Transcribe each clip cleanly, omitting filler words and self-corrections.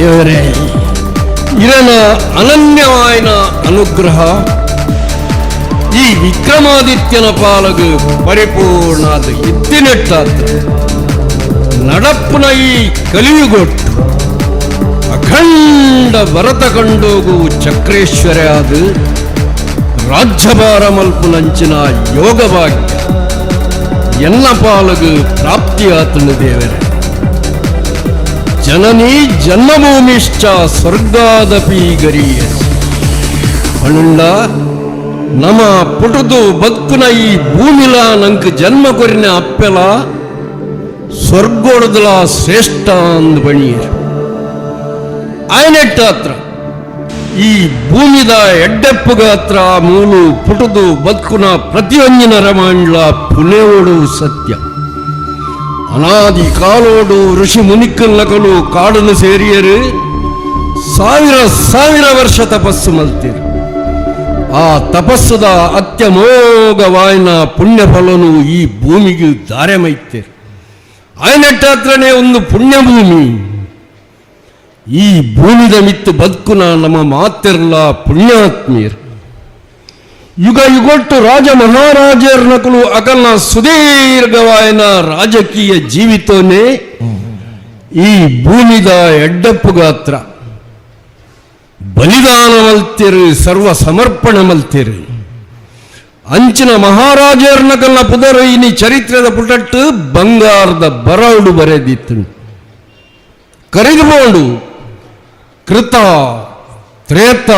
ದೇವರೇ, ಇರನ ಅನನ್ಯವಾಯಿನ ಅನುಗ್ರಹ ಈ ವಿಕ್ರಮಾದಿತ್ಯನ ಪಾಲಗು ಪರಿಪೂರ್ಣಾದ ಇತ್ತಿನೆಟ್ಟಾದ ನಡಪ್ಪುನ ಈ ಕಲಿಯುಗೊಟ್ಟು ಅಖಂಡ ಭರತ ಕಂಡೋಗು ಚಕ್ರೇಶ್ವರ ಆದ ರಾಜ್ಯಭಾರ ಮಲ್ಪುನಂಚಿನ ಯೋಗಭಾಗ್ಯ ಎನ್ನ ಪಾಲಗು ಪ್ರಾಪ್ತಿಯಾತನು ದೇವರೇ. ಜನನಿ ಜನ್ಮಭೂಮಿಶ್ಚ ಸ್ವರ್ಗಾದಪಿ ಗರೀಯಸಿ ಅನುಂಡ ನಮ ಪುಟುದು ಬದುಕುನ ಈ ಭೂಮಿಲ ನಂಕ್ ಜನ್ಮ ಕೊರಿನ ಅಪ್ಪೆಲ ಸ್ವರ್ಗೋಡದಲ ಶ್ರೇಷ್ಠ ಅಂದ್ ಬಣಿಯರು. ಆಯನೆಟ್ಟಾತ್ರ ಈ ಭೂಮಿದ ಎಡ್ಡೆಪ್ಪುಗಾತ್ರ ಮೂಲು ಪುಟುದು ಬದುಕುನ ಪ್ರತಿಯೊಂಜಿನ ರಮಾಂಡ್ಲ ಪುಣೆಯೋಡು ಸತ್ಯ. ಅನಾದಿ ಕಾಲೋಡು ಋಷಿ ಮುನಿಕ್ಕಲ್ಲಕಲು ಕಾಡನ್ನು ಸೇರಿಯರು, ಸಾವಿರ ಸಾವಿರ ವರ್ಷ ತಪಸ್ಸು ಮಲ್ತೀರು. ಆ ತಪಸ್ಸುದ ಅತ್ಯಮೋಘವಾಯಿನ ಪುಣ್ಯ ಫಲನು ಈ ಭೂಮಿಗೆ ದಾರೆ ಮೈತೇರು. ಆಯನೆಟ್ಟಾತ್ರನೇ ಒಂದು ಪುಣ್ಯಭೂಮಿ. ಈ ಭೂಮಿದ ಮಿತ್ತು ಬದುಕುನ ನಮ್ಮ ಮಾತಿರ್ಲ ಪುಣ್ಯಾತ್ಮೀರ್. ಯುಗ ಯುಗೊಟ್ಟು ರಾಜ ಮಹಾರಾಜರ್ನಕಲು ಅಕಲ್ನ ಸುದೀರ್ಘವಾಯನ ರಾಜಕೀಯ ಜೀವಿತೋನೇ ಈ ಭೂಮಿದ ಎಡ್ಡಪ್ಪು ಗಾತ್ರ ಬಲಿದಾನ ಮಲ್ತಿರು, ಸರ್ವ ಸಮರ್ಪಣೆ ಮಲ್ತಿರು. ಅಂಚಿನ ಮಹಾರಾಜರ್ನಕಲ್ನ ಪುದರು ಇನಿ ಚರಿತ್ರದ ಪುಟಟ್ಟು ಬಂಗಾರದ ಬರೌಡು ಬರೆದಿತ್ತು. ಕರೆದುಕೊಂಡು ಕೃತ, ತ್ರೇತ,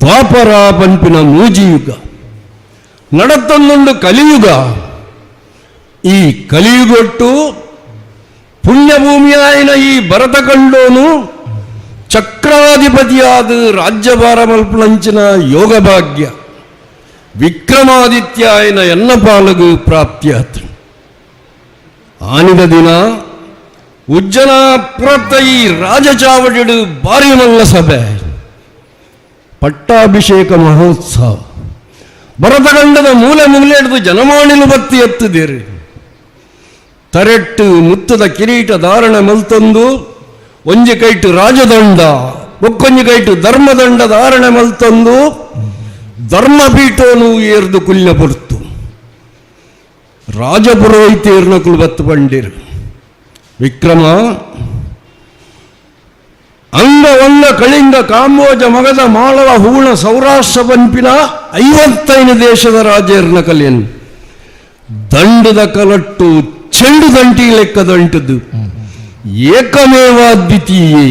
ದ್ವಾಪರ ಪಂಪಿನ ಮೂಜಿಯುಗ ನಡತ್ತೊಂದುಂಡು ಕಲಿಯುಗ. ಈ ಕಲಿಯುಗೊಟ್ಟು ಪುಣ್ಯಭೂಮಿಯಾಯಿನ ಈ ಭರತಖಂಡೋನು ಚಕ್ರಾಧಿಪತಿಯಾದ ರಾಜ್ಯಭಾರ ಮಲ್ಪುನಂಚಿನ ಯೋಗಭಾಗ್ಯ ವಿಕ್ರಮಾದಿತ್ಯ ಆಯನ ಎನ್ನ ಪಾಲಗು ಪ್ರಾಪ್ತಿಯಾತು. ಆನಿದ ದಿನ ಉಜ್ಜನಾಪುರತ್ತ ಈ ರಾಜಚಾವಡಿಡು ಬಾರಿ ಮಲ್ಲ ಸಭೆ, ಪಟ್ಟಾಭಿಷೇಕ ಮಹೋತ್ಸವ. ಭರತಖಂಡದ ಮೂಲೆ ಮೂಲೆ ಹಿಡಿದು ಜನಮಾಣಿಲು ಬತ್ತಿ ಎತ್ತುದೇರು. ತರೆಟ್ಟು ಮುತ್ತದ ಕಿರೀಟ ಧಾರಣೆ ಮಲ್ತೊಂದು, ಒಂಜಿ ಕೈಟು ರಾಜದಂಡ, ಒಕ್ಕೊಂಜಿ ಕೈಟು ಧರ್ಮದಂಡ ಧಾರಣೆ ಮಲ್ತೊಂದು, ಧರ್ಮಪೀಠೋನು ಏರ್ದು ಕುಲ್ಯ ಪೊರ್ತು. ರಾಜಪುರೋಹಿತೇರ್ನಕುಲು ಬತ್ತು ಬಂಡಿರು, ವಿಕ್ರಮ, ಅಂಗವಂಗ ಕಳಿಂಗ ಕಾಂಬೋಜ ಮಗದ ಮಾಳವ ಹೂಣ ಸೌರಾಷ್ಟ್ರ ಪನ್ಪಿನ 55 ದೇಶದ ರಾಜೇರ್ನ ಕಲಿಯನ್ ದಂಡದ ಕಲಟ್ಟು ಚೆಂಡು ದಂಟಿ ಲೆಕ್ಕದಂಟದ್ದು ಏಕಮೇವಾದ್ವಿತೀಯೇ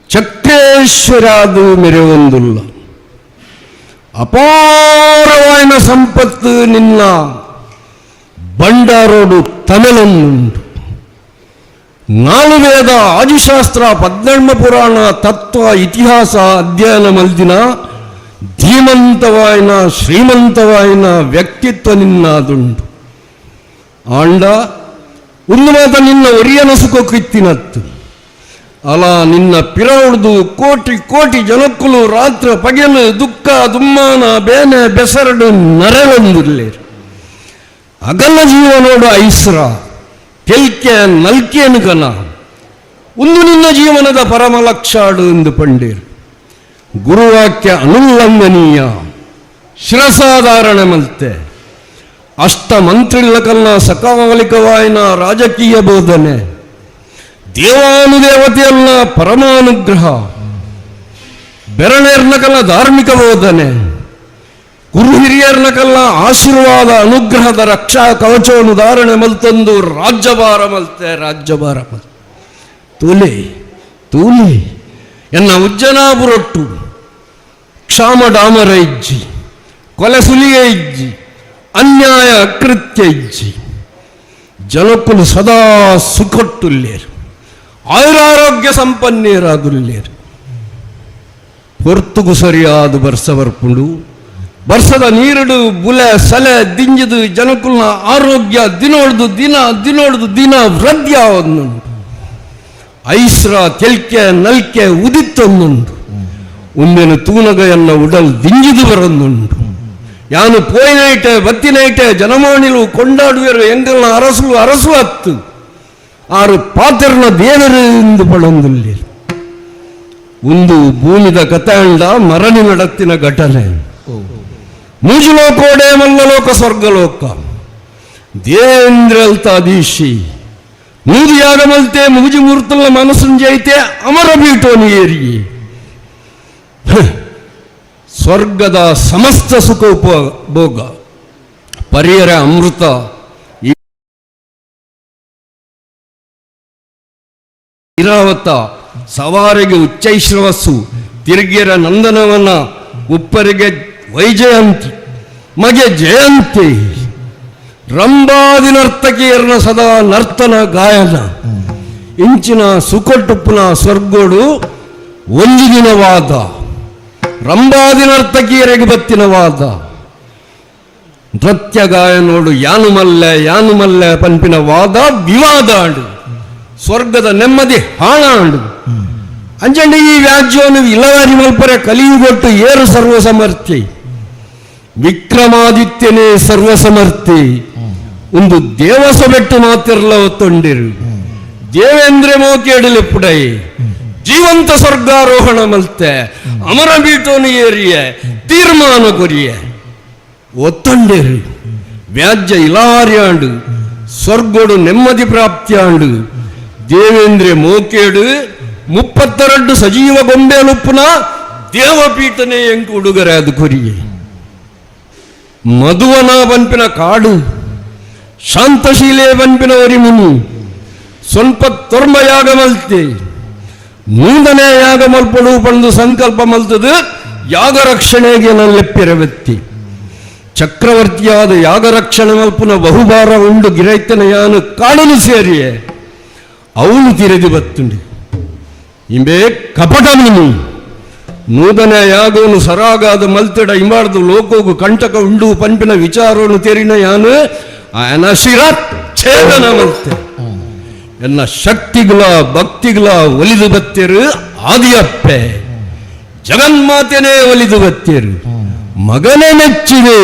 ಚಕ್ರೇಶ್ವರಾದು ಮೆರೆವೊಂದುಲ್ಲ. ಅಪಾರವಾಯಿನ ಸಂಪತ್ತು ನಿನ್ನ ಬಂಡಾರೋಡು ತಮೆಲನ್ನುಂಟು. ನಾಲು ವೇದ, ಆದಿಶಾಸ್ತ್ರ, ಪದ್ಮನ್ಮ ಪುರಾಣ, ತತ್ವ, ಇತಿಹಾಸ ಅಧ್ಯಯನ ಮಲ್ದಿನ ಧೀಮಂತವಾಯಿನ ಶ್ರೀಮಂತವಾಯಿನ ವ್ಯಕ್ತಿತ್ವ ನಿನ್ನಾದುಂಟು. ಆಂಡ ಒಂದು ಮಾತ ನಿನ್ನ ಒರಿಯನ ಸುಖಕ್ಕಿತ್ತಿನತ್ತು ಅಲ, ನಿನ್ನ ಪಿರೌಡ್ದು ಕೋಟಿ ಕೋಟಿ ಜನಕ್ಕುಲು ರಾತ್ರ ಪಗೆಲು ದುಃಖ ದುಮ್ಮಾನ ಬೇನೆ ಬೆಸರಡು ನರೆವೊಂದುಲ್ಲೇರು. ಅಗಲ ಜೀವನೋಡು ಐಸ್ರ ತೆಲ್ಕೆ ನಲ್ಕೇನು ಕನ ಒಂದು ನಿನ್ನ ಜೀವನದ ಪರಮ ಲಕ್ಷಾಡು ಎಂದು ಪಂಡೇರು. ಗುರುವಾಕ್ಯ ಅನುಲ್ಲಂಘನೀಯ, ಶಿರಸಾಧಾರಣೆ ಮಲ್ತೆ. ಅಷ್ಟ ಮಂತ್ರಿಲ್ಲಕಲ್ಲ ಸಕಾಲಿಕವಾಯಿನ ರಾಜಕೀಯ ಬೋಧನೆ, ದೇವಾನುದೇವತೆಯಲ್ಲ ಪರಮಾನುಗ್ರಹ, ಬೆರಣೇರ್ನಕಲ್ಲ ಧಾರ್ಮಿಕ ಬೋಧನೆ, ಗುರು ಹಿರಿಯರ್ನಕಲ್ಲ ಆಶೀರ್ವಾದ ಅನುಗ್ರಹದ ರಕ್ಷಾ ಕವಚವನ್ನು ಧಾರಣೆ ಮಲ್ತಂದು ರಾಜ್ಯಭಾರ ಮಲ್ತೆ, ರಾಜ್ಯಭಾರ ಮಲ್ತೆ. ತೂಲೆ ತೂಲೆ, ಎನ್ನ ಉಜ್ಜನಾಪುರೊಟ್ಟು ಕ್ಷಾಮ ಡಾಮರ ಇಜ್ಜಿ, ಕೊಲೆ ಸುಲಿಗೆ ಇಜ್ಜಿ, ಅನ್ಯಾಯ ಅಕೃತ್ಯ ಇಜ್ಜಿ. ಜನಕ್ಕುಲು ಸದಾ ಸುಖೊಟ್ಟುಲ್ಲೇರು, ಆಯುರಾರೋಗ್ಯ ಸಂಪನ್ನೇರಾದುಲ್ಲೇರು. ಪೊರ್ತುಗು ಸರಿಯಾದ ಬರ್ಸ ಬರ್ಪುಂಡು. ಬರ್ಸದ ನೀರುಡು ಬುಲೆ ಸಲೆ ದಿಂಜಿದು ಜನಕುಲ್ನ ಆರೋಗ್ಯ ದಿನೋಡ್ದು ದಿನ ದಿನೋಡ್ದು ದಿನ ವೃದ್ಧಿ ಆವೊಂದುಂಡು. ಐಸ್ರ ತೆಲ್ಕೆ ನಲ್ಕೆ ಉದಿತ್ತೊಂದುಂಡು. ಉಂದೆನು ತೂನಗ ಎನ್ನ ಉಡಲ್ ದಿಂಜಿದು ಬರೊಂದುಂಡು. ಯಾನು ಪೋಯಿನೈಟೆ ಬತ್ತಿನೈಟೆ ಜನಮಾಣಿಲು ಕೊಂಡಾಡುವೆರು, ಎಂಗಲ್ನ ಅರಸು ಅರಸು ಅತ್ತು ಆರು ಪಾತೆರ್ನ ದೇವರು ಎಂದು ಪಡೊಂದುಲ್ಲೇರು. ಒಂದು ಭೂಮಿದ ಕಥಾಂಡ ಮರಣಿ ನಡತ್ತಿನ ಘಟನೆ. ಮೂಜುಲೋಕೋಡೆ ಮಲ್ಲಲೋಕ ಸ್ವರ್ಗಲೋಕ ದೇವೇಂದ್ರಲ್ತಾದೀಶಿ ನೂದು ಯಾಗ ಮಲ್ತೆ ಮೂಜಿ ಮೂರ್ತಲ್ಲ ಮನಸ್ಸುಂಜೈತೆ ಅಮರ ಬೀಟೋನಿ ಏರಿ ಸ್ವರ್ಗದ ಸಮಸ್ತ ಸುಖ ಉಪಭೋಗ ಪರಿಯರ ಅಮೃತ ಇರಾವತ ಸವಾರಿಗೆ ಉಚ್ಚೈಶ್ರವಸ್ಸು ತಿರುಗಿಯರ ನಂದನವನ ಉಪ್ಪರಿಗೆ ವೈಜಯಂತಿ ಮಗೆ ಜಯಂತಿ ರಂಬಾದಿ ನರ್ತಕಿಯರ್ನ ಸದಾ ನರ್ತನ ಗಾಯನ ಇಂಚಿನ ಸುಕೊಟ್ಟುಪ್ಪುನ ಸ್ವರ್ಗೋಡು ಒಂಜಿ ದಿನವಾದ ರಂಬಾದಿ ನರ್ತಕಿಯರಿಗೆ ಬತ್ತಿನ ವಾದ ನೃತ್ಯ ಗಾಯನೋಡು ಯಾನು ಮಲ್ಲೆ ಯಾನು ಮಲ್ಲೆ ಪನ್ಪಿನ ವಾದ ವಿವಾದ ಆಂಡು ಸ್ವರ್ಗದ ನೆಮ್ಮದಿ ಹಾಳಾಂಡು. ಅಂಚಂಡ ಈ ವ್ಯಾಜ್ಯವನ್ನು ಇಲ್ಲವಾರಿ ಮಲ್ಪರೆ ಕಲಿಯುಗೊಟ್ಟು ಏರು ಸರ್ವಸಮರ್ಥಿ ವಿಕ್ರಮಾದಿತ್ಯನೇ ಸರ್ವಸಮರ್ಥಿ ಒಂದು ದೇವಸಬೆಟ್ಟು ಮಾತಿರ್ಲ ಒತ್ತೊಂಡಿರು ದೇವೇಂದ್ರ ಮೋಕೇಡಲೆಪ್ಪುಡೈ ಜೀವಂತ ಸ್ವರ್ಗಾರೋಹಣ ಮಲ್ತೆ ಅಮರ ಬೀಟೋನು ಏರಿಯ ತೀರ್ಮಾನ ಕೊರಿಯ ಒತ್ತೊಂಡಿರು ವ್ಯಾಜ್ಯ ಇಲಾರಿಯಾಂಡು ಸ್ವರ್ಗೋಡು ನೆಮ್ಮದಿ ಪ್ರಾಪ್ತಿಯಾಂಡು. ದೇವೇಂದ್ರ ಮೋಕೇಡು 32 ಸಜೀವ ಗೊಂಬೆಲುಪ್ಪುನ ದೇವಪೀಠನೇ ಎಂಕು ಉಡುಗರೆ ಅದು ಕೊರಿಯೆ. ಮಧುವನ ಬನ್ಪಿನ ಕಾಡು ಶಾಂತಶೀಲೆ ಬನ್ಪಿನ ಒರಿ ಮುನಿ ಸ್ವಲ್ಪ ತೊರ್ಮ ಯಾಗ ಮಲ್ತೆ ನೂದನೇ ಯಾಗ ಮಲ್ಪಡು ಪಂದು ಸಂಕಲ್ಪ ಮಲ್ತದು ಯಾಗ ರಕ್ಷಣೆಗೆ ನಲ್ಲೆಪ್ಪಿರ ವ್ಯಕ್ತಿ ಚಕ್ರವರ್ತಿಯಾದ ಯಾಗ ರಕ್ಷಣೆ ಮಲ್ಪುನ ಬಹುಭಾರ ಉಂಡು ಗಿರೈತನ ಯಾನು ಕಾಡಲು ಸೇರಿಯೇ ಅವನು ತಿರೆದು ಬತ್ತುಂಡಿ ಇಂಬೆ ಕಪಟ ಮುನಿ ನೂದನ ಯಾಗವನು ಸರಾಗಾದ ಮಲ್ತಡ ಇಂಬಾರ್ದು ಲೋಕೋಗು ಕಂಟಕ ಉಂಡು ಪಂಪಿನ ವಿಚಾರವನ್ನು ತೆರಿನ ಯಾನು ಆಯನ ಶಿರ ಛೇದನ ಮಲ್ತೆ ಎನ್ನ ಶಕ್ತಿಗಳ ಭಕ್ತಿಗಳ ಒಲಿದು ಬತ್ತಿರು ಆದಿಯಪ್ಪೆ ಜಗನ್ಮಾತೆನೇ ಒಲಿದು ಬತ್ತಿರು ಮಗನೇ ಮೆಚ್ಚಿದೆ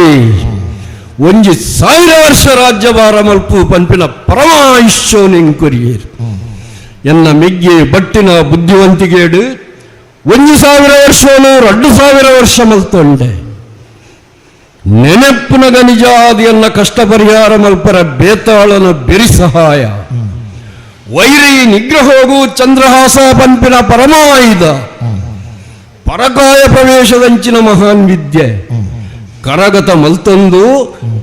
ಒಂಜಿ 1000 ವರ್ಷ ರಾಜ್ಯಭಾರ ಮಲ್ಪು ಪಂಪಿನ ಪರಮಾಯುಷ್ಯೋನೆಂಕೊರಿಯೇರು ಎನ್ನ ಮೆಗ್ಗೆ ಬಟ್ಟಿನ ಬುದ್ಧಿವಂತಿಗೇಡು 1000 ವರ್ಷನು 2000 ವರ್ಷ ಮಲ್ತೊಂಡೆ ನೆನಪುನಗ ನಿಜಾದಿಯನ್ನ ಕಷ್ಟ ಪರಿಹಾರ ಮಲ್ಪರ ಬೇತಾಳನ ಬೆರಿ ಸಹಾಯ ವೈರಿ ನಿಗ್ರಹೋಗು ಚಂದ್ರಹಾಸ ಪಂಪಿನ ಪರಮಾಯುಧ ಪರಕಾಯ ಪ್ರವೇಶದಂಚಿನ ಮಹಾನ್ ವಿದ್ಯೆ ಕರಗತ ಮಲ್ತೊಂದು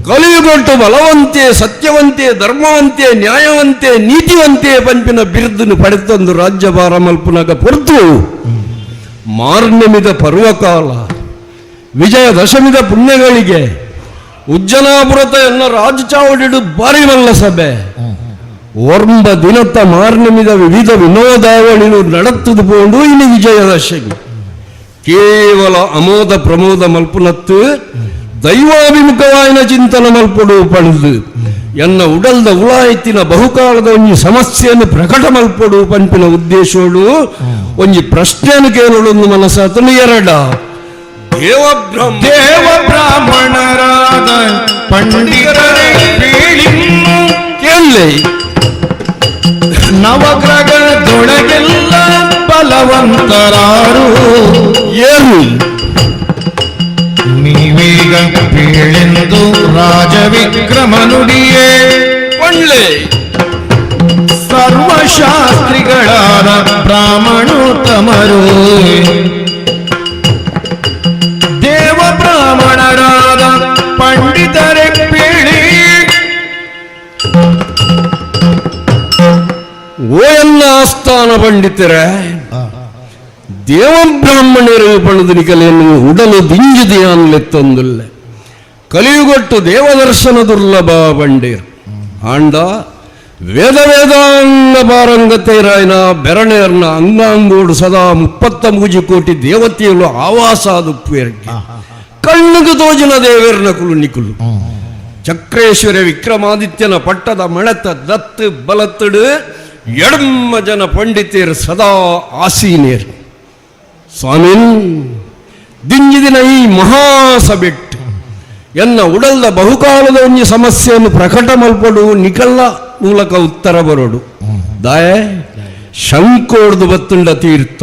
ಕಲಿಯುಗೊಟ್ಟು ಬಲವಂತೆ ಸತ್ಯವಂತೆ ಧರ್ಮವಂತೆ ನ್ಯಾಯವಂತೆ ನೀತಿವಂತೆ ಪಂಪಿನ ಬಿರುದನ್ನು ಪಡೆತೊಂದು ರಾಜ್ಯಭಾರ ಮಲ್ಪುನಗ ಪೊರ್ತು ಮಾರ್ನೆಮಿದ ಪರ್ವಕಾಲ ವಿಜಯದಶಮಿದ ಪುಣ್ಯಗಳಿಗೆ ಉಜ್ಜನಾಪುರತ ಎನ್ನ ರಾಜಚಾವಡಿಡು ಬಾರಿ ಮಲ್ಲ ಸಭೆ ಒರ್ಂಬ ದಿನತ್ತ ಮಾರ್ನೆಮಿದ ವಿವಿಧ ವಿನೋದಾವಳಿಲು ನಡತ್ತದು ಪೋಂಡು ಇನ್ನು ವಿಜಯದಶಮಿ ಕೇವಲ ಅಮೋದ ಪ್ರಮೋದ ಮಲ್ಪುನತ್ತು ದೈವಾಭಿಮುಖವಾಯಿನ ಚಿಂತನ ಮಲ್ಪಡು ಪಣದು ಎನ್ನ ಉಡಲ್ದ ಉಳಾಯ್ತಿನ ಬಹುಕಾಲದ ಒಂಜಿ ಸಮಸ್ಯೆಯನ್ನು ಪ್ರಕಟ ಮಲ್ಪಡು ಪಂಪಿನ ಉದ್ದೇಶೋಡು ಒಂಜಿ ಪ್ರಶ್ನೆಯನ್ನು ಕೇಳೋಡು ಮನಸ್ಸಾತನು ಎರಡ ದೇವ ಬ್ರಾಹ್ಮಣರಾದ ಪಂಡಿತರೇ ಕೇಳಲಿ ನವಗ್ರಹದೊಳಗೆಲ್ಲ ಬಲವಂತರಾರು ಏರು ನೀವೀಗ ಬೀಳೆಂದು ರಾಜವಿಕ್ರಮನುಡಿಯೇ ಒಳ್ಳೆ ಸರ್ವಶಾಸ್ತ್ರಿಗಳಾದ ಬ್ರಾಹ್ಮಣೋತ್ತಮರು ದೇವ ಬ್ರಾಹ್ಮಣರಾದ ಪಂಡಿತರೇ ಪೀಳಿ ಓ ಎನ್ನ ಆಸ್ಥಾನ ಪಂಡಿತರೇ ದೇವಬ್ರಾಹ್ಮಣರು ಪಣದು ನಿಕಲೆಯನ್ನು ಉಡಲು ದಿಂಜಿದೆಯಾನ್ಲೆತ್ತೊಂದುಲ್ಲೆ ಕಲಿಯುಗೊಟ್ಟು ದೇವದರ್ಶನ ದುರ್ಲಭ ಬಂಡೀರ್ ಆಂಡ ವೇದ ವೇದಾಂಗ ಪಾರಂಗತೇರಾಯನ ಬೆರಣೇರ್ನ ಅಂಗಾಂಗೋಡು ಸದಾ 33 ಕೋಟಿ ದೇವತೆಯಲು ಆವಾಸ ದುಪ್ಪೇರ್ಗೆ ಕಣ್ಣುಗು ತೋಜಿನ ದೇವೇರ್ನ ಕುಲು ನಿಕುಲು ಚಕ್ರೇಶ್ವರ ವಿಕ್ರಮಾದಿತ್ಯನ ಪಟ್ಟದ ಮಣತ ದತ್ತು ಬಲತ್ತಡು ಎಡಮ್ಮ ಜನ ಪಂಡಿತೇರು ಸದಾ ಆಸೀನೇರು ಸ್ವಾಮಿನ್ ದಿಂಜಿದಿನ ಈ ಮಹಾಸಬೆಟ್ಟು ಎನ್ನ ಉಡಲ್ದ ಬಹುಕಾಲದ ಒಂಜಿ ಸಮಸ್ಯೆಯನ್ನು ಪ್ರಕಟ ಮಲ್ಪಡು ನಿಕಲ್ಲ ಮೂಲಕ ಉತ್ತರ ಬರೋಡು ದಾಯೆ ಶಂಕೋಡ್ದು ಬತ್ತುಂಡ ತೀರ್ಥ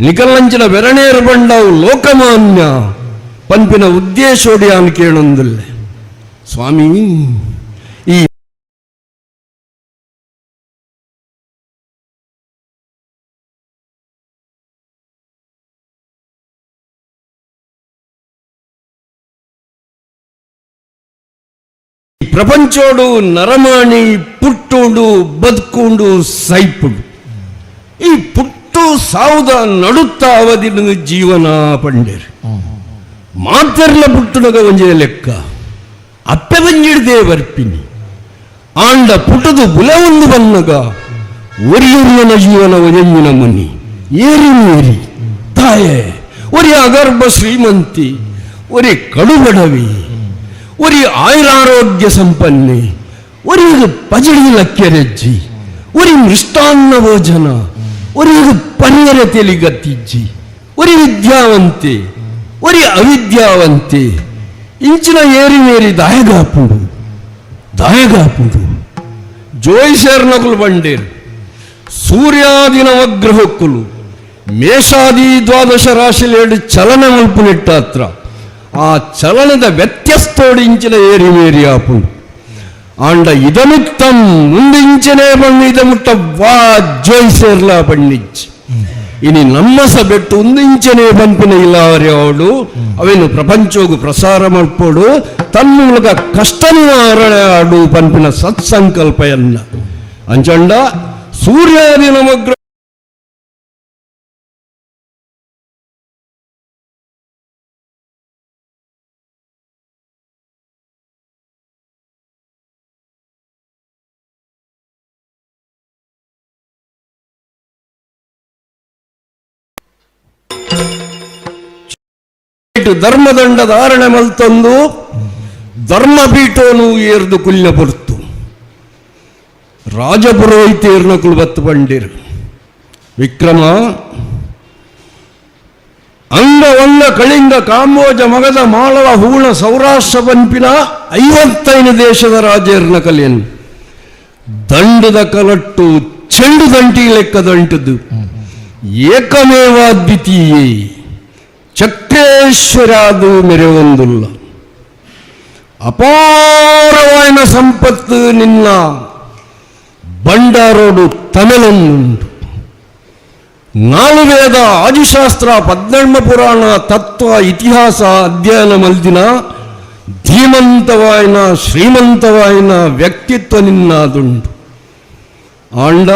ನಿಕಲ್ಲಂಚಿನ ಬೆರಣೇರು ಬಂಡವು ಲೋಕಮಾನ್ಯ ಪನ್ಪಿನ ಉದ್ದೇಶೋಡಿಯಾನ್ ಕೇಳೊಂದಿಲ್ಲ ಸ್ವಾಮಿ. ಈ ಪ್ರಪಂಚೋಡು ನರಮಾಣಿ ಪುಟ್ಟುಂಡು ಬದುಕುಂಡು ಸೈಪುಂಡು. ಈ ಪುಟ್ಟು ಸಾವುದ ನಡುತ್ತ ಅವಧಿನ ಜೀವನ ಪಂಡೇರು ಮಾತೆರ್ಲ ಪುಟ್ಟುನಗ ಒಂಜೆ ಲೆಕ್ಕ ಅಪ್ಪೆ ಬಂಜಿಡ್ದೇ ಬರ್ಪಿನಿ. ಆಂಡ ಪುಟದು ಬುಲೆ ಒಂದು ಬನ್ನಗ ಒರಿಯೊರಿಯನ ಜೀವನ ಒಜಂಜಿನ ಮುನಿ ಏರಿ ಏರಿ ತಾಯೆ ಒರಿ ಅಗರ್ಭ ಶ್ರೀಮಂತಿ, ಒರಿ ಕಡುಬಡವಿ, ಒರಿ ಆಯುರಾರೋಗ್ಯ ಸಂಪನ್ನೆ, ಒರಿ ಪಜಡಿ ಲಕ್ಕೆರೆಜ್ಜಿ, ಒರಿ ಮೃಷ್ಟಾನ್ನ ಭೋಜನ, ಒರಿ ಪನಿಯರ ತೆಲಿಗತ್ತಿಜ್ಜಿ, ಒರಿ ವಿದ್ಯಾವಂತೆ, ಒರಿ ಅವಿದ್ಯಾವಂತೆ, ಇಂಚಿನ ಏರಿ ಮೇರಿ ದಾಯಗಾಪುಡು ದಾಯಗಾಪುಡು. ಜೋಯಿಸರ್ನಕುಲು ಬಂಡೇರು ಸೂರ್ಯಾದಿ ನವಗ್ರಹಕ್ಕುಲು ಮೇಷಾದಿ ದ್ವಾದಶ ರಾಶಿಲೇಡು ಚಲನೆ ಮಲ್ಪುನಿಟ್ಟಾತ್ರ ಆ ಚಲನದ ವ್ಯತ್ಯಸ್ತೋಡು ಇಂಚಿನ ಏರಿ ಮೇರಿ ಆಪುಂಡು. ಆಂಡ ಇದಮುತ್ತಂ ಮುಂದಿಂಚನೆ ಬಣ್ಣ ಇದಮುಟ್ಟ ವಾ ಜೋಯಿಸೇರ್ಲ ಬಣ್ಣಿಚ್ಚಿ ಇನಿ ನಮ್ಮ ಸಬೆಟ್ಟು ಒಂದಿಂಚನೆ ಪನ್ಪಿನ ಇಲ್ಲಾರ್ಯಾವಡು ಅವೇನು ಪ್ರಪಂಚೋಗು ಪ್ರಸಾರ ಮಲ್ಪೋಡು ತನ್ಮೂಲಕ ಕಷ್ಟ ನಿವಾರಣೆ ಆಡು ಪನ್ಪಿನ ಸತ್ಸಂಕಲ್ಪಯನ್ನ ಅಂಚಂಡ ಸೂರ್ಯಾದಿ ನವಗ್ರಹ ಧರ್ಮದಂಡ ಧಾರಣೆ ಮಲ್ತಂದು ಧರ್ಮಪೀಠೋನು ಏರ್ದು ಕುಲ್ಯ ಪೊರ್ತು ರಾಜಪುರೋಹಿತೇರ್ನಕುಲು ಬತ್ತು ಬಂಡಿರು ವಿಕ್ರಮ ಅಂಗವಂಗ ಕಳಿಂಗ ಕಾಂಬೋಜ ಮಗದ ಮಾಳವ ಹೂಣ ಸೌರಾಷ್ಟ್ರ ಪನ್ಪಿನ 55 ದೇಶದ ರಾಜೇರ್ನ ಕಲಿಯನ್ ದಂಡದ ಕಲಟ್ಟು ಚೆಂಡು ದಂಟಿ ಲೆಕ್ಕ ದಂಟದು ಏಕಮೇವಾದ್ವಿತೀಯೇ ಚಕ್ರೇಶ್ವರಾದು ಮೆರೆವೊಂದುಲ್ಲ ಅಪಾರವಾಯಿನ ಸಂಪತ್ತು ನಿನ್ನ ಬಂಡಾರೋಡು ತಮೆಲೊಂದುಂಟು. ನಾಲು ವೇದ ಆದಿಶಾಸ್ತ್ರ ಪದ್ಮರ್ಮ ಪುರಾಣ ತತ್ವ ಇತಿಹಾಸ ಅಧ್ಯಯನ ಮಲ್ದಿನ ಧೀಮಂತವಾಯಿನ ಶ್ರೀಮಂತವಾಯಿನ ವ್ಯಕ್ತಿತ್ವ ನಿನ್ನಾದುಂಟು. ಆಂಡ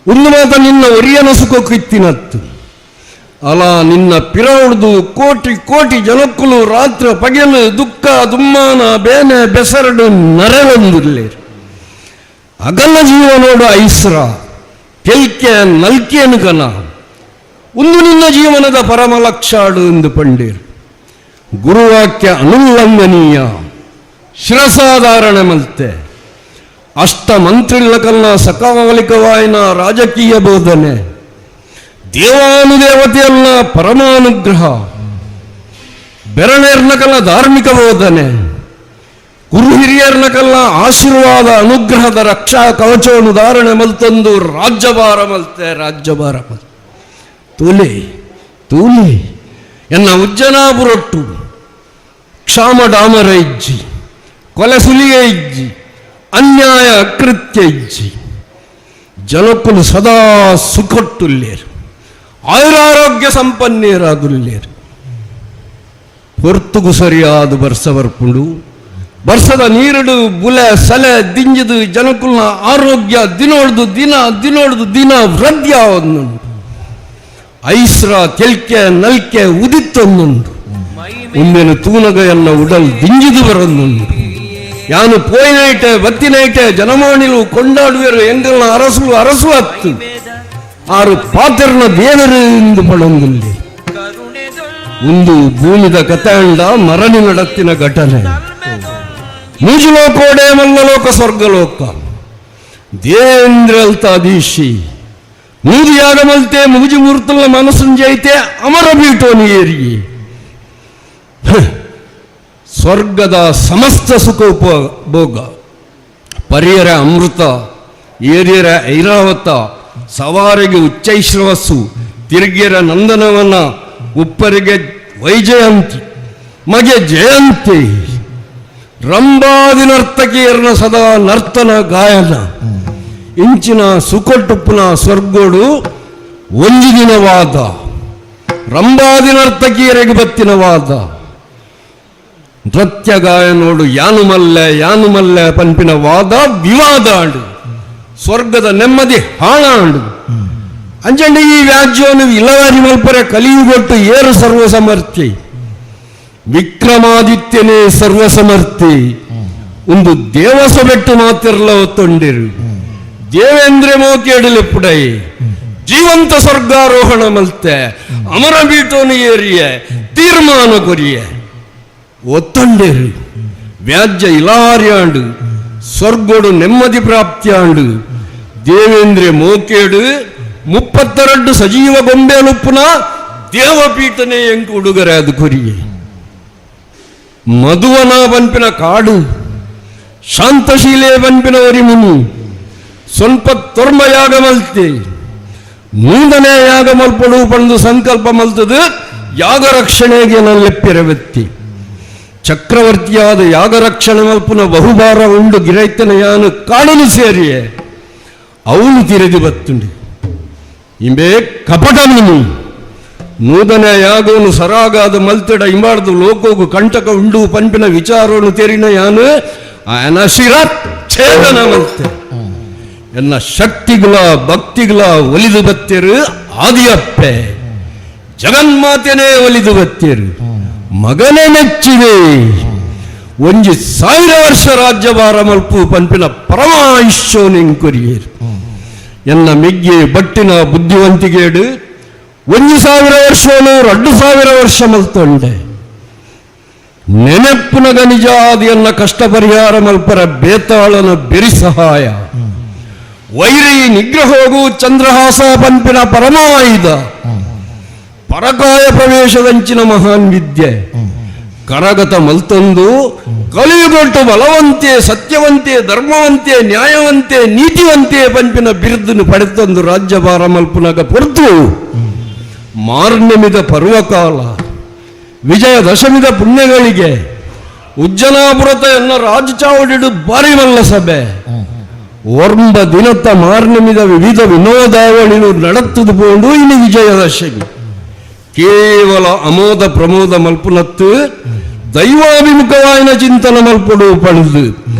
ಒಂದು ಮಾತ ನಿನ್ನ ಒರಿಯನ ಸುಖಕ್ಕಿತ್ತಿನತ್ತು ಅಲ ನಿನ್ನ ಪಿರೌಡ್ದು ಕೋಟಿ ಕೋಟಿ ಜನಕ್ಕುಲು ರಾತ್ರ ಪಗೆಲು ದುಃಖ ದುಮ್ಮಾನ ಬೇನೆ ಬೆಸರಡು ನರೆವೊಂದಿರ್ಲೇರು ಅಗಲ ಜೀವನೋಡು ಐಸ್ರ ತೆಲ್ಕೆ ನಲ್ಕೇನು ಕನ ಒಂದು ನಿನ್ನ ಜೀವನದ ಪರಮ ಲಕ್ಷಾಡು ಎಂದು ಪಂಡೇರು. ಗುರುವಾಕ್ಯ ಅನುಲ್ಲಂಘನೀಯ ಶಿರಸಾಧಾರಣ ಮಲ್ತೆ ಅಷ್ಟ ಮಂತ್ರಿಲ್ಲಕಲ್ಲ ಸಕಾಲಿಕವಾಯಿನ ರಾಜಕೀಯ ಬೋಧನೆ ದೇವಾನುದೇವತೆಯಲ್ಲ ಪರಮಾನುಗ್ರಹ ಬೆರಣೇರ್ನಕಲ್ಲ ಧಾರ್ಮಿಕ ಬೋಧನೆ ಗುರು ಹಿರಿಯರ್ನಕಲ್ಲ ಆಶೀರ್ವಾದ ಅನುಗ್ರಹದ ರಕ್ಷಾ ಕವಚವನ್ನು ಧಾರಣೆ ಮಲ್ತಂದು ರಾಜ್ಯಭಾರ ಮಲ್ತೆ ರಾಜ್ಯಭಾರ ಮಲ್ತೆ ತೂಲೆ ತೂಲೆ ಎನ್ನ ಉಜ್ಜನಾಪುರೊಟ್ಟು ಕ್ಷಾಮ ಡಾಮರ ಇಜ್ಜಿ ಕೊಲೆ ಸುಲಿಗೆ ಇಜ್ಜಿ ಅನ್ಯಾಯ ಅಕೃತ್ಯ ಇಜ್ಜಿ ಜನಕ್ಕುಲು ಸದಾ ಸುಖೊಟ್ಟುಲ್ಲೇರು ಆಯುರಾರೋಗ್ಯ ಸಂಪನ್ನೇರಾದುಲ್ಲೇರು. ಪೊರ್ತುಗು ಸರಿಯಾದ ಬರ್ಸ ಬರ್ಪುಂಡು ಬರ್ಸದ ನೀರುಡು ಬುಲೆ ಸಲೆ ದಿಂಜಿದು ಜನಕುಲ್ನ ಆರೋಗ್ಯ ದಿನೋಡ್ದು ದಿನ ದಿನೋಡ್ದು ದಿನ ವೃದ್ಧಿ ಆವೊಂದುಂಟು. ಐಸ್ರ ತೆಲ್ಕೆ ನಲ್ಕೆ ಉದಿತ್ತೊಂದುಂಟು. ಉಮ್ಮೆನು ತೂನಗ ಎಲ್ಲ ಉಡಲ್ ದಿಂಜಿದು ಬರೊಂದುಂಟು. ಯಾನು ಪೋಯಿನೈಟೆ ಬತ್ತಿನೈಟೆ ಜನಮಾಣಿಲು ಕೊಂಡಾಡುವೆರು ಎಂಗಲ್ನ ಅರಸು ಅರಸು ಅತ್ತು ಆರು ಪಾತೆರ್ನ ದೇವರು ಎಂದು ಪಡೊಂದುಲ್ಲಿ. ಒಂದು ಭೂಮಿದ ಕಥೆಂಡ ಮರಣಿ ನಡತ್ತಿನ ಘಟನೆ ಮೂಜುಲೋಕೋಡೆ ಮಲ್ಲಲೋಕ ಸ್ವರ್ಗಲೋಕ ದೇಂದ್ರಲ್ತಾದೀಶಿ ನೂದು ಮಲ್ತೆ ಮುಜು ಮೂರ್ತುల ಮನಸ್ಸುಂಜೈತೆ ಅಮರ ಬೀಟೋನಿ ಏರಿ ಸ್ವರ್ಗದ ಸಮಸ್ತ ಸುಖ ಉಪಭೋಗ ಪರಿಯರ ಅಮೃತ ಏರಿಯರ ಐರಾವತ ಸವಾರಿಗೆ ಉಚ್ಚೈಶ್ರವಸ್ಸು ತಿರುಗಿಯರ ನಂದನವನ ಉಪ್ಪರಿಗೆ ವೈಜಯಂತಿ ಮಗೆ ಜಯಂತಿ ರಂಬಾದಿ ನರ್ತಕಿಯರನ ಸದಾ ನರ್ತನ ಗಾಯನ ಇಂಚಿನ ಸುಕೊಟ್ಟುಪ್ಪುನ ಸ್ವರ್ಗೋಡು ಒಂಜಿ ದಿನವಾದ ರಂಬಾದಿ ನರ್ತಕಿಯರಿಗೆ ಬತ್ತಿನ ವಾದ ನೃತ್ಯ ಗಾಯನೋಡು ಯಾನು ಮಲ್ಲೆ ಯಾನು ಮಲ್ಲೆ ಪನ್ಪಿನ ವಾದ ವಿವಾದ ಆಂಡು ಸ್ವರ್ಗದ ನೆಮ್ಮದಿ ಹಾಳಾಂಡು. ಅಂಚಂಡ ಈ ವ್ಯಾಜ್ಯವನ್ನು ಇಲವಾರಿ ಮಲ್ಪರೆ ಕಲಿಯುಗೊಟ್ಟು ಏರು ಸರ್ವಸಮರ್ಥಿ ವಿಕ್ರಮಾದಿತ್ಯನೇ ಸರ್ವಸಮರ್ಥಿ ಒಂದು ದೇವಸಬೆಟ್ಟು ಮಾತಿರ್ಲ ಒತ್ತೊಂಡಿರು ದೇವೇಂದ್ರ ಮೋಕೇಡಲೆಪ್ಪುಡೈ ಜೀವಂತ ಸ್ವರ್ಗಾರೋಹಣ ಮಲ್ತೆ ಅಮರ ಬೀಟೋನು ಏರಿಯ ತೀರ್ಮಾನ ಕೊರಿಯ ಒತ್ತೊಂಡಿರು ವ್ಯಾಜ್ಯ ಇಲಾರ್ಯಾಂಡು ಸ್ವರ್ಗೋಡು ನೆಮ್ಮದಿ ಪ್ರಾಪ್ತಿಯಾಂಡು. ದೇವೇಂದ್ರ ಮೋಕೇಡು 32 ಸಜೀವ ಗೊಂಬೆಲುಪ್ಪುನ ದೇವಪೀಠನೇ ಎಂಕು ಉಡುಗರೆ ಅದು ಕೊರಿಯೆ. ಮಧುವನ ಬನ್ಪಿನ ಕಾಡು ಶಾಂತಶೀಲೆ ಬನ್ಪಿನ ಒರಿ ಮುನಿ ಸ್ವಲ್ಪ ತೊರ್ಮ ಯಾಗ ಮಲ್ತೆ ನೂದನೇ ಯಾಗ ಮಲ್ಪಡು ಪಂದು ಸಂಕಲ್ಪ ಮಲ್ತದು ಯಾಗ ರಕ್ಷಣೆಗೆ ನಲ್ಲೆಪ್ಪಿರ ವ್ಯಕ್ತಿ ಚಕ್ರವರ್ತಿಯಾದ ಯಾಗ ರಕ್ಷಣೆ ಮಲ್ಪುನ ಬಹುಭಾರ ಉಂಡು ಗಿರೈತನ ಯಾನು ಕಾಡಲು ಸೇರಿಯೇ ಅವನು ತಿರೆದು ಬತ್ತುಂಡು ಇಂಬೆ ಕಪಟ ಮುನಿ ನೂದನ ಯಾಗವನು ಸರಾಗಾದ ಮಲ್ತಡ ಇಂಬಾರ್ದು ಲೋಕೋಗು ಕಂಟಕ ಉಂಡು ಪಂಪಿನ ವಿಚಾರವನ್ನು ತೆರಿನ ಯಾನು ಆಯನ ಶಿರ ಛೇದನ ಮಲ್ತೆ ಎನ್ನ ಶಕ್ತಿಗಳ ಭಕ್ತಿಗಳ ಒಲಿದು ಬತ್ತಿರು ಆದಿಯಪ್ಪೆ ಜಗನ್ಮಾತೆನೇ ಒಲಿದು ಬತ್ತಿರು ಮಗನೇ ಮೆಚ್ಚಿದೆ ಒಂಜಿ ಸಾವಿರ ವರ್ಷ ರಾಜ್ಯಭಾರ ಮಲ್ಪು ಪಂಪಿನ ಪರಮಾಯುಷ್ಯೋನೆಂಕುರಿಯರು. ಎನ್ನ ಮೆಗ್ಗೆ ಬಟ್ಟಿನ ಬುದ್ಧಿವಂತಿಗೇಡು 1000 ವರ್ಷನು 2000 ವರ್ಷ ಮಲ್ತೊಂಡೆ ನೆನಪುನಗ ನಿಜಾದಿಯನ್ನ ಕಷ್ಟ ಪರಿಹಾರ ಮಲ್ಪರ ಬೇತಾಳನ ಬೆರಿ ಸಹಾಯ ವೈರಿ ನಿಗ್ರಹೋಗು ಚಂದ್ರಹಾಸ ಪಂಪಿನ ಪರಮಾಯುಧ ಪರಕಾಯ ಪ್ರವೇಶದಂಚಿನ ಮಹಾನ್ ವಿದ್ಯೆ ಕರಗತ ಮಲ್ತೊಂದು ಕಲಿಯುಗೊಟ್ಟು ಬಲವಂತೆ ಸತ್ಯವಂತೆ ಧರ್ಮವಂತೆ ನ್ಯಾಯವಂತೆ ನೀತಿವಂತೆ ಪಂಪಿನ ಬಿರುದನ್ನು ಪಡೆತೊಂದು ರಾಜ್ಯಭಾರ ಮಲ್ಪುನಗ ಪೊರ್ತು ಮಾರ್ನಮಿದ ಪರ್ವಕಾಲ ವಿಜಯದಶಮಿದ ಪುಣ್ಯಗಳಿಗೆ ಉಜ್ಜನಾಪುರತ ಎನ್ನ ರಾಜಚಾವಡಿಡು ಬಾರಿ ಮಲ್ಲ ಸಭೆ ಒರ್ಂಬ ದಿನತ್ತ ಮಾರ್ನಮಿದ ವಿವಿಧ ವಿನೋದಾವಳಿಲು ನಡತ್ತದು ಪೋಂಡು ಇನ್ನು ವಿಜಯದಶಮಿ ಕೇವಲ ಅಮೋದ ಪ್ರಮೋದ ಮಲ್ಪುನತ್ತು ದೈವಾಭಿಮುಖವಾಯಿನ ಚಿಂತನ ಮಲ್ಪಡು ಪಡೆದು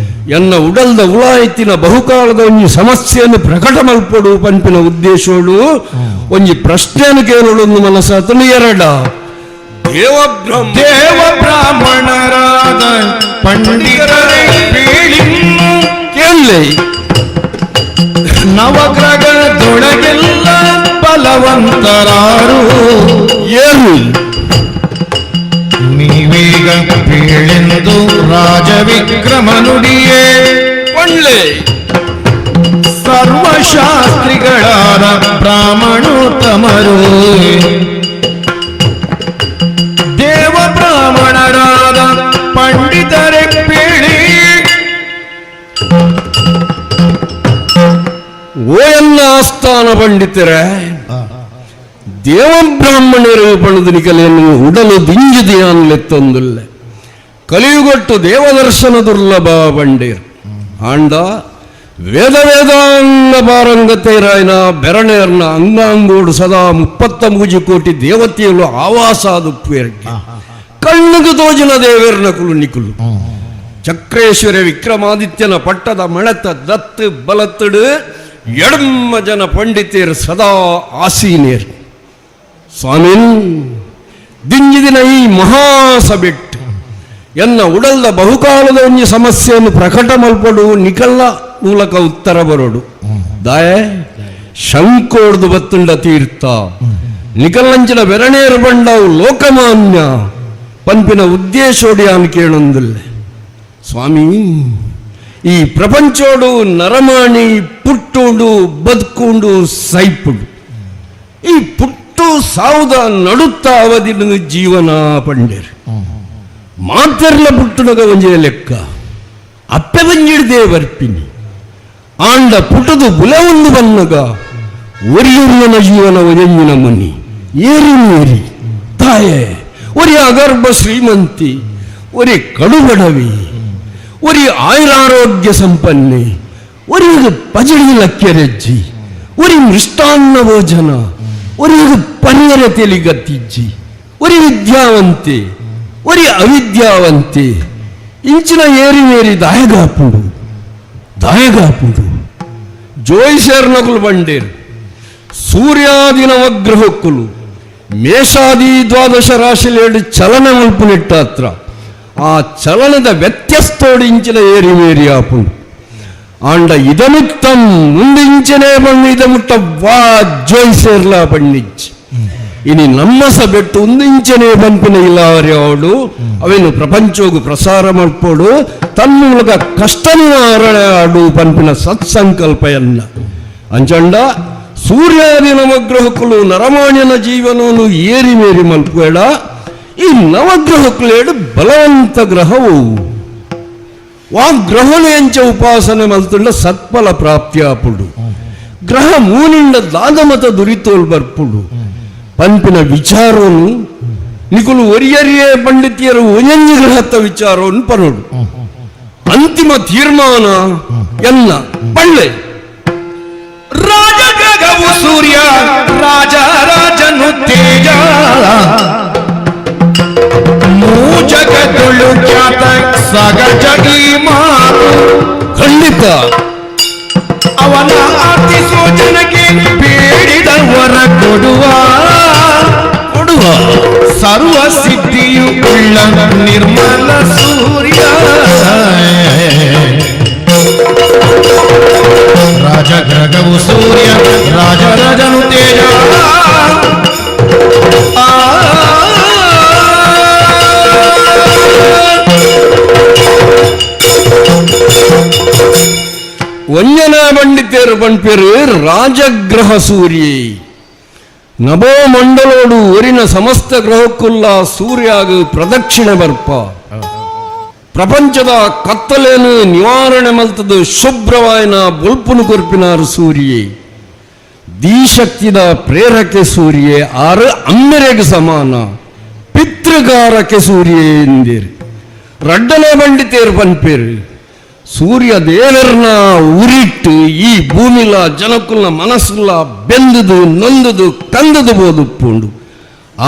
ಎನ್ನ ಉಡಲ್ದ ಉಳಾಯ್ತಿನ ಬಹುಕಾಲದ ಒಂಜಿ ಸಮಸ್ಯೆಯನ್ನು ಪ್ರಕಟ ಮಲ್ಪಡು ಪಂಪಿನ ಉದ್ದೇಶೋಡು ಒಂಜಿ ಪ್ರಶ್ನೆಯನ್ನು ಕೇಳೋಡೊಂದು ಮನಸ್ಸಾತನು ಎರಡ ದೇವಬ್ರಹ್ಮ ದೇವ ಬ್ರಾಹ್ಮಣರಾದ ಪಂಡಿತರೇ ಪೀಳಿನ್ನು ಕೇಳಲಿ. ನವಗ್ರಹದೊಳಗೆಲ್ಲ ಬಲವಂತರಾರು ಏನು ನೀವೀಗ ಪೀಳೆಂದು ರಾಜವಿಕ್ರಮನುಡಿಯೇ ಒಳ್ಳೆ ಸರ್ವಶಾಸ್ತ್ರಿಗಳಾದ ಬ್ರಾಹ್ಮಣೋತ್ತಮರು ದೇವ ಬ್ರಾಹ್ಮಣರಾದ ಪಂಡಿತರೇ ಪೀಳಿ. ಓ ಎನ್ನ ಆಸ್ಥಾನ ಪಂಡಿತರೇ, ದೇವಬ್ರಾಹ್ಮಣರು ಪಣದು ನಿಕಲೆಯನ್ನು ಉಡಲು ದಿಂಜಿದೆಯನ್ಲೆತ್ತೊಂದುಲ್ಲೆ ಕಲಿಯುಗೊಟ್ಟು ದೇವದರ್ಶನ ದುರ್ಲಭ ಬಂಡೀರ್ ಆಂಡ ವೇದ ವೇದಾಂಗ ಪಾರಂಗತೇರಾಯನ ಬೆರಣೇರ್ನ ಅಂಗಾಂಗೋಡು ಸದಾ 33 ಕೋಟಿ ದೇವತೆಯಲು ಆವಾಸ ದುಪ್ಪೇರ್ಗೆ ಕಣ್ಣುಗು ತೋಜಿನ ದೇವೇರ್ನ ಕುಲು ನಿಕುಲು ಚಕ್ರೇಶ್ವರ ವಿಕ್ರಮಾದಿತ್ಯನ ಪಟ್ಟದ ಮಣತ ದತ್ತು ಬಲತ್ತಡು ಎಡಮ್ಮ ಜನ ಪಂಡಿತೇರು ಸದಾ ಆಸೀನೇರು. ಸ್ವಾಮಿನ್, ದಿಂಜಿದಿನ ಈ ಮಹಾಸಬೆಟ್ಟು ಎನ್ನ ಉಡಲ್ದ ಬಹುಕಾಲದ ಒಂಜಿ ಸಮಸ್ಯೆಯನ್ನು ಪ್ರಕಟ ಮಲ್ಪಡು ನಿಕಲ್ಲ ಮೂಲಕ ಉತ್ತರ ಬರೋಡು ದಾಯೆ ಶಂಕೋಡ್ದು ಬತ್ತುಂಡ ತೀರ್ಥ ನಿಕಲ್ಲಂಚಿನ ಬೆರಣೇರು ಬಂಡವು ಲೋಕಮಾನ್ಯ ಪಂಪಿನ ಉದ್ದೇಶೋಡಿ ಅನ್ ಕೇಳೊಂದಿಲ್ಲೆ. ಸ್ವಾಮಿ, ಈ ಪ್ರಪಂಚೋಡು ನರಮಾಣಿ ಪುಟ್ಟುಂಡು ಬದುಕುಂಡು ಸೈಪುಂಡು ಈ ಪುಟ್ಟು ಸಾವುದ ನಡುತ್ತ ಅವಧಿನ ಜೀವನ ಪಂಡೇರು ಮಾತೆರ್ಲ ಪುಟ್ಟುನಗ ಒಂಜೆ ಲೆಕ್ಕ ಅಪ್ಪೆ ಬಂಜಿಡ್ದೇ ಬರ್ಪಿನಿ ಆಂಡ ಪುಟದು ಬುಲೆ ಒಂದು ಬನ್ನಗ ಒರಿಯೊರಿಯನ ಜೀವನ ಒಜಂಜಿನ ಮುನಿ ಏರಿ ಮೇರಿ ತಾಯೆ ಒರಿ ಅಗರ್ಭ ಶ್ರೀಮಂತಿ ಒರಿ ಕಡುಬಡವಿ ಒರಿ ಆಯುರಾರೋಗ್ಯ ಸಂಪನ್ನೆ ಒರಿ ಪಜಡಿ ಲಕ್ಕೆರೆಜ್ಜಿ ಒರಿ ಮೃಷ್ಟಾನ್ನ ಭೋಜನ ಒರಿ ಪನಿಯರ ತೆಲಿಗತ್ತಿಜ್ಜಿ ಒರಿ ವಿದ್ಯಾವಂತೆ ಒರಿ ಅವಿದ್ಯಾವಂತೆ ಇಂಚಿನ ಏರಿ ಮೇರಿ ದಾಯಗಾಪುಡು ದಾಯಗಾಪುಡು ಜೋಯಿಸರ್ನಕುಲು ಬಂಡೇರು ಸೂರ್ಯಾದಿ ನವಗ್ರಹಕ್ಕುಲು ಮೇಷಾದಿ ದ್ವಾದಶ ರಾಶಿಲೇಡು ಚಲನೆ ಮಲ್ಪುನಿಟ್ಟಾತ್ರ ಆ ಚಲನದ ವ್ಯತ್ಯಸ್ತೋಡು ಇಂಚಿನ ಏರಿ ಮೇರಿ ಆಪುಂಡು ಆಂಡ ಇದಮುತ್ತಂ ಮುಂದಿಂಚನೆ ಬಣ್ಣ ಇದಮುಟ್ಟ ವಾ ಜೋಯಿಸೇರ್ಲ ಬಣ್ಣಿಚ್ಚಿ ಇನಿ ನಮ್ಮ ಸಬೆಟ್ಟು ಒಂದಿಂಚನೆ ಬಂಪಿನ ಇಲ್ಲಾರ್ಯಾವಡು ಅವೇನು ಪ್ರಪಂಚೋಗು ಪ್ರಸಾರ ಮಲ್ಪೋಡು ತನ್ಮೂಲಕ ಕಷ್ಟ ನಿವಾರಣೆ ಆಡು ಪನ್ಪಿನ ಸತ್ಸಂಕಲ್ಪಯನ್ನ ಅಂಚಂಡ ಸೂರ್ಯಾದಿ ನವಗ್ರಹಕ್ಕಳು ನರಮಾಣ್ಯನ ಜೀವನವನ್ನು ಏರಿ ಮೇರಿ ಮಲ್ಪುಬೇಡ. ಈ ನವಗ್ರಹಕ್ಕಲೇಡು ಬಲವಂತ ಗ್ರಹವು ವಾ ಗ್ರಹಣೆಂಚ ಉಪಾಸನೆ ಮಲ್ತುಂಡ ಸತ್ಫಲ ಪ್ರಾಪ್ತಿಯಾಪುಡು ಗ್ರಹ ಮೂನಿಂಡ ದಾದಮತ ದುರಿತೋಲ್ ಬರ್ಪುಡು ಪಂಪಿನ ವಿಚಾರವನ್ನು ನಿಕುಲು ಒರಿಯರಿಯೇ ಪಂಡಿತಿಯರು ಒಂಜಿ ಗ್ರಹತ್ತ ವಿಚಾರವನ್ನು ಪರೋಡು ಅಂತಿಮ ತೀರ್ಮಾನ ಎಲ್ಲ ಪಳ್ಳೆ ರಾಜಗ್ರಹವು ಸೂರ್ಯ ರಾಜ ರಾಜನು ತೇಜ ಮೂಜಗದೊಳು ಖ್ಯಾತ ಸಗಜಗಿ ಮಾತು ಖಂಡಿತ ಅವನ ಆರ್ತಿಸೋ ಜನಕ್ಕೆ ಬೇಡಿದ ವರ ಕೊಡುವ ಕೊಡುವ ಸರ್ವ ಸಿದ್ಧಿಯು ಉಳ್ಳ ನಿರ್ಮಲ ಸೂರ್ಯ ರಾಜಗ್ರಹವು ಸೂರ್ಯ ರಾಜರಾಜನು ತೇಜ ಆ ಒಂಜನ ಪಂಡಿತರು ಪಂಪೆರು ರಾಜಗ್ರಹ ಸೂರ್ಯೆ ನಭೋ ಮಂಡಲೋಡು ಒರಿನ ಸಮಸ್ತ ಗ್ರಹಕ್ಕುಲ್ಲ ಸೂರ್ಯಾಗ ಪ್ರದಕ್ಷಿಣೆ ಬರ್ಪ ಪ್ರಪಂಚದ ಕತ್ತಲೇನು ನಿವಾರಣೆ ಮಲ್ತದು ಶುಭ್ರವಾಯನ ಬೊಲ್ಪುನು ಕೊರ್ಪಿನಾರು ಸೂರ್ಯೆ ದೀಶಕ್ತಿದ ಪ್ರೇರಕೆ ಸೂರ್ಯೆ ಆರು ಅಮ್ಮೆರೆಗೆ ಸಮಾನ ಪಿತೃಗಾರಕ್ಕೆ ಸೂರ್ಯೆ ಎಂದಿರು ರಡ್ಡನೆ ಪಂಡಿತೇರು ಪನ್ಪೇರು ಸೂರ್ಯ ದೇವರನ್ನ ಉರಿಟ್ಟು ಈ ಭೂಮಿಲ ಜನಕುಲ್ನ ಮನಸ್ಸುಲ್ಲ ಬೆಂದುದು ನೊಂದುದು ಕಂದದು ಬೋದುಪ್ಪುಂಡು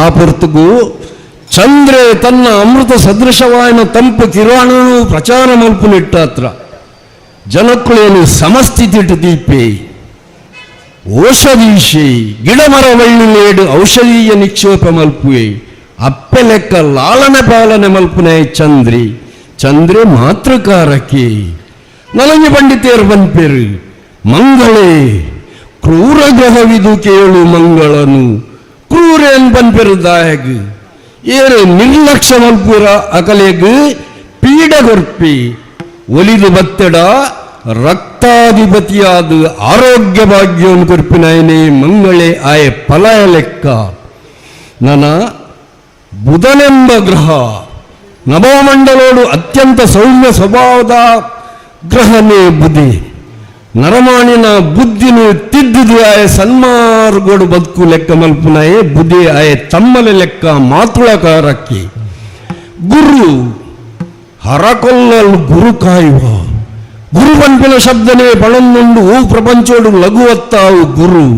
ಆ ಪೊರ್ತುಗು ಚಂದ್ರೆ ತನ್ನ ಅಮೃತ ಸದೃಶವಾಯನ ತಂಪು ಕಿರಾಣನು ಪ್ರಚಾರ ಮಲ್ಪುನಿಟ್ಟಾತ್ರ ಜನಕ್ಕುಳೇನು ಸಮಸ್ಥಿತಿಟ್ಟು ದೀಪೆ ಔಷಧೀಶೆ ಗಿಡಮರ ಲೇಡು ಔಷಧೀಯ ನಿಕ್ಷೇಪ ಮಲ್ಪುವೆ ಅಪ್ಪೆ ಲೆಕ್ಕ ಲಾಲನೆ ಪಾಲನೆ ಮಲ್ಪುನೆ ಚಂದ್ರಿ ಚಂದ್ರೆ ಮಾತೃಕಾರಕ್ಕೆ ನಲಂಜಿ ಪಂಡಿತೇರು ಬಂಪೇರು ಮಂಗಳೇ ಕ್ರೂರ ಗ್ರಹವಿದು ಕೇಳು ಮಂಗಳನು ಕ್ರೂರೇನ್ ಪನ್ಪೆರು ದಾಯಗ್ ಏರು ನಿರ್ಲಕ್ಷ್ಯ ಮಲ್ಪುರ ಅಕಲೆಗ್ ಪೀಡ ಕೊರ್ಪಿ ಒಲಿದು ಬತ್ತೆಡ ರಕ್ತಾಧಿಪತಿಯಾದ ಆರೋಗ್ಯ ಭಾಗ್ಯವನ್ನು ಕೊರ್ಪಿನಾಯನೇ ಮಂಗಳೇ ಆಯ ಫಲಯ ಲೆಕ್ಕ. ನನ ಬುಧನೆಂಬ ಗ್ರಹ ನಭೋಮಂಡಲೋಡು ಅತ್ಯಂತ ಸೌಮ್ಯ ಸ್ವಭಾವದ ಗ್ರಹನೇ ಬುಧಿ. ನರಮಾಣಿನ ಬುದ್ಧಿನು ತಿದ್ದುದು ಆಯ ಸನ್ಮಾರ್ಗೋಡು ಬದುಕು ಲೆಕ್ಕ ಮಲ್ಪುನಾಯೆ ಬುಧಿ ಆಯ ತಮ್ಮಲೆ ಲೆಕ್ಕ ಮಾತುಳಕಾರಕ್ಕೆ. ಗುರು ಹರಕೊಲ್ಲಲು ಗುರು ಕಾಯುವ ಗುರು ಪನ್ಪಿನ ಶಬ್ದನೇ ಬಳಂದುಂಡು ಹೂ ಪ್ರಪಂಚೋಡು ಲಘುವತ್ತಾವು ಗುರು.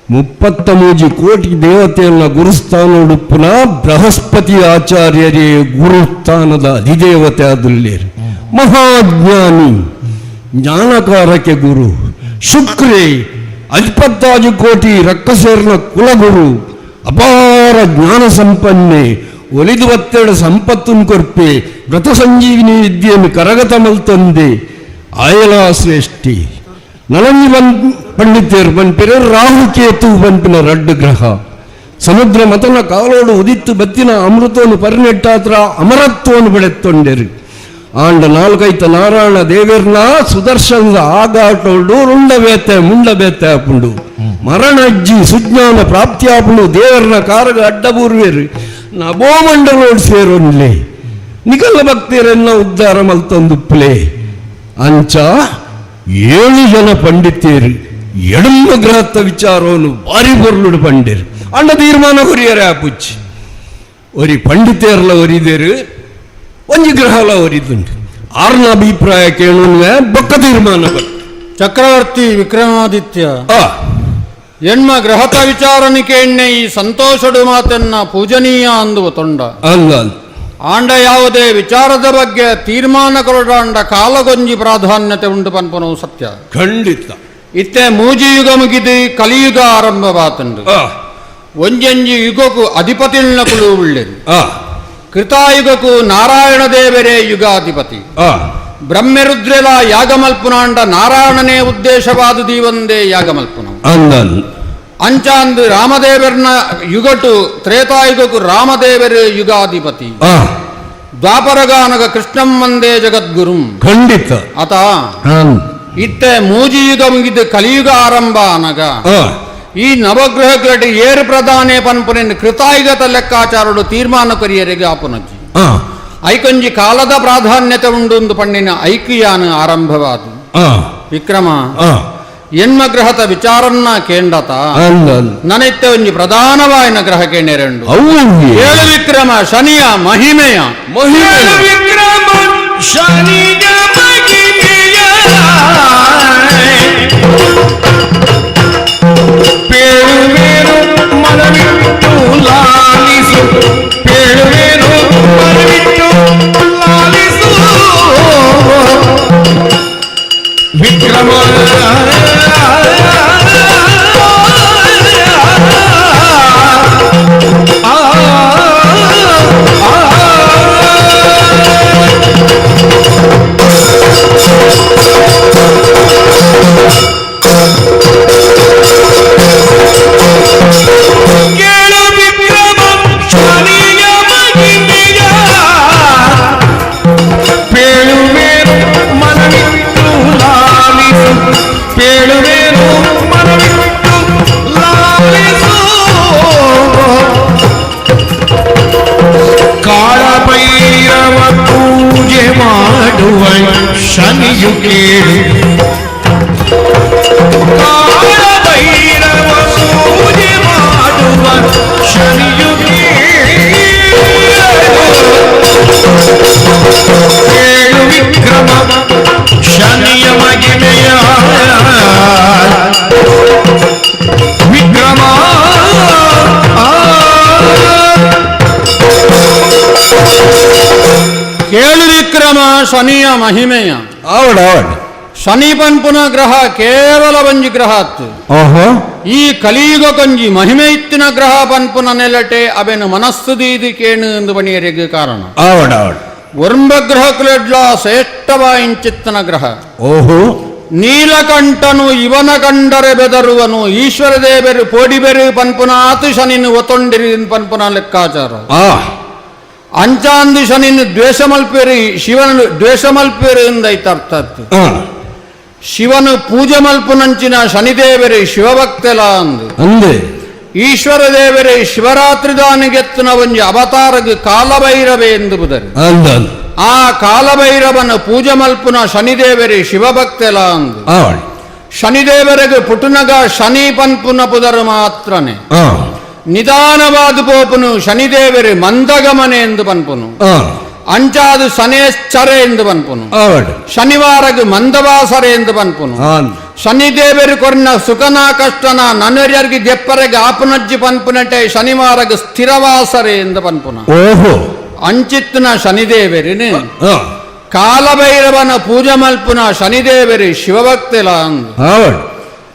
33 ಕೋಟಿ ದೇವತೆಯನ್ನ ಗುರುಸ್ಥಾನೋಡುಪ್ಪುನ ಬೃಹಸ್ಪತಿ ಆಚಾರ್ಯರೇ ಗುರುಸ್ಥಾನದ ಅಧಿದೇವತೆ ಆದುಲ್ಲೇರು. ಮಹಾಜ್ಞಾನಿ ಜ್ಞಾನಕಾರಕ್ಕೆ ಗುರು. ಶುಕ್ರೇ 25 ಕೋಟಿ ರಕ್ಕಸೇರ್ನ ಕುಲಗುರು ಅಪಾರ ಜ್ಞಾನ ಸಂಪನ್ನೆ ಒಲಿದು ಬತ್ತೆರಡು ಸಂಪತ್ತುನ್ ಕೊರ್ಪೆ ವ್ರತ ಸಂಜೀವಿನಿ ವಿದ್ಯೆಯನ್ನು ಕರಗತ ಮಲ್ತಂದೆ ಆಯಲಾ ಶ್ರೇಷ್ಠಿ. ನಲಂಜಿ ಬನ್ ಪಂಡಿತೇರು ಬನ್ಪಿರ ರಾಹುಕೇತು ಬನ್ಪಿನ ರಡ್ಡು ಗ್ರಹ ಸಮುದ್ರ ಮತನ ಕಾಲೋಡು ಉದಿತ್ತು ಬತ್ತಿನ ಅಮೃತವನ್ನು ಪರಿನೆಟ್ಟಾತ್ರ ಅಮರತ್ವವನ್ನು ಬೆಳೆತ್ತೊಂಡೆರು. ಆಂಡ ನಾಲ್ಕೈತ ನಾರಾಯಣ ದೇವೇರ್ನ ಸುದರ್ಶನದ ಆಗಾಟೋಡು ರುಂಡ ಬೇತೆ ಮುಂಡ ಬೇತೆ ಆಪುಂಡು ಮರಣಜ್ಜಿ ಸುಜ್ಞಾನ ಪ್ರಾಪ್ತಿಯಾಪುಂಡು ದೇವರ್ನ ಕಾರಗ ಅಡ್ಡಬೂರ್ವೇರು ನಭೋಮಂಡಲೋಡ್ ಸೇರೊನ್ಲೆ ನಿಕಲ ಭಕ್ತಿಯರೆನ್ನ ಉದ್ಧಾರ ಮಲ್ತೊಂದುಪ್ಲೆ. ಅಂಚ 7 ಜನ ಪಂಡಿತೇರು ಎಡಮ್ಮ ಗ್ರಹತ್ತ ವಿಚಾರವನ್ನು ಬಾರಿ ಬೊರ್ಲುಡು ಪಂಡೇರು ಅಂಡ ತೀರ್ಮಾನ ಕೊರಿಯರೆ ಆಪುಚ್ಚಿ ಒರಿ ಪಂಡಿತೇರ್ಲ ಒರಿದೇರು ಒಂಜಿ ಗ್ರಹಲ ಒರಿದುಂಡು ಆರ್ನ ಅಭಿಪ್ರಾಯ ಕೇಳುವೆ ಬೊಕ್ಕ ತೀರ್ಮಾನ ಬರ್ ಚಕ್ರವರ್ತಿ ವಿಕ್ರಮಾದಿತ್ಯ ಆ ಎಣ್ಮ ಗ್ರಹತ ವಿಚಾರನಿಕೆ ಎಣ್ಣೆ ಈ ಸಂತೋಷಡು ಮಾತನ್ನ ಪೂಜನೀಯ ಅಂದುವ ತೊಂಡ ಅಲ್ಲ ಆಂಡ ಯಾವುದೇ ವಿಚಾರದ ಬಗ್ಗೆ ತೀರ್ಮಾನ ಕೊರಡಾಂಡ ಕಾಲಗೊಂಜಿ ಪ್ರಾಧಾನ್ಯತೆ ಉಂಟು ಪನ್ಪನವು ಸತ್ಯ. ಖಂಡಿತ. ಇತ್ತೆ ಮೂಜಿಯುಗ ಮುಗಿದು ಕಲಿಯುಗ ಆರಂಭವಾತುಂಡು. ಆ ಒಂಜೊಂಜಿ ಯುಗಕ್ಕೂ ಅಧಿಪತಿಳ್ನಕುಲು ಉಳ್ಳೇರು. ಆ ಕೃತಾಯುಗಕ್ಕೂ ನಾರಾಯಣ ದೇವರೇ ಯುಗಾಧಿಪತಿ. ಆ ಬ್ರಹ್ಮರುದ್ರೆಲ ಯಾಗಮಲ್ಪುನಾಂಡ ನಾರಾಯಣನೇ ಉದ್ದೇಶವಾದ ದೀವಂದೇ ಯಾಗಮಲ್ಪುನ. ಅಲ್ಲ ಅಂಚಾಂದು ರಾಮದೇವರ್ನ ಯುಗಟು ತ್ರೇತಾಯುಗಕ್ಕೂ ರಾಮದೇವರೇ ಯುಗಾಧಿಪತಿ. ಆ ದ್ವಾಪರಗಾನಗ ಕೃಷ್ಣಂ ವಂದೇ ಜಗದ್ಗುರುಂ. ಖಂಡಿತ. ಅತ ಇತ್ತೆ ಮೂಜಿಯುಗ ಮುಗಿದು ಕಲಿಯುಗ ಆರಂಭ ಅನಗ ಆ ಈ ನವಗ್ರಹಗಳ ಏರು ಪ್ರಧಾನೆ ಪನ್ಪುನೆನ್ ಕೃತಾಯುಗತ ಲೆಕ್ಕಾಚಾರಡು ತೀರ್ಮಾನ ಕೊರಿಯರಿಗೆ ಆಪುನಜ್ಜಿ. ಆ ಐಕೊಂಜಿ ಕಾಲದ ಪ್ರಾಧಾನ್ಯತೆ ಉಂಡು ಪಣ್ಣಿನ ಐಕ್ಯಾನ ಆರಂಭವಾದು. ಆ ವಿಕ್ರಮ ಆ ಎನ್ಮ ಗ್ರಹದ ವಿಚಾರನ್ನ ಕೇಂಡತ ಅಲ್ಲ ನನೈತ್ತೆ ಒಂಜಿ ಪ್ರಧಾನವಾಯಿನ ಗ್ರಹ ಕೇಂಡರೆಂಡು ಅವು ಏಳು ವಿಕ್ರಮ ಶನಿಯ ಮಹಿಮೆಯ ಮಹಿಮೆ ವಿಕ್ರಮ ಶನಿಯ ಮಹಿಮೆಯ ಪೇಳುವೇನು ಮನವಿಟ್ಟು ಲಾಲಿಸು, ಪೇಳುವೇನು ಮನವಿಟ್ಟು ಲಾಲಿಸು ವಿಕ್ರಮ. ಆ ಕೇಳು ವಿಕ್ರಮ ಶನಿಯ ಮಹಿಮೆಯ ಪೇಳುವೇನು ಮನವಿಟ್ಟು ಲಾಲಿಸು, ಪೇಳುವೇನು ಮನವಿಟ್ಟು ಲಾಲಿಸು. ಕಾಳಭೈರವ ಪೂಜೆ ಮಾಡುವ ಶನಿಯು ಕೇಳು, ಕಾಳಭೈರವ ಪೂಜೆ ಮಾಡುವ ಶನಿಯು ಕೇಳು. ಕೇಳು ವಿಕ್ರಮ ಶನಿಯ ಮಹಿಮೆಯ ವಿಕ್ರಮ. ಕೇಳು ವಿಕ್ರಮ ಶನಿಯ ಮಹಿಮೆಯ. ಆವಡ ಆವಡ. ಶನಿ ಪನ್ಪುನ ಗ್ರಹ ಕೇವಲ ಒಂಜಿ ಗ್ರಹ ಅತ್ತು. ಓಹೋ. ಈ ಕಲಿಯುಗ ಕೊಂಜಿ ಮಹಿಮೆ ಇತ್ತಿನ ಗ್ರಹ ಪನ್ಪುನ ನೆಲಟೆ ಅವೆನು ಮನಸ್ಸು ದೀದಿ ಕೇಣು ಎಂದು ಬಣಿಯರಿಗೆ ಕಾರಣ. ಆವಡ ಆವಡ. ಒರ್ಂಬ ಗ್ರಹಕ್ಲೆಡ್ಲ ಶ್ರೇಷ್ಠವಾಯಿಂಚಿತ್ತನ ಗ್ರಹ. ಓಹೋ. ನೀಲಕಂಠನು ಇವನ ಕಂಡರೆ ಬೆದರುವನು, ಈಶ್ವರ ದೇವರು ಪೋಡಿಬೆರು ಪನ್ಪುನಾತು ಶನಿನು ಒತ್ತೊಂಡಿರಿ ಪನ್ಪುನ ಲೆಕ್ಕಾಚಾರ. ಆ ಅಂಚಾಂದು ಶನಿನು ದ್ವೇಷಮಲ್ಪೇರಿ, ಶಿವನು ದ್ವೇಷಮಲ್ಪೇರಿ ಎಂದೈತ ಅರ್ಥತ್ತು. ಆ ಶಿವನು ಪೂಜೆ ಮಲ್ಪುನಂಚಿನ ಶನಿದೇವರೇ ಶಿವಭಕ್ತೆಲ ಅಂದು. ಅಂದೆ. ಈಶ್ವರ ದೇವರೇ ಶಿವರಾತ್ರಿ ದಾನಿಗೆತ್ತುನ ಒಂಜಿ ಅವತಾರಗ್ ಕಾಲಭೈರವೇ ಎಂದು ಬುದರು. ಅಲ್ಲ ಆ ಕಾಲಭೈರವನ ಪೂಜೆ ಮಲ್ಪುನ ಶನಿದೇವರೇ ಶಿವಭಕ್ತೆಲ ಅಂದು. ಆವಡ. ಶನಿದೇವರಿಗೆ ಪುಟುನಗ ಶನಿ ಪನ್ಪುನ ಪುದರು ಮಾತ್ರನೇ. ಆ ನಿಧಾನವಾದ ಪೋಪುನು ಶನಿದೇವರೇ ಮಂದಗಮನೆ ಎಂದು ಪನ್ಪುನು. ಆ ಅಂಚಾದು ಶನೇಶ್ಚರೆ ಎಂದು ಪನ್ಪುನು. ಆವಡ. ಶನಿವಾರಗ್ ಮಂದವಾಸರೆ ಎಂದು ಪನ್ಪುನು. ಆನ್. ಶನಿದೇವರು ಕೊರ್ನ ಸುಖನ ಕಷ್ಟನ ನನ್ನರ್ಯರ್ಗೆ ಗೆಪ್ಪರೆಗೆ ಆಪನಜ್ಜಿ ಪನ್ಪುನಟೆ ಶನಿವಾರಗ್ ಸ್ಥಿರವಾಸರೆ ಎಂದು ಪನ್ಪುನ. ಓಹೋ. ಅಂಚಿತ್ತನ ಶನಿದೇವರಿನ ಆ ಕಾಲಭೈರವನ ಪೂಜೆ ಮಲ್ಪುನ ಶನಿದೇವರಿ ಶಿವಭಕ್ತಿಲ ಅಂದು. ಆವಡ.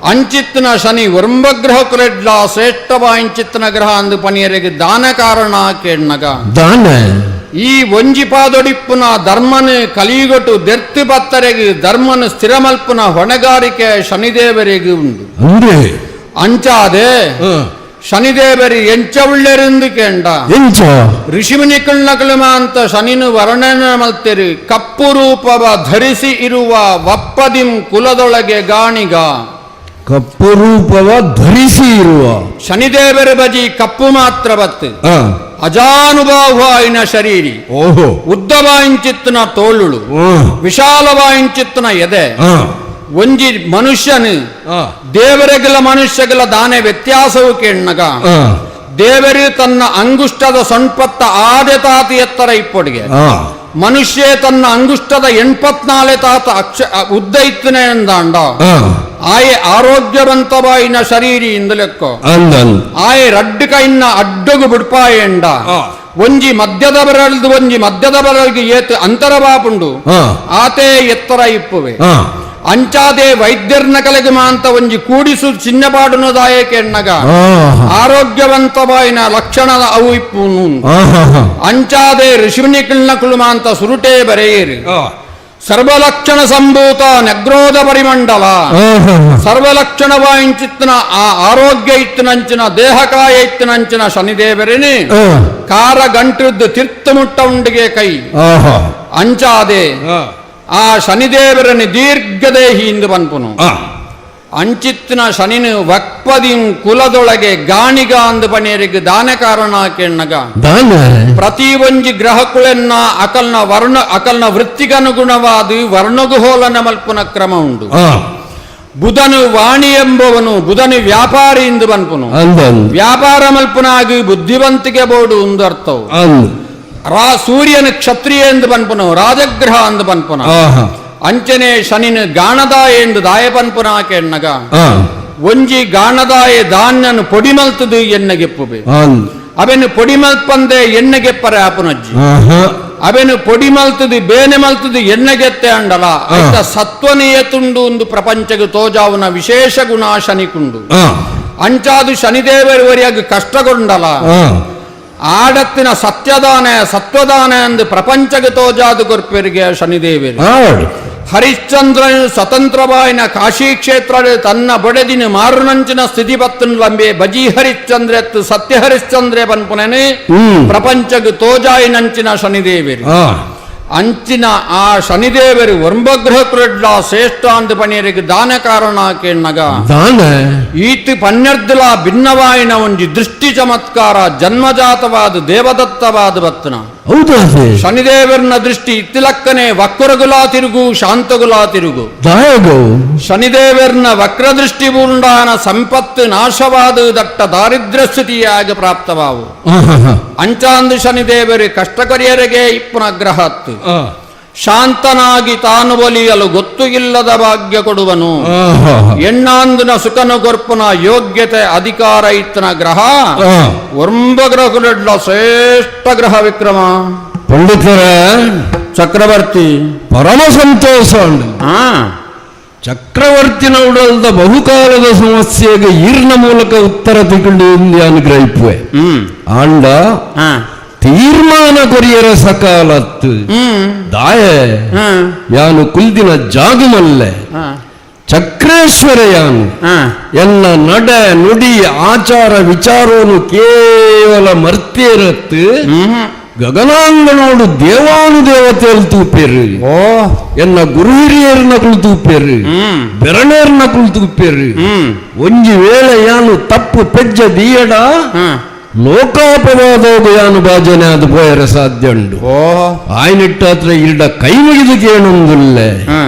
ಅಂಚಿತ್ತನ ಶನಿ ವರ್ಂಬಗ್ರಹ ಕುಲೆಡ್ಲ ಶ್ರೇಷ್ಠವ ಇಂಚಿತ್ತನ ಗ್ರಹ ಅಂದು ಪನಿಯರಿಗೆ ದಾನ ಕಾರಣ ಕೇಳ್ನಗ. ದಾನ. ಈ ಒಂಜಿ ಪಾದೊಡಿಪ್ಪುನ ಧರ್ಮನ ಕಲಿಯುಗಟು ದೆರ್ತಿ ಪತ್ತರೆಗೆ ಧರ್ಮನ ಸ್ಥಿರಮಲ್ಪುನ ಹೊಣೆಗಾರಿಕೆ ಶನಿದೇವರಿಗೆ ಉಂಡು. ಅಂದೆ. ಅಂಚಾದೆ ಆ ಶನಿದೇವರಿ ಎಂಚ ಉಳ್ಳೆರೆಂದು ಕೇಂಡ. ಎಂಚ. ಋಷಿಮುನಿಕಳ್ನಕಳುಮ ಅಂತ ಶನಿನು ವರ್ಣನೆ ಮಲ್ತಿರು ಕಪ್ಪು ರೂಪವ ಧರಿಸಿ ಇರುವ ವಪ್ಪದಿಂ ಕುಲದೊಳಗೆ ಗಾಣಿಗ. ಕಪ್ಪು ರೂಪವ ಧರಿಸಿ ಇರುವ ಶನಿದೇವರ ಬಜಿ ಕಪ್ಪು ಮಾತ್ರ ಬತ್ತು. ಆ ಅಜಾನುಬಾಹುವಾಯಿನ ಶರೀರಿ. ಓಹೋ. ಉದ್ದವಾಯಿಂಚಿತ್ತನ ತೋಳುಳು. ಆ ವಿಶಾಲವಾಯಿಂಚಿತ್ತನ ಎದೆ. ಆ ಒಂಜಿ ಮನುಷ್ಯನು ದೇವರೆಗಲ ಮನುಷ್ಯಗಳ ದಾನೆ ವ್ಯತ್ಯಾಸವು ಕೇಣ್ಣಗ ದೇವರು ತನ್ನ ಅಂಗುಷ್ಟದ ಸೊಂಪತ್ತ ಆದೆ ತಾತಿ ಎತ್ತರ ಇಪ್ಪೊಡಿಗೆ ಮನುಷ್ಯ ತನ್ನ ಅಂಗುಷ್ಟದ 84 ತಾತ ಅಕ್ಷ ಉದ್ದ ಇತ್ತನೆ ಎಂದಾಂಡ ಆಯೆ ಆರೋಗ್ಯವಂತವಾಯಿನ ಶರೀರಿ ಇಂದು ಲೆಕ್ಕೋ ಆಯೆ ರಡ್ಡು ಕೈನ್ನ ಅಡ್ಡಗು ಬಿಡ್ಪಾಯೆಂಡ ಒಂಜಿ ಮಧ್ಯದ ಬರಲ್ದು ಒಂಜಿ ಮಧ್ಯದ ಬರಲ್ಗೆ ಏತ್ ಅಂತರಬಾಪುಂಡು ಆತೇ ಎತ್ತರ ಇಪ್ಪುವೆ ಅಂಚಾದೆ ವೈದ್ಯರ್ನ ಕಲೆಗೆ ಮಾಂತ ಒಂಜಿ ಕೂಡಿಸು ಚಿನ್ನಪಾಡುನದಾಯೆ ಕೆಣ್ಣಗ ಆರೋಗ್ಯವಂತವಾಯಿನ ಲಕ್ಷಣದ ಅವು ಇಪ್ಪುನು ಅಂಚಾದೆ ಋಷಿಮುನಿ ಕಿಳ್ನಕುಳು ಮಾಂತ ಸುರುಟೇ ಬರೆಯಿರಿ ಸರ್ವಲಕ್ಷಣ ಸಂಭೂತ ನಗ್ರೋಧ ಪರಿಮಂಡಲ ಸರ್ವಲಕ್ಷಣವಾಯಿಂಚಿತ್ತನ ಆ ಆರೋಗ್ಯ ಇತ್ತನಂಚಿನ ದೇಹಕಾಯ ಇತ್ತನಂಚಿನ ಶನಿದೇವರಿನಿ ಕಾರ ಗಂಟದ್ದು ತೀರ್ಥ ಮುಟ್ಟ ಉಂಡಿಗೆ ಕೈ ಅಂಚಾದೆ ಆ ಶನಿದೇವರನಿ ದೀರ್ಘದೇಹಿ ಇಂದು ಪನ್ಪುನು ಅಂಚಿತ್ತಿನ ಶನಿನು ವಕ್ಪದಿಂ ಕುಲದೊಳಗೆ ಗಾಣಿಗ ಅಂದು ಪಣಿಯರಿಗೆ ದಾನ ಕಾರಣ ಕೆಣ್ಣಗ ಪ್ರತಿ ಒಂಜಿ ಗ್ರಹಕುಳೆನ್ನ ಅಕಲ್ನ ವರ್ಣ ಅಕಲ್ನ ವೃತ್ತಿಗನುಗುಣವಾದ ವರ್ಣಗು ಹೋಲನ ಮಲ್ಪುನ ಕ್ರಮ ಉಂಡು. ಬುಧನು ವಾಣಿ ಎಂಬವನು ಬುಧನು ವ್ಯಾಪಾರಿ ಎಂದು ಪನ್ಪುನು ವ್ಯಾಪಾರ ಮಲ್ಪುನಾಗಿ ಬುದ್ಧಿವಂತಿಕೆ ಬೋಡು ಒಂದು ಅರ್ಥವು. ಸೂರ್ಯನ ಕ್ಷತ್ರಿಯ ಎಂದು ಪನ್ಪುನು ರಾಜಗ್ರಹ ಅಂದು ಪನ್ಪುನ ಅಂಚನೆ ಶನಿನ ಗಾಣದಾಯ ಎಂದು ದಾಯ ಪನ್ಪುನ ಕೆಣ್ಣಗ ಒಂಜಿ ಗಾಣದಾಯ ಧಾನ್ಯನು ಪೊಡಿಮಲ್ತದು ಎಣ್ಣೆಗೆಪ್ಪುವೆ ಅವೆನು ಪೊಡಿಮಲ್ಪಂದೆ ಎಣ್ಣೆಗೆಪ್ಪರೆ ಆಪುನಜ್ಜಿ ಅವೆನು ಪೊಡಿಮಲ್ತದು ಬೇನೆ ಮಲ್ತದು ಎಣ್ಣೆಗೆತ್ತೆ ಅಂಡಲ ಐತ ಸತ್ವನಿಯತುಂಡು ಒಂದು ಪ್ರಪಂಚಕ್ಕೆ ತೋಜಾವುನ ವಿಶೇಷ ಗುಣ ಶನಿಕುಂಡು ಅಂಚಾದು ಶನಿದೇವರು ವರಿಯಾಗಿ ಕಷ್ಟಗೊಂಡಲ ಆಡತ್ತಿನ ಸತ್ಯದಾನ ಸತ್ವದಾನ ಎಂದು ಪ್ರಪಂಚಕ್ಕೆ ತೋಜಾದು ಕೊರ್ಪೆರಿಗೆ ಶನಿದೇವರು. ಹರಿಶ್ಚಂದ್ರನು ಸ್ವತಂತ್ರವಾಯಿನ ಕಾಶಿ ಕ್ಷೇತ್ರ ತನ್ನ ಬೊಡೆದಿನ ಮಾರುನಂಚಿನ ಸ್ಥಿತಿ ಪತ್ತನ್ ಲಂಬೆ ಬಜಿ ಹರಿಶ್ಚಂದ್ರ ಸತ್ಯ ಹರಿಶ್ಚಂದ್ರೆ ಪನ್ಪುನನೆ ಪ್ರಪಂಚಕ್ಕೆ ತೋಜಾಯಿನಂಚಿನ ಶನಿದೇವರು. ಅಂಚಿನ ಆ ಶನಿದೇವರು ಒಂಬಗ್ರಹ ಶ್ರೇಷ್ಠ ಅಂದು ಪಣಿಯರಿಗೆ ದಾನ ಕಾರಣ ಕೇಣ್ಣಗ ಈತ ಪನ್ನೆರ್ದಲ ಭಿನ್ನವಾಯಿನ ಒಂಜಿ ದೃಷ್ಟಿ ಚಮತ್ಕಾರ ಜನ್ಮಜಾತವಾದ ದೇವದತ್ತವಾದ ಬತ್ತನ ಶನಿದೇವರನ ದೃಷ್ಟಿ ಇತ್ತಿಲಕ್ಕನೆ ವಕ್ರಗುಲಾ ತಿರುಗು ಶಾಂತಗುಲಾ ತಿರುಗು ಶನಿದೇವರನ ವಕ್ರದೃಷ್ಟಿ ಪೂರ್ಣಾನ ಸಂಪತ್ತು ನಾಶವಾದ ದಟ್ಟ ದಾರಿದ್ರ್ಯ ಸ್ಥಿತಿಯಾಗಿ ಪ್ರಾಪ್ತವಾವು. ಅಂಚಾಂದು ಶನಿದೇವರು ಕಷ್ಟಕರಿಯರಿಗೆ ಇಪ್ಪುನ ಗ್ರಹತ್ತು ಶಾಂತನಾಗಿ ತಾನು ಒಲಿಯಲು ಗೊತ್ತು ಇಲ್ಲದ ಭಾಗ್ಯ ಕೊಡುವನು ಎಣ್ಣಾಂದಿನ ಸುಖನು ಕೊರ್ಪುನ ಯೋಗ್ಯತೆ ಅಧಿಕಾರ ಇತ್ತನ ಗ್ರಹ ಒಂಬ ಗ್ರಹಗಳೆಲ್ಲ ಶ್ರೇಷ್ಠ ಗ್ರಹ ವಿಕ್ರಮ ಪಂಡಿತರ ಚಕ್ರವರ್ತಿ ಪರಮ ಸಂತೋಷ. ಚಕ್ರವರ್ತಿನ ಉಡಲ್ದ ಬಹುಕಾಲದ ಸಮಸ್ಯೆಗೆ ಈರ್ನ ಮೂಲಕ ಉತ್ತರ ತಿಕೊಂಡು ಅನುಗ್ರಹಿಪುವೆ ಆಂಡ ತೀರ್ಮಾನ ಕೊರಿಯರ ಸಕಾಲತ್ತು ದಾಯೆ ಯಾನು ಕುಲ್ದಿನ ಜಾಗುಮಲ್ಲೆ ಚಕ್ರೇಶ್ವರ ಯಾನು ಎನ್ನ ನಡೆ ನುಡಿ ಆಚಾರ ವಿಚಾರೋನು ಕೇವಲ ಮರ್ತಿರತ್ತು ಗಗನಾಂಗನೋಡು ದೇವಾನುದೇವತೆಯಲ್ಲಿ ತೂಪೇರು ಎನ್ನ ಗುರು ಹಿರಿಯರ್ನ ಕುಳು ತೂಪೇರು ಬೆರಣೇರ್ನ ಕುಳು ತೂಪೇರು ಒಂಜಿ ವೇಳೆ ಯಾನು ತಪ್ಪು ಪೆಜ್ಜ ದೀಯಡ ಲೋಕಾಪವಾದೋಗು ಯಾನು ಬಾಜನೆ ಅದು ಪೋಯರ ಸಾಧ್ಯ ಉಂಡು ಆಯ್ನಿಟ್ಟಾತ್ರ ಇಲ್ಡ ಕೈ ಮುಗಿದು ಕೇಣೊಂದುಲ್ಲೆ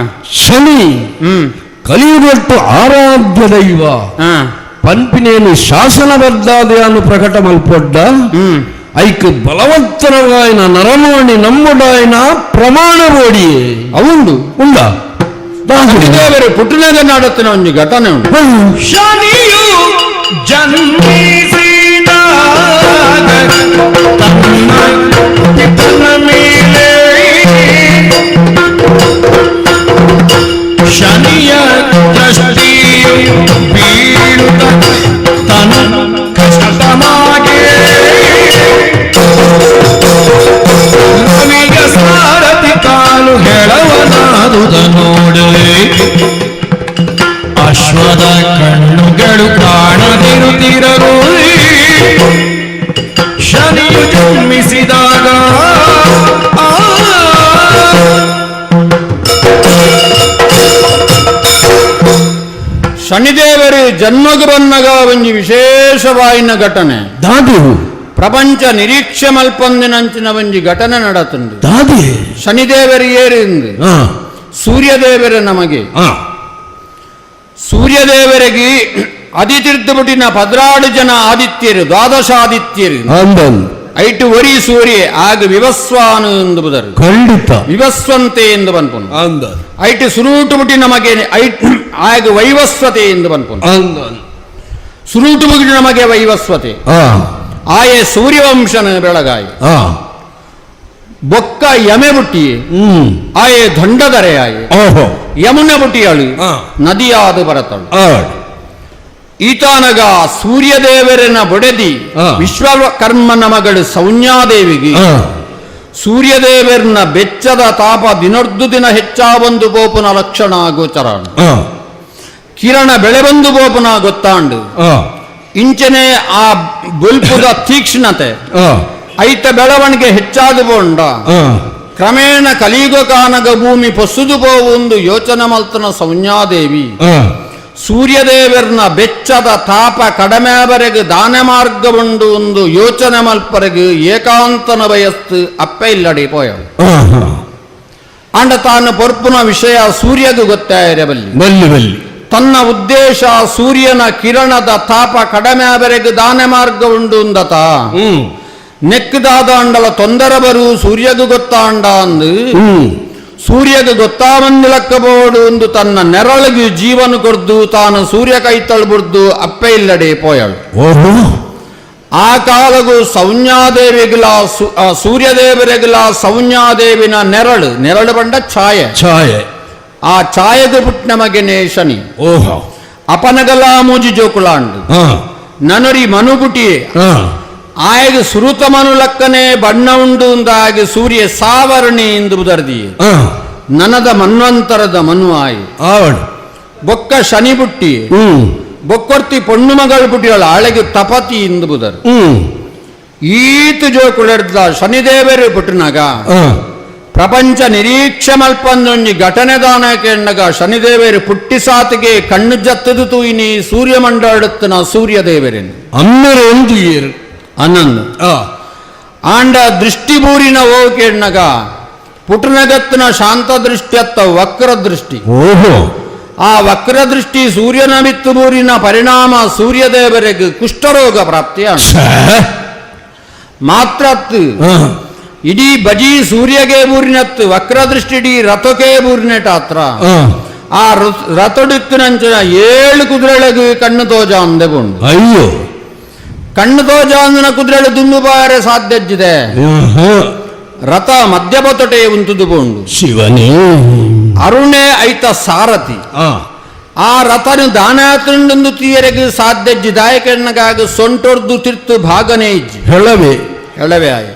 ಶನಿ ಕಲಿಯುಗಟ್ಟು ಆರಾಧ್ಯ ದೈವ ಪಂಪಿನೇನು ಶಾಸನಬದ್ಧಾದ ಯಾನು ಪ್ರಕಟ ಮಲ್ಪೊಡ್ಡ ಐಕ್ ಬಲವತ್ತರವಾಯನ ನರಮೋಣಿ ನಮ್ಮುಡಾಯನ ಪ್ರಮಾಣ ಬೋಡಿಯೇ ಅವುಂಡು ಉಂಡ ಶನಿದೇವರು ಪುಟ್ಟನದ ನಾಡತ್ತಿನ ಒಂದು ಘಟನೆ ಉಂಟು. ಶನಿಯು ಜನ್ಮಿಸಿದಾಗ ತನ್ನ ಪಿತನ ಮೇಲೆ ಶನಿಯ ದೃಷ್ಟಿಯು ಬೀಳುತ್ತ ತನ್ನ ಕಷ್ಟಮಾಗೆ ರವಿಯ ಸಾರಥಿ ಕಾಲು ಹೆಳವನಾದುದ ನೋಡು ಅಶ್ವದ ಕಣ್ಣುಗಳು ಕಾಣದಿರುತ್ತಿರಲು ಶನಿಯು ಜನ್ಮಿಸಿದಾಗ ಶನಿದೇವರು ಜನ್ಮಗು ಬನ್ನಗ ಒಂಜಿ ವಿಶೇಷವಾಯಿನ ಘಟನೆ ದಾದಿ ಪ್ರಪಂಚ ನಿರೀಕ್ಷೆ ಮಲ್ಪೊಂದಿನಂಚಿನ ಒಂಜಿ ಘಟನೆ ನಡತುಂಡು. ದಾದಿ ಶನಿದೇವರು ಏರಿಂದು ಸೂರ್ಯದೇವರು ನಮಗೆ ಸೂರ್ಯದೇವರಿಗೆ ಅದಿತಿರ್ದುಬಿಟ್ಟಿನ 16 ಜನ ಆದಿತ್ಯರು, ದ್ವಾದಶ ಆದಿತ್ಯರು. ಐಟು ಒರಿ ಸೂರ್ಯ ಆಗ ವಿವಸ್ವಾನು ಎಂದು ಬುದರು. ಖಂಡಿತ ವಿವಸ್ವಂತೆ ಎಂದು ಬನ್ಪುನು. ಐಟು ಸುರೂಟು ಬಿಟ್ಟಿ ನಮಗೆ ಆಗ ವೈವಸ್ವತೆ ಎಂದು ಬನ್ಪುನು. ಸುರೂಟು ಬಿಟ್ಟು ನಮಗೆ ವೈವಸ್ವತೆ. ಆಯೆ ಸೂರ್ಯವಂಶನ ಬೆಳಗಾಯಿ. ಬೊಕ್ಕ ಯಮೆ ಬುಟ್ಟಿ ಆಯೆ ದಂಡದರೆ ಆಯೆ ಯಮುನ ಬುಟ್ಟಿಯಾಳು ನದಿಯಾದ ಬರತಳು. ಈತಾನಗ ಸೂರ್ಯದೇವರನ ಬೊಡೆದಿ ವಿಶ್ವಕರ್ಮನ ಮಗಳು ಸೌನ್ಯಾದೇವಿಗೆ ಸೂರ್ಯದೇವರನ ಬೆಚ್ಚದ ತಾಪ ದಿನರ್ದು ದಿನ ಹೆಚ್ಚಾಬಂದು ಗೋಪುನ ಲಕ್ಷಣ ಗೋಚರ, ಕಿರಣ ಬೆಳೆಬಂದು ಗೋಪುನ ಗೊತ್ತಾಂಡು. ಇಂಚನೆ ಆ ಬುಲ್ಪುದ ತೀಕ್ಷ್ಣತೆ ಐತ ಬೆಳವಣಿಗೆ ಹೆಚ್ಚಾದ ಬೋಂಡ ಕ್ರಮೇಣ ಕಲಿಯುಗ ಕಾನಗ ಭೂಮಿ ಪೊಸುದು ಪೋವುಂದು ಯೋಚನೆ ಮಲ್ತನ ಸೌನ್ಯಾದೇವಿ ಸೂರ್ಯದೇವರನ ಬೆಚ್ಚದ ತಾಪ ಕಡಮೆವರೆಗೆ ದಾನ ಮಾರ್ಗವುಂಡು ಒಂದು ಯೋಚನೆ ಮಲ್ಪರೆಗೆ ಏಕಾಂತನ ಬಯಸ್ತು ಅಪ್ಪೆ ಇಲ್ಲಡಿ ಪೋಯಳು. ಅಂಡ ತಾನು ಪೊರ್ಪುನ ವಿಷಯ ಸೂರ್ಯಗೂ ಗೊತ್ತಾಯಿರಬಲ್ಲಿ ಬಲ್ಲಿ ಬಲ್ಲಿ ತನ್ನ ಉದ್ದೇಶ ಸೂರ್ಯನ ಕಿರಣದ ತಾಪ ಕಡಮೆವರೆಗೆ ದಾನ ಮಾರ್ಗ ಉಂಡು ಉಂದತ ನೆಕ್ಕದಾದ ಅಂಡಲ ತೊಂದರೆ ಬರು ಸೂರ್ಯಗೂ ಗೊತ್ತಾಂಡ ಅಂದು ಸೂರ್ಯಗೆ ಗೊತ್ತಾವಂದಿಲಕ್ಕಬೋಡು ಒಂದು ತನ್ನ ನೆರಳಿಗೆ ಜೀವನ ಕೊಡ್ದು ತಾನು ಸೂರ್ಯ ಕೈ ತಳ್ಬುಡ್ದು ಅಪ್ಪೆ ಇಲ್ಲಡೆ ಪೋಯಳು. ಆ ಕಾಲಗೂ ಸೌನ್ಯಾದೇವಿಗಳ ಸೂರ್ಯದೇವರಿಗಳ ಸೌನ್ಯಾದೇವಿನ ನೆರಳು, ನೆರಳು ಬಂಡ ಛಾಯೆ, ಛಾಯೆ, ಆ ಛಾಯೆಗೆ ಪುಟ್ಟ ಮಗನೇ ಶನಿ. ಓಹೋ ಅಪನಗಲ ಮೂಜಿ ಜೋಕುಲಾಂಡು ನನರಿ ಮನುಬುಟಿ ಆಯಗ ಸುರುತ ಮನು ಲಕ್ಕನೆ ಬಣ್ಣ ಉಂಡು ಉಂದಾಗಿ ಸೂರ್ಯ ಸಾವರ್ಣಿ ಎಂದು ಬುದರ್ದಿ ನನದ ಮನ್ವಂತರದ ಮನು ಆಯಿ. ಬೊಕ್ಕ ಶನಿ ಬುಟ್ಟಿ ಬೊಕ್ಕೊರ್ತಿ ಪೊಣ್ಣು ಮಗಳು ಪುಟ್ಟಿಯಳ ಆಳೆಗೆ ತಪತಿ ಎಂದು ಬುದರು. ಈತು ಜೋಕುಳೆಡ್ದ ಶನಿದೇವರು ಪುಟ್ಟನಾಗ ಪ್ರಪಂಚ ನಿರೀಕ್ಷೆ ಮಲ್ಪಂದೊಂಜಿ ಘಟನೆ ದಾನ ಕೆಣ್ಣಗ ಶನಿದೇವರು ಪುಟ್ಟಿ ಸಾತಿಗೆ ಕಣ್ಣು ಜತ್ತದು ತೂಯಿನಿ ಸೂರ್ಯಮಂಡಲಡುತ್ತನ ಸೂರ್ಯದೇವರೇನು ಅಮ್ಮರು ಒಂದು ಏರು ಅನ್ನಂದು ಆಂಡ ದೃಷ್ಟಿಬೂರಿನ ಓಕೆಣ್ಣಗ ಪುಟನಗತ್ತಿನ ಶಾಂತ ದೃಷ್ಟಿ ಅತ್ತ ವಕ್ರ ದೃಷ್ಟಿ. ಓಹೋ ಆ ವಕ್ರ ದೃಷ್ಟಿ ಸೂರ್ಯನ ಮಿತ್ತುಬೂರಿನ ಪರಿಣಾಮ ಸೂರ್ಯದೇವರಿಗೆ ಕುಷ್ಠರೋಗ ಪ್ರಾಪ್ತಿಯ ಮಾತ್ರ ಇಡೀ ಬಜಿ ಸೂರ್ಯಗೆ ಬೂರಿನತ್ತು ವಕ್ರ ದೃಷ್ಟಿ ಇಡೀ ರಥಕ್ಕೆ ಬೂರಿನೆಟಾತ್ರ ಆ ರಥಡುತ್ತಿನಂಚಿನ 7 ಕುದುರೆಳೆಗೆ ಕಣ್ಣು ತೋಜ ಅಂದೆ ಬುಂಡು. ಅಯ್ಯೋ ಕಣ್ಣು ತೋಜಾಂದನ ಕುದುರೆಳು ದುಂಬು ಬಾರೆ ಸಾಧ್ಯಜ್ಜಿದೆ ರಥ ಮಧ್ಯಪತೊಟೆ ಉಂಟುದು ಬೋಂಡು. ಶಿವನೇ ಅರುಣೇ ಐತ ಸಾರಥಿ. ಆ ರಥನು ದಾನಾತುಂಡು ತೀಯರೆಗೆ ಸಾಧ್ಯಜ್ಜಿ ದಾಯಕಣ್ಣಗಾಗ ಸೊಂಟೊರ್ದು ತಿರ್ತು ಭಾಗನೇ ಇಜ್ಜಿ ಹೆಳವೆ ಹೆಳವೆ ಆಯೆ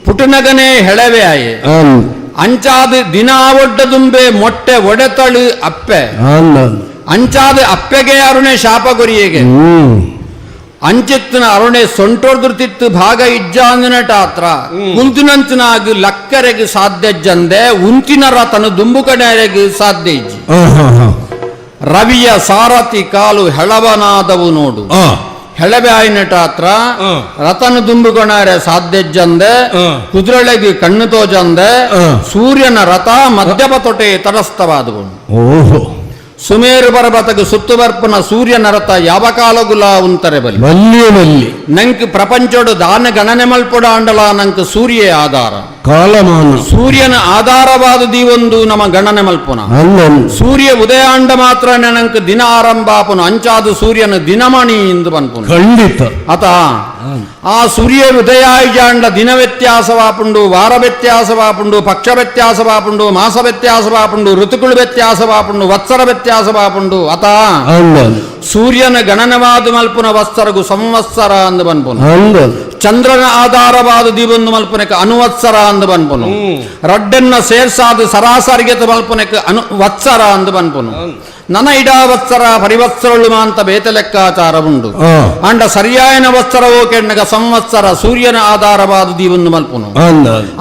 ಪುಟನಗನೇ ಹೆಳವೆ ಆಯೆ ಅಂಚಾದ ದಿನ ಒಡ್ಡ ದುಂಬೆ ಮೊಟ್ಟೆ ಒಡೆತಳು ಅಪ್ಪೆ ಅಂಚಾದ ಅಪ್ಪೆಗೆ ಅರುಣೆ ಶಾಪ ಗುರಿಯಗೆ ಅಂಚಿತ್ತಿನ ಅರುಣೆ ಸೊಂಟೊರ್ದುರ್ತಿತ್ತು ಭಾಗ ಇಜ್ಜಾಂದಿನಟಾತ್ರ ಕುಂತಿನಂಚಿನಾಗ ಲಕ್ಕರೆಗೆ ಸಾಧ್ಯ ಜಂದೆ ಉಂತಿನ ರಥನು ದುಂಬು ಕಡೆಗೆ ಸಾಧ್ಯ ಇಜ್ಜಿ. ರವಿಯ ಸಾರಥಿ ಕಾಲು ಹೆಳವನಾದವು ನೋಡು ಹೆಳವೆ ಆಯ್ನಟಾತ್ರ ರಥನು ದುಂಬುಕೊಣರೆ ಸಾಧ್ಯ ಜಂದೆ ಕುದುರೆಳೆಗೆ ಕಣ್ಣು ತೋಜಂದೆ ಸೂರ್ಯನ ರಥ ಮಧ್ಯಪತೊಟೆ ತಟಸ್ಥವಾದವು. ಓಹೋ ಸುಮೇರು ಪರ್ವತಕ್ಕೆ ಸುತ್ತು ಬರ್ಪನ ಸೂರ್ಯನ ರಥ ಯಾವ ಕಾಲಗುಲ ಉಂತರೆ ಬಲಿ ಬಲ್ಲಿಯ ಬಲ್ಲಿ ನಂಕ್ ಪ್ರಪಂಚೋಡು ದಾನ ಗಣನೆ ಮಲ್ಪೊಡ ಅಂಡಲ ನಂಕ್ ಸೂರ್ಯ ಆಧಾರ ಕಾಲಮಾನ ಸೂರ್ಯನ ಆಧಾರವಾದ ದೀವೊಂದು ನಮ್ಮ ಗಣನೆ ಮಲ್ಪುನ ಸೂರ್ಯ ಉದಯಾಂಡ ಮಾತ್ರ ನಂಕ್ ದಿನ ಆರಂಭಾಪುನ ಅಂಚಾದು ಸೂರ್ಯನ ದಿನಮಣಿ ಎಂದು ಬನ್ಪುನ ಖಂಡಿತ ಅತ ಆ ಸೂರ್ಯ ಉದಯಾಯಿಜಾಂಡ ದಿನ ವ್ಯತ್ಯಾಸವಾಪುಂಡು, ವಾರ ವ್ಯತ್ಯಾಸವಾಪುಂಡು, ಪಕ್ಷ ವ್ಯತ್ಯಾಸವಾಪುಂಡು, ಮಾಸ ವ್ಯತ್ಯಾಸವಾಪುಂಡು, ಋತುಗಳು ವ್ಯತ್ಯಾಸವಾಪುಂಡು, ವತ್ಸರ ವ್ಯತ್ಯಾಸವಾಪುಂಡು. ಅತ ಸೂರ್ಯನ ಗಣನವಾದ ಮಲ್ಪುನ ವತ್ಸರಗು ಸಂವತ್ಸರ ಅಂದು ಬನ್ಪುನ. ಚಂದ್ರನ ಆಧಾರವಾದ ದೀಪೊಂದು ಮಲ್ಪುನಕ್ಕೆ ಅನುವತ್ಸರ ಅಂದು ಬನ್ಪುನು. ರಡ್ಡನ್ನ ಸೇರ್ಸಾದ ಸರಾಸರಿಗೆ ಮಲ್ಪುನಕ್ಕೆ ಅನು ವತ್ಸರ ಅಂದು ಬನ್ಪುನು. ನನ ಇಡಾ ವತ್ಸರ ಪರಿವತ್ಸರಳು ಅಂತ ಬೇತ ಲೆಕ್ಕಾಚಾರ ಉಂಡು. ಅಂಡ ಸರಿಯಾಯನ ವತ್ಸರವೋ ಕೆಣ್ಣಗ ಸಂವತ್ಸರ ಸೂರ್ಯನ ಆಧಾರವಾದ ದೀವೊಂದು ಮಲ್ಪುನು.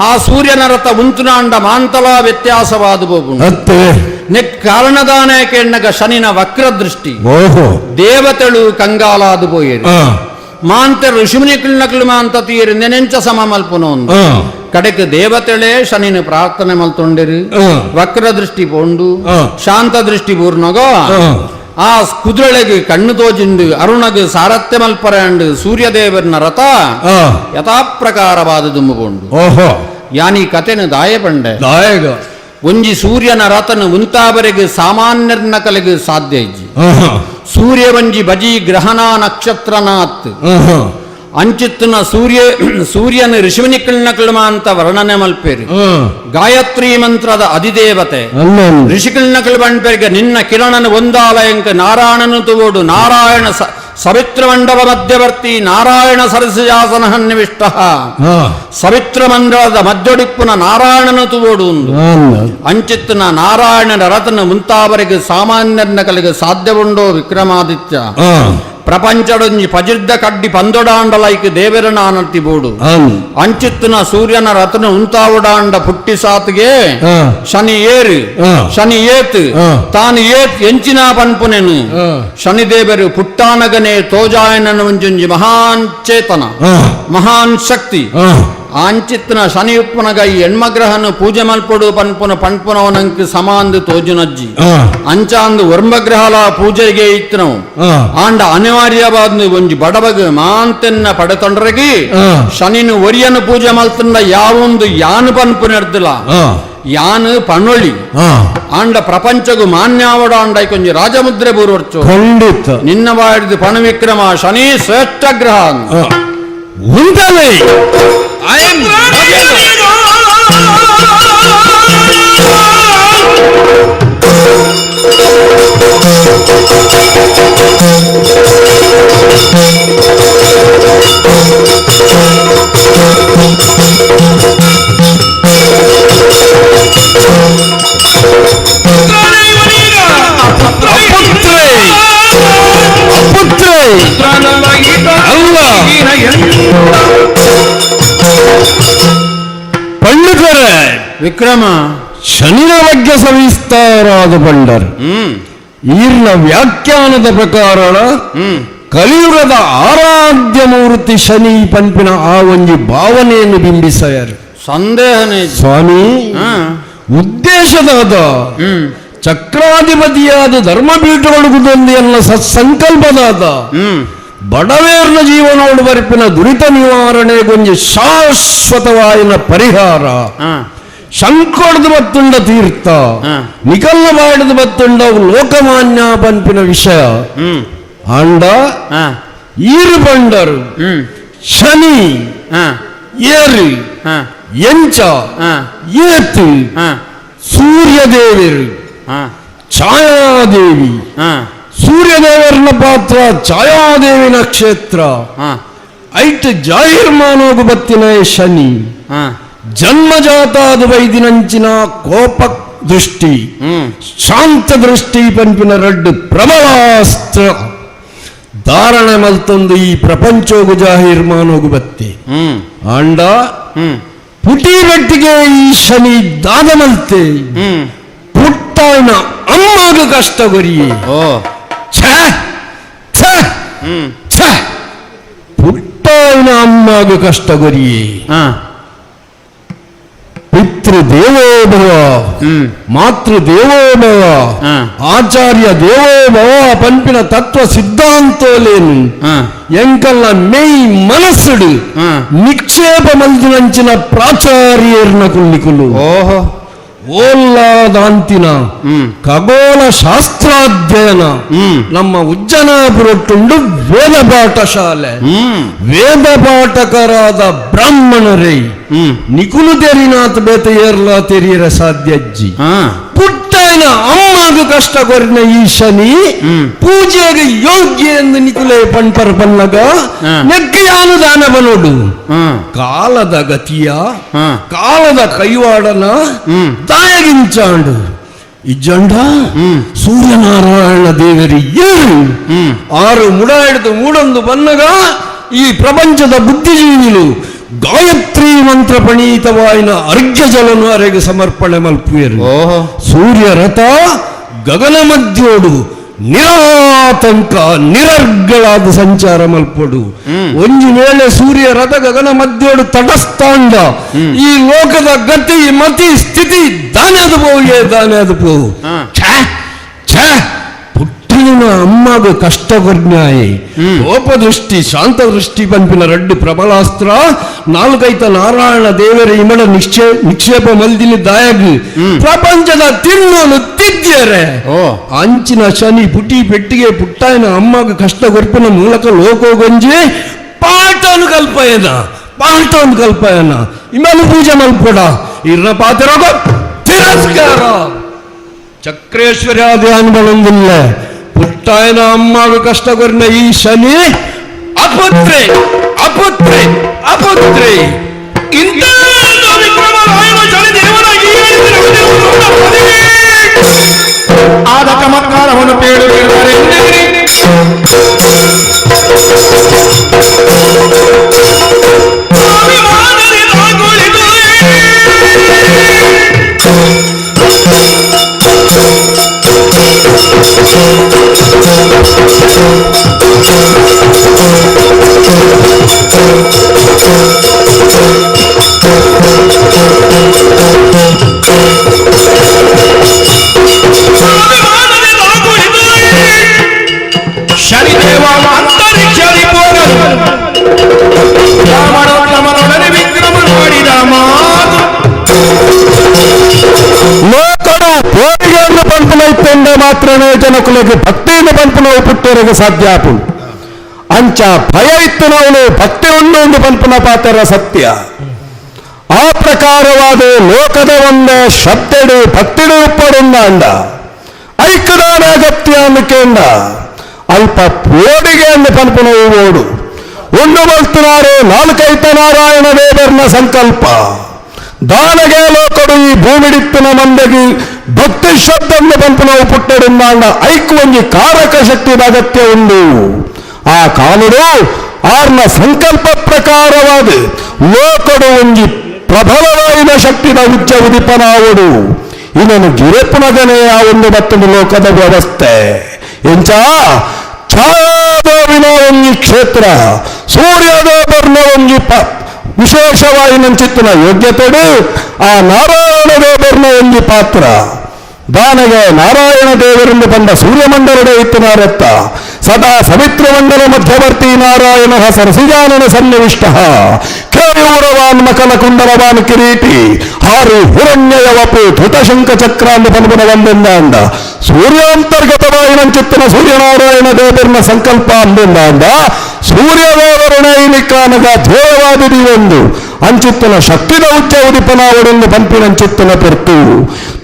ಆ ಸೂರ್ಯನ ರಥ ಉಂತುನ ಅಂಡ ಮಾಂತಲ ವ್ಯತ್ಯಾಸವಾದ ಬೋಪುಂಡು. ನೆಕ್ ಕಾರಣದಾನೆ ಕೆಣ್ಣಗ ಶನಿನ ವಕ್ರ ದೃಷ್ಟಿ ದೇವತೆಳು ಕಂಗಾಲಾದು ಪೋಯೇರು ಮಾಂತ ಋಷಿಮುನಿಕಳು ನಕಲು ಮಾಂತ ತೀರು ನೆನೆಂಚ ಸಮ ಮಲ್ಪುನು. ಕಡೆಗೆ ದೇವತೆಳೇ ಶನಿನ ಪ್ರಾರ್ಥನೆ ಮಲ್ತೊಂಡಿರು ವಕ್ರ ದೃಷ್ಟಿ ಪೋಂಡು ಶಾಂತ ದೃಷ್ಟಿ ಪೂರ್ಣಗೋ ಆ ಕುದುರೆಗೆ ಕಣ್ಣು ತೋಜಿಂಡು ಅರುಣಗ್ ಸಾರಥ್ಯ ಮಲ್ಪರಂಡು ಸೂರ್ಯದೇವರನ ರಥ ಯಥಾಪ್ರಕಾರವಾದ ದುಮ್ಮುಕೊಂಡು. ಓಹೋ ಯಾನಿ ಕತೆನ ದಾಯ ಪಂಡೆ ದಾಯಗ ಒಂಜಿ ಸೂರ್ಯನ ರಥನ ಉಂತಾವರೆಗೆ ಸಾಮಾನ್ಯರ್ನ ಕಲೆಗೆ ಸಾಧ್ಯ ಇಜ್ಜಿ. ಸೂರ್ಯ ಒಂಜಿ ಬಜಿ ಗ್ರಹಣ ನಕ್ಷತ್ರನಾತ್ ಅಂಚಿತ್ತನ ಸೂರ್ಯ ಸೂರ್ಯನ ಋಷಿಮನಿಕಲ್ನ ಅಂತ ವರ್ಣನೆ ಮಲ್ಪೇರು. ಗಾಯತ್ರಿ ಮಂತ್ರದ ಅಧಿದೇವತೆ ಋಷಿಕಲ್ನ ಬಂಪೇರಿಗೆ ನಿನ್ನ ಕಿರಣನ ಒಂದಾಲಯಂಕ ನಾರಾಯಣನು ತುವೋಡು ನಾರಾಯಣ ಸವಿತ್ರ ಮಂಡಲ ಮಧ್ಯವರ್ತಿ ನಾರಾಯಣ ಸರಸಿಯಾಸನ ಹನ್ನಿವಿಷ್ಟ ಸವಿತ್ರ ಮಂಡಲದ ಮಧ್ಯೊಡಿಪ್ಪುನ ನಾರಾಯಣನು ತುವೋಡು ಅಂಚಿತ್ತನ ನಾರಾಯಣನ ರಥನ ಮುಂತಾವರಿಗೆ ಸಾಮಾನ್ಯನ ಕಲಿಗೆ ಸಾಧ್ಯವುಂಡೋ ವಿಕ್ರಮಾದಿತ್ಯ. ಪ್ರಪಂಚಡೊಂಜಿ ಪಜಿರ್ದ ಕಡ್ಡಿ ಪಂದೊಡಾಂಡಲೈಕ್ ದೇವರನ ಆನತಿ ಬೋಡು ಅಂಚಿತ್ತನ ಸೂರ್ಯನ ರತ್ನ ಉಂತಾವುಡಾಂಡ ಪುಟ್ಟಿ ಸಾತ್ಗೆ ಶನಿ ಏರು ಶನಿ ಏತ್ ತಾನು ಏತ್ ಎಂಚಿನ ಪನ್ಪುನೆನು ಶನಿದೇವರು ಪುಟ್ಟಾನಗನೆ ತೋಜಾಯನನ ಒಂಜೊಂಜಿ ಮಹಾನ್ ಚೇತನ ಮಹಾನ್ ಶಕ್ತಿ ಆಂಚಿತ್ತನ ಶನಿ ಉಪ್ಪನಗ ಈ ಎಣ್ಮಗ್ರಹನು ಪೂಜೆ ಮಲ್ಪೊಡು ಪನ್ಪುನ ಪನ್ಪುನವನಂಕ್ ಸಮಾಂದು ತೋಜುನಜ್ಜಿ ಅಂಚಾಂದು ವರ್ಮಗ್ರಹಲ ಪೂಜೆಗೆ ಇತ್ತನವು ಆಂಡ ಅನಿವಾರ್ಯವಾದ ಒಂಜಿ ಬಡಬಗ ಮಾಂತೆನ್ನ ಪಡೆತೊಂಡ್ರಗಿ ಶನಿನು ಒರಿಯನು ಪೂಜೆ ಮಲ್ತಂಡ ಯಾವೊಂದು ಯಾನು ಪನ್ಪುನೆರ್ದಿಲ್ಲ ಯಾನು ಪಣ್ಣೊಳ್ಳಿ ಆಂಡ ಪ್ರಪಂಚಗು ಮಾನ್ಯಾವಡ ಅಂಡ ಕೊಂಜಿ ರಾಜಮುದ್ರೆ ಬೂರ್ವರ್ಚು ಖಂಡಿತ ನಿನ್ನ ವಾಡಿದು ಪಣವಿಕ್ರಮ ಶನಿ ಶ್ರೇಷ್ಠ ಗ್ರಹ ಉಂಟಲೇ ಅಲ್ಲ ಪಂಡಿತರೇ ವಿಕ್ರಮ ಶನಿನ ಬಗ್ಗೆ ಸವಿಸ್ತಾರಾದ ಪಂಡರ್ ಈರ್ನ ವ್ಯಾಖ್ಯಾನದ ಪ್ರಕಾರ ಕಲಿಯುಗದ ಆರಾಧ್ಯ ಮೂರ್ತಿ ಶನಿ ಪಂಪಿನ ಆ ಒಂಜಿ ಭಾವನೆಯನ್ನು ಬಿಂಬಿಸಯರು ಸಂದೇಹನೇ ಸ್ವಾಮಿ. ಉದ್ದೇಶದಾದ ಚಕ್ರಾಧಿಪತಿಯಾದ ಧರ್ಮಪೀಠಗಳು ಎಲ್ಲ ಸತ್ಸಂಕಲ್ಪದಾದ ಬಡವೇರ್ನ ಜೀವನೋಡು ಬರಿಪಿನ ದುರಿತ ನಿವಾರಣೆ ಗೊಂಜಿ ಶಾಶ್ವತವಾಯಿನ ಪರಿಹಾರ ಶಂಕೊಡ್ದು ಬತ್ತುಂಡ ತೀರ್ಥ ನಿಕಲ್ಲ ಬಾಡದು ಬತ್ತುಂಡ ಲೋಕಮಾನ್ಯ ಪನ್ಪಿನ ವಿಷಯ ಆಂಡ ಈರು ಬಂಡರು ಶನಿ ಏರು ಎಂಚ ಏತು ಸೂರ್ಯದೇವರು ಛಾಯಾದೇವಿ ಸೂರ್ಯದೇವರನ ಪಾತ್ರ ಛಾಯಾದೇವಿನ ಕ್ಷೇತ್ರ ಐಟ್ ಜಾಹಿರ್ಮಾನೋಗು ಬತ್ತಿನ ಶನಿ ಜನ್ಮಜಾತಾದ ವೈದಿನಂಚಿನ ಕೋಪ ದೃಷ್ಟಿ ಶಾಂತ ದೃಷ್ಟಿ ಪಂಪಿನ ರಡ್ಡು ಪ್ರಬಲಾಸ್ತ್ರ ಧಾರಣೆ ಮಲ್ತೊಂದು ಈ ಪ್ರಪಂಚೋಗು ಜಾಹೀರ್ಮಾನೋಗು ಬತ್ತಿ ಆಂಡ ಪುಟಿ ಬೆಟ್ಟಿಗೆ ಈ ಶನಿ ದಾದ ಮಲ್ತೆ ಪುಟ್ಟಾಯ್ನ ಅಮ್ಮಾಗ ಕಷ್ಟ ಗೊರಿಯೇ ಛೇ ಛೇ ಛೇ ಪುಟ್ಟಾಯ್ನ ಅಮ್ಮಾಗ ಕಷ್ಟ ಗೊರಿಯೇ ಪಿತೃದೇವೋಭವ ಮಾತೃದೇವೋಭವ ಆಚಾರ್ಯ ದೇವೋಭವ ಪಂಪಿನ ತತ್ವ ಸಿದ್ಧಾಂತೋಲೇನು ಎಂಕಲ್ಲ ಮೇಯ್ ಮನಸ್ಸುಡು ನಿಕ್ಷೇಪ ಮಲ್ದಿನಂಚಿನ ಪ್ರಾಚಾರ್ಯರ್ನ ಕುಳ್ಳಿಕುಲು ಓಹೋ ಓಲ್ಲಾದಾಂತಿನ ಖಗೋಳ ಶಾಸ್ತ್ರಾಧ್ಯಯನ ನಮ್ಮ ಉಜ್ಜನಾಪುರಟ್ಟುಂಡು ವೇದ ಪಾಠಶಾಲೆ ವೇದ ಪಾಠಕರಾದ ಬ್ರಾಹ್ಮಣರೇ ನಿಕುಲು ತೆರಿನಾಥ ಬೇತ ಏರ್ಲಾ ತೆರಿಯರ ಸಾಧ್ಯಜ್ಜಿ ಪುಟ್ಟನ ಅಮ್ಮಗು ಕಷ್ಟ ಕೊರಿನ ಈ ಶನಿ ಪೂಜೆಗೆ ಯೋಗ್ಯ ಎಂದು ನಿಕುಲೆ ಪಣ್ಪರ್ ಪನ್ನಗ ನೆಕ್ಕೆಯಾನು ದಾನ ಬನೋಡು ಕಾಲದ ಗತಿಯ ಕಾಲದ ಕೈವಾಡನ ತಾಯಗಿಂಚಾಂಡು ಇಜ್ಜಂಡ ಸೂರ್ಯನಾರಾಯಣ ದೇವರಿ ಏರು ಆರು ಮುಡ ಹಿಡಿದು ಮೂಡೊಂದು ಬನ್ನಗ ಈ ಪ್ರಪಂಚದ ಬುದ್ಧಿಜೀವಿಲು ಗಾಯತ್ರಿ ಮಂತ್ರ ಪ್ರಣೀತವಾಯಿನ ಅರ್ಘ್ಯ ಜಲನು ಅರೆಗೆ ಸಮರ್ಪಣೆ ಮಲ್ಪುವೆರು. ಸೂರ್ಯ ರಥ ಗಗನ ಮಧ್ಯೋಡು ನಿರಾತಂಕ ನಿರರ್ಗಳಾದ ಸಂಚಾರ ಮಲ್ಪೊಡು. ಒಂಜಿ ವೇಳೆ ಸೂರ್ಯ ರಥ ಗಗನ ಮಧ್ಯೋಡು ತಟಸ್ಥಾಂಡ ಈ ಲೋಕದ ಗತಿ ಮತಿ ಸ್ಥಿತಿ ದಾನೆ ಅದು ಪೋವು ದಾನೆ ಅದು ಪೋವು. ಛೇ ಛೇ ಪುಟ್ಟಿನ ಪುಟ್ಟಾಯಿನ ಅಮ್ಮಗ ಕಷ್ಟ ಕೊರ್ನಾಯಿ ಕೋಪದೃಷ್ಟಿ ಶಾಂತದೃಷ್ಟಿ ಪನ್ಪಿನ ರಡ್ಡು ಪ್ರಬಲಾಸ್ತ್ರ ನಾಲ್ಕೈತ ನಾರಾಯಣ ದೇವರ ಇಮಡ ನಿಕ್ಷೇಪ ಮಲ್ದಿನ ದಾಯಗ್ ಪ್ರಪಂಚದ ತಿನ್ನೋನು ತಿದ್ಯರೆ ಅಂಚಿನ ಶನಿ ಪುಟಿ ಪೆಟ್ಟಿಗೆ ಪುಟ್ಟಾಯಿನ ಅಮ್ಮಗ ಕಷ್ಟ ಕೊರ್ಪಿನ ಮೂಲಕ ಲೋಕೋಗೊಂಜಿ ಪಾಠನು ಕಲ್ಪಯನ ಪಾಠವನ್ನು ಕಲ್ಪಯನ ಇಮನು ಪೂಜೆ ಮಲ್ಪಡ ಇರ್ನ ಪಾತಿರೋಗ ತಿರಸ್ಕಾರ ಚಕ್ರೇಶ್ವರ್ಯಾದಿ ಅನುಬಲೊಂದಿಲ್ಲ ಪುಟ್ಟಾಯನ ಅಮ್ಮಾಗ ಕಷ್ಟ ಕೊರಿನ ಈ ಶನಿ ಅಪುತ್ರೆ ಅಪುತ್ರೆ ಅಪುತ್ರೆ ಇಂಥ ವಿಕ್ರಮರಾಯನ ಶನಿದೇವನ ಈ ಆದ ಚಮತ್ಕಾರವನ್ನು ಪೇಳುತ್ತಾರೆ. ಶನಿದೇವ ಅಂತರಿಕ್ಷದಿ ಹೋಗಲು ರಾಮನೊಡನೆ ವಿಕ್ರಮ ಮಾಡಿದ ಮಾತು ಲೋಕರು ಪೋರಿಗೆಯನ್ನು ಪಂಪನ ಇತ್ತೆಂದ ಮಾತ್ರನೇ ಜನಕುಲಗೆ ಭಕ್ತಿಯನ್ನು ಪಂಪನ ಪುಟ್ಟರಿಗೆ ಸಾಧ್ಯ ಆಪು ಅಂಚ ಭಯ ಇತ್ತು ನಾವು ಭಕ್ತಿ ಉಂಡು ಒಂದು ಪಂಪನ ಪಾತ್ರ ಸತ್ಯ. ಆ ಪ್ರಕಾರವಾದ ಲೋಕದ ಒಂದ ಶಬ್ದಡು ಭಕ್ತಿಡು ಉಪ್ಪಡುಂದ ಅಂಡ ಐಕ್ಯದಾನ ಅಗತ್ಯ ಅನ್ನಕೇಂದ ಅಲ್ಪ ಪೋಡಿಗೆ ಅಂದ ಪಂಪನ ಓಡು ಉಂಡು ಬಲ್ತನಾರು ನಾಲ್ಕೈತ ನಾರಾಯಣ ದೇವರ್ನ ಸಂಕಲ್ಪ ದಾನಗೆ ಲೋಕಡು ಈ ಭೂಮಿಡಿತ್ತಿನ ಮಂದಗಿ ಭಕ್ತಿ ಶಬ್ದನ್ನು ಪಂಪನವು ಪುಟ್ಟಡುಂದಾಂಡ ಐಕು ಒಂಜಿ ಕಾರಕ ಶಕ್ತಿದ ಅಗತ್ಯ ಉಂಡು. ಆ ಕಾಲುಡು ಆರ್ನ ಸಂಕಲ್ಪ ಪ್ರಕಾರವಾದ ಲೋಕಡು ಒಂಜಿ ಪ್ರಬಲವಾಯಿನ ಶಕ್ತಿದ ಉಚ್ಚ ಉದಿಪನಾವುಡು ಇನ್ನೊಂದು ಗಿರಪ್ಪನಗನೇ ಆ ಒಂದು ಮತ್ತೊಂದು ಲೋಕದ ವ್ಯವಸ್ಥೆ ಎಂಚ ಛಾಯಾದೇವಿನ ಒಂಜಿ ಕ್ಷೇತ್ರ ಸೂರ್ಯದೇವರ್ನ ಒಂಜಿ ವಿಶೇಷವಾಯಿನಂಚಿತ್ತಿನ ಯೋಗ್ಯತೆಡು ಆ ನಾರಾಯಣ ದೇವರ್ನ ಒಂಜಿ ಪಾತ್ರ ದಾನಗೆ ನಾರಾಯಣ ದೇವರೆಂದು ಬಂದ ಸೂರ್ಯಮಂಡಲದ ಇತ್ತನಾರತ್ತ ಸದಾ ಸವಿತ್ರಮಂಡಲ ಮಧ್ಯವರ್ತಿ ನಾರಾಯಣ ಸರಸಿಜಾನನ ಸನ್ನಿವಿಷ್ಟ ಕೇಯೂರವಾನ್ ಮಕಲ ಕುಂಡಲವಾನ್ ಕಿರೀಟಿ ಹಾರು ಹಿರಣ್ಯಯ ವಪು ಧೃತಶಂಖ ಚಕ್ರಾಂದ ಪನ್ಪುನ ಒಂದೆಂದ ಅಂದ ಸೂರ್ಯಾಂತರ್ಗತವಾಯಿನಂಚಿತ್ತಿನ ಸೂರ್ಯನಾರಾಯಣ ದೇವರನ ಸಂಕಲ್ಪ ಅಂದೆಂದ ಅಂದ ಸೂರ್ಯದೇವರಣ ಇಲಿಕ್ಕಾನಗ ಧ್ಯೇಯವಾದಿದಿ ಒಂದು ಅಂಚಿತ್ತನ ಶಕ್ತಿದ ಉಚ್ಚ ಉದಿಪನಾವಡೆಂದು ಪಂಪಿನಂಚಿತ್ತನ ಪೊರ್ತು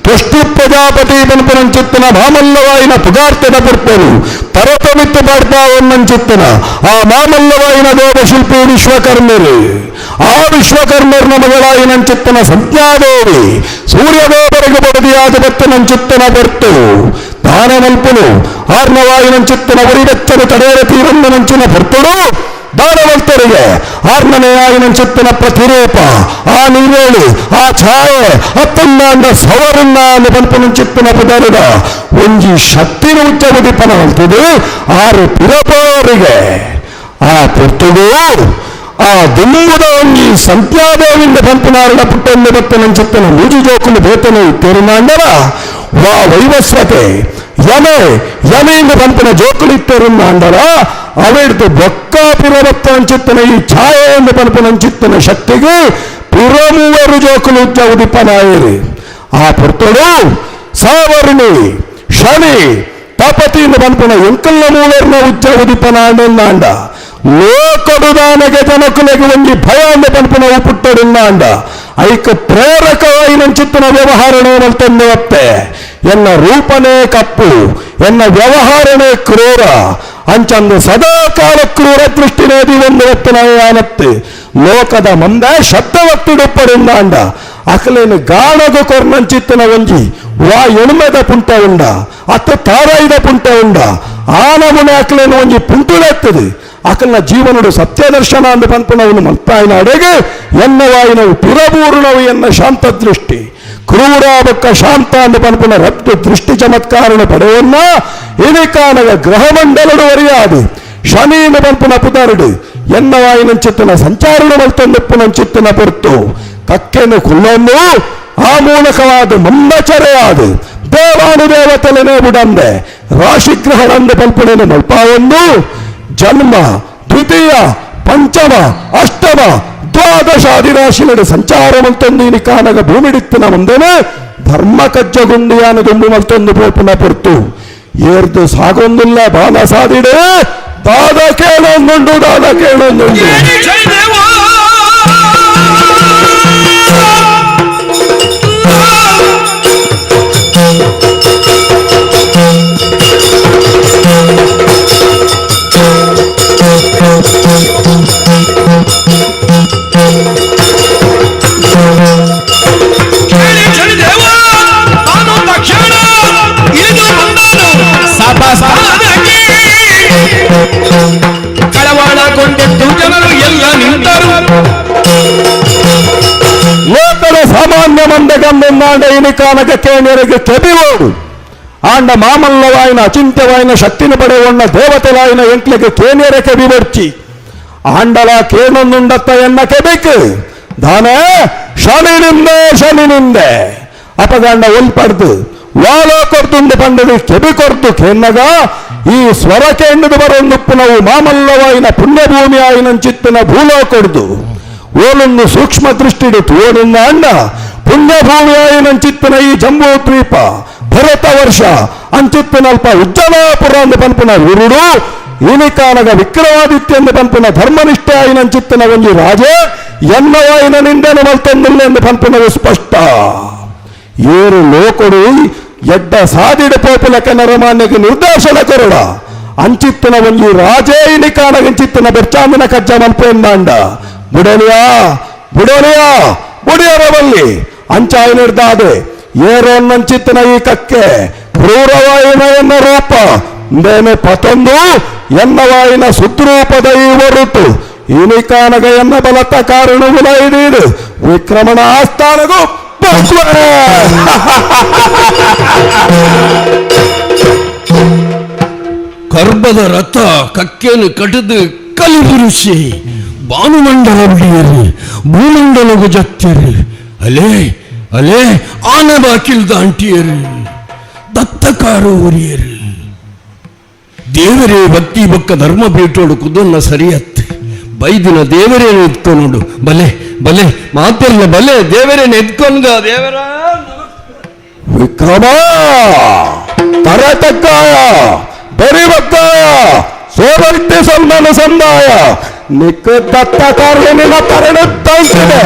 ತುಷ್ಟಿ ಪ್ರಜಾಪತಿ ಪನ್ಪುನಂಚಿತ್ತನ ಮಾಮಲ್ಲವಾಯಿನ ಪುಗಾರ್ತದ ಪುರ್ತನು ಪರತಮಿತ್ತು ಪಾಡ್ತಾವನ್ನಂಚಿತ್ತನ ಆ ಮಾಮಲ್ಲವಾಯಿನ ದೇವಶಿಲ್ಪಿ ವಿಶ್ವಕರ್ಮರು ಆ ವಿಶ್ವಕರ್ಮರ್ನ ಮಗಳಾಯಿನಂಚಿತ್ತನ ಸಂಜ್ಞಾದೇವಿ ಸೂರ್ಯದೇವರಿಗೆ ಬಡದಿಯಾದ ಬತ್ತನಂಚಿತ್ತನ ಪೊರ್ತು ದಾನಮಲ್ಪುನು ಆರ್ನವಾಯಿನಂಚಿತ್ತನ ಉರಿಬೆಚ್ಚನು ತಡೆಯರ ತೀರನ್ನಂಚಿನ ಪೊರ್ತುಡು ದಾನವಂತರಿಗೆ ಆರ್ನನೆಯಾಯಿನಂಚಿತ್ತನ ಪ್ರತಿರೂಪ ಆ ನೀರೇಳು ಆ ಛಾಯೆ ಅತ್ತನ್ನಾಂಡ ಸವರನ್ನ ಪನ್ಪನಂಚಿತ್ತನ ಪುದರುದ ಒಂಜಿ ಶಕ್ತಿನ ಉಚ್ಚ ಉದಿಪನ ಅಂತಿದು ಆರು ಪಿರಪೋರಿಗೆ ಆ ಪುರ್ತುಡು ಆ ದುಂಬುದ ಒಂಜಿ ಸಂತ್ಯಾದೇವಿಂದ ಪಂಪನಾರಣ ಪುಟ್ಟೊಂದು ಬತ್ತನಂಚಿತ್ತನ ಮೂಜಿ ಜೋಕುಲು ಬೇತನೆ ಇತ್ತೇರುನಾಂಡಲ ವಾ ವೈವಸ್ವತೆ ಯಮೆ ಯಮೆಯಿಂದ ಪಂಪನ ಜೋಕುಲು ಇತ್ತೇರುನಾಂಡಲ ಅವೆಡ್ದು ಬೊಕ್ಕ ಪಿರಬತ್ತನಂಚಿತ್ತನ ಈ ಛಾಯೆ ಎಂದು ಪನ್ಪನಂಚಿತ್ತನ ಶಕ್ತಿಗೆ ಪಿರಮೂವರು ಜೋಕುಲು ಉಚ್ಚ ಉದಿಪನಾಯಿರಿ ಆ ಪುರ್ತುಡು ಸಾವರ್ಣಿ ಶನಿ ತಪತಿಯಿಂದ ಪನ್ಪನ ಎಂಕಲ್ಲ ಮೂವರ್ನ ಉಚ್ಚ ಉದಿಪನಾಂಡ ಲೋಕಡುದಾನಗೆ ಜನಕುಲೆಗೆ ಒಂಜಿ ಭಯ ಅಂದ ಪನ್ಪನ ಪುಟ್ಟಡುಂದಾಂಡ ಐಕ ಪ್ರೇರಕವಾಯಿನಂಚಿತ್ತನ ವ್ಯವಹಾರಣೆ ಮಲ್ತೊಂದು ಅಪ್ಪೆ ಎನ್ನ ರೂಪನೇ ಕಪ್ಪು ಎನ್ನ ವ್ಯವಹಾರಣೆ ಕ್ರೂರ ಅಂಚಂದು ಸದಾಕಾಲ ಕ್ರೂರ ದೃಷ್ಟಿನೇದಿ ಒಂದು ಒತ್ತನಾನತ್ತೆ ಲೋಕದ ಮಂದ ಶಬ್ದವತ್ತಿಡುಪ್ಪಡುಂದಾಂಡ ಅಕಲೇನು ಗಾಣಗ ಕೊರ್ನಂಚಿತ್ತನ ಒಂಜಿ ವಾ ಎಣ್ಮೆದ ಪುಂಟ ಉಂಡ ಅತ್ತ ತಾರಾಯಿದ ಪುಂಟ ಉಂಡ ಆ ನಮೂನೆ ಅಕಲೇನು ಒಂಜಿ ಪುಂಟುಲೆತ್ತದೆ ಅಕಲ್ನ ಜೀವನಡು ಸತ್ಯದರ್ಶನ ಅಂದು ಪನ್ಪುನವನು ಮಲ್ತಾಯಿನ ಅಡೆಗೆ ಎನ್ನವಾಯಿನವು ಪಿರಬೂರ್ಣವು ಎನ್ನ ಶಾಂತ ದೃಷ್ಟಿ ಕ್ರೂರಾಬಕ್ಕ ಶಾಂತ ಅಂದು ಪನ್ಪುನ ರಟ್ಟು ದೃಷ್ಟಿ ಚಮತ್ಕಾರಣ ಪಡೆಯನ್ನ ಇನಿಕಾನಗ ಗ್ರಹಮಂಡಲಡು ವರಿಯಾದು ಶನಿನ ಪನ್ಪುನ ಪುದರುಡು ಎನ್ನವಾಯಿನಂಚಿತ್ತನ ಸಂಚಾರಣ ಮಲ್ತೊಂದುಪ್ಪುನಂಚಿತ್ತನ ಪೊರ್ತು ಕಕ್ಕೆನು ಕುಲ್ಲೊಂದು ಆ ಮೂಲಕವಾದ ಮಂದಚರೆಯಾದ ದೇವಾನುದೇವತೆಲನೆ ಬುಡಂದೆ ರಾಶಿಗ್ರಹಣಂದು ಪಲ್ಪುಣೆನು ಮಲ್ಪಾವೊಂದು ಜನ್ಮ ದ್ವಿತೀಯ ಪಂಚಮ ಅಷ್ಟಮ ದ್ವಾದಶಾದಿರಾಶಿಲಡು ಸಂಚಾರ ಮಲ್ತೊಂದು ಇನಿ ಕಾನಗ ಭೂಮಿಡಿತ್ತಿನ ಮುಂದೆನೆ ಧರ್ಮ ಕಜ್ಜಗುಂಡಿಯಾನ ದುಂಬು ಮಲ್ತೊಂದು ಪೋಪುನ ಪೊರ್ತು ಏರ್ದು ಸಾಗೊಂದಿಲ್ಲ ಬಾಲ ಸಾದಿಡು ದಾದ ಕೇಳೊಂದುಂಡು ದಾದ ಕೇಳೊಂದುಂಡು. ಕಳವಾಳಗೊಂಡೆದ್ದು ಜನರು ಎಲ್ಲ ನಿಂತರು. ಲೋಕದ ಸಾಮಾನ್ಯ ಮಂದಗಂದೆನ್ನಾಂಡ ಇನಿಕಾನಕ ಕೇಣಿಯರಿಗೆ ಕೆಬಿವೋಡು ಆಂಡ ಮಾಮಲ್ಲವಾಯಿನ ಅಚಿಂತ್ಯವಾಯಿನ ಶಕ್ತಿನ ಪಡೆಯುವಣ್ಣ ದೇವತೆಲಾಯಿನ ಎಂಟ್ಲಿಗೆ ಕೇಣಿಯರ ಕೆಬಿ ಬರ್ಚಿ ಆಂಡಲ ಕೇಣೊಂದುಂಡತ್ತ ಎನ್ನ ಕೆಬಿಕ್ ದಾನೆ ಶನಿನಿಂದೆ ಶನಿನಿಂದೆ ಅಪಗಂಡ ಒಲ್ಪಡ್ದು ವಾಲೋ ಕೊರ್ತುಂದು ಪಂಡದು ಕೆಬಿ ಕೊರ್ತು ಕೇನ್ನಗ ಈ ಸ್ವರ ಕೇಂದ್ರದ ಬರೊಂದುಪ್ಪುನವು ಮಾಮಲ್ಲವಾಯಿನ ಪುಣ್ಯಭೂಮಿ ಆಯಿನಂಚಿತ್ತಿನ ಭೂಲೋ ಕೊಡ್ದು ಓಲೊಂದು ಸೂಕ್ಷ್ಮ ದೃಷ್ಟಿಡು ತೋಡುಂದ ಅಂಡ ಪುಣ್ಯಭೂಮಿ ಆಯಿನಂಚಿತ್ತಿನ ಈ ಜಂಬೂ ದ್ವೀಪ ಭರತ ವರ್ಷ ಅಂಚಿತ್ತಿನಲ್ಪ ಉಜ್ಜಲಾಪುರ ಅಂದು ಪನ್ಪುನ ಉರುಡು ಇನಿಕಾನಗ ವಿಕ್ರಮಾದಿತ್ಯ ಎಂದು ಪನ್ಪುನ ಧರ್ಮನಿಷ್ಠೆ ಆಯಿನಂಚಿತ್ತಿನ ಒಂಜಿ ರಾಜೆ ಎನ್ನವಾಯಿನ ನಿಂದೆನು ಮಲ್ತೊಂದಿಲ್ಲ ಎಂದು ಪನ್ಪುನವು ಸ್ಪಷ್ಟ. ಏರು ಲೋಕಡು ಎಡ್ಡ ಸಾದಿಡ ಪೋಪುಲಕ ನರಮಾನ್ಯಕ್ಕೆ ನಿರ್ದೇಶನ ಕೊರಡ ಅಂಚಿತ್ತಿನ ಒಂಜಿ ರಾಜೇ ಇನಿಕಾನಗಂಚಿತ್ತಿನ ಬೆರ್ಚಾಂದಿನ ಕಜ್ಜ ಮಲ್ಪೆಂದಾಂಡ ಬುಡಲಿಯಾ ಬುಡಲಿಯಾ ಬುಡಿಯರವಲ್ಲಿ ಅಂಚಾಯ ನಿರ್ದಾದೆ ಏರೋನ್ನಂಚಿತ್ತಿನ ಈ ಕಕ್ಕೆ ಕ್ರೂರವಾಯಿನ ಎನ್ನ ರೂಪ ಬೇನೆ ಪತೊಂದು ಎನ್ನವಾಯಿನ ಸುದ್ರೂಪದ ಈ ಒರುಟು ಇನಿಕಾನಗ ಎನ್ನ ಬಲತ್ತ ಕಾರಣವುಲ ಇದೀಡು ವಿಕ್ರಮಣ ಆಸ್ಥಾನಗೂ ಕರ್ಬದ ರಥ ಕಕ್ಕೇನು ಕಟದು ಕಲಿಬುರುಷಿ ಭಾನುಮಂಡಲ ಬಿಡಿಯರು ಭೂಮಂಡಲಗು ಜತ್ತಿರು ಅಲೆ ಅಲೆ ಆನೆ ಬಾಕಿಲ್ದ ಅಂಟಿಯರು ದತ್ತಕಾರು ಉರಿಯರು ದೇವರೇ ಭಕ್ತಿ ಬೊಕ್ಕ ಧರ್ಮ ಪೀಠೋಡು ಕುದೊನ್ನ ಸರಿಯತ್ತೆ ಬೈದಿನ ದೇವರೇ ಎತ್ಕೊನುಡು ಬಲೆ ಬಲೆ ಮಾತೆಲ್ಲ ಬಲೆ ದೇವರೇ ಎತ್ಕೊಂಡ ದೇವರ ವಿಕ್ರಮ ತರತಕ್ಕಾಯ ಬರಿಬಕ್ಕಾಯ ಸೋಬರ್ತಿ ಸಲ್ಮನ ಸಂದಾಯ ನಿಕ್ಕ ದತ್ತ ಕಾರ್ಯ ನಿನ್ನ ತರಣ ತಂತಿದೆ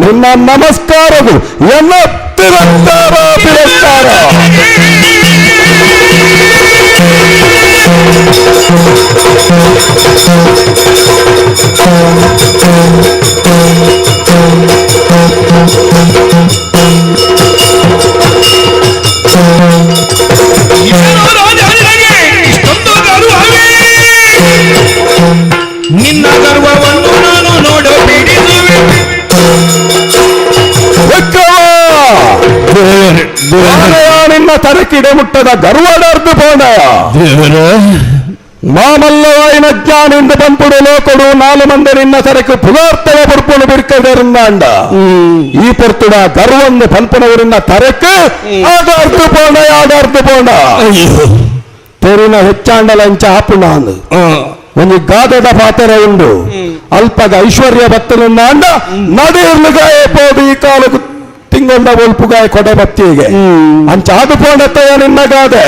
ನಿನ್ನ ನಮಸ್ಕಾರವು ಎನ್ನ ತಿರಸ್ಕಾರ ತಿರಸ್ಕಾರ. ನಿನ್ನ ಗರ್ವವನ್ನು ನಾನು ನೋಡಬಿಡಿಸುವೆ. ನಿನ್ನ ತರಕಿಡೆ ಮುಟ್ಟದ ಗರ್ವಡರ್ದು ಪೋಣಯ ಮಾಮಲ್ಲವಾಯಿನ ಜ್ಞಾನಿಂದ ಬಂಪುಡು ಲೋಕಡು ನಾಲು ಮಂದಿ ನಿನ್ನ ಸರಕು ಪುಗಾರ್ತವ ಪುರ್ಪುಡು ಬಿರ್ಕದರಿಂದಾಂಡ ಈ ಪೊರ್ತುಡ ಗರ್ವೊಂದು ಪನ್ಪುನವರಿನ್ನ ತರಕು ಆಗಾರ್ದು ಪೋಣ ಆಗಾರ್ದು ಪೋಣ ತೆರಿನ ಹೆಚ್ಚಾಂಡಲಂಚ ಆಪುಣ ಅಂದು ಒಂದು ಗಾದೆದ ಪಾತ್ರ ಉಂಡು ಅಲ್ಪಗ ಐಶ್ವರ್ಯ ಬತ್ತನಿಂದ ನಡಿರ್ಲುಗಾಯ ಪೋದು ಈ ಕಾಲಕ್ಕೆ ತಿಂಗೊಂಡ ಒಲ್ಪುಗಾಯ ಕೊಡೆ ಬತ್ತಿಗೆ ಅಂಚ ಅದು ಪೋಂಡತ್ತಯ್ಯ ನಿನ್ನ ಗಾದೆ.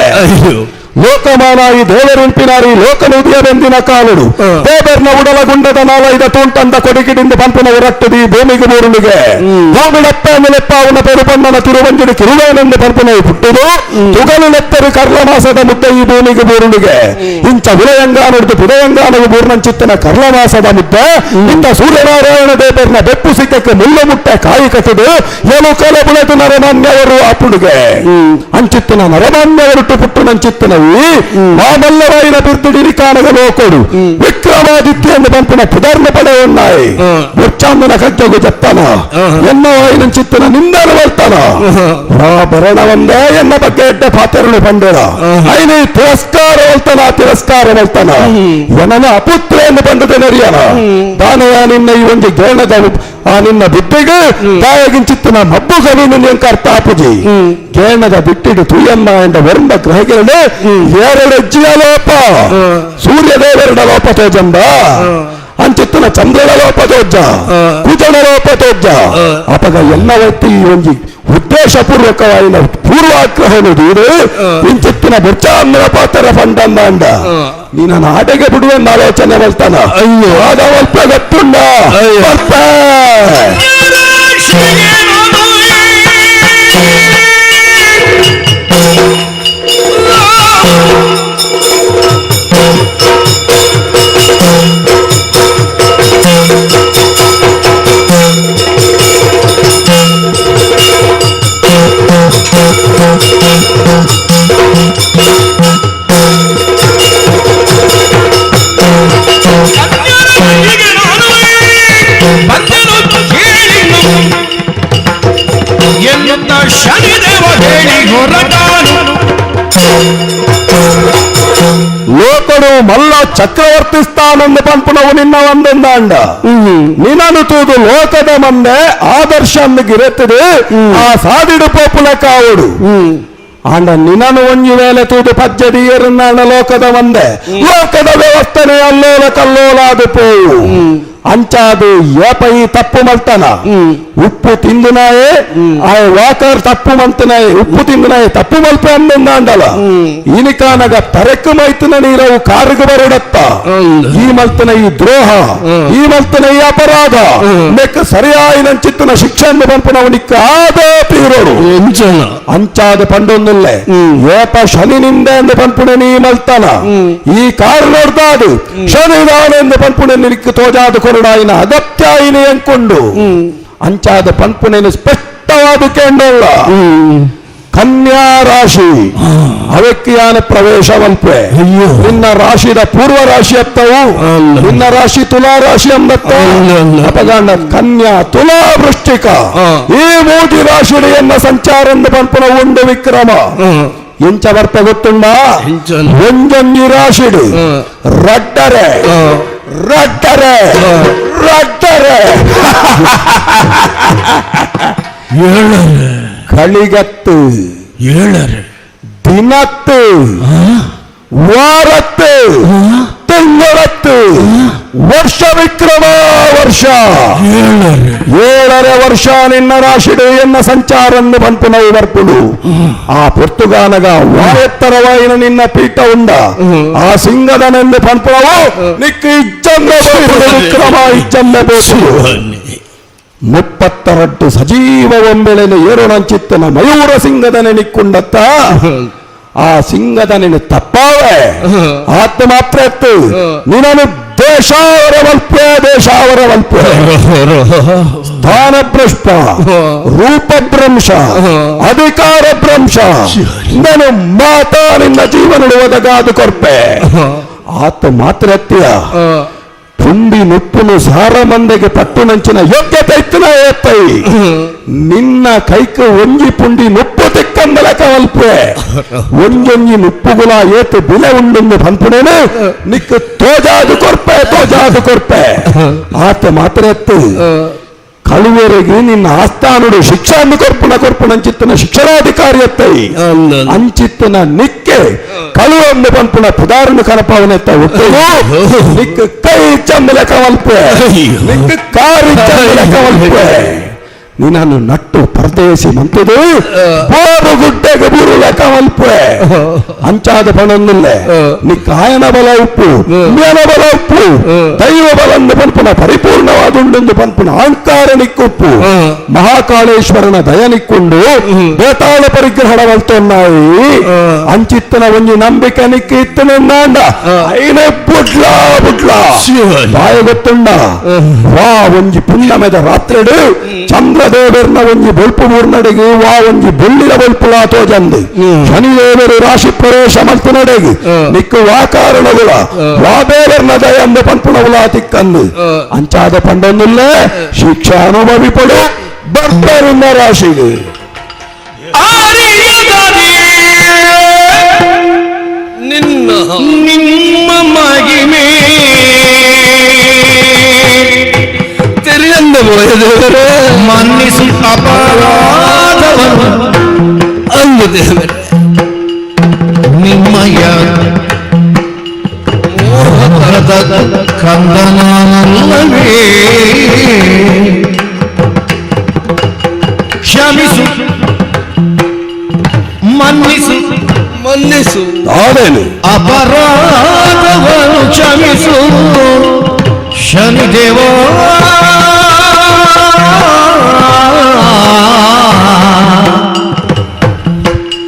ಲೋಕಮಾನ ಈ ದೇವರಿಂಪಿನಾರಿ ಲೋಕನುದಿಯ ಬೆಂದಿನ ಕಾಲುಡು ದೇವರ್ನ ಉಡಲ ಗುಂಡದ ನಾಲೈದ ತೂಂಟಂದ ಕೊಡಿಗಿಡಿಂದ ಪಂಪನ ಹೊರಟ್ಟದಿ ಭೂಮಿಗೆ ಮೂರುಳಿಗೆ ಭೂಮಿಡಪ್ಪ ನೆಲೆಪ್ಪ ಅವನ ಪೆರುಪಣ್ಣನ ತಿರುವಂಜಡಿ ಕಿರುವೇನೆಂದು ಪಂಪನ ಪುಟ್ಟುದು ತುಗಲು ನೆತ್ತರು ಕರ್ಲಮಾಸದ ಮುದ್ದೆ ಈ ಭೂಮಿಗೆ ಮೂರುಳಿಗೆ ಇಂಚ ವಿಲಯಂಗಾನುಡ್ದು ಪುದಯಂಗಾನವು ಬೂರ್ಣಂಚಿತ್ತನ ಕರ್ಲಮಾಸದ ಮುದ್ದೆ ಇಂಥ ಸೂರ್ಯನಾರಾಯಣ ದೇವರ್ನ ಬೆಪ್ಪು ಸಿಕ್ಕಕ್ಕೆ ಮುಳ್ಳು ಮುಟ್ಟೆ ಕಾಯಿ ಕಟ್ಟದು ಏಳು ಕಾಲ ಬುಳೆದು ನರಮಾನ್ಯವರು ಆಪುಡುಗೆ ಅಂಚಿತ್ತನ ನರಮಾನ್ಯವರುಟ್ಟು ಪುಟ್ಟು ನಂಚಿತ್ತನವು ಮಾಮಲ್ಲವಾಯಿನ ಬಿರ್ದುಡಿನಿ ಕಾನಗ ಲೋಕೊಡು ವಿಕ್ರಮಾದಿತ್ಯ ಎಂದು ಪಂಪುನ ಪುದರ್ನ ಪಡೆ ఉన్నాಯಿ ಮುಚ್ಚಾಂದನ ಕಜ್ಜಗು ಜತ್ತನ ಎನ್ನವಾಯಿನ ಚಿತ್ತನ ನಿಂದನ ಬರ್ತಾನ ಬರಣವಂದೇ ಎನ್ನ ಬಗ್ಗೆ ಎಡ್ಡ ಪಾತ್ರನು ಪಂಡೆರ ಐನಿ ತಿರಸ್ಕಾರ ವಲ್ತನ ತಿರಸ್ಕಾರ ವಲ್ತನ ಎನನ ಅಪುತ್ರ ಎಂದು ಬಂದದೆ ನರಿಯನ ದಾನಯ ನಿನ್ನ ಈ ಒಂದು ಗೇಣದ ಆ ನಿನ್ನ ಬುದ್ಧಿಗೆ ತಾಯಗಿಂಚಿತ್ತನ ಮಬ್ಬು ಕವಿನು ನಿಂಕ ಅರ್ಥ ಆಪುಜಿ ಕೇಣದ ಬಿಟ್ಟಿಡು ತುಯ್ಯಮ್ಮ ಎಂದ ವರ್ಮ ಗ್ರಹಗಳು ಎರಡು ಹೆಜ್ಜೆಯ ಲೋಪ ಸೂರ್ಯದೇವರಡ ಲೋಪ ತೋಜಂಬ ಅಂಚಿತ್ತನ ಚಂದ್ರನ ಲೋಪ ತೋಜ ಕುಜನ ಲೋಪ ತೋಜ ಅಪಗ ಎಲ್ಲ ವ್ಯಕ್ತಿ ಒಂಜಿ ಉದ್ದೇಶಪೂರ್ವಕವಾಯಿನ ಪೂರ್ವಾಗ್ರಹನು ಇದು ಇಂಚಿತ್ತಿನ ಬುರ್ಚಾಂದ್ರ ಪಾತ್ರ ಫಂಡಂದ ನೀನು ಆಟೆಗೆ ಬಿಡುವೆಂದು ಆಲೋಚನೆ ಮಾಡ್ತಾನ ಅಯ್ಯೋ. ಆಗ ಅಲ್ಪ ಗೊತ್ತುಂಡ ಅಯ್ಯೋ. ಬರ್ತೆ. ಎನ್ನುತ್ತ ಶನಿದೇವ ಹೇಳಿ ಹೊರಟಾನು. ಲೋಕಡು ಮಲ್ಲ ಚಕ್ರವರ್ತಿ ಸ್ಥಾನಂದು ಪಂಪುನವು ನಿನ್ನ ಒಂದೊಂದಾಂಡ ನಿನ್ನನು ತೂದು ಲೋಕದ ಮಂದೆ ಆದರ್ಶ ಅಂದು ಆ ಸಾದಿಡು ಪೋಪುಲ ಕಾವುಡು ಆಂಡ ನಿನನು ಒಂಜಿ ವೇಳೆ ತೂದು ಪಜ್ಜದಿಯರನ್ನಾಣ ಲೋಕದ ಮಂದೆ ಲೋಕದ ವ್ಯವಸ್ಥೆನೆ ಅಲ್ಲೋಲ ಕಲ್ಲೋಲಾದು ಪೋವು ಅಂಚಾದು ಏಪ ಈ ತಪ್ಪು ಮಲ್ತನ ಉಪ್ಪು ತಿಂದುನಾಯೇ ಆ ವಾಕರ್ ತಪ್ಪು ಮಂತನಾಯೆ ಉಪ್ಪು ತಿಂದುನಾಯೆ ತಪ್ಪು ಮಲ್ಪೆ ಅಂದಂದಾಂಡಲ ಇನಿಕಾನಗ ತರಕು ಮೈತನ ನೀರವು ಕಾರುಗು ಬರುಡತ್ತ ಈ ಮಲ್ತನ ಈ ದ್ರೋಹ ಈ ಮಲ್ತನ ಈ ಅಪರಾಧ ನೆಕ್ಕ ಸರಿಯಾಯಿನಂಚಿತ್ತನ ಶಿಕ್ಷೆಯನ್ನು ಪಂಪುನವು ನಿಕ್ಕ ಆದೇ ತೀರೋಡು ಎಂಚನ ಅಂಚಾದ ಪಂಡೊಂದುಲ್ಲೆ ಏಪ ಶನಿನಿಂದ ಎಂದು ಪಂಪುಣೆ ನೀ ಮಲ್ತನ ಈ ಕಾರು ನೋಡ್ದಾದು ಶನಿದಾನೆಂದು ಪಂಪುಣೆ ನಿಕ್ಕ ತೋಜಾದ ಕೊರಡಾಯಿನ ಅಗತ್ಯಾಯಿನ ಎಂಕೊಂಡು ಅಂಚಾದ ಪಂಪುಣೆನು ಸ್ಪಷ್ಟವಾದ ಕೇಂಡೋಲ್ಲ ಕನ್ಯಾ ರಾಶಿ ಅವಕ್ಕಿಯಾನ ಪ್ರವೇಶ ಮಲ್ಪೆ ಅಯ್ಯೋ. ನಿನ್ನ ರಾಶಿದ ಪೂರ್ವ ರಾಶಿ ಅತ್ತವು ಅಲ್ಲ. ನಿನ್ನ ರಾಶಿ ತುಲಾ ರಾಶಿ ಅಂದತ್ತ ಅಲ್ಲ, ಅಲ್ಲ. ಅಪಗಾಂಡ ಕನ್ಯಾ ತುಲಾ ವೃಶ್ಚಿಕ ಈ ಮೂಟಿ ರಾಶಿಡೆಯನ್ನ ಸಂಚಾರ ಪಂಪನ ಉಂಡು ವಿಕ್ರಮ ಎಂಚ ಬರ್ಪ ಗೊತ್ತುಂಡ ಎಂಚನ? ಒಂಜೊಂಜಿ ರಾಶಿಡು ರಡ್ಡರೆ ರಡ್ಡರೆ ರಡ್ಡರೆ ಏಳರೆ ಕಳಿಗತ್ತು ಏಳರೆ ದಿನತ್ತು ವಾರತ್ತು ತಿಂಗಳತ್ತು ವರ್ಷ ವಿಕ್ರಮ ವರ್ಷ ಏಳರೆ ಏಳರೆ ವರ್ಷ ನಿನ್ನ ರಾಶಿಡು ಎನ್ನ ಸಂಚಾರನ್ನು ಪಂಪುನವು ಬರ್ಪುಡು ಆ ಪೊರ್ತುಗಾನಗ ವಾಯೆತ್ತರವಾಯಿನ ನಿನ್ನ ಪೀಠ ಉಂಡ ಆ ಸಿಂಗದನೆಂದು ಪಂಪುನವು ನಿಕ್ಕ ಇಜ್ಜಂದ ಬೋಪುಡು ವಿಕ್ರಮ ಇಜ್ಜಂದ ಬೋಪುಡು 32 ಸಜೀವ ಒಂಬೆಳೆನ ಏರೋಣಂಚಿತ್ತನ ಮಯೂರ ಸಿಂಗದನೆ ನಿಕ್ಕುಂಡತ್ತ ಆ ಸಿಂಗದನೆನು ತಪ್ಪಾವೆ ಆತ್ಮ ಮಾತ್ರ ಎತ್ತು ನಿನ್ನನು ದೇಶಾವರ ವಲ್ಪೆ ದೇಶಾವರ ವಲ್ಪೆ ಸ್ಥಾನಭ್ರಷ್ಟ ರೂಪಭ್ರಂಶ ಅಧಿಕಾರ ಭ್ರಂಶ ನಾನು ಮಾತಾ ನಿನ್ನ ಜೀವನ ಒದಗಾದು ಕೊರ್ಪೆ ಆತ ಮಾತ್ರ ಎತ್ತಿಯ ಪುಂಡಿ ನುಪ್ಪುನು ಸಾರ ಮಂದೆಗೆ ಪಟ್ಟುನಂಚಿನ ಯೋಗ್ಯತೆ ಇತ್ತಿನ ಏತ್ತೈ ನಿನ್ನ ಕೈಕ ಒಂಜಿ ಪುಂಡಿ ನುಪ್ಪು ತಿಕ್ಕಂದಲ ಕವಲ್ಪೆ ಒಂಜೊಂಜಿ ನುಪ್ಪುಗುಲ ಏತು ಬಿಲೆ ಉಂಡೊಂದು ಪಂಪುಣೇನು ನಿಕ್ಕ ತೋಜಾದು ಕೊರ್ಪೆ ತೋಜಾದು ಕೊರ್ಪೆ ಆತ ಮಾತ್ರ ಎತ್ತು ಕಳುವೆರೆಗೆ ನಿನ್ನ ಆಸ್ಥಾನುಡು ಶಿಕ್ಷಾನ್ನು ಕೊರ್ಪುಣ ಕೊರ್ಪುಣಂಚಿತ್ತನ ಶಿಕ್ಷಣಾಧಿಕಾರಿ ಎತ್ತೈ ಅಂಚಿತ್ತನ ನಿಕ್ಕೆ ಕಳುವನ್ನು ಪಂಪುಣ ಪುದಾರನು ಕನಪವನೆತ್ತ ಒಟ್ಟೆಗೂ ನಿಕ್ಕ ಕೈ ಚಂದಲ ಕವಲ್ಪೆ ನಿಕ್ಕ ಕಾರಿ ಚಂದಲ ಕವಲ್ಪೆ ನಿನ್ನನ್ನು ನಟ್ಟು ಪರದೇಸಿ ಮಂತದು ಬೋರು ಗುಡ್ಡೆಗೆ ಬೂರುಲ ಕವಲ್ಪೆ ಅಂಚಾದ ಪಣೊಂದುಲ್ಲೆ ನಿಕ್ಕ ಆಯನ ಬಲ ಉಪ್ಪು ಮೇನ ಬಲ ಉಪ್ಪು ದೈವ ಬಲಂದು ಪನ್ಪುನ ಪರಿಪೂರ್ಣವಾದುಂಡೆಂದು ಪನ್ಪುನ ಅಹಂಕಾರ ನಿಕ್ಕುಪ್ಪು ಮಹಾಕಾಳೇಶ್ವರನ ದಯ ನಿಕ್ಕೊಂಡು ಬೇತಾಳ ಪರಿಗ್ರಹಣ ವಲ್ತೊನ್ನಾಯಿ ಅಂಚಿತ್ತನ ಒಂಜಿ ನಂಬಿಕೆ ನಿಕ್ಕ ಇತ್ತನೆಂದಾಂಡ ಐನೆ ಬುಡ್ಲಾ ಬುಡ್ಲಾ ಬಾಯ ಗೊತ್ತುಂಡ ವಾ ಒಂಜಿ ಪುಣ್ಣಮೆದ ರಾತ್ರಿಡು ಚಂದ್ರದೇವರ್ನ ಒಂಜಿ ಬೊಲ್ಪು ಮೂರ್ನಡೆಗೆ ವಾ ಒಂಜಿ ಬೊಳ್ಳಿದ ಬೊಲ್ಪುಲಾ ತೋಜಂದು ಶನಿದೇವರು ರಾಶಿ ಪ್ರವೇಶ ಮಲ್ಪುನಡೆಗೆ ನಿಕ್ಕು ವಾ ಕಾರಣಗುಲ ವಾ ದೇವರ್ನ ದಯಂದು ಪನ್ಪುಣವುಲಾ ತಿಕ್ಕಂದು ಅಂಚಾದ ಪಂಡೊಂದುಲ್ಲೆ ಶಿಕ್ಷೆ ಅನುಭವಿಪಡು ಬರ್ಬರಿಂದ ರಾಶಿಗೆ ನಿನ್ನ ನಿಮ್ಮ ಮಹಿಮೆ ತೆರೆಯಂದೆ. ದಾದಂಡ ದೇವರೇ ಮನ್ನಿಸು ಅಪರಾಧವನು ಅಂದು ದೇವರೇ ನಿಮ್ಮಯ ಮೋಹದ ಕಂದನಲ್ಲವೇ ಕ್ಷಮಿಸು ಮನ್ನಿಸು ಮನ್ನಿಸು ದಾನೇನು ಅಪರಾಧವನು ಕ್ಷಮಿಸು ಶನಿದೇವ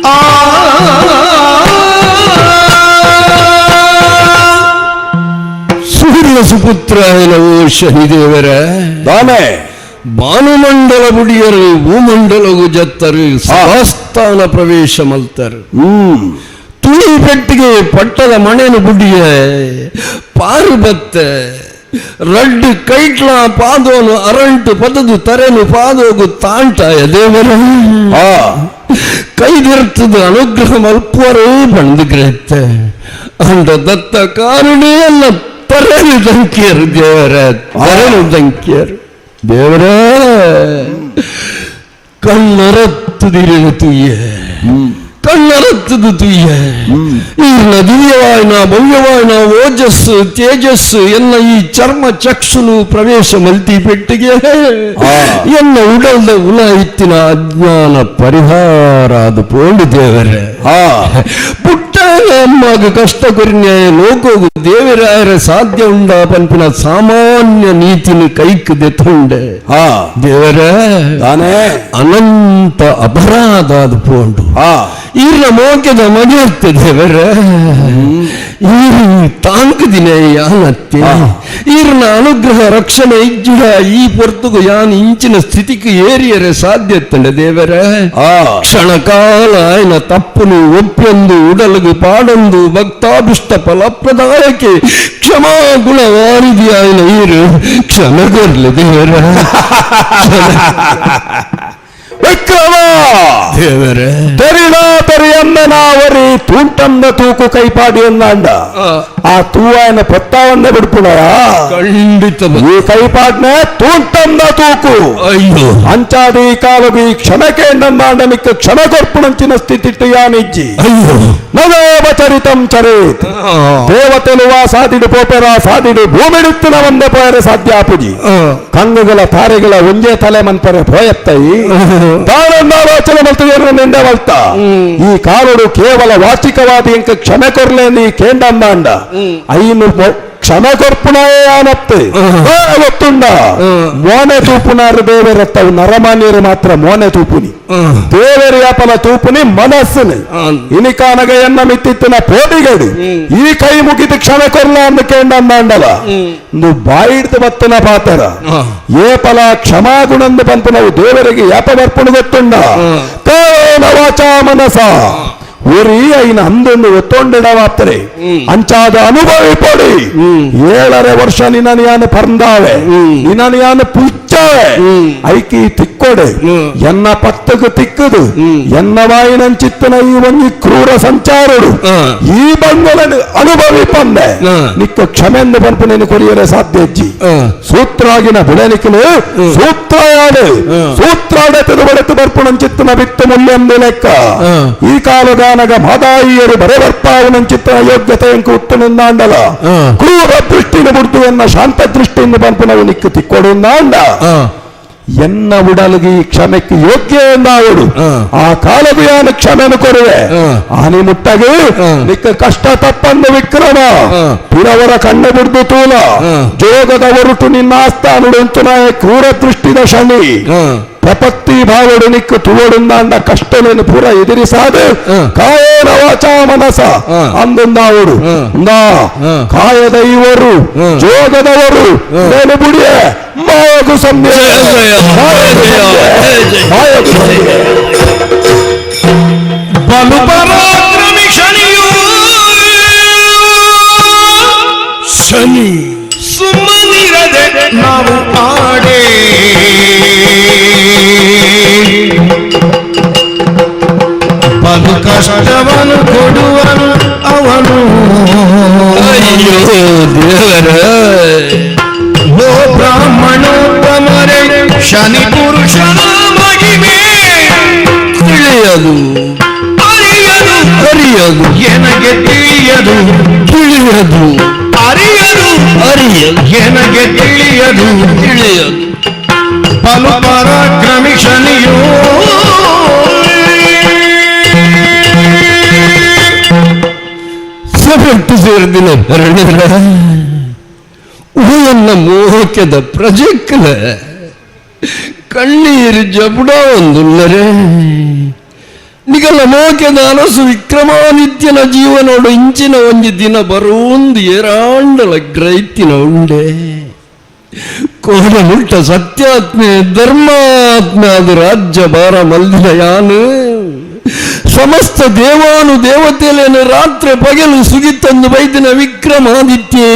ಆ ಸೂರ್ಯ ಸುಪುತ್ರ ಏನವೋ ಶನಿದೇವರ ದಾನೆ ಭಾನುಮಂಡಲ ಬುಡಿಯರು ಭೂಮಂಡಲಗು ಜತ್ತರು ಸಭಾಸ್ಥಾನ ಪ್ರವೇಶ ಮಲ್ತರು ತುಳಿ ಪೆಟ್ಟಿಗೆ ಪಟ್ಟದ ಮಣೆನು ಬುಡಿಯ ಪಾರು ಬತ್ತೆ ರಡ್ಡು ಕೈಟ್ಲ ಪಾದೋನು ಅರಂಟು ಪದದು ತರೆನು ಪಾದೋಗು ತಾಂಟಾಯ ದೇವರ ಕೈದಿರ್ತದ ಅನುಗ್ರಹ ಮಲ್ಪುವರೇ ಬಂದು ಗ್ರಹಿತೆ ಅಂಡ ದತ್ತ ಕಾರಣೇ ಅಲ್ಲ ತರೆನು ದಂಕಿಯರು ದೇವರ ತರೆನು ದಂಕಿಯರು ದೇವರೇ ಕಣ್ಣರತ್ತುದಿರು ತುಯ್ಯ ಕಣ್ಣರತ್ತದು ತುಯ್ಯ ಈ ನದಿಯವಾಯನ ಭವ್ಯವಾಯನ ಓಜಸ್ಸು ತೇಜಸ್ಸು ಎನ್ನ ಈ ಚರ್ಮ ಚಕ್ಷುನು ಪ್ರವೇಶ ಮಲ್ತಿ ಪೆಟ್ಟಿಗೆ ಎನ್ನ ಉಡಲ್ದ ಉಲ ಇತ್ತಿನ ಅಜ್ಞಾನ ಪರಿಹಾರ ಅದು ಪೋಂಡು ದೇವರೇ ಪುಟ್ಟ ಅಮ್ಮಾಗ ಕಷ್ಟ ಕೊರಿನ್ಯಾಯ ಲೋಕೋಗು ದೇವರಾಯರ ಸಾಧ್ಯ ಉಂಡ ಪನ್ಪಿನ ಸಾಮಾನ್ಯ ನೀತಿನ ಕೈಕ್ ದೆತ್ತುಂಡೆ ದೇವರೇ ದಾನೆ ಅನಂತ ಅಪರಾಧ ಅದು ಪೋಂಡು ಈರ್ನ ಮೋಕೆದ ಮಗೆಯತ್ತೆ ದೇವರೇ ಈರು ತಾಂಕದಿನ ಯಾನತ್ತೆ ಈರ್ನ ಅನುಗ್ರಹ ರಕ್ಷಣೆ ಇಜ್ಜುಡ ಈ ಪೊರ್ತುಗು ಯಾನ್ ಇಂಚಿನ ಸ್ಥಿತಿಗೆ ಏರಿಯರೆ ಸಾಧ್ಯತ್ತಂಡೆ ದೇವರೇ ಕ್ಷಣಕಾಲ ಆಯ್ನ ತಪ್ಪುನು ಒಪ್ಪೊಂದು ಉಡಲಗು ಪಾಡೊಂದು ಭಕ್ತಾಭಿಷ್ಟ ಫಲಪ್ರದಾಯಕ್ಕೆ ಕ್ಷಮಾ ಗುಣ ವಾರಿದಿ ಆಯ್ನ ಈರು ಕ್ಷಮಗೊರ್ಲಿ ದೇವರೇ ವಿಕ್ರಮ ದೇವರೇ ತೆರಿಣ ತೆರಿಯಮ್ಮನಾವರಿ ತೂಂಟಂದ ತೂಕು ಕೈಪಾಡಿ ಎಂದಾಂಡ ಆ ತೂವಾಯನ ಪತ್ತಾವನ್ನ ಬಿಡ್ಪುಣಯ ಖಂಡಿತ ಈ ಕೈಪಾಡ್ನೆ ತೂಂಟಂದ ತೂಕು ಅಯ್ಯೋ ಅಂಚಾದಿ ಈ ಕಾಲಗು ಈ ಕ್ಷಮಕ್ಕೆ ಎಂದಂದಾಂಡ ಮಿಕ್ಕ ಕ್ಷಮೆ ಕೊರ್ಪುಣಂಚಿನ ಸ್ಥಿತಿಟ್ಟು ಯಾನಿಜ್ಜಿ ಅಯ್ಯೋ ನಗೋಪ ಚರಿತಂ ಚರೇತ್ ದೇವತೆಲುವ ಸಾದಿಡು ಪೋಪೆರ ಸಾದಿಡು ಭೂಮಿಡುತ್ತಿನ ಒಂದೇ ಪೋಯರೆ ಸಾಧ್ಯ ಆಪುಜಿ ಕಂಗುಗಳ ತಾರೆಗಳ ಒಂಜೇ ತಲೆ ಮನ್ಪರೆ ಪೋಯತ್ತೈ ತಾನೊಂದಾಲೋಚನೆ ಮಲ್ತದೇನು ನಿಂದೆ ಮಲ್ತ ಈ ಕಾಲುಡು ಕೇವಲ ವಾಚಿಕವಾದಿ ಇಂಕ ಕ್ಷಮೆ ಕೊರ್ಲೇಂದು ಈ ಕೇಂಡಂದಾಂಡ ಐನು ಕ್ಷಮೆ ಕೊರ್ಪುಣಾನತ್ತೆ ಗೊತ್ತುಂಡ ಮೋನೆ ತೂಪುನಾರು ದೇವರತ್ತವು ನರಮಾನ್ಯರು ಮಾತ್ರ ಮೋನೆ ತೂಪುನಿ ದೇವರು ಯಾಪಲ ತೂಪುನಿ ಮನಸ್ಸುನಿ ಇನಿಕಾನಗ ಎನ್ನ ಮಿತ್ತಿತ್ತಿನ ಪೋಡಿಗಡು ಈ ಕೈ ಮುಗಿದು ಕ್ಷಮೆ ಕೊರ್ಲ ಅಂದು ಕೇಂಡಂದಾಂಡಲ ನು ಬಾಯಿಡ್ದು ಬತ್ತನ ಪಾತರ ಏಪಲ ಕ್ಷಮಾಗುಣಂದು ಪಂಪುನವು ದೇವರಿಗೆ ಯಾಪ ಬರ್ಪುಣು ಗೊತ್ತುಂಡ ಕಾಯೇನ ವಾಚಾ ಮನಸ ಒರಿ ಐನ ಅಂದೊಂದು ಒತ್ತೊಂಡಿಡವಾಗ್ತರೆ ಅಂಚಾದ ಅನುಭವಿ ಪೊಡಿ 7.5 ವರ್ಷ ನಿನ್ನ ಪರ್ಂದಾವೆ ನಿನ್ನ ಪುಚ್ಚಾವೆ ಐಕಿ ತಿಕ್ಕೊಡೆ ಎನ್ನ ಪತ್ತకు ತಿಕ್ಕದು ಎನ್ನ ವಾಯಿನಂಚಿತ್ತನ ಈ ಒಂಜಿ ಕ್ರೂರ ಸಂಚಾರುಡು ಈ ಬಂಗುలను ಅನುಭವಿ ಪಂದೆ ನಿಕ್ಕ ಕ್ಷಮೆಂದು ಪಂಪು ನೀನು ಕೊರಿಯರೆ ಸಾಧ್ಯ ಅಜ್ಜಿ ಸೂತ್ರಾಗಿನ ಬುಡನಿಕಲು ಸೂತ್ರಾಯಾಡು ಸೂತ್ರಾಡತದ ಬಡತು ಬರ್ಪುಣಂಚಿತ್ತನ ಬಿತ್ತು ಮುಲ್ಲೆಂದು ಲೆಕ್ಕ ಈ ಕಾಲುಗಾನಗ ಮಾದಾಯಿಯರು ಬರೆಬರ್ಪಾವನಂಚಿತ್ತನ ಯೋಗ್ಯತೆ ಎಂಕು ಉತ್ತನಿಂದಾಂಡಲ ಕ್ರೂರ ದೃಷ್ಟಿನ ಬುಡ್ದು ಎನ್ನ ಶಾಂತ ದೃಷ್ಟಿಯಿಂದ ಪಂಪುನವು ನಿಕ್ಕು ತಿಕ್ಕೊಡುಂದಾಂಡ ಎನ್ನ ಉಡಲಿಗೆ ಈ ಕ್ಷಮೆಕ್ಕೆ ಯೋಗ್ಯ ಎಂದಾವಡು ಆ ಕಾಲಗು ಯಾನು ಕ್ಷಮೆನು ಕೊರುವೆ ಆನಿ ಮುಟ್ಟಗೆ ನಿಕ್ಕ ಕಷ್ಟ ತಪ್ಪಂದು ವಿಕ್ರಮ ಪುರವರ ಕಣ್ಣು ಬಿಡ್ದು ತೂಲ ಜೋಗದ ಒರುಟು ನಿನ್ನ ಆಸ್ಥಾನುಡು ಕ್ರೂರ ದೃಷ್ಟಿದ ಶನಿ ಪ್ರಪತ್ತಿ ಭಾವಡು ನಿಕ್ಕು ತುವಡುಂದಾಂಡ ಕಷ್ಟಲೇನು ಪೂರ ಎದುರಿಸಾದು ಕಾಯೇನ ವಾಚಾ ಮನಸ ಅಂದುಂದಾವಡು ಇಂದಾ ಕಾಯದ ಇವರು ಜೋಗದವರು నేను ಬುಡಿಯ ಮಾಯಗು ಸಂಧ್ಯೆ ಮಾಯಗು ಸಂಧ್ಯೆ ಬಲು ಪರಾಕ್ರಮಿ ಶನಿಯು ಶನಿ ಸುಮ್ಮನಿರದೆ ನಾವು ಆಡೇ ಬಲು ಕಷ್ಟವನ್ನು ಕೊಡುವನು ಅವನು ಅಯ್ಯೋ ದೇವರೇ ಲೋ ಬ್ರಾಹ್ಮಣೋತ್ತಮರೇ ಯಕ್ಷನ ಮಹಿಮೆ ತಿಳಿಯದು, ಅರಿಯದು, ಅರಿಯದು, ಎನಗೆ ತಿಳಿಯದು, ತಿಳಿಯದು, ಅರಿಯದು, ಅರಿಯದು, ಎನಗೆ ತಿಳಿಯದು, ತಿಳಿಯದು. ಬಲು ಪರಾಕ್ರಮಿ ಶನಿಯು. ಸಭೆಟ್ಟು ಸೇರಿದಿನ ಭರಣರ ಊಯನ್ನ ಮೋಹಕ್ಯದ ಪ್ರಜೆಕ್ಕಲ ಕಣ್ಣೀರು ಜಬುಡ ಒಂದುಲ್ಲರೆ. ನಿಗಲ ಮೋಕೆದ ಅನಸು ವಿಕ್ರಮಾದಿತ್ಯನ ಜೀವನೋಡು ಇಂಚಿನ ಒಂಜಿ ದಿನ ಬರೋಂದು ಏರಾಂಡಲ ಗ್ರೈತಿನ ಉಂಡೆ. ಕೋಡ ಮುಟ್ಟ ಸತ್ಯಾತ್ಮೆ ಧರ್ಮಾತ್ಮೆ ಅದು ರಾಜ್ಯ ಭಾರ ಮಲ್ದಿನ ಯಾನು ಸಮಸ್ತ ದೇವಾನು ದೇವತೆಲೇನು ರಾತ್ರಿ ಪಗಲು ಸುಗಿತಂದು ಬೈದಿನ ವಿಕ್ರಮಾದಿತ್ಯೇ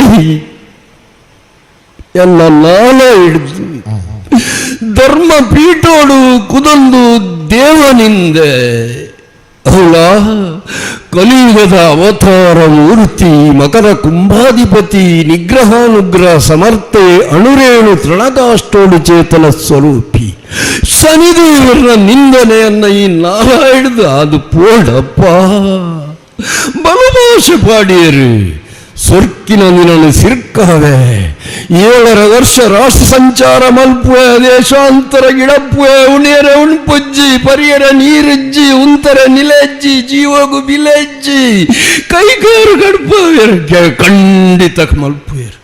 ಎಲ್ಲ ನಾನ ಹಿಡಿದು ಧರ್ಮ ಪೀಠೋಡು ಕುದೊಂದು ದೇವನಿಂದೆ ಅವಳ ಕಲಿಯುಗದ ಅವತಾರ ಮೂರ್ತಿ ಮಕರ ಕುಂಭಾಧಿಪತಿ ನಿಗ್ರಹಾನುಗ್ರಹ ಸಮರ್ಥೆ ಅಣುರೇಣು ತೃಣಕಾಷ್ಟೋಡು ಚೇತನ ಸ್ವರೂಪಿ ಶನಿದೇವರ ನಿಂದನೆಯನ್ನ ಈ ನಾಲ ಹಿಡಿದು ಅದು ಪೋಡಪ್ಪ ಬಲಭಾಷೆ ಪಾಡಿಯರು ಸೊರ್ಕಿನ ನಿನನು ಸಿರ್ಕಾವೆ 7.5 ವರ್ಷ ರಾಷ್ಟ್ರ ಸಂಚಾರ ಮಲ್ಪುವೆ ದೇಶಾಂತರ ಗಿಡಪ್ಪುವೆ ಉಣಿಯರ ಉಣ್ಪುಜ್ಜಿ ಪರಿಯರ ನೀರುಜ್ಜಿ ಉಂತರ ನಿಲೆಜ್ಜಿ ಜೀವಗು ಬಿಲೆಜ್ಜಿ ಕೈಕಾರು ಕಡ್ಪುವೆರು ಖಂಡಿತ ಮಲ್ಪುವೆರು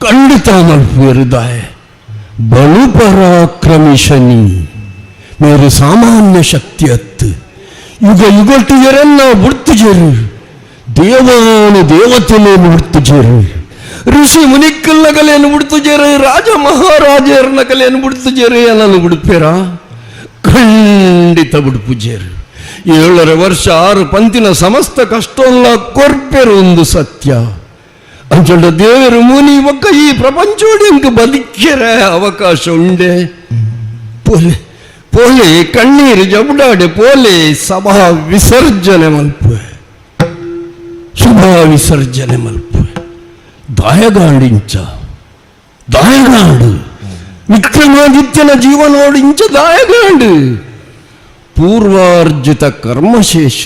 ಖಂಡಿತ ಮಲ್ಪುವೆರು ದಾಯ ಬಲು ಪರಾಕ್ರಮಿ ಶನಿ ಮೇರು ಸಾಮಾನ್ಯ ಶಕ್ತಿ ಅತ್ತು ಯುಗ ಯುಗಟುಗೆರನ್ನ ಬುಡ್ತುಜರು ದೇವಾನು ದೇವತೆಲೇನು ಬಿಡ್ತುಜರು ಋಷಿ ಮುನಿಕ್ಕಲ್ಲಗಲೇನು ಬಿಡ್ತುಜರು ರಾಜ ಮಹಾರಾಜರ ಕಲೆಯನ್ನು ಬಿಡ್ತುಜರು ಏನನ್ನು ಬಿಡ್ಪೇರ ಖಂಡಿತ ಬಿಡ್ಪುಜೇರು 7.5 ವರ್ಷ 6 ಪಂತಿನ ಸಮಸ್ತ ಕಷ್ಟವಲ್ಲ ಕೊರ್ಪೆರು ಒಂದು ಸತ್ಯ ಅಂಚೊಂಡ ದೇವರು ಮುನಿ ಒಕ್ಕ ಈ ಪ್ರಪಂಚೋಡಿ ಇಂಕ ಬದುಕ್ಯರೆ ಅವಕಾಶ ಉಂಡೆ. ಪೋಲೆ ಪೋಲೆ ಕಣ್ಣೀರು ಜಬುಡಾಡೆ ಪೋಲೆ ಸಭಾ ವಿಸರ್ಜನೆ ಮಲ್ಪುವೆ ಶುಭ ವಿಸರ್ಜನೆ ಮಲ್ಪುವೆ ದಾಯಗಾಂಡಿಂಚ ದಾಯಗಾಂಡು ವಿಕ್ರಮಾದಿತ್ಯನ ಜೀವನೋಡು ಇಂಚ ದಾಯಗಾಂಡು ಪೂರ್ವಾರ್ಜಿತ ಕರ್ಮಶೇಷ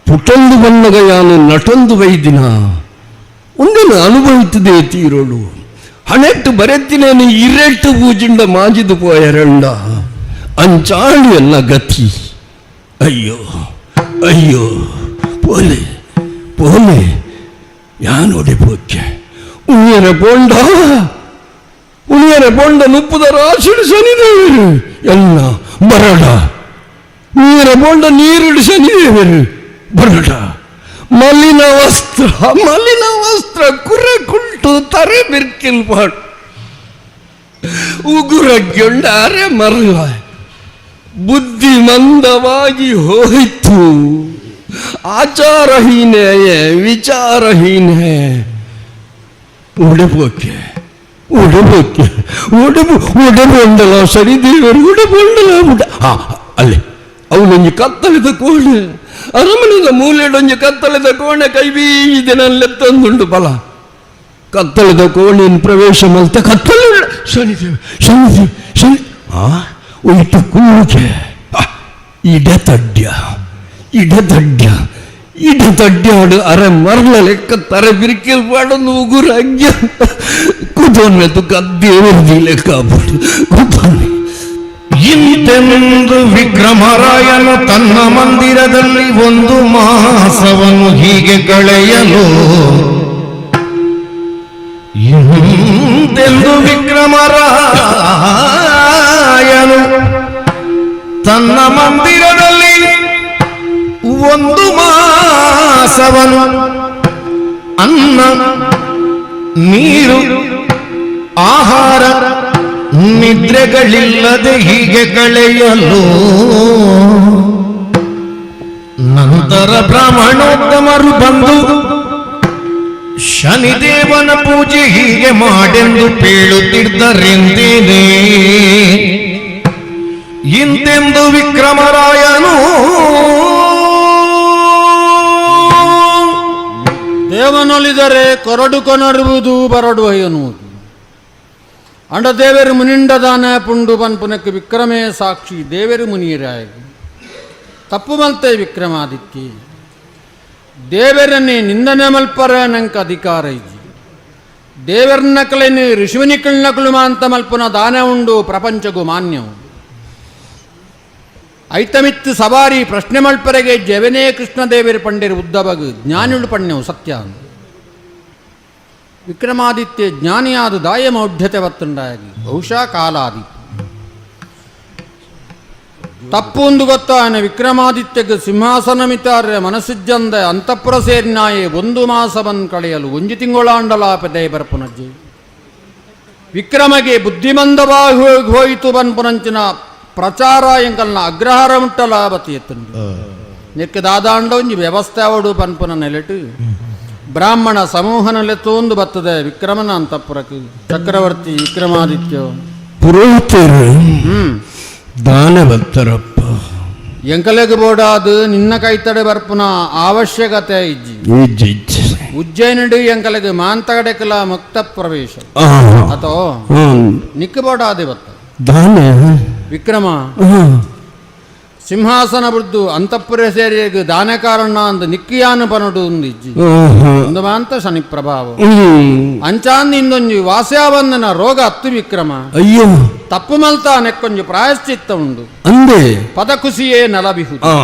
ಪುಟೊಂದು ಬನ್ನಗಯಾನು ನಟೊಂದು ವೈದಿನ ಒಂದಿನ ಅನುಭವಿತದೆ ತೀರೋಳು ಹಣೆಟ್ಟು ಬರೆತ್ತಿನೇನು ಇರೆಟ್ಟು ಪೂಜಿಂಡ ಮಾಜಿದು ಪೋಯರಂಡ ಅಂಚಾಳು ಎಲ್ಲ ಗತಿ. ಅಯ್ಯೋ ಅಯ್ಯೋ ಪೋಲೆ ಪೋಲೆ ಯಾನೋಡೆ ಪೋಕ್ಕೆ ಉಣಿಯರ ಪೋಂಡ ಉಣಿಯರ ಪೋಂಡ ನುಪ್ಪುದ ರಾಶಿಡು ಶನಿದೇವರು ಎಲ್ಲ ಬರಡ ನೀರ ಪೋಂಡ ನೀರುಡು ಶನಿದೇವರು ಬರಡ ಮಲಿನ ವಸ್ತ್ರ ಮಲಿನ ವಸ್ತ್ರ ಕುರೆ ಕುಂಟು ತರೆ ಬಿರ್ಕಿಲ್ ಪಾಡು ಉಗುರಗ್ಗೊಂಡ ಅರೆ ಮರಲ ಬುದ್ಧಿ ಮಂದವಾಗಿ ಹೋಯಿತು. ಆಚಾರಹೀನೆ ವಿಚಾರಹೀನೆ ಉಡಬೋಕೆ ಉಡಬೋಕೆ ಉಡಬು ಉಡಬೊಂಡಲ ಸರಿದೇವರು ಉಡಬೊಂಡಲ ಉಡ ಅಲ್ಲೇ ಅವನೊಂಜಿ ಕತ್ತಲಿದ ಕೋಣೆ ಅರಮನೆದ ಮೂಲೆಡೊಂಜಿ ಕತ್ತಲಿದ ಕೋಣೆ ಕೈ ಬೀದಿನ ಲೆತ್ತೊಂದುಂಡು ಬಲ ಕತ್ತಲದ ಕೋಣೆಯನ್ನು ಪ್ರವೇಶ ಮಲ್ತ ಕತ್ತಲು ಶನಿದೇವ ಶನಿದೇವ ಶನಿ ಉಂಟು ಕೂಗೆ ಇಡತಡ್ಯ ಇಡತಡ್ಯ ಇಡತಡ್ಯಾಡು ಅರೆ ಮರಳ ಲೆಕ್ಕ ತರೆ ಬಿರಿಕೆಲ್ ಪಾಡೊಂದು ಉಗುರು ಅಗ್ಯ ಕೂತೋನ್ವೆ ತುಕ್ಕ ದೇವರದಿ ಲೆಕ್ಕ ಕೂತೋನ್ವೆ. ಇಂತೆಂದು ವಿಕ್ರಮರಾಯನು ತನ್ನ ಮಂದಿರದಲ್ಲಿ 1 ಮಾಸವನ್ನು ಹೀಗೆ ಕಳೆಯಲು ಇಂತೆಂದು ವಿಕ್ರಮರಾಯನು ತನ್ನ ಮಂದಿರದಲ್ಲಿ 1 ಮಾಸವನ್ನು ಅನ್ನ ನೀರು ಆಹಾರ ನಿದ್ರೆಗಳಿಲ್ಲದೆ ಹೀಗೆ ಕಳೆಯಲು ನಂತರ ಬ್ರಾಹ್ಮಣೋತ್ತಮರು ಬಂದು ಶನಿದೇವನ ಪೂಜೆ ಹೀಗೆ ಮಾಡೆಂದು ಪೇಳುತ್ತಿದ್ದರೆಂದೇನೆ. ಇಂತೆಂದು ವಿಕ್ರಮರಾಯನು ದೇವನೊಲಿದರೆ ಕೊರಡು ಕೊನರುವುದು ಬರಡು ಎನ್ನುವುದು. ಅಂಡ ದೇವರು ಮುನಿಂಡದಾನ ಪುಂಡು ಪನ್ಪುನಕ್ಕೆ ವಿಕ್ರಮೇ ಸಾಕ್ಷಿ ದೇವರು ಮುನಿಯರಾಯ ತಪ್ಪು ಮಲ್ತೆ ವಿಕ್ರಮಾದಿತ್ಯ ದೇವರನ್ನೇ ನಿಂದನೆ ಮಲ್ಪರ ನಂಗೆ ಅಧಿಕಾರ ಇಜ್ಜಿ ದೇವರನ್ನಕಲೇನು ಋಷಿವನಿಕಲ್ನಕಲು ಮಾಂತ ಮಲ್ಪುನ ದಾನ ಉಂಡು ಪ್ರಪಂಚಗೂ ಮಾನ್ಯವು ಐತಮಿತ್ತು ಸವಾರಿ ಪ್ರಶ್ನೆ ಮಲ್ಪರೆಗೆ ಜವನೇ ಕೃಷ್ಣದೇವರು ಪಂಡಿರು ಉದ್ದಬಗು ಜ್ಞಾನಿಳು ಪಣ್ಯವು ಸತ್ಯ ವಿಕ್ರಮಾದಿತ್ಯ ಜ್ಞಾನಿಯಾದ ದಾಯ ಮೌಢ್ಯತೆ ಬತ್ತುಂಡಾಗಿ ಬಹುಶಃ ಕಾಲಾದಿ ತಪ್ಪು ಒಂದು ಗೊತ್ತಾನೆ ವಿಕ್ರಮಾದಿತ್ಯಕ್ಕೆ ಸಿಂಹಾಸನ ಮಿತಾರೆ ಮನಸ್ಸಿಜ್ಜಂದ ಅಂತಃಪುರ ಸೇರಿನಾಯೆ ಒಂದು ಮಾಸವನ್ ಕಳೆಯಲು ಒಂಜಿ ತಿಂಗಳಾಂಡಲಾಪದೆ ಬರ್ಪುನಜ್ಜಿ ವಿಕ್ರಮಗೆ ಬುದ್ಧಿಮಂದವಾಗಿ ಹೋಯಿತು ಬನ್ಪುನಂಚಿನ ಪ್ರಚಾರ ಎಂಕಲ್ನ ಅಗ್ರಹಾರ ಮುಟ್ಟಲಾಬತಿ ಎತ್ತುಂಡು ನೆಕ್ಕೆ ದಾದಾಂಡ ಒಂಜಿ ವ್ಯವಸ್ಥೆ ಅವಡು ಪನ್ಪುನ ನೆಲೆಟು ಬ್ರಾಹ್ಮಣ ಸಮೂಹನಲ್ಲೇ ತೋಂದು ಬರ್ತದೆ ವಿಕ್ರಮನ ಅಂತಃಪುರಕ್ಕೆ ಚಕ್ರವರ್ತಿ ವಿಕ್ರಮಾದಿತ್ಯ ಪುರೋಹಿತರು ದಾನ ಬತ್ತರಪ್ಪ ಎಂಕಲೆಗೆ ಬೋಡಾದು ನಿನ್ನ ಕೈತಡೆ ಬರ್ಪುನ ಅವಶ್ಯಕತೆ ಇಜ್ಜಿ ಇಜ್ಜಿ ಉಜ್ಜಯಿನಿಡು ಎಂಕಲೆಗೆ ಮಾಂತಗಡೆಕಲ ಮುಕ್ತ ಪ್ರವೇಶ ಅಥೋ ನಿಕ್ಕ ಬೋಡಾದೆ ಬತ್ತ ದಾನ ವಿಕ್ರಮ ಸಿಂಹಾಸನ ಬುಡ್ದು ಅಂತಃಪುರ ಸೇರಿಯಗ್ ದಾನಕಾರಣ್ಣ ಅಂದ ನಿಕ್ಕಿಯಾನು ಪನಡು ಒಂದು ಇಜ್ಜಿ ಒಂದು ಮಾಂತ ಶನಿ ಪ್ರಭಾವ ಅಂಚಾಂದ ಇಂದೊಂಜಿ ವಾಸ್ಯಾವಂದನ ರೋಗ ಅತ್ತು ವಿಕ್ರಮ ಅಯ್ಯೋ ತಪ್ಪು ಮಲ್ತಾ ನೆಕ್ಕೊಂಜಿ ಪ್ರಾಯಶ್ಚಿತ್ತ ಉಂಡು ಅಂದೆ ಪದಕುಸಿಯೇ ನೆಲಬಿಹುದು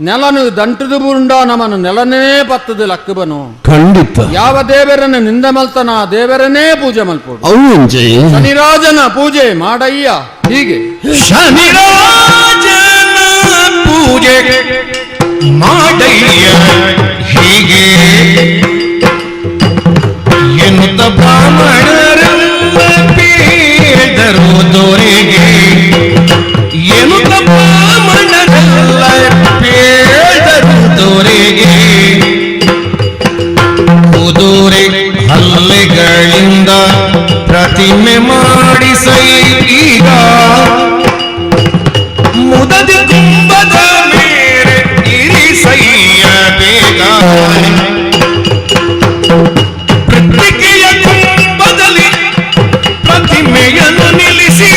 ನೆಲನು ದಂಟದು ಬುರುಂಡ ನಮನು ನೆಲನೇ ಪತ್ತದು ಲಕ್ಕುಬನು ಖಂಡಿತ ಯಾವ ದೇವರನ್ನು ನಿಂದ ಮಲ್ತನ ದೇವರನ್ನೇ ಪೂಜೆ ಮಲ್ಪೋಡು ಅವು ಶನಿರಾಜನ ಪೂಜೆ ಮಾಡಯ್ಯ ಹೀಗೆ ಶನಿರಾಜನ ಪೂಜೆ ಮಾಡಯ್ಯ ಹೀಗೆ ಎನ್ನುತ್ತ ಬ್ರಾಹ್ಮಣರೆಲ್ಲ ಬೇಡರು ದೊರೆಗೆ ಎನ್ನುತ್ತ ಬ್ರಾಹ್ಮಣರೆಲ್ಲ ಬೇಡರು ದೊರೆಗೆ ಕುದುರೆ ಹಲ್ಲೆಗಳಿಂದ ಪ್ರತಿಮೆ ಮಾಡಿಸೈ ಈಗ ಮುದದಿ ಕುಂಭದ ಮೇರೆ ಇರಿಸಯ್ಯ ಬೇಗ ಪ್ರತಿಕೆಯ ಕುಂಭದಲ್ಲಿ ಪ್ರತಿಮೆಯನ್ನು ನಿಲ್ಲಿಸಿ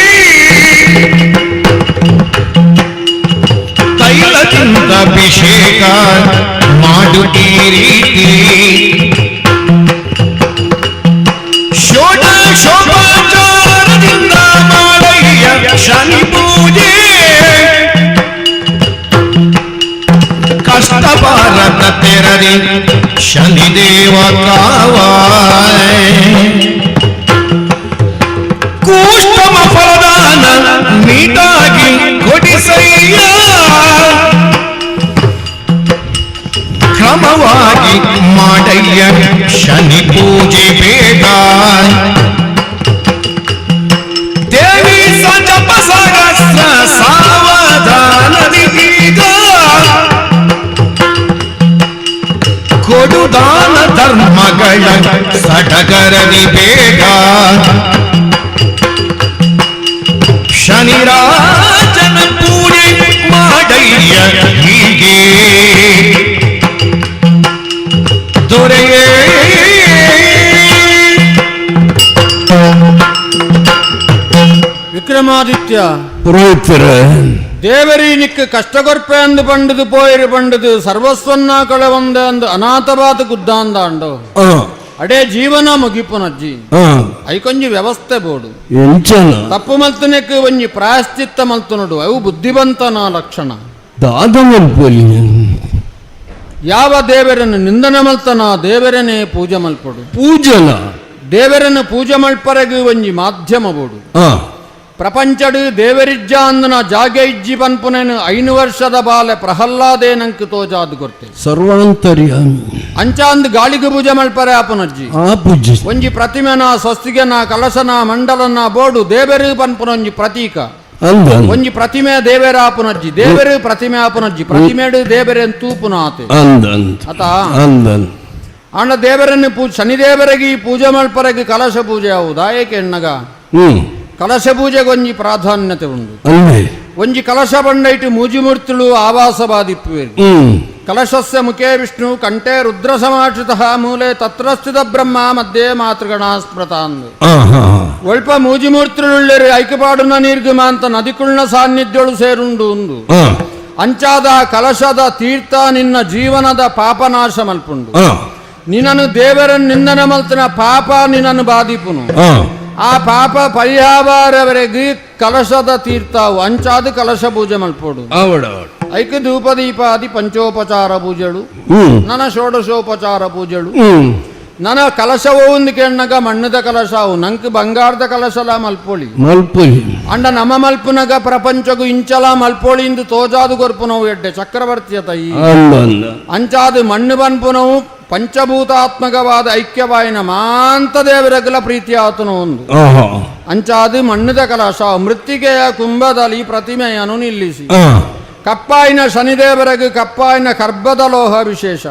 ತೈಲದಿಂದ ಅಭಿಷೇಕ ಮಾಡು ಈ ರೀತಿ ಷೋಡಶೋಪಚಾರದಿಂದ ಮಾಡಯ್ಯ ಶನಿ ಪೂಜೆ ಕಷ್ಟ ಭಾರತ ತೆರದಿ ಶನಿದೇವ ಕಾವ ಕೂಷ್ಟಮ ಫಲದಾನ ನೀಟಾಗಿ ಕೊಡಿಸಯ್ಯ ಕ್ರಮವಾಗಿ ಮಾಡಯ್ಯ ಶನಿ ಪೂಜೆ ಬೇಗ ದೇವಿ ಸಜಪ ಸಹಸ್ರ ಸಾವಧಾನದಿ ಈಗ ಕೊಡುದಾನ ಧರ್ಮಗಳ ಸಡಗರದಿ ಬೇಗ ಶನಿರಾಜನ ಪೂಜೆ ಮಾಡಯ್ಯ ಹೀಗೆ ದೊರೆಯೇ. ವಿಕ್ರಮಾದಿತ್ಯ ಪುರೋಹಿತರ ದೇವರಿ ನಿಕ್ಕ ಕಷ್ಟಗೊರ್ಪೆ ಅಂದು ಪಂಡದು ಪೋಯಿರು ಪಂಡದು ಸರ್ವಸ್ವನ್ನ ಕಳವಂದ ಅಂದು ಅನಾಥವಾದ ಗುದ್ದಾಂದಾಂಡು ಅಡೇ ಜೀವನ ಮುಗಿಪುನಜ್ಜಿ ಐಕೊಂಜಿ ವ್ಯವಸ್ಥೆ ಬೋಡು ಎಂಚನ ತಪ್ಪು ಮಲ್ತನಕ್ಕೆ ಒಂಜಿ ಪ್ರಾಯಶ್ಚಿತ್ತ ಮಲ್ತನುಡು ಅವು ಬುದ್ಧಿವಂತನ ಲಕ್ಷಣ. ದಾದ ಮಲ್ಪೊಲಿ ಯಾವ ದೇವರನ್ನು ನಿಂದನೆ ಮಲ್ತನ ದೇವರನೇ ಪೂಜೆ ಮಲ್ಪಡು. ಪೂಜನ ದೇವರನ್ನು ಪೂಜೆ ಮಲ್ಪರೆಗೆ ಒಂಜಿ ಮಾಧ್ಯಮ ಬೋಡು. ಪ್ರಪಂಚಡು ದೇವರಿಜ್ಜ ಅಂದನ ಜಾಗೆ ಇಜ್ಜಿ ಪನ್ಪುನೇನು 5 ವರ್ಷದ ಬಾಲೆ ಪ್ರಹ್ಲಾದೇ ನಂಕ್ ತೋಜಾದು ಗೊತ್ತೆ. ಸರ್ವಾಂತರ್ಯಾಮಿ ಅಂಚಾಂದ್ ಗಾಳಿಗೆ ಪೂಜೆ ಮಲ್ಪರೆ ಆಪನಜ್ಜಿ ಆ ಪೂಜೆ ಒಂಜಿ ಪ್ರತಿಮೆನ ಸ್ವಸ್ತಿಗೆನ ಕಲಶನ ಮಂಡಲನ ಬೋಡು ದೇವರು ಪನ್ಪುನ ಒಂಜಿ ಪ್ರತೀಕ. ಅಂದ ಒಂಜಿ ಪ್ರತಿಮೆ ದೇವರ ಆಪುನಜ್ಜಿ ದೇವರು ಪ್ರತಿಮೆ ಆಪುನಜ್ಜಿ ಪ್ರತಿಮೆಡು ದೇವರೇನ್ ತೂಪುನ ಆತೆ ಅಂದ ಅತ ಅಂದ ಅಣ್ಣ ದೇವರನ್ನು ಪೂಜೆ ಶನಿದೇವರಿಗೆ ಈ ಪೂಜೆ ಮಲ್ಪರೆಗೆ ಕಲಶ ಪೂಜೆ ಹೌದಾ ಏಕೆ ಎಣ್ಣಗ ಕಲಶ ಪೂಜೆಗೆ ಒಂಜಿ ಪ್ರಾಧಾನ್ಯತೆ ಉಂಡು. ಅಂದೆ ಒಂಜಿ ಕಲಶ ಬಂಡೈಟು ಮೂಜಿ ಮೂರ್ತಿಳು ಆವಾಸ ಬಾದಿಪ್ಪುವೇರು. ಕಲಶಸ್ಯ ಮುಖೇ ವಿಷ್ಣು ಕಂಠೆ ರುದ್ರ ಸಮಾಶ್ರಿತಃ ಮೂಲೆ ತತ್ರ ಸ್ಥಿತ ಬ್ರಹ್ಮ ಮಧ್ಯೆ ಮಾತೃಗಣ ಸ್ಮೃತ ಅಂದು. ಒಲ್ಪ ಮೂಜಿ ಮೂರ್ತಿಳುಳ್ಳೇರಿ ಐಕ್ಯಪಾಡುನ ನೀರ್ಗುಮ ಅಂತ ನದಿಕುಳ್ನ ಸಾನ್ನಿಧ್ಯೋಳು ಸೇರುಂಡು ಉಂದು. ಅಂಚಾದ ಕಲಶದ ತೀರ್ಥ ನಿನ್ನ ಜೀವನದ ಪಾಪನಾಶ ಮಲ್ಪುಂಡು. ನಿನ್ನನು ದೇವರನ್ನು ನಿಂದನ ಮಲ್ತನ ಪಾಪ ನಿನ್ನನ್ನು ಬಾಧಿಪುನು. ಆ ಪಾಪ ಪರಿಹಾರವರೆಗೆ ಕಲಶದ ತೀರ್ಥವು ಅಂಚಾದ ಕಲಶ ಪೂಜೆ ಮಲ್ಪೋಡು. ಐಕ ಧೂಪದೀಪಾದಿ ಪಂಚೋಪಚಾರ ಪೂಜೆಳು, ನನ ಷೋಡಶೋಪಚಾರ ಪೂಜೆಳು, ನನ ಕಲಶವೋ ಒಂದು ಕೆಣ್ಣಗ ಮಣ್ಣದ ಕಲಶವು ನಂಕ್ ಬಂಗಾರದ ಕಲಶಲ ಮಲ್ಪೊಳಿ ಮಲ್ಪೊಳಿ ಅಂಡ ನಮ ಮಲ್ಪುನಗ ಪ್ರಪಂಚಗು ಇಂಚಲ ಮಲ್ಪೊಳಿ ಇಂದು ತೋಜಾದು ಕೊರ್ಪುನವು ಎಡ್ಡೆ ಚಕ್ರವರ್ತಿಯ ತೈ. ಅಂಚಾದು ಮಣ್ಣು ಬನ್ಪುನವು ಪಂಚಭೂತಾತ್ಮಕವಾದ ಐಕ್ಯವಾಯಿನ ಮಾಂತ ದೇವರಗಲ ಪ್ರೀತಿಯಾತನು ಒಂದು. ಅಂಚಾದು ಮಣ್ಣದ ಕಲಶ ಮೃತ್ತಿಗೆಯ ಕುಂಭದಲ್ಲಿ ಪ್ರತಿಮೆಯನ್ನು ನಿಲ್ಲಿಸಿ ಕಪ್ಪಾಯಿನ ಶನಿದೇವರಗು ಕಪ್ಪಾಯಿನ ಕರ್ಬದ ಲೋಹ ವಿಶೇಷ.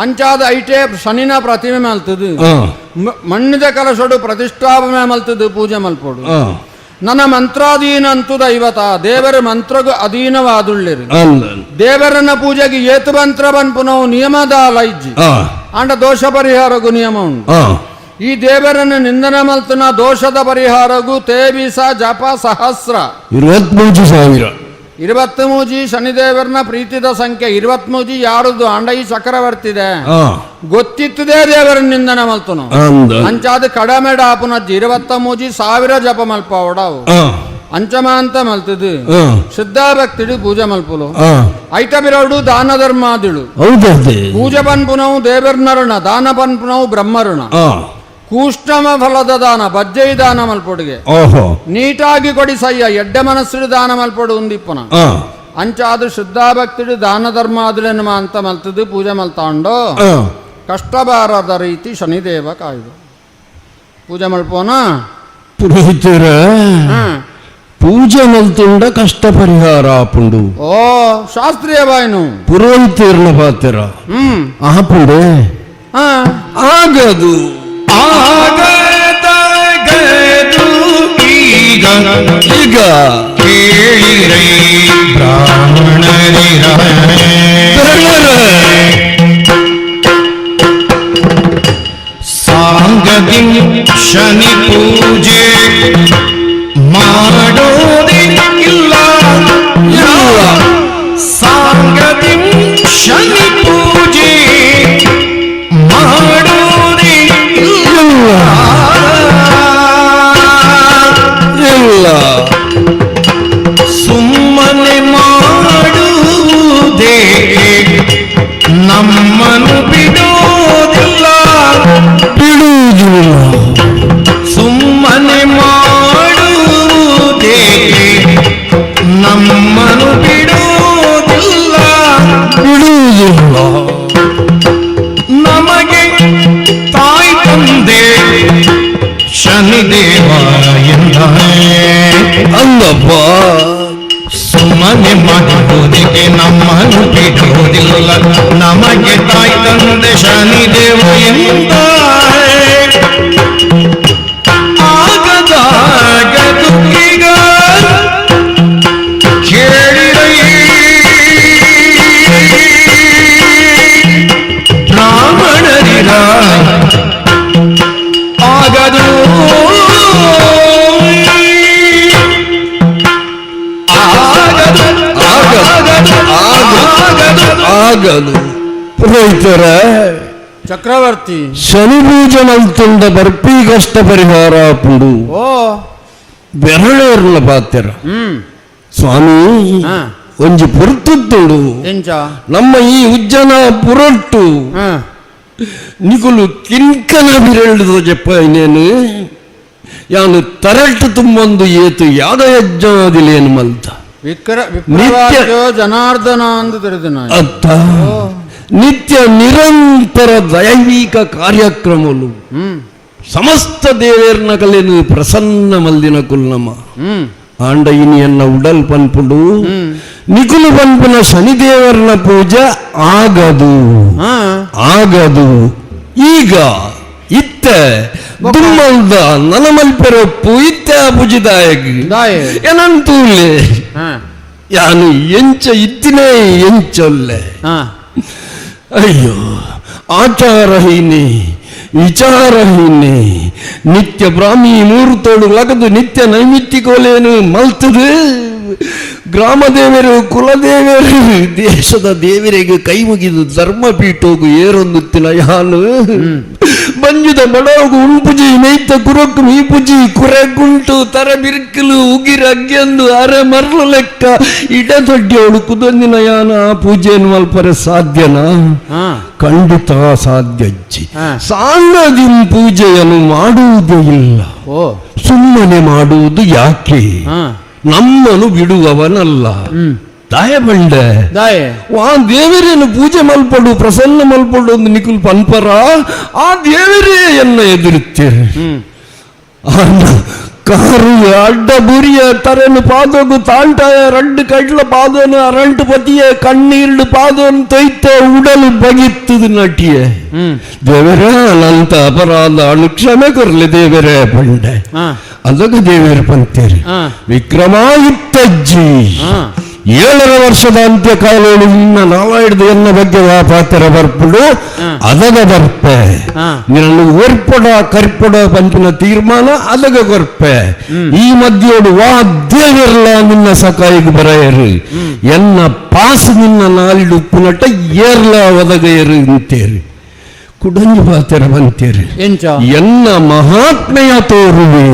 ಅಂಚಾದ ಐಟೇ ಶನಿನ ಪ್ರತಿಮೆ ಮಲ್ತದು ಮಣ್ಣಿದ ಕಲಶಡು ಪ್ರತಿಷ್ಠಾಪನೆ ಮಲ್ತದು ಪೂಜೆ ಮಲ್ಪೋಡು. ನನ್ನ ಮಂತ್ರಾಧೀನಂತು ದೈವತ ದೇವರ ಮಂತ್ರಗು ಅಧೀನವಾದುಳ್ಳಿರು. ದೇವರನ್ನ ಪೂಜೆಗೆ ಏತು ಮಂತ್ರ ಬನ್ಪುನವು ನಿಯಮದ ಲೈಜ್ಜಿ ಅಂಡ ದೋಷ ಪರಿಹಾರಗು ನಿಯಮ ಉಂಟು. ಈ ದೇವರನ್ನು ನಿಂದನ ಮಲ್ತನ ದೋಷದ ಪರಿಹಾರಗು ತೇಬಿಸ ಜಪ ಸಹಸ್ರ 23,000 23 ಶನಿದೇವರನ ಪ್ರೀತಿದ ಸಂಖ್ಯೆ 23 ಯಾರದು ಅಂಡ ಈ ಚಕ್ರವರ್ತಿದೆ ಗೊತ್ತಿತ್ತದೇ ದೇವರ ನಿಂದನ ಮಲ್ತನು. ಅಂಚಾದ ಕಡಮೆ ಡಾಪುನ 23,000 ಜಪ ಮಲ್ಪವಡವು ಅಂಚಮಾಂತ ಮಲ್ತದು ಶುದ್ಧಾಭಕ್ತಿಡು ಪೂಜೆ ಮಲ್ಪುಲು. ಐಟ ಬಿರಡು ದಾನ ಧರ್ಮಾದಿಳು ಪೂಜೆ ಪನ್ಪುನವು ದೇವರ್ನರುಣ ದಾನ ಪನ್ಪುನವು ಬ್ರಹ್ಮರುಣ. ಕೂಷ್ಟಮ ಫಲದ ದಾನ ಬಜ್ಜೈ ದಾನ ಮಲ್ಪೊಡುಗೆ ನೀಟಾಗಿ ಕೊಡಿ ಸಯ್ಯ ಎಡ್ಡೆ ಮನಸ್ಸಿಡು ದಾನ ಮಲ್ಪೊಡು ಉಂದಿಪ್ಪನ. ಅಂಚಾದು ಶುದ್ಧಾಭಕ್ತಿಡು ದಾನ ಧರ್ಮಾದುಲೆನ್ನುಮ ಅಂತ ಮಲ್ತದು ಪೂಜೆ ಮಲ್ತಾಂಡೋ ಕಷ್ಟ ಬಾರದ ರೀತಿ ಶನಿದೇವ ಕಾಯ್ದು ಪೂಜೆ ಮಲ್ಪೋನ. ಪುರೋಹಿತರ ಪೂಜೆ ಮಲ್ತುಂಡ ಕಷ್ಟ ಪರಿಹಾರ ಆಪುಂಡು. ಓ ಶಾಸ್ತ್ರೀಯ ಬಾಯ್ನು ಪುರೋಹಿತರ್ನ ಪಾತ್ರ ಆಪುಂಡೆ ಆಗದು ಆಗದಗದು ಈಗ ಈಗ ಕೇಳಿರೈ ಬ್ರಾಹ್ಮಣರಿರ ಸಾಂಗದಿ ಶನಿ ಪೂಜೆ ಮಾಡೋದೇ ಇಲ್ಲ. ಸಾಂಗದಿ ಶನಿ ಪೂಜೆ ಮಾಡೋದೇ ಇಲ್ಲ. ಇಲ್ಲ ಸುಮ್ಮನೆ ಮಾಡುವುದೇ ನಮ್ಮನ್ನು ಬಿಡೋದಿಲ್ಲ. ಬಿಡುವುದಿಲ್ಲ. ಸುಮ್ಮನೆ ಮಾಡುವುದೇ ನಮ್ಮನ್ನು ಬಿಡೋದಿಲ್ಲ. ಬಿಡುವುದಿಲ್ಲ. ನಮಗೆ ತಾಯಿ ತಂದೆ ಶನಿದೇವ ಎಂದ ಅಂದಪ್ಪ. ಸುಮ್ಮನೆ ಮಾಡುವುದಕ್ಕೆ ನಮ್ಮನ್ನು ಬಿಡುವುದಿಲ್ಲ. ನಮಗೆ ತಾಯಿ ತಂದೆ ಶನಿದೇವ ಎಂದ ಆಗದಾಗದು ಈಗ ಕೇಳಿರೈ ಬ್ರಾಹ್ಮಣರಿರ ಆಗದು ಆಗದು ಆಗದು ಆಗದು ಆಗದು. ಪುರೋಹಿತರ ಚಕ್ರವರ್ತಿ ಶನಿ ಪೂಜೆ ಮಲ್ತುಂಡ ಬರ್ಪಿ ಕಷ್ಟ ಪರಿಹಾರ ಆಪುಂಡು. ಓ ಬೆರಳೇರ್ನ ಪಾತ್ರ ಸ್ವಾಮಿ ಒಂಜಿ ಪೊರ್ತುತ್ತುಂಡು ಎಂಚ ನಮ್ಮ ಈ ಉಜ್ಜನ ಪುರೊಟ್ಟು ನಿಕುಲು ಕಿಂಕನ ಬಿರಳ್ದು ಜಪ್ಪ ನೇನು ಯಾನು ತರಟ್ಟು ತುಂಬೊಂದು ಏತು ಯಾದ ಯಜ್ಞಾದಿಲೇನು ಮಲ್ತ ವಿಕ್ರ ಜನಾರ್ದನ ಅಂದು ತಿಳಿದ ಅತ್ತ ನಿತ್ಯ ನಿರಂತರ ದೈವಿಕ ಕಾರ್ಯಕ್ರಮಲು ಸಮಸ್ತ ದೇವೇರ್ನ ಕಲೆನು ಪ್ರಸನ್ನ ಮಲ್ದಿನ ಕುಲ್ನಮ ಆಂಡ ಇನಿಯನ್ನ ಉಡಲ್ ಪನ್ಪುಡು ನಿಕುಲು ಪನ್ಪುನ ಶನಿದೇವರ್ನ ಪೂಜೆ ಆಗದು ಆಗದು. ಈಗ ಇತ್ತೆ ದುಮ್ಮಲ್ದ ನಲಮಲ್ಪೆರೊಪ್ಪು ಇತ್ತೆ ಪೂಜಿದಾಯಗ್ ಏನಂತೂಲೆ ಯಾನು ಎಂಚ ಇತ್ತಿನೇ ಎಂಚೊಲ್ಲೆ. ಅಯ್ಯೋ ಆಚಾರಹೀನೆ ವಿಚಾರಹೀನೆ ನಿತ್ಯ ಬ್ರಾಹ್ಮಿ ಮೂರ್ತೋಡು ಲಗದು ನಿತ್ಯ ನೈಮಿತ್ತಿಕೋಲೇನು ಮಲ್ತದು ಗ್ರಾಮದೇವರು ಕುಲದೇವರು ದೇಶದ ದೇವರಿಗೆ ಕೈ ಮುಗಿದು ಧರ್ಮಪೀಠೋಗು ಏರೊಂದುತ್ತಿನ ಯಾನು ಬಂಜುದ ಬಡವಗು ಉಂಪುಜಿ ಮೇಯ್ತ ಕುರಕ್ಕು ಮೀಪುಜಿ ಕುರೆಗುಂಟು ತರ ಬಿರ್ಕಲು ಉಗಿರ ಅಗ್ಗೆಂದು ಅರೆ ಮರಳು ಲೆಕ್ಕ ಇಡ ದೊಡ್ಡಿಯವಳು ಕುದೊಂದಿನ ಯಾನ ಆ ಪೂಜೆಯನ್ನು ಮಲ್ಪರೆ ಸಾಧ್ಯನಾ? ಖಂಡಿತ ಸಾಧ್ಯ ಅಜ್ಜಿ. ಸಾಂಗದಿನ್ ಪೂಜೆಯನ್ನು ಮಾಡುವುದೇ ಇಲ್ಲ. ಸುಮ್ಮನೆ ಮಾಡುವುದು ಯಾಕೆ? ನಮ್ಮನ್ನು ಬಿಡುವವನಲ್ಲ. ದಾಯ ಬಂಡೆ ಆ ದೇವರೇನು ಪೂಜೆ ಮಲ್ಪಡು ಪ್ರಸನ್ನ ಮಲ್ಪಡು ಒಂದು ನಿಕುಲ್ ಪನ್ಪರ ಆ ದೇವರೇ ಎನ್ನ ಎದುರುತ್ತೀರಿ. ಕಾರು ಅಡ್ಡ ಬುರಿಯ ತರೆನು ಪಾದೋಗು ತಾಂಟಾಯ ರಡ್ಡು ಕಡ್ಲ ಪಾದೋನು ಅರಂಟು ಪತಿಯ ಕಣ್ಣೀರ್ಡು ಪಾದೋನು ತೊಯ್ತ ಉಡಲು ಬಗಿತ್ತದು ನಟಿಯೇ. ದೇವರೇ ಅನಂತ ಅಪರಾಧ ಅಣು ಕ್ಷಮೆ ಕೊರ್ಲಿ ದೇವರೇ ಬಂಡೆ. ಅದಕ್ಕೆ ದೇವರು ಪಂತೇರಿ ವಿಕ್ರಮಾಯುಕ್ತಜ್ಜಿ 7.5 ವರ್ಷದ ಅಂತ್ಯಕಾಲೋಳು ಇನ್ನ ನಾವಾಯ್ದು ಎನ್ನ ಬಗ್ಗೆ ಪಾತ್ರ ಬರ್ಪುಡು ಅದಗ ಬರ್ಪೆ ನಿನ್ನನ್ನು ಒರ್ಪಡ ಕರ್ಪಡ ಪಂಪಿನ ತೀರ್ಮಾನ ಅದಗ ಕೊರ್ಪೆ. ಈ ಮಧ್ಯೋಡು ವಾ ದೇವಿರ್ಲ ನಿನ್ನ ಸಕಾಯಿಗೆ ಬರೆಯರು ಎನ್ನ ಪಾಸ್ ನಿನ್ನ ನಾಲಿಡು ಉಪ್ಪುನಟ್ಟ ಏರ್ಲ ಒದಗಯರು ಅಂತೇರಿ ಕುಡಂಜಿ ಪಾತ್ರ ಬಂತೇರಿ ಎನ್ನ ಮಹಾತ್ಮೆಯ ತೋರುವೆ.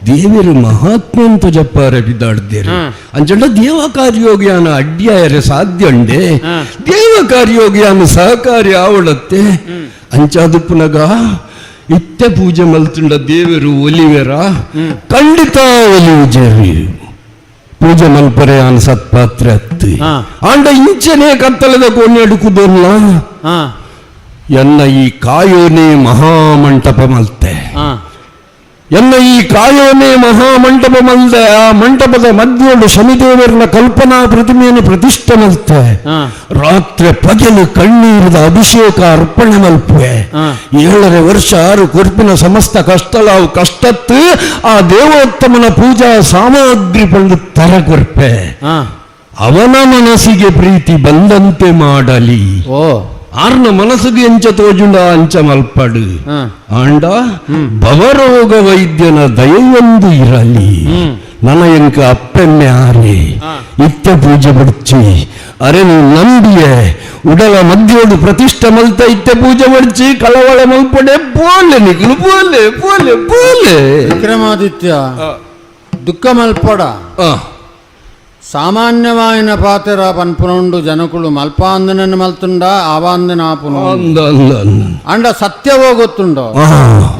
ದೇವರು ಮಹಾತ್ಮೆ ಅಂತ ಜಪ್ಪಾರೆ ಬಿದ್ದಾಡ್ದೇರಿ ಅಂಚಂಡ ದೇವ ಕಾರ್ಯೋಗ್ಯಾನ ಅಡ್ಡಿಯಾಯರೆ ಸಾಧ್ಯ ಉಂಡೆ ದೇವ ಕಾರ್ಯೋಗ್ಯಾನ ಸಹಕಾರಿ ಆವಳತ್ತೆ ಅಂಚಾದುಪ್ಪುನಗ ಇತ್ತೆ ಪೂಜೆ ಮಲ್ತುಂಡ ದೇವರು ಒಲಿವೆರ ಖಂಡಿತ ಒಲಿವುಜೇರಿ ಪೂಜೆ ಮಲ್ಪರೆ ಆನ್ ಸತ್ಪಾತ್ರೆ ಅತ್ತಿ ಆಂಡ ಇಂಚನೆ ಕತ್ತಲದ ಕೋಣೆ ಅಡುಕುದಲ್ಲ ಎನ್ನ ಈ ಕಾಯೋನೇ ಮಹಾಮಂಟಪ ಮಲ್ತೆ ಎನ್ನ ಈ ಕಾಯೋನೇ ಮಹಾಮಂಟಪ ಮಲ್ದೆ ಆ ಮಂಟಪದ ಮಧ್ಯೆಯೊಂದು ಶನಿದೇವರನ ಕಲ್ಪನಾ ಪ್ರತಿಮೆಯನ್ನು ಪ್ರತಿಷ್ಠೆ ಮಲ್ತೆ ರಾತ್ರಿ ಪಗಲು ಕಣ್ಣೀರದ ಅಭಿಷೇಕ ಅರ್ಪಣೆ ಮಲ್ಪೆ 7.5 ವರ್ಷ 6 ಕೊರ್ಪಿನ ಸಮಸ್ತ ಕಷ್ಟಲಾವು ಕಷ್ಟತ್ತು ಆ ದೇವೋತ್ತಮನ ಪೂಜಾ ಸಾಮಗ್ರಿ ಪಂಡು ತರ ಕೊರ್ಪೆ ಅವನ ಮನಸ್ಸಿಗೆ ಪ್ರೀತಿ ಬಂದಂತೆ ಮಾಡಲಿ ಆರ್ನ ಮನಸ್ಸಿಗೆ ಎಂಚ ತೋಜುಂಡ ಅಂಚ ಮಲ್ಪಡು ಆಂಡ ಭವರೋಗ ವೈದ್ಯನ ದಯೆಯೊಂದು ಇರಲಿ ನನ್ನ ಎಂಕ ಅಪ್ಪೆಮ್ಮೆ ಆರೆ ಇತ್ಯ ಪೂಜೆ ಬಡ್ಚಿ ಅರೆ ನೀವು ನಂಬಿಯೆ ಉಡಲ ಮಧ್ಯೋಡು ಪ್ರತಿಷ್ಠೆ ಮಲ್ತ ಇತ್ಯ ಪೂಜೆ ಬಡ್ಚಿ ಕಳವಳ ಮಲ್ಪಡೆ ಪೋಲೆ ನಿಕಲು ಪೋಲೆ ಪೋಲೆ ಪೋಲೆ. ವಿಕ್ರಮಾದಿತ್ಯ ದುಃಖ ಮಲ್ಪಡ ಸಾಮಾನ್ಯವಾಯಿನ ಪಾತ್ರ ಪನ್ಪುನೊಂಡು ಜನಕುಳು ಮಲ್ಪಾಂದನನ್ನು ಮಲ್ತುಂಡ ಆವಾಂದನ ಆಪುನು ಅಂಡ ಸತ್ಯವೋ ಗೊತ್ತುಂಡೋ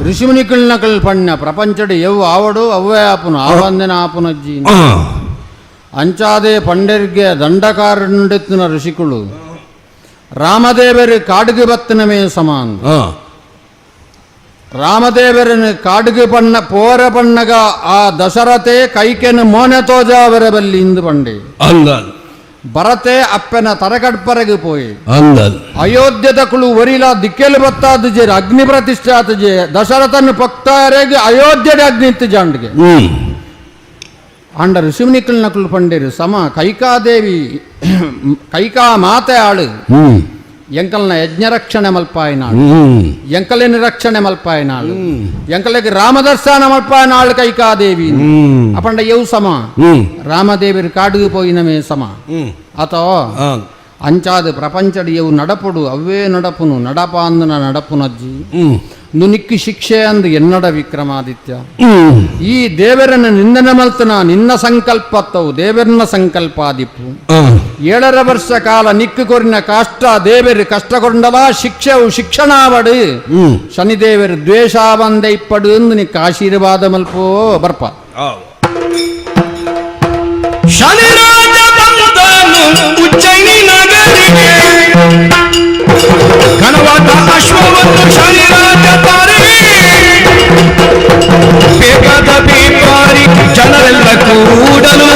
ಋಷಿಮುನಿಕಲ್ನಕಲ್ ಪಣ್ಯ ಪ್ರಪಂಚಡು ಎವ್ ಆವಡು ಅವ್ವೇ ಆಪುನು ಆವಾಂದನ ಆಪುನಜ್ಜಿ ಅಂಚಾದೆ ಪಂಡರ್ಗೆ ದಂಡಕಾರನುಂಡೆತ್ತಿನ ಋಷಿಕುಳು ರಾಮದೇವರು ಕಾಡುಗೆ ಬತ್ತನಮೇ ಸಮಾನ್ ರಾಮದೇವರನ್ನು ಕಾಡುಗೆ ಪಣ್ಣ ಪೋರ ಪಣ್ಣಗ ಆ ದಶರಥೆ ಕೈಕೆನು ಮೋನೆ ತೋಜಾವರ ಬಲ್ಲಿ ಇಂದು ಪಂಡೆ ಭರತೆ ಅಪ್ಪನ ತರಕಡ್ಪರಗೆ ಪೋಯಿ ಅಯೋಧ್ಯದ ಕುಳು ಒರಿಲ ದಿಕ್ಕೆಲು ಬತ್ತಾದ ಜೇರು ಅಗ್ನಿ ಪ್ರತಿಷ್ಠಾತ ಜೇ ದಶರಥನ ಪಕ್ತಾರೆಗೆ ಅಯೋಧ್ಯದ ಅಗ್ನಿ ಇತ್ತು ಜಾಂಡ್ಗೆ ಅಂಡ ಋಷಿಮುನಿಕಲ್ ನಕುಲು ಪಂಡೇರು ಸಮ ಕೈಕಾದೇವಿ ಕೈಕಾ ಮಾತೆ ಆಳು ಎಂಕಲ್ನ ಯಜ್ಞ ರಕ್ಷಣೆ ಮಲ್ಪಾಯಿನಾಳು ಎಂಕಲಿನ ರಕ್ಷಣೆ ಮಲ್ಪಾಯಿನಾಳು ಎಂಕಲಿಗೆ ರಾಮದರ್ಶನ ಮಲ್ಪಾಯಿನಾಳು ಕೈಕಾದೇವಿ ಅಪಂಡ ಯವು ಸಮ ರಾಮದೇವಿರು ಕಾಡುಗೆ ಪೋಯಿನಮೇ ಸಮ ಅಥವಾ ಅಂಚಾದ ಪ್ರಪಂಚಡಿ ಯವು ನಡಪುಡು ಅವ್ವೇ ನಡಪುನು ನಡಪಾಂದನ ನಡಪುನಜ್ಜಿ ನುನಿಕ್ಕಿ ಶಿಕ್ಷೆ ಅಂದು ಎನ್ನಡ ವಿಕ್ರಮಾದಿತ್ಯ ಈ ದೇವರನ್ನ ನಿಂದನೆ ಮಲ್ತನ ನಿನ್ನ ಸಂಕಲ್ಪತ್ತವು ದೇವರನ್ನ ಸಂಕಲ್ಪಾದಿಪ್ಪು 7.5 ವರ್ಷ ಕಾಲ ನಿಕ್ಕು ಕೊರಿನ ಕಷ್ಟ ದೇವರು ಕಷ್ಟ ಕೊಂಡಲ ಶಿಕ್ಷೆವು ಶಿಕ್ಷಣಾವಡು ಶನಿದೇವರು ದ್ವೇಷಾವಂದೆ ಇಪ್ಪಡು ಎಂದು ನಿಕ್ಕ ಆಶೀರ್ವಾದ ಮಲ್ಪೋ ಬರ್ಪ. ಶನಿರಾಜ ಬಂದನು ಉಜ್ಜಯಿನಿ ನಗರಿಗೆ ಘನವಾದ ಅಶ್ವವನ್ನು ಶನಿರಾಜ ತಾರೆ ಬೇಕಾದ ಬೇಪಾರಿ ಜನರೆಲ್ಲ ಕೂಡಲು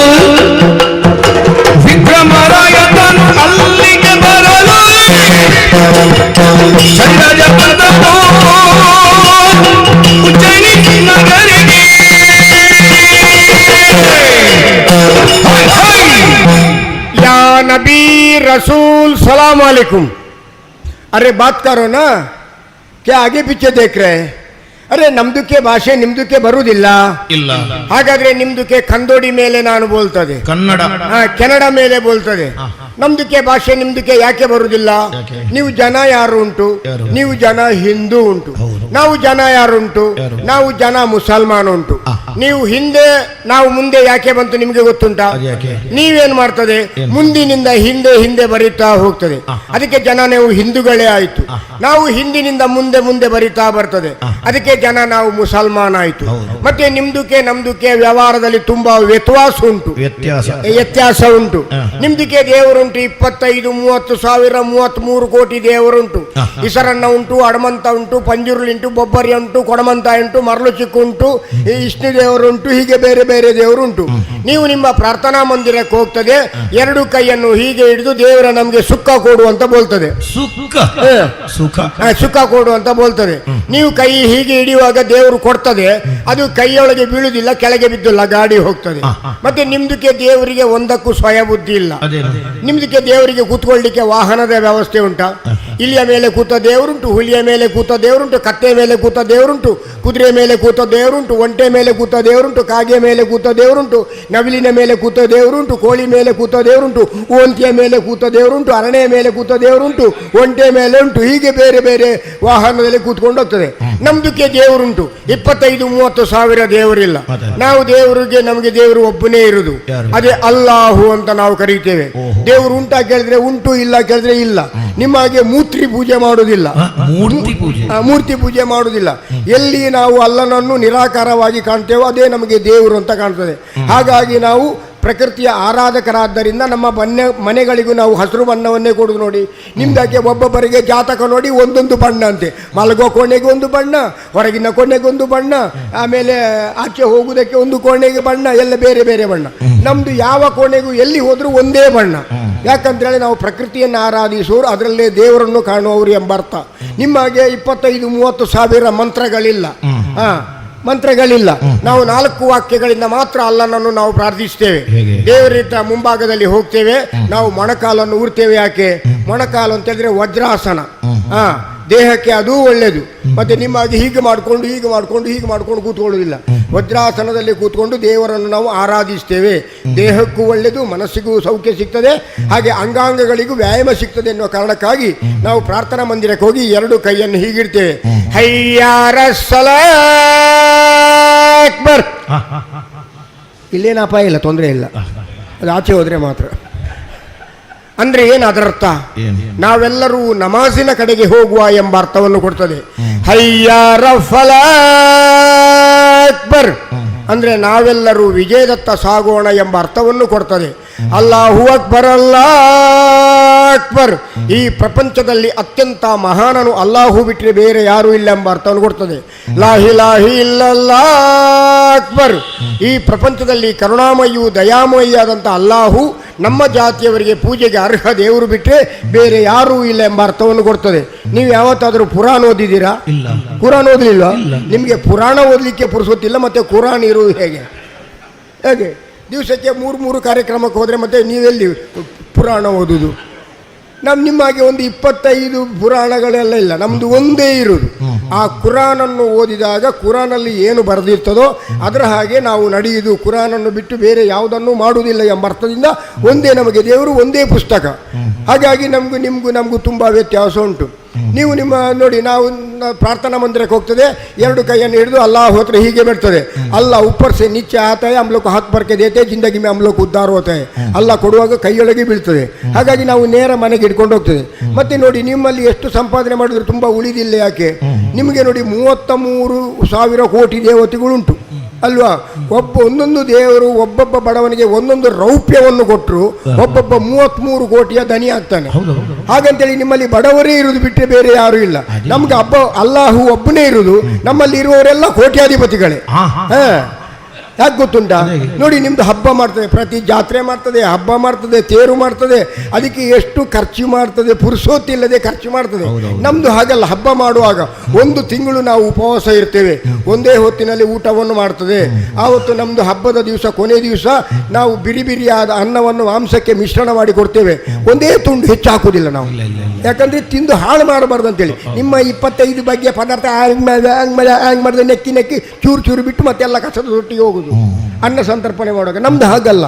ವಿಕ್ರಮರಾಯ ತಾನು ಅಲ್ಲಿಗೆ ಬರಲು ಶನಿರಾಜ ಬಂದನು ಉಜ್ಜಯಿನಿ ನಗರಿಗೆ. ಯಾ ನಬಿ रसूल सलाम वालेकुम। अरे बात करो ना, क्या आगे पीछे देख रहे हैं? ಅರೆ ನಮ್ದಕ್ಕೆ ಭಾಷೆ ನಿಮ್ದಕ್ಕೆ ಬರುವುದಿಲ್ಲ. ಇಲ್ಲ. ಹಾಗಾದ್ರೆ ನಿಮ್ದಕ್ಕೆ ಕಂದೋಡಿ ಮೇಲೆ ನಾನು ಬೋಲ್ತದೆ. ಕನ್ನಡ. ಹಾ, ಕೆನಡಾ ಮೇಲೆ ಬೋಲ್ತದೆ. ನಮ್ದಕ್ಕೆ ಭಾಷೆ ನಿಮ್ದಕ್ಕೆ ಯಾಕೆ ಬರುವುದಿಲ್ಲ? ಯಾಕೆ? ನೀವು ಜನ ಯಾರು ಉಂಟು? ಯಾರು? ನೀವು ಜನ ಹಿಂದೂ ಉಂಟು. ಹೌದು. ನಾವು ಜನ ಯಾರುಂಟು? ಯಾರು? ನಾವು ಜನ ಮುಸಲ್ಮಾನ ಉಂಟು. ನೀವು ಹಿಂದೆ, ನಾವು ಮುಂದೆ ಯಾಕೆ ಬಂತು ನಿಮ್ಗೆ ಗೊತ್ತುಂಟಾ? ಅದ್ಯಾಕೆ? ನೀವೇನ್ ಮಾಡ್ತದೆ? ಏನು? ಮುಂದಿನಿಂದ ಹಿಂದೆ ಹಿಂದೆ ಬರೀತಾ ಹೋಗ್ತದೆ. ಅದಕ್ಕೆ ಜನ ನೀವು ಹಿಂದೂಗಳೇ ಆಯ್ತು. ನಾವು ಹಿಂದಿನಿಂದ ಮುಂದೆ ಮುಂದೆ ಬರೀತಾ ಬರ್ತದೆ, ಅದಕ್ಕೆ ಜನ ನಾವು ಮುಸಲ್ಮಾನ್ ಆಯ್ತು. ಹೌದು. ಮತ್ತೆ ನಿಮ್ದಕ್ಕೆ ನಮ್ದಕ್ಕೆ ವ್ಯವಹಾರದಲ್ಲಿ ತುಂಬಾ ವ್ಯತ್ಯಾಸ ಉಂಟು. ವ್ಯತ್ಯಾಸ. ವ್ಯತ್ಯಾಸ ಉಂಟು. ನಿಮ್ದಕ್ಕೆ ದೇವರುಂಟು 25-30 ಸಾವಿರ, 33 ಕೋಟಿ ದೇವರುಂಟು. ಇಸರನ್ನ ಉಂಟು, ಅಡಮಂತ ಉಂಟು, ಪಂಜುರ್ಲಿ ಉಂಟು, ಬೊಬ್ಬರಿ ಉಂಟು, ಕೊಡಮಂತ ಉಂಟು, ಮರಳು ಚಿಕ್ಕು ಉಂಟು, ಈ ಇಷ್ಣು ದೇವರುಂಟು, ಹೀಗೆ ಬೇರೆ ಬೇರೆ ದೇವರುಂಟು. ನೀವು ನಿಮ್ಮ ಪ್ರಾರ್ಥನಾ ಮಂದಿರಕ್ಕೆ ಹೋಗ್ತದೆ, ಎರಡು ಕೈಯನ್ನು ಹೀಗೆ ಹಿಡಿದು ದೇವರ ನಮಗೆ ಸುಖ ಕೊಡು ಅಂತ ಬೋಲ್ತದೆ. ಸುಖ. ಹ. ಸುಖ. ಸುಖ ಕೊಡು ಅಂತ ಬೋಲ್ತದೆ. ನೀವು ಕೈ ಹೀಗೆ ಹಿಡಿಯುವಾಗ ದೇವರು ಕೊಡ್ತದೆ, ಅದು ಕೈಯೊಳಗೆ ಬೀಳುದಿಲ್ಲ, ಕೆಳಗೆ ಬಿದ್ದಿಲ್ಲ, ಗಾಡಿ ಹೋಗ್ತದೆ. ಮತ್ತೆ ನಿಮ್ದಕ್ಕೆ ದೇವರಿಗೆ ಒಂದಕ್ಕೂ ಸ್ವಯ ಬುದ್ಧಿ ಇಲ್ಲ. ಅದೇನು? ನಿಮ್ದಕ್ಕೆ ದೇವರಿಗೆ ಕೂತ್ಕೊಳ್ಳಿಕ್ಕೆ ವಾಹನದ ವ್ಯವಸ್ಥೆ ಉಂಟಾ? ಇಲಿಯ ಮೇಲೆ ಕೂತ ದೇವರುಂಟು, ಹುಲಿಯ ಮೇಲೆ ಕೂತ ದೇವರುಂಟು, ಕತ್ತೆ ಮೇಲೆ ಕೂತ ದೇವರುಂಟು, ಕುದುರೆ ಮೇಲೆ ಕೂತ ದೇವರುಂಟು, ಒಂಟೆ ಮೇಲೆ ಕೂತ ದೇವರುಂಟು, ಕಾಗೆ ಮೇಲೆ ಕೂತ ದೇವರುಂಟು, ನವಿಲಿನ ಮೇಲೆ ಕೂತ ದೇವರುಂಟು, ಕೋಳಿ ಮೇಲೆ ಕೂತ ದೇವರುಂಟು, ಓಂತಿಯ ಮೇಲೆ ಕೂತ ದೇವರುಂಟು, ಅರಣೆಯ ಮೇಲೆ ಕೂತ ದೇವರುಂಟು, ಒಂಟೆ ಮೇಲೆ ಉಂಟು, ಹೀಗೆ ಬೇರೆ ಬೇರೆ ವಾಹನದಲ್ಲಿ ಕೂತ್ಕೊಂಡು ಹೋಗ್ತದೆ. ನಮ್ದಕ್ಕೆ ದೇವರುಂಟು 25-30 ಸಾವಿರ ದೇವರಿಲ್ಲ. ಅದೇ. ನಾವು ದೇವರಿಗೆ, ನಮಗೆ ದೇವರು ಒಬ್ಬನೇ ಇರುದು. ಯಾರು? ಅದೇ ಅಲ್ಲಾಹು ಅಂತ ನಾವು ಕರೀತೇವೆ. ಓಹೋ. ದೇವರು ಉಂಟಾ ಕೇಳಿದ್ರೆ ಉಂಟು, ಇಲ್ಲ ಕೇಳಿದ್ರೆ ಇಲ್ಲ. ನಿಮ್ಮ ಹಾಗೆ ಮೂರ್ತಿ ಪೂಜೆ ಮಾಡುವುದಿಲ್ಲ. ಮೂರ್ತಿ ಪೂಜೆ. ಮೂರ್ತಿ ಪೂಜೆ ಮಾಡುವುದಿಲ್ಲ. ಎಲ್ಲಿ ನಾವು ಅಲ್ಲನನ್ನು ನಿರಾಕಾರವಾಗಿ ಕಾಣ್ತೇವೋ ಅದೇ ನಮಗೆ ದೇವರು ಅಂತ ಕಾಣ್ತದೆ. ಹಾಗಾಗಿ ನಾವು ಪ್ರಕೃತಿಯ ಆರಾಧಕರಾದ್ದರಿಂದ ನಮ್ಮ ಬಣ್ಣ ಮನೆಗಳಿಗೂ ನಾವು ಹಸಿರು ಬಣ್ಣವನ್ನೇ ಕೊಡುದು ನೋಡಿ. ನಿಮ್ದಾಗೆ ಒಬ್ಬೊಬ್ಬರಿಗೆ ಜಾತಕ ನೋಡಿ ಒಂದೊಂದು ಬಣ್ಣ ಅಂತೆ. ಮಲಗೋ ಕೋಣೆಗೆ ಒಂದು ಬಣ್ಣ, ಹೊರಗಿನ ಕೋಣೆಗೆ ಒಂದು ಬಣ್ಣ, ಆಮೇಲೆ ಆಚೆ ಹೋಗುವುದಕ್ಕೆ ಒಂದು ಕೋಣೆಗೆ ಬಣ್ಣ, ಎಲ್ಲ ಬೇರೆ ಬೇರೆ ಬಣ್ಣ. ನಮ್ದು ಯಾವ ಕೋಣೆಗೂ ಎಲ್ಲಿ ಹೋದರೂ ಒಂದೇ ಬಣ್ಣ. ಯಾಕಂತೇಳಿ ನಾವು ಪ್ರಕೃತಿಯನ್ನು ಆರಾಧಿಸುವರು, ಅದರಲ್ಲೇ ದೇವರನ್ನು ಕಾಣುವವರು ಎಂಬ ಅರ್ಥ. ನಿಮ್ಮ ಹಾಗೆ 25-30 ಸಾವಿರ ಮಂತ್ರಗಳಿಲ್ಲ. ಮಂತ್ರಗಳಿಲ್ಲ. ನಾವು 4 ವಾಕ್ಯಗಳಿಂದ ಮಾತ್ರ ಅಲ್ಲನನ್ನು ನಾವು ಪ್ರಾರ್ಥಿಸ್ತೇವೆ. ಹೇಗೆ? ದೇವರಿದ್ದ ಮುಂಭಾಗದಲ್ಲಿ ಹೋಗ್ತೇವೆ, ನಾವು ಮೊಣಕಾಲನ್ನು ಊರ್ತೇವೆ. ಯಾಕೆ ಮೊಣಕಾಲು ಅಂತ ಹೇಳಿದ್ರೆ ವಜ್ರಾಸನ. ದೇಹಕ್ಕೆ ಅದೂ ಒಳ್ಳೆಯದು. ಮತ್ತೆ ನಿಮ್ಮ ಹಾಗೆ ಹೀಗೆ ಮಾಡಿಕೊಂಡು ಹೀಗೆ ಮಾಡಿಕೊಂಡು ಹೀಗೆ ಮಾಡಿಕೊಂಡು ಕೂತ್ಕೊಳ್ಳುವುದಿಲ್ಲ. ವಜ್ರಾಸನದಲ್ಲಿ ಕೂತ್ಕೊಂಡು ದೇವರನ್ನು ನಾವು ಆರಾಧಿಸ್ತೇವೆ. ದೇಹಕ್ಕೂ ಒಳ್ಳೆಯದು, ಮನಸ್ಸಿಗೂ ಸೌಖ್ಯ ಸಿಗ್ತದೆ, ಹಾಗೆ ಅಂಗಾಂಗಗಳಿಗೂ ವ್ಯಾಯಾಮ ಸಿಗ್ತದೆ ಎನ್ನುವ ಕಾರಣಕ್ಕಾಗಿ ನಾವು ಪ್ರಾರ್ಥನಾ ಮಂದಿರಕ್ಕೆ ಹೋಗಿ ಎರಡು ಕೈಯನ್ನು ಹೀಗಿಡ್ತೇವೆ. ಹೈಯಾರ ಅಕ್ಬರ್. ಇಲ್ಲೇನು ಅಪಾಯ ಇಲ್ಲ, ತೊಂದರೆ ಇಲ್ಲ, ಅದು ಆಚೆ ಹೋದರೆ ಮಾತ್ರ. ಅಂದ್ರೆ ಏನು ಅದರರ್ಥ? ಏನು? ನಾವೆಲ್ಲರೂ ನಮಾಜಿನ ಕಡೆಗೆ ಹೋಗುವ ಎಂಬ ಅರ್ಥವನ್ನು ಕೊಡ್ತದೆ. ಹೈಯಾರ ಅಕ್ಬರ್ ಅಂದ್ರೆ ನಾವೆಲ್ಲರೂ ವಿಜಯದತ್ತ ಸಾಗೋಣ ಎಂಬ ಅರ್ಥವನ್ನು ಕೊಡ್ತದೆ. ಅಲ್ಲಾಹು ಅಕ್ಬರ್, ಅಲ್ಲಾಹ್ ಅಕ್ಬರ್. ಈ ಪ್ರಪಂಚದಲ್ಲಿ ಅತ್ಯಂತ ಮಹಾನನು ಅಲ್ಲಾಹು ಬಿಟ್ಟರೆ ಬೇರೆ ಯಾರೂ ಇಲ್ಲ ಎಂಬ ಅರ್ಥವನ್ನು ಕೊಡ್ತದೆ. ಲಾಹಿ ಲಾಹಿ ಇಲ್ಲಲ್ಲಾಹ್ ಅಕ್ಬರ್. ಈ ಪ್ರಪಂಚದಲ್ಲಿ ಕರುಣಾಮಯಿಯು ದಯಾಮಯಿಯಾದಂಥ ಅಲ್ಲಾಹು ನಮ್ಮ ಜಾತಿಯವರಿಗೆ ಪೂಜೆಗೆ ಅರ್ಹ ದೇವರು ಬಿಟ್ಟರೆ ಬೇರೆ ಯಾರೂ ಇಲ್ಲ ಎಂಬ ಅರ್ಥವನ್ನು ಕೊಡ್ತದೆ. ನೀವು ಯಾವತ್ತಾದರೂ ಪುರಾಣ ಓದಿದ್ದೀರಾ? ಇಲ್ಲ. ಕುರಾನ್ ಓದಲಿಲ್ಲ? ನಿಮಗೆ ಪುರಾಣ ಓದಲಿಕ್ಕೆ ಪುರುಸೊತ್ತಿಲ್ಲ, ಮತ್ತೆ ಕುರಾನ್ ಇರುವುದು ಹೇಗೆ? ಹೇಗೆ ದಿವಸಕ್ಕೆ 3 ಕಾರ್ಯಕ್ರಮಕ್ಕೆ ಹೋದರೆ ಮತ್ತೆ ನೀವೆಲ್ಲಿ ಪುರಾಣ ಓದುವುದು? ನಮ್ಮ ನಿಮ್ಮ ಹಾಗೆ ಒಂದು 25 ಪುರಾಣಗಳೆಲ್ಲ ಇಲ್ಲ, ನಮ್ಮದು ಒಂದೇ ಇರುವುದು. ಆ ಕುರಾನನ್ನು ಓದಿದಾಗ ಕುರಾನಲ್ಲಿ ಏನು ಬರೆದಿರ್ತದೋ ಅದರ ಹಾಗೆ ನಾವು ನಡೆಯುವುದು. ಕುರಾನನ್ನು ಬಿಟ್ಟು ಬೇರೆ ಯಾವುದನ್ನು ಮಾಡುವುದಿಲ್ಲ ಎಂಬ ಅರ್ಥದಿಂದ ಒಂದೇ ನಮಗೆ ದೇವರು, ಒಂದೇ ಪುಸ್ತಕ. ಹಾಗಾಗಿ ನಮಗೂ ನಿಮಗೂ ನಮಗೂ ತುಂಬ ವ್ಯತ್ಯಾಸ ಉಂಟು. ನೀವು ನಿಮ್ಮ ನೋಡಿ, ನಾವು ಪ್ರಾರ್ಥನಾ ಮಂದಿರಕ್ಕೆ ಹೋಗ್ತದೆ, ಎರಡು ಕೈಯನ್ನು ಹಿಡಿದು ಅಲ್ಲಾಹ್ ಹತ್ರ ಹೀಗೆ ಬಿಡ್ತದೆ. ಅಲ್ಲ ಉಪ್ಪರ್ ಸೆ ನಿಚ್ಚೆ ಆತಾಯ ಹಮ್ಲೋಕ್ ಹಾತ್ ಬರ್ಕೆ ದೇತೆ ಜಿಂದಗಿ ಮೇ ಹಮ್ಲೋಕ್ ಉದ್ಧಾರ ಹೋತಾಯ. ಅಲ್ಲ ಕೊಡುವಾಗ ಕೈಯೊಳಗೆ ಬೀಳ್ತದೆ. ಹಾಗಾಗಿ ನಾವು ನೇರ ಮನೆಗೆ ಇಟ್ಕೊಂಡು ಹೋಗ್ತದೆ. ಮತ್ತೆ ನೋಡಿ, ನಿಮ್ಮಲ್ಲಿ ಎಷ್ಟು ಸಂಪಾದನೆ ಮಾಡಿದ್ರು ತುಂಬ ಉಳಿದಿಲ್ಲ. ಯಾಕೆ? ನಿಮಗೆ ನೋಡಿ 33,000 ಕೋಟಿ ದೇವತೆಗಳುಂಟು ಅಲ್ವಾ? ಒಂದೊಂದು ದೇವರು ಒಬ್ಬೊಬ್ಬ ಬಡವನಿಗೆ ಒಂದೊಂದು ರೌಪ್ಯವನ್ನು ಕೊಟ್ಟರು ಒಬ್ಬೊಬ್ಬ 33 ಕೋಟಿಯ ದನಿ ಆಗ್ತಾನೆ. ಹಾಗಂತೇಳಿ ನಿಮ್ಮಲ್ಲಿ ಬಡವರೇ ಇರುವುದು ಬಿಟ್ಟರೆ ಬೇರೆ ಯಾರು ಇಲ್ಲ. ನಮ್ಗೆ ಅಲ್ಲಾಹು ಒಬ್ಬನೇ ಇರುವುದು, ನಮ್ಮಲ್ಲಿ ಇರುವವರೆಲ್ಲ ಕೋಟ್ಯಾಧಿಪತಿಗಳೇ. ಯಾಕೆ ಗೊತ್ತುಂಟಾ? ನೋಡಿ, ನಿಮ್ಮದು ಹಬ್ಬ ಮಾಡ್ತದೆ, ಪ್ರತಿ ಜಾತ್ರೆ ಮಾಡ್ತದೆ, ಹಬ್ಬ ಮಾಡ್ತದೆ, ತೇರು ಮಾಡ್ತದೆ, ಅದಕ್ಕೆ ಎಷ್ಟು ಖರ್ಚು ಮಾಡ್ತದೆ, ಪುರುಸೋತಿಲ್ಲದೆ ಖರ್ಚು ಮಾಡ್ತದೆ. ನಮ್ಮದು ಹಾಗಲ್ಲ. ಹಬ್ಬ ಮಾಡುವಾಗ ಒಂದು ತಿಂಗಳು ನಾವು ಉಪವಾಸ ಇರ್ತೇವೆ, ಒಂದೇ ಹೊತ್ತಿನಲ್ಲಿ ಊಟವನ್ನು ಮಾಡ್ತದೆ. ಆವತ್ತು ನಮ್ಮದು ಹಬ್ಬದ ದಿವಸ, ಕೊನೆ ದಿವಸ ನಾವು ಬಿರಿ ಬಿರಿಯಾದ ಅನ್ನವನ್ನು ಮಾಂಸಕ್ಕೆ ಮಿಶ್ರಣ ಮಾಡಿ ಕೊಡ್ತೇವೆ. ಒಂದೇ ತುಂಡು ಹೆಚ್ಚು ಹಾಕುವುದಿಲ್ಲ ನಾವು, ಯಾಕಂದರೆ ತಿಂದು ಹಾಳು ಮಾಡಬಾರ್ದು ಅಂತೇಳಿ. ನಿಮ್ಮ 25 ಬಗೆಯ ಪದಾರ್ಥ ಹಂಗ್ ಮಾಡಿದೆ ಹಂಗ್ ಮಾಡಿದೆ ಹಂಗ್ ಮಾಡಿದೆ ನೆಕ್ಕಿ ನೆಕ್ಕಿ ಚೂರು ಚೂರು ಬಿಟ್ಟು ಮತ್ತೆಲ್ಲ ಕಸದ ತೊಟ್ಟಿಗೆ ಹೋಗುದು ಅನ್ನ ಸಂತರ್ಪಣೆ ಮಾಡುವಾಗ. ನಮ್ದು ಹಾಗಲ್ಲ.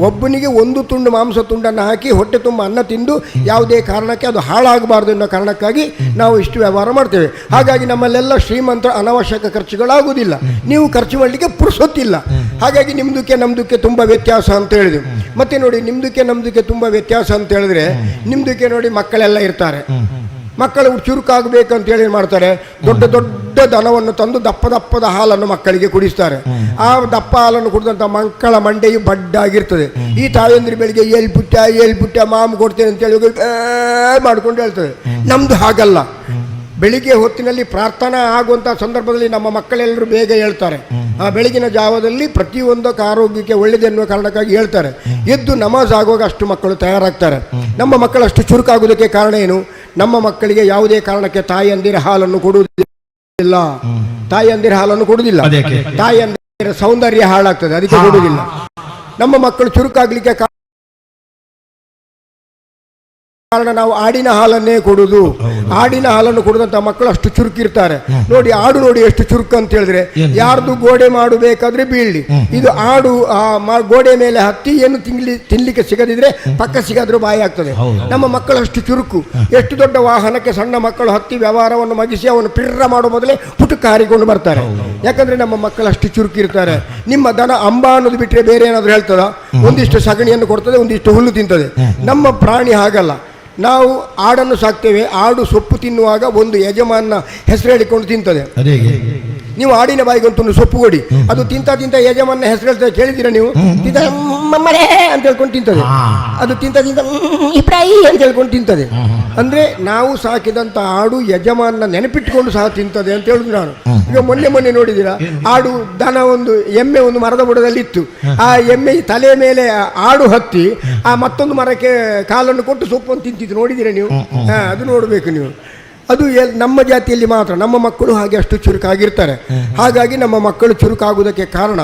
ಒಬ್ಬನಿಗೆ ಒಂದು ತುಂಡು ಮಾಂಸ ತುಂಡನ್ನು ಹಾಕಿ ಹೊಟ್ಟೆ ತುಂಬ ಅನ್ನ ತಿಂದು ಯಾವುದೇ ಕಾರಣಕ್ಕೆ ಅದು ಹಾಳಾಗಬಾರ್ದು ಎನ್ನೋ ಕಾರಣಕ್ಕಾಗಿ ನಾವು ಇಷ್ಟು ವ್ಯವಹಾರ ಮಾಡ್ತೇವೆ. ಹಾಗಾಗಿ ನಮ್ಮಲ್ಲೆಲ್ಲ ಶ್ರೀಮಂತರ ಅನವಶ್ಯಕ ಖರ್ಚುಗಳಾಗುವುದಿಲ್ಲ. ನೀವು ಖರ್ಚು ಮಾಡಲಿಕ್ಕೆ ಪುರುಸೊತ್ತಿಲ್ಲ. ಹಾಗಾಗಿ ನಿಮ್ಮದಕ್ಕೆ ನಮ್ಮದಕ್ಕೆ ತುಂಬ ವ್ಯತ್ಯಾಸ ಅಂತ ಹೇಳಿದೆವು. ಮತ್ತೆ ನೋಡಿ, ನಿಮ್ಮದಕ್ಕೆ ನಮ್ಮದಕ್ಕೆ ತುಂಬ ವ್ಯತ್ಯಾಸ ಅಂತ ಹೇಳಿದ್ರೆ, ನಿಮ್ಮದಕ್ಕೆ ನೋಡಿ ಮಕ್ಕಳೆಲ್ಲ ಇರ್ತಾರೆ. ಮಕ್ಕಳು ಚುರುಕಾಗಬೇಕಂತೇಳಿ ಏನು ಮಾಡ್ತಾರೆ, ದೊಡ್ಡ ದೊಡ್ಡ ದನವನ್ನು ತಂದು ದಪ್ಪ ದಪ್ಪದ ಹಾಲನ್ನು ಮಕ್ಕಳಿಗೆ ಕುಡಿಸ್ತಾರೆ. ಆ ದಪ್ಪ ಹಾಲನ್ನು ಕುಡಿದಂಥ ಮಕ್ಕಳ ಮಂಡೆಯು ಬಡ್ಡಾಗಿರ್ತದೆ. ಈ ತಾಯಂದ್ರಿ ಬೆಳಿಗ್ಗೆ ಏಳ್ಪುಟ್ಟ ಏಳ್ಪುಟ್ಟ ಮಾಮ್ ಕೊಡ್ತೇನೆ ಅಂತೇಳಿ ಮಾಡ್ಕೊಂಡು ಹೇಳ್ತದೆ. ನಮ್ಮದು ಹಾಗಲ್ಲ. ಬೆಳಿಗ್ಗೆ ಹೊತ್ತಿನಲ್ಲಿ ಪ್ರಾರ್ಥನಾ ಆಗುವಂಥ ಸಂದರ್ಭದಲ್ಲಿ ನಮ್ಮ ಮಕ್ಕಳೆಲ್ಲರೂ ಬೇಗ ಹೇಳ್ತಾರೆ. ಆ ಬೆಳಗಿನ ಜಾವದಲ್ಲಿ ಪ್ರತಿಯೊಂದಕ್ಕೆ ಆರೋಗ್ಯಕ್ಕೆ ಒಳ್ಳೆಯದೆನ್ನುವ ಕಾರಣಕ್ಕಾಗಿ ಹೇಳ್ತಾರೆ. ಎದ್ದು ನಮಾಜ್ ಆಗುವಾಗ ಅಷ್ಟು ಮಕ್ಕಳು ತಯಾರಾಗ್ತಾರೆ. ನಮ್ಮ ಮಕ್ಕಳು ಅಷ್ಟು ಚುರುಕಾಗುವುದಕ್ಕೆ ಕಾರಣ ಏನು? ನಮ್ಮ ಮಕ್ಕಳಿಗೆ ಯಾವುದೇ ಕಾರಣಕ್ಕೆ ತಾಯಿಯಂದಿರ ಹಾಲನ್ನು ಕೊಡುವುದಿಲ್ಲ. ತಾಯಿಯಂದಿರ ಹಾಲನ್ನು ಕೊಡುವುದಿಲ್ಲ. ತಾಯಿಯಂದಿರ ಸೌಂದರ್ಯ ಹಾಳಾಗ್ತದೆ, ಅದಕ್ಕೆ ಕೊಡುವುದಿಲ್ಲ. ನಮ್ಮ ಮಕ್ಕಳು ಚುರುಕಾಗ್ಲಿಕ್ಕೆ ಕಾರಣ ನಾವು ಆಡಿನ ಹಾಲನ್ನೇ ಕೊಡುವುದು. ಆಡಿನ ಹಾಲನ್ನು ಕೊಡುವಂತ ಮಕ್ಕಳು ಅಷ್ಟು ಚುರುಕಿರ್ತಾರೆ. ನೋಡಿ, ಆಡು ನೋಡಿ ಎಷ್ಟು ಚುರುಕು ಅಂತ ಹೇಳಿದ್ರೆ, ಯಾರ್ದು ಗೋಡೆ ಮಾಡಬೇಕಾದ್ರೆ ಬೀಳಲಿ, ಇದು ಆಡು ಆ ಗೋಡೆ ಮೇಲೆ ಹತ್ತಿ ಏನು ತಿನ್ಲಿಕ್ಕೆ ಸಿಗದಿದ್ರೆ ಪಕ್ಕ ಸಿಗಾದ್ರೂ ಬಾಯಿ ಆಗ್ತದೆ. ನಮ್ಮ ಮಕ್ಕಳು ಅಷ್ಟು ಚುರುಕು. ಎಷ್ಟು ದೊಡ್ಡ ವಾಹನಕ್ಕೆ ಸಣ್ಣ ಮಕ್ಕಳು ಹತ್ತಿ ವ್ಯವಹಾರವನ್ನು ಮಗಿಸಿ ಅವನು ಪಿರ್ರ ಮಾಡುವ ಮೊದಲೇ ಪುಟಕ್ಕೆ ಹಾರಿಕೊಂಡು ಬರ್ತಾರೆ. ಯಾಕಂದ್ರೆ ನಮ್ಮ ಮಕ್ಕಳು ಅಷ್ಟು ಚುರುಕಿರ್ತಾರೆ. ನಿಮ್ಮ ದನ ಅಂಬ ಅನ್ನೋದು ಬಿಟ್ಟರೆ ಬೇರೆ ಏನಾದರೂ ಹೇಳ್ತದ? ಒಂದಿಷ್ಟು ಸಗಣಿಯನ್ನು ಕೊಡ್ತದೆ, ಒಂದಿಷ್ಟು ಹುಲ್ಲು ತಿಂತದೆ. ನಮ್ಮ ಪ್ರಾಣಿ ಹಾಗಲ್ಲ. ನಾವು ಆಡನ್ನು ಸಾಕ್ತೇವೆ. ಆಡು ಸೊಪ್ಪು ತಿನ್ನುವಾಗ ಒಂದು ಯಜಮಾನ ಹೆಸರು ಹೇಳಿಕೊಂಡು ತಿಂತದೆ. ನೀವು ಆಡಿನ ಬಾಯಿಗೆ ಒಂದು ತುಂಡು ಸೊಪ್ಪು ಕೊಡಿ, ಅದು ತಿಂತ ತಿಂತ ಯಜಮಾನ ಹೆಸರು ಹೇಳ್ತದೆ. ಕೇಳಿದ್ದೀರಾ ನೀವು? ತಿಂತ ಮಮ್ಮರೇ ಅಂತ ಹೇಳ್ಕೊಂಡು ತಿಂತದೆ. ಅದು ತಿಂತ ತಿಂತ ಇಬ್ರಾಯಿ ಅಂತ ಹೇಳ್ಕೊಂಡು ತಿಂತದೆ. ಅಂದ್ರೆ ನಾವು ಸಾಕಿದಂತ ಆಡು ಯಜಮಾನ ನೆನಪಿಟ್ಟುಕೊಂಡು ಸಹ ತಿಂತದೆ ಅಂತ ಹೇಳುದು ನಾನು. ಈಗ ಮೊನ್ನೆ ಮೊನ್ನೆ ನೋಡಿದ್ದೀರಾ, ಆಡು ದನ ಒಂದು ಎಮ್ಮೆ ಒಂದು ಮರದ ಬುಡದಲ್ಲಿ ಇತ್ತು. ಆ ಎಮ್ಮೆ ತಲೆ ಮೇಲೆ ಆಡು ಹತ್ತಿ ಆ ಮತ್ತೊಂದು ಮರಕ್ಕೆ ಕಾಲನ್ನು ಕೊಟ್ಟು ಸೊಪ್ಪನ್ನು ತಿಂತಿತ್ತು. ನೋಡಿದ್ದೀರಾ ನೀವು? ಅದು ನೋಡಬೇಕು ನೀವು. ಅದು ನಮ್ಮ ಜಾತಿಯಲ್ಲಿ ಮಾತ್ರ. ನಮ್ಮ ಮಕ್ಕಳು ಹಾಗೆ ಅಷ್ಟು ಚುರುಕಾಗಿರ್ತಾರೆ. ಹಾಗಾಗಿ ನಮ್ಮ ಮಕ್ಕಳು ಚುರುಕಾಗುವುದಕ್ಕೆ ಕಾರಣ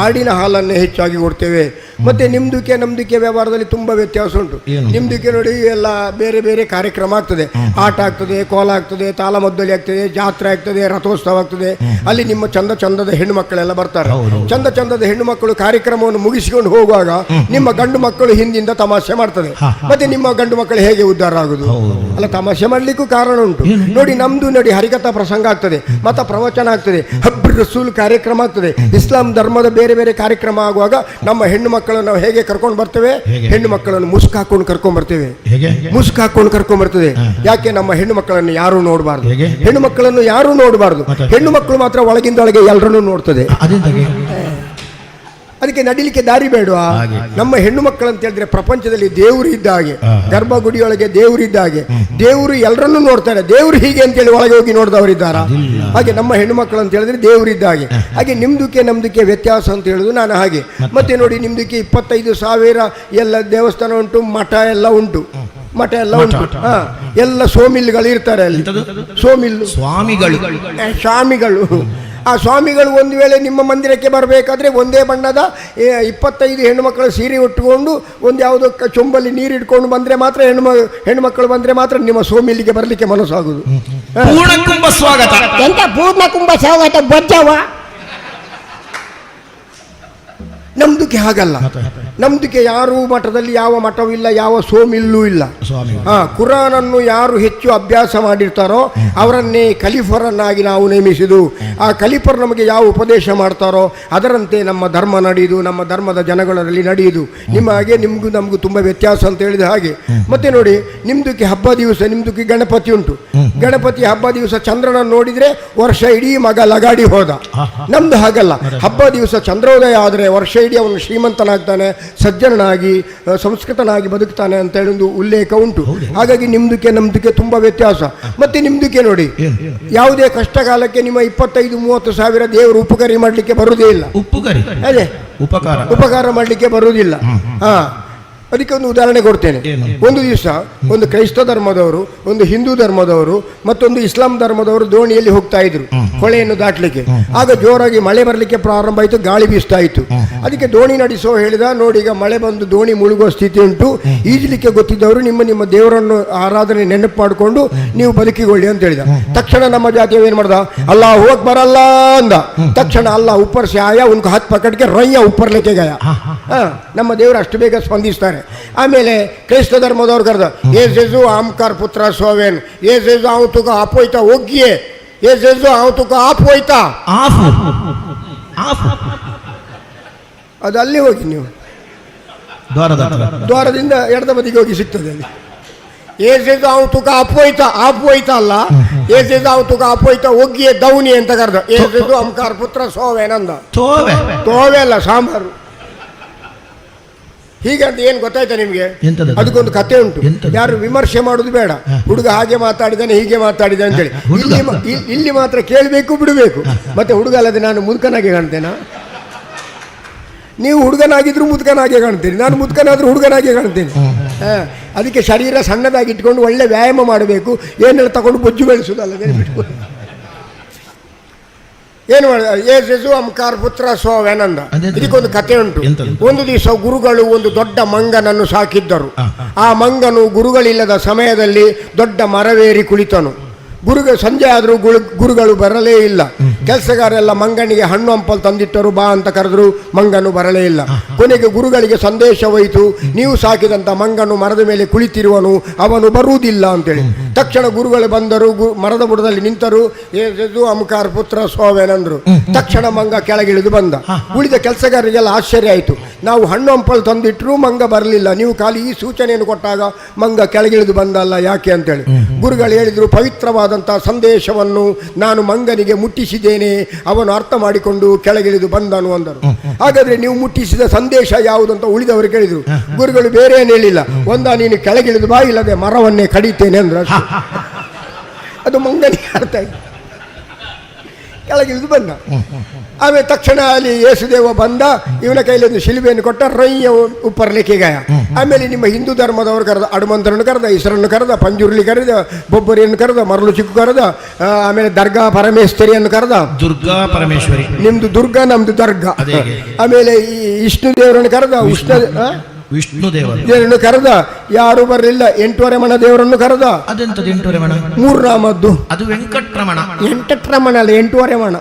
ಆಡಿನ ಹಾಲನ್ನೇ ಹೆಚ್ಚಾಗಿ ಕೊಡ್ತೇವೆ. ಮತ್ತೆ ನಿಮ್ದಕ್ಕೆ ನಮ್ದಕ್ಕೆ ವ್ಯವಹಾರದಲ್ಲಿ ತುಂಬ ವ್ಯತ್ಯಾಸ ಉಂಟು. ನಿಮ್ದಕ್ಕೆ ನೋಡಿ ಎಲ್ಲ ಬೇರೆ ಬೇರೆ ಕಾರ್ಯಕ್ರಮ ಆಗ್ತದೆ. ಆಟ ಆಗ್ತದೆ, ಕೋಲ ಆಗ್ತದೆ, ತಾಳಮದ್ದಲಿ ಆಗ್ತದೆ, ಜಾತ್ರೆ ಆಗ್ತದೆ, ರಥೋತ್ಸವ ಆಗ್ತದೆ. ಅಲ್ಲಿ ನಿಮ್ಮ ಚಂದ ಚಂದದ ಹೆಣ್ಣು ಮಕ್ಕಳೆಲ್ಲ ಬರ್ತಾರೆ. ಚಂದ ಚಂದದ ಹೆಣ್ಣು ಮಕ್ಕಳು ಕಾರ್ಯಕ್ರಮವನ್ನು ಮುಗಿಸಿಕೊಂಡು ಹೋಗುವಾಗ ನಿಮ್ಮ ಗಂಡು ಮಕ್ಕಳು ಹಿಂದಿಂದ ತಮಾಷೆ ಮಾಡ್ತದೆ. ಮತ್ತೆ ನಿಮ್ಮ ಗಂಡು ಮಕ್ಕಳು ಹೇಗೆ ಉದ್ಧಾರ ಆಗುದು? ಅಲ್ಲ, ತಮಾಷೆ ಮಾಡ್ಲಿಕ್ಕೂ ಕಾರಣ ಉಂಟು. ನೋಡಿ, ನಮ್ದು ನೋಡಿ ಹರಿಕಥಾ ಪ್ರಸಂಗ ಆಗ್ತದೆ, ಮತ ಪ್ರವಚನ ಆಗ್ತದೆ, ಹಬ್ರಿ ರಸೂಲ್ ಕಾರ್ಯಕ್ರಮ ಆಗ್ತದೆ, ಇಸ್ಲಾಂ ಧರ್ಮದ ಬೇರೆ ಬೇರೆ ಕಾರ್ಯಕ್ರಮ ಆಗುವಾಗ ನಮ್ಮ ಹೆಣ್ಣು ಮಕ್ಕಳನ್ನು ನಾವು ಹೇಗೆ ಕರ್ಕೊಂಡು ಬರ್ತೇವೆ? ಹೆಣ್ಣು ಮಕ್ಕಳನ್ನು ಮುಸುಕು ಹಾಕೊಂಡು ಕರ್ಕೊಂಡ್ ಬರ್ತೇವೆ. ಮುಸುಕು ಹಾಕೊಂಡು ಕರ್ಕೊಂಡ್ ಬರ್ತದೆ. ಯಾಕೆ? ನಮ್ಮ ಹೆಣ್ಣು ಮಕ್ಕಳನ್ನು ಯಾರು ನೋಡಬಾರ್ದು. ಹೆಣ್ಣು ಮಕ್ಕಳನ್ನು ಯಾರು ನೋಡಬಾರ್ದು. ಹೆಣ್ಣು ಮಕ್ಕಳು ಮಾತ್ರ ಒಳಗಿಂದೊಳಗೆ ಎಲ್ಲರನ್ನೂ ನೋಡ್ತದೆ. ಅದಕ್ಕೆ ನಡಿಲಿಕ್ಕೆ ದಾರಿ ಬೇಡವಾ? ನಮ್ಮ ಹೆಣ್ಣು ಮಕ್ಕಳು ಅಂತ ಹೇಳಿದ್ರೆ ಪ್ರಪಂಚದಲ್ಲಿ ದೇವರು ಇದ್ದ ಹಾಗೆ, ಗರ್ಭಗುಡಿಯೊಳಗೆ ದೇವರು ಇದ್ದ ಹಾಗೆ, ದೇವರು ಎಲ್ಲರನ್ನೂ ನೋಡ್ತಾರೆ. ದೇವರು ಹೀಗೆ ಅಂತೇಳಿ ಒಳಗೆ ಹೋಗಿ ನೋಡಿದವರಿದ್ದಾರಾ? ಹಾಗೆ ನಮ್ಮ ಹೆಣ್ಣು ಮಕ್ಕಳು ಅಂತ ಹೇಳಿದ್ರೆ ದೇವರು ಇದ್ದ ಹಾಗೆ. ಹಾಗೆ ನಿಮ್ದಕ್ಕೆ ನಮ್ದಕ್ಕೆ ವ್ಯತ್ಯಾಸ ಅಂತ ಹೇಳುದು ನಾನು ಹಾಗೆ. ಮತ್ತೆ ನೋಡಿ, ನಿಮ್ದಕ್ಕೆ 25,000 ಎಲ್ಲ ದೇವಸ್ಥಾನ ಉಂಟು, ಮಠ ಎಲ್ಲ ಉಂಟು, ಮಠ ಎಲ್ಲ ಉಂಟು. ಎಲ್ಲ ಸೋಮಿಲ್ಗಳು ಇರ್ತಾರೆ ಅಲ್ಲಿ. ಸೋಮಿಲ್ಲು ಸ್ವಾಮಿಗಳು, ಸ್ವಾಮಿಗಳು. ಆ ಸ್ವಾಮಿಗಳು ಒಂದು ವೇಳೆ ನಿಮ್ಮ ಮಂದಿರಕ್ಕೆ ಬರಬೇಕಾದ್ರೆ ಒಂದೇ ಬಣ್ಣದ 25 ಹೆಣ್ಣುಮಕ್ಕಳು ಸೀರೆ ಉಟ್ಟುಕೊಂಡು ಒಂದು ಯಾವುದೋ ಚೊಂಬಲ್ಲಿ ನೀರು ಇಟ್ಕೊಂಡು ಬಂದರೆ ಮಾತ್ರ ಹೆಣ್ಣುಮಕ್ಕಳು ಬಂದರೆ ಮಾತ್ರ ನಿಮ್ಮ ಸೋಮಿಲ್ಲಿಗೆ ಬರಲಿಕ್ಕೆ ಮನಸ್ಸಾಗುದು. ಪೂರ್ಣ ಕುಂಭ ಸ್ವಾಗತ. ಎಂತ ಪೂರ್ಣ ಕುಂಭ ಸ್ವಾಗತ ಬೊಜ್ಜವ? ನಮ್ದಕ್ಕೆ ಹಾಗಲ್ಲ. ನಮ್ದಕ್ಕೆ ಯಾರೂ ಮಠದಲ್ಲಿ ಯಾವ ಮಠವೂ ಇಲ್ಲ, ಯಾವ ಸೋಮಿಲ್ಲೂ ಇಲ್ಲ. ಕುರಾನನ್ನು ಯಾರು ಹೆಚ್ಚು ಅಭ್ಯಾಸ ಮಾಡಿರ್ತಾರೋ ಅವರನ್ನೇ ಖಲೀಫರನ್ನಾಗಿ ನಾವು ನೇಮಿಸಿದು. ಆ ಖಲೀಫರು ನಮಗೆ ಯಾವ ಉಪದೇಶ ಮಾಡ್ತಾರೋ ಅದರಂತೆ ನಮ್ಮ ಧರ್ಮ ನಡೆಯುವುದು, ನಮ್ಮ ಧರ್ಮದ ಜನಗಳಲ್ಲಿ ನಡೆಯುವುದು. ನಿಮ್ಮ ಹಾಗೆ ನಿಮಗೂ ನಮಗೂ ತುಂಬ ವ್ಯತ್ಯಾಸ ಅಂತ ಹೇಳಿದ ಹಾಗೆ. ಮತ್ತೆ ನೋಡಿ, ನಿಮ್ದಕ್ಕೆ ಹಬ್ಬ ದಿವಸ ನಿಮ್ದಕ್ಕೆ ಗಣಪತಿ ಉಂಟು. ಗಣಪತಿ ಹಬ್ಬ ದಿವಸ ಚಂದ್ರನನ್ನು ನೋಡಿದರೆ ವರ್ಷ ಇಡೀ ಮಗ ಲಗಾಡಿ ಹೋದ. ನಮ್ದು ಹಾಗಲ್ಲ. ಹಬ್ಬ ದಿವಸ ಚಂದ್ರೋದಯ ಆದರೆ ವರ್ಷ ಇಡೀ ಅವನ ಅವನು ಶ್ರೀಮಂತನಾಗ್ತಾನೆ, ಸಜ್ಜನನಾಗಿ ಸಂಸ್ಕೃತನಾಗಿ ಬದುಕ್ತಾನೆ ಅಂತ ಹೇಳಿ ಒಂದು ಉಲ್ಲೇಖ ಉಂಟು. ಹಾಗಾಗಿ ನಿಮ್ದಕ್ಕೆ ನಮ್ದಕ್ಕೆ ತುಂಬ ವ್ಯತ್ಯಾಸ. ಮತ್ತೆ ನಿಮ್ದಕ್ಕೆ ನೋಡಿ, ಯಾವುದೇ ಕಷ್ಟ ಕಾಲಕ್ಕೆ ನಿಮ್ಮ 25-30 ಸಾವಿರ ದೇವರು ಉಪಕಾರಿ ಮಾಡಲಿಕ್ಕೆ ಬರುವುದೇ ಇಲ್ಲ. ಉಪ್ಪುಕರಿ ಅದೇ ಉಪಕಾರ ಉಪಕಾರ ಮಾಡಲಿಕ್ಕೆ ಬರುವುದಿಲ್ಲ. ಹಾ, ಅದಕ್ಕೆ ಒಂದು ಉದಾಹರಣೆ ಕೊಡ್ತೇನೆ. ಒಂದು ದಿವಸ ಒಂದು ಕ್ರೈಸ್ತ ಧರ್ಮದವರು, ಒಂದು ಹಿಂದೂ ಧರ್ಮದವರು, ಮತ್ತೊಂದು ಇಸ್ಲಾಂ ಧರ್ಮದವರು ದೋಣಿಯಲ್ಲಿ ಹೋಗ್ತಾ ಇದ್ರು ಹೊಳೆಯನ್ನು ದಾಟಲಿಕ್ಕೆ. ಆಗ ಜೋರಾಗಿ ಮಳೆ ಬರಲಿಕ್ಕೆ ಪ್ರಾರಂಭ ಆಯಿತು, ಗಾಳಿ ಬೀಸ್ತಾ ಇತ್ತು. ಅದಕ್ಕೆ ದೋಣಿ ನಡೆಸೋ ಹೇಳಿದ, ನೋಡಿ ಈಗ ಮಳೆ ಬಂದು ದೋಣಿ ಮುಳುಗುವ ಸ್ಥಿತಿ ಉಂಟು, ಈಜಲಿಕ್ಕೆ ಗೊತ್ತಿದ್ದವರು ನಿಮ್ಮ ನಿಮ್ಮ ದೇವರನ್ನು ಆರಾಧನೆ ನೆನಪು ಮಾಡಿಕೊಂಡು ನೀವು ಬದುಕಿಕೊಳ್ಳಿ ಅಂತ ಹೇಳಿದ. ತಕ್ಷಣ ನಮ್ಮ ಜಾತಿಯವ ಏನು ಮಾಡ್ದ, ಅಲ್ಲ ಹೋಗ್ ಬರಲ್ಲ ಅಂದ. ತಕ್ಷಣ ಅಲ್ಲ ಉಪ್ಪರ್ ಸೆ ಆಯಾ ಉನ್ಕೋ ಹಾತ್ ಪಕಡ್ಕೆ ರಯ್ಯ ಉಪ್ಪರ್ ಲೇಕೆ ಗಯಾ. ನಮ್ಮ ದೇವರು ಅಷ್ಟು ಬೇಗ ಸ್ಪಂದಿಸ್ತಾರೆ. ಆಮೇಲೆ ಕ್ರೈಸ್ತ ಧರ್ಮದವ್ರು ಕರೆದ, ಏಸೇಸು ಆಮ್ಕಾರ್ ಪುತ್ರ ಸೋವೆನ್, ಏಸೇಸು ಅವ್ ತುಕ ಆಪೋಯ್ತಾ ಒಗ್ಗಿಯೇ, ಏಸೇಸು ಅವ್ ತುಕ ಆಪೋಯ್ತಾ. ಆಫ್ ಆಫ್ ಅದು ಅಲ್ಲಿ ಹೋಗಿ ನೀವು ದ್ವಾರದ ಹತ್ರ. ದ್ವಾರದಿಂದ ಎಡದ ಬದಿಗೆ ಹೋಗಿ ಸಿಗ್ತದೆ ಅಲ್ಲಿ. ಏಸೇಸು ಅವ್ ತುಕ ಅಪೋಯ್ತಾ, ಆಪೋಯ್ತಾ ಅಲ್ಲ, ಏಸೇಸು ಅವ್ ತುಕ ಅಪೋಯ್ತಾ ಒಗ್ಗಿಯೇ ದೌನಿ ಅಂತ ಕರೆದ. ಏಸೇಸು ಅಮ್ಕಾರ್ ಪುತ್ರ ಸೋವೆನ್ ಅಂದ. ತೋವೆ ತೋವೆ ಅಲ್ಲ, ಸಾಂಬಾರು. ಹೀಗಂತ ಏನು ಗೊತ್ತಾಯ್ತಾ ನಿಮಗೆ? ಎಂತದು? ಅದಕ್ಕೊಂದು ಕತೆ ಉಂಟು. ಎಂತದು? ಯಾರು ವಿಮರ್ಶೆ ಮಾಡುದು ಬೇಡ, ಹುಡುಗ ಹಾಗೆ ಮಾತಾಡಿದಾನೆ ಹೀಗೆ ಮಾತಾಡಿದ ಅಂತೇಳಿ. ಹುಡುಗ? ಇಲ್ಲಿ ಮಾತ್ರ ಕೇಳಬೇಕು, ಬಿಡಬೇಕು. ಮತ್ತೆ ಹುಡುಗ ಅಲ್ಲದೆ ನಾನು ಮುದುಕನಾಗೆ ಕಾಣ್ತೇನಾ? ನೀವು ಹುಡುಗನಾಗಿದ್ರು ಮುದುಕನಾಗೆ ಕಾಣ್ತೀರಿ, ನಾನು ಮುದುಕನಾದ್ರೂ ಹುಡುಗನಾಗೆ ಕಾಣ್ತೇನೆ. ಅದಕ್ಕೆ ಶರೀರ ಸಣ್ಣದಾಗಿ ಇಟ್ಕೊಂಡು ಒಳ್ಳೆ ವ್ಯಾಯಾಮ ಮಾಡಬೇಕು. ಏನೆಲ್ಲ ತಗೊಂಡು ಬೊಜ್ಜು ಬೆಳೆಸುವುದಲ್ಲ, ಬೇರೆ ಬಿಟ್ಟು ಏನು ಮಾಡ. ಏಸು ಅಂಕಾರ್ ಪುತ್ರ ಸೋವೆನಂದ. ಅದೆಂತದು? ಇದಕ್ಕೊಂದು ಕತೆ ಉಂಟು. ಎಂತದು? ಒಂದು ದಿವಸ ಗುರುಗಳು ಒಂದು ದೊಡ್ಡ ಮಂಗನನ್ನು ಸಾಕಿದ್ದರು. ಆ ಮಂಗನು ಗುರುಗಳಿಲ್ಲದ ಸಮಯದಲ್ಲಿ ದೊಡ್ಡ ಮರವೇರಿ ಕುಳಿತನು. ಸಂಜೆ ಆದರೂ ಗುರುಗಳು ಬರಲೇ ಇಲ್ಲ. ಕೆಲಸಗಾರೆಲ್ಲ ಮಂಗನಿಗೆ ಹಣ್ಣು ಹಂಪಲು ತಂದಿಟ್ಟರು, ಬಾ ಅಂತ ಕರೆದ್ರು, ಮಂಗನು ಬರಲೇ ಇಲ್ಲ. ಕೊನೆಗೆ ಗುರುಗಳಿಗೆ ಸಂದೇಶ ಹೋಯಿತು, ನೀವು ಸಾಕಿದಂಥ ಮಂಗನು ಮರದ ಮೇಲೆ ಕುಳಿತಿರುವನು, ಅವನು ಬರುವುದಿಲ್ಲ ಅಂತೇಳಿ. ತಕ್ಷಣ ಗುರುಗಳು ಬಂದರು, ಮರದ ಬುಡದಲ್ಲಿ ನಿಂತರು. ಏಸು ಅಮಕಾರ್ ಪುತ್ರ ಸೋವೆನಂದ್ರು. ತಕ್ಷಣ ಮಂಗ ಕೆಳಗಿಳಿದು ಬಂದ. ಉಳಿದ ಕೆಲಸಗಾರರಿಗೆಲ್ಲ ಆಶ್ಚರ್ಯ ಆಯಿತು, ನಾವು ಹಣ್ಣು ಹಂಪಲು ತಂದಿಟ್ಟರೂ ಮಂಗ ಬರಲಿಲ್ಲ, ನೀವು ಖಾಲಿ ಈ ಸೂಚನೆಯನ್ನು ಕೊಟ್ಟಾಗ ಮಂಗ ಕೆಳಗಿಳಿದು ಬಂದಲ್ಲ ಯಾಕೆ ಅಂತೇಳಿ. ಗುರುಗಳು ಹೇಳಿದರು, ಪವಿತ್ರವಾದಂಥ ಸಂದೇಶವನ್ನು ನಾನು ಮಂಗನಿಗೆ ಮುಟ್ಟಿಸಿದ್ದೇನೆ, ಅವನು ಅರ್ಥ ಮಾಡಿಕೊಂಡು ಕೆಳಗಿಳಿದು ಬಂದನು ಅಂದರು. ಹಾಗಾದ್ರೆ ನೀವು ಮುಟ್ಟಿಸಿದ ಸಂದೇಶ ಯಾವುದು ಅಂತ ಉಳಿದವರು ಕೇಳಿದರು. ಗುರುಗಳು ಬೇರೆ ಏನು ಹೇಳಿಲ್ಲ, ಒಂದ ನೀನು ಕೆಳಗಿಳಿದು ಬಾ, ಇಲ್ಲದೆ ಮರವನ್ನೇ ಕಡಿತೇನೆ ಅಂದ್ರು. ಅಷ್ಟೇ. ಅದು ಮಂಗನಿಗೆ ಅರ್ಥ ಆಯ್ತು, ಕೆಳಗಿಳಿದು ಬಂದ. ಆಮೇಲೆ ತಕ್ಷಣ ಅಲ್ಲಿ ಯೇಸುದೇವ ಬಂದ, ಇವನ ಕೈಲಿ ಒಂದು ಶಿಲುಬೆಯನ್ನು ಕೊಟ್ಟ, ರಯ್ಯ ಉಪ್ಪರ್ಲಿಕ್ಕೆ ಗಾಯ. ಆಮೇಲೆ ನಿಮ್ಮ ಹಿಂದೂ ಧರ್ಮದವರು ಕರೆದ, ಅಡುಮಂತರನ್ನು ಕರೆದ, ಇಸರನ್ನು ಕರೆದ, ಪಂಜುರ್ಲಿ ಕರೆದ, ಬೊಬ್ಬರಿಯನ್ನು ಕರೆದ, ಮರಳು ಚಿಕ್ಕು ಕರೆದ, ಆಮೇಲೆ ದರ್ಗಾ ಪರಮೇಶ್ವರಿಯನ್ನು ಕರೆದ. ದುರ್ಗಾ ಪರಮೇಶ್ವರಿ. ನಿಮ್ದು ದುರ್ಗಾ, ನಮ್ದು ದರ್ಗಾ. ಅದೇ ಹೇಗೆ? ಆಮೇಲೆ ಈ ವಿಷ್ಣು ದೇವರನ್ನು ಕರೆದ, ಉಷ್ಣ ವಿಷ್ಣು ದೇವರು ದೇವರನ್ನು ಕರೆದ, ಯಾರು ಬರಲಿಲ್ಲ. 8.5 ಮಣ ದೇವರನ್ನು ಕರೆದ. ಅದೆಂತದ್ದು 8.5 ಮಣ? 3 ನಾಮದ್ದು. ಅದು ವೆಂಕಟರಮಣ. 8 ಮಣ ಅಲ್ಲ, 8.5 ಮಣ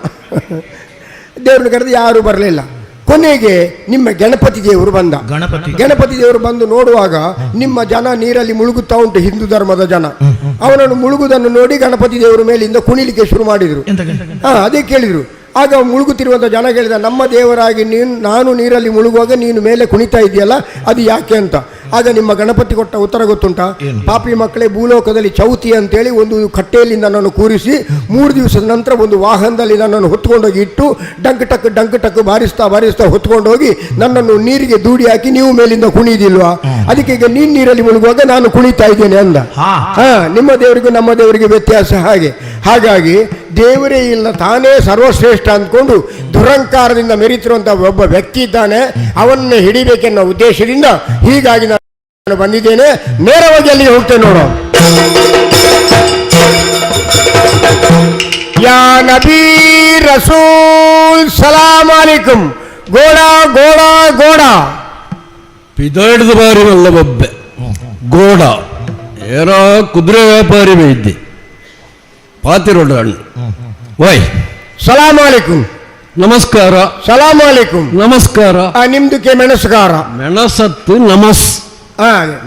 ದೇವರನ್ನು ಕರೆದು ಯಾರು ಬರಲಿಲ್ಲ. ಕೊನೆಗೆ ನಿಮ್ಮ ಗಣಪತಿ ದೇವರು ಬಂದ. ಗಣಪತಿ. ಗಣಪತಿ ದೇವರು ಬಂದು ನೋಡುವಾಗ ನಿಮ್ಮ ಜನ ನೀರಲ್ಲಿ ಮುಳುಗುತ್ತಾ ಉಂಟು, ಹಿಂದೂ ಧರ್ಮದ ಜನ. ಅವನನ್ನು ಮುಳುಗುವುದನ್ನು ನೋಡಿ ಗಣಪತಿ ದೇವರು ಮೇಲಿಂದ ಕುಣಿಲಿಕ್ಕೆ ಶುರು ಮಾಡಿದರು. ಎಂತ? ಅದೇ ಕೇಳಿದರು. ಆಗ ಮುಳುಗುತ್ತಿರುವಂಥ ಜನ ಕೇಳಿದ, ನಮ್ಮ ದೇವರಾಗಿ ನೀನು, ನಾನು ನೀರಲ್ಲಿ ಮುಳುಗುವಾಗ ನೀನು ಮೇಲೆ ಕುಣಿತಾ ಇದೆಯಲ್ಲ, ಅದು ಯಾಕೆ ಅಂತ. ಆಗ ನಿಮ್ಮ ಗಣಪತಿ ಕೊಟ್ಟ ಉತ್ತರ ಗೊತ್ತುಂಟಾ? ಏನು? ಪಾಪಿ ಮಕ್ಕಳೇ, ಭೂಲೋಕದಲ್ಲಿ ಚೌತಿ ಅಂತೇಳಿ ಒಂದು ಕಟ್ಟೆಯಲ್ಲಿ ನನ್ನನ್ನು ಕೂರಿಸಿ 3 ದಿವಸದ ನಂತರ ಒಂದು ವಾಹನದಲ್ಲಿ ನನ್ನನ್ನು ಹೊತ್ಕೊಂಡೋಗಿ ಇಟ್ಟು ಡಂಕ್ ಟಕ್ ಡಂಕ್ ಟಕ್ ಬಾರಿಸ್ತಾ ಬಾರಿಸ್ತಾ ಹೊತ್ಕೊಂಡೋಗಿ ನನ್ನನ್ನು ನೀರಿಗೆ ದೂಡಿ ಹಾಕಿ ನೀವು ಮೇಲಿಂದ ಕುಣಿದಿಲ್ವಾ, ಅದಕ್ಕೆ ಈಗ ನೀನು ನೀರಲ್ಲಿ ಮುಳುಗುವಾಗ ನಾನು ಕುಣಿತಾ ಇದ್ದೇನೆ ಅಂದ. ನಿಮ್ಮ ದೇವರಿಗೂ ನಮ್ಮ ದೇವರಿಗೂ ವ್ಯತ್ಯಾಸ ಹಾಗೆ. ಹಾಗಾಗಿ ದೇವರೇ ಇಲ್ಲ, ತಾನೇ ಸರ್ವಶ್ರೇಷ್ಠ ಅಂದ್ಕೊಂಡು ದುರಂಕಾರದಿಂದ ಮೆರೀತಿರುವಂಥ ಒಬ್ಬ ವ್ಯಕ್ತಿ ಇದ್ದಾನೆ, ಅವನನ್ನು ಹಿಡಿಬೇಕೆನ್ನೋ ಉದ್ದೇಶದಿಂದ ಹೀಗಾಗಿ ನಾನು ಬಂದಿದ್ದೇನೆ. ನೇರವಾಗಿ ಅಲ್ಲಿಗೆ ಹೋಗ್ತೇನೆ ನೋಡು. ಯಾ ನಬಿ ರಸೂಲ್ ಸಲಾಮ್ ಅಲೈಕುಂ. ಗೋಡ ಗೋಡ ಗೋಡ. ಪಿದಾಡ್ದ ಬಾರಿ ಮಲ್ಲ ಬೊಬ್ಬೆ ಗೋಡ ಏರೋ ಕುದುರೆ ವ್ಯಾಪಾರಿ ಇದ್ದೆ ಪಾತಿರೋಡ ಹಣ್ಣು ವೈ. ಸಲಾಮ್ ಅಲೈಕುಂ. ನಮಸ್ಕಾರ. ಸಲಾಮ್ ಅಲೈಕುಂ. ನಮಸ್ಕಾರ. ನಿಮ್ದಕ್ಕೆ ಮೆಣಸುಕಾರ. ಮೆಣಸತ್ತು ನಮಸ್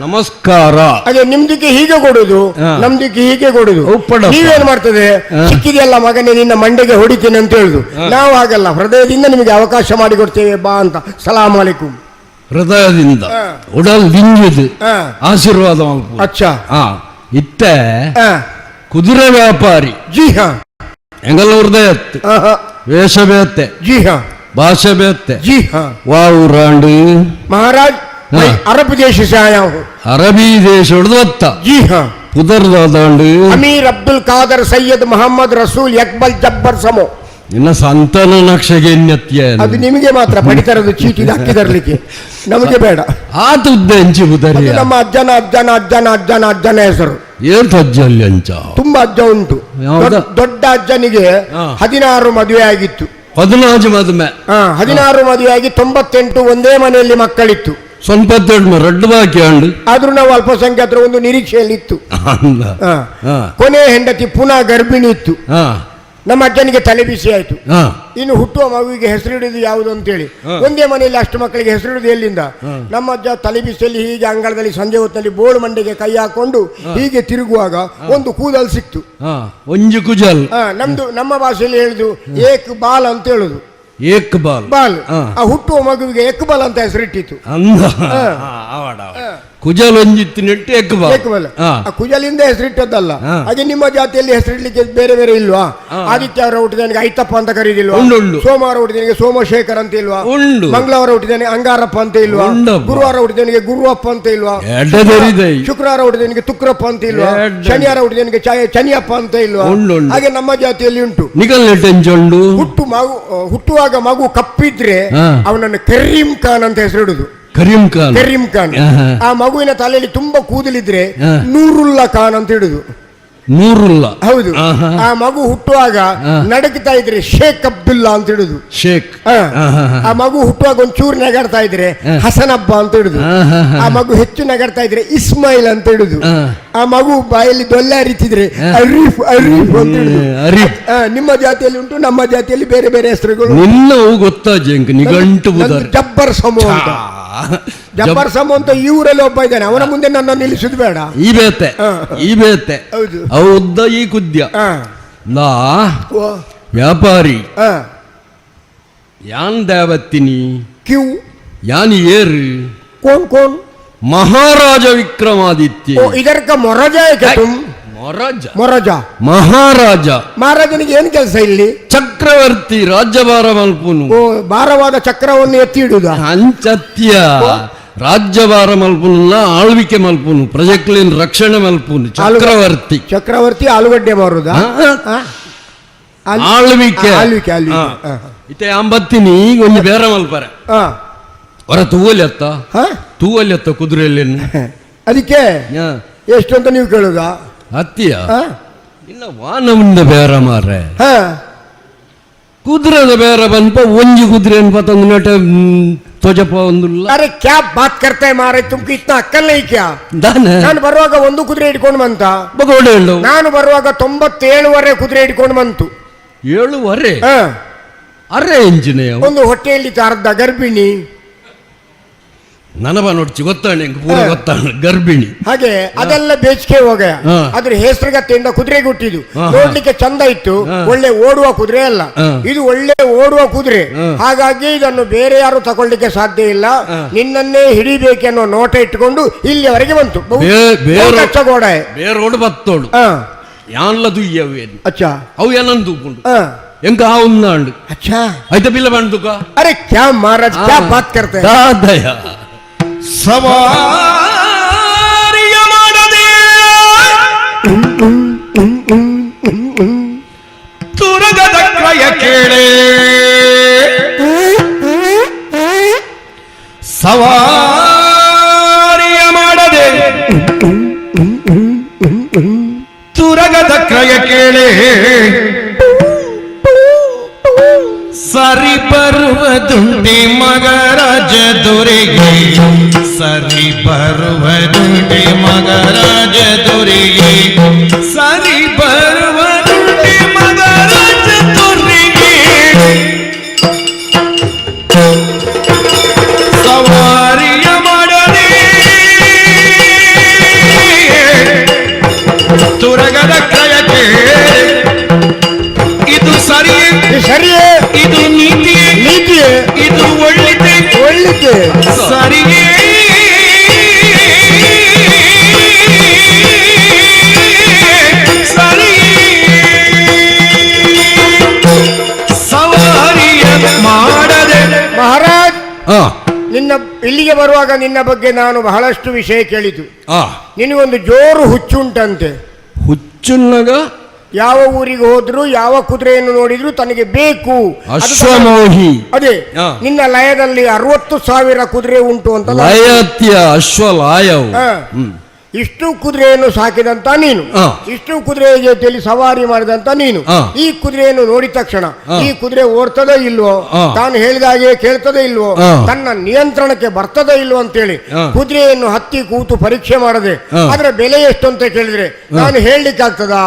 ನಮಸ್ಕಾರ. ಅದೇ ನಿಮ್ದಕ್ಕೆ ಹೀಗೆ ಕೊಡುದು, ನಮ್ದಕ್ಕೆ ಹೀಗೆ ಕೊಡುದು. ಉಪ್ಪಡಪ್ಪ. ನೀವೇನ್ ಮಾಡ್ತದೆ, ಸಿಕ್ಕಿದೆಯಲ್ಲ ಮಗನೇ ನಿನ್ನ ಮಂಡೆಗೆ ಹೊಡಿತೇನೆ ಅಂತ ಹೇಳುದು. ನಾವು ಹಾಗಲ್ಲ, ಹೃದಯದಿಂದ ನಿಮಗೆ ಅವಕಾಶ ಮಾಡಿಕೊಡ್ತೇವೆ ಬಾ ಅಂತ. ಸಲಾಮ್ ಅಲೈಕುಂ. ಹೃದಯದಿಂದ ಉಡಲ್ ದಿಂಜಿದು ಆಶೀರ್ವಾದ ಮಲ್ಪು. ಅಚ್ಚಾ. ಇತ್ತೆ ಕುದುರೆ ವ್ಯಾಪಾರಿ ಜಿ ಹಾ. ಎಂಗಲ್ಲ ಹೃದಯತ್ತು ಆಹಾ. ವೇಷ ಬೇತೆ. ಜಿ ಹಾ. ಭಾಷೆ ಬೇತೆ. जी हाँ। ವಾವ್ ರಾಂಡು. महाराज, मैं अरब देश से आया हूँ। ಅರಬಿ ದೇಶ ಹೊಡೆದು. जी हाँ। ಪುದರ್ದಾದಾಂಡು? अमीर अब्दुल कादर सैयद मोहम्मद रसूल अकबल जब्बर समो. ನಿನ್ನ ಸಂತಾನ ನಕ್ಷೆಗೆ ಎನ್ನತ್ಯ. ಅದು ನಿಮಗೆ ಮಾತ್ರ, ಪಡಿತರದ್ದು ಚೀಟಿ ಅಕ್ಕಿ ತರಲಿಕ್ಕೆ, ನಮಗೆ ಬೇಡ. ಆತ ಉದ್ದ ಎಂಚಿ ಅದು ಪುದರಿಯ? ನಮ್ಮ ಅಜ್ಜನ ಅಜ್ಜನ ಅಜ್ಜನ ಅಜ್ಜನ ಅಜ್ಜನ ಹೆಸರು. ಏನ್ ಅಜ್ಜಲ್ಲಿ ಅಂಚ? ತುಂಬಾ ಅಜ್ಜ ಉಂಟು. ಹೌದಾ? ದೊಡ್ಡ ಅಜ್ಜನಿಗೆ 16 ಮದುವೆ ಆಗಿತ್ತು. 14 ಮದುವೆ? 16 ಮದುವೆಯಾಗಿ 98 ಒಂದೇ ಮನೆಯಲ್ಲಿ ಮಕ್ಕಳಿತ್ತು. ಸ್ವಲ್ಪ ರಡ್ಡು ಬಾಕಿ ಅಂಡು. ಆದ್ರೂ ನಾವು ಅಲ್ಪಸಂಖ್ಯಾತರ ಒಂದು ನಿರೀಕ್ಷೆಯಲ್ಲಿ ಇತ್ತು. ಅಂದ. ಕೊನೆಯ ಹೆಂಡತಿ ಪುನಃ ಗರ್ಭಿಣಿ ಇತ್ತು. ನಮ್ಮ ಅಜ್ಜನಿಗೆ ತಲೆ ಬಿಸಿ ಆಯ್ತು. ಇನ್ನು ಹುಟ್ಟುವ ಮಗುವಿಗೆ ಹೆಸರಿಡುವುದು ಯಾವುದು ಅಂತೇಳಿ. ಒಂದೇ ಮನೆಯಲ್ಲಿ ಅಷ್ಟು ಮಕ್ಕಳಿಗೆ ಹೆಸರಿಡುವುದು ಎಲ್ಲಿಂದ? ನಮ್ಮ ಅಜ್ಜ ತಲೆ ಬಿಸಿಯಲ್ಲಿ ಹೀಗೆ ಅಂಗಳದಲ್ಲಿ ಸಂಜೆ ಹೊತ್ತಿನಲ್ಲಿ ಬೋಳು ಮಂಡೆಗೆ ಕೈ ಹಾಕೊಂಡು ಹೀಗೆ ತಿರುಗುವಾಗ ಒಂದು ಕೂದಲು ಸಿಕ್ತು. ಒಂಜಿ ಕುಜಲ್. ನಮ್ದು ನಮ್ಮ ಭಾಷೆಯಲ್ಲಿ ಹೇಳುದು ಏಕ್ ಬಾಲ್ ಅಂತ ಹೇಳುದು. ಏಕ್ ಬಾಲ್. ಬಾಲ್. ಆ ಹುಟ್ಟುವ ಮಗುವಿಗೆ ಏಕ್ ಬಾಲ್ ಅಂತ ಹೆಸರಿಟ್ಟಿತ್ತು. ಅಂದ. ಕುಜಲ್ ಒಂಜಿತ್ತು ನೆಟ್ಟು ಏಕ್ ಬಾಲ್. ಏಕ್ ಬಾಲ್. ಆ ಕುಜಲಿಂದ ಹೆಸರಿಟ್ಟದ್ದಲ್ಲ. ಹಾಗೆ ನಿಮ್ಮ ಜಾತಿಯಲ್ಲಿ ಹೆಸರಿಡ್ಲಿಕ್ಕೆ ಬೇರೆ ಬೇರೆ ಇಲ್ವಾ? ಆದಿತ್ಯವಾರ ಹುಟ್ಟಿದವನಿಗೆ ಐತಪ್ಪ ಅಂತ ಕರೀದಿಲ್ವಾ? ಉಂಡು, ಉಂಡು. ಸೋಮವಾರ ಹುಟ್ಟಿದವನಿಗೆ ಸೋಮಶೇಖರ್ ಅಂತ ಇಲ್ವಾ? ಉಂಡು. ಮಂಗಳವಾರ ಹುಟ್ಟಿದವನಿಗೆ ಅಂಗಾರಪ್ಪ ಅಂತ ಇಲ್ವಾ? ಉಂಡಪ್ಪ. ಗುರುವಾರ ಹುಟ್ಟಿದವನಿಗೆ ಗುರುವಪ್ಪ ಅಂತ ಇಲ್ವಾ? ಎಡ್ಡೆದರಿದೆ. ಶುಕ್ರವಾರ ಹುಟ್ಟಿದವನಿಗೆ ತುಕ್ರಪ್ಪ ಅಂತ ಇಲ್ವಾ? ಎಡ್ಡೆ. ಶನಿವಾರ ಹುಟ್ಟಿದವನಿಗೆ ಚನಿಯಪ್ಪ ಅಂತ ಇಲ್ವಾ? ಉಂಡು, ಉಂಡು. ಹಾಗೆ ನಮ್ಮ ಜಾತಿಯಲ್ಲಿ ಉಂಟು. ನಿಕಲ್ ನೆಟ್ಟೆಂಚುಂಡು. ಹುಟ್ಟುವಾಗ ಮಗು ಕಪ್ಪಿದ್ರೆ ಅವನನ್ನು ಕರೀಂ ಖಾನ್ ಅಂತ ಹೆಸರಿಡುದು. ಕರೀಂ ಖಾನ್. ಕರೀಂ ಖಾನ್. ಆ ಮಗುವಿನ ತಲೆಯಲ್ಲಿ ತುಂಬಾ ಕೂದಲಿದ್ರೆ ನೂರುಲ್ಲಾ ಖಾನ್ ಅಂತ ಇಡುದು. ನೂರುಲ್ಲ. ಹೌದು. ಆ ಮಗು ಹುಟ್ಟುವಾಗ ನಡಕ್ತಾ ಇದ್ರೆ ಶೇಖ್ ಅಬ್ದುಲ್ಲಾ ಅಂತ ಇಡುದು. ಶೇಖ್. ಆ ಮಗು ಹುಟ್ಟುವಾಗ ಒಂಚೂರು ನಗಾಡ್ತಾ ಇದ್ರೆ ಹಸನಬ್ಬ ಅಂತ ಇಡುದು. ಆ ಮಗು ಹೆಚ್ಚು ನಗಾಡ್ತಾ ಇದ್ರೆ ಇಸ್ಮಾಯಿಲ್ ಅಂತ ಇಡುದು. ಆ ಮಗು ಬಾಯಲ್ಲಿ ದೊಲ್ಲೆ ಅರಿತಿದ್ರೆ ಅರೀಫ್ ಅರೀಫ್ ಅಂತ ಇಡುದು. ಅರೀಫ್. ನಿಮ್ಮ ಜಾತಿಯಲ್ಲಿ ಉಂಟು, ನಮ್ಮ ಜಾತಿಯಲ್ಲಿ ಬೇರೆ ಬೇರೆ ಹೆಸರುಗಳು. ನಿನ್ನವು ಗೊತ್ತಾಜೆ ನಿಘಂಟು ನಂದು ಬುದರ್. ಜಬ್ಬರ್ ಸಮೂಹ ಅಂತ. ಜಬ್ಬರ್ ಸಮೂಹ ಅಂತ ಈ ಊರಲ್ಲಿ ಒಬ್ಬ ಇದ್ದಾನೆ, ಅವನ ಮುಂದೆ ನನ್ನ ನಿಲ್ಲಿಸುದು ಬೇಡ. ಈ ಬೇತೆ. ಈ ಬೇತೆ. ಹೌದು. ಅವು ಉದ್ದ ಈ ಕುದ್ಯ. ನಾ ವ್ಯಾಪಾರಿ. ಯಾನ್ ದೇವತ್ತಿನಿ? ಕ್ಯೂ. ಯಾನ್ ಏರು? ಕೋನ್ ಕೋನ್? ಮಹಾರಾಜ ವಿಕ್ರಮಾದಿತ್ಯ. ಓ, ಇದರ್ಕ ಮೊರಜ ಏಕೆ ತುಮ್? ಮಹಾರಾಜ. ಮೊರಜ. ಮಹಾರಾಜ. ಮಹಾರಾಜನಿಗೆ ಏನ್ ಕೆಲಸ ಇಲ್ಲಿ? ಚಕ್ರವರ್ತಿ ರಾಜ್ಯಭಾರ ಮಲ್ಪುನು. ಓ, ಭಾರವಾದ ಚಕ್ರವನ್ನು ಎತ್ತಿ ಇಡುದ? ಅಂಚತ್ಯ ರಾಜ್ಯಭಾರ ಮಲ್ಪುನ, ಆಳ್ವಿಕೆ ಮಲ್ಪುನು, ಪ್ರಜೆಕ್ಲಿನ್ ರಕ್ಷಣೆ ಮಲ್ಪುನು ಚಕ್ರವರ್ತಿ. ಚಕ್ರವರ್ತಿ ಆಲೂಗಡ್ಡೆ ಮಾರುದಾ? ಆಳ್ವಿಕೆ. ಆಳ್ವಿಕೆ, ಆಳ್ವಿಕೆ. ಇತ್ತೆ ಅಂಬತ್ತಿನಿ ಈಗ ಒಂಜಿ ಬೇರೆ ಮಲ್ಪರೆ. ಹೊರ ತೂವಲ್ಲಿ ಅತ್ತ. ತೂವಲ್ಲಿ ಅತ್ತ ಕುದುರೆಯಲ್ಲಿ. ಅದಕ್ಕೆ ಎಷ್ಟು ಅಂತ ನೀವು ಕೇಳುದಾ? ಅತ್ತಿಯ ಇಲ್ಲ, ವಾನವಿಂದ ಬೇರೆ ಮಾರೆ. ಕುದುರೆದ ಬೇರೆ ಬನ್ಪ ಒಂಜಿ ಕುದುರೆ ಅನ್ಪ ತಂದು ನೆಟ ತ್ವಜಪ ಒಂದುಲ್ಲ. ಅರೆ ಕ್ಯಾ ಬಾತ್ ಕರ್ತಾ ಮಾರೆ, ತುಮ್ಗೆ ಇತ್ತ ಅಕ್ಕಲ್ಲ ಈ ಕ್ಯಾ? ದಾನೆ? ನಾನು ಬರುವಾಗ ಒಂದು ಕುದುರೆ ಹಿಡ್ಕೊಂಡು ಬಂತ. ಬಗೋಡೆ ಉಂಡು. ನಾನು ಬರುವಾಗ 97.5 ಕುದುರೆ ಹಿಡ್ಕೊಂಡು ಬಂತು. 7.5? ಅರೆ ಇಂಜಿನಿಯ ಒಂದು ಹೊಟ್ಟೆಯಲ್ಲಿ ಅರ್ಧ ಗರ್ಭಿಣಿ. ನನಬ ನೋಡ್ಚಿ ಗೊತ್ತಾಣೆ ಪೂರ ಗೊತ್ತಾಣ ಗರ್ಭಿಣಿ. ಹಾಗೆ ಅದೆಲ್ಲ ಬೇಚಿಗೆ ಹೋಗ. ಅದ್ರ ಹೆಸರುಗತ್ತೆಯಿಂದ ಕುದುರೆಗೆ ಹುಟ್ಟಿದ್ದು. ನೋಡ್ಲಿಕ್ಕೆ ಚಂದ ಇತ್ತು, ಒಳ್ಳೆ ಓಡುವ ಕುದುರೆ ಅಲ್ಲ ಇದು, ಒಳ್ಳೆ ಓಡುವ ಕುದುರೆ. ಹಾಗಾಗಿ ಇದನ್ನು ಬೇರೆ ಯಾರು ತಗೊಳ್ಳಿಕ್ಕೆ ಸಾಧ್ಯ ಇಲ್ಲ, ನಿನ್ನನ್ನೇ ಹಿಡಿಬೇಕೆನ್ನೋ ನೋಟ ಇಟ್ಟುಕೊಂಡು ಇಲ್ಲಿಯವರೆಗೆ ಬಂತು. ಗೋಡ ಬೇರೋಡು ಬತ್ತೋಡು ಯಾನ್ಲ ದುಯ್ಯವೇನು. ಅಚ್ಚಾ. ಅವು ಏನಂದು ತೂಪುಂಡು ಎಂಕ ಆ ಉಂದಾಂಡು. ಅಚ್ಚಾ. ಐತ ಬಿಲ್ಲ ಬಂದುಕ. ಅರೆ ಕ್ಯಾ ಮಹಾರಾಜ್ ಕ್ಯಾ ಬಾತ್ ಕರ್ತೆ. ದಾದಯ ಸವಾರಿಯ ಮಾಡದೆ ತುರಗದ ಕ್ರಯ ಕೇಳೆ, ಸವಾರಿಯ ಮಾಡದೆ ತುರಗದ ಕ್ರಯ ಕೇಳೆ, ಸರಿ ಬರುವುದುಂಟಿ ಮಗರಾಜ ದೊರೆಗೆ, ಸರಿ ಬರುವುದುಂಟಿ ಮಗರಾಜ ದೊರೆಗೆ, ಸರಿ ಬರುವುದುಂಟಿ ಮಗರಾಜ ದೊರೆಗೆ, ಸವಾರಿಯ ಮಾಡದೆ ತುರಗದ ಕ್ರಯಕ್ಕೆ. ಇದು ಸರಿಯೇ? ಸರಿಯೇ. ಇದು ನೀತಿಯೇ? ನೀತಿಯೇ. ಇದು ಒಳ್ಳಿತೆ? ಒಳ್ಳಿತೆ. ಸರಿಯೇ ಸರಿಯೇ ಸವಾರಿಯ ಮಾಡದೆ ನಿನ್ನ ಇಲ್ಲಿಗೆ ಬರುವಾಗ ನಿನ್ನ ಬಗ್ಗೆ ನಾನು ಬಹಳಷ್ಟು ವಿಷಯ ಕೇಳಿತು. ನಿನಗೊಂದು ಜೋರು ಹುಚ್ಚುಂಟಂತೆ. ಹುಚ್ಚುನ್ನಗ ಯಾವ ಊರಿಗೆ ಹೋದ್ರು ಯಾವ ಕುದುರೆಯನ್ನು ನೋಡಿದ್ರು ತನಗೆ ಬೇಕು. ಅಶ್ವಮೋಹಿ. ಅದೇ ನಿನ್ನ ಲಯದಲ್ಲಿ 60,000 ಕುದುರೆ ಉಂಟು ಅಂತ. ಲಯತ್ಯ ಅಶ್ವಲಾಯವು. ಇಷ್ಟು ಕುದುರೆಯನ್ನು ಸಾಕಿದಂತ ನೀನು, ಇಷ್ಟು ಕುದುರೆಯ ಜೊತೆಯಲ್ಲಿ ಸವಾರಿ ಮಾಡಿದಂತ ನೀನು, ಈ ಕುದುರೆಯನ್ನು ನೋಡಿದ ತಕ್ಷಣ ಈ ಕುದುರೆ ಓಡ್ತದ ಇಲ್ವೋ, ತಾನು ಹೇಳಿದ ಹಾಗೆ ಕೇಳ್ತದೆ ಇಲ್ವೋ, ತನ್ನ ನಿಯಂತ್ರಣಕ್ಕೆ ಬರ್ತದ ಇಲ್ವೋ ಅಂತೇಳಿ ಕುದುರೆಯನ್ನು ಹತ್ತಿ ಕೂತು ಪರೀಕ್ಷೆ ಮಾಡದೆ ಅದರ ಬೆಲೆ ಎಷ್ಟು ಅಂತ ಕೇಳಿದ್ರೆ ನಾನು ಹೇಳಲಿಕ್ಕಾಗ್ತದಾ?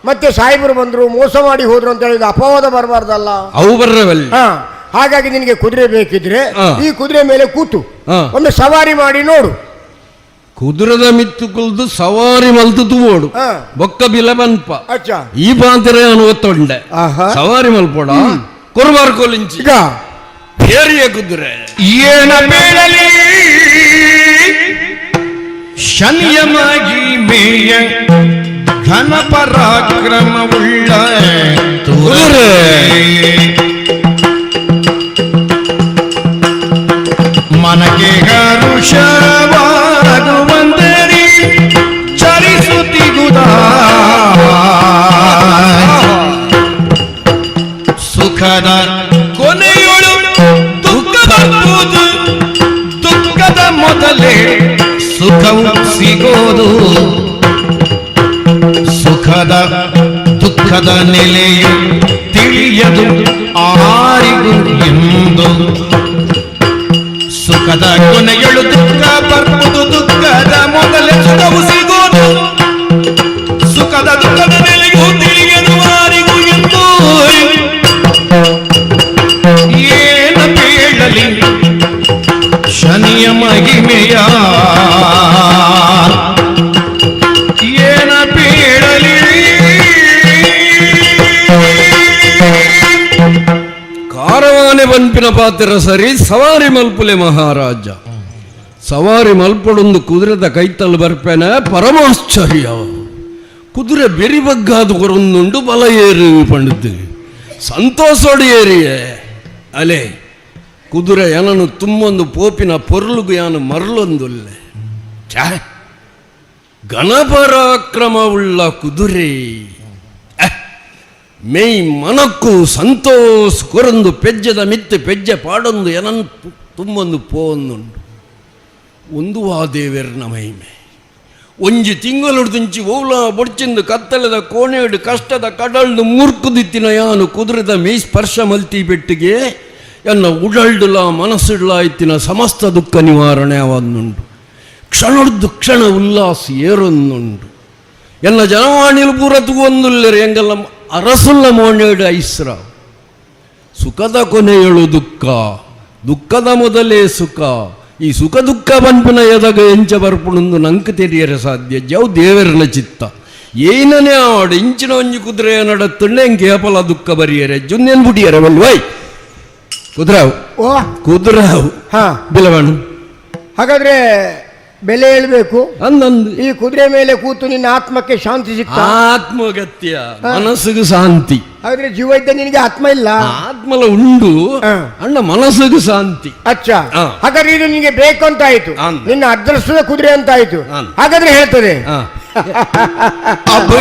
ಮತ್ತೆ ಸಾಹೇಬರು ಬಂದ್ರು ಮೋಸ ಮಾಡಿ ಹೋದ್ರು ಅಂತ ಹೇಳಿದ ಅಪವಾದ ಬರಬಾರ್ದಲ್ಲ. ಅವು ಬರ್ರವಲ್ಲಿ. ಹಾಗಾಗಿ ನಿನಗೆ ಕುದುರೆ ಬೇಕಿದ್ರೆ ಈ ಕುದುರೆ ಮೇಲೆ ಕೂತು ಒಮ್ಮೆ ಸವಾರಿ ಮಾಡಿ ನೋಡು. ಕುದುರೆದ ಮಿತ್ತು ಕುಲ್ದು ಸವಾರಿ ಮಲ್ತು ತೂವೋಡು ಬೊಕ್ಕ ಬಿಲ ಬನ್ಪ. ಈ ಬಾಂತರೆ ಒತ್ತೊಂಡೆ ಸವಾರಿ ಮಲ್ಪೋಡ ಕೊರಬಾರ್ ಕೊಲಿಂಚಿ ಏರಿಯ ಕುದುರೆ ಏನ ಬೇಡಲಿ ಶನಿಯಮಾಗಿ ಮೇಯ ಘನ ಪರಾಕ್ರಮವುಳ್ಳ ಕುದುರೆ. ಮನಗೆ ಹರುಷವಾಗುವಂದರಿ ಚರಿಸುತ್ತಿಗುದ ಸುಖದ ಕೊನೆಯೊಳು ದುಃಖ ಬರ್ಬೋದು, ದುಃಖದ ಮೊದಲೇ ಸುಖವು ಸಿಗೋದು. ಸುಖದ ದುಃಖದ ನೆಲೆಯು ತಿಳಿಯದು ಆರಿಗೂ ಎಂದು. ಸುಖದ ಕೊನೆಯಳು ದುಃಖ ಬರ್ಬೋದು, ದುಃಖದ ಮೊದಲೇ ಸುಖವು ಸಿಗೋದು. ಸುಖದ ದುಃಖದ ನೆಲೆಯು ತಿಳಿಯದು ಆರಿಗೂ ಎಂದು. ಏನ ಬೇಡಲಿ ಶನಿಯ ಮಹಿಮೆಯ, ಏನ ಬೇಡಲಿ. ಕಾರವಾನೆ ಬಂಪಿನ ಪಾತ್ರ ಸರಿ ಸವಾರಿ ಮಲ್ಪುಲೆ ಮಹಾರಾಜ. ಸವಾರಿ ಮಲ್ಪಡೊಂದು ಕುದುರೆದ ಕೈತಲ್ ಬರ್ಪೇನೆ ಪರಮಾಶ್ಚರ್ಯ. ಕುದುರೆ ಬೆರಿ ಬಗ್ಗಾದು ಕೊರೊಂದುಂಡು ಬಲ ಏರು ಪಂಡಿತು ಸಂತೋಷೋಡು ಏರಿಯೇ ಅಲೆ. ಕುದುರೆ ಏನನು ತುಂಬೊಂದು ಪೋಪಿನ ಪೊರ್ಲುಗು ಯಾನು ಮರಳೊಂದುಲ್ಲೆ. ಛೇ, ಘನಪರಾಕ್ರಮವುಳ್ಳ ಕುದುರೆ ಮೇಯ್ ಮನಕ್ಕು ಸಂತೋಷ ಕೊರೊಂದು ಪೆಜ್ಜದ ಮಿತ್ತು ಪೆಜ್ಜೆ ಪಾಡೊಂದು ಏನನ್ ತುಂಬೊಂದು ಪೋವೊಂದುಂಡು. ಒಂದು ಆ ದೇವೆರ್ನ ಮಹಿಮೆ. ಒಂಜಿ ತಿಂಗಳು ಓಲ ಬೊಡ್ಚಿಂದು ಕತ್ತಲೆದ ಕೋಣೆಡು ಕಷ್ಟದ ಕಡಲ್ದು ಮುರ್ಕುದಿತ್ತಿನ ಯಾನು ಕುದುರೆದ ಮೇ ಸ್ಪರ್ಶ ಮಲ್ತಿ ಬೆಟ್ಟಿಗೆ ಎನ್ನ ಉಡಲ್ಡುಲ ಮನಸ್ಸುಡ್ಲ ಇತ್ತಿನ ಸಮಸ್ತ ದುಃಖ ನಿವಾರಣೆ ಅವನ್ನುಂಟು. ಕ್ಷಣದ್ದು ಕ್ಷಣ ಉಲ್ಲಾಸ ಏರೊಂದುಂಟು. ಎನ್ನ ಜನವಾಣಿಲು ಪೂರ ತೂವೊಂದುಲ್ಲೆರ್ ಎಂಗಲ್ಲ ಅರಸುಲ್ಲ ಮೋಣೇಡು ಐಸ್ರ. ಸುಖದ ಕೊನೆಯಳು ದುಃಖ, ದುಃಖದ ಮೊದಲೇ ಸುಖ. ಈ ಸುಖ ದುಃಖ ಬನ್ಪಿನ ಎದಗ ಎಂಚ ಬರ್ಪುಣಂದು ನಂಕ್ ತೆರಿಯರೆ ಸಾಧ್ಯ ಜವು ದೇವರನ ಚಿತ್ತ. ಏನನೇ ಆಡು ಇಂಚಿನ ಒಂಜಿ ಕುದುರೆ ನಡತ್ತುಂಡೆ ಎಂಕೆ ಏಪಲ ದುಃಖ ಬರಿಯರೆ ಜುನ್ನೇನ್ ಬುಡಿಯರೆ ವೈ ಕುದುರಾವು ಓ ಕುದುರಾವು ಹಾ ಬಿಲವಣ್ಣು. ಹಾಗಾದ್ರೆ ಬೆಲೆ ಹೇಳ್ಬೇಕು. ಅಂದಂದು ಈ ಕುದುರೆ ಮೇಲೆ ಕೂತು ನಿನ್ನ ಆತ್ಮಕ್ಕೆ ಶಾಂತಿ ಸಿಗ್ತಾ? ಆತ್ಮಗತ್ಯ ಮನಸ್ಸಿಗೆ ಶಾಂತಿ. ಹಾಗಾದ್ರೆ ಜೀವ ಇದ್ದ ನಿನಗೆ ಆತ್ಮ ಇಲ್ಲ? ಆತ್ಮಲ ಉಂಡು ಅಣ್ಣ ಮನಸ್ಸಿಗೆ ಶಾಂತಿ. ಅಚ್ಚಾ, ಹಾಗಾದ್ರೆ ಇದು ನಿನಗೆ ಬೇಕು ಅಂತ ಆಯ್ತು, ನಿನ್ನ ಅದೃಷ್ಟದ ಕುದುರೆ ಅಂತ ಆಯ್ತು. ಹಾಗಾದ್ರೆ ಹೇಳ್ತದೆ अब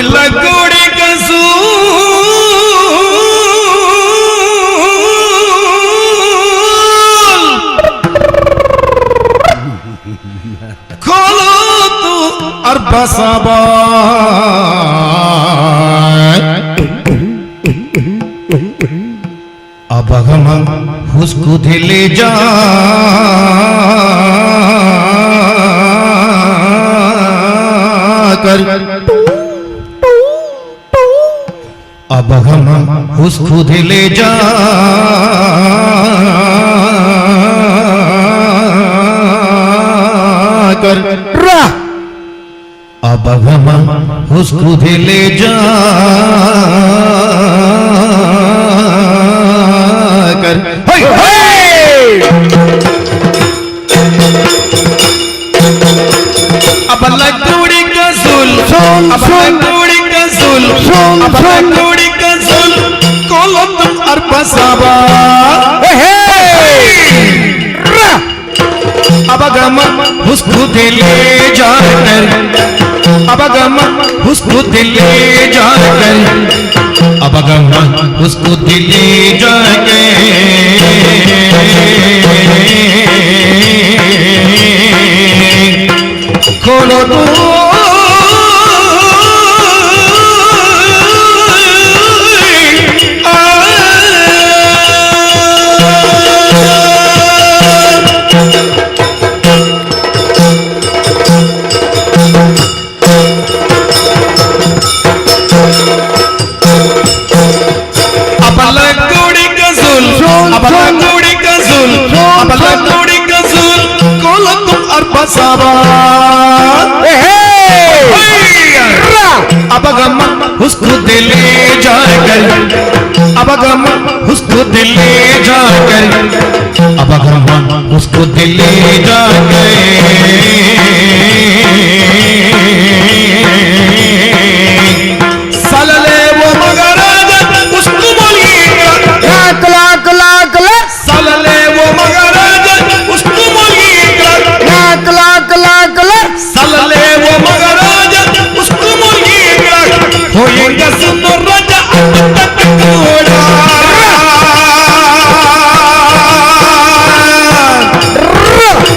हम उसको ले जा कर, अब हम उसको ले जा कर, अब हम उसको ले जा कर। अब लकड़ी कसूल, अब लकड़ी कसूल, अब लकड़ी कसूल कोलम अरबसाबा। अब गम उसको दिले जाकर, अब गम उसको दिले जाकर, अब गम उसको दिले जाकर। खोलो तो अब गम उसको दिले जाकर, अब गम उसको दिले जाकर, अब गम उसको दिले जाकर। सलले वो मगराज उसको बोलिएगा, lakh lakh lakh lakh, सलले वो मगराज उसको बोलिएगा, lakh lakh lakh lakh, सलले वो मगराज उसको बोलिएगा, होएगा सुनो राजा अब तक घोड़ा।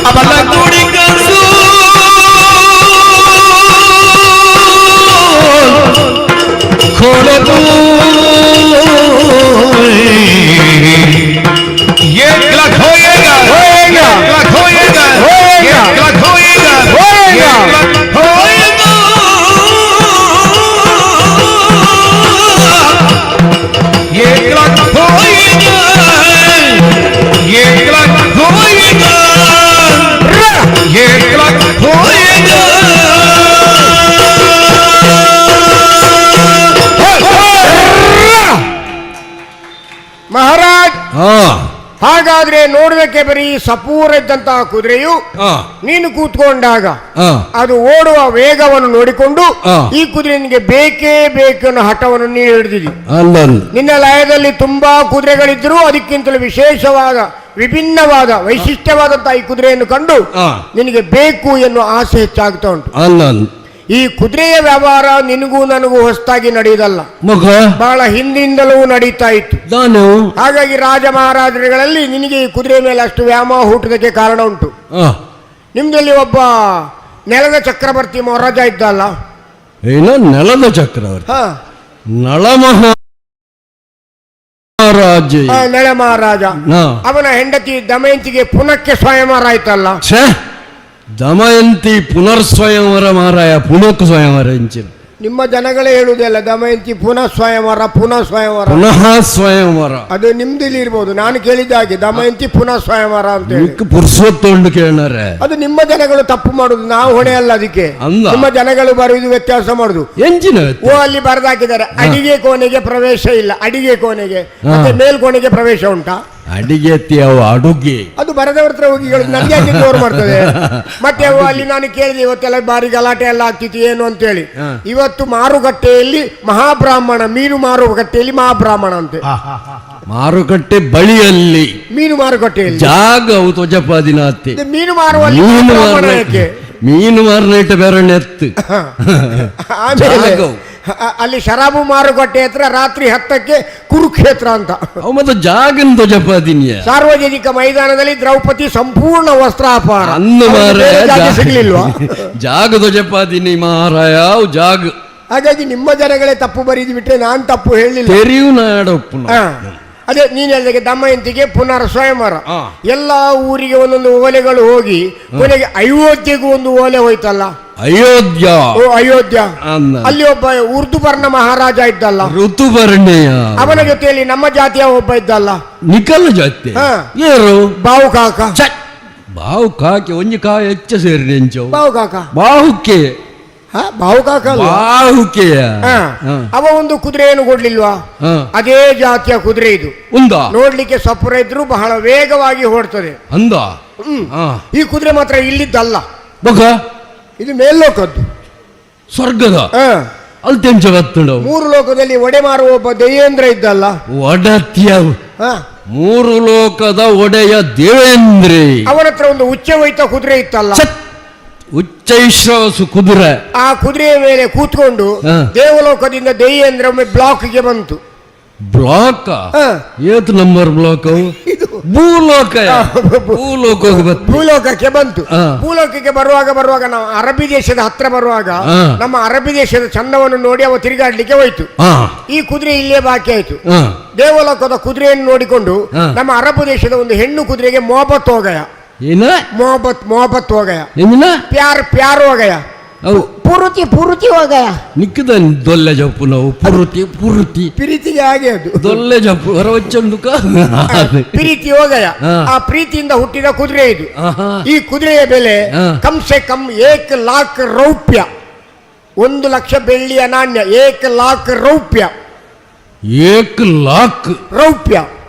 अब लगुड़ी गजूल खोलो तू, ये लाख होएगा, होएगा, लाख होएगा, होएगा, लाख होएगा, होएगा, होएगा, ये लाख होएगा, ये लाख होएगा, ये लाख होएगा। ಮಹಾರಾಜ್, ಹಾಗಾದ್ರೆ ನೋಡುವುದಕ್ಕೆ ಬರೀ ಸಪೂರ ಇದ್ದಂತಹ ಕುದುರೆಯು ನೀನು ಕೂತ್ಕೊಂಡಾಗ ಅದು ಓಡುವ ವೇಗವನ್ನು ನೋಡಿಕೊಂಡು ಈ ಕುದುರೆ ನಿನಗೆ ಬೇಕೇ ಬೇಕು ಅನ್ನೋ ಹಠವನ್ನು ನೀನು ಹಿಡಿದಿದ್ದಿ. ನಿನ್ನ ಲಯದಲ್ಲಿ ತುಂಬಾ ಕುದುರೆಗಳಿದ್ದರೂ ಅದಕ್ಕಿಂತಲೂ ವಿಶೇಷವಾದ ವಿಭಿನ್ನವಾದ ವೈಶಿಷ್ಟ್ಯವಾದಂತಹ ಈ ಕುದುರೆಯನ್ನು ಕಂಡು ನಿನಗೆ ಬೇಕು ಎನ್ನುವ ಆಸೆ ಹೆಚ್ಚಾಗ್ತಾ ಉಂಟು. ಈ ಕುದುರೆಯ ವ್ಯವಹಾರ ನಿನಗೂ ನನಗೂ ಹೊಸತಾಗಿ ನಡೆಯುವುದಲ್ಲ, ಬಹಳ ಹಿಂದಿಂದಲೂ ನಡೀತಾ ಇತ್ತು. ಹಾಗಾಗಿ ರಾಜ ಮಹಾರಾಜರುಗಳಲ್ಲಿ ನಿನಗೆ ಈ ಕುದುರೆ ಮೇಲೆ ಅಷ್ಟು ವ್ಯಾಮೋಹ ಹುಟ್ಟುವುದಕ್ಕೆ ಕಾರಣ ಉಂಟು. ನಿಮ್ದಲ್ಲಿ ಒಬ್ಬ ನೆಲದ ಚಕ್ರವರ್ತಿ ಮಹಾರಾಜ ಇದ್ದಲ್ಲ, ಏನೋ ನೆಲದ ಚಕ್ರವರ್ತಿ, ನಳ ಮಹಾರಾಜ, ನೆಲ ಮಹಾರಾಜ, ಅವನ ಹೆಂಡತಿ ದಮಯಂತಿಗೆ ಪುನಕ್ಕೆ ಸ್ವಯಂವರ ಆಯ್ತಲ್ಲ. ದಮಯಂತಿ ಪುನರ್ ಸ್ವಯಂವರ ಮಾರಾಯ, ಪುನಕ್ ಸ್ವಯಂವರ ಇಂಚಿನ ನಿಮ್ಮ ಜನಗಳೇ ಹೇಳುವುದಲ್ಲ, ದಮಯಂತಿ ಪುನಃ ಸ್ವಯಂವರ, ಪುನಃ ಸ್ವಯಂವರ, ಪುನಃ ಸ್ವಯಂವರ. ಅದು ನಿಮ್ದಿಲ್ಲಿ ಇರ್ಬೋದು, ನಾನು ಕೇಳಿದ ಹಾಗೆ ದಮಯಂತಿ ಪುನಃ ಸ್ವಯಂವರ ಅಂತ ಹೇಳಿ ಪುರುಷೋತ್ತೊಂಡು ಕೇಳಾರೆ. ಅದು ನಿಮ್ಮ ಜನಗಳು ತಪ್ಪು ಮಾಡುದು, ನಾವು ಹೊಣೆ ಅಲ್ಲ ಅದಕ್ಕೆ. ನಿಮ್ಮ ಜನಗಳು ಬರುವುದು ವ್ಯತ್ಯಾಸ ಮಾಡುದು. ಎಂಜಿನ ಓ ಅಲ್ಲಿ ಬರೆದಾಕಿದ್ದಾರೆ, ಅಡಿಗೆ ಕೋಣೆಗೆ ಪ್ರವೇಶ ಇಲ್ಲ, ಅಡಿಗೆ ಕೋಣೆಗೆ ಮತ್ತೆ ಮೇಲ್ಕೋಣೆಗೆ ಪ್ರವೇಶ ಉಂಟಾ? ಅಡಿಗೆ ಅಡುಗೆ ಅದು ಬರದವ್ರ ಹತ್ರ ಹೋಗಿ ಹೇಳುದು, ನನ್ಗೆ ಯಾಕೆ ಜೋರು ಮಾಡ್ತದೆ? ಮತ್ತೆ ಅವು ಅಲ್ಲಿ ನಾನು ಕೇಳಿದೆ, ಇವತ್ತೆಲ್ಲ ಬಾರಿ ಗಲಾಟೆ ಎಲ್ಲ ಆಗ್ತಿತ್ತು ಏನು ಅಂತೇಳಿ. ಇವತ್ತು ಮಾರುಕಟ್ಟೆಯಲ್ಲಿ ಮಹಾಬ್ರಾಹ್ಮಣ, ಮೀನು ಮಾರುಕಟ್ಟೆಯಲ್ಲಿ ಮಹಾಬ್ರಾಹ್ಮಣ ಅಂತೆ, ಮಾರುಕಟ್ಟೆ ಬಳಿಯಲ್ಲಿ ಮೀನು ಮಾರುಕಟ್ಟೆಯಲ್ಲಿ ಜಾಗ ತ್ವಜಪಾದಿನ ಮೀನು ಮಾರುವ ಮೀನು ಮಾರನೇಟ ಬೇರೆ ಎತ್ತು. ಆಮೇಲೆ ಅಲ್ಲಿ ಶರಾಬು ಮಾರುಕಟ್ಟೆ ಹತ್ರ ರಾತ್ರಿ 10ಕ್ಕೆ ಕುರುಕ್ಷೇತ್ರ ಅಂತ. ಮತ್ತೆ ಜಾಗನ್ ಧ್ವಜಪಾದಿನಿಯ ಸಾರ್ವಜನಿಕ ಮೈದಾನದಲ್ಲಿ ದ್ರೌಪದಿ ಸಂಪೂರ್ಣ ವಸ್ತ್ರಾಪಹಾರ ಸಿಗ್ಲಿಲ್ವಾ? ಜಾಗ ಧ್ವಜಪಾದಿನಿ ಮಹಾರಾಯ ಜಾಗ. ಹಾಗಾಗಿ ನಿಮ್ಮ ಜನಗಳೇ ತಪ್ಪು ಬರೀದು ಬಿಟ್ರೆ ನಾನು ತಪ್ಪು ಹೇಳಿಲ್ಲ. ಅದೇ ನೀನು ಹೇಳಿದಾಗೆ ದಮಯಂತಿಗೆ ಪುನರ್ ಸ್ವಯಂವರ, ಎಲ್ಲ ಊರಿಗೆ ಒಂದೊಂದು ಓಲೆಗಳು ಹೋಗಿ ಕೊನೆಗೆ ಅಯೋಧ್ಯೆಗೂ ಒಂದು ಓಲೆ ಹೋಯ್ತಲ್ಲ. ಅಯೋಧ್ಯ, ಓ ಅಯೋಧ್ಯ, ಅಲ್ಲಿ ಒಬ್ಬ ಉರ್ದುಪರ್ಣ ಮಹಾರಾಜ ಇದ್ದಲ್ಲ, ಋತುಪರ್ಣೆಯ, ಅವನ ಜೊತೆಯಲ್ಲಿ ನಮ್ಮ ಜಾತಿಯ ಒಬ್ಬ ಇದ್ದಲ್ಲ, ನಿಕಲ ಜಾತಿ, ಬಾವು ಕಾಕ, ಬಾವು ಕಾಕೆ ಒಂಜಿ ಕಾ ಹೆಚ್ಚ ಸೇರಿ ನೆಂಚು ಬಾವು ಕಾಕ, ಬಾಹುಕೆ, ಬಾಹುಕಾಕ, ಬಾಹುಕೆಯ ಅವ ಒಂದು ಕುದುರೆಯನ್ನು ಕೊಡ್ಲಿಲ್ವಾ? ಅದೇ ಜಾತಿಯ ಕುದುರೆ ಇದು, ನೋಡ್ಲಿಕ್ಕೆ ಸಪುರ ಇದ್ರು ಬಹಳ ವೇಗವಾಗಿ ಓಡ್ತದೆ. ಅಂದ ಈ ಕುದುರೆ ಮಾತ್ರ ಇಲ್ಲಿದ್ದಲ್ಲ, ಇದು ಮೇಲ್ಲೋಕದ್ದು, ಸ್ವರ್ಗದ. ಮೂರು ಲೋಕದಲ್ಲಿ ಒಡೆ ಮಾರುವ ಒಬ್ಬ ದಯೇಂದ್ರ ಇದ್ದಲ್ಲ, ಒಡತಿಯ ಮೂರು ಲೋಕದ ಒಡೆಯ ದೇವೇಂದ್ರಿ. ಅವನ ಹತ್ರ ಒಂದು ಉಚ್ಚ ಹೋಯ್ತ ಕುದುರೆ ಇತ್ತಲ್ಲ. ಉಚ್ಚೈಶ್ರವಸು ಕುದುರೆ. ಆ ಕುದುರೆಯ ಮೇಲೆ ಕೂತ್ಕೊಂಡು ದೇವಲೋಕದಿಂದ ದೇಯೇಂದ್ರ ಒಮ್ಮೆ ಬ್ಲಾಕ್ಗೆ ಬಂತು. ಬ್ಲಾಕ್? ಏತ್ ನಂಬರ್ ಬ್ಲಾಕ್? ಇದು ಭೂಲೋಕ. ಭೂಲೋಕ. ಭೂಲೋಕಕ್ಕೆ ಬಂತು. ಭೂಲೋಕಕ್ಕೆ ಬರುವಾಗ ಬರುವಾಗ ನಾವು ಅರಬ್ಬಿ ದೇಶದ ಹತ್ರ ಬರುವಾಗ ನಮ್ಮ ಅರಬ್ಬಿ ದೇಶದ ಚಂದವನ್ನು ನೋಡಿ ಅವ ತಿರುಗಾಡ್ಲಿಕ್ಕೆ ಹೋಯ್ತು. ಈ ಕುದುರೆ ಇಲ್ಲೇ ಬಾಕಿ ಆಯ್ತು. ದೇವಲೋಕದ ಕುದುರೆಯನ್ನು ನೋಡಿಕೊಂಡು ನಮ್ಮ ಅರಬ್ಬು ದೇಶದ ಒಂದು ಹೆಣ್ಣು ಕುದುರೆಗೆ ಮೊಹಬ್ಬತ್ ಹೋಗಯ. ಮೊಹಬ್ಬತ್ ಮೊಹಬ್ಬತ್ ಹೋಗಯ, ಪ್ಯಾರ್ ಪ್ಯಾರ್ ಹೋಗಯ, ಪುರುತಿ ಪುರುತಿ ಹೋಗಯ. ನಿಕ್ಕದ ದೊಲ್ಲೆ ಜಪ್ಪು ನಾವು ಪುರುತಿ ಪುರುತಿ ಪ್ರೀತಿಗೆ ಹಾಗೆ ಅದು ದೊಲ್ಲೆ ಜಪ್ಪು ಹೊರವಚ್ಚಂದುಕ ಪ್ರೀತಿ ಹೋಗಯ. ಆ ಪ್ರೀತಿಯಿಂದ ಹುಟ್ಟಿದ ಕುದುರೆ ಇದು. ಈ ಕುದುರೆಯ ಬೆಲೆ ಕಮ್ ಸೆ ಕಮ್ 1 ಲಾಖ ರೌಪ್ಯ, 1 ಲಕ್ಷ ಬೆಳ್ಳಿಯ ನಾಣ್ಯ. 1 ಲಾಖ ರೌಪ್ಯ. 1 ಲಾಖ ರೌಪ್ಯ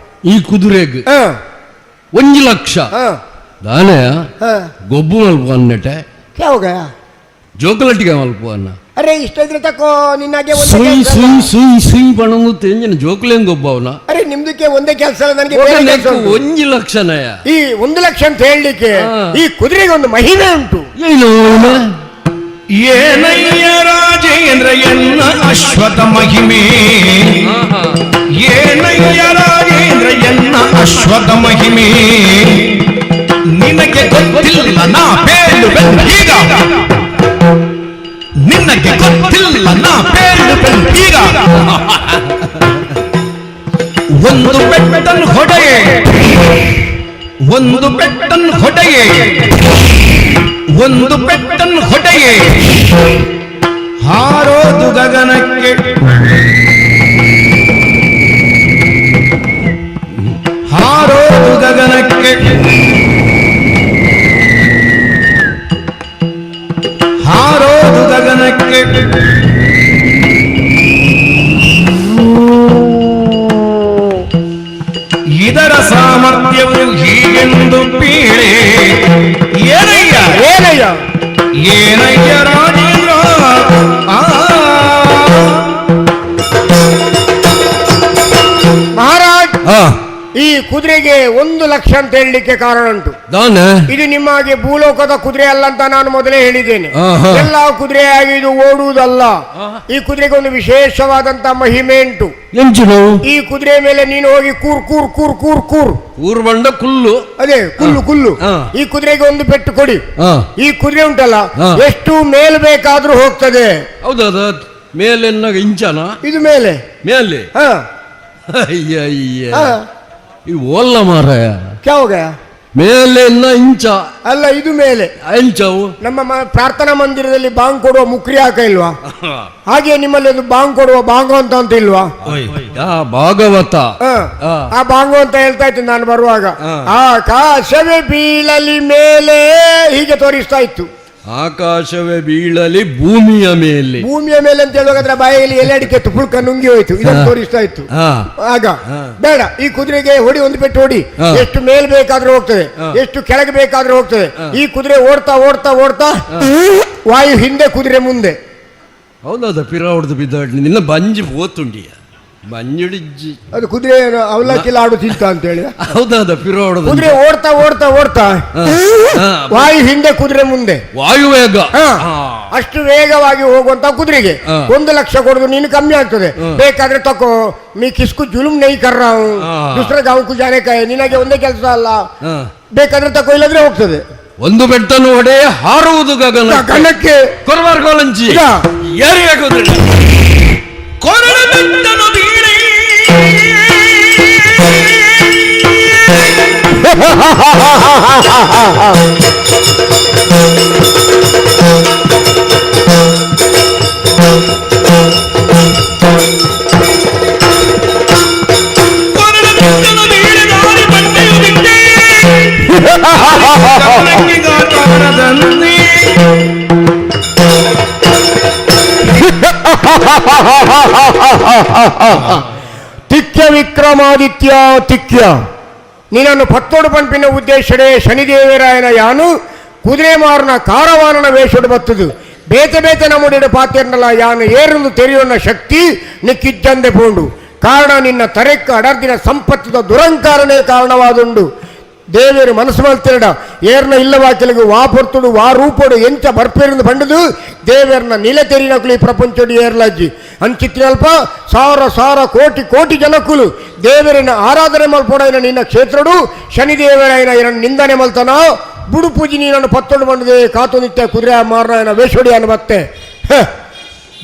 ಈ ಕುದುರೆಗೆ 1 ಲಕ್ಷ ದಾನೆ ಗೊಬ್ಬು ಮಲ್ಪ ಅನ್ನಟೆ ಹೋಗಯ ಜೋಕಲಟ್ಟಿಗೆ ಮಲ್ಪ ಅನ್ನ. ಅರೆ ಇಷ್ಟಿದ್ರೆ ತಕೋ ನಿನ್ನಾಗೆ ಸುಯ್ ಸುಯ್ ಸುಯ್ ಸುಯ್ ಬಣಂದು ತೆಂಜಿನ ಜೋಕುಲೇನ್ ಗೊಬ್ಬ ಅವನ. ಅರೆ ನಿಮ್ದಕ್ಕೆ ಒಂದೇ ಕೆಲಸ ಅಲ್ಲ, ನನಗೆ 1 ಲಕ್ಷನಯ. ಈ 1 ಲಕ್ಷ ಅಂತ ಹೇಳಲಿಕ್ಕೆ ಈ ಕುದುರೆಗೆ ಒಂದು ಮಹಿಮೆ ಉಂಟು. ಏನು ಏನಯ್ಯ ರಾಜೇಂದ್ರ ಎನ್ನ ಅಶ್ವಥ ಮಹಿಮೆ, ಏನಯ್ಯ ರಾಜೇಂದ್ರ ಎನ್ನ ಅಶ್ವಥ ಮಹಿಮೆ, ನಿನಗೆ ಗೊತ್ತಿಲ್ಲ ನಾ ಬೇಡುವೆನು ಈಗ, ನಿನಗೆ ಗೊತ್ತಿಲ್ಲ ನಾ ಬೇಡುವೆನು ಈಗ. ಒಂದು ಬೆಟ್ಟನ್ನು ಹೊಡೆಯೇ, ಒಂದು ಬೆಟ್ಟನ್ನು ಹೊಡೆಯೇ, ಒಂದು ಬೆಟ್ಟನ್ನು ಹೊಡೆಯೇ, ಹಾರೋದು ಗಗನಕ್ಕೆ, ಹಾರೋದು ಗಗನಕ್ಕೆ, ಹಾರೋದು ಗಗನಕ್ಕೆ. ಇದರ ಸಾಮರ್ಥ್ಯವು ಹೀಗೆಂದು ಪೀಳೆ. ಏನಯ್ಯ ಏನಯ್ಯ ಏನಯ್ಯ ರಾಜೇಂದ್ರ ಮಹಾರಾಜ್, ಈ ಕುದುರೆಗೆ 1 ಲಕ್ಷ ಅಂತ ಹೇಳಲಿಕ್ಕೆ ಕಾರಣ ಉಂಟು. ಇದು ನಿಮ್ಮ ಹಾಗೆ ಭೂಲೋಕದ ಕುದುರೆ ಅಲ್ಲ ಅಂತ ನಾನು ಮೊದಲೇ ಹೇಳಿದ್ದೇನೆ. ಎಲ್ಲ ಕುದುರೆಯಾಗಿ ಇದು ಓಡುವುದಲ್ಲ. ಈ ಕುದುರೆಗೆ ಒಂದು ವಿಶೇಷವಾದಂತಹ ಮಹಿಮೆ ಉಂಟು. ಈ ಕುದುರೆ ಮೇಲೆ ನೀನು ಹೋಗಿ ಕೂರ್ ಕೂರ್ ಕೂರ್ ಕೂರ್ ಕೂರ್ ಕೂರ್ ಬಂಡ ಕುಲ್ಲು, ಅದೇ ಕುಲ್ಲು ಕುಲ್ಲು. ಈ ಕುದುರೆಗೆ ಒಂದು ಪೆಟ್ಟು ಕೊಡಿ. ಈ ಕುದುರೆ ಉಂಟಲ್ಲ ಎಷ್ಟು ಮೇಲ್ ಬೇಕಾದ್ರೂ ಹೋಗ್ತದೆ. ಹೌದೌದು, ಮೇಲೆ ಇಂಚನ ಇದು ಮೇಲೆ ಮೇಲೆ. ಅಯ್ಯ ಈ ಓಲ್ಲ ಮಾರಾಯ ಕ್ಯಾವಾಗ ಮೇಲೆ ಇಂಚ ಅಲ್ಲ, ಇದು ಮೇಲೆ ಇಂಚವು. ನಮ್ಮ ಪ್ರಾರ್ಥನಾ ಮಂದಿರದಲ್ಲಿ ಬಾಂಗ್ ಕೊಡುವ ಮುಕ್ರಿ ಹಾಕ ಇಲ್ವಾ, ಹಾಗೆ ನಿಮ್ಮಲ್ಲಿ ಒಂದು ಬಾಂಗ್ ಕೊಡುವ ಬಾಂಗು ಅಂತ ಅಂತ ಇಲ್ವಾ? ಭಾಗವತ ಆ ಬಾಂಗು ಅಂತ ಹೇಳ್ತಾ ಇತ್ತು ನಾನು ಬರುವಾಗ. ಆಕಾಶವೇ ಬೀಳಲಿ ಮೇಲೆ ಹೀಗೆ ತೋರಿಸ್ತಾ ಇತ್ತು. ಆಕಾಶವೇ ಬೀಳಲಿ ಭೂಮಿಯ ಮೇಲೆ, ಭೂಮಿಯ ಮೇಲೆ ಅಂತ ಹೇಳುವಾಗ ಅದರ ಬಾಯಲ್ಲಿ ಎಲೆ ಅಡಿಕೆ ತುಪುಳ್ಕ ನುಂಗಿ ಹೋಯ್ತು. ಇದನ್ನು ತೋರಿಸ್ತಾ ಇತ್ತು. ಆಗ ಬೇಡ, ಈ ಕುದುರೆಗೆ ಹೊಡಿ, ಒಂದು ಪೆಟ್ಟು ಹೊಡಿ, ಎಷ್ಟು ಮೇಲ್ ಬೇಕಾದ್ರೂ ಹೋಗ್ತದೆ, ಎಷ್ಟು ಕೆಳಗೆ ಬೇಕಾದ್ರೂ ಹೋಗ್ತದೆ. ಈ ಕುದುರೆ ಓಡ್ತಾ ಓಡ್ತಾ ಓಡ್ತಾ ವಾಯು ಹಿಂದೆ, ಕುದುರೆ ಮುಂದೆ. ಹೌದೌದು, ಪಿರ ಹೊಡೆದು ಬಿದ್ದ ನಿನ್ನ ಬಂಜಿ ಪೋತುಂಡಿಯ ಬಂಜುಡಿಜ್ಜಿ ಅದು ಕುದುರೆ ಅವಲಕ್ಕಿ ಲಾಡು ತಿಂತ ಅಂತ ಹೇಳಿ. ಹೌದೌದು, ಪಿರ ಹೊಡೆದು ಕುದುರೆ ಓಡ್ತಾ ಓಡ್ತಾ ಓಡ್ತಾ ವಾಯು ಹಿಂದೆ, ಕುದುರೆ ಮುಂದೆ, ವಾಯು ವೇಗ ಅಷ್ಟು ವೇಗವಾಗಿ ಹೋಗುವಂತ ಕುದುರೆಗೆ 1 ಲಕ್ಷ ಕೊಡುದು ನೀನು ಕಮ್ಮಿ ಆಗ್ತದೆ. ಬೇಕಾದ್ರೆ ತಕೋ, ನೀ ಕಿಸ್ಕು ಜುಲುಮ್ ನೈ ಕರ್ರ, ದುಸರ ಗಾಂವ್ಕು ಜಾನೆ ಕಾಯ, ನಿನಗೆ ಒಂದೇ ಕೆಲಸ ಅಲ್ಲ, ಬೇಕಾದ್ರೆ ತಕೋ, ಇಲ್ಲದ್ರೆ ಹೋಗ್ತದೆ. ಒಂದು ಬೆಟ್ಟನ್ನು ಹೊಡೆ ಹಾರುವುದು ಗಗನ ಗಗನಕ್ಕೆ. ಕೊರವಾರ್ ಕೋಲಂಚಿ ಯಾರಿಗೆ ಕೊರಳ ಬೆಟ್ಟನು ಬೀಳೆ. ಕೊರಳ ಬೆಟ್ಟನು ಬೀಳೆ ದಾರಿ ಬಟ್ಟೆಯು ಬಿಟ್ಟೆ ಗಗನಕ್ಕಿಗಾತಾರದಂತೆ. ತಿಕ್ಯ ವಿಕ್ರಮಾದಿತ್ಯ ತಿಕ್ಯ, ನೀನನ್ನು ಪತ್ತೋಡು ಪಂಪಿನ ಉದ್ದೇಶಡೆ ಶನಿದೇವರಾಯನ ಯಾನು ಕುದುರೆ ಮಾರುನ ಕಾರವಾನನ ವೇಷಡು ಬತ್ತದು ಬೇತೆ ಬೇತೆ ನಮ್ಮುಡಿಡ ಪಾತೆರ್ನಲ ಯಾನು ಏರೊಂದು ತೆರೆಯೋನ ಶಕ್ತಿ ನಿಕ್ಕಿಜ್ಜಂದೆ ಪೋಂಡು. ಕಾರಣ ನಿನ್ನ ತರೆಕ್ಕ ಅಡರ್ದಿನ ಸಂಪತ್ತಿದ ದುರಂಕಾರನೇ ಕಾರಣವಾದುಂಡು. ದೇವೇರು ಮನಸ್ಸು ಮಲ್ತಿರಡ ಏರ್ನ ಇಲ್ಲವಾಕೆಲಿಗೆ ವಾ ಪೊರ್ತುಡು ವಾ ರೂಪಡು ಎಂಚ ಬರ್ಪೇರಿಂದ ಬಂಡದು ದೇವೇರ್ನ ನಿಲೆ ತೆರಿನಕುಲು ಈ ಪ್ರಪಂಚಡು ಏರ್ಲಜ್ಜಿ ಅಂಚಿತ್ತಿನಲ್ಪ ಸಾವಿರ ಸಾವಿರ ಕೋಟಿ ಕೋಟಿ ಜನಕುಲು ದೇವರನ್ನ ಆರಾಧನೆ ಮಲ್ಪೊಡೈನ ನಿನ್ನ ಕ್ಷೇತ್ರಡು ಶನಿದೇವರಾಯನ ಇರನ್ನು ನಿಂದನೆ ಮಲ್ತನ ಬುಡು ಪೂಜಿ ನೀನನ್ನು ಪತ್ತೊಂಡು ಬಂಡದೆ ಕಾತು ನಿತ್ಯ ಕುದುರೆ ಮಾರನಾಯನ ವೇಷೋಡಿಯನ್ನು ಮತ್ತೆ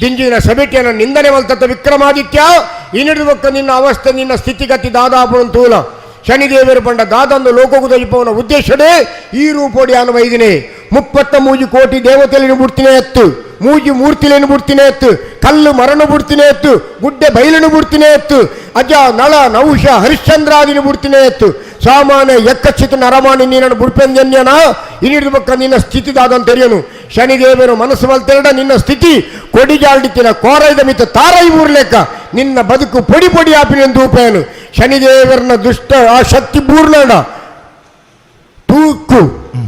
ದಿಂಜಿನ ಸಭೆಟಿಯನ್ನು ನಿಂದನೆ ಮಲ್ತತ್ತ ವಿಕ್ರಮಾದಿತ್ಯ ಇನ್ನಿಡುವಕ್ಕ ನಿನ್ನ ಅವಸ್ಥೆ ನಿನ್ನ ಸ್ಥಿತಿಗತಿ ದಾದಾಪುರಂ ತೂಲ ಶನಿದೇವರು ಪಂಡ ದಾದಂದು ಲೋಕಗುದಜಿಪವನ ಉದ್ದೇಶಡೇ ಈ ರೂಪೋಡಿ ಅನ್ವೈದಿನಿ 33 ಕೋಟಿ ದೇವತೆಯನ್ನು ಬಿಡ್ತೀನಿ ಎತ್ತು ಮೂಜಿ ಮೂರ್ತಿಲೇನು ಬಿಡ್ತೀನಿ ಎತ್ತು ಕಲ್ಲು ಮರಣ ಬಿಡ್ತೀನಿ ಎತ್ತು ಗುಡ್ಡೆ ಬೈಲನ್ನು ಬಿಡ್ತೀನಿ ಎತ್ತು ಅಜ ನಳ ನೌಷ ಹರಿಶ್ಚಂದ್ರಾದಿನ ಬಿಡ್ತೀನಿ ಎತ್ತು ಸಾಮಾನ್ಯ ಎಕ್ಕಚ್ಚಿತ ನರಮಾಣಿ ನೀನನ್ನು ಬುಡ್ಪೆಂದನ್ಯನ ಇನ್ನಿಡ್ಬೇಕ ನಿನ್ನ ಸ್ಥಿತಿ ದಾದಂತ ತೆರೆಯನು ಶನಿದೇವರು ಮನಸ್ಸು ಮಲ್ತೆರಡ ನಿನ್ನ ಸ್ಥಿತಿ ಕೊಡಿಜಾಲ್ಡಿತ್ತಿನ ಕೋರೈದ ಮಿತ್ತ ತಾರೈ ಊರ್ಲೆಕ್ಕ ನಿನ್ನ ಬದುಕು ಪೊಡಿ ಪೊಡಿ ಆಪಿನ ಉಪಾಯನು ಶನಿದೇವರನ್ನ ದುಷ್ಟ ಆ ಶಕ್ತಿ ಬೂರ್ಲಡ ತೂಕು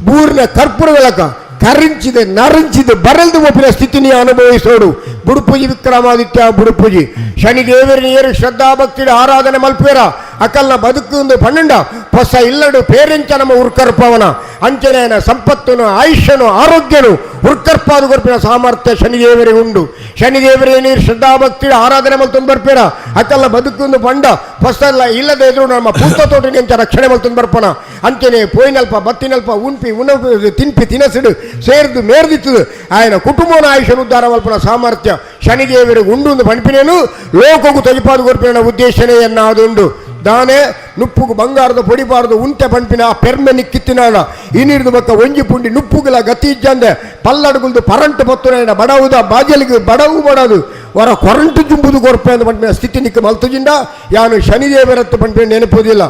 ಬೂರ್ನ ಕರ್ಪೂರ ಬೆಳಕ ಕರಿಂಚಿದೆ ನರಿಂಚಿದೆ ಬರಲ್ದು ಒಪ್ಪಿನ ಸ್ಥಿತಿ ನೀ ಅನುಭವಿಸೋಡು ಬುಡುಪೂಜಿ ವಿಕ್ರಮಾದಿತ್ಯ ಬುಡುಪೂಜಿ ಶನಿದೇವರ ಏರು ಶ್ರದ್ಧಾ ಭಕ್ತಿ ಆರಾಧನೆ ಮಲ್ಪೇರ ಅಕಲ್ನ ಬದುಕು ಒಂದು ಪನ್ನಂಡ ಹೊಸ ಇಲ್ಲಡು ಪೇರೆಂಚ ನಮ್ಮ ಉರ್ಕರ್ಪವನ ಅಂಚನೆಯನ ಸಂಪತ್ತನು ಆಯುಷ್ಯನು ಆರೋಗ್ಯನು ಉರ್ಕರ್ಪಾದು ಕೊರ್ಪಿನ ಸಾಮರ್ಥ್ಯ ಶನಿದೇವರಿಗೆ ಉಂಡು. ಶನಿದೇವರೇ ನೀರು ಶ್ರದ್ಧಾ ಭಕ್ತಿ ಆರಾಧನೆ ಮಲ್ತೊಂದು ಬರ್ಪೇರ ಅಕಲ್ನ ಬದುಕು ಪಂಡ ಹೊಸ ಇಲ್ಲದೆ ಎದುರು ನಮ್ಮ ಪೂತ ತೋಟಿನ ರಕ್ಷಣೆ ಮಲ್ತೊಂದು ಬರ್ಪಣ ಅಂಚನೆ ಪೋಯಿನಲ್ಪ ಬತ್ತಿನಲ್ಪ ಉಣ್ಪಿ ಉಣ ತಿನ್ಪಿ ತಿನಸಿಡು ಸೇರ್ದು ಮೇರ್ದಿತ್ತು ಆಯನ ಕುಟುಂಬನ ಆಯುಷ್ಯನ ಉದ್ಧಾರ ಮಲ್ಪನ ಸಾಮರ್ಥ್ಯ ಶನಿದೇವರಿಗೆ ಉಂಡು ಒಂದು ಪಣಿಪಿನೇನು ಲೋಕಗೂ ತಜಿಪಾದು ಕೊರ್ಪಿನ ಉದ್ದೇಶನೇ ಎನ್ನಾದುಂಡು. ದಾನೆ ನುಪ್ಪುಗು ಬಂಗಾರದ ಪೊಡಿಬಾರದು ಉಂಟೆ ಪಂಪಿನ ಆ ಪೆರ್ಮೆ ನಿಕ್ಕಿತ್ತಿನಾಡ ಇನ್ನಿರಿದು ಬಕ್ಕ ಒಂಜಿ ಪುಂಡಿ ನುಪ್ಪುಗುಲ ಗತಿ ಇಜ್ಜಂದೆ ಪಲ್ಲಡುಗುಲ್ದು ಪರಂಟು ಪತ್ತುನ ಬಡವುದ ಬಾಜಲಿಗೆ ಬಡವು ಬಡದು ವರ ಕೊರಂಟು ಜುಂಬುದು ಕೊರ್ಪೆ ಅಂತ ಪಂಪಿನ ಸ್ಥಿತಿ ನಿಕ್ಕ ಮಲ್ತುಜಿಂಡ ಯಾನು ಶನಿದೇವರತ್ತು ಪಂಪಿನ ನೆನಪುದಿಲ್ಲ.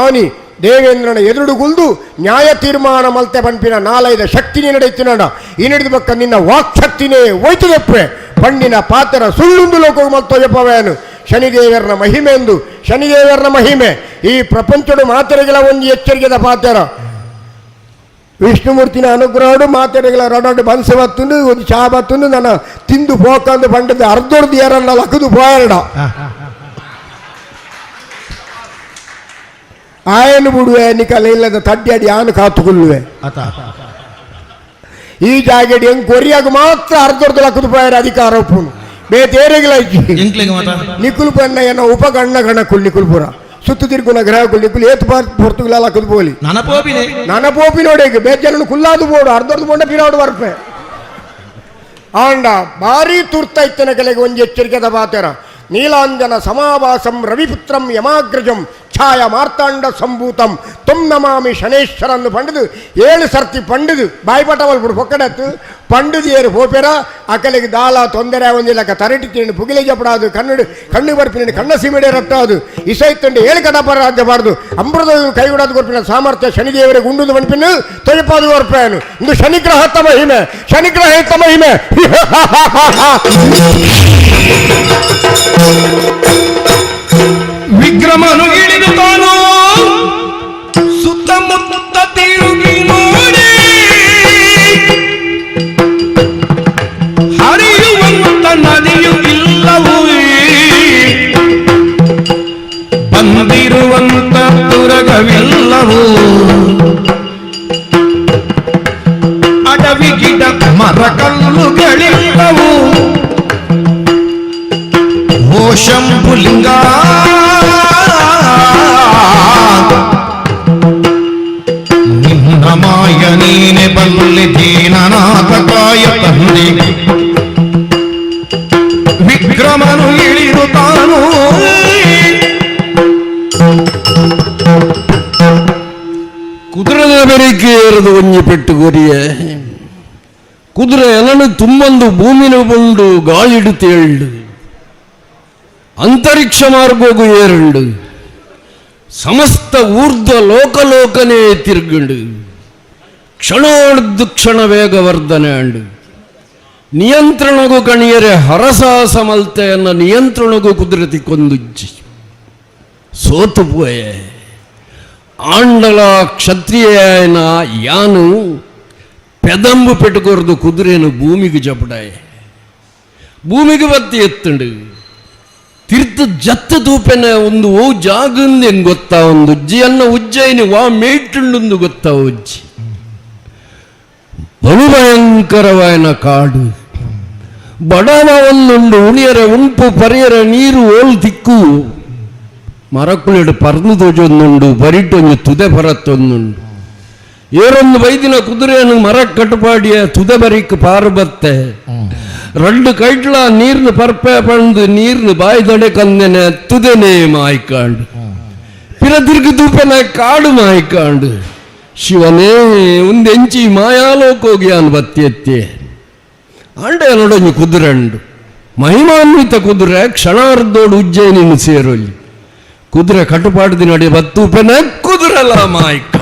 ಆನಿ ದೇವೇಂದ್ರನ ಎದುರುಗುಲ್ದು ನ್ಯಾಯ ತೀರ್ಮಾನ ಮಲ್ತೆ ಪಂಪಿನ ನಾಲೈದ ಶಕ್ತಿನೇ ನಡೆಯುತ್ತಿನಾಡ ಇನ್ನಿಡಿದು ಬಕ್ಕ ನಿನ್ನ ವಾಕ್ಶಕ್ತಿನೇ ಒಯ್ತದಪ್ಪೆ ಪಣ್ಣಿನ ಪಾತ್ರ ಸುಳ್ಳುಂದು ಲೋಕ ಮಲ್ತೋಜಪವೇನು ಶನಿದೇವರನ ಮಹಿಮೆ ಎಂದು ಶನಿದೇವರನ ಮಹಿಮೆ ಈ ಪ್ರಪಂಚಡು ಮಾತೆರೆಗಳ ಒಂದು ಎಚ್ಚರಿಕೆದ ಪಾತ್ರ ವಿಷ್ಣುಮೂರ್ತಿನ ಅನುಗ್ರಹಡು ಮಾತೆರೆಗಳ ರಡಡು ಬನ್ಸೆ ಬತ್ತುಂಡು ಒಂದು ಚಾ ಬತ್ತುಂಡು ನನ್ನ ತಿಂದು ಪೋಕಂದು ಪಂಡದ ಅರ್ಧೊರ್ದು ಏರಲ್ಲ ಲಕ್ಕದು ಪೋಯರಡ ಆಯನು ಬಿಡುವೆ ನಿಕಲ ಇಲ್ಲದ ತಡ್ಡಿ ಆನು ಕಾತುಕೊಳ್ಳುವೆ ಈ ಜಾಗೆಡ್ ಹೆಂಗ್ ಕೊರಿಯಾಗ ಮಾತ್ರ ಅರ್ಧೊರ್ದು ಲಕ್ಕದು ಪೋಯರ ಅಧಿಕಾರ ಒಪ್ಪುನು ಬೇತೇರೆಗಳ ನಿಕುಲ್ ಪನ್ನ ಏನೋ ಉಪಗಣ್ಣ ಗಣ ಕುಲ್ ನಿಕುಲ್ಪುರ ಸುತ್ತು ತಿರುಗುನ ಗ್ರಹ ಕುಲ್ ನಿಕುಲ್ ಏತ್ ಪೊರ್ತುಗಲ ಲಕ್ಕದು ಪೋಲಿ ನನ ಪೋಪಿ ನೋಡಿ ಬೇಜನ ಕುಲ್ಲಾದು ಬೋಡು ಅರ್ಧರ್ದು ಬೋಂಡ ಪಿರಾಡು ಬರ್ಪೆ ಆಂಡ ಭಾರಿ ತುರ್ತ ಇತ್ತನ ಕೆಳಗೆ ಒಂದು ಎಚ್ಚರಿಕೆದ ಬಾತರ ನೀಲಾಂಜನ ಸಮಾವಾಸಂ ರವಿಪುತ್ರಂ ಯಮಾಗ್ರಜಂ ಛಾಯ ಮಾರ್ತಾಂಡ ಸಂಭೂತಂ ತುಂ ನಮಾಮಿ ಶನೇಶ್ವರನ್ನು ಪಂಡದು 7 ಸರ್ತಿ ಪಂಡದು ಬಾಯ್ಪಾಟ ಮಲ್ಪುಡು ಪೊಕ್ಕಡತ್ತು ಪಂಡದು ಏರು ಪೋಪೆರ ಅಕಲಿಗೆ ದಾಲ ತೊಂದರೆ ಒಂದಿಲ್ಲಕ ತರಟಿ ತಿಂಡು ಪುಗಿಲೆ ಜಪಡಾದು ಕಣ್ಣು ಕಣ್ಣು ಬರ್ಪಿನ ಕಣ್ಣ ಸೀಮೆಡೆ ರಟ್ಟಾದು ಇಸೈತಂಡು 7 ಕಡಪರ ರಾಜ್ಯಬಾರದು ಅಮೃತ ಕೈಗುಡಾದು ಕೊರ್ಪಿನ ಸಾಮರ್ಥ್ಯ ಶನಿದೇವರಿಗೆ ಉಂಡುದು ಮಣಿಪಿನ ತೊಯಪಾದು ಕೊರ್ಪೇನು ಇಂದು ಶನಿಗ್ರಹ ಮಹಿಮೆ ಶನಿಗ್ರಹ ಮಹಿಮೆ. ವಿಕ್ರಮನು ಇಳಿದು ತಾನು ಸುತ್ತಮುತ್ತ ತಿರುಗಿ ನೋಡಿ ಹರಿಯುವಂತ ನದಿಯು ಇಲ್ಲವೂ ಬಂದಿರುವಂತ ತುರಗವಿಲ್ಲವೂ ಅಡವಿ ಗಿಡ ಮರ ಕಲ್ಲುಗಳಿಲ್ಲವು ಓ ಶಂಭುಲಿಂಗ ನಿನ್ನ ಮಾಯ ನೀನೆ ಬಲ್ಲೆ ದೀನನಾಥ ಕಾಯ ತಂದೆ ವಿಕ್ರಮನು ಇಳಿದು ತಾನು ಕುದುರೆದ ಬೆರಿಕೆ ಏರದು ಒಂಜಿ ಪೆಟ್ಟು ಕೊರಿಯೆ ಕುದುರೆ ಎಲನು ತುಂಬಂದು ಭೂಮಿನ ಬಂಡು ಗಾಳಿಡು ತೇಳ್ಳು ಅಂತರಿಕ್ಷ ಮಾರ್ಗೋಗು ಏರುಂಡು ಸಮಸ್ತ ಊರ್ಧ್ವ ಲೋಕಲೋಕನೇ ತಿರುಗುಂಡು ಕ್ಷಣೋರ್ದು ಕ್ಷಣ ವೇಗವರ್ಧನೆ ಅಂಡು ನಿಯಂತ್ರಣಗೂ ಕಣಿಯರೆ ಹರಸಾಹಸ ಮಲ್ತೆಯನ್ನ ನಿಯಂತ್ರಣಗೂ ಕುದುರತಿ ಕೊಂದುಜ್ಜಿ ಸೋತು ಪೋಯೆ ಆಂಡಲ ಕ್ಷತ್ರಿಯನ ಯಾನು ಪೆದಂಬು ಪೆಟ್ಟುಕೊರ್ದು ಕುದುರೆನು ಭೂಮಿಗೆ ಜಪಡಾಯೆ ಭೂಮಿಗೆ ಬತ್ತಿ ಎತ್ತುಂಡು. ತಿರ್ತು ಜತ್ತು ತೂಪೆನೆ ಒಂದು ಓ ಜಾಗಂದು ಹೆಂಗ್ ಗೊತ್ತಾ ಒಂದು ಉಜ್ಜಿ ಅನ್ನ ಉಜ್ಜಯಿನಿ ವಾ ಮೇಟುಂಡು ಗೊತ್ತಾ ಉಜ್ಜಿ ಬಲು ಭಯಂಕರವಾಯನ ಕಾಡು ಬಡವ ಒಂದುಂಡು ಉಣಿಯರ ಉಂಪು ಪರಿಯರ ನೀರು ಓಲ್ ತಿಕ್ಕು ಮರಕುಳಿಡು ಪರ್ದು ತೋಜೊಂದುಂಡು ಬರಿಟೊಂದು ತುದೆ ಬರತ್ತೊಂದುಂಡು ಏರೊಂದು ಬೈದಿನ ಕುದುರೆಯನ್ನು ಮರ ಕಟ್ಟುಪಾಡಿಯ ತುದೆ ಬರಿಕ್ ಪಾರು ಬತ್ತೆ రెండు ಕೈಟ್ಲ ನೀರ್ನು ಪರ್ಪೆ ಪಂದು ನೀರ್ನು ಬಾಯಿ ಕಂದೆನೆ ತುದೆನೆ ಮಾಯ್ಕಾಂಡು ಪಿರ ತಿರುಗಿ ತೂಪೆನೆ ಕಾಡು ಮಾಯ್ಕಾಂಡು ಶಿವನೇ ಒಂದೆಂಚಿ ಮಾಯಾಲೋಕೋಗಿ ಅನ್ ಬತ್ತಿ ಆಂಡೆ ನೋಡೊಂಜಿ ಕುದುರೆ ಉಂಡು ಮಹಿಮಾನ್ವಿತ ಕುದುರೆ ಕ್ಷಣಾರ್ಧೋಡು ಉಜ್ಜಯಿನಿನ್ ಸೇರೊಲ್ಲಿ ಕುದುರೆ ಕಟುಪಾಡ್ದಿ ನಡಿ ಬತ್ತೂಪೆನೆ ಕುದುರೆಲ ಮಾಯ್ಕ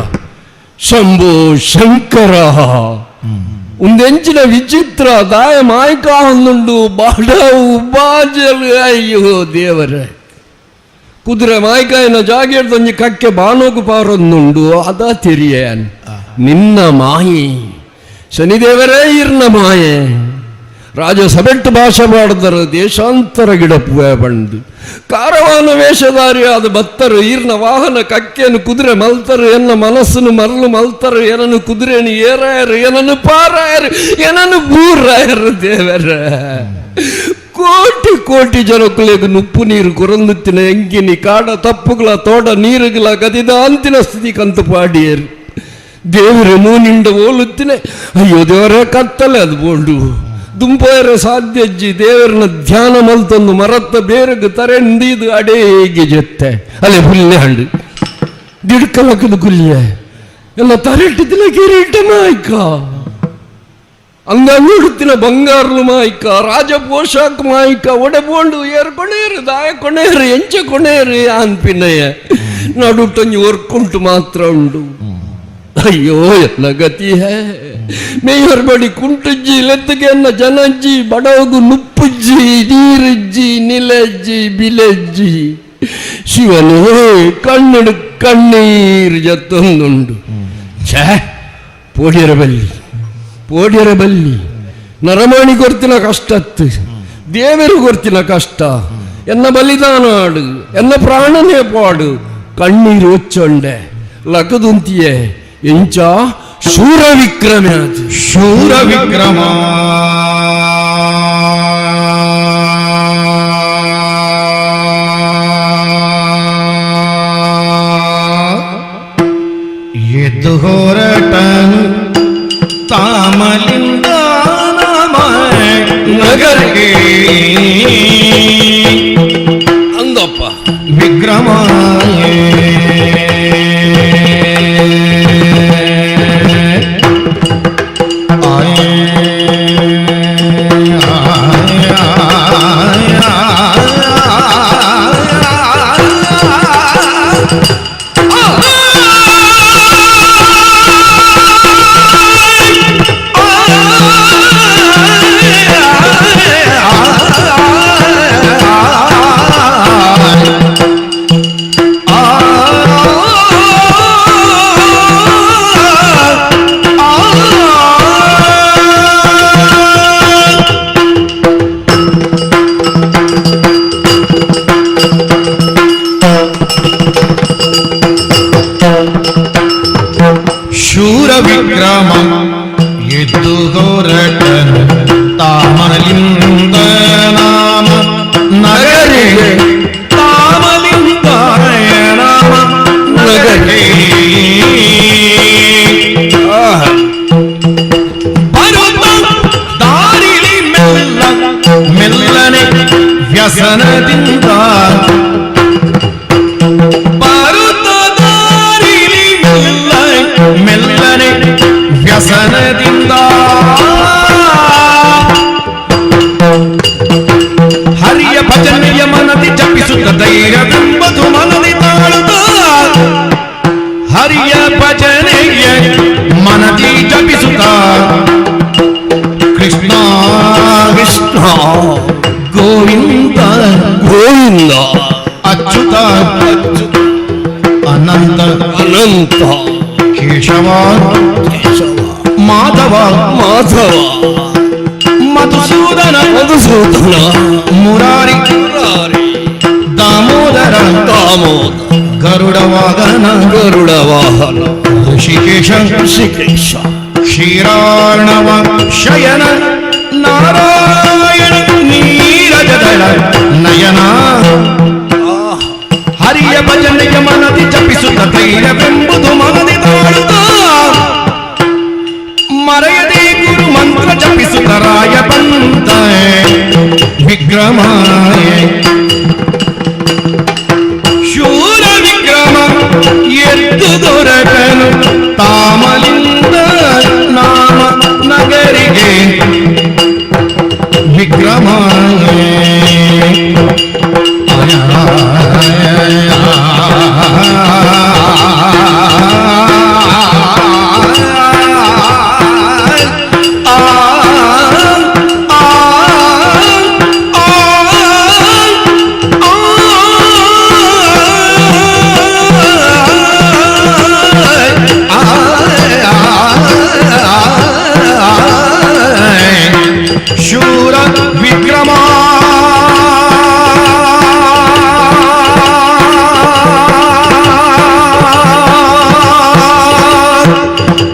ಶಂಭೋ ಶಂಕರ ಒಂದೆಂಚಿನ ವಿಚಿತ್ರ ದಾಯ ಮಾಯ್ಕ ಒಂದುಂಡು ಬಾಡವು ಬಾಜಲು ಅಯ್ಯೋ ದೇವರೇ ಕುದುರೆ ಮಾಯ್ಕಾಯಿನ ಜಾಗೆಡ್ದೊಂಜಿ ಕಕ್ಕೆ ಬಾನೋಗು ಪಾರೊಂದುಂಡು ಅದ ತೆರಿಯ ನಿನ್ನ ಮಾಯಿ ಶನಿದೇವರೇ ಇರ್ನ ಮಾಯೆ ರಾಜ ಸಬೆಟ್ಟು ಭಾಷೆ ಮಾಡಿದರು ದೇಶಾಂತರ ಗಿಡಪ್ಪುವೆ ಬಂದು ಕಾರವಾನ ವೇಷಧಾರಿ ಆದ ಭಕ್ತರು ಈರ್ನ ವಾಹನ ಕಕ್ಕೆನು ಕುದುರೆ ಮಲ್ತರು ಎನ್ನ ಮನಸ್ಸನ್ನು ಮರಳು ಮಲ್ತರು ಏನನ್ನು ಕುದುರೆನು ಏರಾಯರು ಏನನ್ನು ಪಾರಾಯರು ಏನನ್ನು ಬೂರಾಯರು ದೇವರ ಕೋಟಿ ಕೋಟಿ ಜನಕ್ಕುಲೆಗ್ ನುಪ್ಪು ನೀರು ಕೊರಂದುತ್ತಿನ ಎಂಕಿನಿ ಕಾಡ ತಪ್ಪುಗಳ ತೋಟ ನೀರುಗಳ ಗದಿದ ಅಂತಿನ ಸ್ಥಿತಿ ಕಂತು ಪಾಡಿಯರು ದೇವರ ಮೂನಿಂಡ ಓಲುತ್ತಿನ ಅಯ್ಯೋ ದೇವರೇ ಕತ್ತಲೆ ಅದು ಬೋಂಡು ದುಂಪೋಯರ ಸಾಧ್ಯಜ್ಜಿ ದೇವರನ್ನ ಧ್ಯಾನ ಮಲ್ತೊಂದು ಮರತ್ತ ಬೇರೆಗ್ ತರೆಂದಿದು ಅಡೇಗೆ ಜೊತ್ತೆ ಅಲ್ಲೇ ಹುಲ್ಲೆ ಹಂಡು ದಿಡ್ಕಲಕ್ಕದು ಗುಲ್ಲೆ ಎಲ್ಲ ತರೆಟ್ಟಿದ್ದಿನ ಕಿರೀಟ ಮಾಯ್ಕ ಅಂಗಂಗುಡುತ್ತಿನ ಬಂಗಾರಲು ಮಾಯ್ಕ ರಾಜ ಪೋಷಾಕ್ ಮಾಯ್ಕ ಒಡೆ ಬೋಂಡು ಏರು ಕೊಣೇರು ದಾಯ ಕೊಣೇರು ಎಂಚ ಕೊಣೇರು ಅನ್ಪಿನಯ್ಯ ನಡುಟೊಂಜಿ ಒರ್ಕುಂಟು ಮಾತ್ರ ಉಂಡು ಅಯ್ಯೋ ಎಲ್ಲ ಗತಿ ಹೇ ಮೇಯರ್ ಬಡಿ ಕುಂಟುಜ್ಜಿ ಲೆತ್ತಗೆ ಅನ್ನ ಜನಜ್ಜಿ ಬಡವಗು ನುಪ್ಪುಜ್ಜಿ ನೀರುಜ್ಜಿ ನಿಲಜ್ಜಿ ಬಿಲಜ್ಜಿ ಶಿವನೇ ಕಣ್ಣಡು ಕಣ್ಣೀರು ಜತ್ತೊಂದುಂಡು ಛೇ ಪೋಡ್ಯರ ಬಲ್ಲಿ ಪೋಡ್ಯರ ಬಲ್ಲಿ ನರಮಾಣಿ ಕೊರ್ತಿನ ಕಷ್ಟತ್ತು ದೇವರು ಕೊರ್ತಿನ ಕಷ್ಟ ಎನ್ನ ಬಲಿದಾನ ಆಡು ಎನ್ನ ಪ್ರಾಣನೇ ಪಾಡು ಕಣ್ಣೀರು ಒಚ್ಚೊಂಡೆ ಲಕದುಂತಿಯೇ ಎಂಚ ಶೂರ ವಿಕ್ರಮ ಶೂರ ವಿಕ್ರಮ ಎದ್ದು ಹೊರಟನು ತಾಮಲಿಂದ ನಗರಿಗೆ ಅಂದಪ್ಪ ವಿಕ್ರಮ ಶೂರ ವಿಕ್ರಮ ಎದ್ದು ಹೊರಟನು ತಾಮಲಿಂದ ನಾಮ ನಗರಿಗೆ ತಾಮಲಿಂದ ನಾಮ ನಗರಿಗೆ ಬರುತ್ತ ದಾರಿಲಿ ಮೆಲ್ಲ ಮೆಲ್ಲನೆ ವ್ಯಸನದಿಂದ ಬರುತ್ತ ದಾರಿಲಿ ಮೆಲ್ಲ ಮೆಲ್ಲನೆ ವ್ಯಸನದಿಂದ ಹರಿಯ ಭಜನೆಯ ಮನದಿ ಜಪಿಸುತ್ತ ಧೈರ್ಯವೆಂಬುದು ಮನದಿ ತಾಳುತ್ತ ಹರಿಯ ಭಜನೆಯ ಮನದಿ ಜಪಿಸುತ್ತ ಕೃಷ್ಣ ಕೃಷ್ಣ ಗೋವಿಂದ ಗೋವಿಂದ ಅಚ್ಯುತ ಅನಂತ ಅನಂತ ಕೇಶವ ಮಾಧವ ಮಾಧವ ಮಧುಸೂದನ ಮಧುಸೂದನ ಮುರಾರಿ ಮುರಾರಿ Damodara Garuda ವಾಹನ ಗರುಡ ವಾಹನ ಋಷಿಕೇಶ ಋಷಿಕೇಶ ಕ್ಷೀರಾರ್ಣವ ಶಯನ ನಾರಾಯಣ ನೀರಜದಳ ನಯನ ಹರಿಯ ಭಜನೆಯ ಮನದಿ ಜಪಿಸುತ್ತ ಧೈರ್ಯವೆಂಬುದು ಮನದಿ ತಾಳುತ್ತ ಮರೆಯದೆ ಗುರು ಮಂತ್ರ ಜಪಿಸುತ್ತ ರಾಯ ಬಂತ ವಿಕ್ರಮ ಶೂರ ವಿಕ್ರಮ ಎದ್ದು ದೊರಕನು ತಾಮಲಿಂದ ನಾಮ ನಗರಿಗೆ ವಿಕ್ರಮ. ಶೂರ ವಿಕ್ರಮ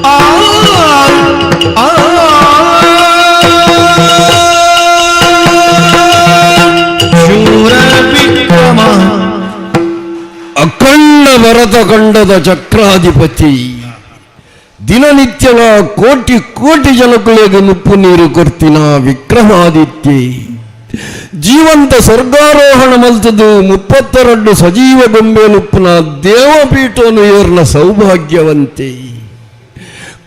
ಆ ಆ ಶೂರ ವಿಕ್ರಮ. ಅಖಂಡ ಭರತ ಖಂಡದ ಚಕ್ರಾಧಿಪತಿ, ದಿನನಿತ್ಯವ ಕೋಟಿ ಕೋಟಿ ಜನಗಳಿಗೆ ನುಪ್ಪು ನೀರು ಕೊರ್ತಿನ ವಿಕ್ರಮಾದಿತ್ಯ, ಜೀವಂತ ಸ್ವರ್ಗಾರೋಹಣ ಮಲ್ತದು 32 ಸಜೀವ ಗೊಂಬೆ ನುಪ್ಪುನ ದೇವಪೀಠವನ್ನು ಏರ್ನ ಸೌಭಾಗ್ಯವಂತೆ,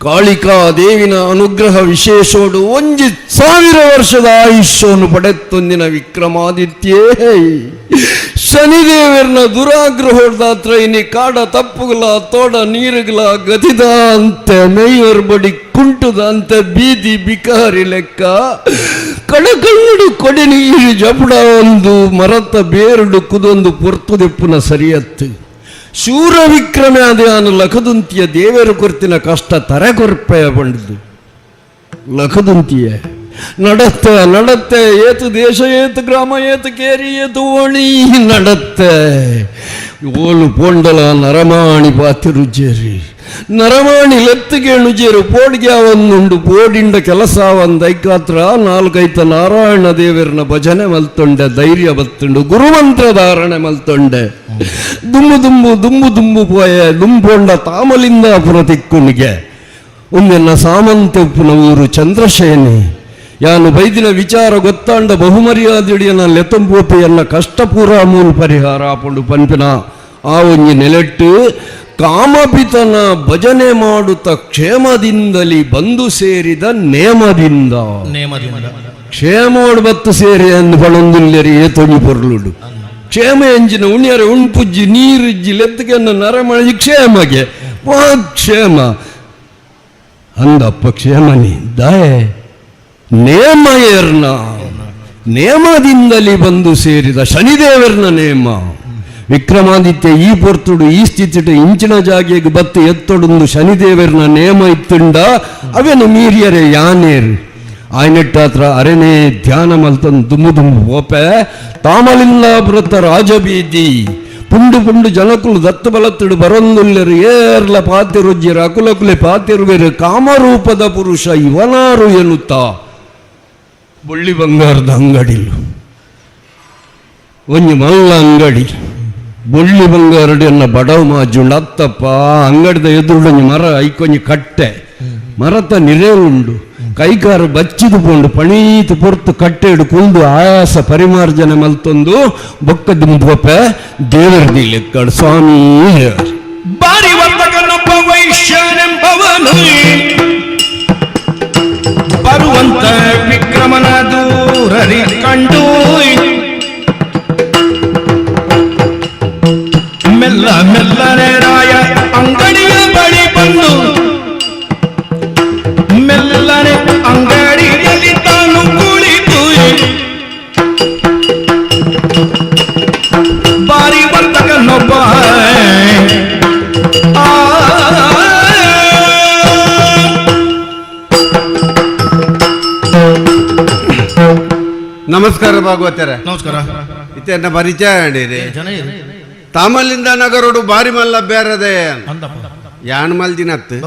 ಕಾಳಿಕಾ ದೇವಿನ ಅನುಗ್ರಹ ವಿಶೇಷೋಡು 1000 ವರ್ಷದ ಆಯುಷ್ಯವನ್ನು ಪಡೆತ್ತೊಂದಿನ ವಿಕ್ರಮಾದಿತ್ಯೇ, ಶನಿದೇವರ್ನ ದುರಾಗ್ರಹೋಡ್ದಾತ್ರ ಇನಿ ಕಾಡ ತಪ್ಪುಗಳ ತೋಡ ನೀರುಗಳ ಗತಿದ ಅಂತೆ ಮೇಯರ್ ಬಡಿ ಕುಂಟುದ ಅಂತೆ ಬೀದಿ ಬಿಕಾರಿ ಲೆಕ್ಕ ಕಡಕಣ್ಣಡು ಕೊಡಿ ನೀರು ಜಪಡ ಒಂದು ಮರತ ಬೇರುಡು ಕುದೊಂದು ಪೊರ್ತುದೆಪ್ಪುನ ಸರಿಯತ್ತು. ಶೂರ ವಿಕ್ರಮೆ ಅದೇ ಲಖದುಂತಿಯ ದೇವರು ಕೊರ್ತಿನ ಕಷ್ಟ ತರೆ ಕೊರ್ಪೆಯ ಬಂಡಿದ್ದು ಲಖದುಂತಿಯ ನಡತ್ತೆ ನಡತ್ತೆ ಏತು ದೇಶ ಏತು ಗ್ರಾಮ ಏತು ಕೇರಿ ಏತು ಓಣಿ ನಡತ್ತೆ ಓಲು ಪೋಂಡಲ ನರಮಾಣಿ ಪಾತಿರುಜೇರಿ ನರಮಾಣಿ ಲೆತ್ತಿಗೇಣುಜೇರು ಪೋಡಿಗೆ ಒಂದುಂಡು ಪೋಡಿಂಡ ಕೆಲಸ ಒಂದೈಕಾತ್ರ ನಾಲ್ಕೈತ ನಾರಾಯಣ ದೇವರನ ಭಜನೆ ಮಲ್ತೊಂಡೆ ಧೈರ್ಯ ಬತ್ತುಂಡು ಗುರುಮಂತ್ರ ಧಾರಣೆ ಮಲ್ತೊಂಡೆ ದುಂಬು ದುಂಬು ದುಂಬು ದುಂಬು ಪೋಯೆ ದುಂಪೊಂಡ ತಾಮಲಿಂದ ಪುರ ತಿಕ್ಕುಣಿಗೆ ಒಂದೆನ್ನ ಸಾಮಂತ ಉಪ್ಪುನ ಊರು ಚಂದ್ರಶೇನಿ ಯಾನು ಬೈದಿನ ವಿಚಾರ ಗೊತ್ತಾಂಡ ಬಹುಮರ್ಯಾದೆಡಿಯನ ಲೆತಂಪೋಪೆಯನ್ನ ಕಷ್ಟಪೂರ ಮೂಲ ಪರಿಹಾರ ಆಪುಂಡು ಪನ್ಪಿನ ಆ ಒಂಜಿ ನೆಲೆಟ್ಟು ಕಾಮಪಿತನ ಭಜನೆ ಮಾಡುತ್ತ ಕ್ಷೇಮದಿಂದಲಿ ಬಂದು ಸೇರಿದ ನೇಮದಿಂದ ನೇಮದಿಂದ ಕ್ಷೇಮೋಡು ಬತ್ತು ಸೇರಿ ಅಂದು ಪಣೊಂದುಲ್ಲೆರಿ ಏತೊಂಜಿ ಪೊರ್ಲುಡು ಕ್ಷೇಮ ಎಂಜಿನ ಉಣ್ಯರೆ ಉಣ್ಪುಜ್ಜಿ ನೀರಿಜ್ಜಿ ಲೆತ್ತಗೆನ್ನ ನರಮಣಿ ಕ್ಷೇಮಗೆ ವಾ ಕ್ಷೇಮ ಅಂದಪ್ಪ ಕ್ಷೇಮನಿ ದಾಯೆ ನೇಮಯರ್ನ ನೇಮದಿಂದಲಿ ಬಂದು ಸೇರಿದ ಶನಿದೇವರ್ನ ನೇಮ. ವಿಕ್ರಮಾದಿತ್ಯ ಈ ಪೊರ್ತುಡು ಈ ಸ್ಥಿತಿಟು ಇಂಚಿನ ಜಾಗೆಗೆ ಬತ್ತು ಎತ್ತೊಡೊಂದು ಶನಿದೇವರ್ನ ನೇಮ ಇತ್ತುಂಡ ಅವೇನು ಮೀರಿಯರೆ ಯಾನೇರು ಆಯ್ನೆಟ್ಟಾತ್ರ ಅರೆನೇ ಧ್ಯಾನ ಮಲ್ತಂದು ದುಮ್ಮು ದುಮ್ಮು ಓಪೆ ತಾಮಲಿಂದಾಪುರತ್ತ ರಾಜಬೀದಿ ಪುಂಡು ಪುಂಡು ಜನಕುಲು ದತ್ತು ಬಲತ್ತುಡು ಬರೊಂದುಲ್ಲೆರು ಏರ್ಲ ಪಾತಿರುಜ್ಜಿರು ಅಕುಲಕುಲೆ ಪಾತಿರುವೆರು ಕಾಮರೂಪದ ಪುರುಷ ಇವನಾರು ಎನ್ನುತ್ತಾ ಬೊಳ್ಳಿ ಬಂಗಾರದ ಅಂಗಡಿಲು ಒಂಜಿ ಮಲ್ಲ ಅಂಗಡಿ ಬೊಳ್ಳಿ ಬಂಗಾರಡಿಯನ್ನ ಬಡವ ಮಾಜುಂಡು ಅತ್ತಪ್ಪ ಅಂಗಡಿದ ಎದುರುಡೊಂಜಿ ಮರ ಐಕೊಂಜಿ ಕಟ್ಟೆ ಮರತ ನಿರೇವುಂಡು ಕೈಕಾರ ಬಚ್ಚಿದು ಪೋಂಡು ಪಣೀತು ಪೊರ್ತು ಕಟ್ಟೆಡು ಕುಂದು ಆಯಾಸ ಪರಿಮಾರ್ಜನೆ ಮಲ್ತೊಂದು ಬೊಕ್ಕ ದಿಂಬೋಪೆ ದೇವರ ಲೆಕ್ಕಡು ಸ್ವಾಮಿ ಬಾರಿ ವರ್ತಕನೊಬ್ಬ ವೈಶ್ಯನೆಂಬವನು ಬರುವಂತ ವಿಕ್ರಮನ ದೂರರಿ ಕಂಡು ಮೆಲ್ಲ ಮೆಲ್ಲನೆ ರಾಯ ಅಂಗಡಿಯ ಬಳಿ ಬಂದು ಮೆಲ್ಲನೆ ಅಂಗಡಿಯಲ್ಲಿ ತಾನು ಕುಳಿತು ಬಾರಿ ವರ್ತಕನೊಬ್ಬ ಆ ನಮಸ್ಕಾರ ಭಾಗವತರ. ನಮಸ್ಕಾರ. ಇತ್ತೆನ್ನ ಪರಿಚಯ ಮಾಡಿರಿ. ಜನ ಇರು. ತಾಮಲಿಂದ ನಗರೋಡು ಬಾರಿ ಮಲ್ಲ ಬೇರದೆ ಯಾನ್ ಮಲ್ದಿನತ್ತು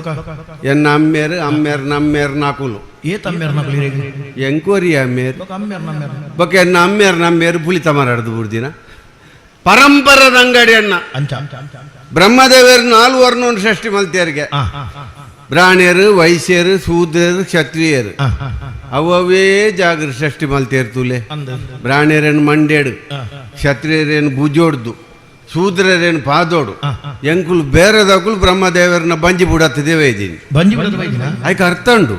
ಎನ್ನ ಅಮ್ಮೇರು ಅಮ್ಮೇರ್ ನಮ್ಮೇರ್ ನಾಕುಲು ಎಂಕೋರಿ ಅಮ್ಮೇರ್ ಬೊಕ ಎನ್ನ ಅಮ್ಮೇರ್ ನಮ್ಮೇರು ಪುಲಿ ತಮರಾಡ್ದು ಬುಡ್ದಿನ ಪರಂಪರದ ಅಂಗಡಿ ಅಣ್ಣ ಬ್ರಹ್ಮದೇವರು ನಾಲ್ಕು ವರ್ಣವನ್ನು ಸೃಷ್ಟಿ ಮಲ್ತೇರಿಗೆ ಬ್ರಾಣ್ಯರು ವೈಶ್ಯರು ಶೂದ್ರರು ಕ್ಷತ್ರಿಯರು ಅವೇ ಜಾಗೃ ಸೃಷ್ಟಿ ಮಲ್ತೇರು ತುಲೆ ಬ್ರಾಣ್ಯರೇನು ಮಂಡೇಡು ಕ್ಷತ್ರಿಯರೇನು ಭುಜೋಡ್ದು ಶೂದ್ರರೇನು ಪಾದೋಡು ಎಂಕುಲು ಬೇರೆದಕುಲು ಬ್ರಹ್ಮದೇವರನ್ನ ಬಂಜಿ ಬುಡತ್ತ ದೇವ ಇದ್ದೀನಿ ಆಯ್ಕೆ ಅರ್ಥ ಉಂಡು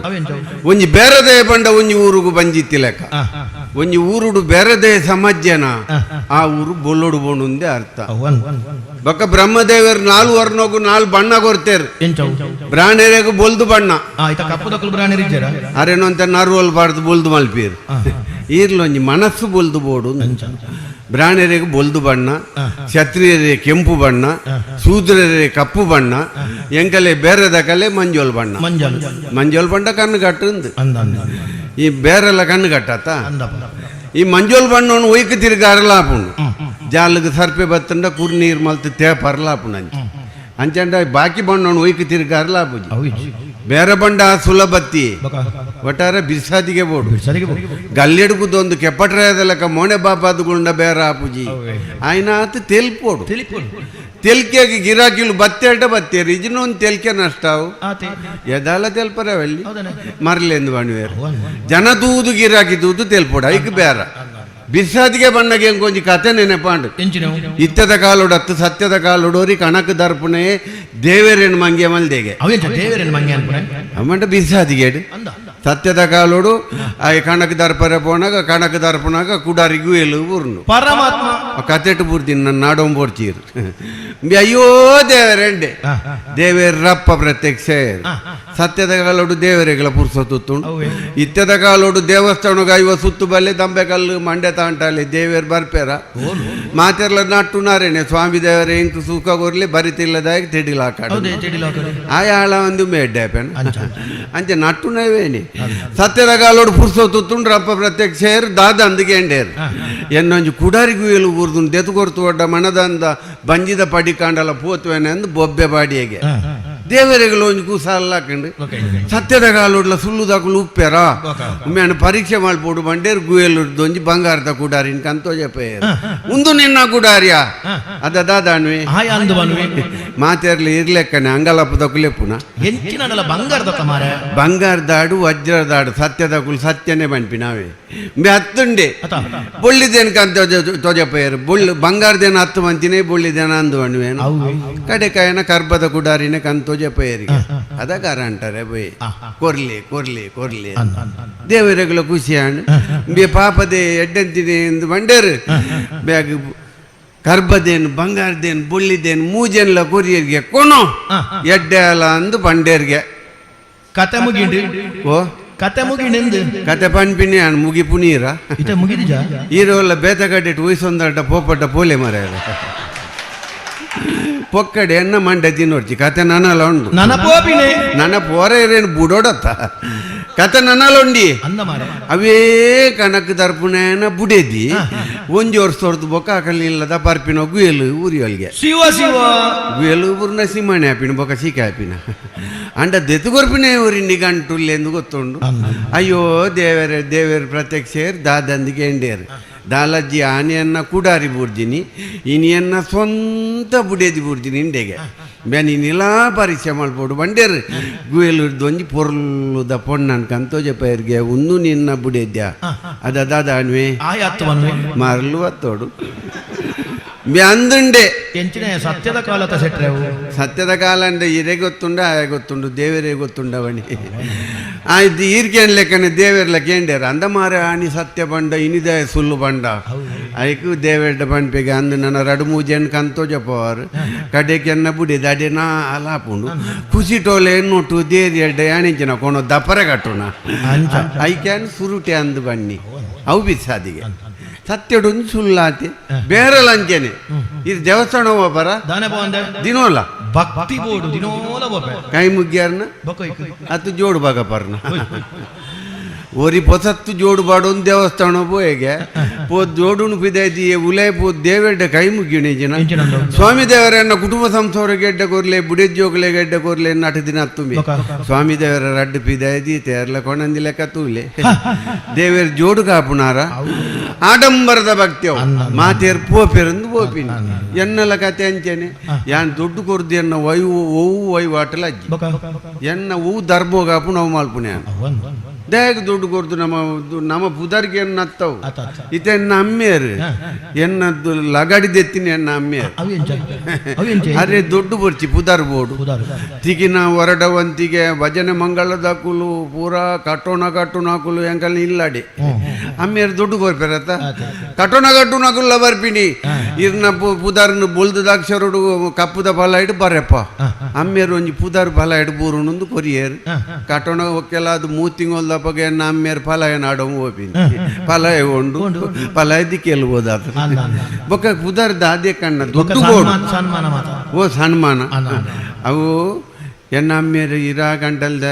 ಒಂಜಿ ಬೇರೆದೇ ಬಂಡ ಒಂಜಿ ಊರುಗು ಬಂಜಿತ್ತಿ ಲೆಕ್ಕ ಒಂಜಿ ಊರುಡು ಬೇರೆದೇ ಸಮಾಜನ ಆ ಊರು ಬೊಲ್ಲೋಡು ಬೋಣುಂದೇ ಅರ್ಥ. ಬೊಕ್ಕ ಬ್ರಹ್ಮದೇವರು ನಾಲ್ಕು ವರ್ಣಗು ನಾಲ್ಕು ಬಣ್ಣ ಕೊಡ್ತೇರು. ಬ್ರಾಣೇರೆಗು ಬೊಲ್ದು ಬಣ್ಣ ಅರೇನಂತ ನರುವಲ್ ಬಾರ್ದು ಬೊಲ್ದು ಮಲ್ಪೀರು ಈರ್ಲೊಂಜಿ ಮನಸ್ಸು ಬೊಲ್ದು ಬೋಡು. ಬ್ರಾಣರಿಗೆ ಬೊಲ್ದು ಬಣ್ಣ, ಕ್ಷತ್ರಿಯರಿಗೆ ಕೆಂಪು ಬಣ್ಣ, ಶೂದ್ರರಿಗೆ ಕಪ್ಪು ಬಣ್ಣ, ಎಂಕಲೆ ಬೇರೆದ ಕಲೆ ಮಂಜೋಲ್ ಬಣ್ಣ. ಮಂಜೋಲ್ ಬಣ್ಣ ಕಣ್ಣು ಕಟ್ಟು ಈ ಬೇರೆಲ್ಲ ಕಣ್ಣು ಕಟ್ಟತ್ತ ಈ ಮಂಜೋಲ್ ಬಣ್ಣವನ್ನು ಒಯ್ಕು ತಿರುಗಿ ಅರಲಾಪುಂಡು ಜಾಲಗೆ ಸರ್ಪೆ ಬತ್ತಂಡ ಕುರ್ನೀರು ಮಲ್ತು ತೇಪ ಅರಲಾಪುಂಡು ಅಂಚೆ ಅಂಚಂಡ ಬಾಕಿ ಬಣ್ಣವನ್ನು ಒಯ್ಕು ತಿರುಗಿ ಅರಲಾಪುಜಿ ಬೇರೆ ಬಂಡ ಸುಲಭತ್ತಿ ಒಟ್ಟಾರೆ ಬಿರ್ಸಾದಿಗೆ ಬೋಡು ಗಲ್ಲೆಡುಕುದೊಂದು ಕೆಪ್ಪಟ್ರಾಯದಲಕ ಮೋಣೆ ಬಾಪಾದುಗುಂಡ ಬೇರೆ ಆಪುಜಿ ಆಯ್ನ ಆತ ತೆಲ್ಪೋಡು ತೆಲ್ಕೆಗೆ ಗಿರಾಕಿಲು ಬತ್ತೇಟ ಬತ್ತೇರು ಇಜಿನೊಂದು ತೆಲ್ಕೆ ನಷ್ಟಾವು ಎದಾಲ ತೆಲ್ಪರವಲ್ಲಿ ಮರಲೆಂದು ಬಣ್ವೇರು ಜನ ತೂದು ಗಿರಾಕಿ ತೂದು ತೆಲ್ಪೋಡು ಐಕ್ ಬೇರೆ ಬಿರ್ಸಾದಿಗೆ ಬಣ್ಣಗೆ ಎಂಕೊಂಜಿ ಕತೆ ನೆನಪಾಂಡು ಇತ್ತದ ಕಾಲುಡತ್ತು ಸತ್ಯದ ಕಾಲುಡೋರಿ ಕಣಕ್ ದರ್ಪಣೆ ದೇವೇರೇನು ಮಂಗೆ ಮಲ್ದೆಗೆ ಅಮ್ಮಂಟ ಬಿರ್ಸಾದಿಗೇಡು ಸತ್ಯದ ಕಾಲೋಡು ಆ ಕಣಕ್ ದರ್ಪರೆ ಪೋನಾಗ ಕಣಕ್ ದರ್ಪಣಾಗ ಕುಡಾರಿಗೂ ಎಲು ಊರ್ನು ಪರಮಾತ್ಮ ಕತೆಟು ಪೂರ್ತಿ ನನ್ನ ನಾಡೊಂಬೋಡ್ಚೀರು ಅಯ್ಯೋ ದೇವರೆಂಡೆ ದೇವೇರಪ್ಪ ಪ್ರತ್ಯಕ್ಷ ಸತ್ಯದ ಕಾಲೋಡು ದೇವರೆಗಳ ಪುರ್ಸೊತ್ತುಂಡು ಇತ್ಯದ ಕಾಲೋಡು ದೇವಸ್ಥಾನಗ ಇವ ಸುತ್ತು ಬಲ್ಲೆ ದಂಬೆ ಕಲ್ಲು ಮಂಡೆ ತಾಂಟಾಲೆ ದೇವೇರ್ ಬರ್ಪೇರ ಮಾತೆರ್ಲ ನಟ್ಟು ನಾರೇನೆ ಸ್ವಾಮಿ ದೇವರೇ ಇಂಕ್ ಸುಖ ಕೊರ್ಲಿ ಬರಿತಿಲ್ಲದಾಗ ತೆಡಿಲಾಕಾಡು ಆಯಾಳ ಒಂದು ಮೇಡ್ಡೆ ಪೆನ್ ಅಂಚೆ ನಟ್ಟು ನವೇನಿ ಸತ್ಯದ ಕಾಲೋಡು ಪುರ್ಸೊತ್ತುಂಡು ರಪ್ಪ ಪ್ರತ್ಯಕ್ಷ ದಾದ ಅಂದಗೆಂಡೇರು ಎನ್ನೊಂಜಿ ಕುಡಾರಿಗೂ ಎಲು ಊರ್ದು ದೆತು ಕೊರ್ತು ಒಡ್ಡ ಮನದಂದ ಬಂಜಿದ ಪಡಿ ಕಾಂಡಲ ಪೋತುವೇನೆ ಅಂದು ಬೊಬ್ಬೆ ಬಾಡಿಯಗೆ ದೇವರೆಗಳು ಒಂಜಿ ಕೂಸಾಲ ಹಾಕೊಂಡು ಸತ್ಯದ ಕಾಲೋಡ್ಲ ಸುಳ್ಳುದಾಕುಲು ಉಪ್ಪೆರ ಒಮ್ಮೆ ಪರೀಕ್ಷೆ ಮಾಡ್ಬೋಡು ಬಂಡೇರು ಗುಯಲುರ್ದು ಒಂಜಿ ಬಂಗಾರದ ಕುಡಾರಿನ ಕಂತೋಜಪೇರು ಉಂದು ನಿನ್ನ ಕುಡಾರಿಯ ಅದ ದಾದಾಣ್ವೆ ಮಾತೇರ್ಲಿ ಇರ್ಲೆಕ್ಕನೆ ಅಂಗಲಪ್ಪದ ಕುಲೆಪುನ ಬಂಗಾರದಾಡು ವಜ್ರದಾಡು ಸತ್ಯದ ಕುಲು ಸತ್ಯನೇ ಬಂಪಿ ನಾವೇ ಹತ್ತುಂಡೆ ಬೊಳ್ಳಿದೇನು ಕಂತ ತೋಜಪೇರು ಬೊಳ್ಳು ಬಂಗಾರದೇನು ಹತ್ತು ಮಂತಿನೇ ಬೊಳ್ಳಿದೇನ ಅಂದು ಅಣ್ವೇನು ಕಡೆ ಕಾಯನ ಕರ್ಬದ ಕುಡಾರಿನ ಕಂತೋಜಪೇರಿಗೆ ಅದ ಕಾರ ಅಂತಾರೆ ಬೊಯ್ ಕೊರ್ಲಿ ಕೊರ್ಲಿ ಕೊರ್ಲಿ ದೇವರೆಗಳ ಖುಷಿ ಹಣ್ಣು ಬೇ ಪಾಪದೆ ಎಡ್ಡಂತಿದೆ ಎಂದು ಬಂಡೇರು ಬ್ಯಾಗ್ ಕರ್ಬದೇನು ಬಂಗಾರದೇನು ಬೊಳ್ಳಿದೇನು ಮೂಜೆನ್ಲ ಕೊರಿಯರ್ಗೆ ಕೊನೋ ಎಡ್ಡೆ ಅಲ್ಲ ಅಂದು ಬಂಡೇರ್ಗೆ ಕತೆ ಮುಗಿಂಡು ಓ ಕತೆ ಮುಗಿಂಡು ಕತೆ ಪನ್ಪಿನಿ ಅನ್ ಮುಗಿ ಪುನೀರ ಇತ ಮುಗಿದಿಜ ಈರೋಲ್ಲ ಬೇತಗಡ್ಡೆ ಉಯ್ಸೊಂದಟ ಪೋಪಟ್ಟ ಪೋಲೆ ಮರ ಪೊಕ್ಕಡೆ ಎನ್ನ ಮಂಡೆ ತಿನ್ನೋಡ್ಚಿ ಕತೆ ನನಲ ಉಂಡು ನನ್ನ ಪೋಪಿನೆ ನನ್ನ ಪೋರ ಏನೇನು ಬುಡೋಡತ್ತ ಕತೆ ನನಲ ಉಂಡಿ ಅವೇ ಕಣಕ್ ದರ್ಪುಣೇನ ಬುಡೇದಿ ಒಂಜಿ ವರ್ಷ ಹೊರತು ಬೊಕ್ಕ ಹಾಕಲಿಲ್ಲದ ಪರ್ಪಿನ ಗುಯಲು ಊರಿಯೊಲ್ಗೆ ಶಿವ ಶಿವ ಗುಯಲು ಊರ್ನ ಸಿಮಣೆ ಆಪಿನ ಬೊಕ್ಕ ಸೀಕೆ ಆಪಿನ ಅಂಡ ದೆತ್ತುಗೊರ್ಪಿನೇ ಊರಿನಿ ಗಂಟುಲ್ಲೆಂದು ಗೊತ್ತುಂಡು ಅಯ್ಯೋ ದೇವರೇ ದೇವೇರು ಪ್ರತ್ಯಕ್ಷೇರ್ ದಾದಂದಿಗೆ ಎಂಡೇರು ದಾಲಜ್ಜಿ ಆನೆಯನ್ನ ಕುಡಾರಿ ಬೂರ್ಜಿನಿ ಇನಿಯನ್ನ ಸ್ವಂತ ಬುಡೇದಿ ಬೂರ್ಜಿನಿ ಇಂಡೆಗೆ ಬೆನಿ ನಿಲಾ ಪರೀಕ್ಷೆ ಮಾಡ್ಬೋಡು ಬಂಡೇರು ಗುಯಲುರ್ದು ಒಂಜಿ ಪೊರ್ಲುದ ಪೊಣ್ಣನ್ ಕಂತೋಜ ಪೈರ್ಗೆ ಉಂದು ನಿನ್ನ ಬುಡೇದ್ಯ ಅದ ದಾದ ಅಣ್ವೆ ಮರಲು ಅತ್ತೋಡು ಅಂದುಂಡೆ ಸತ್ಯದ ಕಾಲ ಸತ್ಯದ ಕಾಲ ಅಂದ್ರೆ ಇರೇ ಗೊತ್ತುಂಡ ಆಯ ಗೊತ್ತುಂಡು ದೇವರೇ ಗೊತ್ತುಂಡವಣಿ ಆಯ್ತು ಈರ್ಕೇನ್ ಲೆಕ್ಕನೆ ದೇವೆರ್ಲ ಕೇಂಡೇರ ಅಂದ ಮಾರ ಆಣಿ ಸತ್ಯ ಬಂಡ ಇನಿದ ಸುಳ್ಳು ಬಂಡ ಐಕು ದೇವೆರ್ಡ ಬಂಡ್ಪೆಗೆ ಅಂದು ನನ್ನ ರಡು ಮೂಜೆನ್ ಕಂತೋಜ ಪೋವಾರು ಕಡೆಕೆನ್ನ ಬುಡಿ ದಡೆ ನಾ ಅಲಾಪುಂಡು ಖುಷಿ ಟೋಲೆ ಎನ್ನೊಟ್ಟು ದೇರಿ ಎಡ್ಡ ಯಾಣಿಂಚಿನ ಕೊಣೋ ದಪರೆ ಕಟ್ಟುನ ಐಕ್ಯಾನ್ ಸುರುಟೆ ಅಂದು ಬನ್ನಿ ಅವು ಬಿಸಾದಿಗೆ ಸತ್ಯಡೊಂದು ಸುಳ್ಳಾತಿ ಬೇರೆ ಲಂಚನೆ ಇದು ದೇವಸ್ಥಾನ ಹೋಗಬಾರ ದಿನೋಲ ಭಕ್ತಿ ಬೋಡು ದಿನೋಲ ಕೈ ಮುಗ್ಯಾರನ ಅತ್ತು ಜೋಡು ಭಾಗ ಪರ್ನ ಒರಿ ಪೊಸತ್ತು ಜೋಡು ಬಾಡೊಂದು ದೇವಸ್ಥಾನ ಪೋಯೆಗೆ ಪೋ ಜೋಡುನು ಪಿದಾಯ್ತಿ ಉಲೈ ಪೋ ದೇವೆಡ್ಡ ಕೈ ಮುಗಿಯುಣೆ ಜನ ಸ್ವಾಮಿ ದೇವರನ್ನ ಕುಟುಂಬ ಸಂಸಾರ ಗೆಡ್ಡ ಕೊರ್ಲೆ ಬುಡೆಜ್ಜೋಗ್ಲೆ ಗೆಡ್ಡ ಕೊರ್ಲೆ ನಾಟ ದಿನ ತುಂಬಿ ಸ್ವಾಮಿ ದೇವರ ರಡ್ಡು ಪಿದಾಯ್ತಿ ತೇರ್ಲ ಕೊಣಂದಿ ಲೆಕ್ಕ ತೂಲೆ ದೇವರ ಜೋಡು ಕಾಪುನಾರ ಆಡಂಬರದ ಭಕ್ತಿ ಅವು ಮಾತೇರ್ ಪೋಪೆರಂದು ಪೋಪಿನಿ ಎನ್ನಲ ಕತೆ ಅಂಚೆನೆ ಯಾನ್ ದುಡ್ಡು ಕೊರ್ದು ಎನ್ನ ವೈ ಒವು ವೈವಾಟಲ ಅಜ್ಜಿ ಎನ್ನ ಹೂ ಧರ್ಮೋಗಾಪು ನಾವು ಮಾಲ್ಪುನೆ ದೇಗ ದುಡ್ಡು ಕೊರ್ದು ನಮ್ಮ ನಮ್ಮ ಪುದರ್ಗೆ ಎನ್ನ ಅತ್ತವು ಇತ್ತೆ ಎನ್ನ ಅಮ್ಮೇರು ಎನ್ನ ಲಗಡಿ ದೆತ್ತಿನ ಎನ್ನ ಅಮ್ಮೇರು ಅರೆ ದುಡ್ಡು ಬರ್ಚಿ ಪುದರ್ ಬೋಡು ತಿಗಿನ ಹೊರಡವಂತಿಗೆ ಭಜನೆ ಮಂಗಳದ ಕುಲು ಪೂರಾ ಕಟ್ಟೋಣ ಕಟ್ಟೋಣ ಕುಲು ಎಂಕಲ್ ಇಲ್ಲಾಡಿ ಅಮ್ಮೇರು ದುಡ್ಡು ಕೊರ್ಪೇರತ್ತ ಕಟ್ಟೋಣ ಕಟ್ಟೋಣ ಕುಲ್ಲ ಬರ್ಪಿನಿ ಇರ್ನ ಪುದರ್ನ ಬೊಲ್ದದ ಅಕ್ಷರಡು ಕಪ್ಪುದ ಫಲ ಇಡು ಬರೆಪ್ಪ ಅಮ್ಮೇರು ಒಂಜಿ ಪುದರ್ ಫಲ ಇಡು ಬೂರುನೊಂದು ಕೊರಿಯೇರು ಕಟ್ಟೋಣ ಒಕ್ಕೆಲ್ಲ ಅದು ಮೂರು ತಿಂಗಳದಪ್ಪಗೆ ಎನ್ನ ಅಮ್ಮೇರು ಫಲ ಏನಾಡೋ ಹೋಪಿನಿ ಫಲ ಉಂಡು ಫಲ ದಿಕ್ಕೆಲ್ಲ ಹೋದಾತ ಬೊಕ್ಕ ಪುದರ್ ದಾದೆ ಕಣ್ಣ ದುಡ್ಡು ಬೋಡು ಸನ್ಮಾನ ಮಾತ ಓ ಸನ್ಮಾನ ಅವು ಎನ್ನ ಅಮ್ಮೇರು ಇರಾ ಗಂಟಲ್ದ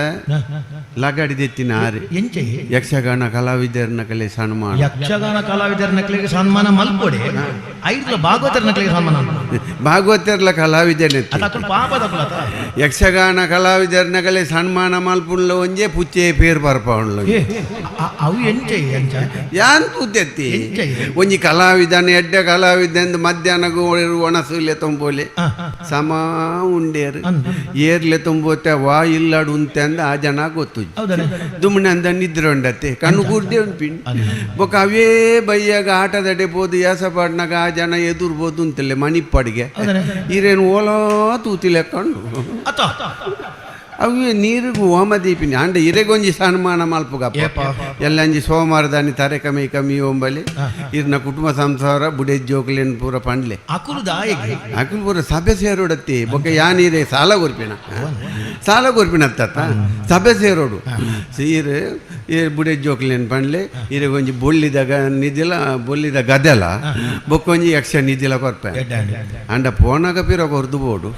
ಲಗಡಿ ದೆತ್ತಿನ ಆರೆ ಎಂಚೆ ಯಕ್ಷಗಾನ ಕಲಾವಿದರನ್ನ ಕಲೆ ಸನ್ಮಾನ ಯಕ್ಷಗಾನ ಕಲಾವಿದರ ನಕಲಿಗೆ ಸನ್ಮಾನ ಮಲ್ಪೊಡೆ ಐದು ಭಾಗವತರ ನಕಲಿಗೆ ಸನ್ಮಾನ ಭಾಗವತರ್ಲ ಕಲಾವಿದನ ಅಲ್ಲ ಪಾಪದ ಕುಲತ ಯಕ್ಷಗಾನ ಕಲಾವಿದರನ್ನ ಕಲೆ ಸನ್ಮಾನ ಮಲ್ಪುಣ್ಲ ಒಂಜೆ ಪುಚ್ಚೆ ಪೇರ್ ಬರ್ಪವಣ್ಲ ಏ ಅವು ಎಂಚೆ ಎಂಚ ಯಾನ್ ತೂತೆತ್ತಿ ಎಂಚೆ? ಒಂಜಿ ಕಲಾವಿದನ ಎಡ್ಡೆ ಕಲಾವಿದ ಮಧ್ಯಾಹ್ನ ಒಣಸುಲೆ ತೊಂಬೋಲೆ ಸಮ ಉಂಡೇರು ಏರ್ಲೆ ತೊಂಬೋತೆ ವಾ ಇಲ್ಲಾಡು ಉಂತೆ ಅಂದ ಆ ಜನ ಗೊತ್ತು ಹೌದಾ ದುಮ್ಮನೆ ಅಂದ ನಿದ್ರೆ ಉಂಡತ್ತೆ ಕಣ್ಣು ಕೂರ್ದೆ ಉಂಪಿನ್ ಬೊಕ ಅವೇ ಬೈಯಾಗ ಆಟದಡೆ ಪೋದು ಯಾಸಪಾಡ್ನಾಗ ಆ ಜನ ಎದುರ್ಬೋದು ಅಂತಲೆ ಮಣಿಪ್ಪಡಿಗೆ ಈರೇನು ಓಲೋ ತೂತಿ ಲೆಕ್ಕೊಂಡು ಅತ್ತ ಅವೇ ನೀರಿಗೂ ಹೋಮ ದೀಪಿನಿ ಅಂಡ ಇರೆಗೊಂಜಿ ಸನ್ಮಾನ ಮಲ್ಪುಗಪ್ಪ ಎಲ್ಲಂಜಿ ಸೋಮವಾರದಾನಿ ತಾರೆ ಕಮ್ಮಿ ಕಮ್ಮಿ ಒಂಬಲಿ ಇರ್ನ ಕುಟುಂಬ ಸಂಸಾರ ಬುಡೆ ಜೋಕ್ಲೇನ್ ಪೂರ ಪಂಡ್ಲೆ ಅಕುಲು ದಾಯಿಗೆ ಅಕುಲು ಪೂರ ಸಭೆ ಸೇರೋಡತ್ತಿ ಬೊಕ್ಕ ಯಾನೀರೆ ಸಾಲ ಕೊರ್ಪಿನ ಸಾಲ ಕೊರ್ಪಿನ ಅತ್ತ ಸಭೆ ಸೇರೋಡು ಸೀರೆ ಈ ಬುಡೆ ಜೋಕ್ಲೇನ್ ಪಂಡ್ಲೆ ಇರೆ ಒಂಜಿ ಬೊಳ್ಳಿದ ನಿಧಿಲ ಬೊಳ್ಳಿದ ಗದೆಲ ಬೊಕ್ಕೊಂಜಿ ಯಕ್ಷ ನಿಧಿಲ ಕೊರ್ಪೆ ಅಂಡ ಪೋನಾಗ ಪಿರ ಕೊರ್ದು ಬೋಡು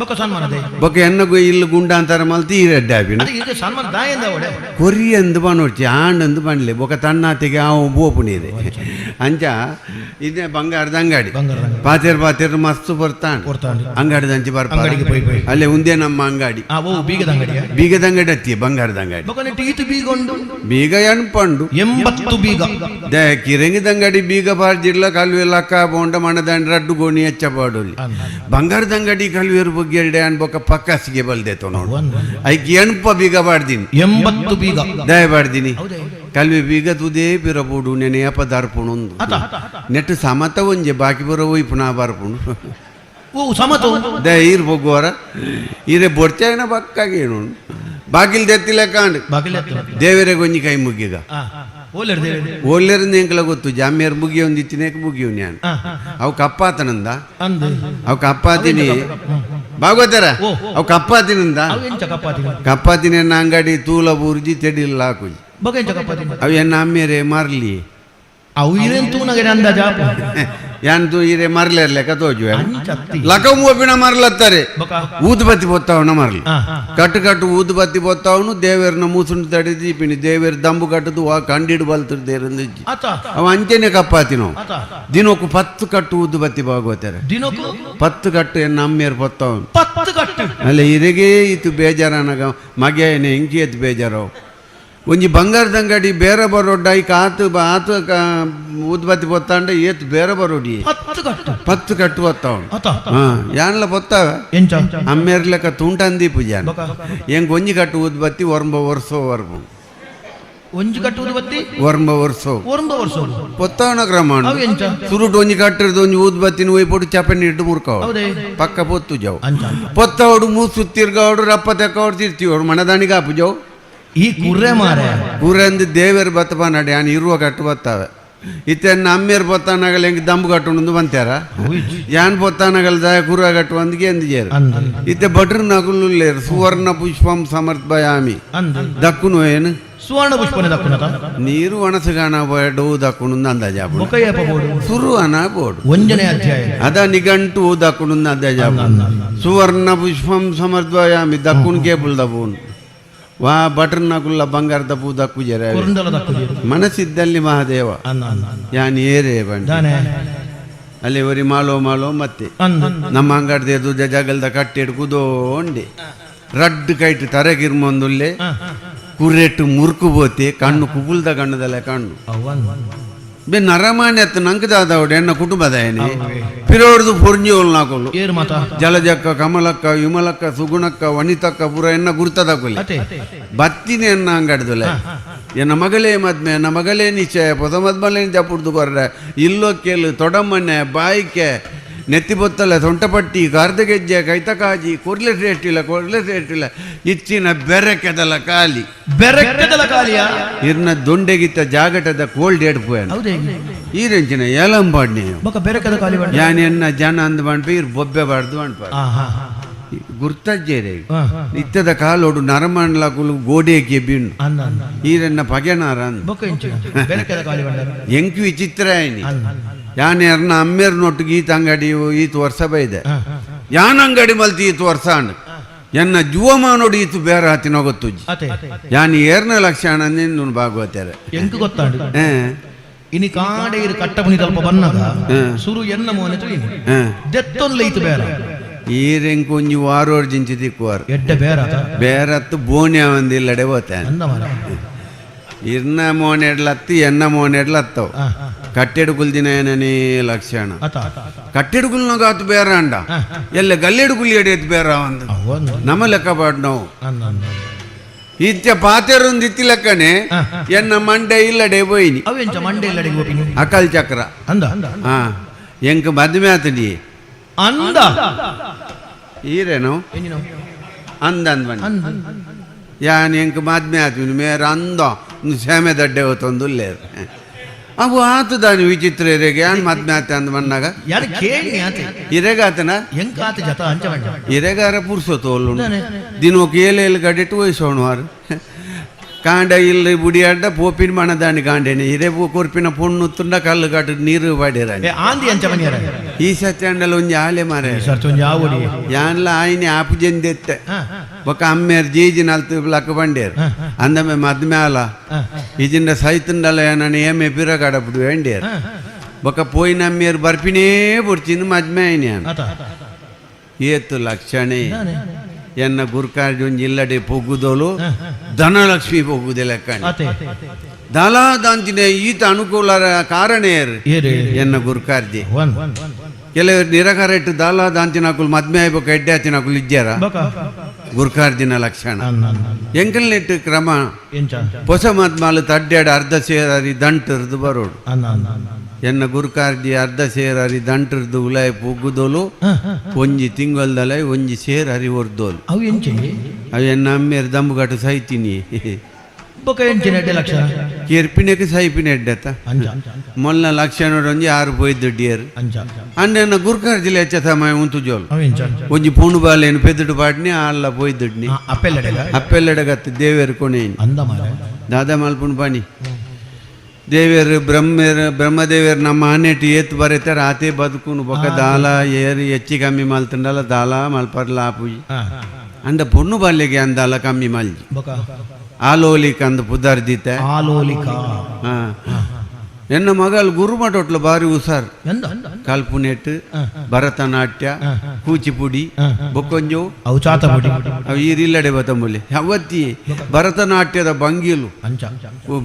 ಬೊಕ್ಕ ಸನ್ಮಾನ they ಬೊಕ್ಕ ಎನ್ನಗು ಇಲ್ಲಿ ಗುಂಡ ಅಂತಾರ ಮಲ್ತಿ ಈ ರೆಡ್ಡ ಆಪಿನ ಅದು ಈಗ ಸನ್ಮಾನ ದಾಯಿಂದ ಒಡೆ ಕೊರಿ ಅಂದು ಬನೋಡ್ಚಿ ಆಂಡ್ ಬಂಡ್ಲೆ ಬೊಕ ತನ್ನಾತಿಗೆ ಆವು ಬೋಪುನೀರೆ ಅಂಚ ಇದೇ ಬಂಗಾರದ ಅಂಗಡಿ ಬಂಗಾರದ ಪಾತೇರ್ ಪಾತೇರ್ ಮಸ್ತ್ ಬರ್ತಾಂಡ್ ಬರ್ತಾಂಡ್. ಅಂಗಡಿದಂಚಿ ಬರ್ಪ ಅಂಗಡಿಗೆ ಪೋಯ್ ಪೋಯ್. ಅಲ್ಲೇ ಉಂದೇ ನಮ್ಮ ಅಂಗಡಿ ಆ ಓ ಬೀಗದ ಅಂಗಡಿಯ ಬೀಗದ ಅಂಗಡಿ ಅತ್ತಿ ಬಂಗಾರದ ಅಂಗಡಿ ಬೊಕ್ಕ ನೆಟ್ಟು ಈತು ಬೀಗ ಉಂಡು ಬೀಗ ಎಣ್ಪಂಡು 80 ಬೀಗ they ಕಿರಂಗಿದ ಅಂಗಡಿ ಬೀಗ ಬಾರ್ಜಿಡ್ಲ ಕಲ್ವೆ ಲಕ್ಕ ಬೋಂಡ ಮಣದಂಡ ರಡ್ಡು ಗೋಣಿ ಹೆಚ್ಚ ಪಾಡೋಲಿ ಬಂಗಾರದ ಅಂಗಡಿ ಕಲ್ವೇರು ಬಗ್ಗೆ ಎರಡೆ ಅನ್ಬೊಕ್ಕ ಪಕ್ಕಾಸಿಗೆ ಬಲ್ದೇತೋ ನೋಡು ಐಕ್ ಎಣ್ಪ ಬೀಗ ಬಾಡ್ದೀನಿ 80 ಬೀಗ ದಯ ಬಾಡ್ದೀನಿ ಕಲ್ವೆ ಬೀಗ ತುದೇ ಪಿರಪೋಡು ನೆನೆ ಅಪ ದಾರ್ಪುಣೊಂದು ಅತ ನೆಟ್ಟು ಸಮತ ಒಂಜೆ ಬಾಕಿ ಬರೋ ಒಯ್ಪುನ ಬರ್ಪುಣು ಓ ಸಮತು they ಈರ್ ಬೊಗ್ಗುವರ ಈರೆ ಬೊಡ್ಚಾಯಿನ ಬಕ್ಕಾಗೇನು ಬಾಕಿಲ್ ದೆತ್ತಿಲ್ಲ ಕಾಂಡ್ ಬಾಗಿಲ ಎತ್ತು. ದೇವರೇ ಗೊಂಜಿ ಕೈ ಮುಗ್ಗಿಗ ಆ ಓಲೆರ್ ದೇವೆ ಒಲ್ಲೆರಿಂದ ಎಂಕಲ ಗೊತ್ತು ಜಾಮ್ಯರ್ ಮುಗಿಯ ಒಂದು ಇತ್ತಿನೇಕ ಮುಗಿಯು ನಾನು ಅವು ಕಪ್ಪಾತನಂದ ಅಂದು ಅವು ಕಪ್ಪಾತಿನಿ ಭಾಗವತರ ಓ. ಅವು ಕಪ್ಪಾತಿನಂದ ಅವು ಎಂಚ ಕಪ್ಪಾತಿ ಕಪ್ಪಾತಿನ ಅಂಗಡಿ ತೂಲ ಬೂರ್ಜಿ ತೆಡಿಲ್ಲ ಹಾಕುಜಿ ಬೊಕ ಎಂಚ ಕಪ್ಪಾತಿ ಅವು ಎನ್ನ ಅಮ್ಮೇರೆ ಮಾರ್ಲಿ ಅವು ಇರೇನ್ ತೂನಗೆ ಅಂದಾಜ ಯಾನ್ ತೂ ಈರೆ ಮರ್ಲೇರ್ ಲೆಕ್ಕ ತೋಜುವೆ ಅಂಚತ್ತಿ ಲಕ ಮೂಪಿನ ಮರ್ಲತ್ತಾರೆ ಬೊಕ ಊದುಬತ್ತಿ ಪೊತ್ತಾವನ ಮರ್ಲಿ ಆ ಕಟ್ಟು ಕಟ್ಟು ಊದುಬತ್ತಿ ಪೊತ್ತಾವನು ದೇವೇರ್ನ ಮೂಸುಂಡು ತಡೆದು ಪಿನಿ ದೇವೇರ್ ದಂಬು ಕಟ್ಟದು ವಾ ಕಂಡಿಡು ಬಲ್ತರು ದೇರಂದು ಅತ ಅವ ಅಂಚೆನೆ ಕಪ್ಪಾತಿನೋ ಅತ ದಿನಕ್ಕೂ 10 ಕಟ್ಟು ಊದುಬತ್ತಿ ಭಾಗವತಾರೆ ದಿನಕ್ಕೂ 10 ಕಟ್ಟು ಎನ್ನ ಅಮ್ಮೇರ್ ಪೊತ್ತಾವನು 10 ಕಟ್ಟು ಅಲ್ಲ ಇರೆಗೆ ಇತ್ತು ಬೇಜಾರನಗ ಮಗೆಯನೆ ಇಂಕಿ ಎತ್ತು ಬೇಜಾರವು ಒಂಜಿ ಬಂಗಾರದ ಅಂಗಡಿ ಬೇರೆ ಬರೋಡ್ಡ ಐಕ್ ಆತು ಆತು ಊದುಬತ್ತಿ ಪೊತ್ತಾಂಡ ಏತು ಬೇರೆ ಬರೋಡಿ 10 ಕಟ್ಟು 10 ಕಟ್ಟು ಪೊತ್ತಾವನು ಅತ ಹಾ ಯಾನ್ಲ ಪೊತ್ತಾವ ಎಂಚ ಅಮ್ಮೇರ್ ಲೆಕ್ಕ ತುಂಟಂದಿ ಪೂಜಾನ ಬೊಕ ಹೆಂಗ್ ಒಂಜಿ ಕಟ್ಟು ಊದುಬತ್ತಿ ಒರ್ಂಬ ವರ್ಷೋ ವರ್ಬು ಒಂಜಿ ಕಟ್ಟುವುದು ಬತ್ತಿ ಒರ್ಂಬ ವರ್ಷೋ ಒರಂಬ ವರ್ಷ ಪೊತ್ತಾವನ ಕ್ರಮ ಅವು ಎಂಚ ಸುರುಟು ಒಂಜಿ ಕಟ್ಟಿರ್ದು ಒಂಜಿ ಊದುಬತ್ತಿನ ಒಯ್ ಪೊಡು ಚಪನಿ ಇಟ್ಟು ಮುರ್ಕವ ಹೌದೇ ಪಕ್ಕ ಪೊತ್ತು ಜಾವು ಅಂಚ ಪೊತ್ತವಡು ಮೂಸು ತಿರ್ಗಾವಡು ರಪ್ಪ ತೆಕ್ಕವಡು ತಿರ್ತೀವಡು ಮಣದಾನಿಗೆ ಆಪು ಜಾವು ಈ ಕುರ್ರೆ ಮಾರೆ ಕೂರಂದು ದೇವೇರು ಬತ್ತಪ ನಡೆ ಆನ್ ಇರುವ ಕಟ್ಟು ಬತ್ತಾವೆ ಇತ್ತೆ ಅಮ್ಮೇರು ಬತ್ತಾನಾಗಲ ಹೆಂಗೆ ದಂಬು ಕಟ್ಟುಂದು ಬಂತಾರ ಯಾನ್ ಪೊತ್ತಾನಗಲ್ ದಾಯ ಕುರ ಕಟ್ಟು ಅಂದ್ಗೆ ಅಂದು ಜೇರು ಅಂದು ಇತ್ತೆ ಭಟ್ರು ನಗುಲ್ಲೇರು ಸುವರ್ಣ ಪುಷ್ಪಂ ಸಮರ್ಪಯಾಮಿ ಅಂದು ದಕ್ಕುನು ಏನು ಸುವರ್ಣ ಪುಷ್ಪನೆ ದಕ್ಕುನತ ನೀರು ಒಣಸುಗಾನ ಡೋ ದಕ್ಕುನು ಅಂದಾಜಾಪು ಬೊಕಯ್ಯಪ್ಪ ಬೋಡು ಸುರು ಅನ ಬೋಡು ಒಂಜನೇ ಅಧ್ಯಾಯ ಅದ ನಿಘಂಟು ದಕ್ಕುನು ಅಂದಾಜಾಪು ಸುವರ್ಣ ಪುಷ್ಪಂ ಸಮರ್ಪಯಾಮಿ ದಕ್ಕುನ್ ಕೇಬುಲ್ ದಪುನ್ ವಾ ಬಟರ್ನಕುಲ್ಲ ಬಂಗಾರದ ಪೂದಕ್ಕುಜರ ಮನಸ್ಸಿದ್ದಲ್ಲಿ ಮಹಾದೇವ ಯಾನ್ ಏರೇ ಬಂಡ ಅಲ್ಲಿ ಒರಿ ಮಾಲೋ ಮಾಲೋ ಮತ್ತೆ ನಮ್ಮ ಅಂಗಡ್ದ ಜಗಲ್ದ ಕಟ್ಟೆಡ್ ಕುದೋಂಡೆ ರಡ್ಡು ಕೈಟ್ ತರಗಿರ್ಮೊಂದುಲ್ಲೆ ಕುರೆಟ್ಟು ಮುರುಕು ಬೋತೆ ಕಣ್ಣು ಕುಬುಲ್ದ ಕಣ್ಣದಲ್ಲ ಕಣ್ಣು ಬೆ ನರಮಾನ್ಯ ನಂಕದಾದವಡು ಎನ್ನ ಕುಟುಂಬದಾಯನೆ ಪಿರೋಡ್ದು ಪೊರ್ಂಜಿಯೋಲ್ ನಾಕೊಲು ಜಲಜಕ್ಕ ಕಮಲಕ್ಕ ವಿಮಲಕ್ಕ ಸುಗುಣಕ್ಕ ವನಿತಕ್ಕ ಪುರ ಎನ್ನ ಗುರ್ತದಕೊಲೆ ಬತ್ತಿನ ಎನ್ನ ಅಂಗಡ್ದುಲೆ ಎನ್ನ ಮಗಳೇ ಮದ್ಮೆ ಎನ್ನ ಮಗಳೇ ನಿಶ್ಚಯ ಪೊಸ ಮದ್ಮಲೆ ಜಪುಡ್ದು ಕೊರ್ರೆ ಇಲ್ಲೋ ಕೇಳು ತೊಡಮನೆ ಬಾಯಿಕೆ ನೆತ್ತಿ ಬೊತ್ತಲ ಸೊಂಟಪಟ್ಟಿ ಗಾರ್ದಗೆಜ್ಜೆ ಕೈತಕಾಜಿ ಕೊರ್ಲೆ ಶ್ರೇಷ್ಠಿಲ್ಲ ಕೊರ್ಲೆ ಶ್ರೇಷ್ಠಿಲ್ಲ ಇಚ್ಚಿನ ಬೆರಕೆದಲ ಕಾಲಿ ಬೆರಕೆದಲ ಕಾಲಿಯ ಇರ್ನ ದೊಂಡೆಗಿತ್ತ ಜಾಗಟದ ಕೋಲ್ಡ್ ಎಡ್ಪು ಈ ರೆಂಚಿನ ಏಲಂಬಾಡ್ನಿ ಬೊಕ ಬೆರಕೆದ ಕಾಲಿ ಯಾನ್ ಎನ್ನ ಜನ ಅಂದ್ ಬಂಡ್ಪ ಇರ್ ಬೊಬ್ಬೆ ಬಾರ್ದು ಬಂಡ್ಪ ಗುರ್ತಜ್ಜೇರೆ ಇತ್ತದ ಕಾಲೋಡು ನರಮಣ್ಲಕುಲು ಗೋಡೆಗೆ ಬಿಣ್ಣು ಈರೆನ್ನ ಪಗೆನಾರ ಎಂಕು ವಿಚಿತ್ರ ಆಯ್ನಿ ಯಾನ್ ಎರ್ನ ಅಮ್ಮೇರ್ ನೊಟ್ಟು ಈತ ಅಂಗಡಿ ಈತ ವರ್ಷ ಬೈದೆ ಯಾನ್ ಅಂಗಡಿ ಮಲ್ತಿ ಈತ ವರ್ಷ ಅಂಡ್ ಎನ್ನ ಜುವಮಾನೋಡು ಈತು ಬೇರೆ ಹತ್ತಿನ ಗೊತ್ತುಜ್ಜಿ ಯಾನ್ ಏರ್ನ ಲಕ್ಷಣ ನಿನ್ನ ಭಾಗವತಾರೆ ಎಂಕು ಗೊತ್ತಾಂಡು ಇನಿ ಕಾಡೆ ಇರು ಕಟ್ಟಪುನಿ ತಲ್ಪ ಬನ್ನಗ ಸುರು ಎನ್ನ ಮೋನೆ ತುಳಿನಿ ದೆತ್ತೊನ್ಲೆ ಈತು ಬೇರೆ ಈರೆಂಕೊಂಜಿ ವಾರೋರ್ ಜಿಂಚಿ ತಿಕ್ಕುವಾರು ಎಡ್ಡೆ ಬೇರ ಬೇರತ್ತು ಬೋನ್ಯ ಒಂದಿಲ್ಲಡೆ ಹೋತಾನೆ ಇರ್ನ ಮೋನೆಡ್ಲತ್ತು ಎನ್ನ ಮೋನೆಡ್ಲತ್ತವು ಕಟ್ಟೆಡುಕುಲ್ ದಿನ ಏನನೇ ಲಕ್ಷಣ ಕಟ್ಟೆಡುಕುಲ್ನಾಗ ಆತು ಬೇರೆ ಅಂಡ ಎಲ್ಲ ಗಲ್ಲೆಡುಕುಲ್ ಎಡೆಯತ್ತು ಬೇರೆ ಒಂದು ನಮ್ಮ ಲೆಕ್ಕ ಪಾಡು ನಾವು ಇತ್ಯ ಪಾತೆರೊಂದು ಇತ್ತಿ ಲೆಕ್ಕನೆ ಎನ್ನ ಮಂಡೆ ಇಲ್ಲಡೆ ಪೋಯಿನಿ ಮಂಡೆ ಇಲ್ಲಡೆ ಹೋಪಿನಿ ಅಕಲ್ ಚಕ್ರ ಅಂದ ಹಾ ಎಂಕ್ ಮದ್ಮೆ ಆತಡಿ ಅಂದ ಈರೇನು ಅಂದ ಅಂದ ಬನ್ನಿ ಯಾನ್ ಎಂಕ್ ಮದ್ಮೆ ಆತ್ಮಿನಿ ಮೇರ ಅಂದ ಸೇಮೆ ದಡ್ಡೆ ಹೋತೊಂದುಲ್ಲೇರು ಅವು ಆತು ದಾನಿ ವಿಚಿತ್ರ ಇರೆಗೆ ಯಾನ್ ಮದ್ಮೆ ಆತ ಅಂದ ಬನ್ನಾಗ ಯಾರು ಕೇಳಿ ಆತೆ ಇರೆಗಾತನ ಎಂಕ್ ಆತ ಜತ ಅಂಚ ಬಂಡ ಇರೆಗಾರ ಪುರ್ಸೊತ್ತು ದಿನೋಕ್ ಏಳು ಏಳು ಗಡಿಟ್ಟು ವಯಸ್ಸೋಣವಾರು ಕಾಂಡ ಇಲ್ಲ ಬುಡಿಯಾಡ ಪೋಪಿನ ಮಣದಾಣಿ ಕಾಂಡೇನೆ ಇರೇ ಕೊರ್ಪಿನ ಪೊಣ್ಣು ತುಂಡ ಕಲ್ಲು ಕಟ್ಟು ನೀರು ಪಾಡಿರ ಆಂದಿ ಅಂಚ ಮನಿಯರ ಈ ಸತ್ಯಾಂಡಲ ಒಂಜಿ ಆಲೆ ಮಾರೆ ಸರ್ ಒಂಜಿ ಆವಡಿ ಯಾನ್ಲ ಆಯ್ನೆ ಆಪು ಜೆಂದೆತ್ತೆ ಬೊಕ ಅಮ್ಮೇರ್ ಜೀಜಿ ನಲ್ತು ಲಕ್ಕ ಬಂಡೇರು ಅಂದಮೆ ಮದ್ಮೆ ಆಲ ಇಜಿಂದ ಸೈತುಂಡಲ ನಾನು ಏಮೆ ಪಿರಗಾಡಪುಡು ವೇಂಡೇರು ಬೊಕ ಪೋಯಿನ ಅಮ್ಮೇರು ಬರ್ಪಿನೇ ಬುಡ್ಚಿಂದು ಮದ್ಮೆ ಆಯ್ನೆ ಏತು ಲಕ್ಷಣೆ ಎನ್ನ ಗುರ್ಕಾರ್ಜಿ ಒಂಜಿ ಇಲ್ಲಡೆ ಪೊಗ್ಗುದೋಲು ಧನಲಕ್ಷ್ಮಿ ಪೊಗ್ಗುದೆ ಲೆಕ್ಕ ದಲ ದಾಂಚಿನ ಈತ ಅನುಕೂಲ ಕಾರಣೇರು ಎನ್ನ ಗುರ್ಕಾರ್ಜಿ ಕೆಲವರು ನಿರಕರೆಟ್ಟು ದಾಲ ದಾಂಚಿನಕುಲು ಮದ್ಮೆ ಆಯ್ಬೇಕು ಎಡ್ಡೆ ಆಚಿನಕುಲು ಇಜ್ಜಾರ ಗುರ್ಕಾರ್ಜಿನ ಲಕ್ಷಣ ಎಂಕಲ್ನೆಟ್ಟು ಕ್ರಮ ಹೊಸ ಮದ್ಮಾಲು ತಡ್ಡಾಡ ಅರ್ಧ ಸೇರಾರಿ ದಂಟರ್ದು ಬರೋಡು ಎನ್ನ ಗುರುಕಾರ್ಜಿ ಅರ್ಧ ಸೇರಾರಿ ದಂಟರ್ದು ಉಲಾಯ್ ಪೊಗ್ಗುದೋಲು ಒಂಜಿ ತಿಂಗಲ್ದಲೈ ಒಂಜಿ ಸೇರಾರಿ ಒರ್ದೋಲು ಅವು ಎಂಚೆ ಅವು ಎನ್ನ ಅಮ್ಮೇರು ದಂಬುಗಟ್ಟು ಸೈತೀನಿ ಬೊಕ ಎಂಚಿನ ಎಡ್ಡೆ ಲಕ್ಷಣ ಕೆರ್ಪಿನಕ್ಕೆ ಸೈಪಿನ ಎಡ್ಡೆತ್ತ ಮೊಲ್ಲ ಲಕ್ಷಣ ಒಂಜಿ ಆರು ಪೋಯ್ದು ಡಿಯರ್ ಅಂಡೆನ ಗುರ್ಕಾರ್ಜಿಲೆ ಹೆಚ್ಚ ಸಮಯ ಉಂತು ಜೋಲು ಒಂಜಿ ಪೋಣು ಬಾಲೇನು ಪೆದ್ದುಡು ಪಾಡ್ನಿ ಅಲ್ಲ ಪೋಯ್ದುಡ್ನಿ ಅಪ್ಪೆಲ್ಲೆಡಗತ್ತು ದೇವೇರು ಕೊಣೇನಿ ದಾದಾ ಮಲ್ಪುಣ್ ಪಾಣಿ ದೇವೇರು ಬ್ರಹ್ಮೇರು ಬ್ರಹ್ಮದೇವೇರು ನಮ್ಮ ಆನೆಟ್ಟು ಏತ್ ಬರೆತಾರೆ ಆತೇ ಬದುಕುನು ಬೊಕ ದಾಲ ಏರು ಹೆಚ್ಚಿ ಕಮ್ಮಿ ಮಲ್ತುಂಡಲ ದಾಲ ಮಲ್ಪರ್ಲ ಆಪುಜಿ ಅಂಡ ಪೊಣ್ಣು ಬಾಲ್ಯಗೆ ಅಂದಾಲ ಕಮ್ಮಿ ಮಲ್ಜಿ ಆಲೋಲಿಕ ಅಂದ ಪುದರ್ದಿತ್ತೆ ಆಲೋಲಿಕ ಎನ್ನ ಮಗಲ್ ಗುರುಮಠೊಟ್ಲು ಬಾರಿ ಹುಷಾರ್ ಕಲ್ಪುನೆಟ್ ಭರತನಾಟ್ಯ ಕೂಚಿಪುಡಿ ಬೊಕ್ಕೊಂಜು ಅವು ಚಾತಪುಡಿ ಅವು ಈರಿಲ್ಲಡೆ ಬತ್ತಂಬುಲಿ ಅವತ್ತಿ ಭರತನಾಟ್ಯದ ಭಂಗಿಲು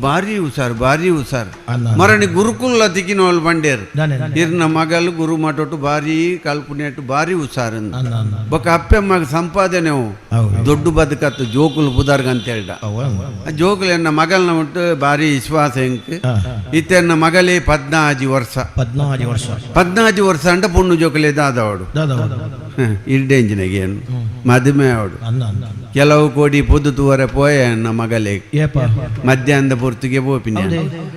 ಭಾರಿ ಹುಷಾರ್ ಭಾರಿ ಹುಷಾರ್ ಮರಣಿ ಗುರುಕುಲ ತಿಕ್ಕಿನವಳು ಬಂಡೇರು ಇರ್ನ ಮಗಲ್ ಗುರುಮಠೊಟ್ಟು ಭಾರಿ ಕಲ್ಪುನೆಟ್ ಭಾರಿ ಹುಷಾರ್ ಬೊಕ್ಕ ಅಪ್ಪೆಮ್ಮಗ ಸಂಪಾದನೆ ದೊಡ್ಡ ಬದುಕತ್ತು ಜೋಕುಲು ಪುದರ್ಗ ಅಂತ ಹೇಳ್ದ ಜೋಕುಲು ಎನ್ನ ಮಗಲ್ನ ಉಂಟು ಭಾರಿ ವಿಶ್ವಾಸ ಎಂಕ್ ಇತ್ತೆನ್ನ ಮಗಲೇ 14 ವರ್ಷ 14 ವರ್ಷ 14 ವರ್ಷ ಅಂಟ ಪೊಣ್ಣು ಜೋಕುಲೆ ದಾದವಡು ಇಡ್ಡೆಂಜಿನಗೆ ಏನು ಮದುವೆ ಅವಡು ಕೆಲವು ಕೋಡಿ ಪೊದ್ದು ತೂವರೆ ಪೋಯ ಎನ್ನ ಮಗಲೇ ಮಧ್ಯಾಹ್ನದ ಪೊರ್ತಿಗೆ ಪೋಪಿನ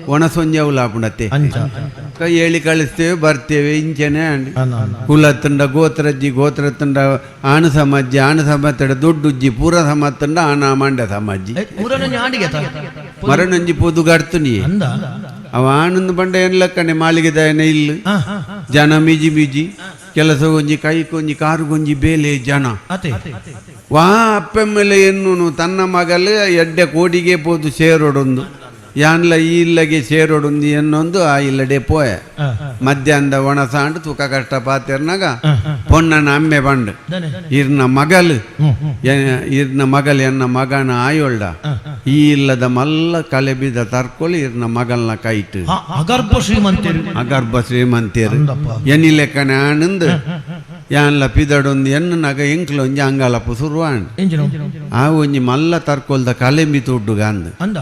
ಒಣ ಸೊಂಜೆ ಲಾಪುಣತ್ತೆ ಹೇಳಿ ಕಳಿಸ್ತೇವೆ ಬರ್ತೇವೆ ಇಂಚನೆ ಕುಲ ತುಂಡ ಗೋತ್ರಜ್ಜಿ ಗೋತ್ರ ತುಂಡ ಆಣು ಸಮಾಜಿ ಆಣು ಸಮಾಜ ದುಡ್ಡುಜ್ಜಿ ಪೂರ ಸಮಾಜ ಆಣ ಮಂಡ ಸಮಾಜಿ ಮರಣಂಜಿ ಪೊದು ಗಡ್ತು ಅವ ಆನಂದ ಬಂಡ ಏನ್ ಲೆಕ್ಕನೆ ಮಾಳಿಗೆ ದಯನ ಇಲ್ಲ ಜನ ಮಿಜಿ ಮಿಜಿ ಕೆಲಸ ಒಂಜಿ ಕೈ ಕೊಂಜಿ ಕಾರು ಗೊಂಜಿ ಬೇಲೆ ಜನ ವಾ ಅಪ್ಪೆಮ್ಮೆಲೆ ಎನ್ನುನು ತನ್ನ ಮಗಲು ಎಡ್ಡೆ ಕೋಡಿಗೆ ಪೋದು ಸೇರೋಡೊಂದು ಯಾನ್ಲ ಈ ಇಲ್ಲಗೆ ಸೇರೋಡೊಂದು ಎನ್ನೊಂದು ಆ ಇಲ್ಲಡೆ ಪೋಯ ಮಧ್ಯಾಹ್ನದ ಒಣಸಾಂಡು ತೂಕ ಕಷ್ಟ ಪಾತೆರ್ನಾಗ ಪೊನ್ನನ ಅಮ್ಮೆ ಬಂಡು ಇರ್ನ ಮಗಲು ಇರ್ನ ಮಗಲ್ ಎನ್ನ ಮಗನ ಆಯೋಳ್ಡ ಈ ಇಲ್ಲದ ಮಲ್ಲ ಕಲೆಬಿದ ತರ್ಕೊಳಿ ಇರ್ನ ಮಗಲ್ನ ಕೈಟು ಅಗರ್ಭ ಶ್ರೀಮಂತರು ಅಗರ್ಭ ಶ್ರೀಮಂತೇರು ಎನಿ ಲೆಕ್ಕನೆ ಆನಂದ್ ಯಾನ್ಲ ಪಿದಡೊಂದು ಎನ್ನು ನಗ ಎಂಕ್ಲ ಒಂಜಿ ಅಂಗಾಲಪ್ಪ ಸುರುವಾಂಡ್ ಆ ಒಂಜಿ ಮಲ್ಲ ತರ್ಕೊಲ್ದ ಕಲೆಂಬಿ ತುಡ್ಡುಗ ಅಂದ್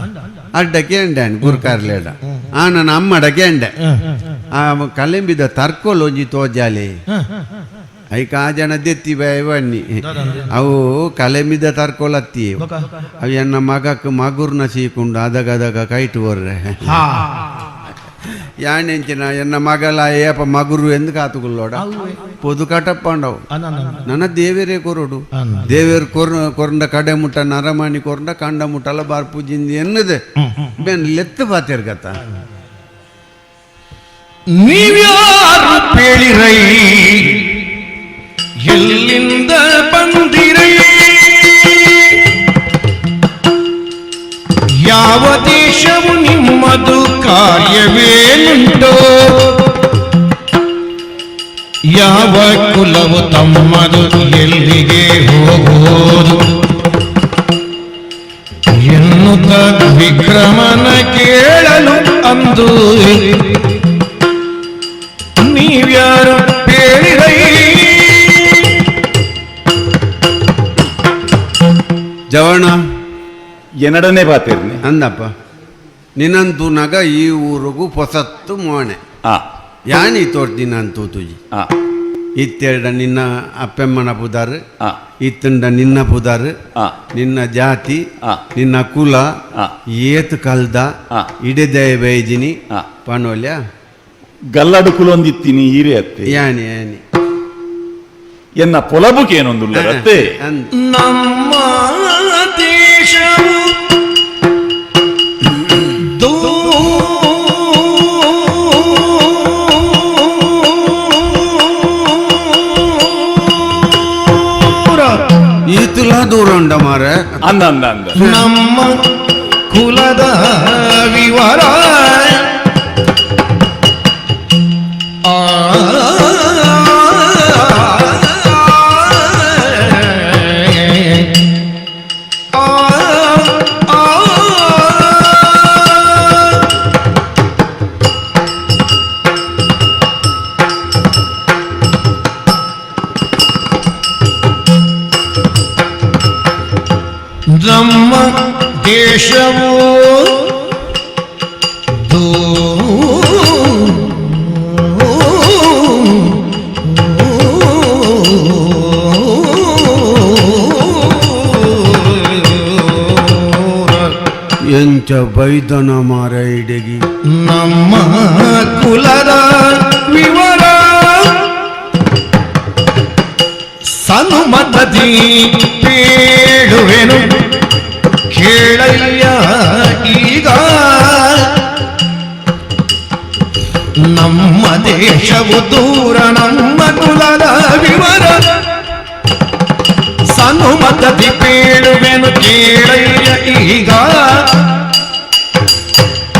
ಅಡ್ಡ ಕೇಂಡೆ ಗುರ್ಕಾರ್ಲೇಡ ಆ ನನ್ನ ಅಮ್ಮಡ ಕೇಂಡೆ ಆ ಕಲೆಂಬಿದ ತರ್ಕೊಲ್ ಒಂಜಿ ತೋಜಾಲೆ ಐಕ ಆ ಜನ ದೆತ್ತಿ ಬನ್ನಿ ಅವು ಕಲೆಂಬಿದ ತರ್ಕೊಲತ್ತಿ ಅವು ಎನ್ನ ಮಗಕ್ಕೆ ಮಗುರ್ನ ಸೀಕೊಂಡು ಅದಗ ಅದಗ ಕೈಟು ಬರ್ರೆ ಯಾನೆಂಚಿನ ಎನ್ನ ಮಗಲ ಏಪ ಮಗುರು ಎಂದು ಕಾತುಕೊಳ್ಳೋಡ ಪೊದು ಕಟಪ್ಪಂಡವು ನನ್ನ ದೇವರೇ ಕೊರಡು ದೇವೇರು ಕೊರ್ ಕೊರಂಡ ಕಡೆ ಮುಟ್ಟ ನರಮಾಣಿ ಕೊರಂಡ ಕಂಡ ಮುಟ್ಟಲ ಬಾರ್ ಪೂಜಿಂದ ಎನ್ನದು ಬೆನ್ ಲೆತ್ತು ಪಾತಿರ್ಗತ್ತ ನೀವ್ಯಾರು ಪೇಳಿರೈ ಎಲ್ಲಿಂದ ಬಂದಿರೈ ಯಾವ ದೇಶವು ನಿಮ್ಮದು ಕಾರ್ಯವೇನುಂಟೋ ಯಾವ ಕುಲವು ತಮ್ಮದು ಎಲ್ಲಿಗೆ ಹೋಗೋದು ಎನ್ನುತ್ತ ವಿಕ್ರಮನ ಕೇಳಲು ಅಂದು ನೀವ್ಯಾರು ಪೇಳಿರೈ ಜವಣ ಎನಡನೆ ಪಾತಿರ್ನಿ ಅಂದಪ್ಪ ನಿನ್ನಂತೂ ನಗ ಈ ಊರಿಗೂ ಪೊಸತ್ತು ಮೋಣೆ ಆ ಯಾನಿ ತೋಟ್ ನಿನ್ನಂತೂ ತುಜಿ ಆ ಇತ್ತೆರಡ ನಿನ್ನ ಅಪ್ಪೆಮ್ಮನ ಪುದಾರು ಆ. ಇತ್ತಂಡ ನಿನ್ನ ಪುದಾರು ಆ. ನಿನ್ನ ಜಾತಿ ಆ. ನಿನ್ನ ಕುಲ ಆ. ಏತು ಕಲ್ದ ಆ. ಇಡೆದಯ ಬೈಜಿನಿ ಆ. ಪನೋಲ್ಯ ಗಲ್ಲಡು ಕುಲೊಂದಿತ್ತೀನಿ ಹೀರೆ ಅತ್ತೆ ಯಾನಿ ಯಾನಿ ಎನ್ನ ಪೊಲಬುಕೇನೊಂದುಲ್ಲರತ್ತೆ ಅಂದ್ ನಮ್ಮ ದೇಶವು ದೂರ ಈತುಲ ದೂರ ಉಂಡ ಮಾರ ಅಂದ ಅಂದ ಅಂದ ನಮ್ಮ ಕುಲದ ವಿವರ ಆ ಆ ಆ ನಮ್ಮ ದೇಶವು ದೂರ ಎಂಚ ಬೈದನ ಮಾರ ಇಡೆಗಿ ನಮ್ಮ ಕುಲದ ವಿವರ ಸನುಮತದಿ ಪೇಳುವೆನು ಕೇಳಯ್ಯ ಈಗ ನಮ್ಮ ದೇಶವು ದೂರ ನಮ್ಮ ಕುಲದ ವಿವರ ಸನುಮತದಿ ಪೇಳುವೆನು ಕೇಳಯ್ಯ ಈಗ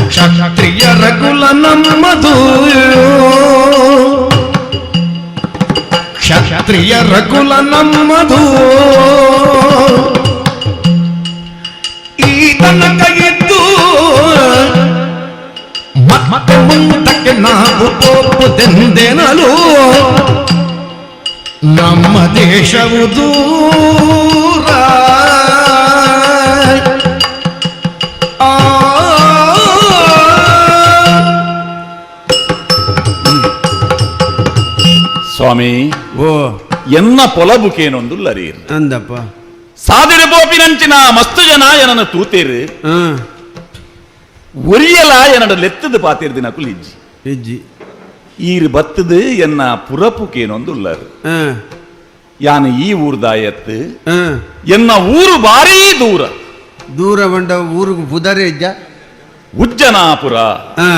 ಕ್ಷತ್ರಿಯರ ಕುಲ ನಮ್ಮದು ಕ್ಷತ್ರಿಯರ ಕುಲ ನಮ್ಮದು ಈ ತನಕ ಇದ್ದು ಮತ್ತೆ ಮುಂದಕ್ಕೆ ನಾವು ತೋಪುದೆಂದೆನಲು ನಮ್ಮ ದೇಶವು ದೂರ ಆ ಸ್ವಾಮಿ ಓ ಎನ್ನ ಪೊಲಬುಕೇನೊಂದುಲ್ಲರೀರ್ ಅಂದಪ್ಪ ಸಾದಿಡೆ ಪೋಪಿನಂಚಿನ ಮಸ್ತು ಜನ ಏನನ ತೂತೇರು ಹಾ ಒರಿಯಲ ಏನಡ ಲೆತ್ತದ ಪಾತಿರ್ದಿನ ಕುಲಿಜ್ಜಿ ಇಜ್ಜಿ ಈರ್ ಬತ್ತದು ಎನ್ನ ಪುರಪುಕೇನೊಂದುಲ್ಲರು ಹಾ ಯಾನ ಈ ಊರ್ದಾಯತ್ತು ಹಾ ಎನ್ನ ಊರು ಭಾರೀ ದೂರ ದೂರ ಬಂಡ ಊರಿಗೆ ಪುದರೆ ಇಜ್ಜ ಉಜ್ಜನಾಪುರ ಹಾ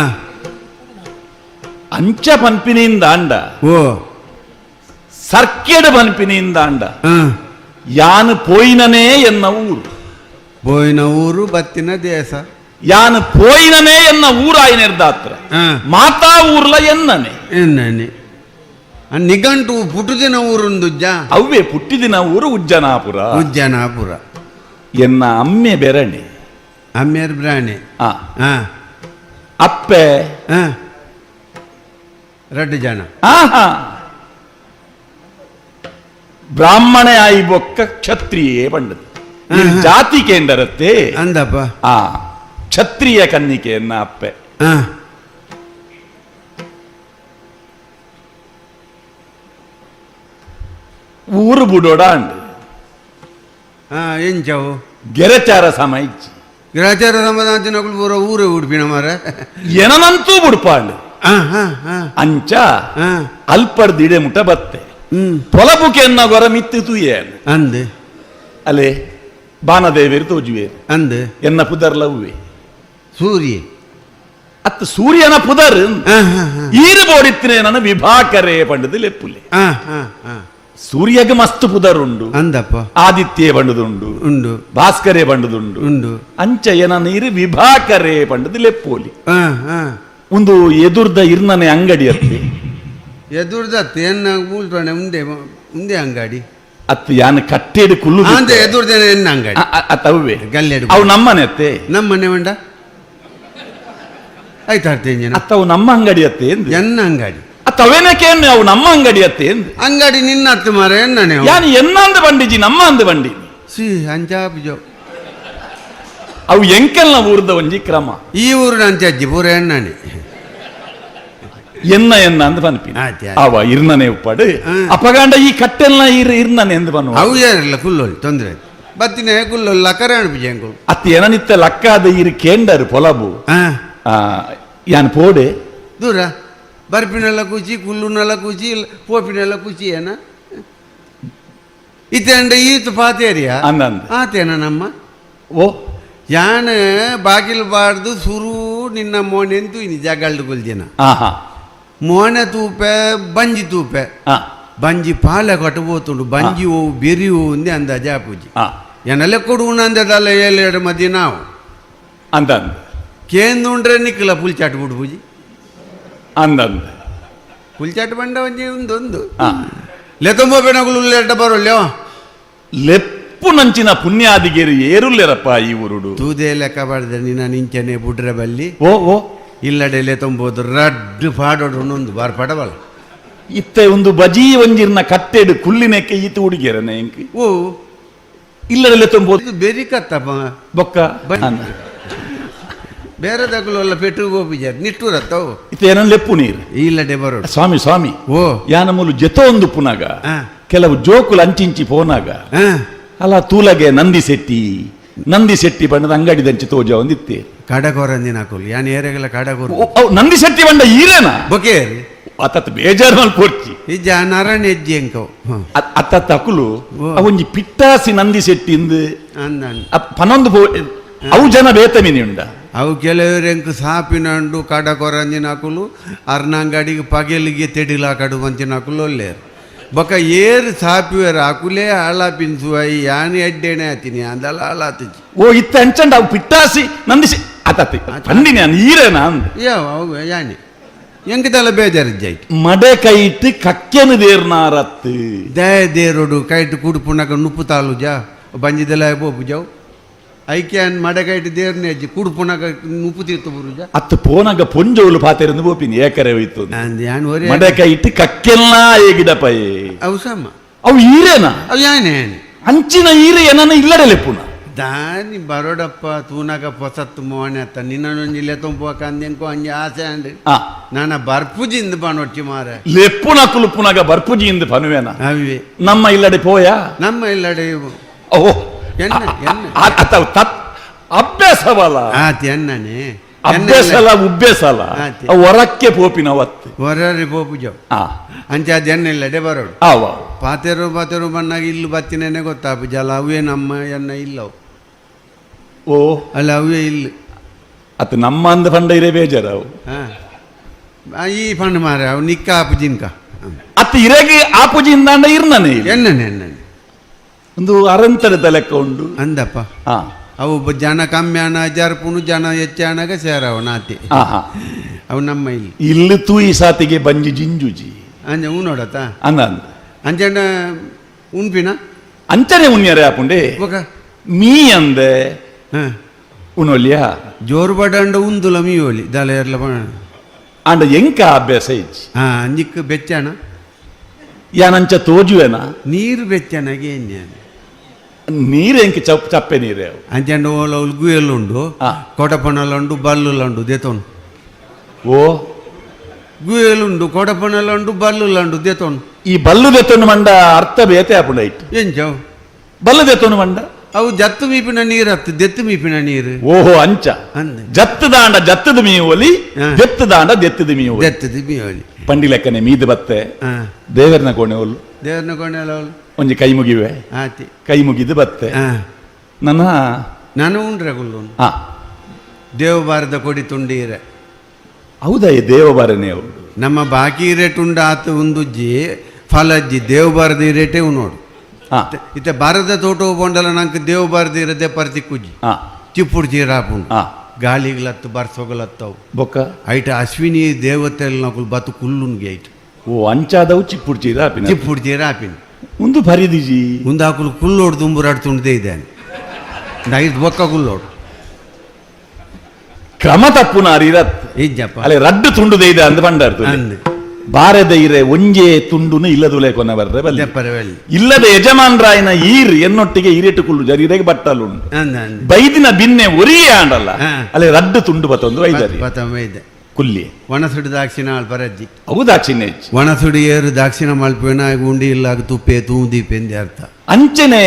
ಅಂಚ ಪನ್ಪಿನಿಂದ ಅಂಡ ಓ ಸರ್ಕೆಡ್ ಪನ್ಪಿನಿಂದ ಅಂಡ ಹಾ ಯಾನು ಪೋಯಿನನೇ ಎನ್ನ ಊರು ಪೋಯಿನ ಊರು ಬತ್ತಿನ ದೇಶ ಯಾನು ಪೋಯಿನನೇ ಎನ್ನ ಊರಾಯಿನೆರ್ದಾತ್ರ ಮಾತಾ ಊರ್ಲ ಎನ್ನನೆ ಎನ್ನನೆ ನಿಘಂಟು ಪುಟ್ಟುದಿನ ಊರುಂದುಜ್ಜ ಅವ್ವೆ ಪುಟ್ಟಿದಿನ ಊರು ಉಜ್ಜನಾಪುರ ಉಜ್ಜನಾಪುರ ಎನ್ನ ಅಮ್ಮೆ ಬೆರಣೆ ಅಮ್ಮೇರ್ ಬ್ರಾಣೆ ಅಪ್ಪೆ ರಡ್ಡು ಜನ ಆಹಾ ಬ್ರಾಹ್ಮಣೆ ಆಯಿ ಬೊಕ್ಕ ಕ್ಷತ್ರಿಯೇ ಬಂಡದು ಜಾತಿ ಕೇಂದ್ರತ್ತೆ ಅಂದಪ್ಪ ಆ ಕ್ಷತ್ರಿಯ ಕನ್ನಿಕೆಯನ್ನ ಅಪ್ಪೆ ಊರು ಬುಡೋಡ ಅಂಡು ಎಂಚವು ಗೆರಚಾರ ಸಮ ಇಚ್ಚಿ ಗೆರಚಾರ ಸಮ ಪೂರ ಊರೇ ಉಡುಪಿನ ಮಾರ ಏನನಂತೂ ಬುಡ್ಪಾಂಡು ಅಂಚ ಅಲ್ಪರ್ದಿಡೆ ಮುಟ ಬತ್ತೆ ಪೊಲಬುಕೆನ್ನ ಗೊರ ಮಿತ್ತು ತೂಯೇನು ಅಂದು ಅಲೆ ಬಾನದೇವಿರು ತೋಜುವೇರು ಅಂದು ಎನ್ನ ಪುದರ್ ಲವ್ವೆ ಸೂರ್ಯ ಅತ್ತ ಸೂರ್ಯನ ಪುದರ್ ಈರು ಬೋಡಿತ್ತಿನೇ ನನ್ನ ವಿಭಾಕರೇ ಪಂಡದು ಲೆಪ್ಪುಲೆ ಸೂರ್ಯಗೆ ಮಸ್ತ್ ಪುದರ್ ಉಂಡು ಅಂದಪ್ಪ ಆದಿತ್ಯ ಬಂಡದುಂಡು ಉಂಡು ಭಾಸ್ಕರೇ ಬಂಡದುಂಡು ಉಂಡು ಅಂಚ ಏನ ನೀರು ವಿಭಾಕರೇ ಪಂಡದು ಲೆಪ್ಪೋಲಿ ಒಂದು ಎದುರ್ದ ಇರ್ನನೆ ಅಂಗಡಿ ಅತ್ತೆ ಎದುರ್ದತ್ತೆ ಎನ್ನ ಮೂಲ್ತೋಣೆ ಉಂಡೆ ಉಂಡೆ ಅಂಗಡಿ ಅತ್ತು ಯಾನ್ ಕಟ್ಟೆಡು ಕುಲ್ಲು ಅಂದೆ ಎದುರ್ದೇನೆ ಎನ್ನ ಅಂಗಡಿ ಅತ್ತವ್ವೆ ಗಲ್ಲೆಡು ಅವು ನಮ್ಮನೆ ಅತ್ತೆ ನಮ್ಮನೆ ಉಂಡ ಆಯ್ತು ಇಂಜಿನ ಅತ್ತವು ನಮ್ಮ ಅಂಗಡಿ ಅತ್ತೆ ಎಂದು ಎನ್ನ ಅಂಗಡಿ ಅತ್ತವೇನಕ್ಕೆ ಅವು ನಮ್ಮ ಅಂಗಡಿ ಅತ್ತೆ ಎಂದು ಅಂಗಡಿ ನಿನ್ನ ಅತ್ತು ಮಾರ ಎನ್ನನೆ ಯಾನ್ ಎನ್ನಂದು ಬಂಡಿಜಿ ನಮ್ಮ ಅಂದು ಬಂಡಿ ಸಿ ಅಂಚಾಪುಜೋ ಅವು ಎಂಕೆಲ್ನ ಊರ್ದ ಒಂಜಿ ಕ್ರಮ ಈ ಊರು ಅಂಚಜ್ಜಿ ಪೂರ ಎಣ್ಣನೆ ಎನ್ನ ಎನ್ನ ಅಂದ್ ಪನ್ಪಿ ಅವ ಇರ್ನನೆ ಉಪ್ಪಾಡು ಅಪಗಾಂಡ ಈ ಕಟ್ಟೆಲ್ನ ಇರ್ ಇರ್ನನೆ ಎಂದು ಪನ್ನುವ ಅವು ಯಾರಿಲ್ಲ ಕುಲ್ಲೋಲಿ ತೊಂದರೆ ಬತ್ತಿನ ಕುಲ್ಲೋಲಿ ಲಕ್ಕರೆ ಅನ್ಪಿಜೆ ಅಂಕುಲು ಅತ್ತ ಏನನಿತ್ತ ಲಕ್ಕಾದ ಇರು ಕೇಂಡರು ಪೊಲಬು ಯಾನ್ ಪೋಡೆ ದೂರ ಬರ್ಪಿನೆಲ್ಲ ಕೂಚಿ ಕುಲ್ಲುನೆಲ್ಲ ಕೂಚಿ ಪೋಪಿನೆಲ್ಲ ಕೂಚಿ ಏನ ಇತ್ತಂಡ ಈತು ಪಾತೇರಿಯ ಅಂದಂದು ಆತೇನ ನಮ್ಮ ಓ ಯಾನ್ ಬಾಗಿಲು ಬಾರ್ದು ಸುರು ನಿನ್ನ ಮೋನೆಂತು ಇನಿ ಜಗಲ್ಡು ಕುಲ್ದಿನ ಮೋನೆ ತೂಪೆ ಬಂಜಿ ತೂಪೆ ಬಂಜಿ ಪಾಲೆ ಕಟ್ಟು ಪೋತುಂಡು ಬಂಜಿ ಹೂವು ಬೆರಿ ಹೂವು ಅಂದೆ ಅಂದಾಜೆ ಆಪುಜಿ ಎನ್ನಲೆ ಕೊಡುವಣ ಅಂದದಲ್ಲ ಏಳೆರಡು ಮಧ್ಯೆ ನಾವು ಅಂದಂದು ಕೇಂದುಂಡ್ರೆ ನಿಕ್ಕಲ ಪುಲ್ಚಾಟ್ ಬಿಡು ಪೂಜಿ ಅಂದಂದು ಪುಲ್ಚಾಟ್ ಬಂಡ ಒಂಜಿ ಒಂದೊಂದು ಲೆತೊಂಬ ಬೆಣಗುಲು ಲೆಡ್ಡ ಬರೋಲ್ಯೋ ಲೆಪ್ಪು ನಂಚಿನ ಪುಣ್ಯಾದಿಗೇರು ಏರುಲ್ಲೆರಪ್ಪ ಈ ಊರುಡು ತೂದೆ ಲೆಕ್ಕ ಬಾರ್ದೆ ನಿನ್ನ ನಿಂಚನೆ ಬುಡ್ರೆ ಬಲ್ಲಿ ಓ ಓ ಇಲ್ಲಡೆ ಲೆತೊಂಬೋದು ರಡ್ಡು ಪಾಡೋಡು ಒಂದೊಂದು ಬಾರ್ ಪಡಬಲ್ಲ ಇತ್ತೆ ಒಂದು ಬಜಿ ಒಂಜಿರ್ನ ಕಟ್ಟೆಡು ಕುಲ್ಲಿನೆಕ್ಕೆ ಈತ ಹುಡುಗಿಯರನೆ ಇಂಕ್ ಓ ಇಲ್ಲಡೆ ಲೆತ್ತೊಂಬೋದು ಬೆರಿ ಕತ್ತಪ್ಪ ಬೊಕ್ಕ ಬೇರೆ ದಗುಲೆಲ್ಲ ಪೆಟ್ಟು ಗೋಪಿಜಾರ್ ನಿಟ್ಟೂರತ್ತವು ಇತ್ತೆ ಏನನ್ ಲೆಪ್ಪು ನೀರು ಇಲ್ಲಡೆ ಬರೋಡು ಸ್ವಾಮಿ ಸ್ವಾಮಿ ಓ ಯಾನ ಮೂಲು ಜೊತೆ ಒಂದು ಪುನಗ ಕೆಲವು ಜೋಕುಲು ಅಂಚಿಂಚಿ ಪೋನಾಗ ಅಲ್ಲ ತೂಲಗೆ ನಂದಿ ಶೆಟ್ಟಿ ನಂದಿ ಶೆಟ್ಟಿ ಬಣ್ಣದ ಅಂಗಡಿ ದಂಚಿ ತೋಜ ಒಂದಿತ್ತೆ ಕಡಕೋರಂದಿನ ಹಾಕೋಲು ಯಾನ್ ಏರೆಗೆಲ್ಲ ಕಡಕೋರು ನಂದಿ ಶೆಟ್ಟಿ ಬಂಡ ಈರೇನಾ ಬೊಕೆ ಅತ್ತತ್ ಬೇಜಾರು ಮಲ್ ಪೋರ್ಚಿ ಇಜ್ಜ ನರಣ ಹೆಜ್ಜೆ ಎಂಕವು ಅತ್ತತ್ತ ಅಕುಲು ಅವೊಂಜಿ ಪಿಟ್ಟಾಸಿ ನಂದಿ ಶೆಟ್ಟಿ ಇಂದು ಪನ್ನೊಂದು ಅವು ಜನ ಬೇತ ಮೀನಿ ಉಂಡ ಅವು ಕೆಲವರು ಎಂಕ್ ಸಾಪಿನಂಡು ಕಡಕೊರಂಜಿನ ಹಾಕುಲು ಅರ್ನಂಗಡಿಗೆ ಪಗೆಲಿಗೆ ತೆಡಿಲ ಕಡು ಮಂಚಿನ ಹಾಕುಲು ಒಲ್ಲೇರು ಬೊಕ ಏರು ಸಾಪಿವೇರು ಅಕುಲೇ ಆಳಾಪಿನ್ಸುವೈ ಯಾನ್ ಎಡ್ಡೆಣೆ ಆತೀನಿ ಅಂದಲ್ಲ ಆಳಾತಿಜಿ ಓ ಇತ್ತ ಅಂಚಂಡ ಅವು ಪಿಟ್ಟಾಸಿ ನಂದಿ ಅತ್ತತ್ತಿ ಪಂಡಿನ ಈರೇನಾ ಅಂದ್ ಯಾವ ಅವು ಯಾನೆ ಎಂಕದಲ್ಲ ಬೇಜಾರಿಜ್ಜಾಯ್ತು ಮಡೆ ಕೈಟ್ ಕಕ್ಕೆನು ದೇರ್ನಾರತ್ತು ದಯ ದೇರೋಡು ಕೈಟ್ ಕುಡುಪುನಕ ನುಪ್ಪು ತಾಲುಜ ಬಂಜಿದೆಲ್ಲ ಪೋಪುಜವು ಐಕೆ ಅನ್ ಮಡೆ ಕೈಟ್ ದೇರ್ನೆ ಅಜ್ಜಿ ಕುಡುಪುನಕ ನುಪ್ಪು ತೀರ್ತು ಬರುಜ ಅತ್ತು ಪೋನಗ ಪೊಂಜೋಲು ಪಾತೆರಂದು ಪೋಪಿನಿ ಏಕರೆ ಹೋಯ್ತು ಯಾನ್ ಒರೇ ಮಡೆ ಕೈಟ್ ಕಕ್ಕೆಲ್ಲ ಏಗಿಡಪಯೇ ಅವು ಸಮ ಅವು ಈರೇನಾ ಅವು ಯಾನೆ ಯಾನೆ ಅಂಚಿನ ಈರೆ ಏನನ ಇಲ್ಲಡೆ ಲೆಪ್ಪುನ ದಾನಿ ಬರೋಡಪ್ಪ ತೂನಗ ಪೊಸತ್ತು ಮೋನೆ ಅತ್ತ ನಿನ್ನೊಂಜಿ ಲೆತೊಂಪೋಕ ಅಂದೆಂಕೋ ಅಂಜಿ ಆಸೆ ಅಂಡ್ ನಾನ ಬರ್ಪುಜಿಂದ ಪನೊಟ್ಟಿ ಮಾರ ಲೆಪ್ಪುನ ಕುಲುಪುನಗ ಬರ್ಪುಜಿಂದ ಪನುವೇನ ಅವೆ ನಮ್ಮ ಇಲ್ಲಡೆ ಪೋಯ ನಮ್ಮ ಇಲ್ಲಡೆ ಓ ಎನ್ನ ಎನ್ನ ಅತ್ತ ತತ್ ಅಭ್ಯಾಸವಲ್ಲ ಆತ ಎನ್ನನೆ ಅಭ್ಯಾಸಲ ಉಬ್ಬೇಸಲ ಹೊರಕ್ಕೆ ಪೋಪಿನ ಒತ್ತು ಹೊರರಿ ಪೋಪುಜ ಅಂಚೆ ಅದು ಎನ್ನ ಇಲ್ಲಡೆ ಬರೋಡು ಆವ ಪಾತೆರು ಪಾತೆರು ಬಣ್ಣಾಗ ಇಲ್ಲು ಬತ್ತಿನೇನೆ ಗೊತ್ತಾಪುಜಲ್ಲ ಅವೇ ನಮ್ಮ ಎನ್ನ ಇಲ್ಲವು ಓ ಅಲ್ಲ ಅವೇ ಇಲ್ಲ ಅತ್ತ ನಮ್ಮ ಅಂದ ಪಂಡ ಇರೇ ಬೇಜಾರವು ಈ ಪಂಡ ಮಾರ ಅವು ನಿಕ್ಕ ಆಪುಜಿನ್ಕ ಅತ್ತ ಇರಗೆ ಆಪುಜಿಂದಾಂಡ ಇರ್ನನೆ ಎನ್ನನೆ ಎನ್ನನೆ ಒಂದು ಅರಂತರದ ಲೆಕ್ಕ ಉಂಡು ಅಂದಪ್ಪ. ಅವು ಜನ ಕಮ್ಮಿ ಆನ ಜರ್ಪುನು ಜನ ಹೆಚ್ಚಾನಾಗ ಸೇರವ ನಾತಿ. ಅವು ನಮ್ಮ ಇಲ್ಲಿ ಇಲ್ಲಿ ತೂಯಿ ಸಾತಿಗೆ ಬಂಜಿ ಜಿಂಜುಜಿ ಅಂಜ ಉಣ್ಣೋಡತ್ತ ಅಂದ ಅಂದ ಅಂಜಣ್ಣ ಉಣ್ಪಿನ ಅಂಚನೆ ಉಣ್ಯರೆ ಆಪುಂಡೆ ಮೀ ಅಂದೆ ಉಣೋಲಿಯಾ ಜೋರು ಬಡಂಡ ಉಂದುಲ ಮೀಯೋಲಿ ದಾಲ ಎರ್ಲ ಅಂಡ ಎಂಕ ಅಭ್ಯಾಸ ಇಜ್ಜಿ. ಅಂಜಿಕ್ ಬೆಚ್ಚಣ ಯಾನಂಚ ತೋಜುವೆನಾ ನೀರು ಬೆಚ್ಚನಾಗೆ ಏನ್ಯಾನ ನೀರು ಎಂಕ ಚಪ್ಪೆ ನೀರೇ ಅಂಚಂಡ ಓಲ ಗುಯಲ್ಲುಂಡು ಕೊಡಪಣಲುಂಡು ಬಲ್ಲುಲುಂಡು ದೇತೋನು. ಓ ಗುಯಲುಂಡು ಕೊಡಪಣಲುಂಡು ಬಲ್ಲುಲುಂಡು ದೇತೋನು. ಈ ಬಲ್ಲು ದೆತ್ತೋನು ಮಂಡ ಅರ್ಥ ಬೇತೆ ಆಪುಂಡ ಇಟ್ಟು ಎಂಚವು ಬಲ್ಲು ದೆತ್ತೋನು ಮಂಡ ಅವು ಜತ್ತು ಮೀಪಿನ ನೀರು ಅತ್ತು ದೆತ್ತು ಮೀಪಿನ ನೀರು. ಓಹೋ ಅಂಚ ಜತ್ತು ದಾಂಡ ಜತ್ತದ ಮೀವಲಿ ದೆತ್ತು ದಾಂಡ ದೆತ್ತದ ಮೀವಲಿ ದೆತ್ತದ ಮೀವಲಿ ಪಂಡಿ ಲೆಕ್ಕನೆ ಮೀದು ಬತ್ತೆ ದೇವರನ ಕೋಣೆ ಒಲ್ಲು ದೇವರನ ಕೋಣೆ ಒಂಜಿ ಕೈ ಮುಗಿವೆ ಆತಿ ಕೈ ಮುಗಿದು ಬತ್ತೆ ನನ್ನ ನಾನು ಉಂಡ್ರೆ ಗುಲ್ಲು ದೇವಬಾರದ ಕೊಡಿ ತುಂಡೀರೆ. ಹೌದಾ ದೇವಬಾರನೇ ಅವರು ನಮ್ಮ ಬಾಕಿ ರೇಟ್ ಉಂಡ ಆತ ಉಂದುಜ್ಜಿ ಫಲಜ್ಜಿ ದೇವಬಾರದ ಈ ರೇಟೇ ನೋಡು. ಇತ್ತೆ ಬಾರದ ತೋಟ ಬೋಂಡಲ ನಂಗೆ ದೇವಬಾರದ ಇರದೆ ಪರ್ತಿ ಕುಜ್ಜಿ ಚಿಪ್ಪುಡು ಚೀರಾಪುಂಡು ಗಾಳಿಗ್ಲತ್ತು ಬರ್ಸೋಗಲತ್ತವು ಬೊಕ್ಕ ಐಟ ಅಶ್ವಿನಿ ದೇವತೆಲ್ ನಕುಲು ಬತ್ತು ಕುಲ್ಲುನ್ಗೆ ಐಟ್. ಓ ಅಂಚಾದವು ಚಿಪ್ಪುಡು ಚೀರ ಆಪಿನ ಚಿಪ್ಪುಡು ಚೀರ ಆಪಿನ ಒಂದು ಬರಿದಿಜಿ ಒಂದು ಹಾಕುಲು ಕುಲ್ಲೋಡು ದುಂಬುರಾಡು ತುಂಡದೇ ಇದೆ ಐದು ಬೊಕ್ಕ ಕುಲ್ಲೋಡು ಕ್ರಮ ತಪ್ಪು ನಾರಿರತ್ ಇಜ್ಜಪ್ಪ ಅಲ್ಲೇ ರಡ್ಡು ತುಂಡುದೇ ಇದೆ ಅಂದ್ ಬಂಡಾರ್ತು ಬಾರದ ಇರೆ ಒಂಜೇ ತುಂಡುನು ಇಲ್ಲದುಲೆ ಕೊನ ಬರ್ರೆ ಬಲ್ಲೆ ಇಲ್ಲದ ಯಜಮಾನ್ರಾಯನ ಈರ್ ಎನ್ನೊಟ್ಟಿಗೆ ಈರೇಟು ಕುಲ್ಲು ಜರೀರೆಗೆ ಬಟ್ಟಲುಂಡು ಬೈದಿನ ಬಿನ್ನೆ ಒರಿಯೇ ಆಂಡಲ್ಲ ಅಲ್ಲೇ ರಡ್ಡು ತುಂಡು ಬತ್ತೊಂದು ಐದರಿ ಕುಲ್ಲಿ ಒಣಸುಡು ದಾಕ್ಷಿಣ ಪರಜ್ಜಿ ಅವು ದಾಕ್ಷಿಣ್ಯ ಒಣಸುಡು ಏರು ದಾಕ್ಷಿಣ ಮಲ್ಪೇನ ಉಂಡಿ ಇಲ್ಲ ತುಪ್ಪೆ ತೂಂದೀಪೆಂದೆ ಅರ್ಥ. ಅಂಚನೆ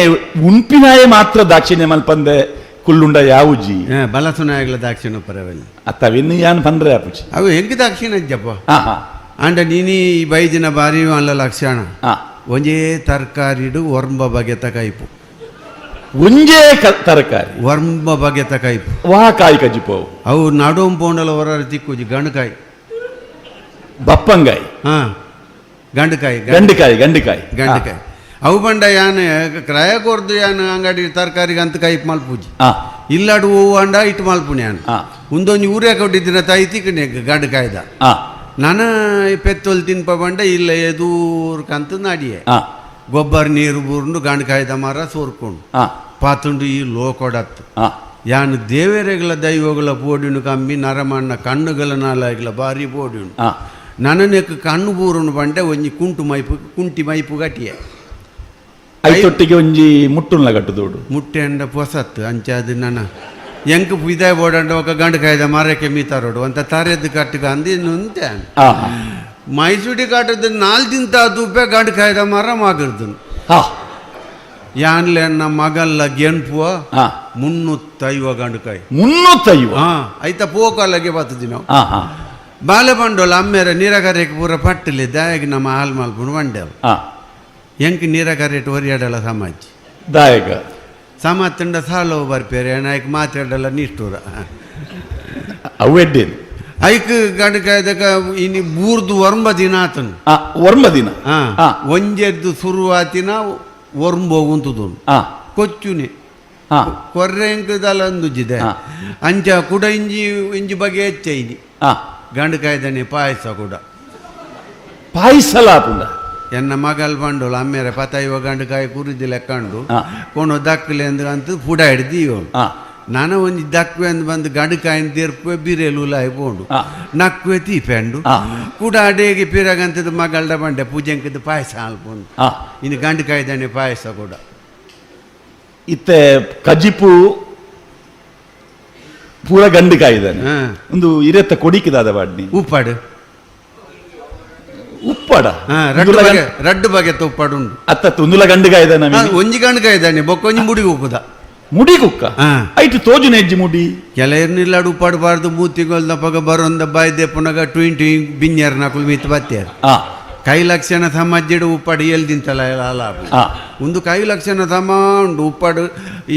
ಉಂಪಿನಾಯ ಮಾತ್ರ ದಾಕ್ಷಿಣ್ಯ ಮಲ್ಪಂದೆ ಕುಲ್ಲುಂಡ ಯಾವುಜಿ ಬಲಸುನಾಯಗಳ ದಾಕ್ಷಿಣ ಪರವಲ್ಲ ಅತ್ತವಿನ್ನು ಯಾನ್ ಪಂದ್ರೆ ಅಪುಜಿ ಅವು ಹೆಂಗೆ ದಾಕ್ಷಿಣ ಅಜ್ಜಪ್ಪ ಅಂಡ ನೀನಿ ಈ ಬೈದಿನ ಬಾರಿ ಅಲ್ಲ ಲಕ್ಷಣ ಒಂಜೇ ತರಕಾರಿಡು ಒರ್ಂಬ ಬಗೆತ ಕೈಪು ಒಂಜೇ ತರಕಾರಿ ಒರ್ಂಬ ಬಗೆತ ಕೈಪು ವಾ ಕಾಯಿ ಕಜ್ಜಿಪೋ ಅವು ನಡುಂ ಪೋಂಡಲ ಹೊರ ತಿಕ್ಕುಜಿ ಗಂಡುಕಾಯಿ ಬಪ್ಪಂಗಾಯಿ ಗಂಡುಕಾಯಿ ಗಂಡುಕಾಯಿ ಗಂಡುಕಾಯಿ ಗಂಡುಕಾಯಿ ಅವು ಬಂಡ ಯಾನ್ ಕ್ರಯ ಕೊರ್ದು ಯಾನ್ ಅಂಗಡಿ ತರಕಾರಿಗೆ ಅಂತ ಕೈಪ್ ಮಲ್ಪುಜಿ ಇಲ್ಲಾಡು ಹೂವು ಅಂಡ ಇಟ್ಟು ಮಲ್ಪುಣಿ ಯಾನ್ ಒಂದೊಂದು ಊರೇ ಕೊಟ್ಟಿದ್ದಿನ ತಾಯಿ ತಿಕ್ಕಣೆ ಗಂಡುಕಾಯ್ದ ನಾನು ಪೆತ್ತೊಲ್ ತಿನ್ಪ ಬಂಡ ಇಲ್ಲ ಎದೂರ್ಕಂತ ನಾಡಿಯೆ ಗೊಬ್ಬರ ನೀರು ಬೂರ್ಂಡು ಗಂಡುಕಾಯ್ದ ಮರ ಸೋರ್ಕೊಂಡು ಪಾತುಂಡು ಈ ಲೋಕೊಡತ್ತು ಯಾನ್ ದೇವರೆಗಳ ದೈವಗಳ ಪೋಡಿನು ಕಮ್ಮಿ ನರಮಣ್ಣ ಕಣ್ಣುಗಳ ನಾಲಾಗಿಲ್ಲ ಭಾರಿ ಪೋಡಿನು ನನನೆಕ್ ಕಣ್ಣು ಬೂರುನು ಬಂಡೆ ಒಂಜಿ ಕುಂಟು ಮೈಪು ಕುಂಟಿ ಮೈಪು ಗಟ್ಟಿಯೆ ಐತೊಟ್ಟಿಗೆ ಒಂಜಿ ಮುಟ್ಟುನ್ಲ ಕಟ್ಟುದೋಡು ಮುಟ್ಟೆ ಅಂಡ ಪೊಸತ್ತು ಅಂಚಾದ ನನ್ನ ಎಂಕ್ ಇದೇ ಬೋಡಂಡ ఒక ಗಂಡುಕಾಯ್ದ ಮರಕ್ಕೆ ಮೀತಾರೋಡು ಅಂತ ತರೆದ್ದು ಕಟ್ಟುಕ ಅಂದು ಇನ್ನೊಂತೆ ಮೈಸೂಡಿ ಕಾಟದ ನಾಲ್ ದಿನ ತೂಪೆ ಗಂಡುಕಾಯ್ದ ಮರ ಮಗರ್ದು ಯಾನ್ಲೆ ನಮ್ಮ ಮಗಲ್ಲ ಗೆಣಪುವ 350 ಗಂಡುಕಾಯಿ 350 ಐತ ಪೋಕಲ್ಲಗೆ ಬರ್ತದಿ ನಾವು ಬಾಲೆ ಬಂಡೋಲ ಅಮ್ಮೇರ ನೀರಕರೆಗೆ ಪೂರ ಪಟ್ಟಲೆ ದಾಯಗ್ ನಮ್ಮ ಹಾಲು ಮಲ್ಪುಂಡು ಬಂಡೆವು ಎಂಕ್ ನೀರಕರೇಟ್ ಒರಿಯಾಡಲ ಸಮಾಜ ದಾಯಕ ಸಮ ತುಂಡ ಸಾಲೋ ಬರ್ಪೇರೆ ನಾಯಕ್ ಮಾತಾಡಲ್ಲ ನಿಷ್ಠೂರ ಅವೆಡ್ಡೇನು ಐಕ್ ಗಂಡುಕಾಯ್ದಕ ಇನಿ ಬೂರ್ದು ಒರ್ಂಬ ದಿನ ಆತನು ಒರ್ಂಬ ದಿನ ಒಂಜೆದ್ದು ಶುರುವಾತಿನ ಒರ್ಂಬ ಉಂತುದು ಕೊಚ್ಚುನೆ ಕೊರ್ರೆ ಎಂಕದಲ್ಲ ಅಂದುಜಿದೆ ಅಂಚ ಕೂಡ ಇಂಜಿ ಇಂಜಿ ಬಗೆ ಹೆಚ್ಚ ಇನಿ ಗಂಡುಕಾಯ್ದನೆ ಪಾಯಸ ಕೂಡ ಪಾಯಸಲ ಆಪುಂಡ ಎನ್ನ ಮಗಲ್ ಬಂಡೋಳು ಅಮ್ಮೇರೆ ಪತಾಯಿವ ಗಂಡುಕಾಯಿ ಕುರಿದಿ ಲೆಕ್ಕಂಡು ಕೊಣು ದಕ್ಕಲೆ ಅಂದ್ರೆ ಅಂತ ಪುಡ ಹಿಡ್ದು ಇವಳು ನಾನು ಒಂಜಿ ದಕ್ವೆ ಅಂದ್ ಬಂದು ಗಂಡುಕಾಯಿನ ತೀರ್ಪುವೆ ಬಿರೇಲು ಉಲಾಯಿ ಪೋಂಡು ನಕ್ಕುವೆ ತೀಪೆಂಡು ಕೂಡ ಅಡೇಗೆ ಪಿರಗಂತದ ಮಗಲ್ಡ ಬಂಡೆ ಪೂಜೆಂಕದ ಪಾಯಸ ಅಲ್ಪುಂಡು ಇನ್ನು ಗಂಡುಕಾಯ್ದಾನೆ ಪಾಯಸ ಕೂಡ ಇತ್ತೆ ಕಜಿಪು ಪೂರ ಗಂಡುಕಾಯಿದಾನೆ ಒಂದು ಇರೆತ್ತ ಕೊಡಿಕಿದಾದ ಬಾಡ್ನಿ ಉಪ್ಪಾಡು ಉಪ್ಪಾಡ ರಡ್ಡು ಬಗೆ ಉಪ್ಪಾಡು ಉಂಡು ಅತ್ತ ಉಂದುಲ ಗಂಡುಕಾಯ್ದಾನೆ ಒಂಜಿ ಗಂಡುಕಾಯ್ದಾನೆ ಬೊಕ್ಕೊಂಜಿ ಮುಡಿ ಉಪ್ಪುದ ಮುಡಿ ಕುಕ್ಕ ಐಟು ತೋಜು ನೆಜ್ಜಿ ಮುಡಿ ಕೆಲವ್ರನ್ನಿಲ್ಲಾಡು ಉಪ್ಪಾಡಬಾರ್ದು ಮೂತಿಗೊಲ್ದ ಪಗ ಬರೋಂದ ಬಾಯ್ದೆ ಪುನಗ ಟ್ವಿನ್ ಟ್ವಿನ್ ಬಿನ್ಯರ್ ನಕುಲು ಮೀತ್ ಬತ್ತೇರು ಕೈ ಲಕ್ಷಣ ಸಮಾಜಡು ಉಪ್ಪಾಡು ಎಲ್ ತಿಂತಲ್ಲ ಅಲ್ಲ ಒಂದು ಕೈ ಲಕ್ಷಣ ಸಮ ಉಂಡು ಉಪ್ಪಾಡು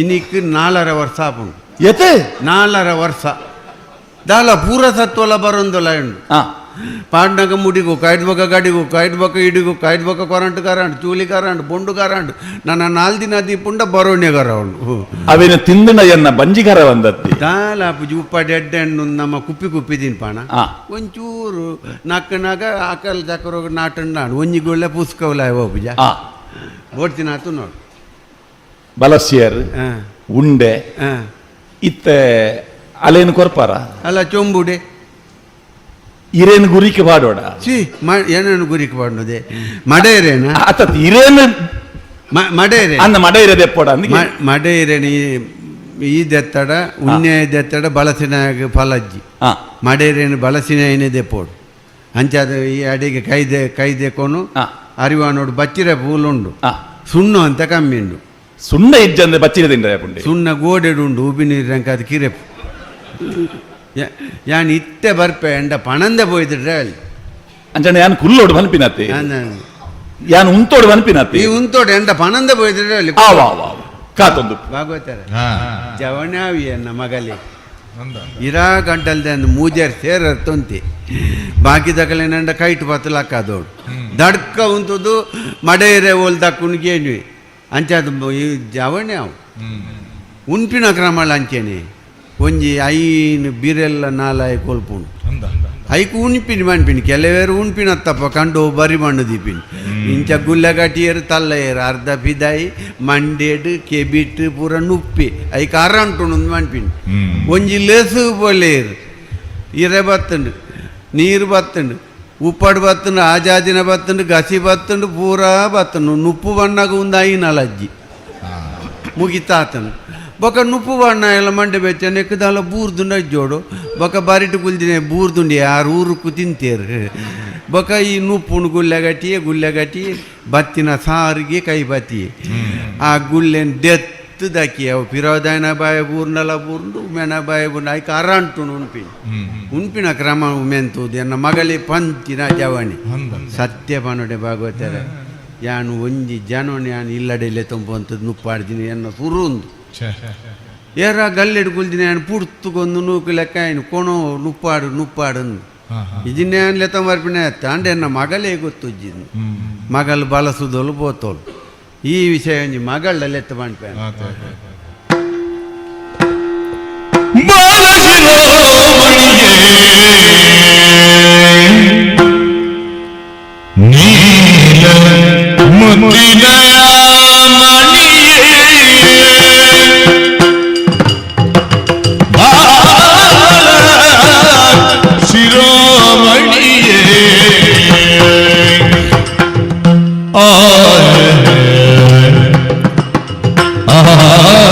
ಇನಿಕ್ 4.5 ವರ್ಷ ಆಪುಂಡು ಎತೆ 4.5 ವರ್ಷ ದಾಲ ಪೂರ ಸತ್ವಲ ಬರೋಂದಲ್ಲ ಉಂಡು ಪಾಡ್ನಾಗ ಮುಡಿಗು ಕಾಯ್ದು ಬೊಕ್ಕ ಗಡಿಗು ಕಾಯ್ದು ಬೊಕ್ಕ ಇಡಿಗು ಕಾಯ್ದು ಬೊಕ್ಕ ಕೊರಂಟು ಕರಾಂಡು ಚೂಲಿ ಕರಾಂಡು ಬೊಂಡು ಕರಾಂಡು ನನ್ನ ನಾಲ್ ದಿನ ದೀಪುಂಡ ಬರೋಣೆ ಕರವಣು ಅವೇನು ತಿಂದಿನ ಎನ್ನ ಬಂಜಿಗರ ಬಂದತ್ತಿ ದಾಲ ಪೂಜಿ ಉಪ್ಪಾಡಿ ಎಡ್ಡೆ ಹಣ್ಣು ನಮ್ಮ ಕುಪ್ಪಿ ಕುಪ್ಪಿ ತಿನ್ಪಾಣ ಒಂಚೂರು ನಕ್ಕನಾಗ ಆಕಲ್ ಚಕ್ರೋಗ ನಾಟಂಡು ಒಂಜಿ ಗೊಳ್ಳೆ ಪುಸ್ಕವಲ ಪೂಜ ಬೋಡ್ತಿನ ಆತು ನೋಡು ಬಲಸಿಯರ್ ಉಂಡೆ ಇತ್ತೆ ಅಲೇನು ಕೊರ್ಪಾರ ಅಲ್ಲ ಚೊಂಬುಡೆ ಇರೇನು ಗುರಿಕೆ ಪಾಡೋಡ ಸಿ ಏನೇನು ಗುರಿಕೆ ಪಾಡೋದೆ ಮಡೇರೇನ ಅತ್ತ ಇರೇನು ಮಡೇರೆ ಅಂದ ಮಡೇರೆ ದೆಪ್ಪೋಡ ಮಡೇರೇನ ಈ ದೆತ್ತಡ ಉಣ್ಣೆ ದೆತ್ತಡ ಬಳಸಿನಾಗ ಫಲಜ್ಜಿ ಮಡೇರೇನು ಬಳಸಿನ ದೆಪ್ಪೋಡು ಅಂಚಾದ ಈ ಅಡಿಗೆ ಕೈದೆ ಕೈದೆಕೋನು ಅರಿವಾನೋಡು ಬಚ್ಚಿರ ಪೂಲುಂಡು ಸುಣ್ಣು ಅಂತ ಕಮ್ಮಿ ಉಂಡು ಸುಣ್ಣ ಇಜ್ಜಂದ್ರೆ ಬಚ್ಚಿರ ತಿಂಡ್ರೆ ಪುಂಡಿ ಸುಣ್ಣ ಗೋಡೆಡುಂಡು ಉಬಿ ನೀರಂಕ ಅದು ಕಿರೆಪು ಯಾನ್ ಇತ್ತೆ ಬರ್ಪೆ ಎಂಡ ಪಣಂದೆ ಪೋಯ್ತಿಡ್ರೆ ಅಲ್ಲಿ ಅಂಚನೆ ಯಾನ್ ಕುಲ್ಲೋಡು ಮನ್ಪಿನತ್ತೆ ಯಾನ್ ಉಂತೋಡು ಮನ್ಪಿನತ್ತೆ ಈ ಉಂತೋಡು ಎಂಡ ಪಣಂದೆ ಪೋಯ್ತಿಡ್ರೆ ಅಲ್ಲಿ ಆ ವಾ ವಾ ಕಾತೊಂದು ಭಾಗವತರ ಜವಣಾವಿ ಎನ್ನ ಮಗಲಿ ಇರಾ ಗಂಟಲ್ದೆ ಅಂದ್ ಮೂಜರ್ ಸೇರ ತೊಂತಿ ಬಾಕಿ ದಕಲೆ ನಂಡ ಕೈಟ್ ಬತ್ತಲಕ್ಕಾದೋಡು ದಡ್ಕ ಉಂತುದು ಮಡೇರೆ ಓಲ್ ದಕ್ಕುನ್ಗೇನ್ವಿ ಅಂಚಾದ ಈ ಜವಣೆ ಅವು ಉನ್ಪಿನ ಕ್ರಮಳ ಅಂಚೆನೆ ಒಂಜಿ ಐನು ಬಿರೆಲ್ಲ ನಾಲಾಯಿ ಕೊಲ್ಪುಂಡು ಐಕು ಉಣ್ಪಿನಿ ಮನ್ಪಿನಿ ಕೆಲವೇರು ಉಣ್ಪಿನತ್ತಪ್ಪ ಕಂಡು ಬರಿ ಮಣ್ಣು ದೀಪಿನಿ ಇಂಚ ಗುಲ್ಲೆಗಟ್ಟಿಯರು ತಲ್ಲಯರು ಅರ್ಧ ಪಿದಾಯಿ ಮಂಡೇಡು ಕೆಬಿಟ್ಟು ಪೂರ ನುಪ್ಪಿ ಐಕ್ ಅರಂಟುಂಡು ಮನ್ಪಿನಿ ಒಂಜಿ ಲೇಸು ಪೊಲೇರು ಇರೆ ಬತ್ತುಂಡು ನೀರು ಬತ್ತುಂಡು ಉಪ್ಪಡು ಬತ್ತುಂಡು ಆಜಾದಿನ ಬತ್ತುಂಡು ಗಸಿ ಬತ್ತುಂಡು ಪೂರಾ ಬತ್ತುಂಡು ನುಪ್ಪು ಬಣ್ಣಗ ಒಂದು ಐನಲಜ್ಜಿ ಮುಗಿತಾತನು ಬೊಕ ನುಪ್ಪು ಬಣ್ಣ ಎಲ್ಲ ಮಂಡೆ ಬೆಚ್ಚ ನೆಕ್ಕದಾಲ ಬೂರ್ದುಂಡ ಜೋಡು ಬೊಕ ಬಾರಿಟು ಕುಲ್ದಿನೆ ಬೂರ್ದುಂಡಿ ಆರು ಊರುಕ್ಕು ತಿಂತೇರು ಬೊಕ ಈ ನುಪ್ಪುನು ಗುಲ್ಲೆಗಟ್ಟಿ ಗುಲ್ಲೆಗಟ್ಟಿ ಬತ್ತಿನ ಸಾರಿಗೆ ಕೈ ಬತ್ತಿ ಆ ಗುಲ್ಲೆನ್ ದೆತ್ತು ದಕ್ಕಿ ಅವು ಪಿರೋದಾಯನ ಬಾಯ ಬೂರ್ನಲ ಬೂರ್ಂಡು ಉಮೆನ ಬಾಯ ಬೂರ್ನ ಐಕ ಅರಂಟುನು ಉಣ್ಪಿನ ಉಣ್ಪಿನ ಕ್ರಮ ಉಮೆಂತುದು ಎನ್ನ ಮಗಲಿ ಪಂತಿನ ಜವಣಿ ಸತ್ಯ ಪನೋಡೆ ಭಾಗವತರ ಯಾನು ಒಂಜಿ ಜನೋನ್ ಯಾನು ಇಲ್ಲಡೆಲೆ ತುಂಬುವಂಥದ್ದು ನುಪ್ಪಾಡ್ತೀನಿ ಎನ್ನ ಸುರುಂದು ಏರ ಗಲ್ಲೆಡ್ ಕುಲ್ದಿನ ಯಾನು ಪುಡ್ತುಗೊಂದು ನೂಕು ಲೆಕ್ಕ ಏನು ಕೊಣೋ ನುಪ್ಪಾಡು ನುಪ್ಪಾಡು ಇದನ್ನೇ ಲೆತ್ತ ಬರ್ಪಿನ ತಾಂಡೆ ಎನ್ನ ಮಗಳೇ ಗೊತ್ತುಜ್ಜಿದ್ದು ಮಗಲು ಬಲಸುದೋಲು ಪೋತೋಲು ಈ ವಿಷಯ ಒಂಜಿ ಮಗಳ ಲೆತ್ತ ಪನ್ಪೆ ನೀಲ ಮುತ್ತಿನ ಮಣಿಯೇ ಬಾಲ ಶಿರೋಮಣಿಯೇ ಆ ಆ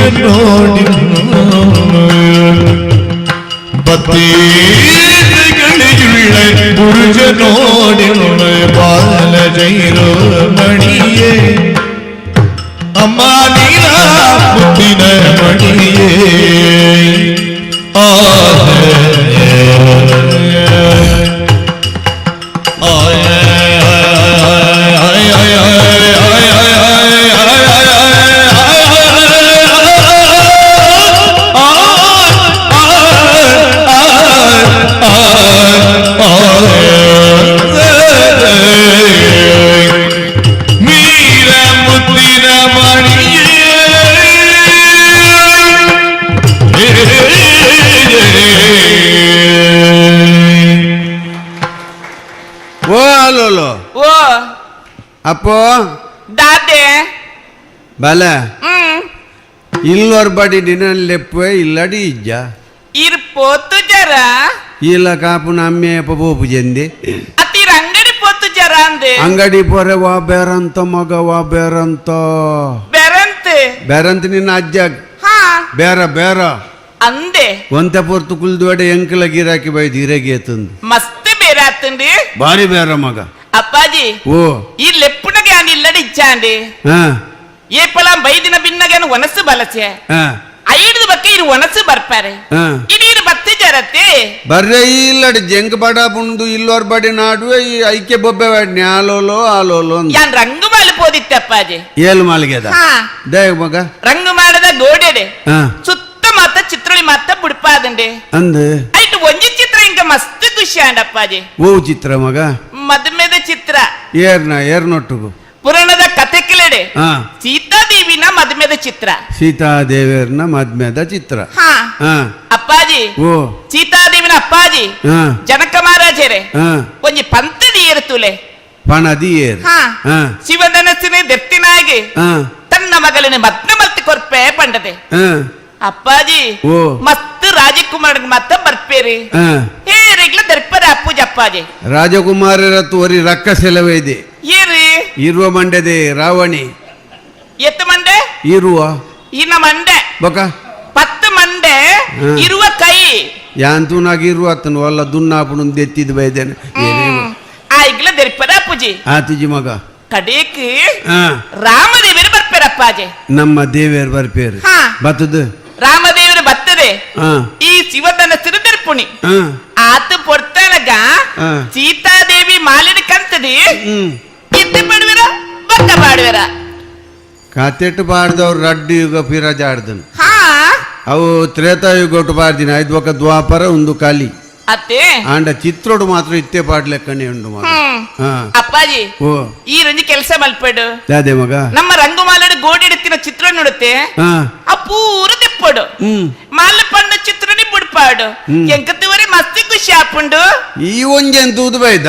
ನೋಡಿ ಬತ್ತೀಗಳಿಯುಳ್ಳ ಬುರುಜ ನೋಡಿ ಬಾಲ ಜೈರೋ ಮಣಿಯೇ ಅಮ್ಮ ನೀರ ಮುತ್ತಿನ ಮಣಿಯೇ ಆ ಓ ಅಪ್ಪೋ ದಾದೆ. ಬಲ ಇಲ್ಲೊರ್ ಬಡಿ ನಿನ್ನ ಲೆಪ್ಪೆ ಇಲ್ಲಡಿ ಇಜ್ಜ. ಇರ್ ಪೋತು ಜರ. ಇಲ್ಲ ಕಾಪುನ ಅಮ್ಮೆ ಪೋಪು ಜಂದಿ. ಅತ್ತಿರ ಅಂಗಡಿ ಪೋತು ಜರ ಅಂದೆ. ಅಂಗಡಿ ಪೋರೆ ವಾ ಬೇರಂತ ಮಗ ವಾ ಬೇರಂತ. ಬೆರಂತೆ. ಬೇರಂತ ನಿನ್ನ ಅಜ್ಜ. ಹಾ. ಬೇರ ಬೇರ. ಅಂದೆ. ಒಂತೆ ಪೊರ್ತು ಕುಲ್ದುವಡೆ ಎಂಕಲ ಗಿರಾಕಿ ಬೈದು ಇರಗಿ ಎತ್ತಂದು. ಮಸ್ತ್ ಬೇರೆ ಆತಂಡಿ. ಬಾರಿ ಬೇರ ಮಗ. ಅಪ್ಪಾಜಿ. ಓ. ಈ ಲೆಪ್ಪುನಗೆ ಆನ್ ಇಲ್ಲಡಿ ಇಚ್ಚಾಂಡಿ. ಹಾ. ಏಪಲ ಬೈದಿನ ಬಿನ್ನಗೇನು ಒನಸು ಬಲಸೆ. ಹಾ. ಐದು ಬಕ್ಕೆ ಇರು ಒನಸು ಬರ್ಪಾರೆ. ಹಾ. ಇಡೀರು ಬತ್ತಿ ಜರತ್ತೆ. ಬರ್ರೆ ಇಲ್ಲಡಿ ಜಂಗ್ ಬಡ ಬುಂದು ಇಲ್ಲೋರ್ ಬಡಿ ನಾಡುವೆ ಈ ಐಕ್ಯ ಬೊಬ್ಬೆ ಬಾಡ್ನಿ ಆಲೋಲೋ ಆಲೋಲೋ ಅಂದು. ಯಾನ್ ರಂಗು ಮಾಲು ಪೋದಿತ್ತೆ ಅಪ್ಪಾಜಿ. ಏಳು ಮಾಲಿಗೆದ. ಹಾ. ದೇವ ಮಗ. ರಂಗು ಮಾಡದ ಗೋಡೆಡೆ. ಹಾ. ಸುತ್ತ ಮಾತ ಚಿತ್ರಳಿ ಮಾತ ಬುಡ್ಪಾದಂಡೆ. ಅಂದು. ಐಟು ಒಂಜಿ ಚಿತ್ರ ಇಂಕ ಮಸ್ತ್ ಖುಷಿ ಆಂಡ ಅಪ್ಪಾಜಿ. ಓ ಚಿತ್ರ ಮಗ. ಮದುಮೆದ ಚಿತ್ರ. ಏರ್ನ ಏರ್ನೊಟ್ಟುಗು. ಪುರಾಣದ ಕತೆ ಕಿಲೆಡೆ. ಹಾ. ಸೀತಾದೇವಿನ ಮದುಮೆದ ಚಿತ್ರ. ಸೀತಾದೇವಿಯರ್ನ ಮದ್ಮೆದ ಚಿತ್ರ. ಹಾ. ಹಾ. ಅಪ್ಪಾಜಿ. ಓ. ಸೀತಾದೇವಿನ ಅಪ್ಪಾಜಿ. ಹಾ. ಜನಕ ಮಹಾರಾಜರೇ. ಹಾ. ಒಂಜಿ ಪಂತದಿ ಏರುತ್ತುಲೆ. ಪಣದಿ ಏರ್. ಹಾ. ಹಾ. ಶಿವಧನಸ್ಸಿನ ದೆತ್ತಿನಾಗಿ ಹಾ. ತನ್ನ ಮಗಳನ್ನ ಮದ್ನ ಮಲ್ತಿ ಕೊರ್ಪೆ ಪಂಡದೆ. ಹಾ. ಅಪ್ಪಾಜಿ. ಓ. ಮಸ್ತ್ ರಾಜಕುಮಾರನ್ ಮತ್ತ ಬರ್ಪೇರಿ. ಹಾ. ಹೇರಿಗ್ಲ ದರ್ಪದ ಅಪ್ಪುಜ ಅಪ್ಪಾಜಿ. ರಾಜಕುಮಾರರ ತೋರಿ ರಕ್ಕ ಸೆಲವೈದೆ. ಏರಿ. ಇರುವ ಮಂಡ್ಯದೆ ರಾವಣಿ. ಎತ್ತು ಮಂಡೆ. ಇರುವ. ಇನ್ನ ಮಂಡೆ. ಬೊಕ. ಪತ್ತು ಮಂಡೆ. ಹ್ಮ್. ಇರುವ ಕೈ. ಯಾಂತೂನಾಗಿ ಇರುವ ಅತ್ತನು ಅಲ್ಲ ದುನ್ನಾಪುಣ ದೆತ್ತಿದ್ ಬೈದೇನೆ. ಆ ಇಗ್ಲ ದರ್ಪದ ಅಪ್ಪುಜಿ. ಆತುಜಿ ಮಗ. ಕಡೇಕ್ ಹಾ. ರಾಮದೇವರು ಬರ್ಪೇರ ಅಪ್ಪಾಜಿ. ನಮ್ಮ ದೇವಿಯರ್ ಬರ್ಪೇರು. ಹಾ. ಬತ್ತದು. ರಾಮದೇವರು ಬರ್ತದೆ. ಹಾ. ಈ ಶಿವಧನಸ್ಸಿನ ದರ್ಪುಣಿ. ಹಾ. ಆತ ಪೊರ್ತನಗ. ಹಾ. ಸೀತಾದೇವಿ ಮಾಲಿನ ಕಂತದಿ. ಹ್ಮ್. ಇತ್ತೆ ಪಡುವಿರ ಬಕ್ಕ ಪಾಡುವಿರ. ಕಾತೆಟ್ಟು ಪಾಡ್ದವ್ರು ರಡ್ಡು ಯುಗ ಪಿರಾಜಾಡ್ದನು. ಹಾ. ಅವು ತ್ರೇತಾಯುಗೊಟ್ಟು ಪಾಡ್ದಿನ ಐದು ಒಕ್ಕ ದ್ವಾಪರ ಒಂದು ಕಾಲಿ. ಅತ್ತೆ. ಆಂಡ ಚಿತ್ರೋಡು ಮಾತ್ರ ಇತ್ತೆ ಪಾಡ್ಲೆಕ್ಕನೆ ಉಂಡು ಮಗ. ಹ್ಮ್. ಹಾ. ಅಪ್ಪಾಜಿ. ಓ. ಈ ರಂಜಿ ಕೆಲಸ ಮಲ್ಪಡು. ದಾದೆ ಮಗ. ನಮ್ಮ ರಂಗುಮಾಲಡು ಗೋಡಿ ಇಡುತ್ತಿನ ಚಿತ್ರ ನೋಡುತ್ತೆ. ಹಾ. ಆ ಪೂರ ತಿಪ್ಪಡು. ಹ್ಮ್. ಮಾಲ ಪಣ್ಣ ಚಿತ್ರನಿ ಬುಡ್ಪಾಡು. ಹ್ಮ್. ಎಂಕತ್ತುವರೆ ಮಸ್ತಿ ಖುಷಿ ಆಪುಂಡು. ಈ ಒಂಜೆನ್ ತೂದು ಬೈದ.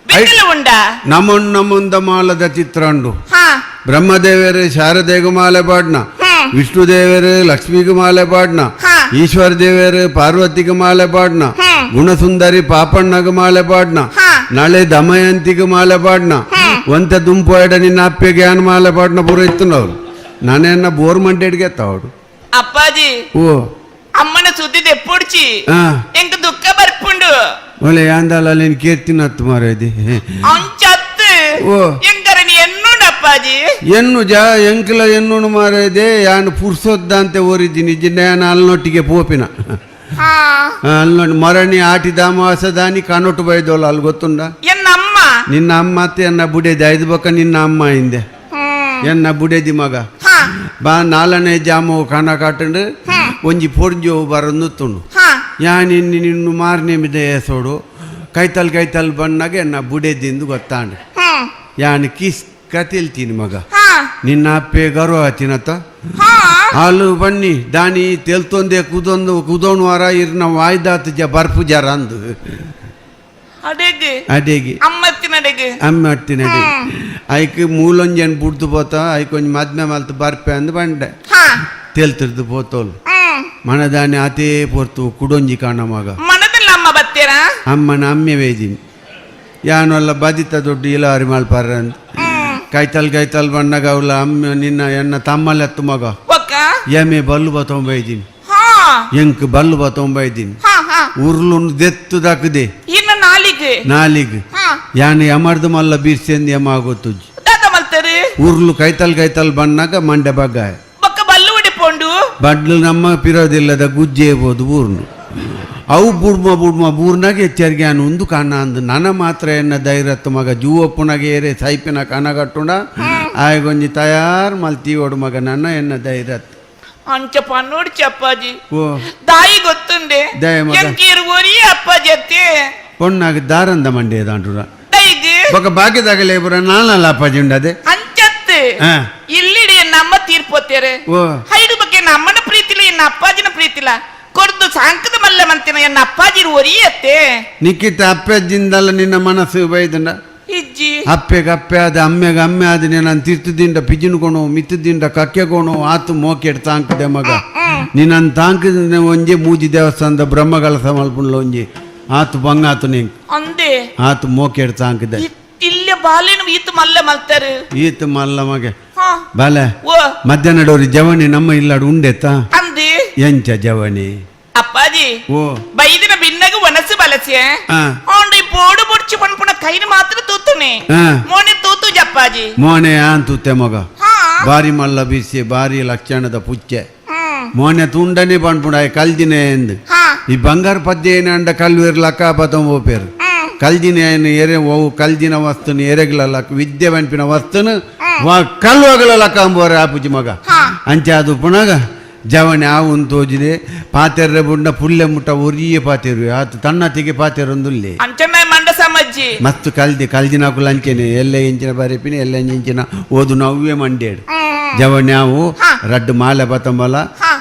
ಬಿಟ್ಟಲು ಉಂಡ. ನಮನ್ ನಮುಂದ ಮಾಲದ ಚಿತ್ರ ಉಂಡು. ಹಾ. ಬ್ರಹ್ಮದೇವರು ಶಾರದೆಗೂ ಮಾಲೆ ಪಾಡ್ನ. ಹ್ಮ್. ವಿಷ್ಣು ದೇವರು ಲಕ್ಷ್ಮಿಗೂ ಮಾಲೆ ಪಾಡ್ನ. ಹಾ. ಈಶ್ವರ ದೇವರು ಪಾರ್ವತಿಗೆ ಮಾಲೆ ಪಾಡ್ನ. ಹ್ಮ್. ಗುಣಸುಂದರಿ ಪಾಪಣ್ಣಗ ಮಾಲೆ ಪಾಡ್ನ. ಹಾ. ನಳೆ ದಮಯಂತಿಗೆ ಮಾಲೆ ಪಾಡ್ನ. ಹ್ಮ್. ಒಂತ ದುಂಪು ಎಡ ನಿನ್ನ ಅಪ್ಪೆಗೆ ಏನ್ ಮಾಲೆ ಪಾಡ್ನ ಪೂರ ಇತ್ತನವ್ರು ನಾನೇನ ಬೋರ್ ಮಂಡೇಡ್ಗೆ ತಾವಡು. ಅಪ್ಪಾಜಿ. ಓ. ಅಮ್ಮನ ಸುದ್ದಿ ದೆಪ್ಪುಡ್ಚಿ. ಹಾ. ಎಂಕ ದುಃಖ ಬರ್ಪುಂಡು. ಒಳ್ಳೆ ಯಾಂದಲ್ಲ ನೀನು ಕೇರ್ತಿನತ್ತು ಮಾರೇದಿ. ಅಂಚತ್ತು. ಓ. ಎಂಕರ ನೀ ಎನ್ನುಂಡು ಅಪ್ಪಾಜಿ. ಎನ್ನು ಜಾ ಎಂಕಲ ಎನ್ನುಣು ಮಾರೇದೆ ಯಾನ್ ಪುರ್ಸೊದ್ದಂತೆ ಓರಿದ್ದೀನಿ ಜಿನ್ನ ಯಾನ್ ಅಲ್ನೊಟ್ಟಿಗೆ ಪೋಪಿನ. ಹಾ. ಅಲ್ನೊಟ್ಟು ಮರಣಿ ಆಟಿ ದಾಮವಾಸ ದಾನಿ ಕನೊಟ್ಟು ಬೈದೋಲ್ಲ ಅಲ್ಲಿ ಗೊತ್ತುಂಡ. ಎನ್ನಮ್ಮ. ನಿನ್ನ ಅಮ್ಮ ಅತ್ತೆ ಎನ್ನ ಬುಡೇದಿ ಐದು ಬಕ್ಕ ನಿನ್ನ ಅಮ್ಮ ಹಿಂದೆ. ಹ್ಮ್. ಎನ್ನ ಬುಡೇದಿ ಮಗ. ಹಾ. ಬಾ ನಾಲ್ನೇ ಜಾಮು ಕಣ ಕಾಟಂಡು ಒಂಜಿ ಪೊರ್ಜೋ ಬರೊಂದು ತುಣು. ಹಾ. ಯಾನ್ ಇನ್ನು ನಿನ್ನು ಮಾರನೇ ಮಿದ ಏಸೋಡು ಕೈತಲ್ ಕೈತಲ್ ಬಣ್ಣಗೆ ಎನ್ನ ಬುಡೇದಿಂದು ಗೊತ್ತಾಂಡು. ಹ್ಮ್. ಯಾನ್ ಕಿಸ್ ಕತಿಲ್ತೀನಿ ಮಗ. ಹಾ. ನಿನ್ನ ಅಪ್ಪೆ ಗರ್ವ ತಿನತ. ಹಾ. ಹಾಲು ಬನ್ನಿ ದಾನಿ ತೆಲ್ತೊಂದೆ ಕುದೊಂದು ಕುದೋಣು ವಾರ ಇರ್ನ ವಾಯ್ದಾತು ಜ ಬರ್ಪು ಜರ ಅಂದು. ಅಡೆಗೆ. ಅಡೆಗೆ. ಅಮ್ಮತ್ತಿನ ಅಡೆಗೆ. ಅಮ್ಮ ಅಟ್ಟಿನ ಅಡೆಗೆ. ಐಕ್ ಮೂಲೊಂಜನ್ ಬುಡ್ದು ಪೋತ ಐಕ್ ಒಂಜಿ ಮದ್ಮೆ ಮಲ್ತು ಬರ್ಪೆ ಅಂದು ಬಂಡೆ. ಹಾ. ತೆಲ್ತಿರ್ದು ಪೋತೋಲು. ಹ್ಮ್. ಮನದಾನಿ ಆತೇ ಪೊರ್ತು ಕುಡೊಂಜಿ ಕಾಣ ಮಗ. ಮನದಲ್ಲಿ ಅಮ್ಮ ಬತ್ತೀರಾ. ಅಮ್ಮನ ಅಮ್ಮೆ ವೇದಿನಿ ಯಾನೊಲ್ಲ ಬದಿತ ದೊಡ್ಡ ಇಲಾರಿ ಮಲ್ಪಾರ ಅಂತ. ಕೈತಲ್ ಕೈತಲ್ ಬಣ್ಣಗ ಅವಳ ಅಮ್ಮ ನಿನ್ನ ಎನ್ನ ತಮ್ಮಲೆತ್ತು ಮಗ. ಬೊಕ್ಕ ಎಮೆ ಬಲ್ಲು ಬತ್ತೊಂಬ ಇದ್ದೀನಿ. ಹಾ. ಎಂಕ್ ಬಲ್ಲು ಬತ್ತೊಂಬ ಇದ್ದೀನಿ. ಹಾ ಹಾ. ಉರ್ಲುನ್ ದೆತ್ತು ದಕ್ಕದೆ. ಇನ್ನ ನಾಲಿಗೆ. ನಾಲಿಗೆ. ಹಾ. ಯಾನ್ ಯಮರ್ದು ಮಲ್ಲ ಬೀರ್ಸೆಂದು ಯಮ ಆಗೋತುಜಿ. ದಾದ ಮಲ್ತರು? ಉರ್ಲು ಕೈತಲ್ ಕೈತಲ್ ಬಣ್ಣಗ ಮಂಡೆ ಬಗ್ಗಾಯ. ಬೊಕ್ಕ ಬಲ್ಲು ಉಡಿಪೋಂಡು. ಬಡ್ಲು ನಮ್ಮ ಪಿರೋದಿಲ್ಲದ ಗುಜ್ಜೆ ಇರ್ಬೋದು ಬೂರ್ನು. ಅವು ಬುಡ್ಮ ಬುಡ್ಮ ಬೂರ್ನಾಗ ಎಚ್ಚರಿಗೆ ಅನು ಒಂದು ಕಣ ಅಂದು ನನ ಮಾತ್ರ ಎನ್ನ ಧೈರ್ಯತ್ತು ಮಗ ಜೂವಪ್ಪುನಾಗ ಏರೆ ಸೈಪಿನ ಕನಗಟ್ಟುಂಡ ಆಯಗೊಂಜಿ ತಯಾರು ಮಲ್ತಿ ಓಡು ಮಗ ನನ್ನ ಎನ್ನ ಧೈರ್ಯತ್ತು. ಅಂಚ ಪನ್ನೋಡು ಚಪ್ಪಾಜಿ. ಓ. ದಾಯಿ ಗೊತ್ತುಂಡೆ. ದಯ ಮಗ. ಎಂಕೀರು ಒರಿ ಅಪ್ಪಾಜಿ ಅತ್ತೆ. ಪೊಣ್ಣಾಗ ದಾರಂದ ಮಂಡೆ ದಾಂಟುರ. ದೈಗ್. ಬೊಕ ಬಾಕಿದಾಗಲೇ ಪುರ ನಾನಲ್ಲ ಅಪ್ಪಾಜಿ ಉಂಡದೆ. ಅಂಚತ್ತು. ಹಾ. ಇಲ್ಲಿಡಿ ನಮ್ಮ ತೀರ್ಪೋತೇರೆ. ಓ. ಹೈಡು ಬಗ್ಗೆ ನಮ್ಮನ ಪ್ರೀತಿಲ ಎನ್ನ ಅಪ್ಪಾಜಿನ ಪ್ರೀತಿಲ ಕೊರ್ದು ಸಾಂಕದ ಮಲ್ಲ ಮಂತಿನ ಎನ್ನ ಅಪ್ಪಾಜಿ ಒರಿ ಅತ್ತೆ. ನಿಕ್ಕಿತ ಅಪ್ಪಜ್ಜಿಂದಲ್ಲ ನಿನ್ನ ಮನಸ್ಸು ಬೈದಂಡ. ಇಜ್ಜಿ. ಅಪ್ಪೆಗೆ ಅಪ್ಪೆ ಆದ ಅಮ್ಮೆಗೆ ಅಮ್ಮೆ ಆದ ನಾನು ತಿರ್ತದಿಂದ ಪಿಜಿನ್ಕೊಣು ಮಿತ್ತದಿಂದ ಕಕ್ಕೆಗೋಣು ಆತು ಮೋಕೆಟ್ ತಾಂಕದೆ ಮಗ. ನೀನು ತಾಂಕದ ಒಂಜೆ ಮೂಜಿ ದೇವಸ್ಥಾನದ ಬ್ರಹ್ಮಗಲಸ ಮಲ್ಪುಂಡ್ಲ ಒಂಜಿ ಆತು ಬಂಗಾತು ನಿಂಕ್. ಅಂದೆ. ಆತು ಮೋಕೆಟ್ ತಾಂಕದೆ. ಇಲ್ಲ ಬಾಲೇನು ಈತ ಮಲ್ಲ ಮಲ್ತಾರು. ಈತ ಮಲ್ಲ ಮಗ. ಹಾ. ಬಾಲೆ. ಓ. ಮಧ್ಯಾಹ್ನಡೋರಿ ಜವಣಿ ನಮ್ಮ ಇಲ್ಲಾಡು ಉಂಡೆತ್ತಾ. ಅಂದೆ. ಎಂಚ ಜವಣಿ. ಅಪ್ಪಾಜಿ. ಓ. ಬೈದಿನ ಬಿನ್ನಗ ಒನಸು ಬಲಸೆ. ಆಂಡ್ ಈ ಬೋಡು ಬುಡ್ಚಿ ಪನ್ಪುನ ಕೈನ ಮಾತ್ರ ತೂತನೆ. ಮೋನೆ ತೂತು ಜಪ್ಪಾಜಿ. ಮೋನೆ ಆನ್ ತೂತೆ ಮಗ. ಹಾ. ಬಾರಿ ಮಲ್ಲ ಬಿಸಿ ಬಾರಿ ಲಕ್ಷಣದ ಪುಚ್ಚೆ. ಮೋನೆ ತುಂಡನೆ ಪನ್ಪುಣ ಕಲ್ದಿನ ಎಂದು. ಹಾ. ಈ ಬಂಗಾರ ಪದ್ಯ ಏನ ಅಂಡ ಕಲ್ವೇರ್ ಲಕ್ಕ ಪತಂಬೋಪೇರು. ಕಲ್ದಿನ ಏನು ಎರೆ ಓವು ಕಲ್ದಿನ ವಸ್ತುನ ಎರೆಗ್ಲ ವಿದ್ಯೆ ಪನ್ಪಿನ ವಸ್ತುನ ಕಲ್ವಗಲ ಲಕ್ಕ ಅಂಬೋರೆ ಆಪುಜಿ ಮಗ. ಅಂಚೆ ಅದು ಪುನಗ ಜವಣಿ ಆವುನ್ ತೋಜಿದೆ ಪಾತೆರ್ರೆ ಬುಂಡ ಪುಲ್ಲೆ ಮುಟ್ಟ ಒರಿಯೇ ಪಾತೆರು ಆತು ತನ್ನತಿಗೆ ಪಾತೆರೊಂದುಲ್ಲೆ. ಅಂಚನೆ ಮಂಡ ಸಮಜ್ಜಿ. ಮಸ್ತು ಕಲ್ದಿ ಕಲ್ದಿನಾಕುಲು ಅಂಚೆನೆ ಎಲ್ಲ ಇಂಚಿನ ಬರೆಪಿನ ಎಲ್ಲ ಇಂಚಿನ ಓದು ನವ್ವೇ ಮಂಡೇಡು. ಜವಣಿ ಆವು ರಡ್ಡು ಮಾಲೆ ಬತ್ತಂಬಲ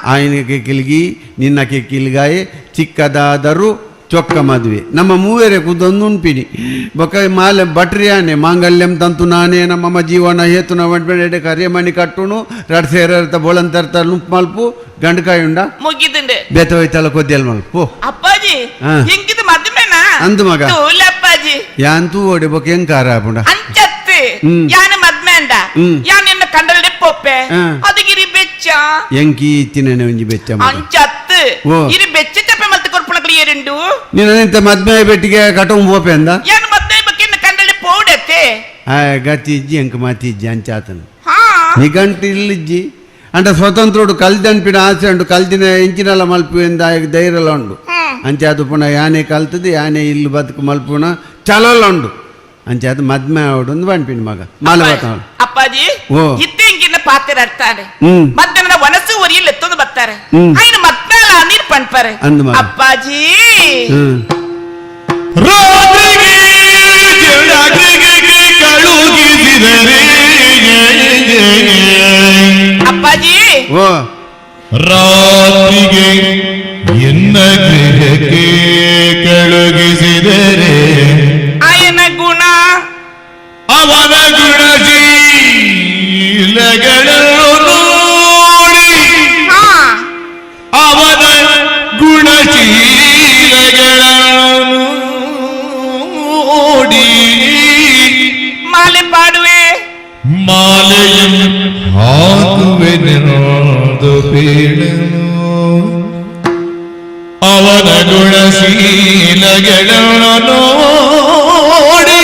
ಆಯನಕ್ಕೆ ಕಿಲ್ಗಿ ನಿನ್ನಕ್ಕೆ ಕಿಲ್ಗಾಯಿ ಚಿಕ್ಕದಾದರೂ ಚೊಕ್ಕ ಮದುವೆ ನಮ್ಮ ಮೂವರೆ ಕುದೊಂದು ಉಣ್ಪಿನಿ ಬೊಕ ಮಾಲೆ ಬಟ್ರಿಯಾನೆ ಮಾಂಗಲ್ಯಂ ತಂತು ನಾನೇ ನಮ್ಮ ಜೀವನ ಹೇತುನ ವಂಟ್ಬೇಡ ಕರಿಯಮಣಿ ಕಟ್ಟುನು ರಡ್ ಸೇರರ್ತ ಬೋಳಂತರ್ತ ನುಂಪ್ ಮಲ್ಪು ಗಂಡಕಾಯಿ ಉಂಡ ಮುಗಿದುಂಡು. ಬೇತ ಹೋಯ್ತಲ್ಲ ಕೊದ್ದೆಲ್ ಮಲ್ಪು. ಅಪ್ಪಾಜಿ. ಎಂಕಿದ ಮದುವೆನಾ? ಅಂದು ಮಗ. ತೂಲೆ ಅಪ್ಪಾಜಿ. ಯಾನ್ ತೂ ಓಡಿ ಬೊಕ ಎಂಕಾರ ಆಪುಂಡ. ಅಂಚತ್ತು. ಯಾನ್ ಮದ್ಮೆ ಅಂಡ. ಯಾನ್ ಎನ್ನ ಕಂಡಲ್ಡೆ ಪೋಪೆ. ಅದಗಿರಿ ಬೆಚ್ಚ. ಎಂಕಿ ಇತ್ತಿನ ಒಂಜಿ ಬೆಚ್ಚ ಮಗ. ಅಂಚತ್ತು. ಓ. ಇರಿ ಬೆಚ್ಚ ಚಪ್ಪೆ ಮಲ್ತ ಕೊರ್ಪುಣಕಲಿ ಏರುಂಡು. ನೀನು ನಿಂತ ಮದ್ಮೆ ಬೆಟ್ಟಿಗೆ ಕಟುಂಬ ಪೋಪೆ ಅಂದ. ಯಾನ್ ಮದ್ಮೆ ಬಗ್ಗೆ ಎನ್ನ ಕಂಡಲ್ಡೆ ಪೋಡತ್ತೆ. ಆ ಗತಿ ಇಜ್ಜಿ ಎಂಕ್ ಮಾತಿ ಇಜ್ಜಿ ಅಂಚಾತನ. ಹಾ. ನಿಗಂಟು ಇಲ್ಲಿಜ್ಜಿ ಅಂಡ ಸ್ವತಂತ್ರೋಡು ಕಲ್ದನ್ಪಿನ ಆಸೆ ಉಂಡು ಕಲ್ದಿನ ಎಂಚಿನಲ್ಲ ಮಲ್ಪು ಎಂದ ಧೈರ್ಯಲ ಉಂಡು. ಅಂಚೆ ಅದು ಪುನಃ ಯಾನೆ ಕಲ್ತದೆ ಯಾನೆ ಇಲ್ಲಿ ಬದುಕು ಮಲ್ಪುನ ಚಲೋಲ ಉಂಡು. ಅಂಚೆ ಅದು ಮದ್ಮೆ ಆವಡು ಒಂದು ಬಣ್ಪಿನ ಮಗ ಮಾಲೆ ಬತ್ತಾವಳು. ಅಪ್ಪಾಜಿ. ಓ. ಇತ್ತೆಂಗಿನ ಪಾತ್ರ ಅರ್ತಾರೆ. ಮಧ್ಯಾಹ್ನದ ವನಸು ಒರಿಯಲ್ಲಿ ಎತ್ತೊಂದು ಬರ್ತಾರೆ. ಆಯ್ನ ಮದ್ಮೇಲ ನೀರು ಪಣ್ಪಾರೆ. ಅಂದು ಮಗ. ಅಪ್ಪಾಜಿ. ರಾತ್ರಿಗೆ ಕಳುಗಿಸಿದರೆ. ಅಪ್ಪಾಜಿ. ಓ. ರಾತ್ರಿಗೆ ಎನ್ನ ಗೃಹಕ್ಕೆ ಕಳುಗಿಸಿದರೆ. ಆಯನ ಗುಣ ಅವನ ಗುಣಶೀಲಗಳನ್ನು ನೋಡಿ. ಹಾ. ಅವನ ಗುಣಶೀಲಗಳನ್ನು ನೋಡಿ. ಮಾಲೆ ಪಾಡುವೆ. ಮಾಲೆಯನ್ನು ಹಾಕುವೆನೆಂದು ಪೇಳನು. ಅವನ ಗುಣಶೀಲಗಳನ್ನು ನೋಡಿ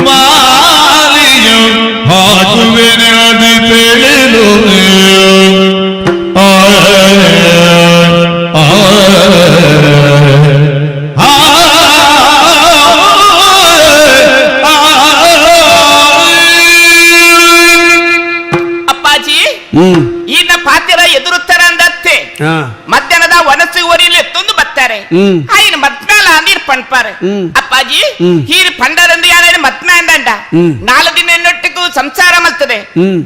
ಮಾಲೆಯು ಹಾಕುವೆನೆಂದು ಪೇಳಲು. ಆ ಆ ಆ ಅಪ್ಪಾಜಿ. ಈನ ಪಾತ್ರ ಎದುರುತ್ತರ ಅಂದತ್ತೆ. ಮಧ್ಯಾಹ್ನದ ವನಸು ಒರಿಯಲ್ಲಿ ಎತ್ತೊಂದು ಬರ್ತಾರೆ. ಆಯ್ನ ಮದ್ಮೇಲ ನೀರು ಪಣ್ಪಾರೆ. ಅಪ್ಪಾಜಿ ಹೀರು ಪಂಡರಂದು ಯಾರು ಮದ್ಮೆ ಅಂದಂಡ. ನಾಲ್ಕು ದಿನ ಎನ್ನೊಟ್ಟಿಗೂ ಸಂಸಾರ ಮಲ್ತದೆ.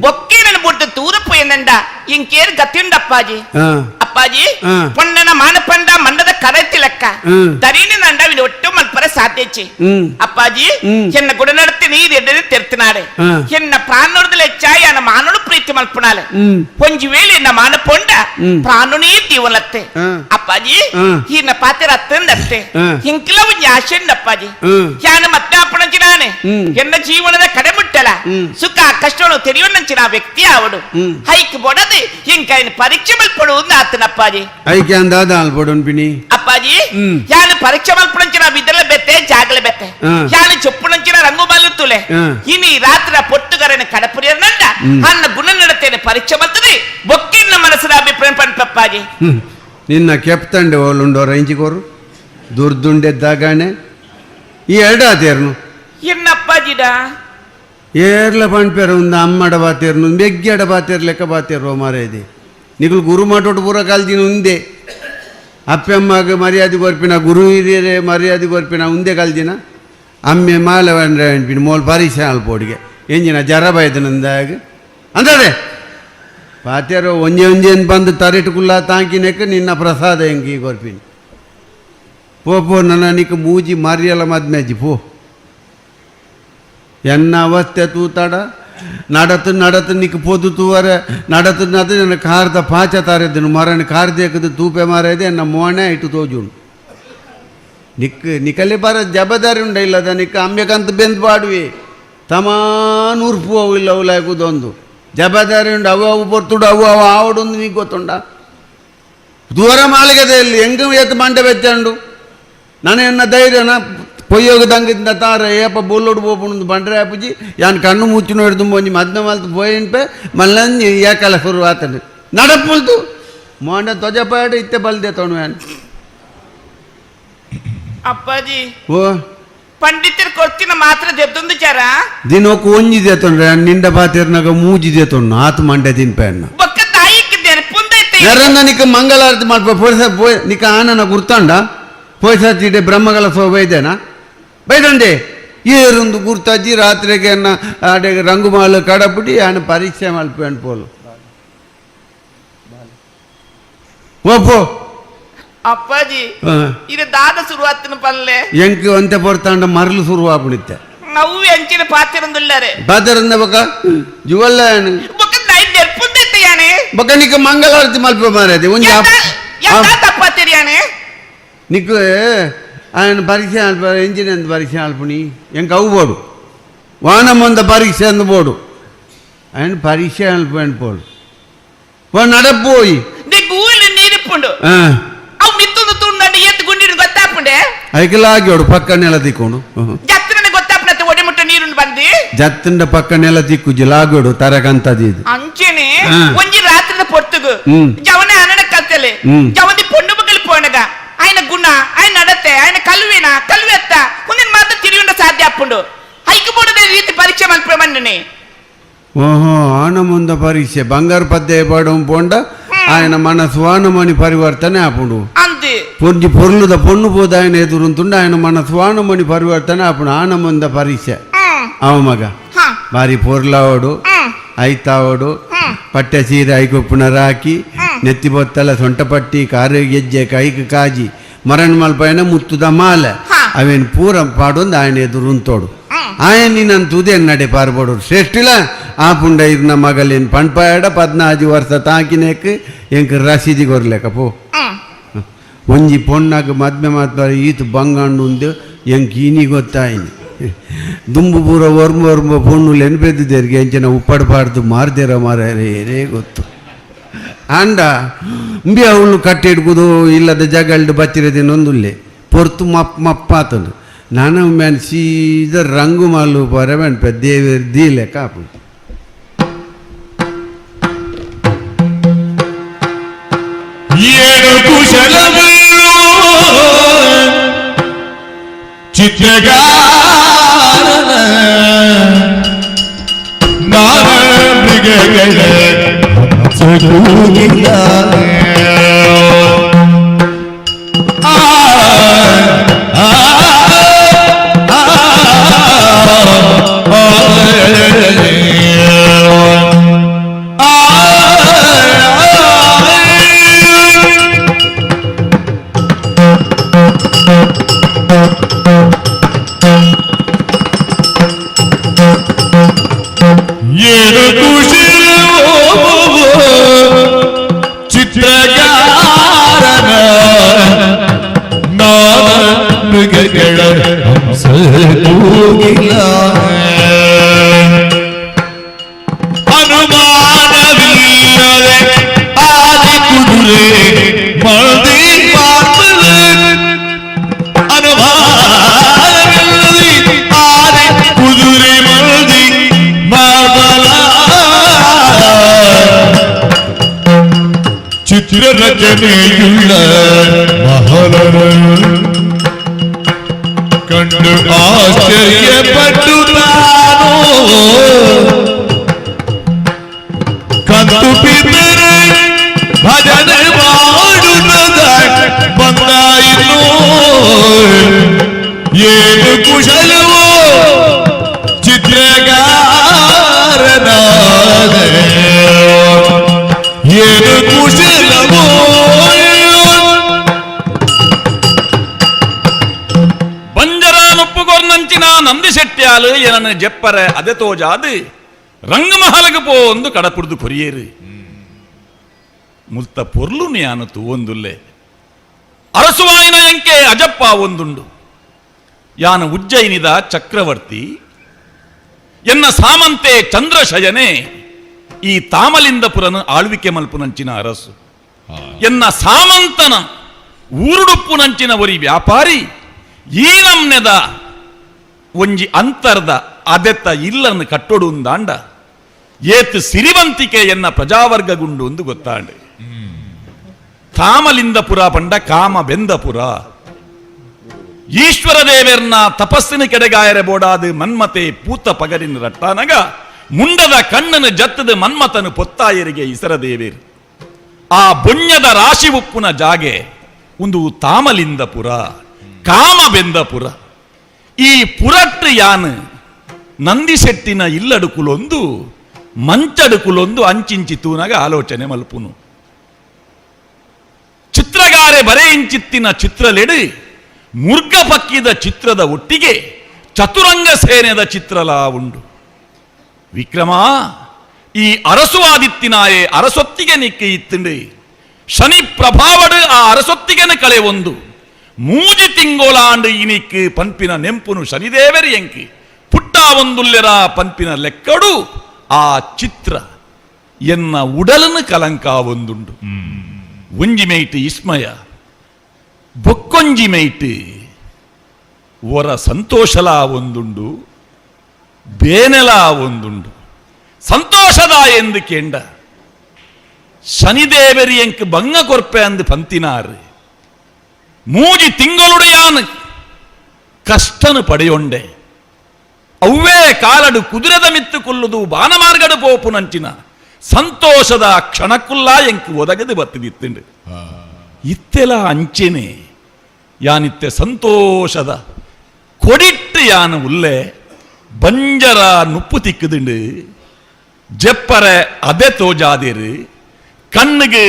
ಬೊಕ್ಕೆ ನನ್ನ ಬುಡ್ದು ದೂರ ಪೋಯನಂಡ ಇಂಕೇರ್ ಗತಿಯುಂಡ ಅಪ್ಪಾಜಿ. ಅಪ್ಪಾಜಿ ಪೊಣ್ಣನ ಮಾನಪಂಡ ಮಂಡದ ಕರೆತಿ ಲೆಕ್ಕ ದರಿನಿ ನಂಡ ವಿನ ಒಟ್ಟು ಮಲ್ಪರ ಸಾಧ್ಯಚಿ. ಅಪ್ಪಾಜಿ ಎನ್ನ ಗುಡನಡತಿ ನೀರು ಎಡ್ಡೆ ತೆರ್ತಿನಾಡೆ ಎನ್ನ ಪ್ರಾಣೋರ್ದಲ ಹೆಚ್ಚಾಯಿ ಅನ್ನ ಮಾನೋಡು ಪ್ರೀತಿ ಮಲ್ಪನಾಲೆ ಒಂಜಿ ವೇಳೆ ಎನ್ನ ಮಾನ ಪೊಂಡ ಪ್ರಾಣುನೇ ದೀವನತ್ತೆ. ಅಪ್ಪಾಜಿ ಈನ ಪಾತ್ರ ಅತ್ತಂದತ್ತೆ ಇಂಕಿಲ ಒಂಜಿ ಆಶೆಂಡ ಅಪ್ಪಾಜಿ. ಯಾನ ಮತ್ತೆ ಅಪ್ಪಣಂಚಿನಾನೆ ಎನ್ನ ಜೀವನದ ಕಡೆಮುಟ್ಟಲ ಸುಖ ಕಷ್ಟನು ತೆರೆಯುವಂಚಿನ ವ್ಯಕ್ತಿ ಅವಡು ಹೈಕ್ ಬೊಡದು ಇಂಕೈನ ಪರೀಕ್ಷೆ ಮಲ್ಪಡು ಆತನಪ್ಪಾಜಿ. ಐಕೆ ಅಂದಾದ ಅಲ್ಪಡು ಪಿನಿ ಅಪ್ಪಾಜಿ ಯಾನು ಪರೀಕ್ಷೆ ಮಲ್ಪಡಂಚಿನ ಬಿದ್ದಲ ಬೆತ್ತೆ ಜಾಗಲ ಬೆತ್ತೆ ಯಾನು ಚೊಪ್ಪುನಂಚಿನ ರಂಗು ಮಲ್ಲುತ್ತುಲೆ ಇನಿ ರಾತ್ರಿ ಪೊಟ್ಟುಗರನ ಕಡಪುರಿಯರ್ನಂಡ ಅನ್ನ ಗುಣ ನಡತೇನೆ ಪರೀಕ್ಷೆ ಮಲ್ತದೆ ಬೊಕ್ಕಿನ ಮನಸ್ಸಿನ ಅಭಿಪ್ರಾಯ ಪನ್ಪಪ್ಪಾಜಿ. ನಿನ್ನ ಕೆಪ್ತಂಡೆ ಓಲುಂಡೋ ರಂಜಿಕೋರು ದುರ್ದುಂಡೆದ್ದಾಗಾಣೆ ಈ ಎರಡಾತೇರ್ನು ಎನ್ನಪ್ಪಾಜಿಡ ಏರ್ಲ ಪಣ್ಪೇರ ಒಂದು ಅಮ್ಮಡ ಬಾತೇರ್ನು ಬೆಗ್ಗಡ ಬಾತೇರ್ ಲೆಕ್ಕ ಬಾತೇರು ಮಾರೇದಿ ನಿಗುಲು ಗುರು ಮಾಟೋಟು ಪೂರ ಕಾಲ್ದಿನ ಉಂದೆ ಅಪ್ಪಮ್ಮಗ ಮರ್ಯಾದೆ ಕೊರ್ಪಿನ ಗುರು ಹಿರಿಯರೇ ಮರ್ಯಾದೆ ಕೊರ್ಪಿನ ಉಂದೆ ಕಾಲ್ದಿನ ಅಮ್ಮೆ ಮಾಲೆ ಅನ್ಪಿನ ಮೋಲ್ ಪರೀಕ್ಷೆ ಅಲ್ಪೋಡಿಗೆ ಎಂಜಿನ ಜರ ಬೈದನಂದಾಗ ಅಂದರೆ ಪಾತ್ಯರು ಒಂಜೆ ಒಂಜೆ ಬಂದು ತರಿಟು ಕುಲ್ಲ ತಾಂಕಿನೆಕ್ ನಿನ್ನ ಪ್ರಸಾದ ಹೆಂಗೆ ಕೊರ್ಪಿನಿ ಪೋ ಪೋ ನನ್ನ ನಿಕ್ ಮೂಜಿ ಮರ್ಯಲ ಮದ್ಮೆಜ್ಜಿ ಪೋ ಎನ್ನ ಅವಸ್ಥೆ ತೂತಾಡ ನಡತು ನಡತು ನಿಕ್ ಪೊದು ತೂವರೆ ನಡತು ನದು ನನ್ನ ಕಾರ್ದ ಪಾಚ ತಾರೆದ್ದನು ಮರಣ ಕಾರ್ದೇಕದು ತೂಪೆ ಮಾರೇದೆ ಎನ್ನ ಮೋಣೆ ಇಟ್ಟು ತೋಜುನು ನಿಕ್ ನಿಕಲೆ ಬರ ಜಬದಾರಿ ಉಂಡ ಇಲ್ಲದ ನಿಕ್ ಅಮ್ಯಕಂತ ಬೆಂದು ಪಾಡುವೆ ತಮಾನ್ ಉರ್ಪು ಅವು ಇಲ್ಲ ಅವು ಲಾಕುದೊಂದು ಜಬದಾರಿ ಉಂಡು ಅವು ಅವು ಪೊರ್ತುಡು ಅವು ಅವು ಆವಡೊಂದು ನೀ ಗೊತ್ತುಂಡ ದೂರ ಮಾಲಿಗೆದೆ ಇಲ್ಲಿ ಹೆಂಗ ಏತು ಮಂಡೆ ಬೆಚ್ಚಂಡು ನಾನು ಎನ್ನ ಧೈರ್ಯನ ಪೊಯ್ಯೋಗದಂಗಿದ್ದ ತಾರ ಏಪ ಬೋಲೋಡು ಬೋಪುಂಡು ಬಂಡ್ರೆ ಆಪುಜಿ ಯಾನ್ ಕಣ್ಣು ಮುಚ್ಚು ಹಿಡ್ದು ಒಂಜಿ ಮದ್ನ ಮಲ್ತು ಪೋಯಿನ್ಪೆ ಮಲ್ಲಂಜಿ ಏಕಲ ಸುರು ಆತನು ನಡಪುಲ್ತು ಮೋಂಡ ಧ್ವಜಪಾಡ ಇತ್ತೆ ಬಲ್ದೆ ತೋಣು ಯಾನ್ ಅಪ್ಪಾಜಿ ಓ ಪಂಡಿತರು ಕೊಡ್ತಿನ ಮಾತ್ರ ದೆದ್ದೊಂದು ಚಾರ ದಿನಕ್ಕೆ ಒಂಜಿದೆ ತೊಂದ್ರೆ ನಿಂಡ ಬಾತಿರ್ನಾಗ ಮೂಜಿದೆ ತೊಣ್ಣು ಆತು ಮಂಡೆ ತಿನ್ಪೆ ಅಣ್ಣ ಬೊಕ್ಕ ತಾಯಿಕ್ಕಿದ್ದೇನೆ ಪುಂದೈತೆ ನೆರನ್ನ ನಿಕ್ಕ ಮಂಗಳಾರತಿ ಮಾಡ್ಪ ಪೋಯ್ಸ ಪೋಯ್ ನಿಕ್ಕ ಆನನ ಗುರ್ತಾಂಡ ಪೋಯ್ಸಾತಿಡೆ ಬ್ರಹ್ಮಗಳ ಸೋ ಬೈದೇನಾ ಬೈದಂಡೆ ಏರೊಂದು ಗುರ್ತಾಜಿ ರಾತ್ರಿಗೆ ಅನ್ನ ಆಡೆ ರಂಗುಮಾಲು ಕಡಪುಡಿ ಆನ ಪರೀಕ್ಷೆ ಮಲ್ಪೆ ಪೋಲು ಪೋ ಪೋ ಅಪ್ಪಾಜಿ ಇದು ದಾದ ಶುರುವಾತಿನ ಪಲ್ಲೆ ಎಂಕ್ ಒಂತೆ ಪೊರ್ತಾಂಡ ಮರಲು ಶುರುವಾಪುಣಿತ್ತೆ ಅವು ಎಂಚಿನ ಪಾತಿರಂದುಲ್ಲಾರೆ ಪಾತಿರಂದ ಬೊಕ ಜುವಲ್ಲ ಬೊಕ್ಕ ನಾಯಿ ನೆರ್ಪುಂದೈತೆ ಯಾನೆ ಬೊಕ ನಿಕ್ಕ ಮಂಗಳಾರತಿ ಮಲ್ಪ ಮಾರೇದಿ ಒಂಜಿ ತಪ್ಪಾತಿರಿ ಯಾನೆ ನಿಕ್ ఆయన ಪರೀಕ್ಷೆ ಅಲ್ಪ ಇಂಜಿನಿಯರ್ ಪರೀಕ್ಷೆ ಅಲ್ಪುಣಿ ಎಂಕ್ ಅವು ಬೋಡು ವಾನಮೊಂದ ಪರೀಕ್ಷೆ ಅಂದು ಬೋಡು ఆయన ಪರೀಕ್ಷೆ ಅಲ್ಪ ಪೋಡು ಪೋ ನಡಪೋಯಿ నీకు ఊళ్ళు నీరిప్పుండు ಅವು ಮಿತ್ತೊಂದು ತುಂಡಂಡು ಎತ್ತು ಗುಂಡಿನ ಗೊತ್ತಾಪುಂಡೆ ಐಕೆಲ್ಲ ಆಗೋಡು ಪಕ್ಕ ನೆಲ ತಿಕ್ಕೊಂಡು ಜತ್ತನ ಗೊತ್ತಾಪುನತ್ತೆ ಒಡೆಮುಟ್ಟ ನೀರುಂಡು ಬಂದು ಜತ್ತಂಡ ಪಕ್ಕ ನೆಲ ತಿಕ್ಕು ಲಾಗೋಡು ತರಕಂತది ಇದು ಅಂಚೆನೆ ಒಂಜಿ ರಾತ್ರಿದ ಪೊರ್ತುಗು ಜವನ ಅನಡ ಕಲ್ತಲೆ ಜವನಿ ಪೊಣ್ಣು ಮಗಲು ಪೋಣಗ ఆయన ಗುಣ ఆయన ನಡತೆ ఆయన ಕಲ್ವಿನ ಕಲ್ವೆತ್ತ ಮುಂದಿನ ಮಾತ್ರ ತಿರಿಯುಂಡ ಸಾಧ್ಯ ಅಪ್ಪುಂಡು ಹೈಕಬೋರ್ಡದ ರೀತಿ ಪರೀಕ್ಷೆ ಮಲ್ಪಮಣ್ಣನೆ ಓಹೋ ಆನಮುಂದ ಪರೀಕ್ಷೆ ಬಂಗಾರ ಪದ್ಯ ಪಾಡಂ ಪೋಂಡ ఆయన మన ಸ್ವಾನಮಣಿ ಪರಿವರ್ತನೆ ಆಪುಂಡು ಅಂದು ಪೊಂಜಿ ಪೊರ್ಲುದ ಪೊಣ್ಣು ಪೋದ ఆయన ಎದುರುಂತುಂಡು ఆయన మన ಸ್ವಾನಮಣಿ ಪರಿವರ್ತನೆ ಆಪುಂಡು ಆನಮುಂದ ಪರೀಕ್ಷೆ ಅವ ಮಗ ಬಾರಿ ಪೊರ್ಲಾವಡು ಐತಾವಡು ಪಟ್ಟೆ ಸೀರೆ ಐಕೊಪ್ಪುನ ರಾಕಿ ನೆತ್ತಿ ಬೊತ್ತಲ ಸೊಂಟಪಟ್ಟಿ ಕಾರು ಗೆಜ್ಜೆ ಕೈಕ್ ಕಾಜಿ ಮರಣ ಮಲ್ಪಯನ ಮುತ್ತುದ ಮಾಲೆ ಅವೇನು ಪೂರ ಪಾಡೊಂದು ఆయన ಎದುರುಂತೋಡು ఆయన ನಿನ್ನ ತುದೆ ನಡೆ ಪಾರ್ಬೋಡು ಶ್ರೇಷ್ಠಿಲ ಆ ಪುಂಡ ಇರ್ನ ಮಗಲೇನು ಪಣ್ಪಾಯಡ 14 ವರ್ಷ ತಾಕಿನೇಕ್ ಎಂಕ್ ರಸೀದಿ ಕೊರ್ಲೆಕ ಪೋ ಒಂಜಿ ಪೊಣ್ಣಾಗ ಮದ್ಮೆ ಮಾತ್ಪಾರ ಈತು ಬಂಗಾಂಡು ಉಂದು ಎಂಕ್ ಇನಿ ಗೊತ್ತಾಯಿನಿ ದುಂಬು ಪೂರ ಒರ್ಮ ಒರ್ಮ ಪೊಣ್ಣುಲು ಎನ್ಪೆದ್ದಿದ್ದೇರಿಗೆ ಎಂಚಿನ ಉಪ್ಪಡ್ಪಾಡ್ದು ಮಾರ್ದೇರ ಮಾರೇರೇ ಗೊತ್ತು ಆಂಡ ಉಂಬಿ ಅವಳು ಕಟ್ಟಿ ಹಿಡ್ಕುದು ಇಲ್ಲದ ಜಗಲ್ಡು ಬಚ್ಚಿರದಿನೊಂದುಲ್ಲೆ ಪೊರ್ತು ಮಪ್ ಮಪ್ಪಾತಂದು ನಾನು ಮ್ಯಾನ್ ಸೀದ ರಂಗು ಮಾಲು ಪರ ಮೆನ್ಪ ದೇವೇರ್ ದೀಲೆ ಕಾಪು ಏಳು ಕುಶಲವು ಚಿತ್ರಗಾರನ ನಾನ ಮೃಗಗಳ ಸಗೂಗಿಲ್ಲ ಆ ಆ ಆ ಆ ಕೆಳ ಹಂಸ ಕೋಗಿಲ ಅನುಮಾನವಿಲ್ಲದೆ ಆದಿ ಕುದುರೆ ಮಳದಿ ಮಾತಲು ಅನುಮಾನವಿಲ್ಲದೆ ಆದಿ ಕುದುರೆ ಮಳದಿ ಮಾಬಲ ಚಿತ್ರ ರಚನೆಯುಳ್ಳ ಮಹಲನು ಕಂಡು ಆಶ್ಚರ್ಯಪಟ್ಟು ನಾನು ಕಂತು ಬಿದ್ದರೆ ಭಜನೆ ಮಾಡುತ್ತದ ಬಂದಾಯಿತು ಏನು ಕುಶಲವೋ ಚಿತ್ರಗಾರನಾದ ಏನು ಕುಶಲವೋ ಬಂಜರಾನೊಪ್ಪುಗೊರ್ನಂಚಿನ ನಂದಿಶೆಟ್ಟ್ಯಾಲು ಏನನ್ನು ಜೆಪ್ಪರೆ ಅದೆ ತೋಜಾದು ರಂಗಮಹಲಗು ಪೋ ಒಂದು ಕಡಪುರ್ದು ಕೊರಿಯೇರು ಮುಲ್ತ ಪೊರ್ಲು ನ್ಯಾನು ತೂವೊಂದುಲ್ಲೆ ಅರಸುವಾಯಿನ ಎಂಕೆ ಅಜಪ್ಪ ಒಂದುಂಡು ಯಾನು ಉಜ್ಜಯಿನಿದ ಚಕ್ರವರ್ತಿ ಎನ್ನ ಸಾಮಂತೆ ಚಂದ್ರಶಯನೆ ಈ ತಾಮಲಿಂದಪುರನು ಆಳ್ವಿಕೆ ಮಲ್ಪುನಂಚಿನ ಅರಸು ಎನ್ನ ಸಾಮಂತನ ಊರುಡುಪ್ಪುನಂಚಿನ ಒರಿ ವ್ಯಾಪಾರಿ ಈ ನಮ್ನೆದ ಒಂಜಿ ಅಂತರ್ದ ಅದೆತ್ತ ಇಲ್ಲನ್ನು ಕಟ್ಟೊಡು ಉಂದಾಂಡ ಏತ್ ಸಿರಿವಂತಿಕೆ ಎನ್ನ ಪ್ರಜಾವರ್ಗ ಗುಂಡು ಒಂದು ಗೊತ್ತಾಂಡೆ ತಾಮಲಿಂದಪುರ ಪಂಡ ಕಾಮ ಬೆಂದಪುರ ಈಶ್ವರ ದೇವೆರ್ನ ತಪಸ್ಸಿನ ಕೆಡೆಗಾಯರೆ ಬೋಡಾದು ಮನ್ಮತೆ ಪೂತ ಪಗರಿನ ರಟ್ಟಾನಗ ಮುಂಡದ ಕಣ್ಣನು ಜತ್ತದ ಮನ್ಮತನು ಪೊತ್ತಾಯರಿಗೆ ಇಸರ ದೇವೇರ್ ಆ ಬುಣ್ಯದ ರಾಶಿ ಉಪ್ಪುನ ಜಾಗೆ ಒಂದು ತಾಮಲಿಂದಪುರ ಕಾಮ ಬೆಂದಪುರ ಈ ಪುರಟ್ಟು ಯಾನು ನಂದಿಶೆಟ್ಟಿನ ಇಲ್ಲಡುಕುಲೊಂದು ಮಂಚಡುಕುಲೊಂದು ಅಂಚಿಂಚಿ ತೂನಗ ಆಲೋಚನೆ ಮಲ್ಪುನು ಚಿತ್ರಗಾರೆ ಬರೆಯಿಂಚಿತ್ತಿನ ಚಿತ್ರಲೆಡು ಮುರ್ಗ ಪಕ್ಕಿದ ಚಿತ್ರದ ಒಟ್ಟಿಗೆ ಚತುರಂಗ ಸೇನೆದ ಚಿತ್ರಲಾ ಉಂಡು ವಿಕ್ರಮ ಈ ಅರಸುವಾದಿತ್ತಿನಾಯೇ ಅರಸೊತ್ತಿಗೆ ನಿಕ್ಕಿ ಇತ್ತುಂಡು ಶನಿ ಪ್ರಭಾವಡು ಆ ಅರಸೊತ್ತಿಗೆನ ಕಳೆ ಒಂದು ಮೂಜಿ ತಿಂಗೋಲಾಂಡು ಇನಿಕ್ ಪನ್ಪಿನ ನೆಂಪುನು ಶನಿದೇವರಿ ಎಂಕಿ ಪುಟ್ಟ ಒಂದುಲ್ಲೆರ ಪನ್ಪಿನ ಲೆಕ್ಕಡು ಆ ಚಿತ್ರ ಎನ್ನ ಉಡಲನು ಕಲಂಕ ಒಂದುಂಡು ಒಂಜಿ ಮೇಟ್ ಇಸ್ಮಯ ಬೊಕ್ಕೊಂಜಿ ಮೇಟ್ ಒರ ಸಂತೋಷಲ ಒಂದುಂಡು ಬೇನೆಲ ಒಂದುಂಡು ಸಂತೋಷದ ಎಂದು ಕೇಂಡ ಶನಿದೇವರಿ ಎಂಕ್ ಬಂಗ ಕೊರ್ಪೆ ಅಂದು ಪಂತಿನಾರು ಮೂಜಿ ತಿಂಗಳುಡೆಯಾನು ಕಷ್ಟನು ಪಡೆಯೊಂಡೆ ಅವ್ವೇ ಕಾಲಡು ಕುದುರೆದ ಮಿತ್ತು ಕೊಲ್ಲುದು ಬಾನಮಾರ್ಗಡು ಪೋಪುನಂಚಿನ ಸಂತೋಷದ ಕ್ಷಣಕ್ಕುಲ್ಲ ಎಂಕ್ ಒದಗದು ಬತ್ತಿದಿತ್ತುಂಡು ಇತ್ತೆಲ ಅಂಚೆನೆ ಯಾನಿತ್ತೆ ಸಂತೋಷದ ಕೊಡಿಟ್ಟು ಯಾನು ಉಲ್ಲೆ ಬಂಜರ ನುಪ್ಪು ತಿಕ್ಕುದುಂಡು ಜೆಪ್ಪರೆ ಅದೆ ತೋಜಾದಿರು ಕಣ್ಣಿಗೆ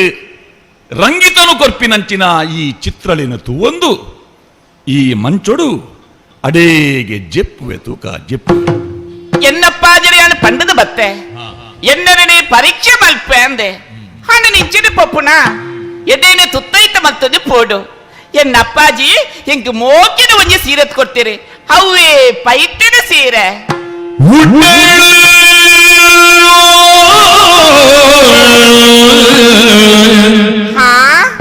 ರಂಗಿತನು ಕೊರ್ಪಿನಂಚಿನ ಈ ಚಿತ್ರಳಿನ ತೂವೊಂದು ಈ ಮಂಚೊಡು ಅಡೇಗೆ ಜೆಪ್ಪುವೆ ತೂಕ ಜೆಪ್ಪು ಎನ್ನಪ್ಪಾಜರಿಯಾನ ಪಂಡದು ಬತ್ತೆ ಎನ್ನರನೆ ಪರೀಕ್ಷೆ ಮಲ್ಪೆ ಅಂದೆ ಹಣ ನಿಂಚಿನ ಪಪ್ಪುನ ಎದೇನೆ ತುತ್ತೈತ ಮಲ್ತದು ಪೋಡು ಎನ್ನ ಅಪ್ಪಾಜಿ ಎಂಕ್ ಮೋಕಿನ ಒಂಜಿ ಸೀರೆ ಕೊಡ್ತೀರಿ ಅವೇ ಪೈತಿನ ಸೀರೆ ಹಾ ಆ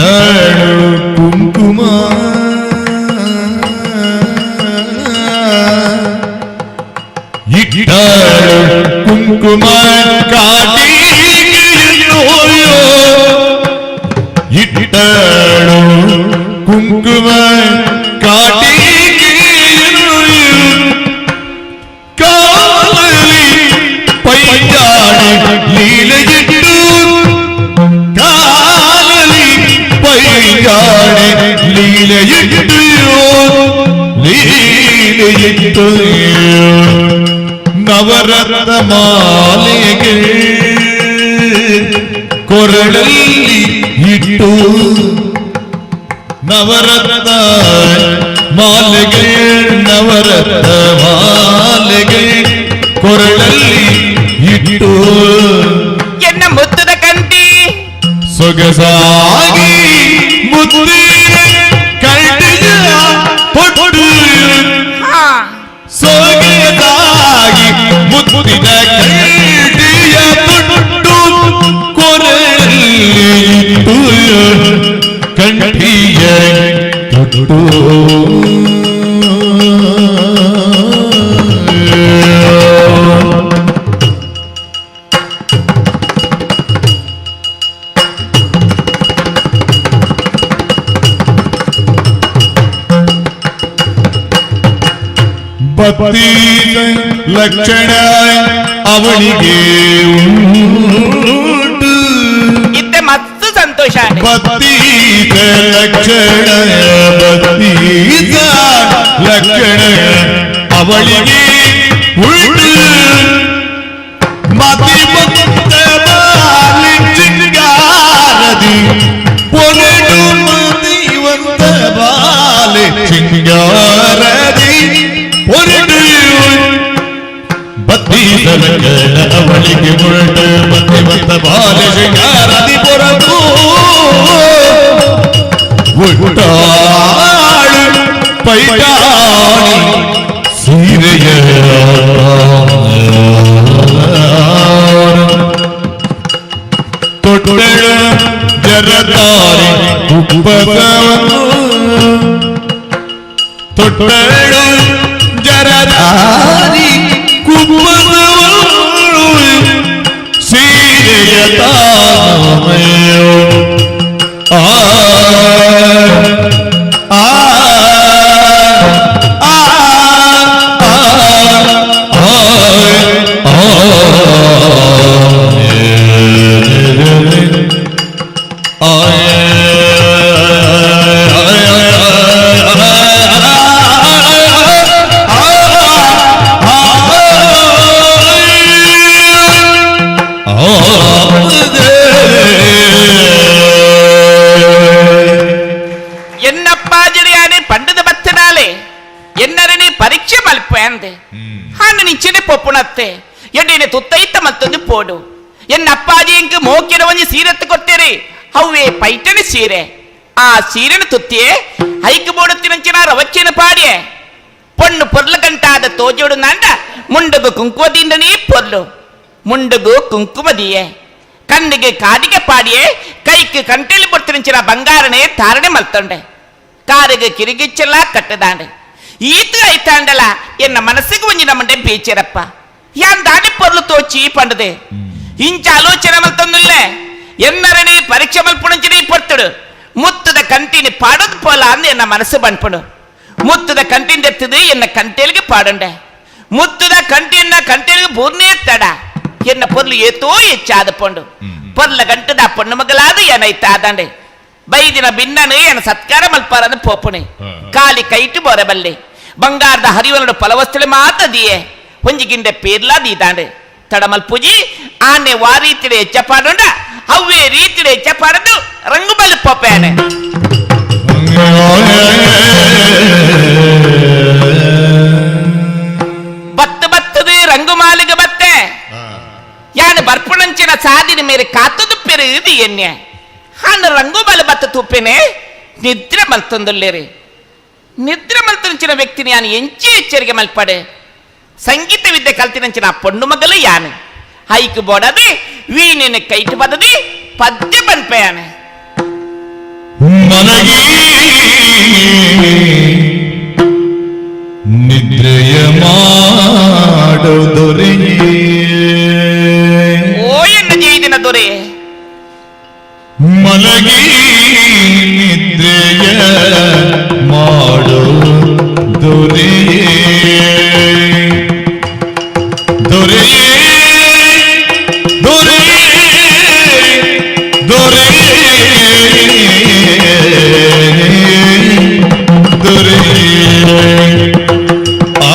ಇಟ್ಟಳು ಕುಂಕುಮ ಇಟ್ಟಳು ಕುಂಕುಮ ಕಾಟಿಗಿರಿಯೋಯೋ ಇಟ್ಟಳು ಕುಂಕುಮ ಕಾಟಿಗಿರಿಯೋಯೋ ಕಾಲಲಿ ಪೈಜಾಡಿ ಲೀಲೆಯಿಟ್ಟು ಕಾಲಲಿ ಪೈಜಾಡಿ ಲೀಲೆಯಿಟ್ಟು ಲೀಲೆಯಿಟ್ಟು ನವರತ್ನ ಮಾಲೆಗೆ ಕೊರಳಲ್ಲಿ ಇಟ್ಟು ನವರತ್ನ ಮಾಲೆಗೆ ನವರತ್ನ ಮಾಲೆಗೆ ಕೊರಳಲ್ಲಿ ಇಟ್ಟು ಎನ್ನ ಮುತ್ತದ ಕಂಟಿ ಸೊಗಸಾಗಿ ಮುತ್ತಿನ ಕಂಟಿಯ ತೊಟ್ಟು ಸೊಗಸಾಗಿ ಮುತ್ತಿನ ಕಂಟಿಯ ತೊಟ್ಟು ಕೊರಳಲ್ಲಿ ಇಟ್ಟು ಕಂಠಿಯ ತೊಟ್ಟು ಬತ್ತೀಸ ಲಕ್ಷಣ ಅವಳಿಗೆ ಉಂಟು ಇತ್ತೆ ಮಸ್ತ್ ಸಂತೋಷ ಬತ್ತೀಸ ಲಕ್ಷಣ ಬತ್ತೀಸ ಲಕ್ಷಣ ಅವಳಿಗೆ ಉಂಟು ಮತಿ ಬಂತ ಬಾಲಿ ಚಿಂಗಾರದಿ ಪೊರೆಡು ಮತಿವಂತ ಬಾಲಿ ಚಿಂಗಾರದಿ ಪೊರೆಡು ಬತ್ತೀಸ ಲಕ್ಷಣ ಅವಳಿಗೆ ಉಂಟು ಮತಿವಂತ ಬಾಲಿ ಶಿಂಗಾರದಿ ಪೊರಡು ಉಟ್ಟಾಳು ಪೈಟಾಣಿ ಸೀರೆಯ ತೊಟ್ಟಳು ಜರತಾರಿ ಉಪ್ಪಸವನ್ನು ತೊಟ್ಟಳು ಜರತಾರಿ ಕುಪ್ಪಸವನ್ನು ಸೀರೆಯ ತಾಮಯೋ ಆ ಆ ಆ ಎನ್ನಪ್ಪಾಜಿಡಿಯಾನೆ ಪಂಡದ ಬತ್ತನಾಲೆ ಎನ್ನರನೆ ಪರೀಕ್ಷೆ ಮಲ್ಪಂದೆ ಹಾನ ನಿಂಚಿನೆ ಪೊಪ್ಪುಣತ್ತೆ ಎಡ್ಡಿನ ತುತ್ತೈತ ಮತ್ತೊಂದು ಪೋಡು ಎನ್ನ ಅಪ್ಪಾಜಿ ಇಂಕ್ ಮೋಕಿನ ಒಂಜಿ ಸೀರೆತ್ತು ಕೊತ್ತೇರಿ ಅವ್ವೇ ಪೈಟನ ಸೀರೆ ಆ ಸೀರೆನ ತುತ್ತಿಯೇ ಹೈಕ್ ಬೋಡುತ್ತಿನಂಚಿನ ರವಚ್ಚಿನ ಪಾಡಿಯೆ ಪೊಣ್ಣು ಪೊರ್ಲು ಗಂಟಾದ ತೋಜೋಡು ನಾಂಡ ಮುಂಡಗು ಕುಂಕುಮದಿಂದನೇ ಪೊರ್ಲು ಮುಂಡಗು ಕುಂಕುಮದಿಯೇ ಕಣ್ಣಿಗೆ ಕಾದಿಗೆ ಪಾಡಿಯೇ ಕೈക്ക് ಕಂಟೆಲಿ പൊട്ടിനിച്ചിന ಬಂಗಾರನೆ ತಾರಣೆ ಮಲ್ತೊಂಡೆ ಕಾರಿಗೆ ಕಿರಿಗಿಚ್ಚೆಲ್ಲ ಕಟ್ಟದಾಂಡೆ ಈತು ಐತಾಂಡಲ ಎನ್ನ ಮನಸ್ಸಿಗೆ ಒಂಜಿ ನಮ್ಮಂಡೆ ಬೇಚರಪ್ಪ ಯಾನ್ ದಾನಿ ಪೊರ್ಲು ತೋಚಿ ಪಂಡದೆ ಇಂಚ ಆಲೋಚನೆ ಮಲ್ತೊಂದುಲ್ಲೆ ಎನ್ನರಣಿ ಪರೀಕ್ಷೆ ಮಲ್ಪುಣಂಚಿನ ಪೊರ್ತುಡು ಮುತ್ತದ ಕಂಟಿನಿ ಪಾಡೋದು ಪೋಲ ಅಂದ್ ಎನ್ನ ಮನಸ್ಸು ಬನ್ಪುಡು ಮುತ್ತದ ಕಂಟಿನ ಎತ್ತದು ಎನ್ನ ಕಂಟೇಲಿಗೆ ಪಾಡುಂಡೆ ಮುತ್ತದ ಕಂಟಿಯನ್ನ ಕಂಟೇಲಿಗೆ ಪೂರ್ಣೇ ತಡ ಎನ್ನ ಪೊರ್ಲು ಏತೋ ಹೆಚ್ಚಾದ ಪೊಂಡು ಪೊರ್ಲ ಗಂಟದ ಪೊಣ್ಣು ಮಗಲಾದ ಏನೈತ ಆದಂಡೆ ಬೈದಿನ ಬಿನ್ನನು ಎನ್ನ ಸತ್ಕಾರ ಮಲ್ಪಾರನ್ನು ಪೋಪುಣೆ ಕಾಲಿ ಕೈಟು ಬೋರಬಲ್ಲೆ ಬಂಗಾರದ ಹರಿವನಡು ಫಲವಸ್ತುಳೆ ಮಾತ ದಿಯೆ ಹೊಂಜಿಗಿಂಡೆ ಪೇರ್ಲಾ ದೀದಾಂಡೆ ತಡಮಲ್ಪುಜಿ ಆನೆ ವಾ ರೀತಿಡೆ ಹೆಚ್ಚ ಪಾಡುಂಡ ಅವ್ವೇ ರೀತಿಡೆ ಹೆಚ್ಚ ಪಾಡದು ರಂಗು ಬಲ್ ಪೋಪೇನೆ ಬತ್ತು ಬತ್ತದು ರಂಗು ಮಾಲಿಗೆ ಬತ್ತೆ ಯಾನು ಬರ್ಪುಣಂಚಿನ ಸಾದಿನ ಮೇರೆ ಕಾತದು ಪೆರುದು ಎನ್ನೆ ಹಾನು ರಂಗು ಬಲ ಬತ್ತ ತುಪ್ಪೆನೆ ನಿದ್ರೆ ಮಲ್ತೊಂದುಲ್ಲೇರಿ ನಿದ್ರೆ ಮಲ್ತಂಚಿನ ವ್ಯಕ್ತಿని ಯಾನು ಎಂಚಿ ಎಚ್ಚರಿಕೆ ಮಲ್ಪಡೆ ಸಂಗೀತ ವಿದ್ಯೆ ಕಲ್ತಿನಂಚಿನ ಪೊಣ್ಣು ಮಗಲು ಯಾನು ಹೈಕ್ ಬೋಡದೆ ವೀಣೆನ ಕೈಟು ಪದದಿ ಪದ್ಯ ಬನ್ಪೆಯಾನೆ. ಮಲಗಿ ನಿದ್ರೆಯ ಮಾಡೋ ದೊರೆಯೇ. ಓ ಎನ್ನ ಜೀವಿನ ದೊರೆ. ಮಲಗಿ ನಿದ್ರೆಯ ಮಾಡೋ ದೊರೆಯೇ, ದೊರೆಯೇ ದೊರೆಯೇ ದೊರೆಯೇ ದೊರೆಯೇ. ಆ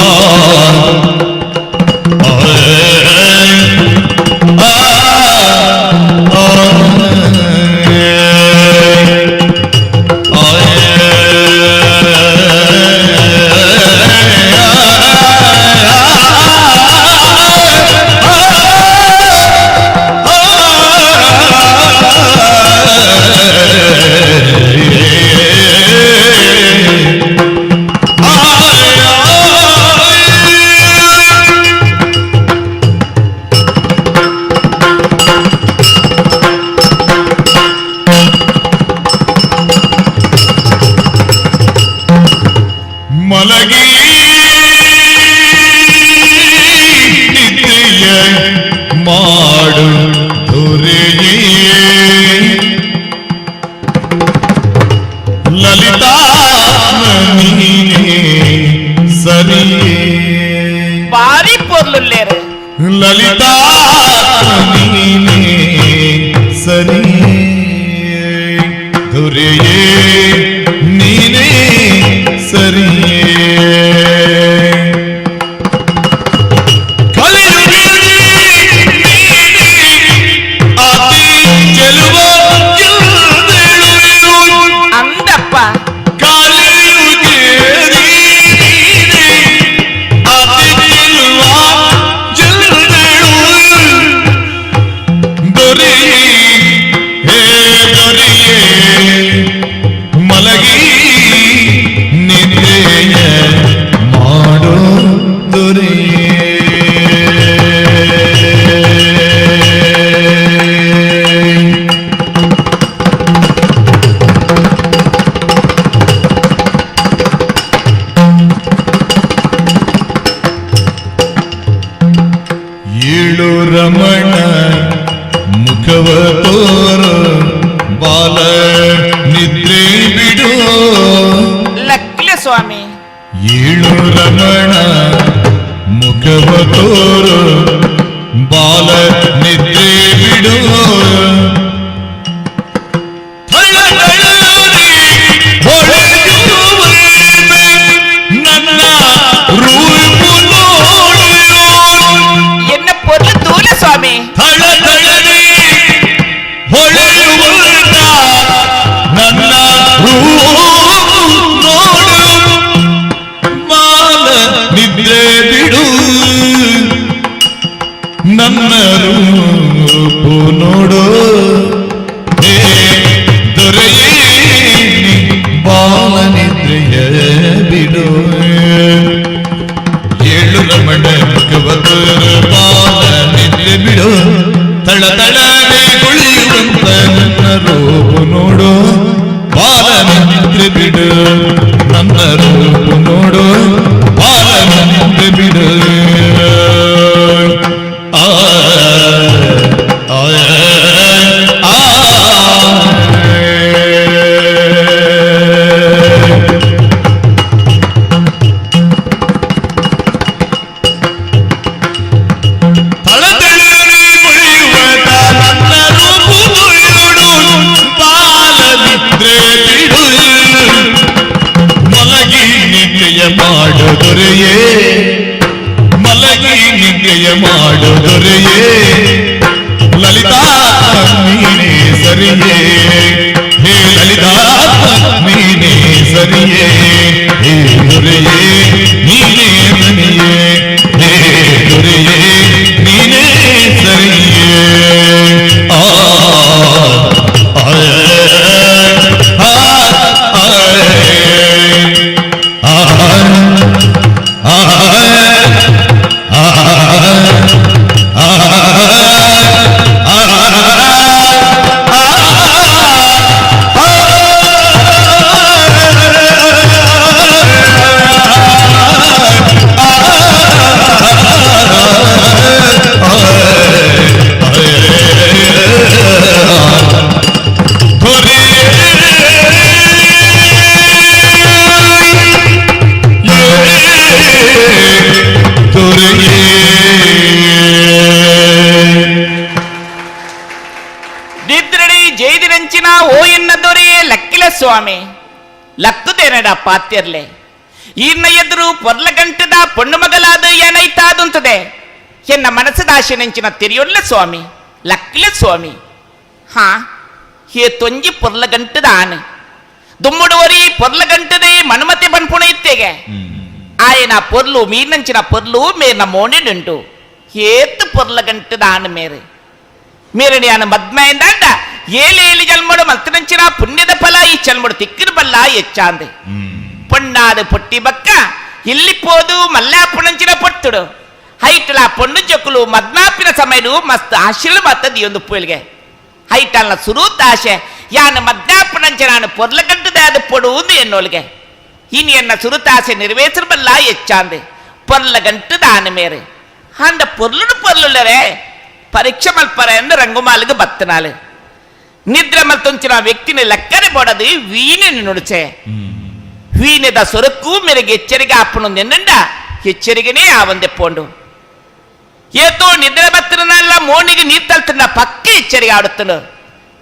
ಮಲಗಿ ನಿದ್ರೆಯ ಮಾಡು ದೊರೆಯೇ. ಲಲಿತಾ ನೀನೇ ಸರಿಯೇ. ಭಾರಿ ಪೊರ್ಲುಲ್ಲೇರು. ಲಲಿತಾ ನೀನೇ ಸರಿಯೇ, ದೊರೆಯೇ ನೀನೇ ಸರಿಯೇ. ಕಲಿಯುಗದಿ ನೀನೇ ಅತಿ ಚೆಲುವ ಎಂದೇಳು. ಅಂದಪ್ಪ. ಕಲಿಯುಗದಿ ನೀನೇ ಅತಿ ಚೆಲುವ ಎಂದೇಳು. ದೊರೆಯೇ ಹೇ ದೊರೆಯೇ, ಮಲಗಿ ನಿದ್ರೆಯ ಮಾಡೋ ದೊರೆಯೇ. ಏಳು ರಮಣ ಮುಖವ ತೋರು ಬಾಲ ನಿದ್ರೆ ಬಿಡು. ಲಕ್ಲೆ ಸ್ವಾಮಿ. ಏಳು ರಮಣ ಮುಖವ ತೋರು ಬಾಲ ನಿದ್ರೆ ಬಿಡು. ಥಳಥಳನೆ ಹೊಳೆಯುವಂತೆ ನನ್ನ ರೂಪು ನೋಡು. ಎನ್ನ ಪೊರ್ಲು ತೂಲೆ ಸ್ವಾಮಿ. ಥಳಥಳನೆ ಹೊಳೆಯುವಂತ ನನ್ನ ರೂಪು ನೋಡು. ಬಾಲ ನಿದ್ರೆ ಬಿಡು, ನನ್ನ ರೂಪು ನೋಡು. ಹೇ ದೊರೆಯೇ ನೀ ಬಾಲ ನಿದ್ರೆಯ ಬಿಡು. ಏಳು ರಮಣ ಮುಖವತರು ಬಾಲ ನಿದ್ರೆ ಬಿಡು. ತಳತಳನೆ ಕುಳಿಯುವಂತ ನನ್ನ ರೂಪು ನೋಡು. ಬಾಲ ನಿದ್ರೆ ಬಿಡು, ನನ್ನ ರೂಪು ನೋಡು. ಬಾಲ ನಿದ್ರೆ ಬಿಡು. ಆ ಆ ಆ ತಳತಳನೆ ಕೊಳೆಯುವಂತ ನನ್ನ ರೂಪು ನೋಡು. ಬಾಲ ನಿದ್ರೆ ಬಿಡು, ಮಲಗಿ ನಿದ್ರೆಯ ಮಾಡು ದೊರೆಯೇ. ಮಲಗಿ ನಿದ್ರೆಯ ಮಾಡು ದೊರೆಯೇ. ಲಲಿತಾ ನೀನೇ ಸರಿಯೇ, ಹೇ ಲಲಿತಾ ನೀನೇ ಸರಿಯೇ. ಹೇ ದೊರೆಯೇ ನೀನೇ ಸರಿಯೇ, ಹೇ ದೊರೆಯೇ ನೀನೇ ಸರಿಯೇ. ಆ ಆ ಆ ಆ ಆ ಆ ಆ ಆ. ಸ್ವಾಮಿ ಲಕ್ಕುದೇನಡ ಪಾತ್ಯರ್ಲೆ ಈರ್ನ ಎದುರು ಪೊರ್ಲ ಗಂಟದ ಪೊಣ್ಣು ಮಗಲಾದ ಏನೈತಾದುಂತದೆ ಎನ್ನ ಮನಸ್ಸದಾಶೆ ನೆಂಚಿನ ತೆರಿಯೊಲ್ಲ ಸ್ವಾಮಿ ಲಕ್ಲೆ ಸ್ವಾಮಿ ಹಾ ಹೇ ತೊಂಜಿ ಪೊರ್ಲ ಗಂಟದ ಆನೆ ದುಮ್ಮುಡುವರಿ ಪೊರ್ಲ ಗಂಟದೆ ಮನುಮತಿ ಬನ್ಪುಣ ಇತ್ತೆಗೆ ಆಯನ ಪೊರ್ಲು ಮೀನಂಚಿನ ಪೊರ್ಲು ಮೇರ್ನ ಮೋನೆಡುಂಟು ಏತ್ ಪೊರ್ಲ ಗಂಟದ ಆನು ಮೇರೆ ಮೇರಣಿಯಾನ ಮದ್ಮೈಂದಾಂಡ ಏಲೇಲಿ ಜನ್ಮಡು ಮಲ್ತನಂಚಿನ ಪುಣ್ಯದ ಫಲ ಈ ಚಲ್ಮಡು ತಿಕ್ಕಿನ ಬಲ್ಲ ಹೆಚ್ಚಾಂದೆ ಪೊಣ್ಣಾದ ಪೊಟ್ಟಿ ಬಕ್ಕ ಇಲ್ಲಿ ಪೋದು ಮಲ್ಲಾಪುಣಂಚಿನ ಪೊಟ್ಟುಡು ಹೈಟಲ ಪೊಣ್ಣು ಜೊಕ್ಕಲು ಮದ್ಮಾಪಿನ ಸಮಯಡು ಮಸ್ತ್ ಆಶೀರ್ವಾದ ಮತ್ತದ ಒಂದು ಪುಲ್ಗೆ ಹೈಟಲ್ನ ಸುರೂತ ಆಶೆ ಯಾನ ಮದ್ನಾಪುಣಂಚಿನ ನಾನು ಪೊರ್ಲಗಂಟದ ಅದು ಪೊಡುವುದು ಎನ್ನೋಲ್ಗೆ ಇನಿ ಎನ್ನ ಸುರುತ ಆಸೆ ನೆರವೇರಿಸಬಲ್ಲ ಹೆಚ್ಚಾಂದೆ ಪೊರ್ಲಗಂಟದ ಆನೆ ಮೇರೆ ಅಂದ ಪೊರ್ಲುಡು ಪೊರ್ಲುಲ್ಲರೆ ಪರೀಕ್ಷೆ ಮಲ್ಪರ ಎಂದು ರಂಗುಮಾಲಿಗೆ ಬತ್ತನಾಲೆ ನಿದ್ರೆ ಮಲ್ತೊಂಚಿನ ವ್ಯಕ್ತಿನ ಲೆಕ್ಕನೆ ಬೋಡದು ವೀಣೆ ನುಡಿಚೆ ವೀಣೆದ ಸೊರಕು ಮೇರೆಗೆ ಎಚ್ಚರಿಕೆ ಆಪಣೊಂದು ಎನ್ನುಂಡ ಎಚ್ಚರಿಗೆನೇ ಆ ಒಂದೆ ಪೋಂಡು ಏತೋ ನಿದ್ರೆ ಬತ್ತಿನಲ್ಲ ಮೋನಿಗೆ ನೀರು ತಲ್ತಂಡ ಪಕ್ಕ ಎಚ್ಚರಿಕೆ ಆಡುತ್ತನು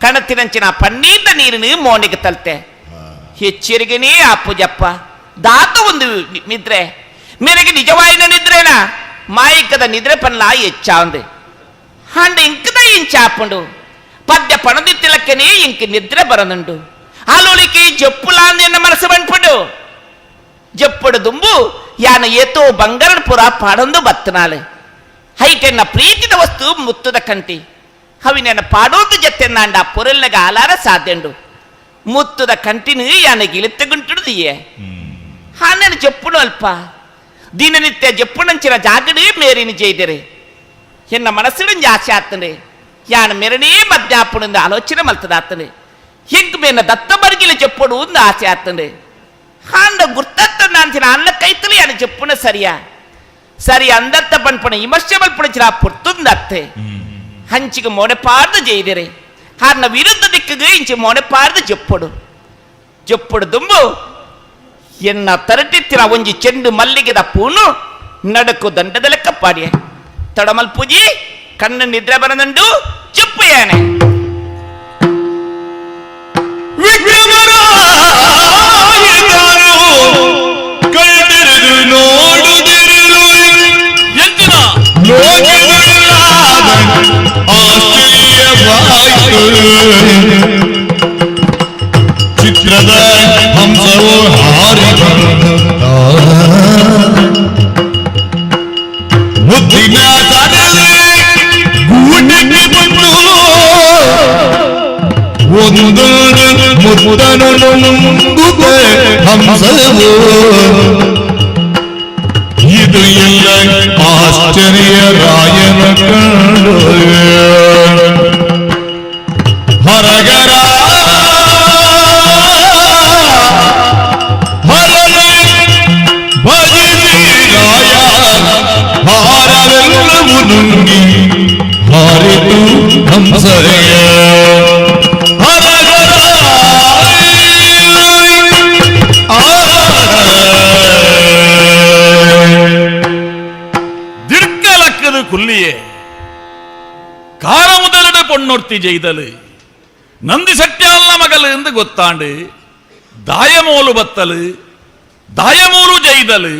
ಕಣತಿನಂಚಿನ ಪನ್ನೀರ್ದ ನೀರಿನ ಮೋನಿಗೆ ತಲ್ತೆ ಎಚ್ಚರಿಗೆನೇ ಆಪುಜಪ್ಪ ದಾತ ಒಂದು ನಿದ್ರೆ ಮೇರೆಗೆ ನಿಜವಾಯಿನ ನಿದ್ರೇನಾ ಮಾಯಿಕದ ನಿದ್ರೆ ಪನ್ಲ ಹೆಚ್ಚಾಂದೆ ಅಂಡ ಇಂಕದ ಇಂಚಾಪುಂಡು ಪದ್ಯ ಪಣದಿತ್ತಿಲಕ್ಕನೇ ಇಂಕ ನಿದ್ರೆ ಬರನುಂಡು ಆಲೋಳಿಕೆ ಜಪ್ಪುಲಾಂದೆನ್ನ ಮನಸ್ಸು ಬಂಡ್ಪುಂಡು ಜಪ್ಪುಡು ದುಂಬು ಯಾನ ಏತೋ ಬಂಗಾರನ ಪುರ ಪಾಡೊಂದು ಬತ್ತನಾಲೆ ಹೈಟೆನ್ನ ಪ್ರೀತಿದ ವಸ್ತು ಮುತ್ತುದ ಕಂಟಿ ಅವಿನೆನ್ನ ಪಾಡೋದು ಜತ್ತೆನ್ನಾಂಡ ಪೊರೆಲ್ನಗ ಆಲಾರ ಸಾಧ್ಯಂಡು ಮುತ್ತುದ ಕಂಟಿನ ಯಾನ ಗಿಳಿತ್ತಗುಂಟುಡು ಹಾನೆನ ಜಪ್ಪುಡು ಅಲ್ಪ ದಿನನಿತ್ಯ ಜಪ್ಪುಣಂಚಿನ ಜಾಗಡಿ ಮೇರಿನ ಜೈದರೆ ಎನ್ನ ಮನಸ್ಸಿನ ಜಾಸ್ತಿ ಆತನೆ ಯಾನ ಮೆರನೇ ಮದ್ಯಾಪುಣಿಂದ ಆಲೋಚನೆ ಮಲ್ತದಾತನೆ ಹಿಂಗ್ ಮೇನ ದತ್ತ ಬರ್ಗಿಲ చెప్పుడు ಒಂದು ಆಸೆ ಆತನೆ ಹಾಂಡ ಗುರ್ತತ್ತ ನಾಂಚಿನ ಅನ್ನ ಕೈತಲು ಯಾನ చెప్పున ಸರಿಯಾ ಸರಿ ಅಂದತ್ತ ಪನ್ಪಣ ವಿಮರ್ಶೆ ಮಲ್ಪುಣಚಿನ ಪೊರ್ತುಂದತ್ತೆ ಹಂಚಿಗೆ ಮೊಣೆಪಾರ್ದು ಜೈದಿರೆ ಹಾರ್ನ ವಿರುದ್ಧ ದಿಕ್ಕಿಗೆ ಇಂಚಿ ಮೊಣೆಪಾರ್ದು చెప్పుడు చెప్పుడు ದುಂಬು ಎನ್ನ ತರಟಿತ್ತಿನ ಒಂಜಿ ಚೆಂಡು ಮಲ್ಲಿಗೆದ ಪೂನು ನಡಕು ದಂಡದ ಲೆಕ್ಕ ಪಾಡಿಯೆ ತಡಮಲ್ ಪೂಜಿ ಕಣ್ಣು ನಿದ್ರೆ ಬರದಂಡು చెప్పు ಯಾನೆ ಕೈತೆರೆದು ನೋಡುತ್ತಿರಲು ಎಂಚಿನ ಲೋಕದಲ್ಲಾದ ಆಶ್ಚರ್ಯವಾಯಿತು. ಚಿತ್ರದ ಹಂಸವು ಹಾರಿ ಬಂದ ಮುದ್ದಿನ ತರಲೆ ಗೂಟಕ್ಕೆ ಬಂದು ಒಂದು ಮುತ್ತನು ನುಂಗುತ್ತ ಹಂಸವು. ಇದು ಎಲ್ಲ ಆಶ್ಚರ್ಯ ರಾಯನ ಕಂಡು ಹರಗರ ಹರನೆ ಭಜಿಸಿ ರಾಯ ಹಾರವೆಲ್ಲವೂ ನುಂಗಿ ಹಾರಿತು ಹಂಸರೆಯ ಹರಗರ ದಿಡ್ಕಲಕ್ಕದು ಕುಲ್ಲಿಯೇ ಕಾರ முதலிட பொன்னொர்த்தி ஜெய்தலு ನಂದಿ ಸಟ್ಯಾಲ್ನ ಮಗಲು ಎಂದು ಗೊತ್ತಾಂಡು ದಾಯಮೋಲು ಬತ್ತಲು ದಾಯಮೂಲು ಜೈದಲು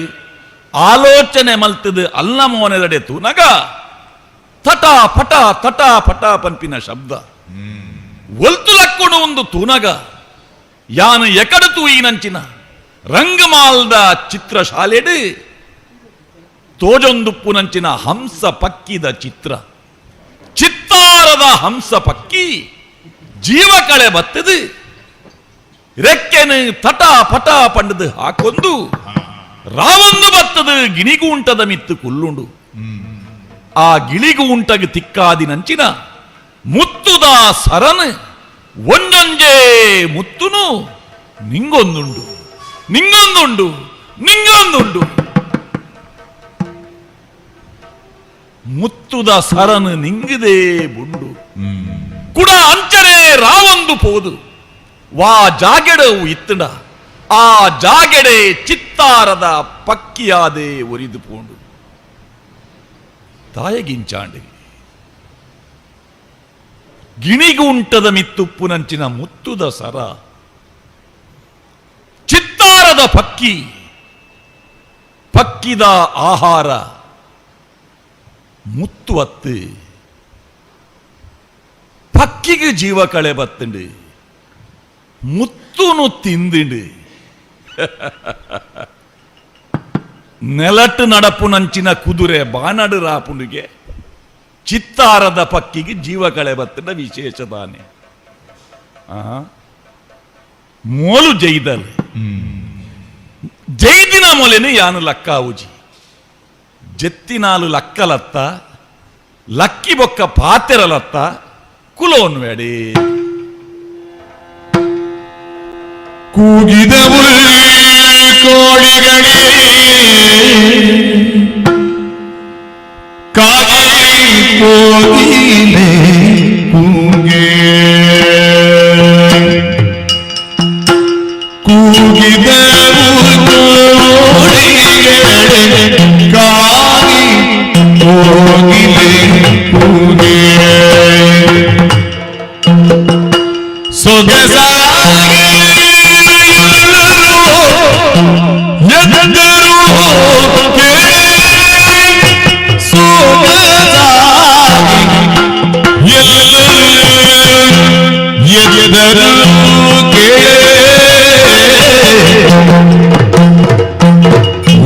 ಆಲೋಚನೆ ಮಲ್ತದು ಅಲ್ಲ ಮೋನೆದಡೆ ತೂನಗ ತಟ ಪಟ ತಟ ಪಟ ಪನ್ಪಿನ ಶಬ್ದ ಒಲ್ತು ಲಕ್ಕುಣು ಒಂದು ತೂನಗ ಯಾನು ಎಕಡು ತೂಯಿನಂಚಿನ ರಂಗಮಾಲ್ದ ಚಿತ್ರಶಾಲೆಡು ತೋಜೊಂದುಪ್ಪುನಂಚಿನ ಹಂಸ ಪಕ್ಕಿದ ಚಿತ್ರ ಚಿತ್ತಾರದ ಹಂಸ ಪಕ್ಕಿ ಜೀವ ಕಳೆ ಬತ್ತದು ರೆಕ್ಕೆನು ತಟ ಪಟ ಪಂಡದು ಹಾಕೊಂದು ರಾವೊಂದು ಬತ್ತದು ಗಿಣಿಗೂಂಟದ ಮಿತ್ತು ಕುಲ್ಲುಂಡು. ಆ ಗಿಳಿಗೂಂಟಗ್ ತಿಕ್ಕಾದಿನಂಚಿನ ಮುತ್ತುದ ಸರನ್ ಒಂಜೊಂಜೇ ಮುತ್ತುನು ನಿಂಗೊಂದುಂಡು ನಿಂಗೊಂದುಂಡು ನಿಂಗೊಂದುಂಡು. ಮುತ್ತುದ ಸರನು ನಿಂಗದೇ ಬುಂಡು ಕುಡ ಅಂಚನೆ ರಾವೊಂದು ಪೋದು ವಾ ಜಾಗೆಡವು ಇತ್ತಂಡ ಆ ಜಾಗೆಡೆ ಚಿತ್ತಾರದ ಪಕ್ಕಿಯಾದೆ ಒರಿದು ಪೋಂಡು. ತಾಯಗಿಂಚಾಂಡಿ ಗಿಣಿಗುಂಟದ ಮಿತ್ತುಪ್ಪುನಂಚಿನ ಮುತ್ತುದ ಸರ ಚಿತ್ತಾರದ ಪಕ್ಕಿ ಪಕ್ಕಿದ ಆಹಾರ ಮುತ್ತುವತ್ತು ಪಕ್ಕಿಗೆ ಜೀವ ಕಳೆ ಬತ್ತುಂಡು ಮುತ್ತುನು ತಿಂದಿಂಡು ನೆಲಟ್ಟು ನಡಪು ನಂಚಿನ ಕುದುರೆ ಬಾನಡು ರಾಪುನಿಗೆ ಚಿತ್ತಾರದ ಪಕ್ಕಿಗೆ ಜೀವ ಕಳೆ ಬತ್ತಂಡ ವಿಶೇಷ ದಾನೆ. ಮೋಲು ಜೈದಲ್ ಜೈದಿನ ಮೊಲೆನು ಯಾನು ಲಕ್ಕಾವುಜಿ ಜೆತ್ತಿನಾಲು ಲಕ್ಕಲತ್ತ ಲಕ್ಕಿ ಬೊಕ್ಕ ಪಾತೆರಲತ್ತ ಕುಲೋನ್ ಬೇಡಿ. ಕೂಗಿದವು ಕೋಳಿಗಳೇ ಕಾಗಿ ಕೋಗಿಲೆ ಕೂಗೆ ಕೂಗಿದವು ಕೋಳಿಗಳೇ ಕಾಗಿ ಕೋಗಿಲೆ ಕೂಗೆ ಸೊಗಸಾಗಿ ಎದ್ದರು ಸೊಗಸಾಗಿ ಎಲ್ಲರೂ ಎದ್ದರು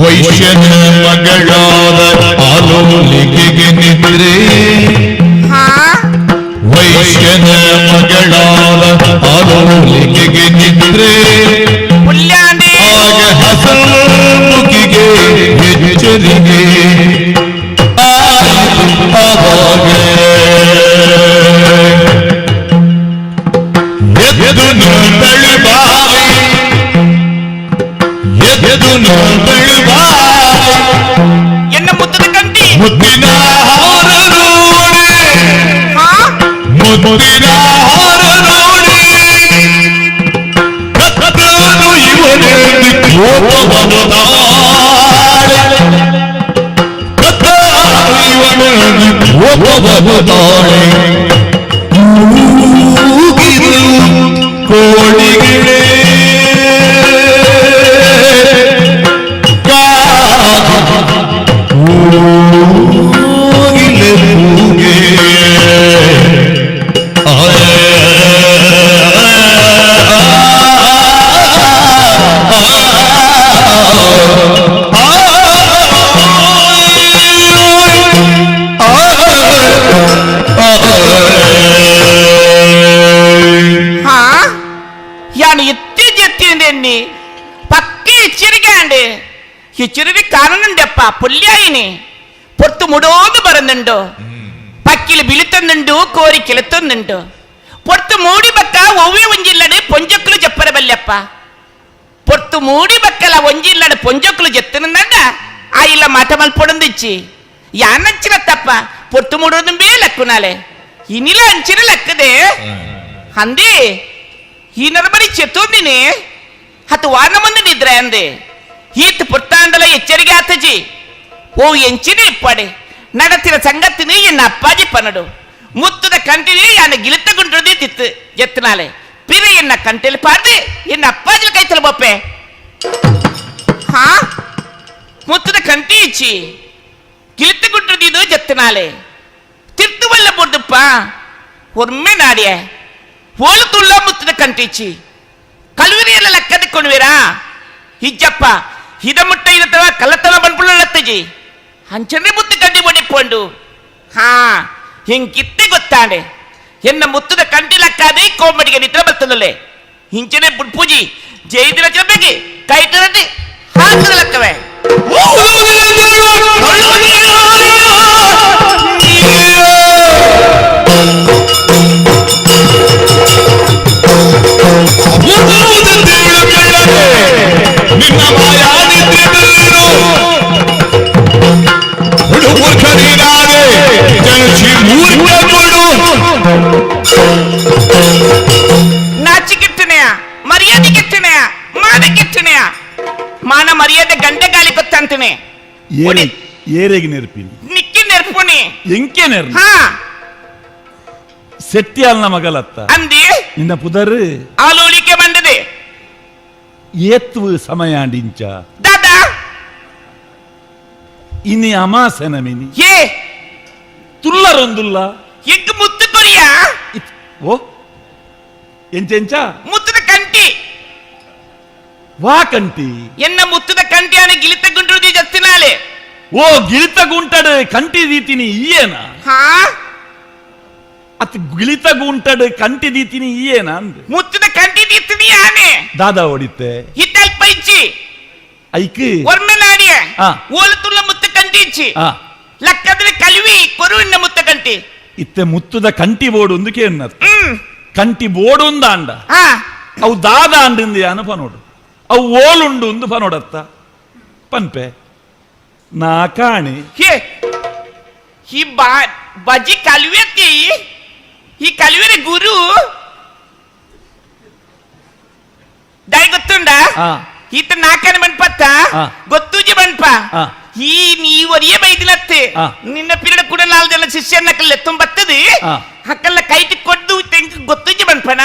ವೈಶ್ಯನ ಮಗಳಾದ ಆಲೋಲಿಕೆಗೆ ನಿದ್ರೆ ವೈಶ್ಯನ ಮಗಳಾದ ಆಲೋಲಿಕೆಗೆ ನಿದ್ರೆ ಆಗ ಹಸನ್ಮುಖಿಗೆ ಎಚ್ಚರಿಗೆ ಆವಾಗ ಎದ್ದು ನಿಂತಳು ಬಾವಿ ಎದ್ದು ನಿಂತಳು ಬಾವಿ ಎನ್ನ ಮುದ್ದದ ಕಂಟಿ ಮುದ್ದಿನ ಹಾರ ನೋಡಿ ಮುದ್ದಿನ ಹಾರ ನೋಡಿ ಕತ್ತನು ಇವನೆಂದು ಕೋಪವನ್ನು ತಾಳೆ ಕತ್ತನು ಇವನೆಂದು ಕೋಪವನ್ನು ತಾಳೆ ಕೂಗಿದು ಕೋಳಿಗಳೇ ಕೋಗಿಲೆ ಕೂಗೆ ಹಾ ಯಾನು ಎತ್ತಿ ಜೆತ್ತಿಂದೆನ್ನಿ ಪಕ್ಕಿ ಎಚ್ಚರಿಕೆ ಎಚ್ಚರಿಕೆ ಕಾರಣುಂಡಪ್ಪ ಪುಲ್ಯಾಯಿನಿ പൊർത്തു മുടോന്ന് പറയുന്നുണ്ടോ പക്കിൽ ബിലുത്തുന്നുണ്ടു കോരി കിളുത്തുന്നുണ്ടു പൊർത്തു മൂടി ബക്ക ഒവ്വെ ഒഞ്ചില്ലട് പൊഞ്ചൊಕ್ಕಲು ಜಪ್ಪರ ಬಲ್ಯಪ್ಪ പൊർത്തു മൂടി ബക്കല ഒഞ്ചില്ലട് പൊഞ്ചൊಕ್ಕಲು ಜെತ್ತനുಂಡ ಆ ಇಲ್ಲ ಮಾಟ ಮಲ್ಪೊಡಂದಿಚ್ಚಿ ಯಾನಂಚಿನ ತಪ್ಪ പൊർത്തു ಮೂಡೋದುಂಬೇ ಲಕ್ಕುನಾಲೆ ಇನಿಲ ಅಂಚಿನ ಲಕ್ಕದೆ ಅಂದಿ ಈ ನರಬರಿ ಚೆತ್ತೊಂದಿನಿ ಹತ್ತು ವಾನ ಮುಂದೆ ನಿದ್ರೆ ಅಂದೆ ಈತ್ ಪುರ್ತಾಂಡಲ ಎಚ್ಚರಿಗೆ ಆತಜಿ ಓ ಎಂಚಿನ ಇಪ್ಪಡೆ ನಡತಿನ ಸಂಗತಿನಿ ಎನ್ನ ಅಪ್ಪಾಜಿ ಪನಡು ಮುತ್ತದ ಕಂಟಿನಿ ಯಾನ ಗಿಲಿತಗೊಂಡ್ರದಿ ತಿತ್ತು ಎತ್ತನಾಲೆ ಪಿರ ಎನ್ನ ಕಂಟೆಲಿ ಪಾಡ್ದೆ ಎನ್ನ ಅಪ್ಪಾಜಿಲ ಕೈತಲ ಬೊಪ್ಪೆ ಹಾ ಮುತ್ತದ ಕಂಟಿ ಇಚ್ಚಿ ಗಿಲಿತಗೊಂಡ್ರದಿದು ಜತ್ತನಾಲೆ ತಿರ್ತುವಲ್ಲ ಬೊಡ್ದುಪ್ಪ ಒಮ್ಮೆ ನಾಡಿಯ ಓಳು ತುಳ್ಳ ಮುತ್ತದ ಕಂಟಿಚ್ಚಿ ಕಲ್ವಿರಿಯಲ್ಲ ಲಕ್ಕದ ಕೊಡುವಿರಾ ಇಜ್ಜಪ್ಪ ಹಿದ ಮುಟ್ಟ ಇರತ್ತವ ಕಲ್ಲತನ ಬಂದ್ಪುಳ್ಳತ್ತಜಿ ಅಂಚನೆ ಮುತ್ತು ಕಂಡಿ ಬಡಿಪೊಂಡು ಹಾ ಹಿಂಗಿತ್ತೆ ಗೊತ್ತಾಂಡೆ ಎನ್ನ ಮುತ್ತದ ಕಂಟಿ ಲಕ್ಕಾದೆ ಕೋಮಡಿಗೆ ನಿದ್ರೆ ಬರ್ತದಲ್ಲೇ ಹಿಂಚನೆ ಬುಡ್ಪೂಜಿ ಜೈದಿನ ಜೊತೆಗೆ ಕೈಟರದೆ ಹಾಕದ ಲಕ್ಕವೇ. ನಿನ್ನ ಮಾಯಾ ನಿದ್ರೆ ಮೂರ್ಖ ನೀನಾದೆ ಜನಿಸಿ ಮೂರ್ಖ ನಾಚಿಕೆಟ್ಟನೆಯ ಮರ್ಯಾದೆ ಕೆಟ್ಟನೆಯ ಮಾನ ಕೆಟ್ಟನೆಯ ಮಾನ ಮರ್ಯಾದೆ ಗಂಡ ಗಾಳಿ ಗೊತ್ತಂತನೆ. ಏರೆಗೆ ನೆರ್ಪಿನಿ ನಿಕ್ಕಿ ನೆರ್ಪುನಿ ಎಂಕೆ ನೆರ್ ಹಾ ಸೆಟ್ಟಿಯಾಲ್ನ ಮಗಲತ್ತ ಅಂದಿ ನಿನ್ನ ಪುದರ್ ಆಲೋಲಿಕೆ ಬಂದದೆ. ಏತ್ವು ಸಮಯಾಂಡಿಂಚ ದಾದಾ ಇನಿ ಅಮಾಸೆನ ಮಿನಿ ಏ ತುಲ್ಲರೊಂದುಲ್ಲ ಎಂಕ್ ಮುತ್ತು ಕೊರಿಯಾ ಓ ಎಂಚೆಂಚ ಮುತ್ತದ ಕಂಟಿ ವಾ ಕಂಟಿ ಎನ್ನ ಮುತ್ತದ ಕಂಟಿಯಾನ ಗಿಲಿತ ಗುಂಡು ಜತ್ತಿನಾಲೆ ಓ ಗಿಳಿತ ಗುಂಟಡು ಕಂಟಿ ದೀತಿನಿ ಈಯೇನ ಹಾ ಅತ್ ಗಿಳಿತ ಗುಂಟಡು ಕಂಟಿ ದೀತಿನಿ ಈಯೇನ ಅಂದ್ ಮುತ್ತದ ಕಂಟಿ ದೀತಿನಿ ಆನೆ ದಾದಾ ಹೊಡಿತೆ ಹಿತ್ತಲ್ಪ ಇಚ್ಚಿ ಐಕ್ ಒರ್ಮೆ ನಾಡಿಯ ಆ. ಓಲುತುಲ್ಲ ಮುತ್ತ ಕಂಟಿ ಇಚ್ಚಿ ಆ ಲಕ್ಕದ್ರೆ ಕಲ್ವಿ ಕೊರುವಿನ ಮುತ್ತ ಕಂಟಿ ಇತ್ತೆ ಮುತ್ತುದ ಕಂಟಿ ಬೋಡು ಒಂದು ಕೇನ್ನತ್ ಹ್ಮ್ ಕಂಟಿ ಬೋಡು ಅಂಡ ಹಾ ಅವು ದಾದ ಅಂಡಿಂದ ಯಾನು ಪನೋಡು ಅವು ಓಲುಂಡು ಒಂದು ಪನೋಡತ್ತ ಪನ್ಪೆ ನಾ ಕಾಣಿ ಹೇ ही बा बाजी कालवी ती ही ಕಾಲುವೆ ಗುರು ದಾಯಿ ಗೊತ್ತುಂಡ ಆ. ಈತ ನಾಕನ ಬನ್ಪತ್ತ ಆ. ಗೊತ್ತೂಜಿ ಬನ್ಪ ಆ. ಈ ನೀವರಿಯೇ ಬೈದಿಲತ್ತೆ ಆ. ನಿನ್ನ ಪಿರಡ ಕೂಡ ನಾಲ್ ಜನ ಶಿಷ್ಯನ ಕಲ್ಲೆ ತುಂಬತ್ತದು ಆ. ಹಕ್ಕಲ್ಲ ಕೈಟಿ ಕೊಡ್ದು ತೆಂಕ್ ಗೊತ್ತೂಜಿ ಬನ್ಪನ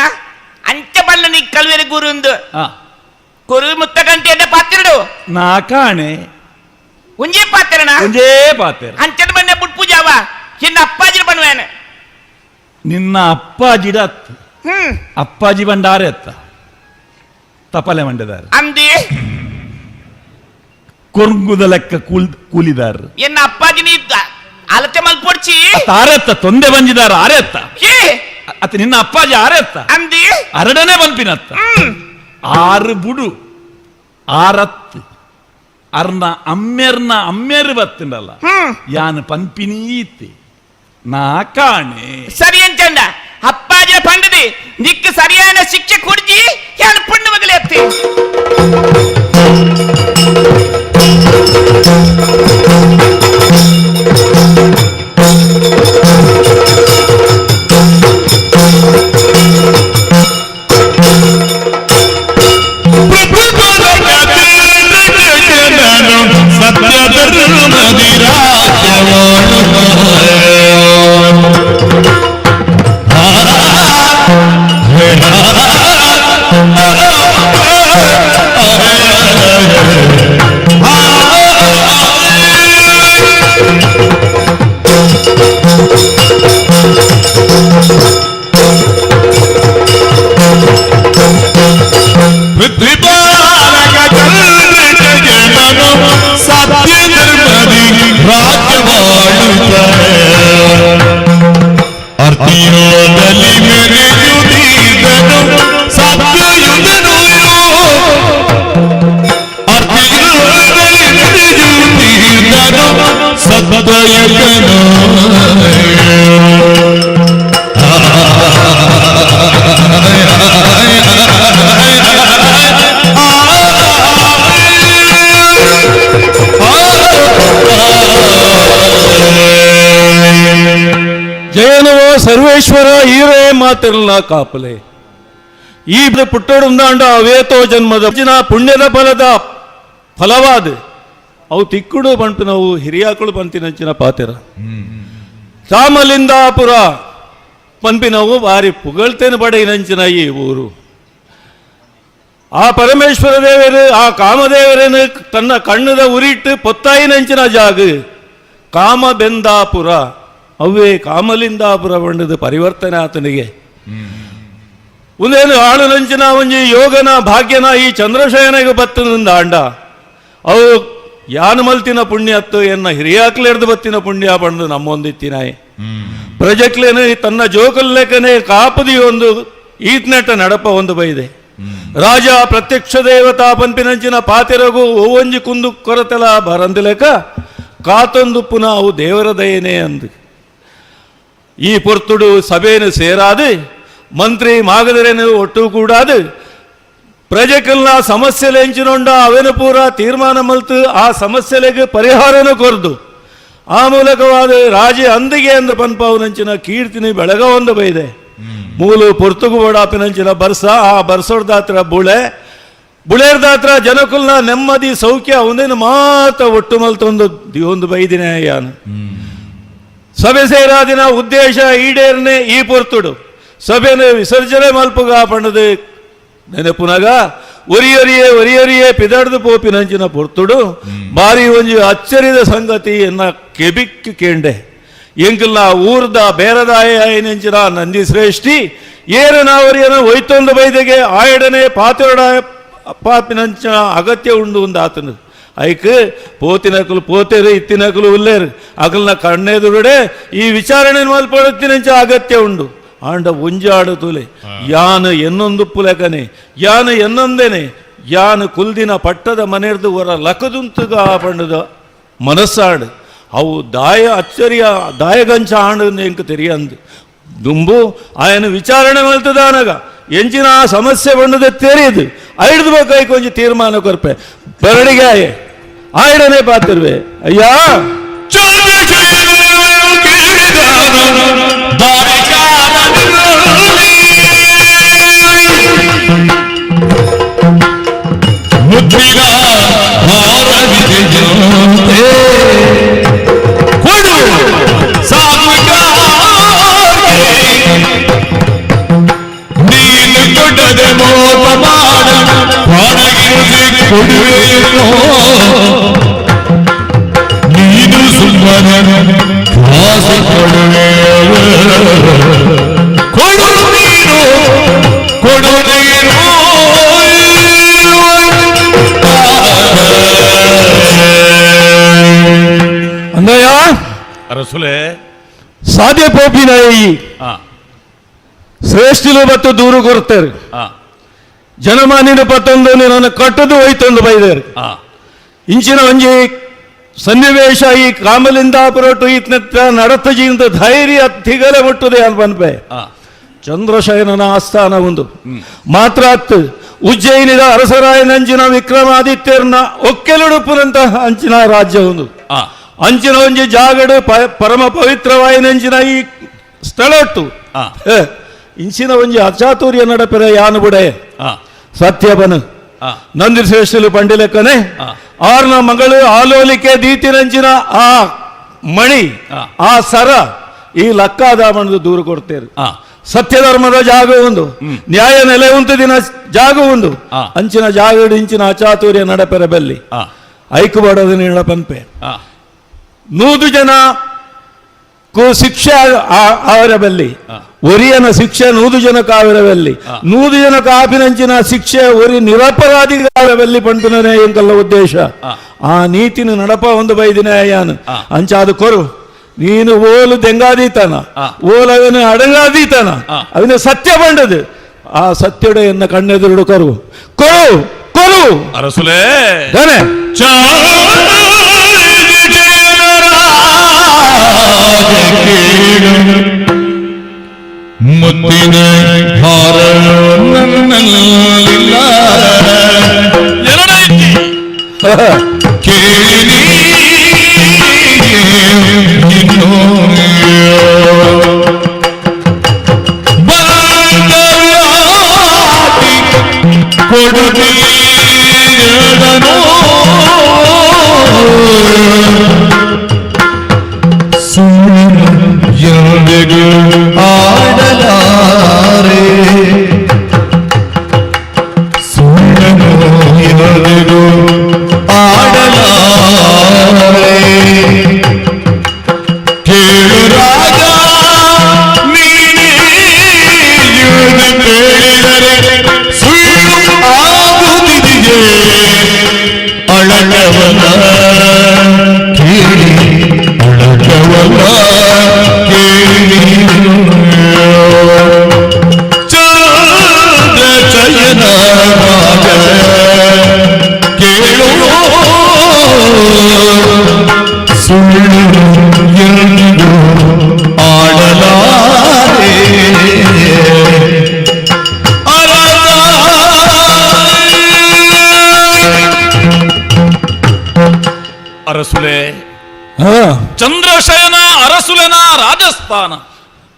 ಅಂಚ ಬಲ್ಲ ನೀ ಕಲ್ವೇರೆ ಗುರು ಒಂದು ಆ ಕೊರು ಮುತ್ತ ಗಂಟೆ ಎಡ್ಡ ಪಾತಿರಡು ನಾ ಕಾಣೆ ಒಂಜೇ ಪಾತಿರಣ ಒಂಜೇ ಪಾತೆರ ಅಂಚನ ಬಣ್ಣ ಬುಟ್ ಪೂಜಾವ ನಿನ್ನ ಅಪ್ಪಾಜಿ ಬನ್ವೇನ ನಿನ್ನ ಅಪ್ಪಾಜಿಡ ಅತ್ತು ಹ್ಮ್ ಅಪ್ಪಾಜಿ ಬಂಡಾರೆ ಅತ್ತ ತಪಲೆ ಮಂಡೆದಾರ ಅಂದಿ ಕೊರ್ಗುದ ಲೆಕ್ಕ ಕೂಲ್ ಕೂಲಿದಾರ ಎನ್ನ ಅಪ್ಪಾಜಿ ನೀ ಅಲತೆ ಮಲ್ಪೊಡ್ಚಿ ಆರೆತ್ತ ತೊಂದೆ ಬಂದಿದಾರ ಆರೆತ್ತ ಏ ಅತ್ತ ನಿನ್ನ ಅಪ್ಪಾಜಿ ಆರೆತ್ತ ಅಂದಿ ಅರಡನೆ ಬಂಪಿನತ್ತ ಹ್ಮ್ ಆರು ಬುಡು ಆರತ್ತು ಅರ್ನ ಅಮ್ಮೆರ್ನ ಅಮ್ಮೆರು ಬತ್ತಂಡಲ್ಲ ಹ್ಮ್ ಯಾನ್ ಪನ್ಪಿನೀತಿ ನಾ ಕಾಣೆ ಸರಿ ಅಂಚಂಡ ಅಪ್ಪಾಜಿನ ಪಂಡದಿ ನಿಕ್ಕ ಸರಿಯಾದ ಶಿಕ್ಷೆ ಕೊಡ್ಜಿ ಯಾನ್ ಪುಣ್ಣ ಮಗಳೇ ಅತ್ತಿ ಸತ್ಯ ಧರ್ಮದಿ ಪೃಥ್ವಿಪಾಲಕ ಚಂದ್ರಜನನು ಸತ್ಯ ಧರ್ಮದಿ ರಾಜ್ಯವಾಳುತ್ತಾರೆ ಅರ್ತಿಯೋದಲ್ಲಿ ಮೆರೆಯುತ್ತೀದನು ಸತ್ಯಯುಧನು ಅರ್ತಿಯೋದಲ್ಲಿ ಮೆರೆಯುತ್ತೀದನು ಸತ್ಯಯುಗನು. ಜಯನವ ಸರ್ವೇಶ್ವರ ಈರೇ ಮಾತಿರಲ ಕಾಪಲೆ. ಈ ಪುಟ್ಟಡುಂದಾಂಡ ಅವೇತೋ ಜನ್ಮದ ಜಿನ ಪುಣ್ಯದ ಫಲದ ಫಲವಾದ ಅವು ತಿಕ್ಕುಡು ಬಂಟು ನಾವು ಹಿರಿಯಾಕಳು ಬಂತಿನಂಚಿನ ಪಾತಿರ ಸಾಮಲಿಂದಾಪುರ ಪನ್ಪಿನವು ಬಾರಿ ಪುಗಳ್ತೇನೆ ಬಡೆಯಿನಂಚಿನ ಈ ಊರು. ಆ ಪರಮೇಶ್ವರ ದೇವರು ಆ ಕಾಮದೇವರನ್ನು ತನ್ನ ಕಣ್ಣದ ಉರಿಟ್ಟು ಪೊತ್ತಾಯಿನಂಚಿನ ಜಾಗ ಕಾಮಬೆಂದಾಪುರ. ಅವೇ ಕಾಮಲಿಂದಾಪುರ ಬಣ್ಣದ ಪರಿವರ್ತನೆ ಆತನಿಗೆ. ಒಂದೇನು ಆಳುನಂಚಿನ ಒಂಜಿ ಯೋಗನ ಭಾಗ್ಯನ ಈ ಚಂದ್ರಶಯನಿಗೆ ಬತ್ತನಿಂದ ಅಂಡ ಅವು ಯಾನು ಮಲ್ತಿನ ಪುಣ್ಯ ಅತ್ತು ಎನ್ನ ಹಿರಿಯಾಕ್ಲೇರ್ದು ಬತ್ತಿನ ಪುಣ್ಯ ಬಂದು ನಮ್ಮೊಂದಿತ್ತಿನಾಯಿ ಪ್ರಜಕ್ಲೇನು ತನ್ನ ಜೋಕಲ್ಲೇಕನೆ ಕಾಪದಿ ಒಂದು ಈತ್ನೆಟ ನಡಪ ಒಂದು ಬೈದೆ. ರಾಜ ಪ್ರತ್ಯಕ್ಷ ದೇವತಾ ಪಂಪಿನಂಚಿನ ಪಾತಿರಗು ಓವಂಜಿ ಕುಂದು ಕೊರತೆಲ ಬರಂದಿಲೇಕ ಕಾತೊಂದು ಪುನಃ ಅವು ದೇವರ ದಯನೇ ಅಂದು. ಈ ಪೊರ್ತುಡು ಸಭೆಯನ್ನು ಸೇರಾದು ಮಂತ್ರಿ ಮಾಗದರೇನು ಒಟ್ಟು ಕೂಡಾದು ಪ್ರಜೆಕಲ್ನ ಸಮಸ್ಯೆಲೆಂಚಿನೊಂಡ ಅವೆನು ಪೂರ ತೀರ್ಮಾನ ಮಲ್ತು ಆ ಸಮಸ್ಯೆಲೆಗೆ ಪರಿಹಾರನು ಕೊರ್ದು ಆ ಮೂಲಕವಾದ ರಾಜೆ ಅಂದಿಗೆ ಅಂದು ಪನ್ಪಾವುನಂಚಿನ ಕೀರ್ತಿನಿ ಬೆಳಗ ಒಂದು ಬೈದೆ. ಮೂಲು ಪೊರ್ತುಗು ಬೋಡಾಪಿನಂಚಿನ ಬರ್ಸ ಆ ಬರ್ಸೋಡ್ದಾತ್ರ ಬುಳೆ ಬುಳೇರ್ದಾತ್ರ ಜನಕುಲ್ನ ನೆಮ್ಮದಿ ಸೌಖ್ಯ ಒಂದೇನು ಮಾತ ಒಟ್ಟು ಮಲ್ತೊಂದು ದಿವೊಂದು ಬೈದಿನ ಯಾನು. ಸಭೆ ಸೇರಾದಿನ ಉದ್ದೇಶ ಈಡೇರ್ನೆ ಈ ಪೊರ್ತುಡು ಸಭೆನ ವಿಸರ್ಜನೆ ಮಲ್ಪುಗ ಪಣ್ಣದು ನೆನಪುನಗ ಒರಿಯೊರಿಯೇ ಒರಿಯೊರಿಯೇ ಪಿದಡ್ದು ಪೋಪಿನಂಚಿನ ಪೊರ್ತುಡು ಬಾರಿ ಒಂಜಿ ಅಚ್ಚರಿದ ಸಂಗತಿ ಎನ್ನ ಕೆಬಿಕ್ ಕೇಂಡೆ. ಎಂಕಲ್ನ ಊರ್ದ ಬೇರದಾಯ ಐನೆಂಚಿನ ನಂದಿ ಶ್ರೇಷ್ಠಿ ಏರನಾವರಿಯನ ಒಯ್ತೊಂದು ಬೈದೆಗೆ ಆಯಡನೆ ಪಾತಿರಡ ಪಾಪಿನಂಚಿನ ಅಗತ್ಯ ಉಂಡು ಒಂದು ಆತನು. ಐಕ್ ಪೋತಿನಕಲು ಪೋತೇರು ಇತ್ತಿನಕಲು ಉಲ್ಲೇರು ಅಗಲ್ನ ಕಣ್ಣೆದುರುಡೆ ಈ ವಿಚಾರಣೆ ಮಲ್ಪಡುತ್ತಿನಂಚ ಅಗತ್ಯ ಉಂಡು. ಆಂಡ ಒಂಜಾಡು ತುಲೆ ಯಾನು ಎನ್ನೊಂದು ಪುಲಕನೆ ಯಾನು ಎನ್ನೊಂದೇನೆ ಯಾನು ಕುಲ್ದಿನ ಪಟ್ಟದ ಮನೆರ್ದು ಹೊರ ಲಕದುಂತುಗ ಪಂಡದ ಮನಸ್ಸಾಡು ಅವು ದಾಯ ಅಚ್ಚರಿಯ ದಾಯಗಂಚ ಆಂಡು ಎಂಕ್ ತೆರಿಯಂದು ದುಂಬು ಆಯನ ವಿಚಾರಣೆ ಮಲ್ತದಾನಗ ಎಂಚಿನ ಆ ಸಮಸ್ಯೆ ಬಂದದೆ ತೆರೆಯದು ಐಡ್ದು ಬೇಕಾಯ್ತು ಕೊಂಚ ತೀರ್ಮಾನ ಕೊರ್ಪೆ ಬರಡಿಗೆ ಆಯೆ ಆಯಡನೆ ಪಾತಿರುವೆ ಅಯ್ಯಾ. ನೀನು ಸುಮ್ಮನೆ ಕಾಸು ಕೊಡುವೆ, ಕೊಡು ನೀನು, ಕೊಡು ನೀನು. ಅಂದಯ್ಯ ಅರಸುಲೆ ಸಾಧ್ಯ ಪೋಪಿನಾಯಿ ಶ್ರೇಷ್ಠಿಲು ಮತ್ತು ದೂರು ಕೊರ್ತಾರೆ ಜನಮಾನ್ಯನ ಪತ್ತೊಂದು ನನ್ನ ಕಟ್ಟದು ಹೋಯ್ತೊಂದು ಬೈದೇರು. ಇಂಚಿನ ಒಂಜಿ ಸನ್ನಿವೇಶ ಈ ಕಾಮಲಿಂದ ಪುರಟು ಈತನ ನಡತ ಜೀವಂತ ಧೈರ್ಯ ತಿಗಲೆ ಮುಟ್ಟುದೆ ಅಂತ ಪನ್ಪೆ. ಚಂದ್ರಶಯನನ ಆಸ್ಥಾನ ಒಂದು ಮಾತ್ರ ಉಜ್ಜಯಿನಿದ ಅರಸರಾಯನಂಚಿನ ವಿಕ್ರಮಾದಿತ್ಯರ್ನ ಒಕ್ಕೆಲುಡುಪುನಂತಹ ಅಂಚಿನ ರಾಜ್ಯ ಒಂದು ಅಂಚಿನ ಒಂಜಿ ಜಾಗಡು ಪರಮ ಪವಿತ್ರವಾಯಿನಂಚಿನ ಈ ಸ್ಥಳಟ್ಟು ಇಂಚಿನ ಒಂಜಿ ಅಚಾತುರ್ಯ ನಡಪೆರ ಯಾನು ಬುಡೆ ಸತ್ಯಬನು ನಂದಿ ಶ್ರೇಷ್ಠಲು ಪಂಡಿಲೆಕ್ಕನೆ ಆರ್ನ ಮಗಳು ಆಲೋಲಿಕೆ ದೀತಿನಂಚಿನ ಆ ಮಣಿ ಆ ಸರ ಈ ಲಕ್ಕಾದಾಮಣದು ದೂರು ಕೊಡ್ತೇರು. ಸತ್ಯಧರ್ಮದ ಜಾಗ ಒಂದು, ನ್ಯಾಯ ನೆಲೆ ಉಂಟು ದಿನ ಜಾಗ ಒಂದು, ಅಂಚಿನ ಜಾಗಡು ಇಂಚಿನ ಅಚಾತುರ್ಯ ನಡಪೆರ ಬೆಲ್ಲಿ ಐಕು ಬಡದು ನೀಳ ಪನ್ಪೆ. 100 ಜನ ಶಿಕ್ಷೆ ಅವರ ಬಲ್ಲಿ ಒರಿಯನ ಶಿಕ್ಷೆ 100 ಜನಕ್ಕೆ ಆವಿರಬಲ್ಲಿ 100 ಜನಕ್ಕೆ ಆಪಿನಂಚಿನ ಶಿಕ್ಷೆ ಒರಿ ನಿರಪರಾಧಿ ಆವಿರಬಲ್ಲಿ ಪಂಟುನೇ ಎಂಕಲ್ಲ ಉದ್ದೇಶ. ಆ ನೀತಿನ ನಡಪ ಒಂದು ಬೈದಿನ ಯಾನು ಅಂಚಾದ ಕೊರು ನೀನು ಓಲು ದೆಂಗಾದೀತನ ಓಲು ಅವನು ಅಡಂಗಾದೀತನ ಅವನ ಸತ್ಯ ಬಂಡದು ಆ ಸತ್ಯಡೆ ಎನ್ನ ಕಣ್ಣೆದುರುಡು ಕರು ಕೊರು ಕೊರು ಅರಸುಲೇ ಮುತ್ತಿನ ಹಾರ ನನ್ನಲ್ಲಿಲ್ಲ ಕೇಳಿ ನೀನು ಬಂದರಾತಿ ಕೊಡುತ್ತೀರನು ಸುಳ್ಳು ಎಂದಿಗೂ ಆಡಲಾರೆ ಸುಳ್ಳನು ಎಂದಿಗೂ ಆಡಲಾರೆ ಕೇಳು ರಾಜ ನೀನೇ ಕೇಳಿದರೆ ಸುಳ್ಳು ಆಗುತ್ತಿದೆಯೇ ಅಳಗವನ ಕೇಳಿ ಅಳಗವನ ಕೇಳಿ ಚಂದ್ರ ಚಯನ ರಾಜ ಕೇಳು ಸುಳ್ಳು ಎಂದಿಗೂ ಆಡಲಾರೆ ಅರಸುಲೆ ಚಂದ್ರಶಯನ ಅರಸುಲೆನ ರಾಜಸ್ಥಾನ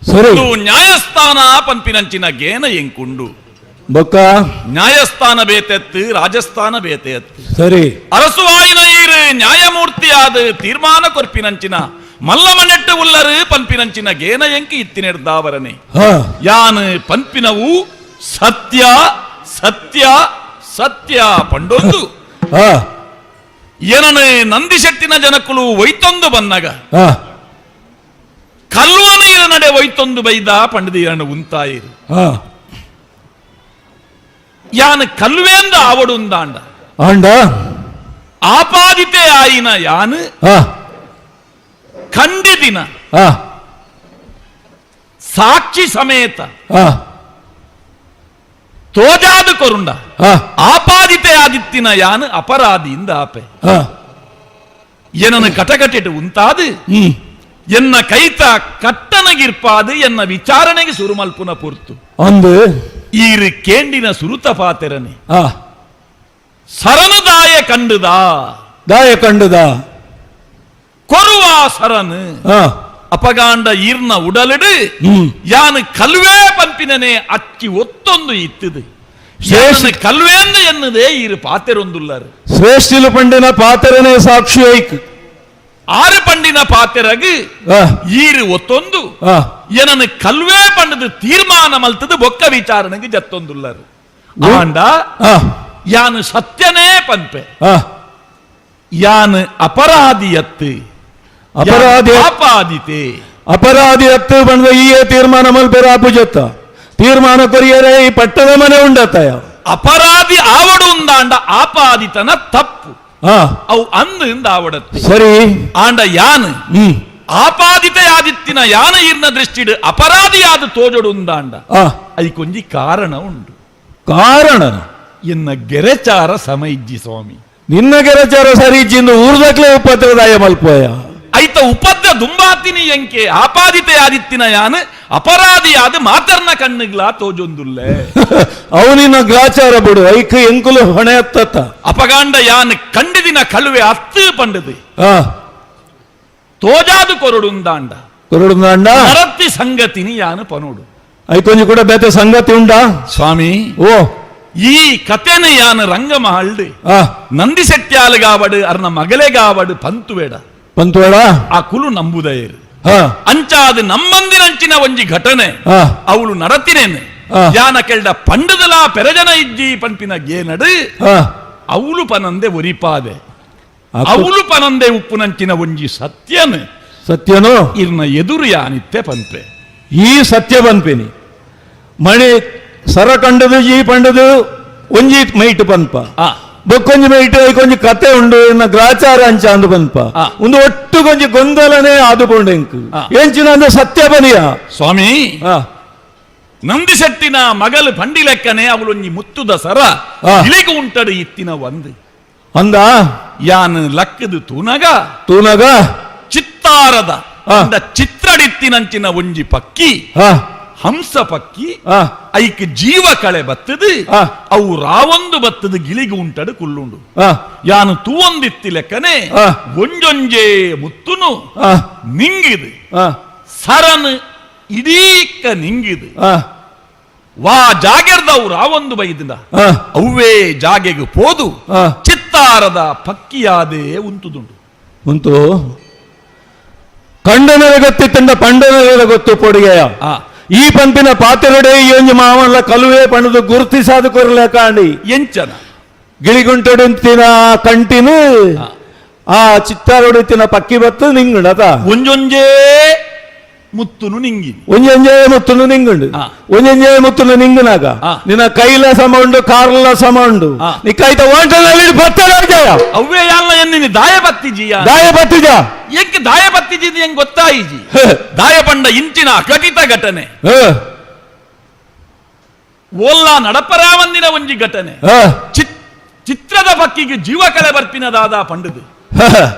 ಸರಿ ನ್ಯಾಯಸ್ಥಾನ ಪಂಪಿನಂಚಿನ ಗೇನ ಎಂಕುಂಡು ಬೊಕ್ಕ ನ್ಯಾಯಸ್ಥಾನ ಬೇತೆತ್ತು ರಾಜಸ್ಥಾನ ಬೇತೆತ್ತು ಸರಿ ಅರಸುವಾಯಿನ ಈರು ನ್ಯಾಯಮೂರ್ತಿಯಾದ ತೀರ್ಮಾನ ಕೊರ್ಪಿನಂಚಿನ ಮಲ್ಲಮನೆಟ್ಟು ಉಲ್ಲರು ಪಂಪಿನಂಚಿನ ಗೇನ ಎಂಕಿ ಇತ್ತಿನೆಡ್ದಾವರನೆ ಯಾನು ಪಂಪಿನವು ಸತ್ಯ ಸತ್ಯ ಸತ್ಯ ಪಂಡೊಂದು ಏನನೆ ನಂದಿಶೆಟ್ಟಿನ ಜನಕ್ಕುಲು ಒಯ್ತೊಂದು ಬನ್ನಗ ಕಲ್ವನ ನಡೆ ಒಯ್ತೊಂದು ಬೈದ ಪಂಡದ ಎರನ ಉಂತಾಯಿರು ಯಾನ ಕಲ್ವೇಂದ ಆವಡುಂದಾಂಡ ಆಂಡ ಆಪಾದಿತೆ ಆಯಿನ ಯಾನು ಖಂಡಿದಿನ ಸಾಕ್ಷಿ ಸಮೇತ ತೋಜಾದು ಕೊರುಂಡ ಆಪಾದಿತೆ ಆದಿತ್ತಿನ ಯಾನು ಅಪರಾಧಿಯಿಂದ ಆಪೆ ಏನನ್ನು ಕಟಕಟಿಟ್ಟು ಉಂತಾದು ಎನ್ನ ಕೈತ ಕಟ್ಟನಗಿರ್ಪಾದು ಎನ್ನ ವಿಚಾರಣೆಗೆ ಸುರುಮಲ್ಪುನ ಪೊರ್ತು ಅಂದು ಈರು ಕೇಂಡಿನ ಸುರುತ ಪಾತೆರನೆ ಸರನು ದಾಯ ಕಂಡುದ ದಾಯ ಕಂಡುದ ಕೊರುವ ಸರನು ಅಪಗಾಂಡ ಈರ್ನ ಉಡಲಿಡು ಯಾನು ಕಲ್ವೇ ಪಂಪಿನನೆ ಅಚ್ಚಿ ಒತ್ತೊಂದು ಇತ್ತದು ಕಲ್ವೇಂದು ಎನ್ನುದೇ ಈರು ಪಾತೆರೊಂದುಲ್ಲರು ಶ್ರೇಷ್ಠಿಲು ಪಂಡಿನ ಪಾತೆರನೆ ಸಾಕ್ಷಿ ಐಕ್ ಆರು ಪಂಡಿನ ಪಾತೆರಗು ಈರು ಒತ್ತೊಂದು ಏನನ್ನು ಕಲ್ವೇ ಪಂಡದು ತೀರ್ಮಾನ ಮಲ್ತದು ಬೊಕ್ಕ ವಿಚಾರಣೆಗೆ ಜತ್ತೊಂದುಲ್ಲರು ಆಂಡ ಯಾನು ಸತ್ಯನೇ ಪಂಪೆ ಯಾನು ಅಪರಾಧಿಯತ್ತು ಅಪರಾಧಿ ಅಪಾದಿತೆ ಅಪರಾಧಿ ಅತ್ತು ಬಂದ ಈ ತೀರ್ಮಾನ ಮಲ್ಪೆರ ಅಪುಜತ್ತ ತೀರ್ಮಾನ ಕೊರಿಯರೆ ಈ ಪಟ್ಟದ ಮನೆ ಉಂಡತ್ತಯ ಅಪರಾಧಿ ಆವಡು ಉಂದಾಂಡ ಆಪಾದಿತನ ತಪ್ಪು ಅವು ಅಂದು ಆವಡತ್ತೆ ಸರಿ ಆಂಡ ಯಾನು ಆಪಾದಿತೆಯಾದಿತ್ತಿನ ಯಾನ ಇರ್ನ ದೃಷ್ಟಿಡು ಅಪರಾಧಿಯಾದ ತೋಜೊಡು ಉಂದಾಂಡ ಐಕೊಂಜಿ ಕಾರಣ ಉಂಡು ಕಾರಣ ಎನ್ನ ಗೆರೆಚಾರ ಸಮಯಿಜ್ಜಿ ಸ್ವಾಮಿ ನಿನ್ನ ಗೆರೆಚಾರ ಸರಿ ಇಜ್ಜಿಂದು ಊರ್ದಕ್ಲೆ ಉಪದ್ರದಾಯ ಮಲ್ಪೋಯ ಐತ ಉಪದ್ರ ದುಂಬಾತಿನಿ ಎಂಕೆ ಆಪಾದಿತೆಯಾದಿತ್ತಿನ ಯಾನು ಅಪರಾಧಿಯಾದ ಮಾತರ್ನ ಕಣ್ಣುಗ್ಲಾ ತೋಜೊಂದುಲ್ಲೆ ಅವನಿನ ಗ್ರಾಚಾರ ಬಿಡು ಐಕ್ ಎಂಕುಲು ಹೊಣೆ ಅತ್ತತ್ತ ಅಪಗಾಂಡ ಯಾನ್ ಕಂಡಿದಿನ ಕಳುವೆ ಅತ್ತು ಪಂಡದು ತೋಜಾದು ಕೊರಡುಂದಾಂಡ ಕೊರಡುಂದಾಂಡ ನರತ್ತಿ ಸಂಗತಿನಿ ಯಾನು ಪನೋಡು ಐಕೊಂಜಿ ಕೂಡ ಬೇತೆ ಸಂಗತಿ ಉಂಡಾ ಸ್ವಾಮಿ ಓ ಈ ಕತೆನ ಯಾನು ರಂಗಮಹಲ್ಡು ನಂದಿಶೆಟ್ಯಾಲಗಾವಡು ಅರ್ನ ಮಗಲೆಗಾವಡು ಪಂತುವೇಡ ಪಂತುವೇಡ ಆ ಕುಲು ನಂಬುದಯರು ಅಂಚಾದ ನಮ್ಮಂದಿನಂಚಿನ ಒಂಜಿ ಘಟನೆ ಅವಳು ನಡತಿನೇನೆ ಯಾನ ಕೆಳ್ದ ಪಂಡದಲಾ ಪೆರಜನ ಇಜ್ಜಿ ಪಂಪಿನ ಗೇನಡು ಅವಳು ಪನಂದೆ ಒರಿಪಾದೆ ಅವಳು ಪನಂದೆ ಉಪ್ಪುನಂಚಿನ ಒಂಜಿ ಸತ್ಯನು ಸತ್ಯನು ಇರ್ನ ಎದುರು ಯಾನಿತ್ತೆ ಪಂಪೆ ಈ ಸತ್ಯ ಪನ್ಪಿನಿ ಮಣಿ ಸರ ಕಂಡದು ಈ ಪಂಡದು ಒಂಜಿ ಮೈಟ್ ಪನ್ಪ ಬೊಕ್ಕೊಂಜಿ ಮೈಟ್ ಕೊಂಜಿ ಕತೆ ಉಂಡು ಇನ್ನ ಗ್ರಾಚಾರ ಅಂಚ ಅಂದು ಪನ್ಪ ಒಂದು ಒಟ್ಟು ಕೊಂಜಿ ಗೊಂದಲನೇ ಆದುಕೊಂಡು ಎಂಕ್ ಎಂಚಿನ ಅಂದ್ರೆ ಸತ್ಯ ಬನಿಯ ಸ್ವಾಮಿ ನಂದಿಶೆಟ್ಟಿನ ಮಗಲು ಪಂಡಿಲೆಕ್ಕನೆ ಅವಳೊಂಜಿ ಮುತ್ತುದ ಸರ ಇಲಿಗೆ ಉಂಟಡು ಇತ್ತಿನ ಒಂದು ಅಂದ ಯಾನ್ ಲಕ್ಕದು ತೂನಗ ತೂನಗ ಚಿತ್ತಾರದ ಅಂದ ಚಿತ್ರಡಿತ್ತಿನಂಚಿನ ಒಂಜಿ ಪಕ್ಕಿ ಹಂಸ ಪಕ್ಕಿ ಐಕ್ ಜೀವ ಕಳೆ ಬತ್ತದು ಅವು ರಾವೊಂದು ಬತ್ತದು ಗಿಳಿಗೆ ಉಂಟಡು ಕುಲ್ಲುಂಡು ಯಾನು ತೂವೊಂದಿತ್ತಿ ಲೆಕ್ಕನೆ ಒಂಜೊಂಜೆ ಮುತ್ತುನು ನಿಂಗಿದು ಸರನ್ ಇಡೀಕ್ಕ ನಿಂಗಿದು ವಾ ಜಾಗೆರ್ದವು ರಾವೊಂದು ಬೈದಿಂದ ಅವ್ವೇ ಜಾಗೆಗೆ ಪೋದು ಚಿತ್ತಾರದ ಪಕ್ಕಿಯಾದೇ ಉಂಟುದುಂಡು ಉಂಟು ಕಂಡನರೆ ಗೊತ್ತಿತ್ತಂಡ ಪಂಡನರೆ ಗೊತ್ತು ಪೊಡಿಗೆಯ ಈ ಪಂಪಿನ ಪಾತೆರಡೆ ಈ ಒಂಜಿ ಮಾವನ್ಲ ಕಲುವೆ ಪಣದು ಗುರುತಿಸಾದ ಕೊರಲೆ ಕಾಂಡಿ ಎಂಚನ ಗಿಳಿಗುಂಟೊಡುಂತಿನ ಕಂಟಿನ ಆ ಚಿತ್ತಾರೊಡುತ್ತಿನ ಪಕ್ಕಿ ಬತ್ತು ನಿಂಗುಂಡತ ಒಂಜೊಂಜೇ ಮುತ್ತುನು ನಿಂಗಿ ಒಂಜೊಂಜೇ ಮುತ್ತುನು ನಿಂಗುಂಡು ಒಂಜೊಂಜೇ ಮುತ್ತುನು ನಿಂಗುನಾಗ ನಿನ್ನ ಕೈಲ ಸಮ ಉಂಡು ಕಾರ್ಲ ಸಮ ಉಂಡು ನೀ ಕೈತ ಓಂಟನಲ್ಲಿ ಬತ್ತಲ ಅವ್ವೇ ಯಾಲ್ಲ ಎನ್ನಿನಿ ದಾಯ ಬತ್ತಿಜಿಯ ದಾಯ ಬತ್ತಿಜ ಎಂಕ್ ದಾಯ ಬತ್ತಿಜಿ ಹೆಂಗ್ ಗೊತ್ತಾಯಿಜಿ ದಾಯ ಪಂಡ ಇಂಚಿನ ಅಘಟಿತ ಘಟನೆ ಓಲ್ಲ ನಡಪರಾವಂದಿನ ಒಂಜಿ ಘಟನೆ ಚಿತ್ರದ ಪಕ್ಕಿಗೆ ಜೀವ ಕಲೆ ಬರ್ಪಿನದಾದ ಪಂಡದು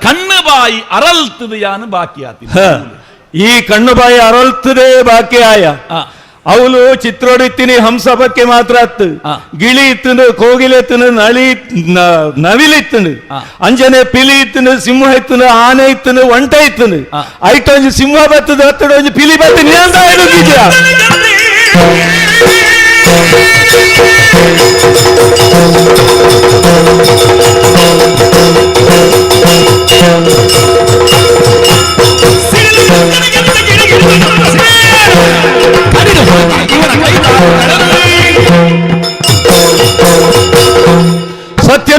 ಕಣ್ಣು ಬಾಯಿ ಅರಲ್ತದ ಯಾನು ಬಾಕಿ ಆತಿ ಈ ಕಣ್ಣು ಬಾಯಿ ಅರಲ್ತದೆ ಬಾಕಿ ಆಯ ಅವಳು ಚಿತ್ರೋಡಿತ್ತೀನಿ ಹಂಸ ಪಕ್ಕಿ ಮಾತ್ರ ಅತ್ತು ಗಿಳಿ ಇತ್ತುಂಡು ಕೋಗಿಲೆ ಇತ್ತುಂಡು ನಳಿ ನವಿಲು ಇತ್ತುಂಡು ಅಂಜನೆ ಪಿಲಿ ಇತ್ತುಂಡು ಸಿಂಹ ಇತ್ತುಂಡು ಆನೆ ಇತ್ತುಂಡು ಒಂಟ ಇತ್ತುಂಡು ಐಟೊಂಜಿ ಸಿಂಹ ಬತ್ತದ ಅತ್ತಡ ಒಂಜಿ ಪಿಲಿ ಬತ್ತು ನೀಂದ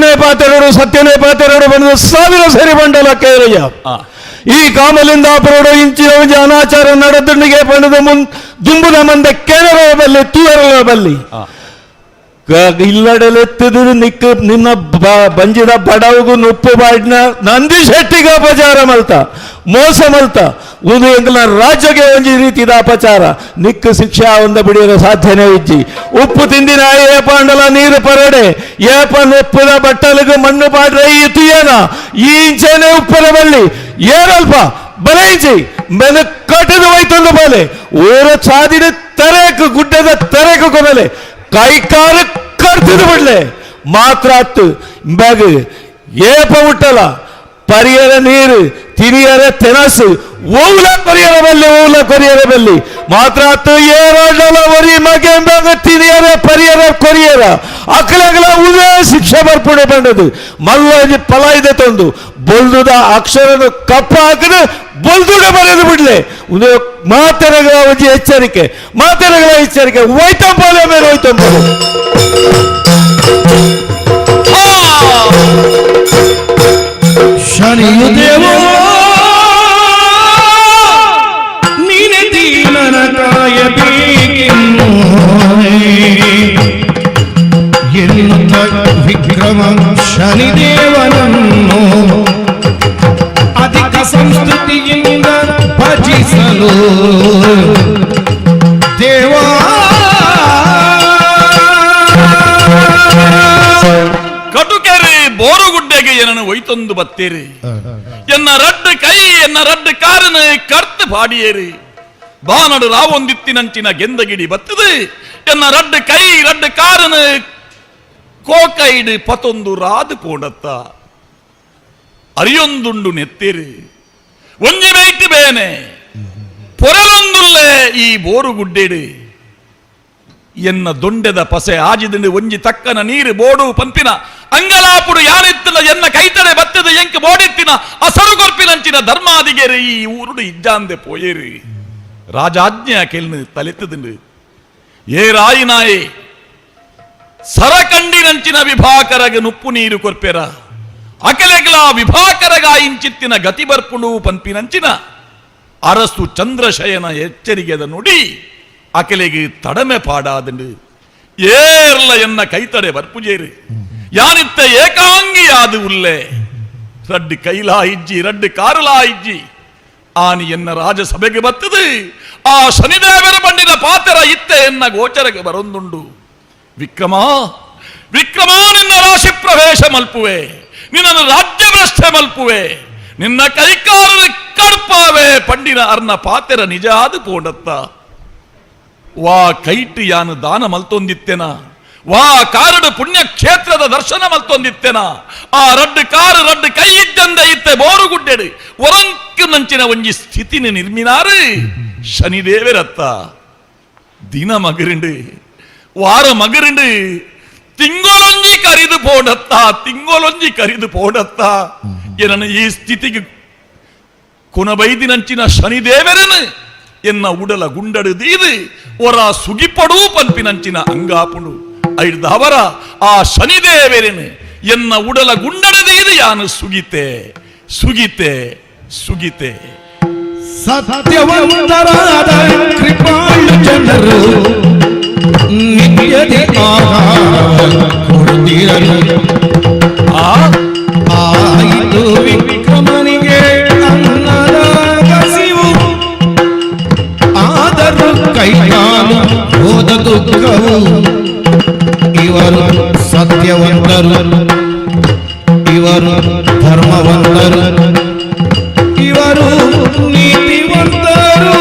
ಸತ್ಯನೇ ಪಾತೆರಡು ಸತ್ಯನೇ ಪಾತೆರಡು ಬಂದು ಸಾವಿರ ಸರಿ ಬಂಡಲ ಕೇರಯ್ಯ. ಈ ಕಾಮಲಿಂದಾಪುರಡು ಇಂಚಿನ ಒಂಜಿ ಅನಾಚಾರ ನಡೆದುಂಡಿಗೆ ಪಂಡದ ಮುನ್ ದುಂಬುದ ಮಂದೆ ಕೇನರ ಬಲ್ಲಿ ತೂವರ ಬಲ್ಲಿ ಇಲ್ಲಡಲೆತ್ತದು ನಿಕ್ಕ ನಿನ್ನ ಬಂಜಿದ ಬಡವಗು ನುಪ್ಪು ಬಾಡಿನ ನಂದಿ ಶೆಟ್ಟಿಗೆ ಅಪಚಾರ ಮಲ್ತ ಮೋಸ ಮಲ್ತ ಒಂದು ಎಂಕಲ್ನ ರಾಜ್ಯಕ್ಕೆ ಒಂಜಿ ರೀತಿದ ಅಪಚಾರ ನಿಕ್ಕ ಶಿಕ್ಷೆ ಒಂದ ಬಿಡಿಯೋ ಸಾಧ್ಯನೇ ಇಜ್ಜಿ. ಉಪ್ಪು ತಿಂದಿನ ಏಪಾಂಡಲ ನೀರು ಪರಡೆ ಏಪ ಉಪ್ಪುದ ಬಟ್ಟಲಿಗೆ ಮಣ್ಣು ಪಾಡ್ರೆ ಈ ತುಯ್ಯನ ಈ ಇಂಚೆನೆ ಉಪ್ಪರ ಬಳ್ಳಿ ಏನಲ್ಪ ಬಲೈಜಿ ಮೆನ ಕಟ್ಟದ ಹೋಯ್ತೊಂದು ಬಲೆ ಊರ ಚಾದಿನ ತರೇಕು ಗುಡ್ಡದ ತರೇಕು ಕೊನಲೆ ಕೈಕಾಲು ಕರ್ತಿದು ಬಿಡ್ಲೆ ಮಾತ್ರ ಅತ್ತು ಬ್ಯಾಗ್ ಏಪ ಹುಟ್ಟಲ್ಲ ಪರಿಯರ ನೀರು ತಿರಿಯರ ತೆನಸು ಓವುಲ ಪರಿಯರ ಬಲ್ಲಿ ಓವುಲ ಕೊರಿಯರ ಬಲ್ಲಿ ಮಾತ್ರ ಅತ್ತು ಏರಾಡಲ ಒರಿ ಮಗೆಂಬಾಗ ತಿರಿಯರ ಪರಿಯರ ಕೊರಿಯರ ಅಕಲಗಲ ಉದೇ ಶಿಕ್ಷೆ ಬರ್ಪುಣೆ ಬಂದದು ಮಲ್ಲಜಿ ಫಲ ಇದೆ ತಂದು ಬೊಲ್ದುದ ಅಕ್ಷರನು ಕಪ್ಪ ಹಾಕಿದು ಬೊಲ್ದುಡ ಬರೆದು ಬಿಡ್ಲೆ ಉದೇ ಮಾತೆರಗಳ ಒಂಜಿ ಎಚ್ಚರಿಕೆ ಮಾತೆರಗಳ ಎಚ್ಚರಿಕೆ ಹೋಯ್ತಂಬೋಲೆ ಮೇಲೆ ಹೋಯ್ತಂಬೋಲೆ. ಶನಿಯು ದೇವೋ ನೀನೆ ದೀನನ ಕಾಯಬೇಕೆನ್ನು ಎನ್ನುತ್ತ ವಿಕ್ರಮ ಶನಿದೇವನನ್ನು ಅಧಿಕ ಸಂಸ್ಕೃತಿಯಿಂದ ಭಜಿಸಲು ದೇವಾ ಕಟುಕೆರೆ ಬೋರುಗುಡ್ಡೆಗೆ ಏನನ್ನು ಒಯ್ತೊಂದು ಬತ್ತೀರಿ ಎನ್ನ ರಡ್ಡು ಕೈ ಎನ್ನ ರಡ್ಡು ಕಾರನ ಕರ್ತು ಪಾಡಿಯೇರಿ ಬಾನಡು ರಾವೊಂದಿತ್ತಿನಂಚಿನ ಗೆಂದಗಿಡಿ ಬತ್ತದೆ ಎನ್ನ ರಡ್ಡು ಕೈ ರಡ್ಡು ಕಾರನ ಕೋಕೈಡು ಪತೊಂದು ರಾದು ಪೋಡತ್ತ ಅರಿಯೊಂದುಂಡು ನೆತ್ತೀರಿ ಒಂಜಿ ಬೈಟ್ ಬೇನೆ ಪೊರಲೊಂದುಲ್ಲೆ ಈ ಬೋರುಗುಡ್ಡೆಡು ಎನ್ನ ದೊಂಡೆದ ಪಸೆ ಆಜಿದಿಂಡು ಒಂಜಿ ತಕ್ಕನ ನೀರು ಬೋಡು ಪಂಪಿನ ಅಂಗಲಾಪುಡು ಯಾರಿತ್ತಿನ ಎನ್ನ ಕೈತಡೆ ಬತ್ತದ ಎಂಕ್ ಬೋಡಿತ್ತಿನ ಅಸರು ಕೊರ್ಪಿನಂಚಿನ ಧರ್ಮಾದಿಗೆರೆ ಈ ಊರುಡು ಇಜ್ಜಾಂದೆ ಪೋಯೇರಿ ರಾಜಾಜ್ಞೆ ಕೆಲ್ನು ತಲೆತ್ತದಿಂಡು ಏ ರಾಯಿನಾಯೆ ಸರಕಂಡಿನಂಚಿನ ವಿಭಾಕರಗ ನುಪ್ಪು ನೀರು ಕೊರ್ಪೆರ ಅಕಲೆಗ್ಲ ವಿಭಾಕರಗ ಇಂಚಿತ್ತಿನ ಗತಿ ಬರ್ಪುಂಡು ಪಂಪಿನಂಚಿನ ಅರಸು ಚಂದ್ರಶಯನ ಎಚ್ಚರಿಗೆದ ನುಡಿ ಅಕಲೆಗೆ ತಡಮೆ ಪಾಡಾದಂಡು ಏರ್ಲ ಎನ್ನ ಕೈತಡೆ ಬರ್ಪುಜೇರು ಯಾನಿತ್ತ ಏಕಾಂಗಿಯಾದು ಉಲ್ಲೆ ರಡ್ಡು ಕೈಲಾ ಇಜ್ಜಿ ರಡ್ಡು ಕಾರುಲಾ ಇಜ್ಜಿ ಆನಿ ಎನ್ನ ರಾಜಸಭೆಗೆ ಬತ್ತದು ಆ ಶನಿದೇವರ ಬಂಡಿನ ಪಾತ್ರ ಇತ್ತೆ ಎನ್ನ ಗೋಚರಗೆ ಬರೊಂದುಂಡು. ವಿಕ್ರಮ ವಿಕ್ರಮ ನಿನ್ನ ರಾಶಿ ಪ್ರವೇಶ ಮಲ್ಪುವೆ ನಿನ್ನನ್ನು ರಾಜ್ಯಭ್ರಷ್ಟೆ ಮಲ್ಪುವೆ ನಿನ್ನ ಕೈಕಾರರು ಕಡ್ಪಾವೆ ಪಂಡಿನ ಅರ್ನ ಪಾತೆರ ನಿಜ ಆದು ಪೋಂಡತ್ತ ವಾ ಕೈಟ್ ಯಾನು ದಾನ ಮಲ್ತೊಂದಿತ್ತೆನ ವಾ ಕಾರಡು ಪುಣ್ಯಕ್ಷೇತ್ರದ ದರ್ಶನ ಮಲ್ತೊಂದಿತ್ತೆನ ಆ ರಡ್ಡು ಕಾರು ರಡ್ಡು ಕೈ ಇದ್ದಂದ ಇತ್ತೆ ಬೋರುಗುಡ್ಡೆಡು ಒರಂಕು ನಂಚಿನ ಒಂಜಿ ಸ್ಥಿತಿನ ನಿರ್ಮಿನಾರು ಶನಿದೇವರತ್ತ ದಿನ ಮಗರಿಂಡು ವಾರ ಮಗರಿಂಡು ತಿಂಗಳೊಂಜಿ ಕರಿದು ಪೋಡತ್ತ ತಿಂಗಳೊಂಜಿ ಕರಿದು ಪೋಡತ್ತ ಏನನ್ನು ಈ ಸ್ಥಿತಿಗೆ ಕೊನಬೈದಿನಂಚಿನ ಶನಿದೇವರನು ಎನ್ನ ಉಡಲ ಗುಂಡಡು ದೀದು ಒರ ಸುಗಿಪಡೂ ಪಂಪಿನಂಚಿನ ಅಂಗಾಪುಂಡು ಐಡ್ದವರ ಆ ಶನಿದೇವರನು ಎನ್ನ ಉಡಲ ಗುಂಡಡು ದೀದು ಯಾನು ಸುಗಿತೆ ಸುಗಿತೆ ಸುಗಿತೆ. ಸತ್ಯವಂತರಾದ ಕೃಪಾಳು ಜನರು ನಿತ್ಯದಿ ಆಹಾರವ ಕೊಡುತ್ತಿರಲು ಆಯಿತು ವಿಕ್ರಮನಿಗೆ ಅನ್ನದ ಕಸಿವು ಆದರೂ ಕೈಕಾಲು ಹೋದ ದುಃಖವು. ಇವರು ಸತ್ಯವಂತರು, ಇವರು ಧರ್ಮವಂತರು, ಇವರು ನೀತಿವಂತರು.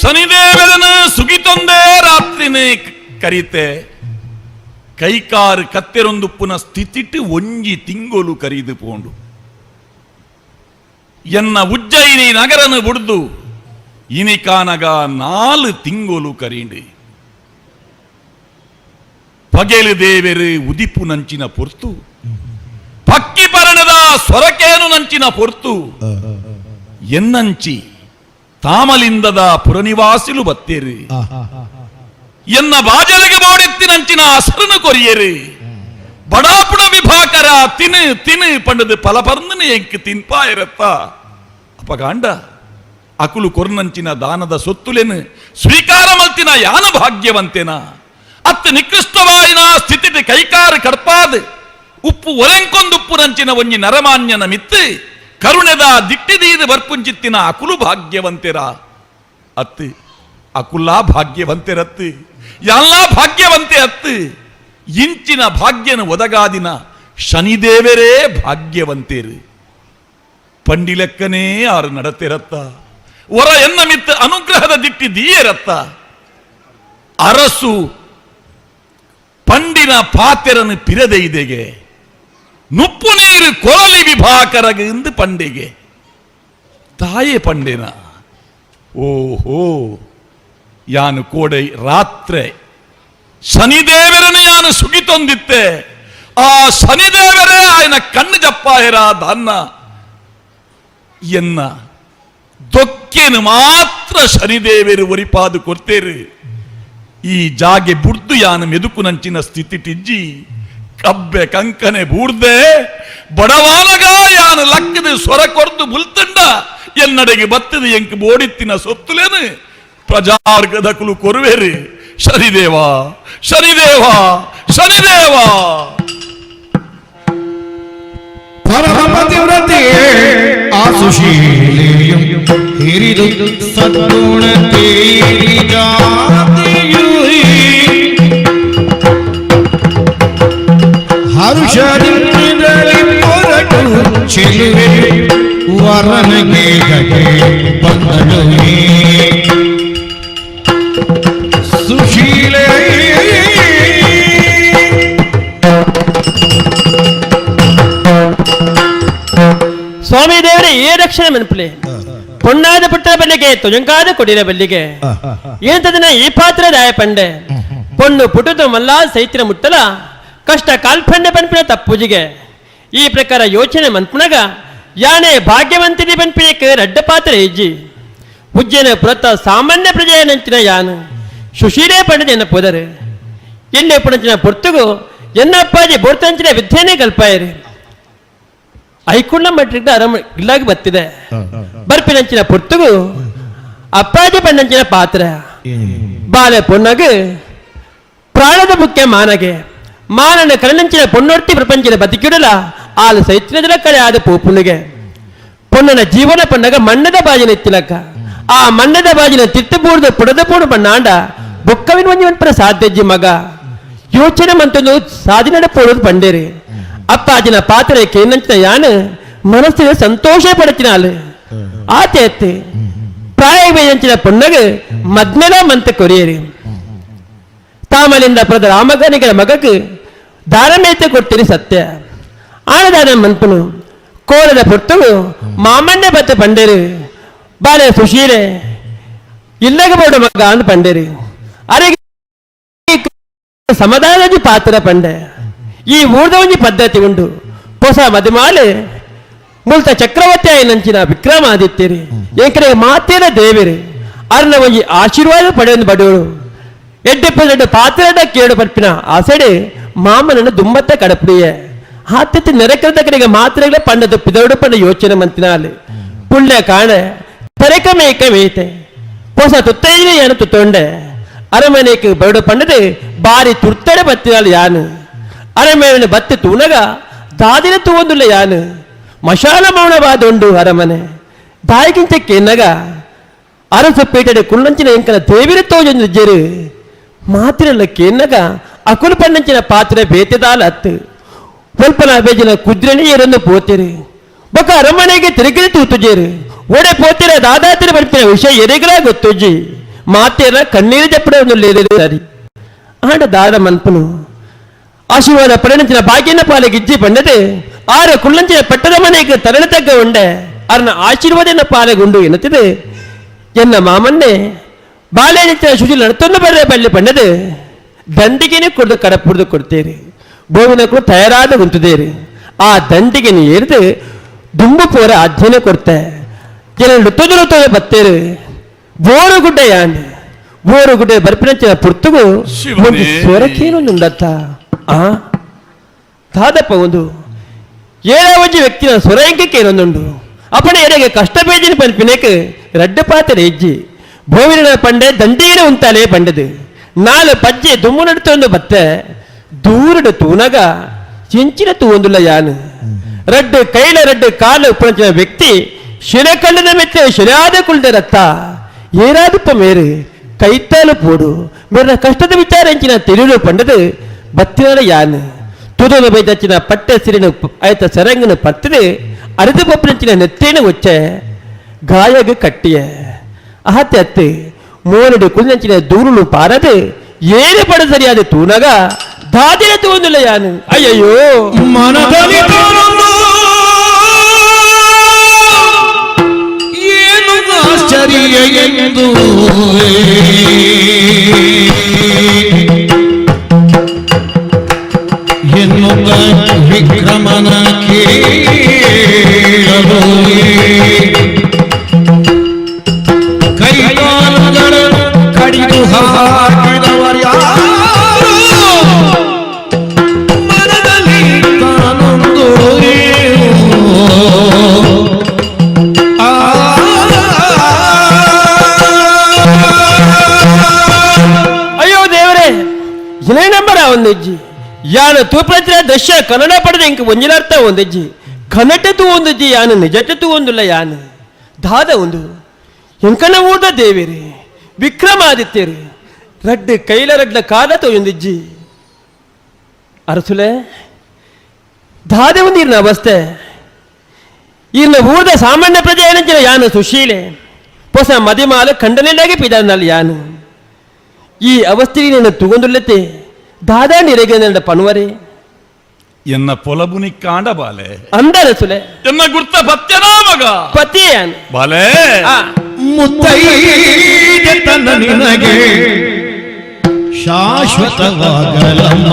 ಶನಿದೇವರನ ಸುಗಿತೊಂದೇ ರಾತ್ರಿನೇ ಕರೀತೆ ಕೈಕಾರು ಕತ್ತೆರೊಂದುಪ್ಪುನ ಸ್ಥಿತಿಟ್ಟು ಒಂಜಿ ತಿಂಗೊಲು ಕರೀದು ಪೋಂಡು ಎನ್ನ ಉಜ್ಜಯಿನಿ ನಗರನು ಬುಡ್ದು ಇನಿಕಾನಗ 4 ತಿಂಗೊಲು ಕರೀಂಡು ಪಗೆಲು ದೇವೆರು ಉದಿಪು ನಂಚಿನ ಪೊರ್ತು ಪಕ್ಕಿ ಪರಣದ ಸೊರಕೇನು ನಂಚಿನ ಪೊರ್ತು ಎನ್ನಂಚಿ ತಾಮಲಿಂದದ ಪುರನಿವಾಸಿಲು ಬತ್ತೇರು. ಎನ್ನ ಬಾಜಲಿಗೆ ಬೋಡೆತ್ತಿನಂಚಿನ ಅಸರನು ಕೊರಿಯರು ಬಡಾಪುಣ ವಿಭಾಕರ ತಿನ್ನು ತಿನ್ನು ಪಂಡದು ಪಲಪರ್ನನು ಎಂಕ್ ತಿನ್ಪಾಯಿರತ್ತ ಅಪಗಾಂಡ ಅಕುಲು ಕೊರ್ನಂಚಿನ ದಾನದ ಸೊತ್ತುಲೆನು ಸ್ವೀಕಾರ ಮಲ್ತಿನ ಯಾನ ಭಾಗ್ಯವಂತೇನ ಅತ್ತ ನಿಕೃಷ್ಟವಾಯಿನ ಸ್ಥಿತಿಟ್ ಕೈಕಾರು ಕಡ್ಪಾದ್ ಉಪ್ಪು ಒರೆಂಕೊಂದುಪ್ಪು ನಂಚಿನ ಒಂಜಿ ನರಮಾನ್ಯನ ಮಿತ್ತು ಕರುಣೆದ ದಿಟ್ಟಿದೀದು ಬರ್ಪುಂಚಿತ್ತಿನ ಅಕುಲು ಭಾಗ್ಯವಂತೆರ ಅತ್ತು ಅಕುಲಾ ಭಾಗ್ಯವಂತೆರತ್ತು ಎಲ್ಲ ಭಾಗ್ಯವಂತೆ ಅತ್ತು ಇಂಚಿನ ಭಾಗ್ಯನ ಒದಗಾದಿನ ಶನಿದೇವರೇ ಭಾಗ್ಯವಂತೇರು ಪಂಡಿಲೆಕ್ಕನೇ ಆರು ನಡತೆರತ್ತ ಒರ ಎನ್ನ ಮಿತ್ತು ಅನುಗ್ರಹದ ದಿಟ್ಟಿ ದೀಯರತ್ತ ಅರಸು ಪಂಡಿನ ಪಾತೆರನು ಪಿರದೆ ಇದೆಗೆ ನುಪ್ಪು ನೀರು ಕೊರಲಿ ವಿಭಾಕರಗ ಎಂದು ಪಂಡಿಗೆ ತಾಯೇ ಪಂಡಿನ ಓಹೋ ಯಾನು ಕೋಡೈ ರಾತ್ರೆ ಶನಿದೇವರನ್ನು ಯಾನು ಸುಗಿತೊಂದಿತ್ತೆ ಆ ಶನಿದೇವರೇ ಆಯನ ಕಣ್ಣು ಜಪ್ಪಾಯಿರ ದಾನ್ನ ಎನ್ನ ದೊಕ್ಕೆನು ಮಾತ್ರ ಶನಿದೇವರು ಒರಿಪಾದು ಕೊಡ್ತೇರು ಈ ಜಾಗೆ ಬುಡ್ದು ಯಾನು ಮೆದುಕು ನಂಚಿನ ಸ್ಥಿತಿ ಟಿಜ್ಜಿ ಕಬ್ಬೆ ಕಂಕನೆ ಬೂಡ್ದೆ ಬಡವಾನಗ ಯಾನು ಲಕ್ಕದ ಸ್ವರ ಕೊರ್ದು ಬುಲ್ತಂಡ ಎನ್ನಡೆಗೆ ಬತ್ತದ ಎಂಕ್ ಬೋಡಿತ್ತಿನ ಸೊತ್ತುಲೇನು ಪ್ರಜಾರ್ಗದಕುಲು ಕೊರುವೇರು ಶನಿದೇವ ಶನಿದೇವ ಶನಿದೇವ. ಪರಮಪತಿವ್ರತೆ ಆಸುಶೀಲೆಯು ಹಿರಿದು ಸದ್ಗುಣ ತೇಲಿ ಜಾತಿಯು ಹರುಷದಿಂದಲೇ ಹೊರಟು ಚೆಲುವೆ ವರನಿಗೆ ಬಂದಳು ಸುಶೀಲೆ. ಸ್ವಾಮಿ ದೇವರೇ ಏ ರಕ್ಷಣೆ ಮನ್ಪುಲೆ ಪೊಣ್ಣಾದ ಪುಟ್ಟದ ಬಲ್ಲಿಗೆ ತೊಜಂಕಾದ ಕೊಡಿರ ಬಲ್ಲಿಗೆ ಏನಂತದನ ಈ ಪಾತ್ರ ದಾಯ ಪಂಡೆ ಪೊಣ್ಣು ಪುಟುದು ಮಲ್ಲ ಸೈತ್ರ ಮುಟ್ಟಲ ಕಷ್ಟ ಕಾಲ್ಪಂಡೆ ಪನ್ಪಿನ ತಪ್ಪುಜಿಗೆ ಈ ಪ್ರಕಾರ ಯೋಚನೆ ಮನ್ಪುನಗ ಯಾನೆ ಭಾಗ್ಯವಂತಿದಿ ಪನ್ಪಿನಕ್ಕೆ ರಡ್ಡ ಪಾತ್ರ ಇಜ್ಜಿ ಉಜ್ಜನ ಪುರತ ಸಾಮಾನ್ಯ ಪ್ರಜೆಯ ನಂಚಿನ ಯಾನು ಸುಶೀಲೇ ಪಂಡದ ಪೋದರು ಎಣ್ಣೆ ಪುಣಂಚಿನ ಪೊರ್ತುಗು ಎನ್ನ ಅಪ್ಪಾಜಿ ಬೋರ್ತಂಚಿನ ವಿದ್ಯೆನೇ ಕಲ್ಪಾಯರು ಐಕುಂಡ ಮಟ್ರಿಕ್ ಅರಮ ಇಲ್ಲಾಗಿ ಬತ್ತಿದೆ ಬರ್ಪಿನಂಚಿನ ಪೊರ್ತುಗು ಅಪ್ಪಾಜಿ ಪಣ್ಣಂಚಿನ ಪಾತ್ರ ಬಾಲೆ ಪೊನ್ನಗು ಪ್ರಾಣದ ಮುಖ್ಯ ಮಾನಗೆ ಮಾನನ ಕರಣಂಚಿನ ಪೊನ್ನೊರ್ತಿ ಪ್ರಪಂಚದ ಬದುಕಿಡಲ ಆಲು ಸೈತ್ಯದ ಕಡೆ ಆದ ಪೋಪುನಿಗೆ ಪೊನ್ನನ ಜೀವನ ಪಣ್ಣಗ ಮಣ್ಣದ ಬಾಜಿನ ಎತ್ತಿಲಕ್ಕ ಆ ಮಣ್ಣದ ಬಾಜಿನ ತಿಟ್ಟು ಪೂರ್ದ ಪುಡದ ಪೂಡು ಪಣ್ಣಾಂಡ ಬೊಕ್ಕವಿನ ಒಂಜಿ ಒಂಪರ ಸಾಧ್ಯಜ್ಜಿ ಮಗ ಯೋಚನೆ ಮಂತೊಂದು ಸಾಧನೆ ಪೋಡೋದು ಪಂಡೇರಿ ಅಪ್ಪಾಜಿನ ಪಾತ್ರೆ ಕೇನಂಚಿನ ಯಾನು ಮನಸ್ಸಿನ ಸಂತೋಷ ಪಡತಿನಾಲು ಆತೆ ಎತ್ತಿ ಪ್ರಾಯವೇಂಚಿನ ಪೊನ್ನಗ ಮದ್ಮೆಲ ಮಂತ ಕೊರಿಯರಿ ತಾಮಲಿಂದ ಪುರದ ರಾಮಗನಿಗರ ಮಗಕ್ಕೆ ದಾರಮೇತೆ ಕೊಡ್ತೀರಿ ಸತ್ಯ ಆನದಾನ ಮನ್ಪನು ಕೋಲದ ಪೊರ್ತುಗು ಮಾಮನ್ಯ ಬತ್ತ ಪಂಡೇರು ಬಾಲೆ ಸುಶೀಲೆ ಇಲ್ಲಗ ಬೋಡ ಮಗ ಅಂದ್ ಪಂಡೇರು ಅರೆಗೆ ಸಮಾಧಾನದ ಪಾತ್ರ ಪಂಡೆ ಈ ಊರ್ದ ಒಂಜಿ ಪದ್ಧತಿ ಉಂಡು ಹೊಸ ಮದುಮಾಲೆ ಮುಲ್ತ ಚಕ್ರವರ್ತಿ ಆಯಿನಂಚಿನ ವಿಕ್ರಮಾದಿತ್ಯರಿ ಏಕರೆ ಮಾತೇನ ದೇವಿರಿ ಅರ್ನ ಒಂಜಿ ಆಶೀರ್ವಾದ ಪಡೆಯೊಂದು ಬಡವರು ಎಡ್ಡೆ ಪೆಡ್ಡೆ ಪಾತ್ರದ ಕೇಡು ಪರ್ಪಿನ ಆಸೆಡೆ ಮಾಮನನ್ನು ದುಮ್ಮತ್ತ ಕಡಪುಡಿಯೆ ಆತತಿ ನೆರೆಕರದ ಕಡೆಗೆ ಮಾತ್ರೆಗಳ ಪಂಡದ ಪಿದೋಡು ಪಂಡ ಯೋಚನೆ ಮಂತಿನಾಲೆ ಪುಣ್ಯ ಕಾಣೆ ತರೆಕ ಮೇಕ ಮೇತೆ ಹೊಸ ತುತ್ತೈನೆ ಏನು ತುತ್ತೊಂಡೆ ಅರಮನೆಗೆ ಬರಡು ಪಂಡದೆ ಬಾರಿ ತುರ್ತಡೆ ಬತ್ತಿನಾಳು ಯಾನು ಅರಮನೆ ಬತ್ತಿ ತೂನಗ ದಾದಿನ ತೂವೊಂದುಲ್ಲ ಯಾನು ಮಶಾಲ ಮೌನವಾದೊಂಡು ಅರಮನೆ ದಾಯಿಗಿಂತ ಕೆನ್ನಗ ಅರಸು ಪೇಟೆಡೆ ಕುಳ್ಳಂಚಿನ ಎಂಕನ ದೇವಿರ ತೋಜೊಂದು ಜೆರು ಮಾತಿರಲ್ಲ ಕೇನ್ನಗ ಅಕುಲು ಪಣ್ಣಂಚಿನ ಪಾತ್ರೆ ಬೇತೆದಾಲ ಅತ್ತು ಒಲ್ಪನ ಬೇಜಿನ ಕುದ್ರೆನೆ ಏರೊಂದು ಪೋತಿರು ಬೊಕ ಅರಮನೆಗೆ ತಿರುಗಿರಿ ತೂತುಜೇರು ಒಡೆ ಪೋತಿರ ದಾದಾತಿರ ಬಲ್ಪಿನ ವಿಷಯ ಎರೆಗಲ ಗೊತ್ತುಜ್ಜಿ ಮಾತೇರ ಕಣ್ಣೀರು ಜಪ್ಪಡೆ ಒಂದು ಸರಿ ಆಂಡ ದಾದ ಮನ್ಪನು ಆಶೀರ್ವಾದ ಪಡೆನಂಚಿನ ಭಾಗ್ಯನ ಪಾಲಿಗೆ ಇಜ್ಜಿ ಪಂಡದೆ ಆರ ಕುಳ್ಳಂಚಿನ ಪಟ್ಟದ ಮನೆಗೆ ತರಳ ತಗ್ಗ ಉಂಡೆ ಅರ್ನ ಆಶೀರ್ವಾದನ ಪಾಲೆಗುಂಡು ಎನ್ನುತ್ತಿದೆ ಎನ್ನ ಮಾಮನ್ನೇ ಬಾಳೆಂಚಿನ ಶುಚಿಲ್ ನಡ್ತೊಂದು ಬರ್ರೆ ಬಳ್ಳಿ ಪಂಡದು ದಂಡಿಗೆನೆ ಕೊಡ್ದು ಕಡಪುಡ್ದು ಕೊಡ್ತೀರಿ ಬೋವಿನ ಕೂಡ ತಯಾರಾದ ಗುಂತುದೇರಿ ಆ ದಂಡಿಗೆ ಏರಿದು ದುಂಬು ಪೋರ ಅಧ್ಯಯನ ಕೊಡ್ತೆ ಜನ ಲುತ್ತೊಂದು ಲುತ್ತೊಂದು ಬತ್ತೇರು ಬೋರು ಗುಡ್ಡ ಯಾನ್ ಬೋರು ಗುಡೆ ಬರ್ಪಿನಂಚಿನ ಪುರ್ತುಗು ಒಂದು ಸ್ವರಕೇನೊಂದುಂಡತ್ತ ಆ ದಾದಪ್ಪ ಒಂದು ಏಳ ಒಂಜಿ ವ್ಯಕ್ತಿನ ಸ್ವರ ಎಂಕಕ್ಕೆ ಏನೊಂದುಂಡು ಅಪ್ಪಣ ಎರೆಗೆ ಕಷ್ಟ ಬೇಜಿನ ಪನ್ಪಿನೇಕ್ ರಡ್ಡ ಪಾತ್ರೆ ಹೆಜ್ಜಿ ಬೋವಿನ ಪಂಡೆ ದಂಡೀನ ಉಂತಾಲೆ ಪಂಡದು ನಾಲು ಪಜ್ಜೆ ದುಮ್ಮು ನಡ್ತೊಂದು ಬತ್ತೆ ದೂರಡು ತೂನಗ ಚೆಂಚಿನ ತೂವೊಂದುಲ್ಲ ಯಾನು ರಡ್ಡು ಕೈಲ ರಡ್ಡು ಕಾಲು ಉಪ್ಪುನಂಚಿನ ವ್ಯಕ್ತಿ ಶಿರಕಲ್ಲದ ಮೆತ್ತೆ ಶಿರಾದ ಕುಲ್ದ ರತ್ತ ಏರಾದಪ್ಪ ಮೇರು ಕೈತಾಲು ಪೋಡು ಮೇರಿನ ಕಷ್ಟದ ವಿಚಾರ ಎಂಚಿನ ತಿಳಿದು ಪಂಡದು ಬತ್ತಿನ ಯಾನು ತುದೊಂದು ಬೈದಚ್ಚಿನ ಪಟ್ಟೆ ಸಿರಿನ ಆಯ್ತ ಸರಂಗನ ಪತ್ತದು ಅರಿದು ಪಪ್ಪನಂಚಿನ ನೆತ್ತೇನ ಒಚ್ಚೆ ಗಾಯಗ ಕಟ್ಟಿಯ ಆತೆ ಅತ್ತೆ ಮೋನಡು ಕುಂದಂಚಿನ ದೂರುಲು ಪಾರದು ಏನೇ ಪಡ ಸರಿಯಾದ ತೂನಗ ದಾದಿನ ತೂಂದಿಲ್ಲ ಯಾನು ಅಯ್ಯಯ್ಯೋ ಮನದಲ್ಲಿ ತಾನೊಂದು ಏನು ಆಶ್ಚರ್ಯ ಎಂದು ಎನ್ನುತ್ತ ವಿಕ್ರಮನ ಕೇಳಲು ಕೈಕಾಲುಗಳ ಕಡಿದು ಹಾಕಿದವರ್ಯಾರು ಮನದಲ್ಲಿ ತಾನೊಂದು ಅಯ್ಯೋ ದೇವರೇ ಇನೇ ನಂಬರ ಒಂದೆಜ್ಜಿ ಯಾನ ತೂಪ್ರಚಿನ ದೃಶ್ಯ ಕನ್ನಡ ಪಡೆದ ಇಂಕ ಒಂಜಿಲಾರ್ಥ ಒಂದೆಜ್ಜಿ ಕನ್ನಡ ತೂ ಒಂದೆಜ್ಜಿ ಯಾನು ನಿಜಕ್ಕೆ ತೂ ಒಂದುಲ್ಲ ಯಾನು ದಾದ ಒಂದು ಎಂಕನ ಊರ್ದ ದೇವಿರಿ ವಿಕ್ರಮಾದಿತ್ಯರು ರಡ್ಡು ಕೈಲ ರಡ್ಲ ಕಾದ ತೊಯೊಂದಿಜ್ಜಿ ಅರಸುಲೆ ದಾದೆ ಒಂದು ಇರ್ನ ಅವಸ್ಥೆ ಇರ್ನ ಊರ್ದ ಸಾಮಾನ್ಯ ಪ್ರಜೆ ಏನಂಚಿನ ಯಾನು ಸುಶೀಲೆ ಹೊಸ ಮದಿಮಾಲ ಖಂಡನೆಲ್ಲಾಗಿ ಪಿದಾನಲ್ಲಿ ಯಾನು ಈ ಅವಸ್ಥೆ ನೀನು ತುಗೊಂದುಲ್ಲತೆ ದಾದಾ ನಿರೆಗೆ ಪನುವರೆ ಎನ್ನ ಪೊಲಬುನಿ ಕಾಂಡ ಬಾಲೆ ಅಂದರ ಸುಲೆ ಎನ್ನ ಗುರ್ತ ಪತ್ಯನಾ ಮಗ ಪತಿ ಬಾಲೆ ಮುತ್ತೈದೆತನ ನಿನಗೆ ಶಾಶ್ವತವಾಗಲಮ್ಮ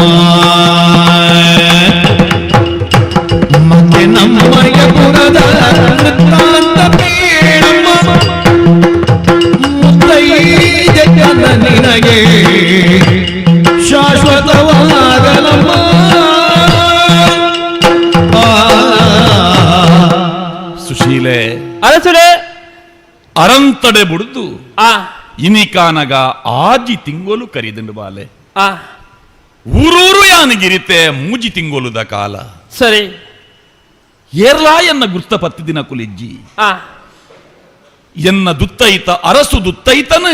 ಮತ್ತೆ ನಮ್ಮಯ ಪುರದ ವೃತ್ತಾಂತ ಬೇಡಮ್ಮ ಮುತ್ತೈದೆತನ ನಿನಗೆ ಶಾಶ್ವತವಾಗಲಮ್ಮ. ಸುಶೀಲೆ ಅರಸುಲೆ ಅರಂತಡೆ ಬುಡ್ದು ಇನಿಕಾನಗ ಆಜಿ ತಿಂಗೋಲು ಕರಿದಂಡು ಬಾಲೆ ಊರೂರು ಯಾನಗಿರಿತೆ ಮೂಜಿ ತಿಂಗೋಲುದ ಕಾಲ ಸರಿ ಏರ್ಲಾ ಎನ್ನ ಗುರ್ತ ಪತ್ತಿದಿನ ಕುಲಿಜ್ಜಿ ಎನ್ನ ದುತ್ತೈತ ಅರಸು ದುತ್ತೈತನು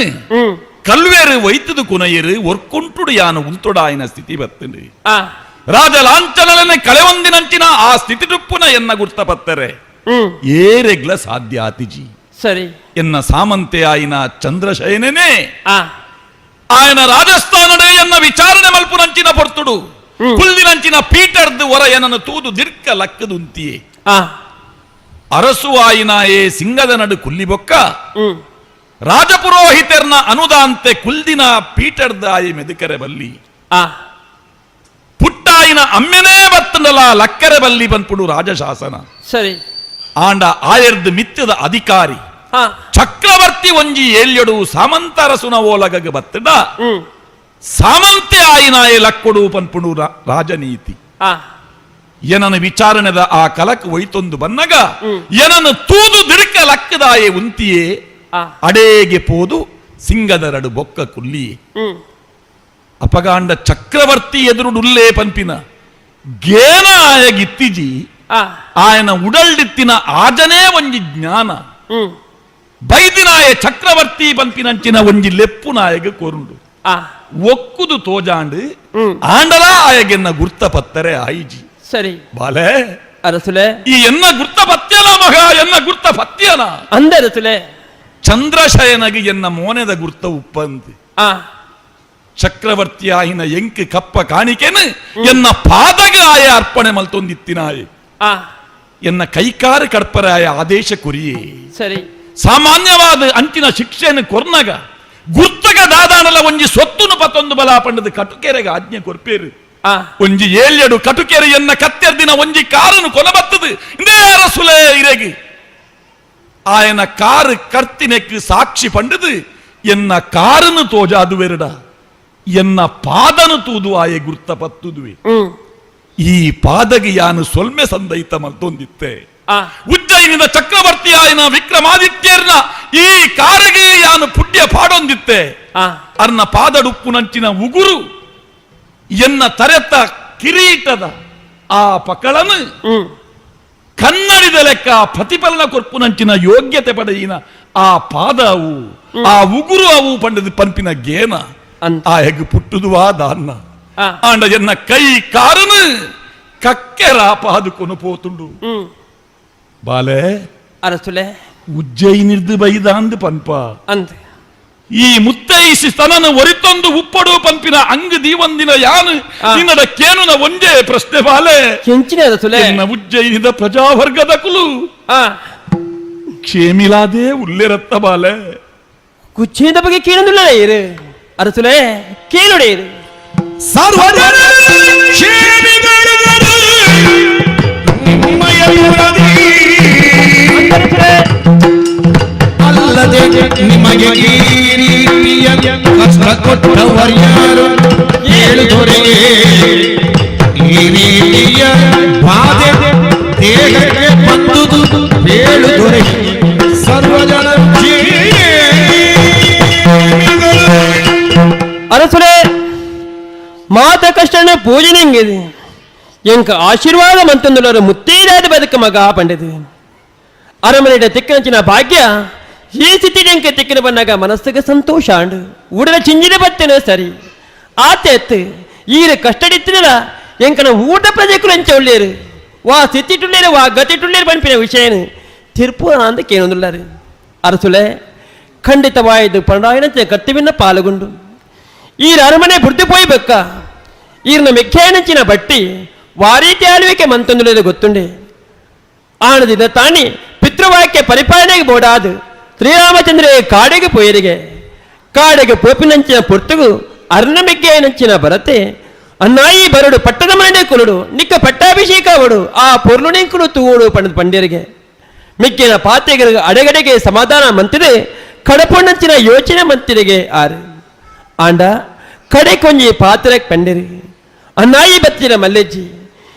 ಕಲ್ವೇರು ವೈತದು ಕುನಯರು ಒರ್ಕೊಂಟುಡು ಯಾನು ಉಂತೊಡಾಯಿನ ಸ್ಥಿತಿ ಬತ್ತನು ರಾಜ ಲಾಂಛನಲನೆ ಕಳೆವಂದಿನಂಚಿನ ಆ ಸ್ಥಿತಿ ಡುಪ್ಪುನ ಎನ್ನ ಗುರ್ತ ಪತ್ತರೆ ಏರೆಗ್ಲ ಸಾಧ್ಯ ಆತಿಜಿ ಸರಿ ಎನ್ನ ಸಾಮಂತೆ ಆಯಿನ ಚಂದ್ರಶಯನನೇ ಆಯನ ರಾಜಸ್ಥಾನಡೆ ಎನ್ನ ವಿಚಾರಣೆ ಮಲ್ಪುನಂಚಿನ ಪೊರ್ತುಡು ಕುಲ್ದಿನಂಚಿನ ಪೀಟರ್ದು ಹೊರ ಏನನ್ನು ತೂದು ದಿರ್ಕ ಲಕ್ಕದುಂತಿಯೇ ಅರಸು ಆಯಿನಾಯೇ ಸಿಂಗದ ನಡು ಕುಲ್ಲಿಬೊಕ್ಕ ರಾಜಪುರೋಹಿತರ್ನ ಅನುದಾಂತೆ ಕುಲ್ದಿನ ಪೀಟರ್ದ ಆಯಿ ಮೆದುಕರೆ ಬಲ್ಲಿ ಪುಟ್ಟಾಯಿನ ಅಮ್ಮೆನೇ ಬತ್ತನಲ ಲಕ್ಕರೆ ಬಲ್ಲಿ ಬಂದ್ಪುಡು ರಾಜಶಾಸನ ಸರಿ ಆಂಡ ಆಯರ್ದು ಮಿತ್ತದ ಅಧಿಕಾರಿ ಚಕ್ರವರ್ತಿ ಒಂಜಿ ಏಳ್ಯಡು ಸಾಮಂತರಸುನ ಓಲಗಗ ಬತ್ತಡ ಸಾಮಂತೆ ಆಯಿನಾಯ ಲಕ್ಕೊಡು ಪನ್ಪುಡು ರಾಜನೀತಿ ಏನನ ವಿಚಾರಣೆದ ಆ ಕಲಕ್ ಒಯ್ತೊಂದು ಬನ್ನಗ ಏನನ್ನು ತೂದು ದಿಡ್ಕ ಲಕ್ಕದಾಯೆ ಉಂತಿಯೇ ಅಡೇಗೆ ಪೋದು ಸಿಂಗದರಡು ಬೊಕ್ಕ ಕುಲ್ಲಿ ಅಪಗಾಂಡ ಚಕ್ರವರ್ತಿ ಎದುರುಡುಲ್ಲೇ ಪನ್ಪಿನ ಗೇನ ಆಯಗಿತ್ತಿಜಿ ಆಯನ ಉಡಲ್ಡಿತ್ತಿನ ಆಜನೇ ಒಂಜಿ ಜ್ಞಾನ ಬೈದಿನಾಯ ಚಕ್ರವರ್ತಿ ಪನ್ಪಿನಂಚಿನ ಒಂಜಿ ಲೆಪ್ಪು ನಾಯಗ ಕೊರುಂಡು ಒಕ್ಕುದು ತೋಜಾಂಡು ಆಂಡಲ ಆಯಗೆನ್ನ ಗುರ್ತ ಪತ್ತರೆ ಆಯಿಜಿ ಸರಿ ಬಾಲೆ ಅರಸುಲೆ ಈ ಎನ್ನ ಗುರ್ತ ಪತ್ಯನ ಮಗ ಎನ್ನ ಗುರ್ತ ಪತ್ಯನ ಅಂದರಸುಲೆ ಚಂದ್ರಶಯನಗೆ ಎನ್ನ ಮೋನೆದ ಗುರ್ತ ಉಪ್ಪಂದು ಚಕ್ರವರ್ತಿ ಆಯಿನ ಎಂಕ್ ಕಪ್ಪ ಕಾಣಿಕೆನು ಎನ್ನ ಪಾದಗ ಆಯ ಅರ್ಪಣೆ ಮಲ್ತೊಂದಿತ್ತಿನಾಯೆ ಎನ್ನ ಕೈಕಾರು ಕಡ್ಪರಾಯ ಆದೇಶ ಕುರಿಯೇ ಸರಿ ಸಾಮಾನ್ಯವಾದ ಅಂಚಿನ ಶಿಕ್ಷೆಯನ್ನು ಕೊರ್ನಗ ಗುರ್ತಗ ದಾದಾನಲ ಒಂಜಿ ಸೊತ್ತುನು ಪತ್ತೊಂದು ಬಲ ಪಂಡದ ಕಟುಕೆರೆಗೆ ಆಜ್ಞೆ ಕೊರ್ಪೇರು ಒಂಜಿ ಏಳ್ಯಡು ಕಟುಕೆರೆ ಎನ್ನ ಕತ್ತೆರ್ದಿನ ಒಂಜಿ ಕಾರನು ಕೊನಬತ್ತದು ಇಂದೇ ಅರಸುಲೆ ಇರೆಗೆ ಆಯನ ಕಾರು ಕರ್ತಿನೆಕ್ ಸಾಕ್ಷಿ ಪಂಡದು ಎನ್ನ ಕಾರನ್ನು ತೋಜಾದುವೆರಡ ಎನ್ನ ಪಾದನು ತೂದು ಆಯೆ ಗುರ್ತ ಪತ್ತುದುವೆ. ಈ ಪಾದಗೆ ಯಾನು ಸೊಲ್ಮೆ ಸಂದೈತ ಮಲ್ತೊಂದಿತ್ತೆ. ಉಜ್ಜಯಿನಿದ ಚಕ್ರವರ್ತಿಯಾಯಿನ ವಿಕ್ರಮಾದಿತ್ಯರ್ನ ಈ ಕಾರಿಗೆ ಯಾನು ಪುಣ್ಯ ಪಾಡೊಂದಿತ್ತೆ. ಅರ್ನ ಪಾದಡುಪ್ಪುನಂಚಿನ ಉಗುರು ಎನ್ನ ತರೆತ ಕಿರೀಟದ ಆ ಪಕಳನು ಕನ್ನಡಿದ ಲೆಕ್ಕ ಪ್ರತಿಫಲನ ಕೊರ್ಪುನಂಚಿನ ಯೋಗ್ಯತೆ ಪಡೆಯಿನ ಆ ಪಾದವು ಆ ಉಗುರು ಅವು ಪಂಡದ ಪಂಪಿನ ಗೇನ ಆ ಹೆಗ್ ಪುಟ್ಟುದುವಾ ದಾನ್ನ ಆಂಡ ಎನ್ನ ಕೈ ಕಾರನು ಕಕ್ಕೆರ ಪಾದುಕೊನು ಪೋತುಂಡು. ಬಾಲೆ ಅರಸುಲೆ ಉಜ್ಜಯಿನಿರ್ದು ಬೈದಾಂದು ಪನ್ಪ ಅಂದ ಈ ಮುತ್ತೈಸಿ ತನನು ಒರಿತೊಂದು ಉಪ್ಪಡು ಪಂಪಿನ ಅಂಗ ದೀವಂದಿನ ಯಾನು ನಿನ್ನಡ ಕೇನುನ ಒಂಜೇ ಪ್ರಶ್ನೆ ಬಾಲೆ. ಕೆಂಚಿನ ಅರಸುಲೆ ಎನ್ನ ಉಜ್ಜಯಿನಿದ ಪ್ರಜಾವರ್ಗದ ಕುಲು ಕ್ಷೇಮಿಲಾದೆ ಉಲ್ಲೆರತ್ತ ಬಾಲೆ. ಕುಚ್ಚಿದ ಬಗ್ಗೆ ಕೇಳೊಂದುಲ್ಲ ಇರು ಅರಸುಲೆ ಕೇಳುಡೆ ಇರು. ಸರ್ವಜನ ಅಲ್ಲದೆ ನಿಮಗೆ ಈ ರೀತಿಯ ಕಷ್ಟ ಕೊಟ್ಟವರ್ಯಾರು ಹೇಳು ದೊರೆಯೇ. ಈ ರೀತಿಯ ಬಾಧೆ ದೇಹಕ್ಕೆ ಬಂದುದು ಹೇಳು ದೊರೆ. ಸರ್ವಜನ ಅರಸುಲೆ ಮಾತ ಕಷ್ಟನ ಪೂಜನೆಂಗಿದೆ ಎಂಕ ಆಶೀರ್ವಾದ ಮಂತಂದುಲರ ಮುತ್ತೈದಾದ ಬದುಕ ಮಗ ಪಂಡಿತು. ಅರಮನೆಯ ತಿಕ್ಕನಂಚಿನ ಭಾಗ್ಯ ಈ ಸ್ಥಿತಿ ಎಂಕ ತಿಕ್ಕಿನ ಬಂದಾಗ ಮನಸ್ಸಿಗೆ ಸಂತೋಷ ಅಂಡು ಉಡಲ ಚಿಂಜಿನ ಬತ್ತೇನೆ ಸರಿ ಆತೆ ಎತ್ತು ಈರ ಕಷ್ಟಡಿತ್ತಿನಲ್ಲ ಎಂಕನ ಊಟ ಪ್ರಜೆಕುಲು ಎಂಚ ಉಳ್ಳೇರು ವಾ ಸ್ಥಿತಿಟುಳ್ಳೇರು ವಾ ಗತಿಟುಳ್ಳೇರು ಪನ್ಪಿನ ವಿಷಯನು ತಿರುಪುರ ಅಂತ ಕೇಳೊಂದುಲ್ಲಾರು. ಅರಸುಲೆ ಖಂಡಿತವಾಯಿತು ಪಂಡಾಯಿನಂತೆ ಕರ್ತವ್ಯನ ಪಾಲ್ಗೊಂಡು ಈರ ಅರಮನೆ ಬುಡ್ದು ಪೋಯಿ ಬೆಕ್ಕ ಈರ್ನ ಮೆಖ್ಯಾನಂಚಿನ ಬಟ್ಟಿ ವಾರೀತಿ ಆಳ್ವಿಕೆ ಮಂತೊಂದುలేదు ಗೊತ್ತುಂಡೆ. ಆಣದಿನ ತಾಣಿ ಪಿತೃವಾಕ್ಯ ಪರಿಪಾಲನೆಗೆ ಬೋಡಾದು ಶ್ರೀರಾಮಚಂದ್ರ ಕಾಡಿಗೆ ಪೋಯರಿಗೆ ಕಾಡಿಗೆ ಪೋಪಿನಂಚಿನ ಪೊರ್ತುಗು ಅರ್ಣಮೆಗ್ಗೆಯನಂಚಿನ ಬರತೆ ಅನ್ನಾಯಿ ಬರಡು ಪಟ್ಟದ ಮನೆ ಕುಲುಡು ನಿಕ್ಕ ಪಟ್ಟಾಭಿಷೇಕ ಅವಡು ಆ ಪೊರ್ಲುಣಿಂಕುಲು ತೂಡು ಪಂಡದ ಪಂಡ್ಯರಿಗೆ ಮಿಕ್ಕಿನ ಪಾತೆಗರಿಗೆ ಅಡೆಗಡೆಗೆ ಸಮಾಧಾನ ಮಂತಿದೆ ಕಡಪೊಣ್ಣಂಚಿನ ಯೋಚನೆ ಮಂತಿರಿಗೆ ಆರು ಆಂಡ ಕಡೆ ಕೊಂಜಿ ಪಾತ್ರೆ ಪಂಡಿರಿ ಅನ್ನಾಯಿ ಬತ್ತಿನ ಮಲ್ಲೆಜ್ಜಿ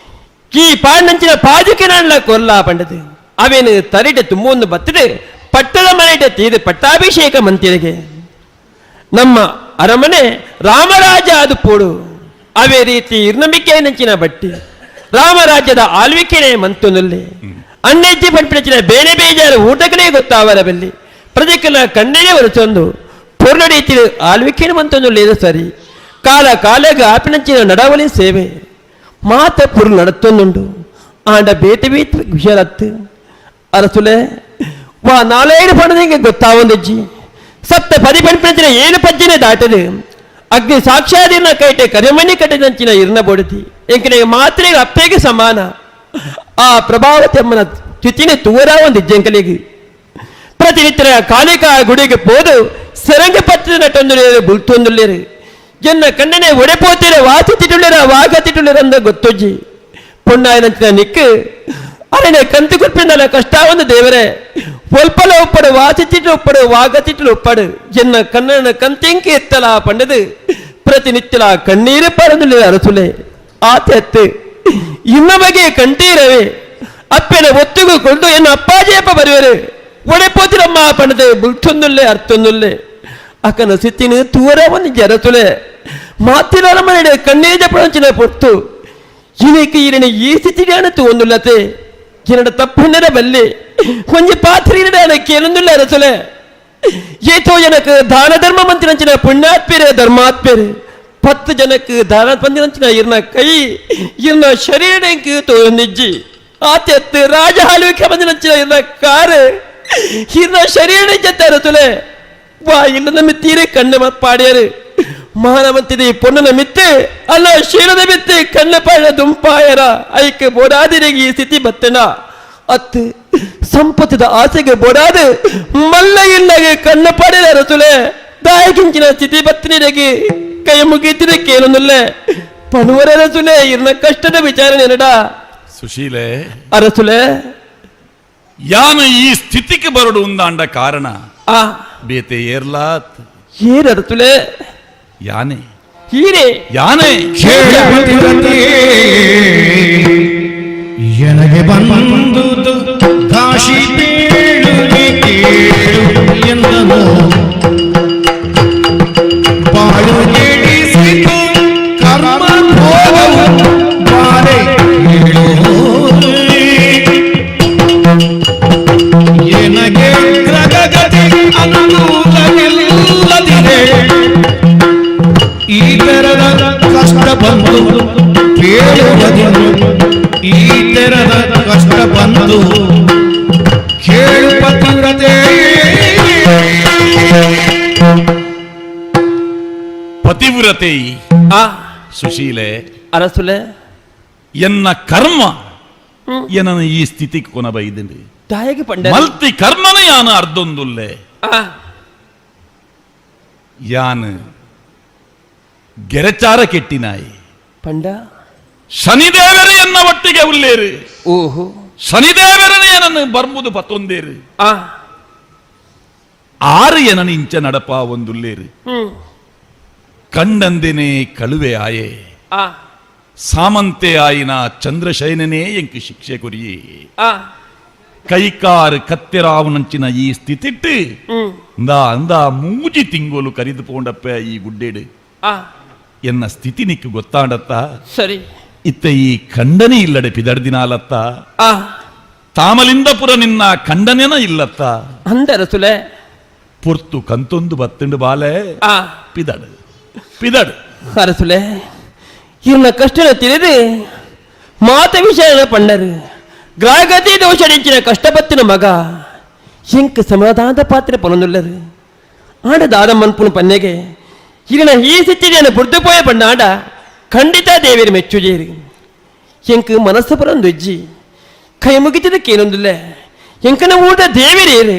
ಈ ಪಾಂಡಂಚಿನ ಪಾಜುಕೆ ನಾಡ್ಲ ಕೊಲ್ಲ ಪಂಡದು ಅವೇನು ತರಿಟೆ ತುಂಬೊಂದು ಬತ್ತಿದೆ ಪಟ್ಟದ ಮನೆಟ ತೀದು ಪಟ್ಟಾಭಿಷೇಕ ಮಂತಿರಿಗೆ ನಮ್ಮ ಅರಮನೆ ರಾಮರಾಜ ಅದು ಪೋಡು ಅವೇ ರೀತಿ ಇರ್ನಂಬಿಕೆ ನಂಚಿನ ಬಟ್ಟಿ ರಾಮರಾಜ್ಯದ ಆಳ್ವಿಕೆನೆ ಮಂತುನಲ್ಲಿ ಅಣ್ಣೆಜ್ಜಿ ಪಂಪಿನಂಚಿನ ಬೇರೆ ಬೇಜಾರು ಊಟಗಳೇ ಗೊತ್ತಾವರ ಬಲ್ಲಿ ಪ್ರಜೆಕಲ ಕಣ್ಣೇನೆ ಹೊರಚೊಂದು ಪೂರ್ಣ ರೀತಿ ಆಳ್ವಿಕೆನ ಮಂತೊಂದು ಲೇದು ಸರಿ ಕಾಲ ಕಾಲಗ ಆಪಿನಂಚಿನ ನಡವಳಿ ಸೇವೆ ಮಾತ ಪುರ್ ನಡತ್ತೊಂದುಂಡು ಆಂಡ ಬೇತೆ ಬೇತೆ ವಿಷಯಲತ್ತು ಅರಸುಲೆ ವಾ ನಾಲೇಡು ಪಣದಿಂಗೆ ಗೊತ್ತಾವೊಂದಜ್ಜಿ ಸಪ್ತ ಪದಿ ಪಂಪಿನಂಚಿನ ಏನು ಪಜ್ಜಿನೇ ದಾಟದು ಅಗ್ನಿ ಸಾಕ್ಷಾದಿನ ಕೈಟೆ ಕರಿಮಣಿ ಕಟ್ಟಿದಂಚಿನ ಇರ್ನ ಬೊಡತಿ ಎಂಕನೆ ಮಾತ್ರೆಗೆ ಅಪ್ಪೆಗೆ ಸಮಾನ ಆ ಪ್ರಭಾವ ತೆಮ್ಮನ ತಿಥಿನೆ ತೂರ ಒಂದು ಜಂಕಲಿಗೆ ಪ್ರತಿನಿತ್ಯ ಕಾಳಿಕಾ ಗುಡಿಗೆ ಪೋದು ಸೆರಂಗ ಪತ್ರದ ನಟೊಂದುಲೇರು ಬುಲ್ತೊಂದುಲೇರು ಎನ್ನ ಕಣ್ಣನೆ ಒಡೆಪೋತಿರ ವಾಸಿ ತಿಟುಳ್ಳರ ವಾಗ ತಿಟುಳ್ಳರ ಅಂದ ಗೊತ್ತೊಜ್ಜಿ ಪೊಣ್ಣಾಯನಂಚಿನ ನಿಕ್ಕು ಅರನೆ ಕಂತು ಕುರ್ಪಿಂದಲ ಕಷ್ಟ ಒಂದು ದೇವರೇ ಒಲ್ಪಲ ಒಪ್ಪಡು ವಾಸಿ ತಿಟ್ಟು ಒಪ್ಪಡು ವಾಗ ತಿಟ್ಟಲು ಒಪ್ಪಡು ಎನ್ನ ಕಣ್ಣನ ಕಂತೆಂಕಿ ಎತ್ತಲ ಪಂಡದು ಪ್ರತಿನಿತ್ಯಲ ಕಣ್ಣೀರು ಪರಂದುಳ್ಳೆ ಅರಸುಲೆ ಆತೆ ಇನ್ನ ಬಗೆ ಕಂಟೀರವೇ ಅಪ್ಪೆನ ಒತ್ತುಗು ಕೊಂಡು ಎನ್ನ ಅಪ್ಪಾಜಿಯಪ್ಪ ಬರುವರು ಒಡೆಪೋತಿರಮ್ಮ ಪಂಡದೆ ಬುಲ್ತೊಂದುಲ್ಲೆ ಅರ್ಥೊಂದುಲ್ಲೆ ಅಕ್ಕನ ಸಿತ್ತಿನ ತೂರ ಒಂದು ಜರಸುಲೆ ಮಾತಿನ ಮನೆ ಕಣ್ಣೀರ ಪಡಂಚಿನ ಪೊರ್ತು ಇನಕ್ಕೆ ಈರನೆ ಈ ಸ್ಥಿತಿಗಾನ ತೂವೊಂದುಲ್ಲತೆ ಎನ್ನಡ ತಪ್ಪುಂಡರ ಬಲ್ಲೆ ಒಂಜಿ ಪಾತ್ರಿನ ಕೇಳೊಂದುಲ್ಲ ಅರಸುಲೆ ಏತೋ ಜನಕ್ಕೆ ದಾನ ಧರ್ಮ ಮಂತಿನಂಚಿನ ಪುಣ್ಯಾತ್ಮೇರೆ ಧರ್ಮಾತ್ಮೇರೆ 10 ಜನಕ್ಕೆ ದಾನ ಬಂದಿನಂಚಿನ ಇರ್ನ ಕೈ ಇರ್ನ ಶರೀರಕ್ಕೆ ತೋನಿಜ್ಜಿ ಆತೆತ್ತು ರಾಜ ಆಳ್ವಿಕೆ ಬಂದಿನಂಚಿನ ಇರ್ನ ಕಾರು ಇರ್ನ ಶರೀರ ಜೊತೆ ಅರಸುಲೆ ವಾ ಇಲ್ಲ ಮಿತ್ತೀರೆ ಕಣ್ಣು ಪಾಡ್ಯಾರು ಮಾನವಂತಿದೆ ಪೊನ್ನನ ಮಿತ್ತೆ ಅಲ್ಲ ಶೀಲದ ಮಿತ್ತೆ ಕಣ್ಣ ಪಾಡ ದುಂಪಾಯರ ಐಕೆ ಬೋಡಾದಿರಿಗೆ ಈ ಸ್ಥಿತಿ ಬತ್ತನ ಅತ್ತು ಸಂಪತ್ತದ ಆಸೆಗೆ ಬೋಡಾದು ಮಲ್ಲ ಇಲ್ಲಗೆ ಕಣ್ಣ ಪಾಡಿದ ಅರಸುಲೆ ದಾಯಕಿಂಚಿನ ಸ್ಥಿತಿ ಬತ್ತನಿರಿಗೆ ಕೈ ಮುಗಿತಿದೆ ಕೇಳೊಂದುಲ್ಲೆ ಪಣುವರ ಅರಸುಲೆ ಇರ್ನ ಕಷ್ಟದ ವಿಚಾರಣೆ ನಡ ಸುಶೀಲೆ ಅರಸುಲೆ ಯಾನು ಈ ಸ್ಥಿತಿಗೆ ಬರಡು ಉಂದಾಂಡ ಕಾರಣ ಬೇತೆ ಏರ್ಲಾತ್ ಏರರ್ತುಲೆ ಯಾನೆ ಹೀರೆ ಯಾನೆ ಎನಗೆ ಬಂದುದು ಕಾಶಿ ಬೀಳುವೆ ಕೇಳು ಎಂದನು ಬಾಳು ಕೆಡಿಸಿತು ಕರ್ಮ ಭೋಗವು ಬಾರೆ ಕೇಳು ಎನಗೆ ಗ್ರಹಗತಿ ಅನುಕೂಲವಿಲ್ಲದಿದೆ ಈ ತೆರದ ಕಷ್ಟ ಬಂದು ಕೇಳುವುದಿನ್ನು ಈ ತೆರದ ಕಷ್ಟ ಬಂದು ಕೇಳು ಪತಿವ್ರತೆ ಪತಿವ್ರತೆ ಸುಶೀಲೆ ಅರಸುಲೆ ಎನ್ನ ಕರ್ಮ ಏನನ ಈ ಸ್ಥಿತಿಗೆ ಕೊನಬೈದಿಂಡಿ ತಾಯಿಗೆ ಪಂಡ ಮಲ್ತಿ ಕರ್ಮನ ಯಾನ ಅರ್ಧೊಂದುಲ್ಲೆ ಯಾನ್ ಗೆರಚಾರ ಕೆಟ್ಟಿನಾಯಿ ಪಂಡ ಶನಿದೇವರೇ ಎನ್ನ ಒಟ್ಟಿಗೆ ಉಲ್ಲೇರು ಓಹೋ ಶನಿದೇವರನೇ ಏನನ್ನು ಬರ್ಮುದು ಪತ್ತೊಂದೇರು ಆರು ಏನನ್ನು ಇಂಚ ನಡಪ ಒಂದುಲ್ಲೇರು ಕಂಡಂದಿನೇ ಕಳುವೆ ಆಯೆ ಸಾಮಂತೆ ಆಯಿನ ಚಂದ್ರಶಯನನೇ ಎಂಕ್ ಶಿಕ್ಷೆ ಕೊರಿಯೇ ಕೈಕಾರು ಕತ್ತೆರಾವನಂಚಿನ ಈ ಸ್ಥಿತಿಟ್ಟು ಇಂದಾ ಅಂದಾ ಮೂಜಿ ತಿಂಗೋಲು ಕರಿದು ಪೋಂಡಪ್ಪ ಈ ಗುಡ್ಡೇಡು ಎನ್ನ ಸ್ಥಿತಿ ನಿಕ್ಕು ಗೊತ್ತಾಂಡತ್ತ ಸರಿ ಇತ್ತ ಈ ಖಂಡನೆ ಇಲ್ಲಡೆ ಪಿದಡ್ದಿನಾಲತ್ತ ತಾಮಲಿಂದಪುರ ನಿನ್ನ ಖಂಡನೆನ ಇಲ್ಲತ್ತ ಅಂದರಸುಲೆ ಪೊರ್ತು ಕಂತೊಂದು ಬತ್ತಂಡು ಬಾಲೆ ಪಿದಡು ಪಿದಡು ಅರಸುಲೆ ಇನ್ನ ಕಷ್ಟನ ತಿಳಿದು ಮಾತ ವಿಷಯ ಪಂಡರು ಗ್ರಾಹಕತಿ ದೋಷಡಿಂಚಿನ ಕಷ್ಟಪತ್ತಿನ ಮಗ ಇಂಕ್ ಸಮಾಧಾನದ ಪಾತ್ರೆ ಪೊನೊಂದುಲ್ಲರು ಆಡ ದಾದ ಮನ್ಪುನ ಪನ್ನೆಗೆ ಇರಿನ ಈ ಸ್ಥಿತಿಯನ್ನು ಬುಡ್ದು ಪೋಯ ಪಂಡ ಖಂಡಿತ ದೇವಿಯರು ಮೆಚ್ಚುಜೇರಿ ಎಂಕ್ ಮನಸ್ಸು ಪರೊಂದು ಕೈ ಮುಗಿತದಕ್ಕೇನೊಂದಿಲ್ಲ ಎಂಕನ ಊಟ ದೇವಿರೇರು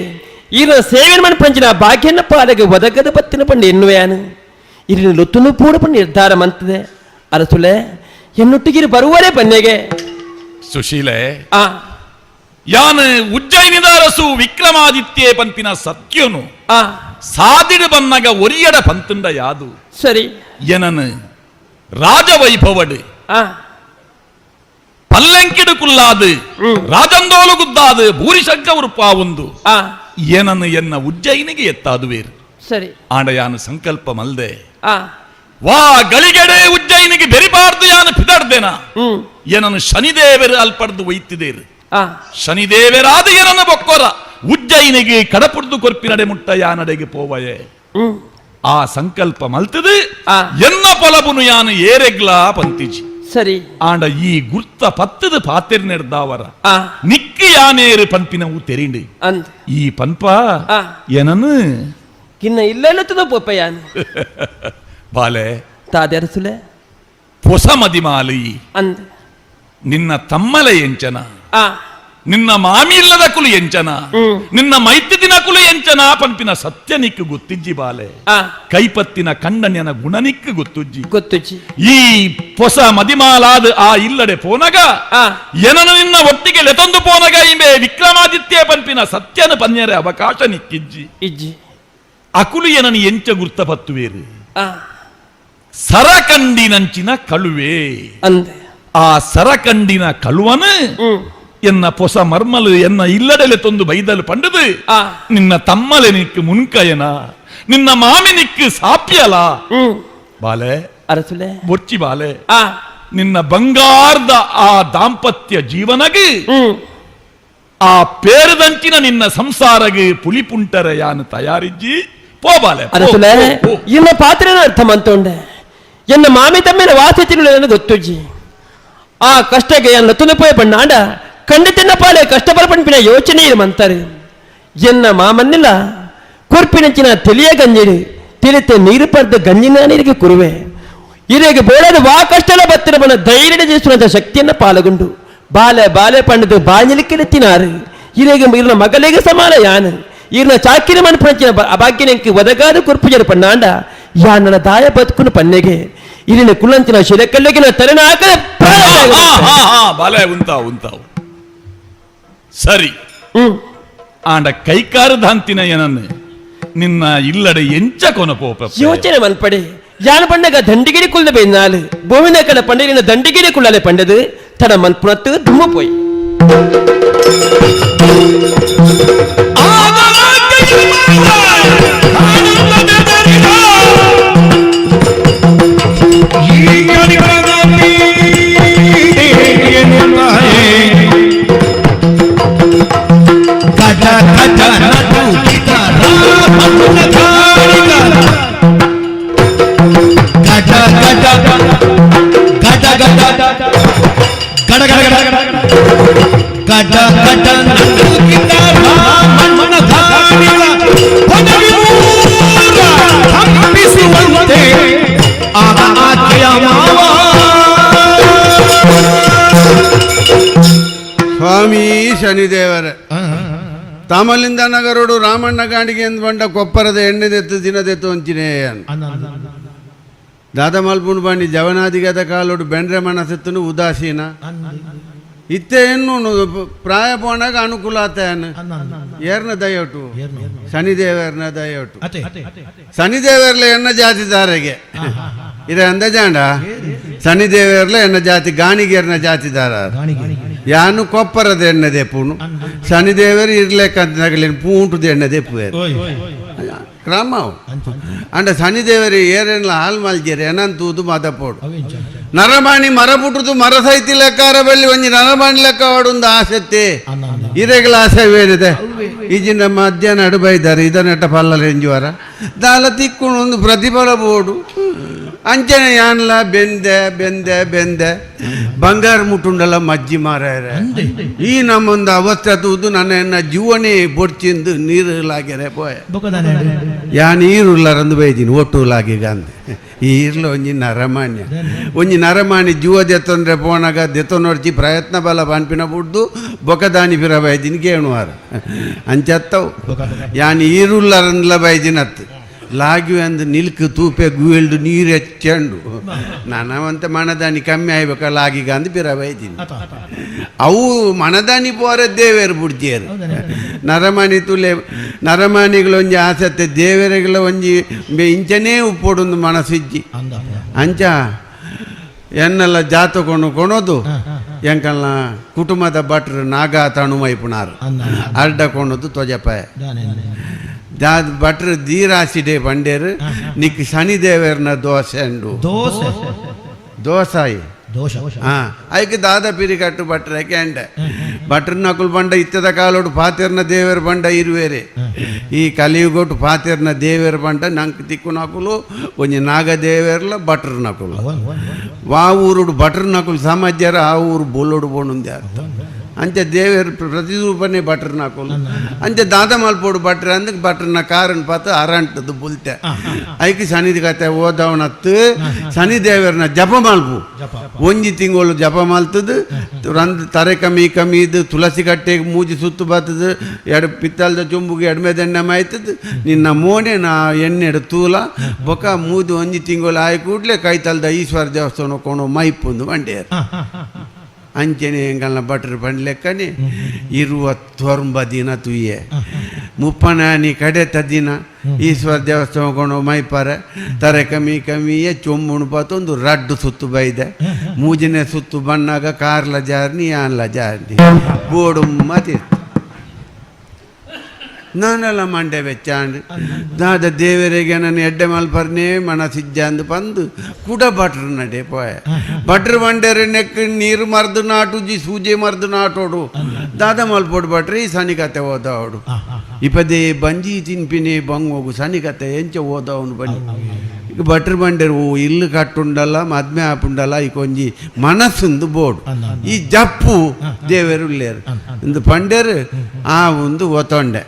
ಈನ ಸೇವೆ ಮನ್ಪಂಚಿನ ಭಾಗ್ಯನ ಪಾಲಗೆ ಒದಗದ ಪತ್ತಿನ ಪಂಡು ಎನ್ನುವೆಯಾನು ಇರಿನ ಲೊತ್ತುನು ಪೂಡ ಪಂಡು ನಿರ್ಧಾರ ಮಂತದೆ ಅರಸುಲೆ ಎನ್ನೊಟ್ಟಿಗಿರು ಬರುವರೇ ಪನ್ನೆಗೆ ಸುಶೀಲೆ ಯಾನು ಉಜ್ಜಯಿನಿದ ಅರಸು ವಿಕ್ರಮಾದಿತ್ಯೆ ಪಂಪಿನ ಸತ್ಯನು ಸಾದಿಡು ಬನ್ನಗ ಒರಿಯಡ ಪಂತುಂಡ ಯಾದು ಸರಿ ಏನನು ರಾಜವೈಭವಡು ಪಲ್ಲೆಂಕಿಡು ಕುಲ್ಲಾದು ರಾಜಂದೋಲು ಗುದ್ದಾದು ಭೂರಿಶಂಕ ಉರುಪಾ ಒಂದು ಏನನ್ನು ಎನ್ನ ಉಜ್ಜಯಿನಿಗೆ ಎತ್ತಾದುವೇರು ಸರಿ ಆಂಡ ಯಾನು ಸಂಕಲ್ಪ ಮಲ್ದೆ ವಾ ಗಳಿಗೆಡೆ ಉಜ್ಜಯಿನಿಗೆ ಬೆರಿಬಾರ್ದು ಯಾನು ಪಿದಡ್ದೇನ ಏನನ್ನು ಶನಿದೇವರು ಅಲ್ಪಡ್ದು ಒಯ್ತಿದೇರು ಶನಿದೇವರಾದ ಏನನ್ನು ಬೊಕ್ಕೋರ ಉಜ್ಜಯಿನಿಗೆ ಕಡಪುಡ್ದು ಕೊರ್ಪಿನಡೆ ಮುಟ್ಟ ಯಾನಡೆಗೆ ಪೋವಯೆ ಆ ಸಂಕಲ್ಪ ಮಲ್ತದು ಎನ್ನ ಪೊಲಬುನು ಯಾನು ಏರೆಗ್ಲಾ ಪಂತಿಜಿ ಸರಿ ಆಂಡ ಈ ಗುರ್ತ ಪತ್ತದ ಪಾತೆರ್ ನೆಡ್ದಾವರ ನಿಕ್ಕಿ ಯಾನೇರು ಪಂಪಿನವು ತೆರಿಂಡು ಈ ಪಂಪ ಏನನ್ನು ಇನ್ನ ಇಲ್ಲ ಪೋಪ ಯಾನು ಬಾಲೆ ತಾದೆರಸುಲೆ ಪೊಸ ಮದಿಮಾಲಿ ಅಂದ ನಿನ್ನ ತಮ್ಮಲೆ ಎಂಚನ ನಿನ್ನ ಮಾಮಿ ಇಲ್ಲದ ಕುಲು ಎಂಚನ ನಿನ್ನ ಮೈತಿದಿನ ಕುಲು ಎಂಚನ ಪಂಪಿನ ಸತ್ಯ ನಿಕ್ಕು ಗೊತ್ತಿಜ್ಜಿ ಬಾಲೆ ಕೈಪತ್ತಿನ ಕಂಡನ್ಯನ ಗುಣನಿಕ್ಕು ಗೊತ್ತುಜ್ಜಿ ಗೊತ್ತುಜ್ಜಿ ಈ ಪೊಸ ಮದಿಮಾಲಾದ ಆ ಇಲ್ಲಡೆ ಪೋನಗ ಏನನು ನಿನ್ನ ಒಟ್ಟಿಗೆ ಲೆತೊಂದು ಪೋನಗ ಇಂಬೆ ವಿಕ್ರಮಾದಿತ್ಯ ಪಂಪಿನ ಸತ್ಯನ ಪನ್ಯರೆ ಅವಕಾಶ ನಿಕ್ಕಿಜ್ಜಿ ಇಜ್ಜಿ ಅಕುಲು ಏನನು ಎಂಚ ಗುರ್ತ ಪತ್ತುವೇರು ಸರಕಂಡಿನಂಚಿನ ಕಳುವೆ ಅಂದೆ ಆ ಸರಕಂಡಿನ ಕಳುವನು ಎನ್ನ ಪೊಸ ಮರ್ಮಲು ಎನ್ನ ಇಲ್ಲಡಲೆ ತೊಂದು ಬೈದಲು ಪಂಡದು ನಿನ್ನ ತಮ್ಮಲೆ ನಿಕ್ಕು ಮುನ್ಕಯನ ನಿನ್ನ ಮಾಮಿ ನಿಕ್ಕು ಸಾಪ್ಯಲ ಬಾಲೆ ಅರಸುಲೆ ಬೊಚ್ಚಿ ಬಾಲೆ ನಿನ್ನ ಬಂಗಾರದ ಆ ದಾಂಪತ್ಯ ಜೀವನಗೆ ಆ ಪೇರದಂಚಿನ ನಿನ್ನ ಸಂಸಾರಗೆ ಪುಲಿಪುಂಟರ ಯಾನು ತಯಾರಿಜ್ಜಿ ಪೋ ಬಾಲೆ ಅರಸುಲೆ ಇನ್ನ ಪಾತ್ರೆನ ಅರ್ಥ ಮಂತೊಂಡೆ ಎನ್ನ ಮಾಮಿ ತಮ್ಮಿನ ವಾಸತಿರುಳು ಗೊತ್ತುಜ್ಜಿ ಆ ಕಷ್ಟಕ್ಕೆ ಎನ್ನ ತುನುಪೋಯ ಬಣ್ಣಾಂಡ ಖಂಡಿತನ್ನ ಪಾಲೆ ಕಷ್ಟಪಡ ಯೋಚನೆ ಮಂತಾರೆ ಎನ್ನ ಮಾಮನ್ನಿಲ್ಲ ಕೊರ್ಪಿನಂಚಿನ ತಿಳಿಯ ಗಂಜಿಡು ತಿಳಿತೆ ನೀರು ಪಡೆದ ಗಂಜಿನ ನೀರಿಗೆ ಕುರುವೆ ಇರೆಗೆ ಬೋಳದ ವಾ ಕಷ್ಟಲ ಬತ್ತಿನ ಬಣ್ಣ ಧೈರ್ಯ ಜಯಿಸುವಂತ ಶಕ್ತಿಯನ್ನ ಪಾಲಗುಂಡು ಬಾಲೆ ಬಾಲೆ ಪಂಡದು ಬಾഞ്ഞിಲಿಕ್ಕೆ ತಿನಾರು ಇರೆಗೆ ಇರ್ನ ಮಗಲಿಗೆ ಸಮಾನ ಯಾನು ಇರ್ನ ಚಾಕಿನ ಮನ್ಪಂಚಿನ ಅಭಾಗ್ಯನೆಂಕಿ ಒದಗಾದ ಕುರ್ಪುಜರ ಪಣ್ಣಾಂಡ ಯಾನನ ದಾಯ ಬದುಕುನು ಪನ್ನೆಗೆ ಇಲ್ಲಿನ ಕುಳ್ಳಂಚಿನ ಶಿರಕಲ್ಲಿಗಿನ ತಲೆನ ಹಾಕದೆ ಬಾಲೆ ಉಂತಾವು ಉಂತಾವು ಸರಿ ಆಂಡ ಕೈಕಾರದಾಂತಿನ ಏನನ್ನು ನಿನ್ನ ಇಲ್ಲಡೆ ಎಂಚ ಕೊನಪೋಪ ಯೋಚನೆ ಮನ್ಪಡೆ ಯಾನ ಪಂಡಗ ದಂಡಿಗಿರಿ ಕುಲ್ದ ಬೇನಾಲು ಭೂಮಿನ ಕಡ ಪಂಡಿನ ದಂಡಿಗಿರಿ ಕುಳ್ಳಲೆ ಪಂಡದು ತಡ ಮನ್ಪುನತ್ತು ದುಮ್ಮ ಪೋಯಿ ಸ್ವಾಮಿ ಶನಿದೇವರ ತಾಮಲಿಂದ ನಗರೋಡು ರಾಮಣ್ಣ ಗಾಂಡಿಗೆ ಎಂದು ಬಂಡ ಕೊಪ್ಪರದ ಎಣ್ಣೆದೆತ್ತು ದಿನದೆತ್ತು ಅಂಚಿನೇ ದಾದ ಮಲ್ಪುಂಡು ಬಂಡಿ ಜವನಾದಿಗದ ಕಾಲೋಡು ಬೆಂಡ್ರೆ ಮನಸ್ಸೆತ್ತನು ಉದಾಸೀನ ಇತ್ತೆ ಎನ್ನು ಪ್ರಾಯ ಪೋನಾಗ ಅನುಕೂಲ ಆತೇನು ಏರ್ನ ದಯೊಟ್ಟು ಶನಿದೇವರ್ನ ದಯೊಟ್ಟು ಶನಿದೇವರ್ಲ ಎಣ್ಣ ಜಾತಿದಾರಗೆ ಇದೆ ಅಂದಜಾಂಡ ಶನಿದೇವರ್ಲ ಎಣ್ಣ ಜಾತಿ ಗಾಣಿಗೇರ್ನ ಜಾತಿದಾರ ಯಾನು ಕೊಪ್ಪರದ ಎಣ್ಣೆ ಪೂನು ಶನಿದೇವರು ಇರ್ಲೇಕಂತ ಪೂಂಟುದ ಎಣ್ಣೆ ದೇಪುವೇರು ಕ್ರಮ ಅಂಡ ಶನಿದೇವರು ಏರೇನ್ಲ ಹಾಲ್ ಮಲ್ಜೇರು ಏನಂತೂದು ಮದಪೋಡು ನರಮಾಣಿ ಮರ ಪುಟ್ಟುದು ಮರ ಸೈತಿ ಲೆಕ್ಕಾರ ಬಳ್ಳಿ ಒಂಜಿ ನರಮಾಣಿ ಲೆಕ್ಕ ಒಂದು ಆಸಕ್ತಿ ಇರೆಗಳ ಆಸೆ ಬೇರಿದೆ ಈಜಿನ ಮಧ್ಯಾಹ್ನ ಅಡುಬೈದಾರೆ ಇದನ್ನೆಟ್ಟ ಪಲ್ಲ ರೆಂಜುವಾರ ದಾಲ ತಿಕ್ಕೊಂಡು ಒಂದು ಪ್ರತಿಫಲ ಬೋಡು ಅಂಚನೆ ಯಾನ್ಲ ಬೆಂದೆ ಬೆಂದೆ ಬೆಂದೆ ಬಂಗಾರ ಮುಟ್ಟುಂಡಲ್ಲ ಮಜ್ಜಿ ಮಾರಾಯರೆ ಈ ನಮ್ಮೊಂದು ಅವಸ್ಥೆ ತೂದು ನನ್ನ ಎನ್ನ ಜೀವನೇ ಬೊಡ್ಚಿಂದು ನೀರು ಲಾಗ್ಯರೆ ಪೋಯ ಯಾ ನೀರು ಉಳ್ಳಾರಂದು ಬೈದೀನಿ ಒಟ್ಟು ಲಾಗಿಗ ಅಂದೆ ಈ ಇರ್ಲ ಒಂಜಿ ನರಮಾನ್ಯ ಒಂಜಿ ನರಮಾಣಿ ಜೀವ ದೆತ್ತೊಂದ್ರೆ ಪೋನಾಗ ದೆತ್ತೊನೊಡ್ಚಿ ಪ್ರಯತ್ನ ಬಲ ಪನ್ಪಿನ ಬುಡ್ದು ಬೊಕದಾನಿ ಪಿರ ಬೈದಿನಿ ಕೇಣುವಾರ ಅಂಚತ್ತವು ಯಾನ್ ಈರುಳ್ಳಾರಂದ್ಲ ಬೈದಿನತ್ತು ಲಾಗಿ ಅಂದು ನಿಲ್ಕು ತೂಪೆ ಗುವೆಲ್ಡು ನೀರು ಹೆಚ್ಚಂಡು ನಾನವಂತ ಮನದಾನಿ ಕಮ್ಮಿ ಆಯ್ಬೇಕ ಲಾಗಿಗ ಅಂದು ಪಿರ ಬೈದಿನಿ ಅವು ಮನದಾನಿ ಪೋರ ದೇವೇರು ಬುಡ್ಜೇರು ನರಮಾಣಿ ತುಲೆ ನರಮಾಣಿಗಳು ಒಂಜಿ ಆಸತ್ತೆ ದೇವರಿಗಳ ಒಂಜಿ ಇಂಚನೇ ಉಪ್ಪೊಡೊಂದು ಮನಸ್ಸಿಜ್ಜಿ ಅಂಚ ಎನ್ನೆಲ್ಲ ಜಾತಕೊಂಡು ಕೊಣೋದು ಎಂಕಲ್ನ ಕುಟುಂಬದ ಭಟ್ರು ನಾಗ ತಣುಮೈಪುಣಾರು ಅಡ್ಡ ಕೊಣೋದು ತೊಜಪಾಯ ಭಟ್ರು ದೀರಾಸಿಡೆ ಬಂಡೇರು ನಿಕ್ ಶನಿದೇವರ್ನ ದೋಸೆ ಅಂಡು ದೋಸಾಯಿ ಹಾಂ ಐಕ್ ದಾದ ಪಿರಿ ಕಟ್ಟು ಭಟ್ರೆ ಕೆಂಡೆ ಭಟ್ರ ನಕುಲ್ ಬಂಡ ಇತ್ತದ ಕಾಲೋಡು ಪಾತಿರ್ನ ದೇವರ ಬಂಡ ಇರುವೇರೆ ಈ ಕಲಿಯುಗೊಟ್ಟು ಪಾತಿರ್ನ ದೇವರ ಬಂಡ ನಂಗೆ ತಿಕ್ಕು ನಕುಲು ಒಂಜಿ ನಾಗ ದೇವರ್ಲ ಭಟ್ರ ನಕುಲು ವಾ ಊರುಡು ಭಟ್ರ ನಕುಲು ಸಮಾಜ್ಯರ ಆ ಊರು ಬೊಲ್ಲೋಡು ಬೋಣುಂದೆ ಅಂಚೆ ದೇವರ ಪ್ರತಿರೂಪನೇ ಭಟ್ರ ನಕುಲು ಅಂಚೆ ದಾದ ಮಲ್ಪೋಡು ಭಟ್ರ ಅಂದಕ್ಕೆ ಭಟ್ರನ ಕಾರನ್ ಪಾತು ಅರಂಟದು ಬುಲ್ತೆ ಐಕ್ ಶನಿದ ಕತೆ ಓದವನತ್ತು ಶನಿ ದೇವರನ್ನ ಜಪ ಮಲ್ಪು ಒಂಜಿ ತಿಂಗಳು ಜಪ ಮಲ್ತದು ರಂದ್ ತರೆ ಕಮ್ಮಿ ಕಮ್ಮಿ ಇದು ತುಳಸಿ ಕಟ್ಟೆಗೆ ಮೂಜಿ ಸುತ್ತು ಬರ್ತದೆ ಎಡ ಪಿತ್ತಲ್ದ ಚೊಂಬುಗೆ ಎಡ್ಮೆದೆಣ್ಣೆ ಮಾಯ್ತದ ನಿನ್ನ ಮೋನೆ ನಾ ಎಣ್ಣೆಡು ತೂಲ ಬೊಕ ಮೂದು ಒಂಜಿ ತಿಂಗಳು ಆಯ್ ಕೂಡ್ಲೆ ಕೈತಲ್ದ ಈಶ್ವರ ದೇವಸ್ಥಾನ ಕೊಣು ಮೈಪುಂದು ಬಂಡೇರು ಅಂಚನೆ ಎಂಗಲ್ನ ಭಟ್ರು ಬಂಡ್ಲೆಕ್ಕನೆ ಇರುವತ್ತೊಂಬ ದಿನ ತುಯ್ಯೆ ಮುಪ್ಪನಾನಿ ಕಡೆತ ದಿನ ಈಶ್ವರ ದೇವಸ್ಥಾನ ಕೊಂಡು ಮೈಪಾರೆ ತರೆ ಕಮ್ಮಿ ಕಮ್ಮಿಯೇ ಚೊಂಬುಣು ಪಾತೊಂದು ರಡ್ಡು ಸುತ್ತು ಬೈದೆ ಮೂಜನೆ ಸುತ್ತು ಬಣ್ಣಾಗ ಕಾರ್ಲ ಜಾರ್ನಿ ಆನ್ಲ ಜಾರ್ನಿ ಬೋಡು ಮತಿತ್ತು ನಾನೆಲ್ಲ ಮಂಡೆ ಬೆಚ್ಚಾಂಡ್ ದಾದ ದೇವರಿಗೆ ನನ್ನ ಎಡ್ಡೆ ಮಲ್ಪರ್ನೇ ಮನಸಿಜ್ಜಾಂದು ಬಂದು ಕುಡ ಭಟ್ರು ನಡೆ ಪೋಯ ಭಟ್ರು ಬಂಡೇರೆ ನೆಕ್ ನೀರು ಮರ್ದು ನಾಟುಜಿ ಸೂಜೆ ಮರ್ದು ನಾಟೋಡು ದಾದ ಮಲ್ಪೋಡು ಭಟ್ರು ಈ ಸನಿಕತೆ ಓದವಡು ಇಪದೇ ಬಂಜಿ ತಿನ್ಪಿನಿ ಬಂಗೋಗು ಸನಿಕತೆ ಎಂಚ ಓದವನು ಬನ್ನಿ ಈಗ ಭಟ್ರು ಬಂಡೇರು ಓ ಇಲ್ಲು ಕಟ್ಟುಂಡಲ್ಲ ಮದ್ಮೆ ಆಪುಂಡಲ್ಲ ಈ ಕೊಂಜಿ ಮನಸ್ಸುಂದು ಬೋರ್ಡು ಈ ಜಪ್ಪು ದೇವರು ಉಳ್ಳೇರು ಇಂದು ಪಂಡೇರು ಆ ಒಂದು ಒತ್ತೊಂಡೆ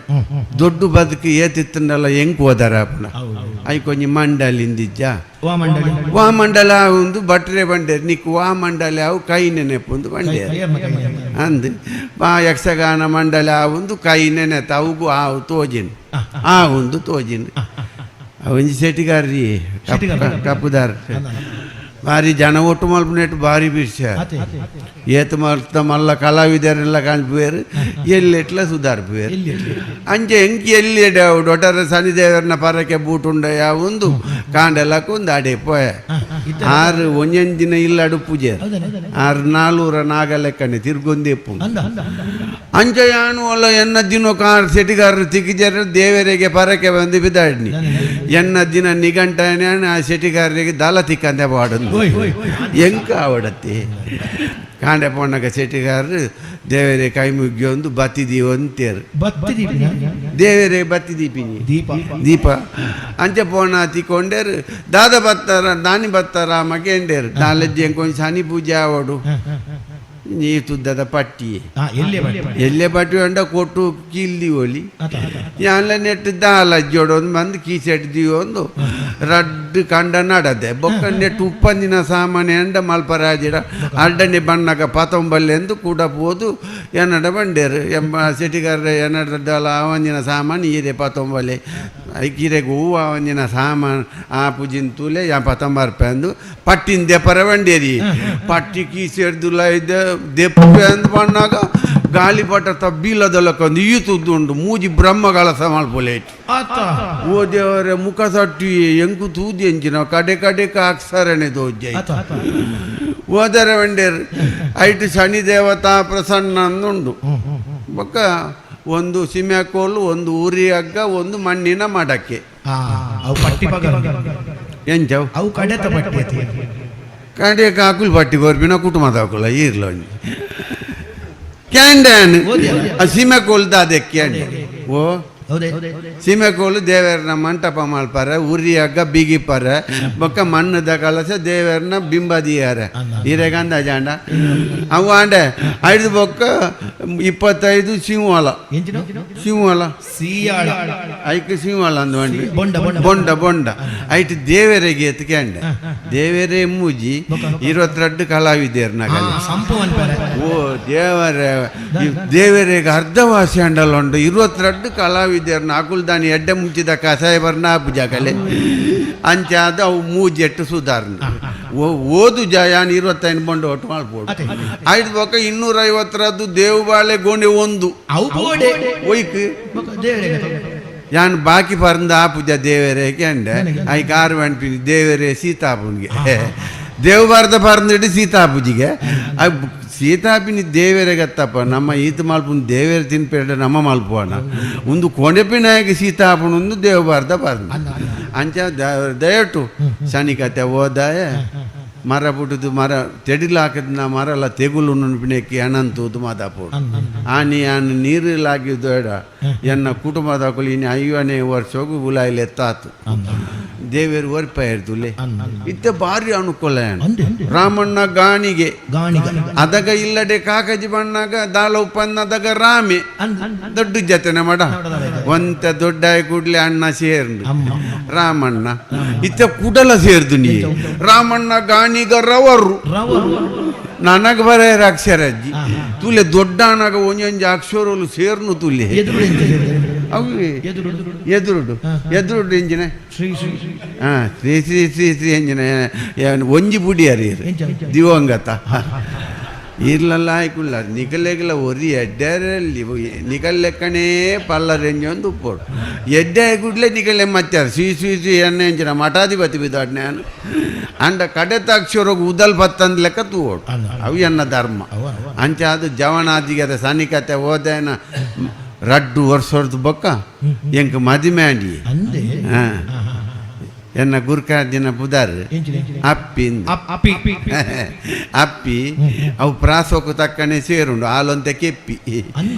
ದೊಡ್ಡ ಬದುಕು ಏತಿತ್ತಂಡಲ್ಲ ಹೆಂಗ್ ಹೋದಾರ ಅಪ್ಪನ I ಕೊಂಜಿ ಮಂಡಲಿಂದಿಜ್ಜ ವಾ ಮಂಡಲ ಒಂದು ಭಟ್ರೆ ಬಂಡೇರು ನಿಕ್ ವಾ ಮಂಡಲ ಅವು ಕೈ ನೆನೆಪುಂದು ಬಂಡೇರು ಅಂದು ವಾ ಯಕ್ಷಗಾನ ಮಂಡಲ ಒಂದು ಕೈ ನೆನೆತ ಅವುಗು ಆವು ತೋಜಿನ್ ಆ ಒಂದು ತೋಜಿನ್ ಒಂಜಿ ಸೆಟಿಗಾರ್ರಿ ಕಪ್ಪುದಾರ್. ಬಾರಿ ಜನ ಒಟ್ಟು ಮಲ್ಪುನೆಟ್ ಬಾರಿ ಬಿರ್ಸ ಏತ್ ಮಲ್ತ ಮಲ್ಲ ಕಲಾವಿದರೆಲ್ಲ ಕಾಣ್ಪುವೇರು ಎಲ್ಲೆಟ್ಲ ಸುಧಾರ್ಪುವೇರು ಅಂಚೆ ಎಂಕಿ ಎಲ್ಲಿ ಡೊಟರ ಶನಿದೇವರನ ಪರಕೆ ಬೂಟುಂಡ ಯಾವೊಂದು ಕಾಂಡೆಲ್ಲ ಕುಂದು ಅಡೆ ಪೋಯ ಆರು ಒಂಜೊಂದು ದಿನ ಇಲ್ಲಡು ಪೂಜೆ ಆರು ನಾಲ್ೂರ ನಾಗಲೆಕ್ಕನೆ ತಿರ್ಗೊಂದೆಪ್ಪು ಅಂಚೆ ಯಾನು ಅಲ್ಲ ಎನ್ನ ದಿನ ಕಾರ್ ಸೆಟಿಗಾರರು ತಿಕ್ಕಿಜರ ದೇವರಿಗೆ ಪರಕೆ ಬಂದು ಬಿದ್ದಾಡ್ನಿ ಎನ್ನ ದಿನ ನಿಘಂಟನೆ ಆ ಸೆಟಿಗಾರರಿಗೆ ದಲ ತಿಕ್ಕಂದೆ ಬಾಡಂದು ಎಂಕ ಆವಡತ್ತಿ ಕಾಂಡೆ ಪೋಣಗ ಸೆಟಿಗಾರರು ದೇವರೇ ಕೈ ಮುಗಿಯೊಂದು ಬತ್ತಿ ದೀವ ಅಂತೇರು ದೇವರೇ ಬತ್ತಿ ದೀಪಿನಿ ದೀಪ ದೀಪ ಅಂಚೆ ಪೋಣ ತಿಕ್ಕೊಂಡೇರು ದಾದ ಬತ್ತಾರ ದಾನಿ ಬತ್ತಾರ ಮಗೇಂಡೇರು ನಾಲೆಜ್ಜೆ ಕೊಂಚ ಶನಿ ಪೂಜೆ ಆವಡು ನೀ ತುದ್ದದ ಪಟ್ಟಿ ಎಲ್ಲೆ ಪಟ್ಟಿ ಅಂಡ ಕೊಟ್ಟು ಕೀಲ್ದಿ ಒಲಿ ಯಾನ್ಲ ನೆಟ್ಟು ದಾಲ ಜೋಡೊಂದು ಬಂದು ಕೀಸೆಟ್ ದಿವೊಂದು ರಡ್ಡು ಕಂಡ ನಡದೆ ಬೊಕ್ಕ ನೆಟ್ಟು ಉಪ್ಪಂದಿನ ಸಾಮಾನ್ಯ ಅಂಡ ಮಲ್ಪರಾಜಿಡ ಅಡ್ಡನೆ ಬಣ್ಣಗ ಪತೊಂಬಲ್ಲೆಂದು ಕೂಡ ಪೋದು ಎನ್ನಡ ಬಂಡೇರು ಎಂಬ ಸೆಟಿಗಾರ ಎನ್ನಡ ದಾಲ ಆವಂಜಿನ ಸಾಮಾನು ಈರೆ ಪತೊಂಬಲೆ ಐಕಿರೆಗೆ ಹೂವು ಆವಂಜಿನ ಸಾಮಾನು ಆ ಪೂಜಿನ ತೂಲೆ ಯಾ ಪತೊಂಬರ್ಪೆಂದು ಪಟ್ಟಿನ ದೆಪರ ಬಂಡೇರಿ ಪಟ್ಟಿ ಕೀಸೆಡ್ದುಲ ಇದ್ದ ದೆಪ್ಪೆ ಅಂದ್ ಬಣ್ಣಾಗ ಗಾಳಿಪಟ ತಬ್ಬಿಲ್ಲದಲ್ಲಕ್ಕೊಂದು ಈ ತುದ್ದುಂಡು ಮೂಜಿ ಬ್ರಹ್ಮಗಳ ಸಮಾಲ್ಪೊಲೆ ಓ ದೇವರೇ ಮುಖ ಸಟ್ಟಿ ಎಂಕು ತೂದಿ ಎಂಚಿನ ಕಡೆ ಕಡೆ ಅಕ್ಷರಣೆ ದೋಜ್ಜೆ ಓದರ ವಂಡೇರು ಐಟು ಶನಿ ದೇವತಾ ಪ್ರಸನ್ನ ಅಂದುಂಡು ಬೊಕ್ಕ ಒಂದು ಸಿಮೆಕೋಲು ಒಂದು ಉರಿ ಹಗ್ಗ ಒಂದು ಮಣ್ಣಿನ ಮಡಕೆ ಎಂಚವು ಅವು ಕಡೆತ ಪಟ್ಟಿ ಕಡೆ ಕಾಕುಲ್ ಪಟ್ಟಿ ಕೊರ್ಪಿನ ಕುಟುಂಬದ ಈರ್ಲ ಒಂಜಿ ಕ್ಯಾಂಡನ್ ಸೀಮೆಕೋಲು ದಾದೆ ಕ್ಯಾಂಡೆ ಓ ಸೀಮೆಕೋಲು ದೇವರನ ಮಂಟಪ ಮಲ್ಪಾರೆ ಉರಿ ಹಗ್ಗ ಬಿಗಿಪಾರೆ ಬೊಕ್ಕ ಮಣ್ಣುದ ಕಲಸ ದೇವರನ ಬಿಂಬ ದಿಯಾರೆ ಹಿರೇಗಂದ ಜಾಂಡ ಅವು ಆಂಡೆ ಐದು ಬೊಕ್ಕ 25 ಸಿಂಹಲ ಸಿಂಹಲ ಐಕ್ ಸಿಂಹಲ ಅಂದು ಅಂಡಿ ಬೊಂಡ ಬೊಂಡ ಐಟ್ ದೇವರಿಗೆ ಎತ್ಕಂಡೆ ದೇವರೇ ಮೂಜಿ 22 ಕಲಾವಿದೇರ್ ನಗಲಿ ಓ ದೇವರೇ ದೇವರಿಗೆ ಅರ್ಧವಾಸಿ ಅಂಡಲ್ ಉಂಡು 22 ಕಲಾವಿದೇರ್ನ ಅಕುಲ್ದಾನಿ ಎಡ್ಡೆ ಮುಂಚಿದ ಕಸಾಯ ಬರ್ನ ಪೂಜಾಕಲೆ ಅಂಚಾದ ಅವು ಮೂಜೆಟ್ಟು ಸುಧಾರಣೆ ಓದು ಜಯಾನ್ 25 ಬಂಡು ಒಟ್ಟು ಮಾಡ್ಬೋದು ಐದು ಬೊಕ್ಕ 250ರದ್ದು ದೇವಬಾಳೆ ಗೋಣೆ ಒಂದು ಒಯ್ಕ್ ಯಾನ್ ಬಾಕಿ ಪರಂದ ಆ ಪೂಜಾ ದೇವರೇ ಕೆಂಡೆ I car ಅನ್ಪಿನಿ ದೇವರೇ ಸೀತಾಪುನ್ಗೆ ದೇವಬಾರ್ದ ಪರಂದಿಟ್ಟು ಸೀತಾಪೂಜಿಗೆ ಸೀತಾಪಿನಿ ದೇವರೇ ಗತ್ತಪ್ಪ ನಮ್ಮ ಈತ ಮಲ್ಪುನ್ ದೇವೇರ ತಿನ್ಪೇಡ ನಮ್ಮ ಮಲ್ಪುವನ ಒಂದು ಕೊನೆಪಿನಾಯಕ ಸೀತಾಪುನ ಒಂದು ದೇವಬಾರ್ದ ಪರಂದ ಅಂಚ ದಯಟು ಶನಿಕತೆ ಓದಾಯ ಮರ ಪುಟ್ಟದು ಮರ ತೆಡಿಲು ಹಾಕಿದ ಮರ ಎಲ್ಲ ತೆಗುಲು ನುಣಪಿನಕ್ಕೆ ಅನಂತೂದು ಮಾತಾಪೋಡು ಆನಿ ಆನು ನೀರು ಲಾಗಿದ್ದು ಎನ್ನ ಕುಟುಂಬದ ಇನ್ನು 5ನೇ ವರ್ಷೋಗು ಉಲಾಯಿಲೆ ತಾತು ದೇವೇರು ಒರ್ಪ ಇರ್ತುಲೆ ಇತ್ತ ಭಾರಿ ಅನುಕೂಲ ರಾಮಣ್ಣ ಗಾಣಿಗೆ ಅದಗ ಇಲ್ಲಡೆ ಕಾಕಜಿ ಬಣ್ಣಾಗ ದಾಲ ಉಪ್ಪನ್ನದಗ ರಾಮೆ ದೊಡ್ಡ ಜತೆನ ಮಡ ಒಂತ ದೊಡ್ಡ ಕೂಡ್ಲೆ ಅಣ್ಣ ಸೇರ್ದು ರಾಮಣ್ಣ ಇತ್ತ ಕುಡಲ ಸೇರ್ದು ನೀ ರಾಮಣ್ಣ ಗಾಣಿಗ ರವರು ನನಗೆ ಬರೆಯರ ಅಕ್ಷರ ಅಜ್ಜಿ ತುಲೆ ದೊಡ್ಡ ಅಣ್ಣಗ ಒಂಜೊಂಜಿ ಅಕ್ಷರಲು ಸೇರ್ನು ತುಲೆ ಅವು ಎದುರುಡು ಎದುರುಡು ಎಂಜಿನ ಹಾಂ ಶ್ರೀ ಶ್ರೀ ಶ್ರೀ ಶ್ರೀ ಎಂಜಿನ ಒಂಜಿ ಬುಡಿಯಾರಿ ದಿವಂಗತ ಇರ್ಲಲ್ಲ ಆಯ್ಕುಲ್ಲ ನಿಕಲೆಗಲ ಒರಿ ಎಡ್ಡರಲ್ಲಿ ನಿಕಲ್ಲೆಕ್ಕನೇ ಪಲ್ಲರೆಂಜಿ ಒಂದು ಉಪ್ಪೋಡು ಎಡ್ಡೆ ಕೂಡಲೇ ನಿಕಲೆ ಮಚ್ಚಾರ ಶ್ರೀ ಶ್ರೀ ಶ್ರೀ ಎಣ್ಣೆ ಎಂಚಿನ ಮಠಾಧಿಪತಿ ಬಿದ್ದಾಡ್ ನಾನು ಅಂಡ ಕಡೆತಾಕ್ಷರೋಗ ಉದಲ್ ಪತ್ತಂದ್ ಲೆಕ್ಕ ತೂವೋಡು ಅವು ಎನ್ನ ಧರ್ಮ ಅಂಚೆ ಅದು ಜವನಾದಿಗೆ ಅದ ಸನಿಕತೆ ಹೋದೇನ ರಡ್ಡು ವರ್ಷದ ಬೊಕ್ಕ ಎಂಕ್ ಮದಿಮೆ ಆಂಡಿ ಹಾಂ ಎನ್ನ ಗುರ್ಕಾರ್ಜಿನ ಪುದಾರ್ ಅಪ್ಪಿ ಅಪ್ಪಿ ಅವು ಪ್ರಾಸೋಕು ತಕ್ಕನೆ ಸೇರುಂಡು ಹಾಲೊಂತೆ ಕೆಪ್ಪಿ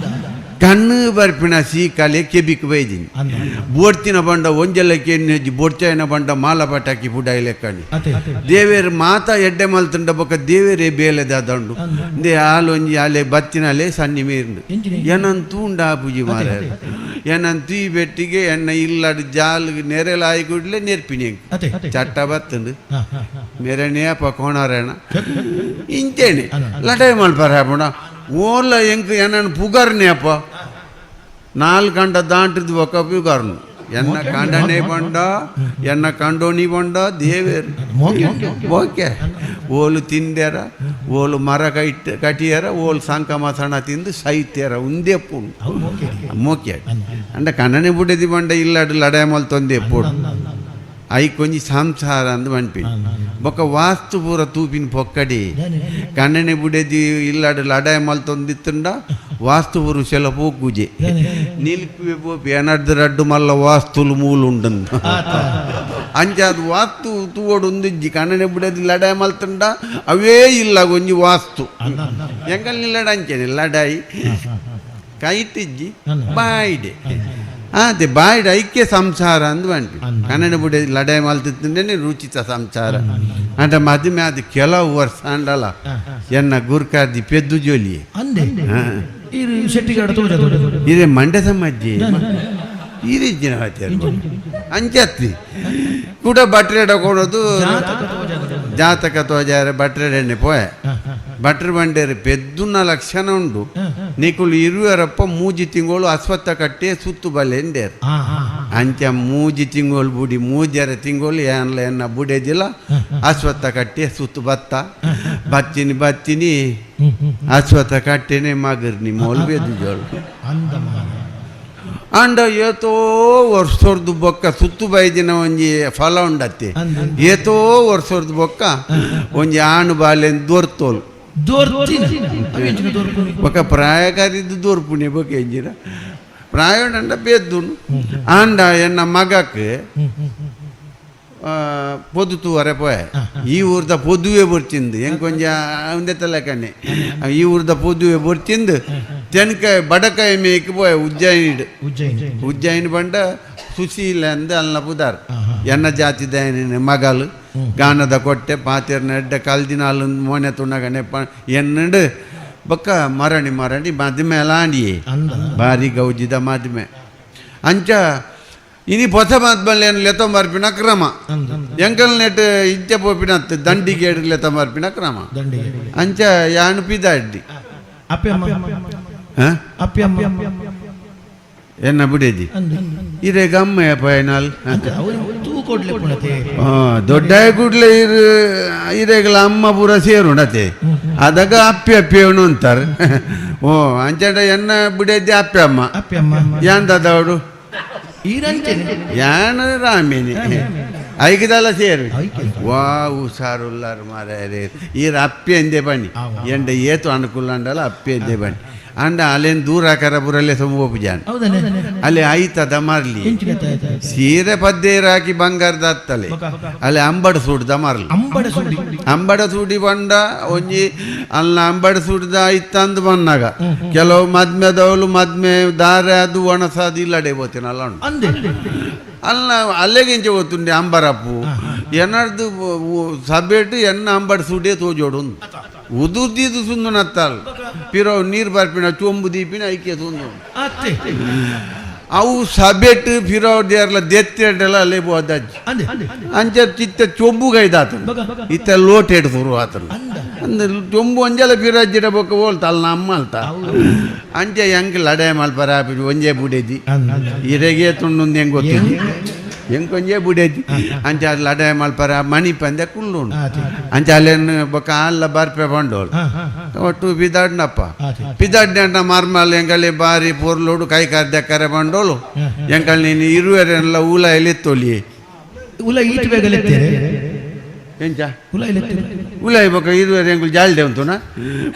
ಕಣ್ಣು ಬರ್ಪಿನ ಸೀಕಾಲೆ ಕೆಬಿಕ್ ಬೈದಿನಿ ಬೋಡ್ತಿನ ಬಂಡ ಒಂಜೆಲ್ಲ ಕೆನ್ನೆಜ್ಜಿ ಬೋಡ್ಚಾಯಿನ ಬಂಡ ಮಾಲ ಪಟಾಕಿ ಪುಡಾಯಿ ಲೆಕ್ಕಣಿ ದೇವೇರು ಮಾತಾ ಎಡ್ಡೆ ಮಲ್ತುಂಡ ಬೊಕ್ಕ ದೇವೇರೇ ಬೇಲೆದ ದಂಡು they ಹಾಲೊಂಜಿ ಆಲೆ ಬತ್ತಿನಲೆ ಸನ್ನಿ ಮೀರ್ಂಡು ಏನಂತೂ ಉಂಡ ಆ ಪೂಜೆ ಮಾರ ಏನಂತೂ ಈ ಬೆಟ್ಟಿಗೆ ಎಣ್ಣ ಇಲ್ಲಡ್ ಜಾಲ್ ನೆರೆಲಾಯಿ ಕೂಡಲೇ ನೆರ್ಪಿನಿ ಚಟ್ಟ ಬತ್ತಂಡು ಮೆರಣೆ ಅಪ್ಪ ಕೋಣಾರೇಣ ಇಂಚೇನೆ ಲಟಾಯಿ ಮಲ್ಪಾರ ಅಪ್ಪಣ ಓಲ ಎಂಕ್ ಏನನ್ನು ಪುಗಾರ್ನೆ ಅಪ್ಪ 4 ಗಂಟೆ ದಾಂಟಿದ್ದು ಒಕ್ಕ ಪುಗಾರ್ನು ಎನ್ನ ಕಾಂಡನೆ ಬಂಡ ಎನ್ನ ಕಂಡೋಣಿ ಬಂಡ ದೇವೇರು ಓಕೆ ಓಲು ತಿಂದ್ಯಾರ ಓಲು ಮರ ಕೈಟ್ ಕಟಿಯಾರ ಓಲು ಸಂಕ ಮಸಣ ತಿಂದು ಸೈತ್ಯಾರ ಉಂದೆ ಪುಂಡು ಮೋಕೆ ಅಂಡ ಕಣ್ಣನೆ ಬುಡದಿ ಬಂಡ ಇಲ್ಲಾಡು ಲಡಾಯ ತೊಂದೆ ಪೋಡು I ಕೊಂಜಿ ಸಂಸಾರ ಅಂದ್ ಮನ್ಪಿ ಬೊಕ್ಕ ವಾಸ್ತು ಪೂರ ತೂಪಿನ ಪೊಕ್ಕಡಿ ಕಣ್ಣನೆ ಬುಡದಿ ಇಲ್ಲಾಡು ಲಡಾಯ ಮಲ್ತೊಂದಿತ್ತುಂಡ ವಾಸ್ತು ಪೂರು ಸೆಲ ಪೋಕುಜೆ ನಿಲ್ಪಿ ಪೋಪಿ ಎನಡ್ದು ರಡ್ಡು ಮಲ್ಲ ವಾಸ್ತುಲು ಮೂಲು ಉಂಡಂದು ಅಂಚಾದ ವಾಸ್ತು ತೂವೋಡು ಉಂದಿಜ್ಜಿ ಕಣ್ಣನೆ ಬುಡದಿ ಲಡಾಯ ಮಲ್ತುಂಡ ಅವೇ ಇಲ್ಲ ಒಂಜಿ ವಾಸ್ತು ಎಂಕಲ್ ನಿಲ್ಲಡ ಅಂಚೆನೆ ಲಡಾಯಿ ಕೈತಿಜ್ಜಿ ಬಾಯಿಡೆ ಅದೇ ಬಾಯಿಡ್ ಐಕ್ಯ ಸಂಸಾರ ಅಂದ್ ಬಂಟಿ ಕನ್ನಡ ಬುಡ ಲಡಾಯಿ ಮಲ್ತಿತ್ತಂడే ರುಚಿತ ಸಂಸಾರ ಅಂಡ ಮದುವೆ ಅದು ಕೆಲವು ವರ್ಷ ಅಂಡಲ್ಲ ಎನ್ನ ಗುರ್ಕಾರ್ದಿ ಪೆದ್ದು ಜೋಲಿ ಇದೇ ಮಂಡ್ಯ ಸಮಾಜಿ ಈ ರೀತಿನ ಅಂಚತ್ತಿ ಕೂಡ ಬಟ್ರೆಡ ಕೊಡೋದು ಜಾತಕ ತೋಜಾರೆ ಬಟ್ರೆಡೆಣ್ಣೆ ಪೋಯೆ ಬಟ್ರ್ ಬಂಡೇರು ಪೆದ್ದುನ ಲಕ್ಷಣ ಉಂಡು ನಿಕುಲು ಇರುವರಪ್ಪ ಮೂಜಿ ತಿಂಗಳು ಅಶ್ವತ್ಥ ಕಟ್ಟೆ ಸುತ್ತು ಬಲ್ಲೆ ಎಂಡೇರು ಅಂಚ ಮೂಜಿ ತಿಂಗಳು ಬುಡಿ ಮೂಜರ ತಿಂಗಳು ಏನ್ಲ ಎನ್ನ ಬುಡೇದಿಲ್ಲ ಅಶ್ವತ್ಥ ಕಟ್ಟೆ ಸುತ್ತು ಬತ್ತ ಬತ್ತಿನಿ ಬತ್ತಿನಿ ಅಶ್ವತ್ಥ ಕಟ್ಟೆನೆ ಮಗರ್ನಿ ಮೋಲ್ ಬೆದ್ದು ಜೋಳು ಅಂಡ ಏತೋ ವರ್ಷದ ಬೊಕ್ಕ ಸುತ್ತು ಬೈದಿನ ಒಂಜಿ ಫಲ ಉಂಡತ್ತೆ ಏತೋ ವರ್ಷದ ಬೊಕ್ಕ ಒಂಜಿ ಆಣು ಬಾಲೆನ್ ದೊರ್ತೋಲು ಬೊಕ್ಕ ಪ್ರಾಯಕಾರಿದ್ದು ದೋರ್ಪುಣಿ ಬೊಕ್ಕ ಎಂಜಿನ ಪ್ರಾಯ ಬೇದ್ದುನು ಆಂಡ ಎನ್ನ ಮಗಕ್ಕೆ ಪೊದು ತೂವರೆ ಪೋಯೆ ಈ ಊರ್ದ ಪೊದುವೆ ಬರ್ತಿಂದು ಹೆಂಗೆ ಕೊಂಚ ಒಂದೇ ತಲೆಕಣ್ಣೆ ಈ ಊರ್ದ ಪೊದುವೆ ಬರ್ತಿಂದು ತೆನ್ಕಾಯಿ ಬಡಕಾಯಿ ಮೇಯ್ಕ್ ಪೋಯೆ ಉಜ್ಜಯಿನಿ ಉಜ್ಜಯಿನಿ ಬಂಡ ಸುಶೀಲ ಅಂದ ಅಲ್ನ ಪುದಾರ್ ಎನ್ನ ಜಾತಿ ದಯನ ಮಗಲು ಗಾನದ ಕೊಟ್ಟೆ ಪಾತೆರ್ನ ಎಡ್ಡ ಕಲ್ದಿನ ಅಲ್ಲ ಮೋನೆ ತುಣಗನೆ ಪ ಎನ್ನಡು ಬೊಕ್ಕ ಮರಣಿ ಮರಣಿ ಮದುಮೆ ಲಾಂಡಿಯೇ ಬಾರಿ ಗೌಜಿದ ಮದುಮೆ ಅಂಚ ಇನಿ ಪೊಸ ಮಾತ್ಮಲ್ಲೇನು ಲೆತ ಮಾರ್ಪಿನ ಕ್ರಮ ಎಂಕಲ್ ನೆಟ್ ಇಂಚ ಪೋಪಿನ ದಂಡಿಗೆ ಲೆತ ಮಾರ್ಪಿನ ಕ್ರಮ ಅಂಚ ಯಾನು ಪಿದಾಡ್ಡಿ ಎನ್ನ ಬಿಡೇದಿ ಇದೇ ಗಮ್ಮಯ್ಯ ಪಯನಾಲ್ ದೊಡ್ಡ ಕೂಡ್ಲೆ ಇರು ಇರೇಗಲ ಅಮ್ಮ ಪೂರ ಸೇರುಣತೆ ಅದಾಗ ಅಪ್ಪಿ ಅಪ್ಪಿ ಅಂತಾರೆ ಓ ಅಂಚಂಡ ಎನ್ನ ಬಿಡೇದಿ ಅಪ್ಪಿ ಅಮ್ಮ ಯಾಂದದವಡು ಯಾನ ರಾಮೇನೆ ಐಕದಲ್ಲ ಸೇರು ವಾ ಹುಷಾರುಲ್ಲಾರು ಮಾರಾಯರೇ ಈರ ಅಪ್ಪಿ ಅಂದೆ ಬನ್ನಿ ಎಂಡ ಏತು ಅನುಕೂಲ ಅಂಡಲ್ಲ ಅಪ್ಪಿ ಅಂದೆ ಬನ್ನಿ ಅಂಡ ಅಲ್ಲೇನು ದೂರ ಕರ ಪುರಲ್ಲೇ ಸೊಂಬೋಪು ಜಾನ ಅಲ್ಲಿ ಐತದ ಮಾರ್ಲಿ ಸೀರೆ ಪದ್ದೇರು ಹಾಕಿ ಬಂಗಾರದ ಹತ್ತಲೆ ಅಲ್ಲಿ ಅಂಬಡ ಸೂಡ್ದ ಮಾರ್ಲಿ ಅಂಬಡ ಸೂಡಿ ಬಂಡ ಒಂಜಿ ಅಲ್ಲ ಅಂಬಡ ಸೂಡ್ದ ಐತಂದು ಬಂದಾಗ ಕೆಲವು ಮದ್ಮೆದವಳು ಮದ್ಮೆ ದಾರೆ ಅದು ಒಣಸಾದು ಇಲ್ಲಡೆ ಹೋಗ್ತೀನಲ್ಲ ಅಲ್ಲ ಅಲ್ಲೆಗಿಂಚೆ ಗೊತ್ತುಂಡೆ ಅಂಬರಪ್ಪು ಎನ್ನರ್ದು ಸಬೇಟು ಎನ್ನ ಅಂಬಡ ಸೂಡೇ ತೋಜೋಡು ಉದುರ್ದಿದ್ದು ಸುಂದು ನತ್ತಾಲ್ ಪಿರೋ ನೀರು ಬರ್ಪಿನ ಚೊಂಬು ದೀಪಿನ ಐಕ್ಯ ಸುಂದು ಅವು ಸಬೇಟು ಫಿರೋ ದೇರ್ಲ ದೆತ್ತೆಡ್ಡೆಲ್ಲ ಅಲ್ಲೇ ಬೋದಜ್ಜಿ ಅಂಚ ಚಿತ್ತ ಚೊಂಬು ಗೈದಾತನು ಇತ್ತ ಲೋಟೆಡ್ ಶುರು ಆತನು ಅಂದ್ರೆ ಚೊಂಬು ಒಂಜೆಲ ಪಿರಜ್ಜಿಡ ಬೊಕ್ಕ ಹೋಲ್ತ ಅಲ್ಲ ನಮ್ಮ ಅಲ್ತ ಅಂಚೆ ಹೆಂಗ್ ಲಡಾಯಿ ಮಲ್ಪರ ಒಂಜೆ ಬುಡೇದಿ ಇರೆಗೆ ತುಂಡುಂದು ಹೆಂಗ್ ಗೊತ್ತಿದ್ದಿ ಹೆಂಗ್ ಒಂಜೆ ಬುಡೇದಿ ಅಂಚೆ ಅದು ಲಡಾಯಿ ಮಲ್ಪರ ಮಣಿ ಪಂದೆ ಕುಲ್ಲುಂಡು ಅಂಚೆ ಅಲ್ಲೇನು ಬೊಕ್ಕ ಅಲ್ಲ ಬರ್ಪೆ ಬಂಡೋಳು ಒಟ್ಟು ಪಿದಾಡ್ನಪ್ಪ ಪಿದಾಡ್ನ ಮಾರ್ಮಲ್ ಎಂಕಲ್ಲಿ ಬಾರಿ ಪೊರ್ಲೋಡು ಕೈ ಕಾರ್ ದೆಕ್ಕರೆ ಬಂಡೋಳು ಎಂಕಲ್ ನೀನು ಇರುವೆರೆಲ್ಲ ಊಲ ಎಲ್ಲಿತ್ತೊಲಿ ಉಲ ಈಟ್ ಬೇಗಲೆತ್ತೇರೆ ಎಂಚ ಉಲಾಯಿ ಬೊಕ್ಕ ಇರುವೆರೆ ಎಂಕುಲು ಜಾಲ್ಡೆ ಉಂಟುನ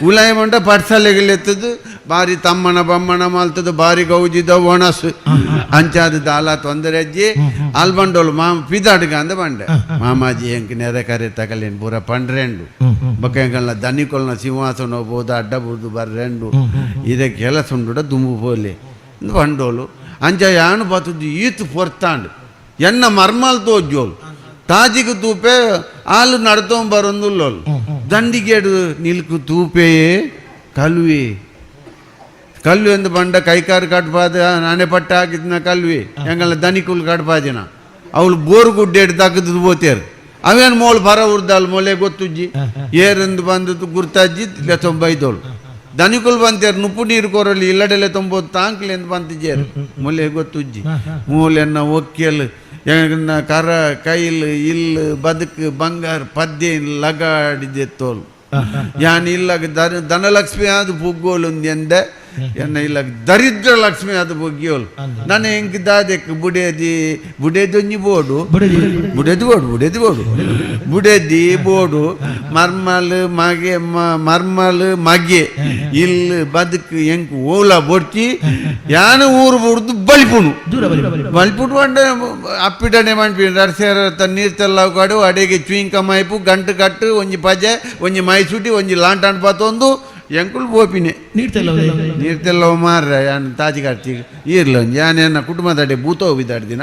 ಉಲಾಯಿ ಬಂಡ ಪಟ್ಸಲೆಗೆಲೆತ್ತದು ಬಾರಿ ತಮ್ಮನ ಬಮ್ಮನ ಮಲ್ತದು ಬಾರಿ ಗೌಜಿದ ಒಣಸು ಅಂಚಾದ ದಾಲ ತೊಂದರೆ ಅಜ್ಜಿ ಅಲ್ಲಿ ಬಂಡೋಳು ಮಾಮ ಪಿದಾಡ್ಗ ಅಂದ ಬಂಡೆ ಮಾಮಾಜಿ ಎಂಕ್ ನೆರೆ ಕರೆ ತಗಲೇನು ಪೂರ ಪಂಡ್ರೆಂಡು ಬೊಕ್ಕ ಎಂಕಲ್ನ ದನಿಕೊಲ್ನ ಸಿಂಹಾಸನ ಹೋದ ಅಡ್ಡ ಬುರ್ದು ಬರ್ರೆಂಡು ಇದೇ ಕೆಲಸ ಉಂಡುಡ ದುಂಬು ಪೋಲೆ ಬಂಡೋಳು ಅಂಚ ಯಾನು ಬತ್ತದ್ದು ಈತು ಪೊರ್ತಾಂಡು ಎನ್ನ ಮರ್ಮಲ್ ತೋಜೋಳು ತಾಜಿಗೆ ತೂಪೆ ಹಾಲು ನಡ್ತೊಂಬರೊಂದುಲ್ಲೋಳು ದಂಡಿಗೇಡು ನಿಲ್ಕು ತೂಪೆಯೇ ಕಲುವೆ ಕಲ್ಲು ಎಂದು ಬಂಡ ಕೈಕಾರು ಕಟ್ಪಾದ ನಾನೇ ಪಟ್ಟ ಹಾಕಿದ್ನ ಕಲ್ವಿ ಎಂಗಲ್ಲ ದನಿಕುಲ್ ಕಟ್ಪಾದಿನ ಅವಳು ಬೋರು ಗುಡ್ಡೆ ತಗ್ದು ಬೋತೇರು ಅವೇನು ಮೋಳು ಪರ ಉರ್ದಾಲ್ ಮೊಲೆ ಗೊತ್ತುಜ್ಜಿ ಏರೆಂದು ಬಂದದ್ದು ಗುರ್ತಾಜ್ಜಿ ಲೆತ್ತೊಂಬೈದೋಳು ದನಿಕುಲ್ ಬಂತೇರು ನುಪ್ಪು ನೀರು ಕೊರಲಿ ಇಲ್ಲಡೆಲೆ ತೊಂಬೋದು ತಾಂಕ್ಲಿ ಎಂದು ಬಂತಿಜೇರು ಮೂಲೆ ಗೊತ್ತುಜ್ಜಿ ಮೂಲೆನ್ನ ಒಕ್ಕೆಲ್ ಎನ್ನ ಕರ ಕೈಲ್ ಇಲ್ಲು ಬದುಕು ಬಂಗಾರ ಪದ್ಯ ಲಗಾಡಿದೆ ತೋಲು ಯಾನ್ ಇಲ್ಲಾಗ ಧನಲಕ್ಷ್ಮಿ ಆದ ಪುಗ್ಗೋಲು ಎಂದೆ ಎನ್ನ ಇಲ್ಲಾಗ ದರಿದ್ರ ಲಕ್ಷ್ಮಿ ಆದ ಬೊಗ್ಗಿಯೋಲು ನನ್ನ ಎಂಕ್ ದಾದೆಕ್ ಬುಡೇದಿ ಬುಡೇದಿ ಒಂಜಿ ಬೋಡು ಬುಡೇದಿ ಬೋಡು ಬುಡೇದಿ ಬೋಡು ಬುಡೇದಿ ಬೋಡು ಮರ್ಮಲ್ ಮಗೆ ಮರ್ಮಲ್ ಮಗೆ ಇಲ್ಲು ಬದುಕು ಎಂಕ್ ಓಲ ಬೊಡ್ಚಿ ಯಾನು ಊರು ಬುಡ್ದು ಬಲಿಪುಣು ಬಲಿಪುಡು ಅಂಡ ಅಪ್ಪಿಡನೆ ಮನ್ಪಿನ ರರ್ಸೇರ ನೀರು ತೆಲ್ಲ ಕಾಡು ಅಡೆಗೆ ಚುಯಿಂಕ ಮೈಪು ಗಂಟು ಕಟ್ಟು ಒಂಜಿ ಪಜೆ ಒಂಜಿ ಮೈಸೂಟಿ ಒಂಜಿ ಲಾಂಟಾನ್ ಪಾತೊಂದು ಎಂಕುಲು ಪೋಪಿನೆ ನೀರ್ತೆಲ್ಲ ಮಾರ್ರೆ ಯಾನ್ ತಾಜಿ ಕಾರ್ತಿಕ್ ಈರ್ಲ ಒಂಜಿ ಯಾನ್ ಎನ್ನ ಕುಟುಂಬದಡೆ ಭೂತ ಹೋಗಿದಾಡ್ದಿನ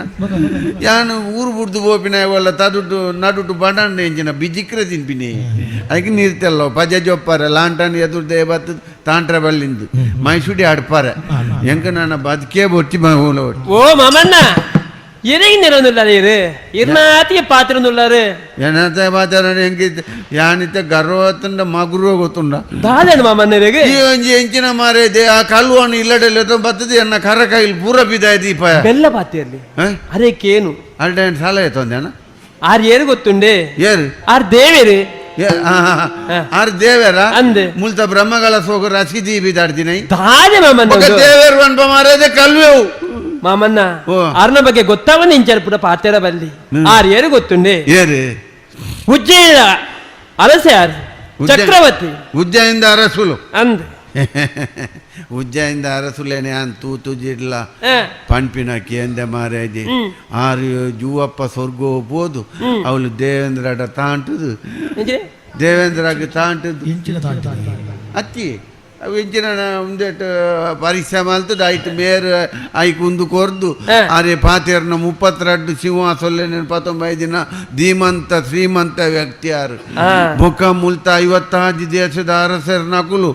ಯಾನು ಊರು ಬುಡ್ದು ಪೋಪಿನ ಅವಲ್ಲ ತದುಟು ನಡುಟು ಬಡಂಡ ಎಂಚಿನ ಬಿಜಿಕ್ರೆ ತಿನ್ಪಿನಿ ಅದಕ್ಕೆ ನೀರ್ತೆಲ್ಲ ಪಜೆ ಜೊಪ್ಪಾರೆ ಲಾಂಟಾನ್ ಎದುರ್ದೆ ಬತ್ತು ತಾಂಟ್ರ ಬಲ್ಲಿಂದು ಮೈಸೂಡಿ ಆಡ್ಪಾರೆ ಎಂಕ ನನ್ನ ಬದುಕೇ ಬೊಟ್ಟಿ ಒಟ್ಟಿ ಓ ಮಾಮಣ್ಣ ಎದೆಗೆ ನೆರವೊಂದುಲ್ಲಾರೆ ಇರು ಇರ್ನಾತಿಗೆ ಪಾತ್ರೊಂದುಲ್ಲಾರು ಏನಂತ ಪಾತ್ರ ಎಂಕಿತ್ ಯಾನಿತ್ತ ಗರ್ವತ್ತುಂಡ ಮಗುರುವ ಗೊತ್ತುಂಡ ದಾದನ ಮಾಮಣ್ಣರಿಗೆ ಈ ಒಂಜಿ ಎಂಚಿನ ಮಾರೇದೆ ಆ ಕಲ್ವಾನು ಇಲ್ಲಡೆಲ್ಲ ಬತ್ತದ ಎನ್ನ ಕರ ಕೈಲಿ ಪೂರ ಬಿದ್ದಾಯ್ತು ಈ ಪಾಯ ಬೆಲ್ಲ ಪಾತಿರ್ಲಿ ಅರೇಕೇನು ಅಲ್ಡೆ ಸಾಲ ಆಯ್ತು ಆರ್ ಏರು ಗೊತ್ತುಂಡೆ ಏರು ಆರ್ ದೇವೇರು ಆರ್ ದೇವೇರ ಅಂದೆ ಮುಲ್ತ ಬ್ರಹ್ಮಗಳ ಸೋಗ ರಸಿಗೆ ದೀಪಿದಾಡ್ದಿನ ದಾದೆ ಮಾಮಣ್ಣ ದೇವೇರು ಅನ್ಪ ಮಾರೇದೆ ಕಲ್ವೇವು ಮಾಮಣ್ಣ ಆರ್ನ ಬಗ್ಗೆ ಗೊತ್ತಾವನ್ನ ಇಂಚಾರ ಪುಟ ಪಾತೆರ ಬಲ್ಲಿ ಆರ್ ಏರು ಗೊತ್ತುಂಡೆ ಏರು ಉಜ್ಜಯಿನ ಅರಸೆ ಯಾರು ಚಕ್ರವರ್ತಿ ಉಜ್ಜಯಿಂದ ಅರಸುಲು ಅಂದ್ ಉಜ್ಜಯಿಂದ ಅರಸುಲೇನೆ ಅನ್ ತೂತು ಜಿಡ್ಲ ಪಣ್ಪಿನ ಕೇಂದ್ರ ಮಾರೇಜಿ ಆರು ಜೂವಪ್ಪ ಸ್ವರ್ಗ ಹೋಗ್ಬೋದು ಅವಳು ದೇವೇಂದ್ರಡ ತಾಂಟುದು ದೇವೇಂದ್ರಗೆ ತಾಂಟುದು ಅತ್ತಿ ಅವು ಎಂಚಿನ ಉಂದೆಟ್ ಪರೀಕ್ಷೆ ಮಲ್ತದ ಐಟ್ ಮೇರ್ ಐಕ್ ಉಂದು ಕೊರ್ದು ಆರೆ ಪಾತೇರ್ನ 32 ಸಿಂಹಾಸೊಲ್ಲೆ ಪತ್ತೊಂಬೈ ದಿನ ಧೀಮಂತ ಶ್ರೀಮಂತ ವ್ಯಕ್ತಿ ಯಾರು ಬೊಕ್ಕ ಮುಲ್ತ 55 ದೇಶದ ಅರಸರ್ ನಕುಲು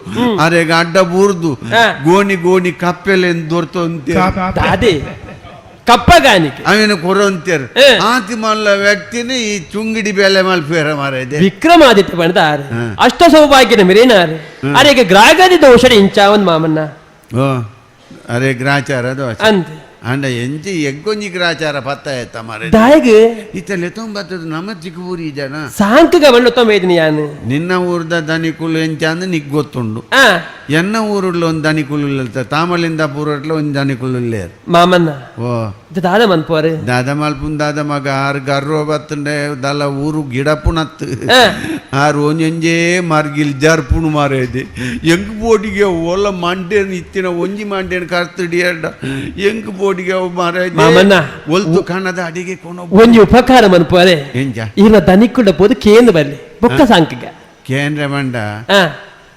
ಅರೆಗ ಅಡ್ಡ ಬೂರ್ದು ಗೋಣಿ ಗೋಣಿ ಕಪ್ಪೆಲೆ ದೊರ್ತೊಂತೆ ಅದೇ ಕಪ್ಪಗಾನಿಕೆ ಅವನ ಕೊರೊಂತೇರು ಆತಿ ಮಲ್ಲ ವ್ಯಕ್ತಿನ ಈ ಚುಂಗಿಡಿ ಬೇಲೆ ಮಲ್ಪೇರ ಮಾರೇದೆ ವಿಕ್ರಮಾದಿತ್ಯ ಬಣ್ದಾರ್ ಅಷ್ಟ ಸೌಭಾಗ್ಯದ ಮಿರೇನಾರ್ ಅರೆಗೆ ಗ್ರಾಗದಿ ದೋಷ ಇಂಚಾವನ್ ಮಾಮನ್ನ ಅರೆ ಗ್ರಾಚಾರ ದೋಷ ಅಂದ್ ಅಂಡ ಎಂಚಿ ಎಗ್ಗೊಂಜಿ ಗ್ರಾಚಾರ ಪತ್ತ ಆಯ್ತ ಮಾರೆ ದಾಯಗ್ ಇತ್ತಲೆ ತೊಂಬತ್ತದ ನಮ್ಮ ಚಿಕ್ಕಬೂರಿ ಜನ ಸಾಂಕಗ ಬಣ್ಣ ತೊಂಬೈದಿನಿ ಯಾನು ನಿನ್ನ ಊರ್ದ ದನಿಕುಲು ಎಂಚ ಅಂದ್ರೆ ನಿಗ್ ಗೊತ್ತುಂಡು ಎನ್ನ ಊರುಳ್ಳ ಒಂದು ದನಿಕುಲು ಇಲ್ಲ ತಾಮಲಿಂದ ಪೂರಟ್ಲ ಒಂದು ದನಿಕುಲು ಇಲ್ಲೇರು ಮಾಮನ್ನ ಓ ದಾದ ಮನ್ಪೋರೆ ದಾದ ಮಲ್ಪುನ್ ದಾದ ಮಗ ಆರು ಗರ್ವ ಬತ್ತಂಡೆ ದಲ ಊರು ಗಿಡಪುನತ್ತು ಆರು ಒಂಜೊಂಜೇ ಮಾರ್ಗಿಲ್ ಜರ್ಪುಣು ಮಾರೇದೆ ಎಂಕ್ ಬೋಟಿಗೆ ಓಲ ಮಂಡೇನು ಇತ್ತಿನ ಒಂಜಿ ಮಂಡೇನು ಕರ್ತಿಡಿಯಡ ಎಂಕ್ ಬೋಟಿಗೆ ಅವು ಮಾರೇದೆ ಮಾಮನ್ನ ಒಲ್ತು ಕಣ್ಣದ ಅಡಿಗೆ ಕೊನೊ ಒಂಜಿ ಉಪಕಾರ ಮನ್ಪೋರೆ ಎಂಜ ಈನ ದನಿಕುಡ ಪೋದು ಕೇಂದ್ರ ಬರ್ಲಿ ಬೊಕ್ಕ ಸಾಂಕಿಗ ಕೇಂದ್ರ ಮಂಡ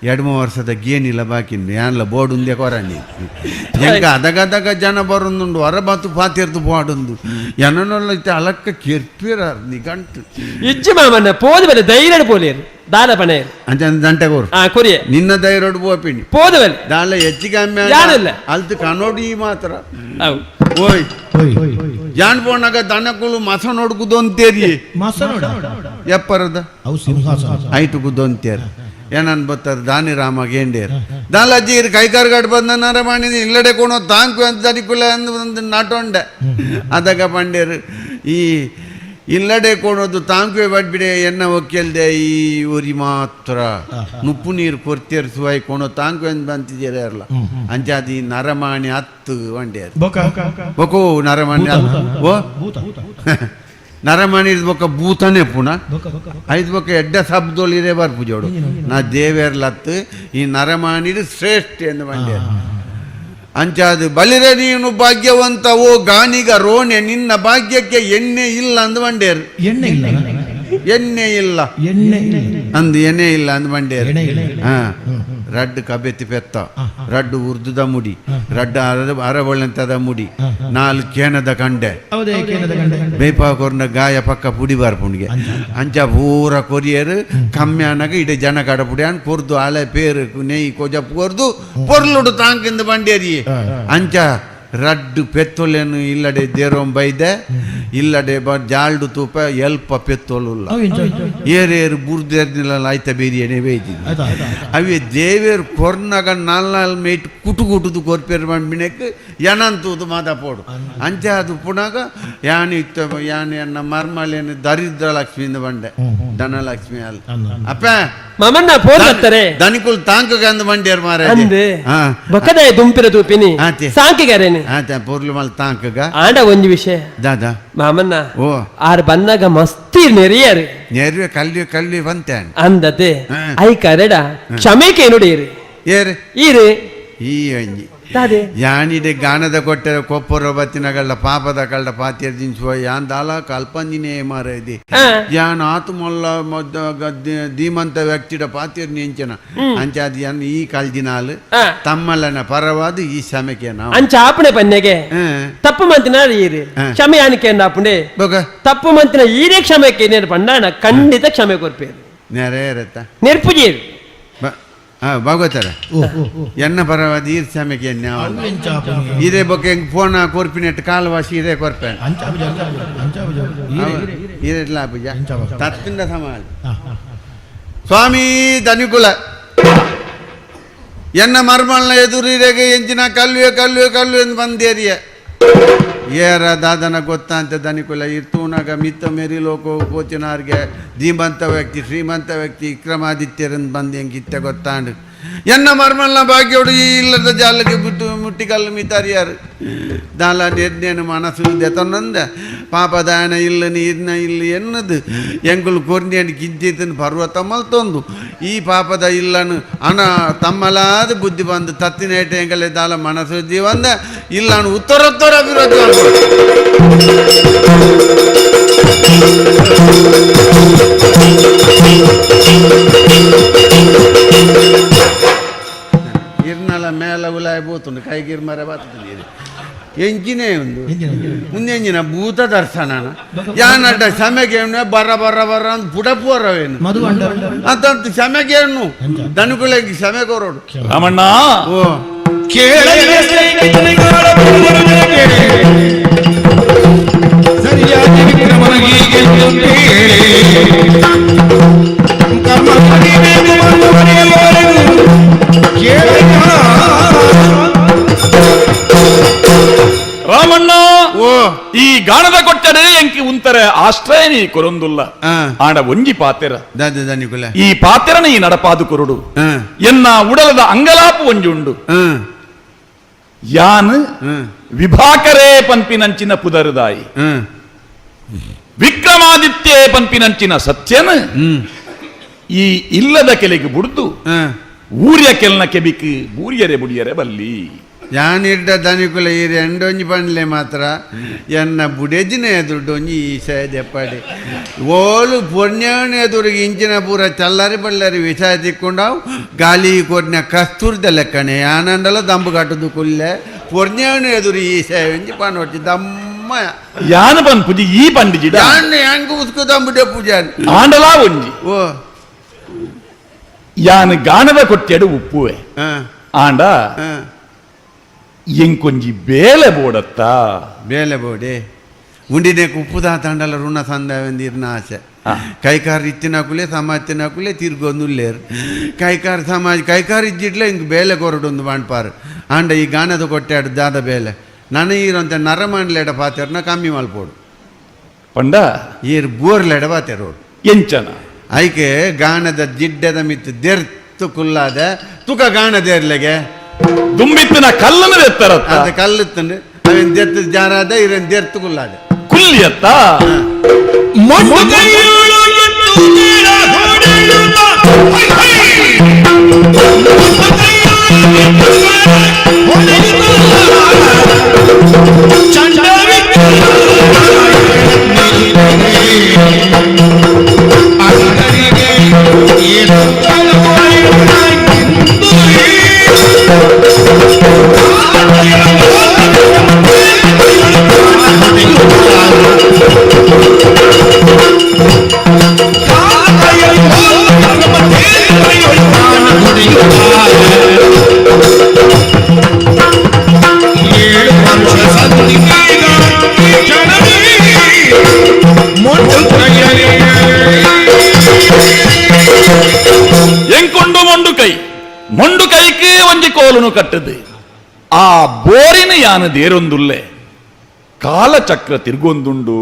2-3 ವರ್ಷದ ಗೇನಿಲ್ಲ ಬಾಕಿ ಯಾನ್ಲ ಬೋರ್ಡ್ ಉಂದೆ ಕೊರಂಡಿ ಎಂಕ ಅದಗದಗ ಜನ ಬರೊಂದುಂಡು ಹೊರ ಬಾತು ಪಾತಿರ್ದು ಬೋರ್ಡುಂದು ಎನನೊಲ್ಲ ಇತ್ತೆ ಅಲಕ್ಕ ಕೆರ್ಪಿರ ನಿಗಂಟು ಇಜ್ಜಿ ಮಾಮಣ್ಣ ಪೋದು ಬಲೆ ಧೈರ್ಯ ಪೋಲೇರು ದಾದ ಪಣೇರು ಅಂಚ ದಂಟೆ ಕೋರು ಕೊರಿಯ ನಿನ್ನ ಧೈರ್ಯಡು ಪೋಪಿಣಿ ಪೋದು ಬಲೆ ದಾಲ ಹೆಚ್ಚಿಗೆ ಅಮ್ಮೆ ಯಾನಿಲ್ಲ ಅಲ್ತು ಕನೋಡಿ ಮಾತ್ರ ಓಯ್ ಜಾನ್ ಪೋನಾಗ ದನಕುಲು ಮಸ ನೋಡು ಕುದೊಂತೇರಿ ಎಪ್ಪರದ ಐಟು ಕುದೊಂತೇರು ಏನನ್ ಬತ್ತಾರೆ ದಾನಿ ರಾಮ ಗೇಂಡೇರ್ ದಾಲಜ್ಜಿ ಕೈಕಾರ್ಗಾಡ್ ಬಂದ ನರಮಾಣಿದ ಇಲ್ಲಡೆ ಕೋಣೋ ತಾಂಕು ಅಂತ ದನಿಕುಲ ಅಂದು ಒಂದು ನಾಟೊಂಡೆ ಅದಗ ಪಂಡೇರು ಈ ಇಲ್ಲಡೆ ಕೋಣೋದು ತಾಂಕುವೆ ಬಡ್ಬಿಡೆ ಎನ್ನ ಒಕ್ಕೆಲ್ದೆ ಈ ಊರಿ ಮಾತ್ರ ನುಪ್ಪು ನೀರು ಕೊರ್ತಿಯರ್ ಸುವಾಯಿ ಕೋಣೋ ತಾಂಕು ಎಂದು ಬಂತಿದ್ದೀರ ಅಲ್ಲ ಅಂಚಾದಿ ನರಮಾಣಿ ಹತ್ತು వండేರು ಬೊಕೋ ನರಮಾಣಿ ಓ ನರಮಾಣಿ ಬೊಕ್ಕ ಭೂತನೇ ಪುನ ಐದು ಬೊಕ್ಕ ಎಡ್ಡ ಶಬ್ದೋಳಿರೇ ಬರ್ಪುಜೋಡು ನಾ ದೇವೇರ್ಲತ್ತು ಈ ನರಮಾಣಿಡು ಶ್ರೇಷ್ಠ ಎಂದು ಬಂಡೇರು ಅಂಚಾದು ಬಲಿರೆ ನೀನು ಭಾಗ್ಯವಂತ ಓ ಗಾನಿಗ ರೋಣೆ ನಿನ್ನ ಭಾಗ್ಯಕ್ಕೆ ಎಣ್ಣೆ ಇಲ್ಲ ಅಂದ್ ಬಂಡೇರು ಎಣ್ಣೆ ಇಲ್ಲ ಎಣ್ಣೆ ಇಲ್ಲ ಎಣ್ಣೆ ಅಂದು ಎಣ್ಣೆ ಇಲ್ಲ ಅಂದ್ ಬಂಡೇರು ಹಾ ರಡ್ಡು ಕಬೆತ್ತಿ ಪೆತ್ತ ರಡ್ಡು ಉರ್ದುದ ಮುಡಿ ರಡ್ಡು ಅರಬೊಳ್ಳೆಂತದ ಮುಡಿ 4 ಕೇನದ ಕಂಡೆ ಬೇಪಾ ಕೊರ್ನ ಗಾಯ ಪಕ್ಕ ಪುಡಿ ಬಾರ್ಪುಣಿಗೆ ಅಂಚ ಪೂರ ಕೊರಿಯರು ಕಮ್ಯಾನಾಗ ಇಡೀ ಜನ ಕಡ ಪುಡಿ ಅನ್ ಕೊರ್ದು ಆಲೆ ಪೇರು ನೆಯ್ ಕೊಜಪ್ಪು ಕೊರ್ದು ಪೊರ್ಲುಡು ತಾಂಕಿಂದ ಬಂಡೇರಿ ಅಂಚ ರಡ್ಡು ಪೆತ್ತೊಲೆನು ಇಲ್ಲಡೆ ದೇರೋಂ ಬೈದೆ ಇಲ್ಲಡೆ ಬ ಜಾಲ್ಡು ತೂಪ ಎಲ್ಪ ಪೆತ್ತೊಲುಲ್ಲ ಏರೇರು ಬುರ್ದೇರ್ನಿಲ್ಲ ಆಯ್ತ ಬೇರಿಯನೆ ಬೈದಿ ಅವೇ ದೇವೇರು ಕೊರ್ನಗ ನಾಲ್ ನಾಲ್ ಮೇಟ್ ಕುಟು ಕುಟುದು ಕೊರ್ಪೇರು ಮಂಬಿನೆಕ್ ಎನಂತೂದು ಮಾದ ಪೋಡು ಅಂಚೆ ಅದು ಪುನಗ ಯಾನು ಇತ್ತ ಯಾನು ಎನ್ನ ಮರ್ಮಲೇನು ದರಿದ್ರ ಲಕ್ಷ್ಮಿಯಿಂದ ಬಂಡೆ ಧನಲಕ್ಷ್ಮಿ ಅಲ್ಲ ಅಪ್ಪ ಮಮನ್ನ ಪೋರ್ ಬರ್ತಾರೆ ದನಿಕುಲ್ ತಾಂಕಗ ಅಂದ್ ಬಂಡೇರ್ ಮಾರ ಅಂದೆ ಬಕದಾಯ ದುಂಪಿರ ತೂಪಿನಿ ಸಾಂಕಿಗಾರೇನೆ ಪೊರ್ಲು ಮಲ್ ತಾಂಕಗ ಆಂಡ ಒಂಜಿ ವಿಷಯ ದಾದಾ ಮಾಮನ್ನ ಓ ಆರ್ ಬಂದಾಗ ಮಸ್ತಿ ನೆರಿಯರು ನೆರಿಯ ಕಲ್ವಿ ಕಲ್ವಿ ಬಂತೆ ಅಂದತೆ I ಕರೆಡ ಕ್ಷಮೆಕೆ ನೋಡಿ ಏರು ಈರು ಈ ಒಂಜಿ ಯಾನಿಡೆ ಗಾನದ ಕೊಟ್ಟರೆ ಕೊಪ್ಪರ ಬತ್ತಿನಗಳ್ಳ ಪಾಪದ ಕಳ್ಳ ಪಾತಿಯರ್ ಜಿನ್ಸುವ ಯಾನ್ ದಾಲ ಕಲ್ಪಂದಿನೇ ಮಾರದಿ ಯಾನ್ ಆತು ಮೊಲ್ಲ ಧೀಮಂತ ವ್ಯಕ್ತಿಡ ಪಾತಿಯರ್ ನೆಂಚನ ಅಂಚೆ ಅದು ಯಾನ್ ಈ ಕಲ್ದಿನಾಲ್ ತಮ್ಮಲ್ಲನ ಪರವಾದ ಈ ಸಮಕ್ಕೆ ನಾವು ಅಂಚ ಆಪಣೆ ಪನ್ನೆಗೆ ತಪ್ಪು ಮಂತಿನ ಈರು ಕ್ಷಮೆ ಯಾನಕ್ಕೆ ಆಪುಂಡೆ ತಪ್ಪು ಮಂತಿನ ಈರೇ ಕ್ಷಮೆಕ್ಕೆ ನೇರು ಪಂಡಾಣ ಖಂಡಿತ ಕ್ಷಮೆ ಕೊರ್ಪೇರು ನೆರೆ ಇರತ್ತ ನೆರ್ಪುಜೀರು ಭಾಗವತರ ಎನ್ನ ಪರವಾದ ಈರ್ ಸಮಕ್ಕೆ ಎಣ್ಣೆ ಇದೇ ಬೊಕ್ಕೆ ಹೆಂಗ್ ಫೋನ್ ಕೊರ್ಪಿನೆಟ್ ಕಾಲು ವಾಸಿ ಇದೇ ಕೊರ್ಪೆ ಇರಲ್ಲ ಪೂಜ ತತ್ತಿಂದ ಸಮಾಜ ಸ್ವಾಮಿ ಧನಿಕುಲ ಎನ್ನ ಮರ್ಮಲ್ನ ಎದುರಿರೆಗೆ ಎಂಚಿನ ಕಲ್ವೆ ಕಲ್ವೆ ಕಲ್ವೆ ಎಂದು ಬಂದೇರಿಯ ಏರ ದಾದನ ಗೊತ್ತಾಂತ ಧನಿಕುಲ ಇರ್ತೂನಾಗ ಮಿತ್ತ ಮೇರಿ ಲೋಕ ಪೋಚಿನಾರ್ಗೆ ಧೀಮಂತ ವ್ಯಕ್ತಿ ಶ್ರೀಮಂತ ವ್ಯಕ್ತಿ ವಿಕ್ರಮಾದಿತ್ಯರಂದು ಬಂದು ಹೆಂಗಿತ್ತೆ ಗೊತ್ತಾಂಡು ಎನ್ನ ಮರ್ಮಲ್ನ ಭಾಗ್ಯೋಡು ಈ ಇಲ್ಲದ ಜಾಲಕ್ಕೆ ಬಿಟ್ಟು ಮುಟ್ಟಿಕಲ್ಲು ಮಿತಾರಿಯಾರು ದಾಲ ನಿರ್ನೇನು ಮನಸ್ಸು ದೆತನಂದ ಪಾಪದಾಯನ ಇಲ್ಲ ನೀರ್ನ ಇಲ್ಲ ಎನ್ನದು ಎಂಗುಲು ಕೊರ್ನೇನು ಕಿಂಚಿತನು ಪರ್ವತ ಮಲ್ತೊಂದು ಈ ಪಾಪದ ಇಲ್ಲನು ಅನ ತಮ್ಮಲಾದ ಬುದ್ಧಿ ಬಂದು ತತ್ತಿನೇಟ ಎಂಗಲೆ ದಾಲ ಮನಸ್ಸು ಜೀವಂದ ಇಲ್ಲನು ಉತ್ತರೋತ್ತರ ಅಭಿವೃದ್ಧಿ ಇರ್ನಲ ಮೇಲ ಉಲಾಯ ಬೋತುಂಡು ಕೈಗಿರ್ ಮರ ಬಾತುಂಡು ಎಂಚಿನೇ ಒಂದು ಮುಂದೆಂಜಿನ ಭೂತ ದರ್ಶನ ಯಾನಡ್ಡ ಸಮಯಕ್ಕೆ ಬರ ಬರ ಬರ ಅಂತ ಪುಡಪುವರವೇನು ಅಂತಂತ ಸಮಯಕ್ಕೆ ದನಕುಲಕ್ಕೆ ಸಮಯ ಕೊರೋಡು ರಾಮಣ್ಣ ಓ ಸರಿಯಾಗಿ ವಿಕ್ರಮನಿಗೆ ಕರ್ಮ ರಾಮಣ್ಣ ಓ ಈ ಗಾಣದ ಕೊಟ್ಟರೆ ಎಂಕಿ ಉಂತರೆ ಆಶ್ರಯ ನೀ ಕೊರೊಂದುಲ್ಲ ಆಂಡ ಒಂಜಿ ಪಾತೆರ ಈ ಪಾತೆರನ ಈ ನಡಪಾದು ಕೊರುಡು ಎನ್ನ ಉಡಲದ ಅಂಗಲಾಪು ಒಂಜಿ ಉಂಡು ಯಾನ್ ವಿಭಾಕರೇ ಪನ್ಪಿನಂಚಿನ ಪುದರುದಾಯಿ ವಿಕ್ರಮಾದಿತ್ಯೇ ಪನ್ಪಿನಂಚಿನ ಸತ್ಯನ ಈ ಇಲ್ಲದ ಕೆಲೆಗೆ ಬುಡ್ದು ಊರ್ಯ ಕೆಲ್ನ ಕೆಬಿಕ್ ಬೂರಿಯರೆ ಬುಡಿಯರೆ ಬಲ್ಲಿ ಯಾನಿಡ್ಡ ದನಿಕುಲ ಈ ಎಂಡೊಂಜಿ ಪಂಡ್ಲೆ ಮಾತ್ರ ಎನ್ನ ಬುಡೆಜಿನ ಎದುರುಡೊಂಜಿ ಈ ದೆಪ್ಪಾಡಿ ಓಲು ಪುಣ್ಯವನ ಎದುರಿಗೆ ಇಂಚಿನ ಪೂರ ಚಲ್ಲರಿ ಬಳ್ಳರಿ ವಿಷಯ ತಿಕ್ಕೊಂಡಾವು ಗಾಲಿ ಕೊರ್ನ ಕಸ್ತೂರ್ದ ಲೆಕ್ಕನೆ ಯಾನಂಡಲ ದಂಬು ಕಟ್ಟುದು ಕುಲ್ಲೆ ಪುಣ್ಯವನ ಎದುರು ಈ ಒಂಜಿ ಪಣ್ಣೊಟ್ಟಿ ದಮ್ಮ ಯಾನ ಬನ್ ಪುಜಿ ಈ ಪಂಡಿಜಿಡ ಯಾನ್ ಯಾಂಗ್ ಉಸ್ಕು ದಂಬು ಪೂಜೆ ಆಂಡಲಾ ಒಂಜಿ ಓ ಯಾನ್ ಗಾಣದ ಕೊಟ್ಟೆಡು ಉಪ್ಪುವೆ ಆಂಡ ಎಂಕೊಂಜಿ ಬೇಲೆ ಬೋಡತ್ತ ಬೇಲೆ ಬೋಡೆ ಉಂಡಿನೇ ಉಪ್ಪುದ ತಂಡಲ ಋಣ ಸಂದಾವೆಂದಿರ್ನ ಆಸೆ ಕೈಕಾರ ಇತ್ತಿನಕುಲೆ ಸಮಾಜ ತಿರ್ಗೊಂದುಲ್ಲೇರು ಕೈಕಾರ ಸಮಾಜ ಕೈಕಾರ ಇಜ್ಜಿಟ್ಲೆ ಹಿಂಗೆ ಬೇಲೆ ಕೊರಡೊಂದು ಬಾಣ್ಪಾರು ಆಂಡ ಈ ಗಾನದ ಕೊಟ್ಟಾಡು ದಾದ ಬೇಲೆ ನನ ಈರಂತ ನರಮಾನ್ಲೇಡ ಪಾತೆರ್ನ ಕಮ್ಮಿ ಮಲ್ಪೋಡು ಪಂಡ ಏರು ಬೋರ್ಲೆಡ ಪಾತೆರೋಡು ಎಂಚನ ಐಕೆ ಗಾನದ ಜಿಡ್ಡದ ಮಿತ್ತು ದೆರ್ತು ಕುಲ್ಲಾದ ತುಕ ಗಾನ ದೇರ್ಲೆಗೆ ದುಂಬಿತ್ತಿನ ಕಲ್ಲನ್ನು ಎತ್ತರ ಅದು ಕಲ್ಲುತ್ತಂಡು ಅವೇನು ದೆರ್ತು ಜಾರಾದ ಇರೇನು ದೆರ್ತು ಕುಲ್ಲಾದ ಕುಲ್ಲಿಯತ್ತ 7 ವರ್ಷ ಒಂಜಿ ಕೋಲುನು ಕಟ್ಟದು ಆ ಬೋರಿನ ಯಾನ ದೇರೊಂದುಲ್ಲೆ ಕಾಲಚಕ್ರ ತಿರ್ಗೊಂದುಂಡು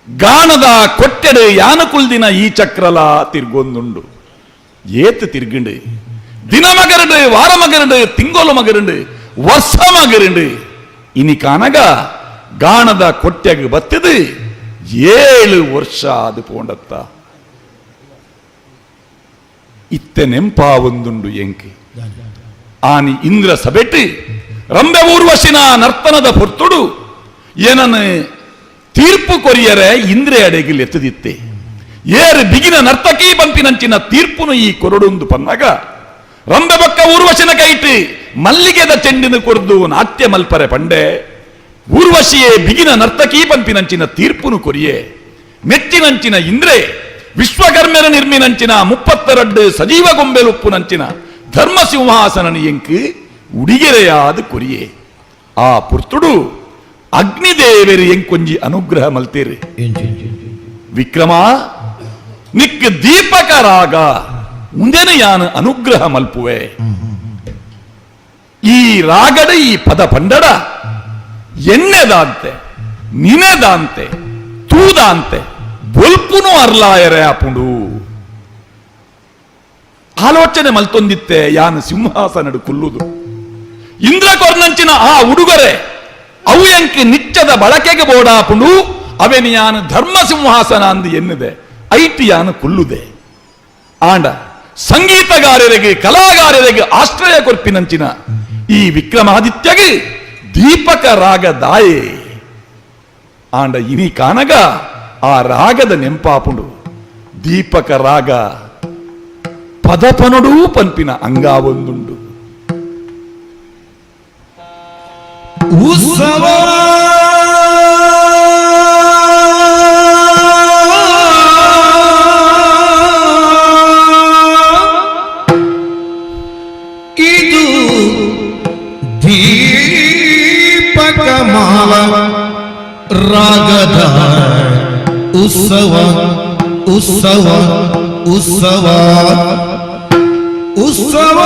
ಗಾನದ ಕೊಟ್ಟೆಡು ಯಾನ ಕುಲ್ದಿನ ಈ ಚಕ್ರಲ ತಿರ್ಗೊಂದುಂಡು ಏತ್ ತಿರ್ಗಿಂಡು ದಿನ ಮಗರುಂಡು ವಾರ ಮಗರುಂಡು ತಿಂಗೋಲು ಮಗರುಂಡು ವರ್ಷ ಮಗರುಂಡು ಇನಿ ಕಾನಗ ಗಾಣದ ಕೊಟ್ಟೆಗೆ ಬತ್ತದು 7 ವರ್ಷ ಅದು ಪೋಂಡತ್ತ ಇತ್ತೆ ನೆಂಪಾ ಒಂದುಂಡು ಎಂಕಿ ಆನಿ ಇಂದ್ರ ಸಬೆಟ್ಟು ರಂಬೆ ಊರ್ವಶಿನ ನರ್ತನದ ಪೊರ್ತುಡು ಏನನ್ನು ತೀರ್ಪು ಕೊರಿಯರೆ ಇಂದ್ರೆ ಅಡೆಗಿಲ್ ಎತ್ತದಿತ್ತೆ ಏರು ಬಿಗಿನ ನರ್ತಕಿ ಬಂಪಿನಂಚಿನ ತೀರ್ಪುನು ಈ ಕೊರಡುಂದು ಪನ್ನಾಗ ರಂಬೆ ಬಕ್ಕ ಊರ್ವಶಿನ ಕೈಟ್ ಮಲ್ಲಿಗೆದ ಚೆಂಡಿನ ಕೊರ್ದು ನಾಟ್ಯ ಮಲ್ಪರೆ ಪಂಡೆ ಊರ್ವಶಿಯೇ ಬಿಗಿನ ನರ್ತಕಿ ಪಂಪಿನಂಚಿನ ತೀರ್ಪುನು ಕೊರಿಯೆ ಮೆಚ್ಚಿನಂಚಿನ ಇಂದ್ರೆ ವಿಶ್ವಕರ್ಮರ ನಿರ್ಮಿನಂಚಿನ 32 ಸಜೀವ ಗೊಂಬೆಲುಪ್ಪುನಂಚಿನ ಧರ್ಮ ಸಿಂಹಾಸನ ಎಂಕ್ ಉಡಿಗೆರೆಯಾದ ಕೊರಿಯೆ ಆ ಪುರ್ತುಡು ಅಗ್ನಿದೇವರು ಎಂಕೊಂಜಿ ಅನುಗ್ರಹ ಮಲ್ತೇರಿ ವಿಕ್ರಮ ನಿಕ್ ದೀಪಕ ರಾಗ ಮುಂದೆನ ಯಾನ ಅನುಗ್ರಹ ಮಲ್ಪುವೆ ಈ ರಾಗಡ ಈ ಪದ ಪಂಡಡ ಎಣ್ಣೆದಾಂತೆ ನಿನೆದಾಂತೆ ತೂದಾಂತೆ ಬೊಲ್ಪುನು ಅರ್ಲಾಯರೆ ಆಪುಂಡು ಆಲೋಚನೆ ಮಲ್ತೊಂದಿತ್ತೆ ಯಾನು ಸಿಂಹಾಸನಡು ಕುಲ್ಲುದು ಇಂದ್ರ ಕೊರ್ನಂಚಿನ ಆ ಉಡುಗೊರೆ ಅವು ಎಂಕ್ ನಿಚ್ಚದ ಬಳಕೆಗೆ ಬೋಡಾಪುಂಡು ಅವೆನ್ ಯಾನು ಧರ್ಮ ಸಿಂಹಾಸನ ಅಂದು ಎನ್ನುದೆ ಐಟಿ ಯಾನು ಕುಲ್ಲುದೆ ಆಂಡ ಸಂಗೀತಗಾರರಿಗೆ ಕಲಾಗಾರರಿಗೆ ಆಶ್ರಯ ಕೊರ್ಪಿನಂಚಿನ ಈ ವಿಕ್ರಮಾದಿತ್ಯಗೆ ದೀಪಕ ರಾಗ ದಾಯೆ ಆಂಡ ಇನಿ ಕಾನಗ ಆ ರಾಗದ ನೆಂಪಾಪುಂಡು ದೀಪಕ ರಾಗ ಪದಪನೊಡೂ ಪಂಪಿನ ಅಂಗಾವೊಂದುಂಡು ಉತ್ಸವ ಇದು ದೀಪಕ ಮಾಲ ರಾಗದ ಉತ್ಸವ ಉತ್ಸವ ಉತ್ಸವ ಉತ್ಸವ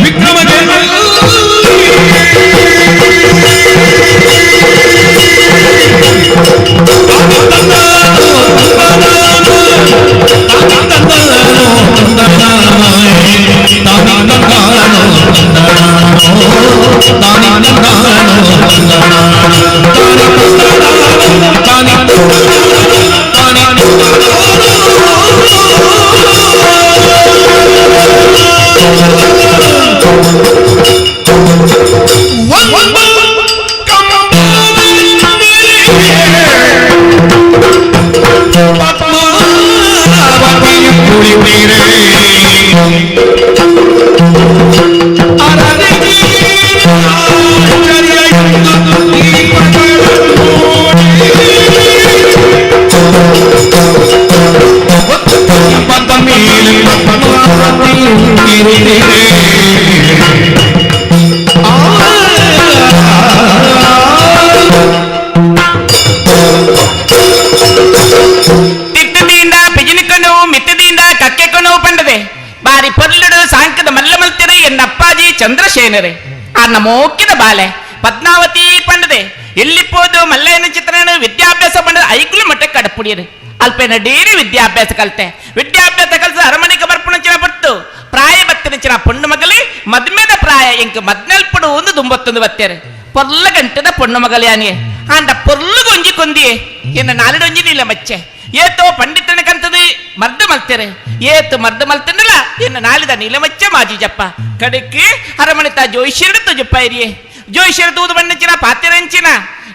ವಿಕ್ರಮಗೆ ಅಲ್ಲಿ. ಕುಳಿತೀರೆ ತಿಟ್ಟದಿಂದ ಪಿಜಿನಿಕನು ಮಿತ್ತದಿಂದ ಕಕ್ಕೆಕನು ಪಂಡದೆ ಬಾರಿ ಪೊರ್ಲುಡು ಸಾಂಕದ ಮಲ್ಲ ಮಲ್ತಿರೆ ಎನ್ನ ಅಪ್ಪಾಜಿ ಚಂದ್ರಶೇನರೆ ಆ ಮೋಕಿದ ಬಾಲೆ ಪದ್ಮಾವತಿ ಪಂಡದೆ ಎಲ್ಲಿಪೋದು ಮಲ್ಲಯ್ಯನ ಚಿತ್ರಣ ವಿದ್ಯಾಭ್ಯಾಸ ಪಂಡದ ಐಕುಲು ಮಟ್ಟ ಕಡಪುಡಿಯರು ಅಲ್ಪೇನ ಡೇರಿ ವಿದ್ಯಾಭ್ಯಾಸ ಕಲ್ತೆ ವಿದ್ಯಾಭ್ಯಾಸ ಕಲ್ಸ ಅರಮನೆಗೆ ಬರ್ಪುಣಂಚಿನ ಪಟ್ಟು ಪ್ರಾಯ ಬತ್ತಿನಂಚಿನ ಪೊಣ್ಣು ಮಗಲಿ ಮದ್ಮೆದ ಪ್ರಾಯ ಎಂಕ್ ಮದ್ನೆಲ್ಪಡು ಒಂದು ದುಂಬತ್ತೊಂದು ಬತ್ತೇರೆ ಪೊರ್ಲ ಗಂಟದ ಪೊಣ್ಣು ಮಗಲಿ ಆಂಡ ಪೊರ್ಲು ಗೊಂಜಿ ಕೊಂದಿಯೆ ಎನ್ನ ನಾಲಿಡೊಂಜಿ ನೀಲ ಮಚ್ಚೆ ಏತೋ ಪಂಡಿತನ ಕಂತದು ಮರ್ದ ಮಲ್ತೆರೆ ಏತು ಮರ್ದ ಮಲ್ತನಲ್ಲ ಎನ್ನ ನಾಲಿದ ನೀಲಮಚ್ಚೆ ಮಾಜಿ ಜಪ್ಪ ಕಡೆಕ್ಕೆ ಅರಮನೆ ತಾ ಜೋಯಿಷಿರಡು ತುಜಪ್ಪ ಇರಿಯೆ ಜೋಯಿಷಿರ ತೂದು ಬಣ್ಣಂಚಿನ ಪಾತಿರಂಚಿನ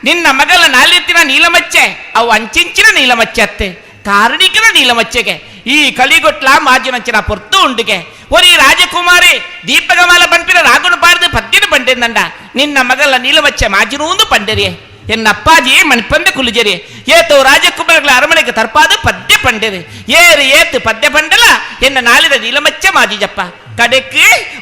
ನಿನ್ನ ಮಗಲ ನಾಲಿತ್ತಿನ ನೀಲಮಚ್ಚೆ ಅವು ಅಂಚಿಂಚಿನ ನೀಲಮಚ್ಚೆ ಅತ್ತೆ ಕಾರಣಿಕನ ನೀಲಮಚ್ಚೆಗೆ ಈ ಕಲಿಗೊಟ್ಲ ಮಾಜಿನಂಚಿನ ಪೊರ್ತು ಉಂಡುಗೆ ಒರಿ ರಾಜಕುಮಾರಿ ದೀಪಗಮಾಲ ಪನ್ಪಿನ ರಾಗುನು ಪಾರ್ದು ಪದ್ಯನ ಪಂಡೆಂದಂಡ ನಿನ್ನ ಮಗಲ ನೀಲಮಚ್ಚೆ ಮಾಜಿನೂಂದು ಪಂಡೆರಿಯೆ ಎನ್ನ ಅಪ್ಪಾಜಿ ಮಣಿಪಂದೆ ಕುಲಿಜರಿ ಏತು ರಾಜಕುಮಾರಗಳ ಅರಮನೆಗೆ ತರ್ಪಾದ ಪದ್ಯ ಪಂಡೆರು ಏರು ಏತು ಪದ್ಯ ಪಂಡಲ ಎನ್ನ ನಾಲಿದ ನೀಲಮಚ್ಚ ಮಾಜಿಜಪ್ಪ ಕಡೆಕ್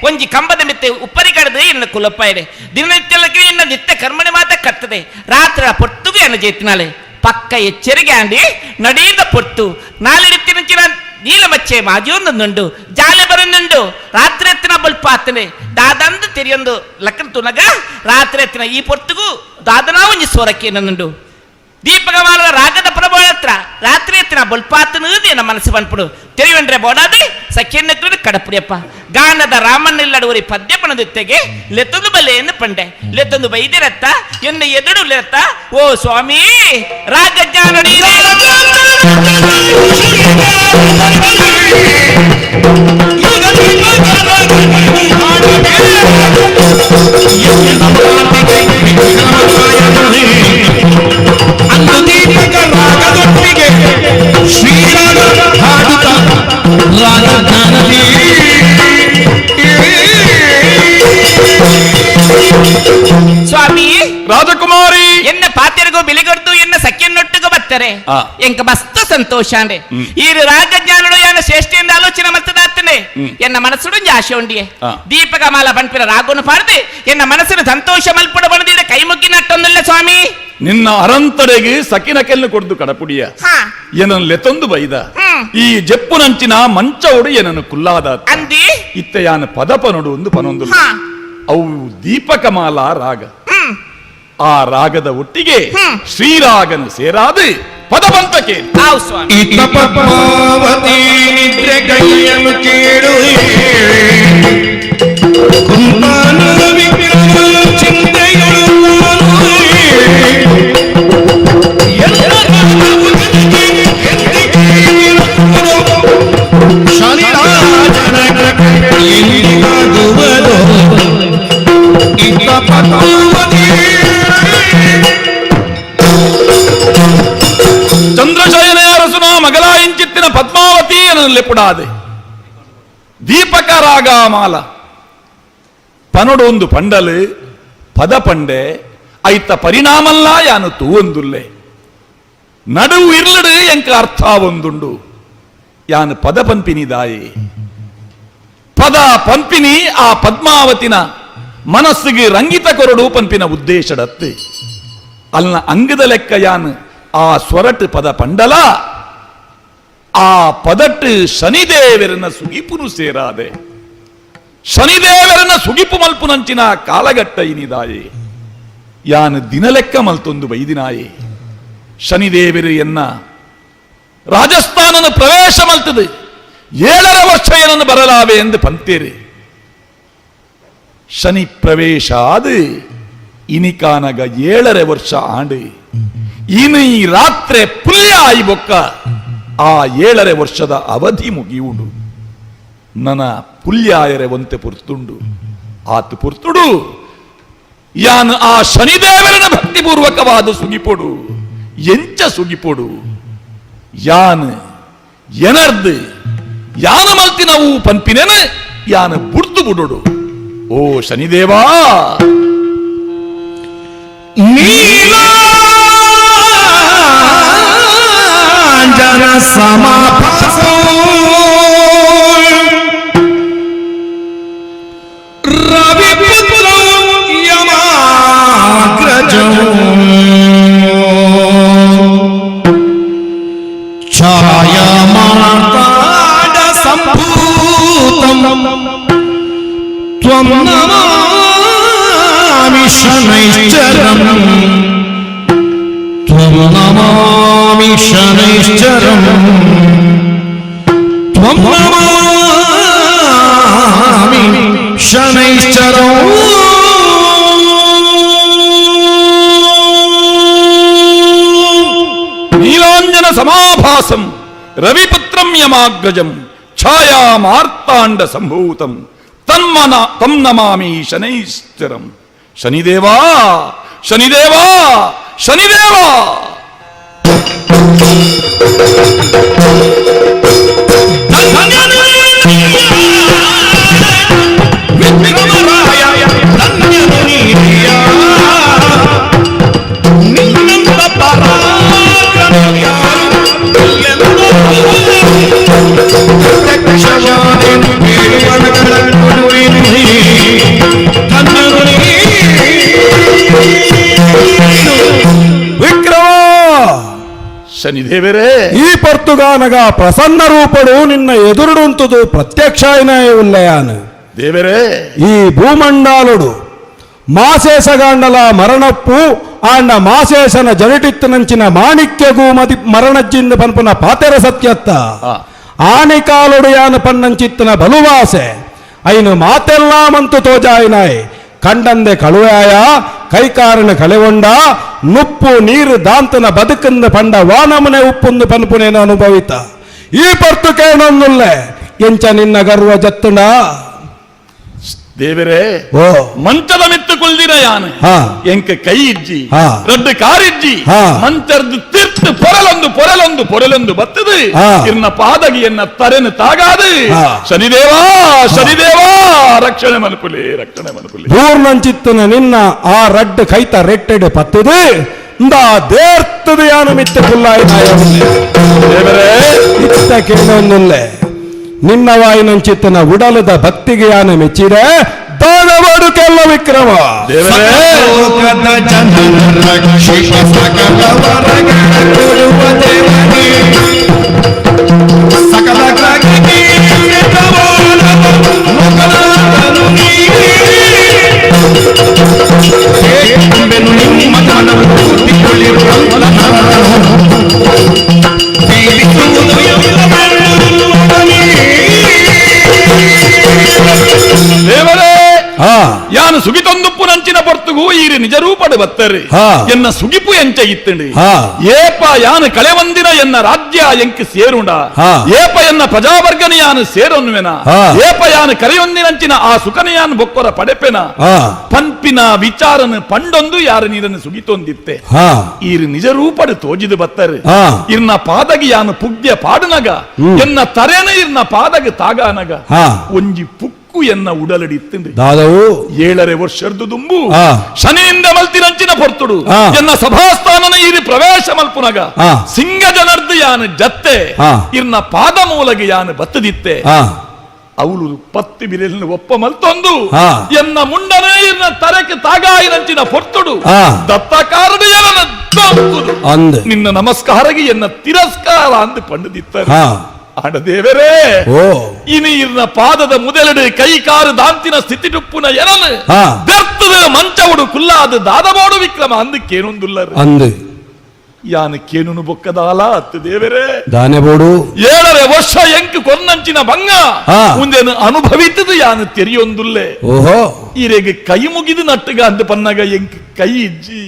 ಒಂಜಿ ಕಂಬದ ಮಿತ್ತೆ ಉಪ್ಪರಿ ಕಡದು ಎನ್ನ ಕುಲಪ್ಪ ಇದೆ ದಿನನಿತ್ಯಲಕ್ಕೆ ಎನ್ನ ನಿತ್ಯ ಕರ್ಮಣಿ ಮಾತ ಕರ್ತದೆ ರಾತ್ರಿ ಪೊರ್ತುಗು ಎನ್ನ ಜೇತಿನಾಳೆ ಪಕ್ಕ ಎಚ್ಚರಿಗೆ ಆಂಡಿ ನಡೀದ ಪೊರ್ತು ನಾಲಿಡಿತ್ತಿನಂಚಿನ ನೀಲಮಚ್ಚೆ ಮಾಜಿಯೊಂದೊಂದುಂಡು ಜಾಲೆ ಬರೊಂದುಂಡು ರಾತ್ರಿ ಎತ್ತಿನ ಬಲ್ಪ ಆತನೆ ದಾದಂದು ತೆರಿಯೊಂದು ಲಕ್ಕನ ತುನಗ ರಾತ್ರಿ ಎತ್ತಿನ ಈ ಪೊರ್ತುಗು ದಾದನಾ ಒಂಜಿ ಸೋರಕ್ಕೆ ನನ್ನುಂಡು ದೀಪಗಮಾಲದ ರಾಗದ ಪ್ರಭಾವ ಹತ್ರ ರಾತ್ರಿ ಎತ್ತಿನ ಬಲ್ಪಾತನು ನಮ್ಮ ಮನಸ್ಸು ಬಂದ್ಬಿಡು ತೆರಿವಂಡ್ರೆ ಬೋಡಾದೆ ಸಖ್ಯನ್ನ ಕಡಪುಡಿಯಪ್ಪ ಗಾನದ ರಾಮನ್ನೆಲ್ಲಡುವರಿ ಪದ್ಯ ಪಣದಿತ್ತೆಗೆ ಲೆತ್ತೊಂದು ಬಲೆಯನ್ನು ಪಂಡೆ ಲೆತ್ತೊಂದು ಬೈದಿರತ್ತ ಎನ್ನ ಎದುರು ಲೆತ್ತ ಓ ಸ್ವಾಮಿ ರಾಗ ಜ್ಞಾನಡಿ ಅಂದು ದೀಪಕ ರಾಗದೊಟ್ಟಿಗೆ ಶ್ರೀರಾಗ ಹಾಡುತ್ತ ರಾಗ ಜ್ಞಾನದಿ ಸ್ವಾಮಿ ರಾಜಕುಮಾರಿ ಎನ್ನ ಪಾತೆರಿಗೂ ಬಿಲಿಗೊಡ್ದು ಎನ್ನ ಸಖ್ಯನ್ನೊಟ್ಟಿಗೂ ಬರ್ತಾರೆ ಎಂಕ ಮಸ್ತ್ ಸಂತೋಷ ಅಂಡೆ ಈ ರಾಗಜ್ಞಾನಡು ಯಾನ ಶ್ರೇಷ್ಠೆಯಿಂದ ಆಲೋಚನೆ ಮಲ್ತದಾತನೆ ಎನ್ನ ಮನಸ್ಸುಡು ಆಶೆ ಉಂಡಿಯೆ ದೀಪಕಮಾಲ ಬನ್ಪಿನ ರಾಗುನು ಪಾಡ್ದೆ ಎನ್ನ ಮನಸ್ಸಿನ ಸಂತೋಷ ಮಲ್ಪಡ ಬಣದಿಡ ಕೈ ಮುಗ್ಗಿ ನಟ್ಟೊಂದಿಲ್ಲ ಸ್ವಾಮಿ. ನಿನ್ನ ಅರಂತರೆಗೆ ಸಕಿನ ಕೆಲ್ಲು ಕೊಡ್ದು ಕಡಪುಡಿಯ ಏನನ್ನು ಲೆತೊಂದು ಬೈದ ಈ ಜಪ್ಪುನಂಚಿನ ಮಂಚವಡು ಏನನ್ನು ಕುಲ್ಲಾದ ಅಂದಿ ಇತ್ತ ಯಾನ ಪದಪನೊಡು ಒಂದು ಪನೊಂದು ಅವು ದೀಪಕಮಾಲ ರಾಗ ಆ ರಾಗದ ಒಟ್ಟಿಗೆ ಶ್ರೀರಾಗನು ಸೇರಾದು ಪದವಂತಕ್ಕೆ ಇತ್ತ ಪದ್ಮಾವತಿ ನಿದ್ರೆ ಕೈಯನ್ನು ಕೇಳು ಕುಂತಾನು ವಿಕ್ರಮ ಚಿಂತೆಗಳು ಶನಿರಾಜನ ಎಲ್ಲಿಗಾಗುವುದು ಇತ್ತ ಪದ್ಮಾವತಿ ಚಂದ್ರಶಯನ ಅರಸುನ ಮಗಲ ಇಂಚಿತ್ತಿನ ಪದ್ಮಾವತಿ ಲೆಪುಡಾದೆ ದೀಪಕ ರಾಗಮಾಲ ಪನೊಡು ಒಂದು ಪಂಡಲು ಪದ ಪಂಡೆ ಐತ ಪರಿಣಾಮಲ್ಲ ಯಾನು ತೂವೊಂದುಲ್ಲೆ ನಡುವು ಇರ್ಲಡು ಎಂಕ ಅರ್ಥ ಒಂದುಂಡು ಯಾನು ಪದ ಪಂಪಿನಿ ದಾಯಿ ಪದ ಪಂಪಿನಿ ಆ ಪದ್ಮಾವತಿನ ಮನಸ್ಸಿಗೆ ರಂಗಿತ ಕೊರಡು ಪಂಪಿನ ಉದ್ದೇಶಡತ್ತೆ ಅಲ್ನ ಅಂಗದ ಲೆಕ್ಕ ಯಾನು ಆ ಸ್ವರಟ್ ಪದ ಪಂಡಲ ಆ ಪದಟ್ಟು ಶನಿದೇವರನ್ನ ಸುಗಿಪುನು ಸೇರಾದೆ ಶನಿದೇವರನ್ನ ಸುಗಿಪು ಮಲ್ಪುನಂಚಿನ ಕಾಲಗಟ್ಟ ಇನಿದಾಯೆ ಯಾನು ದಿನಲೆಕ್ಕ ಮಲ್ತೊಂದು ಬೈದಿನಾಯೆ ಶನಿದೇವರು ಎನ್ನ ರಾಜಸ್ಥಾನನ ಪ್ರವೇಶ ಮಲ್ತದೆ 7.5 ವರ್ಷ ಏನನ್ನು ಬರಲಾವೆ ಎಂದು ಪಂತೇರಿ ಶನಿ ಪ್ರವೇಶ ಆದು ಇನಿಕಾನಗ 7.5 ವರ್ಷ ಆಂಡು ಇನ್ನು ಈ ರಾತ್ರಿ ಪುಲ್ಯ ಆಯಿ ಬೊಕ್ಕ ಆ 7.5 ವರ್ಷದ ಅವಧಿ ಮುಗಿಯುಂಡು ನನ್ನ ಪುಲ್ಯಾಯರೆ ಒಂತೆ ಪುರ್ತುಂಡು ಆತು ಪುರ್ತುಡು ಯಾನು ಆ ಶನಿದೇವರನ ಭಕ್ತಿಪೂರ್ವಕವಾದ ಸುಗಿಪೊಡು ಎಂಚ ಸುಗಿಪೊಡು ಯಾನ್ ಎನರ್ದು ಯಾನ ಮಲ್ತಿನವು ಪನ್ಪಿನೇನೆ ಯಾನ ಬುಡ್ದು ಬುಡೋಡು. ಓ ಶನಿದೇವಾ, ನೀಲಾಂಜನ ಸಮಾಭಾಸೋ ರವಿಪುತ್ರಂ ಯಮಾಗ್ರಜಂ ಛಾಯಾಮಾರ್ತಾಂಡ ಸಂಭೂತಂ ತ್ವಂ ನಮಾಮಿ ಶನೈಶ್ಚರಂ ತ್ವಂ ನಮಾಮಿ ಶನೈಶ್ಚರಂ ತ್ವಂ ನಮಾಮಿ ಶನೈಶ್ಚರಂ. ನೀಲಾಂಜನ ಸಮಾಭಾಸಂ ರವಿಪುತ್ರಂ ಯಮಾಗ್ರಜಂ ಛಾಯಾ ಮಾರ್ತಾಂಡ ಸಂಭೂತಂ ತನ್ಮನ ತಂ ನಮಾಮಿ ಶನೈಶ್ಚರಂ. ಶನಿದೇವಾ ಶನಿದೇವಾ ಶನಿದೇವಾ. ವಿಕ್ರಮರಾಯ ಧನ್ಯನು ನೀನೆಯ, ನಿನ್ನಂತ ಪರಾಕ್ರಮಿಯಾರು ಎಲ್ಲೆಂದೂ. ಪ್ರತ್ಯಕ್ಷವಾದೆನು ಬೇಡುವನಗಳ ಕೊಡುವೆನು ನೀ, ಧನ್ಯನು ನೀನು. ವಿಕ್ರಮ ಶನಿದೇವರೇ, ಈ ಪರ್ತುಗಾನಗ ಪ್ರಸನ್ನ ರೂಪಡು ನಿನ್ನ ಎದುರುಡುಂತುದು ಪ್ರತ್ಯಕ್ಷಾಯನಾಯ ಉಲ್ಲಯಾನ. ದೇವರೇ, ಈ ಭೂಮಂಡಾಲುಡು ಮಾಸೇಸಗಾಂಡಲ ಮರಣಪ್ಪು ಆಂಡ ಮಾಸೇಸನ ಜಡಟಿತ್ತನಂಚಿನ ಮಾಣಿಕ್ಯಗೂ ಮದಿ ಮರಣಜ್ಜಿಂದ ಪನ್ಪುನ ಪಾತೆರ ಸತ್ಯತ್ತ. ಆನಿಕಾಲುಡು ಯಾನ ಪನ್ನಂಚಿತ್ತನ ಬಲುವಾಸೆ ಐನು ಮಾತೆಲ್ಲಾಮಂತು ತೋಜಾಯಿನಾಯ್. ಕಂಡಂದೆ ಕಳುವಾಯ ಕೈಕಾರನ ಕಳೆಗೊಂಡ ನುಪ್ಪು ನೀರು ದಾಂತನ ಬದುಕಂದ ಪಂಡ ವಾನಮನೆ ಉಪ್ಪುಂದು ಪನ್ಪುನೇನು ಅನುಭವಿತ. ಈ ಪರ್ತುಕೇನೊಂದುಲ್ಲೆ ಎಂಚ ನಿನ್ನ ಗರ್ವ ಜತ್ತುಂಡ. ದೇವರೇ, ಓ ಮಂಚದ ಮಿತ್ತು ಕುಲ್ದಿನ ಯಾನೆ ಎಂಕ ಕೈ ಇಜ್ಜಿ ರಡ್ಡು ಕಾರಿಜ್ಜಿ ಮಂಚರ್ದು ತಿರ್ತು ಪೊರಲೊಂದು ಪೊರಲೊಂದು ಪೊರಲೊಂದು ಬತ್ತದು ಇರ್ನ ಪಾದಗಿ ಎನ್ನ ತರೆನು ತಾಗಾದು. ಶನಿದೇವಾ ಶನಿದೇವಾ ರಕ್ಷಣೆ ಮನುಪುಲಿ ರಕ್ಷಣೆ ಮನುಪುಲಿ. ಪೂರ್ಣಂಚಿತ್ತನ ನಿನ್ನ ಆ ರಡ್ಡು ಕೈತ ರೆಟ್ಟೆಡೆ ಪತ್ತದು ಇಂದ ದೇರ್ತದ ಯಾನು ಮಿತ್ತ ಕುಲ್ಲಾಯಿ. ದೇವರೇ, ಇತ್ತ ಕೇಳೊಂದುಲ್ಲೆ ನಿನ್ನ ವಾಯಿನಂಚಿತ್ತನ ಉಡಲದ ಭಕ್ತಿಗೆ ಯಾನ ಮೆಚ್ಚಿದೆ ದಾನವಾಡು ಕೆಲ್ಲ ವಿಕ್ರಮ. ದೇವರೇ, ಲೋಕದ ಜನರ ರಕ್ಷಿಸ ಸಕಲ ವರಗಳ ಕೊಡುವ ದೇವನೇ, ಸಕಲ ಗ್ರಹಕ್ಕೆ ಲೋಕನಾಥನು ನೀನೇ. ನಿಮ್ಮ ಮನವು ಪೂರ್ತಿಗೊಳ್ಳಿರುವಂತಹ ಜೀವಿಸುವುದು ಎಲ್ಲವನ್ನೂ. ದೇವರೇ, ಯಾನು ಸುಗಿತೊಂದುಪ್ಪು ನಂಚಿನ ಪೊರ್ತುಗು ಈರು ನಿಜ ರೂಪಡು ಬತ್ತರಿ ಎನ್ನ ಸುಗಿಪು ಎಂಚ ಇತ್ತಂಡಿ. ಏಪ ಯಾನು ಕಳೆವಂದಿನ ಎನ್ನ ರಾಜ್ಯ ಎಂಕ್ ಸೇರುಂಡ, ಏಪ ಎನ್ನ ಪ್ರಜಾವರ್ಗನ ಯಾನು ಸೇರೊನ್ನುವೆನ, ಏಪ ಯಾನು ಕರೆಯೊಂದಿನಂಚಿನ ಆ ಸುಖನ ಯಾನು ಬೊಕ್ಕೊರ ಪಡೆಪೆನ ಪನ್ಪಿನ ವಿಚಾರನ ಪಂಡೊಂದು ಯಾರು ನೀರನ್ನು ಸುಗಿತೊಂದಿತ್ತೆ. ಈರು ನಿಜ ರೂಪಡು ತೋಜಿದು ಬತ್ತರು ಇರ್ನ ಪಾದಗಿ ಯಾನು ಪುಗ್ಯ ಪಾಡುನಗ ಎನ್ನ ತರೆನ ಇರ್ನ ಪಾದಗ ತಾಗಾನಗ ಒಂಜಿ ಪುಕ್ಕು ಎನ್ನ ಉಡಲಡಿ ದಾದವು 7.5 ವರ್ಷದ್ದು ದುಂಬು ಶನಿಯಿಂದ ಮಲ್ತಿನಂಚಿನ ಪೊರ್ತುಡು ಎನ್ನ ಸಭಾಸ್ಥಾನನ ಈರಿ ಪ್ರವೇಶ ಮಲ್ಪುನಗ ಸಿಂಗ ಜನರ್ದು ಯಾನು ಜತ್ತೆ ಇರ್ನ ಪಾದ ಮೂಲಗೆ ಯಾನು ಬತ್ತದಿತ್ತೆ. ಅವಳು ಪತ್ತಿ ಬಿರೆಲಿನ ಒಪ್ಪ ಮಲ್ತೊಂದು ಎನ್ನ ಮುಂಡನೇ ಇರ್ನ ತರಕ್ಕೆ ತಾಗಾಯಿನಂಚಿನ ಪೊರ್ತುಡು ದತ್ತ ಕಾರಣ ನಿನ್ನ ನಮಸ್ಕಾರಗೆ ಎನ್ನ ತಿರಸ್ಕಾರ ಅಂದು ಪಂಡದಿತ್ತಾರೆ. ಆಡ ದೇವರೇ, ಇನಿ ಇರ್ನ ಪಾದದ ಮುದೆಲಡೆ ಕೈ ಕಾರು ದಾಂತಿನ ಸ್ಥಿತಿ ಡುಪ್ಪುನ ಎನನು ಬೆರ್ತದ ಮಂಚವುಡು ಕುಲ್ಲಾದ ದಾದಬೋಡು ವಿಕ್ರಮ ಅಂದು ಕೇನೊಂದುಲ್ಲರು ಅಂದು ಯಾನು ಕೇನುನು ಬೊಕ್ಕದಾಲ ಅತ್ತು ದೇವರೇ. ದಾನೆಬೋಡು 7.5 ವರ್ಷ ಎಂಕ್ ಕೊನ್ನಂಚಿನ ಬಂಗ ಮುಂದೇನು ಅನುಭವಿತದು ಯಾನು ತೆರಿಯೊಂದುಲ್ಲೆ. ಓಹೋ, ಈರೆಗೆ ಕೈ ಮುಗಿದು ನಟ್ಟುಗ ಅಂದು ಪನ್ನಗ ಎಂಕ್ ಕೈ ಇಜ್ಜಿ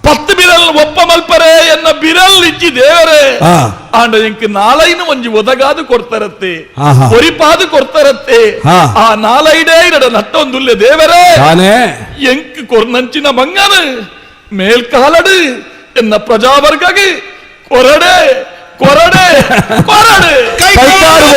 10 ಬಿರಲ್ ಒಪ್ಪ ಮಲ್ಪರೆ ಎನ್ನ ಬಿರಲ್ ಇಜ್ಜಿ ದೇವರೇ. ಆಂಡ ಎಂಕ್ ನಾಲೈನು ಒಂಜಿ ಒದಗಾದು ಕೊಡ್ತಾರತ್ತೆ, ಒರಿಪಾದು ಕೊಡ್ತಾರತ್ತೆ. ಆ ನಾಲೈಡೇ ಇರಡ ನಟ್ಟೊಂದುಲ್ಲೆ ದೇವರೇ. ಎಂಕ್ ಕೊರ್ನಂಚಿನ ಬಂಗನ ಮೇಲ್ಕಾಲಡು ಎನ್ನ ಪ್ರಜಾವರ್ಗಗೆ ಕೊರಡೆ ಕೊರಡೆ ಕೊರಡೆ. ಕೈಕಾರು.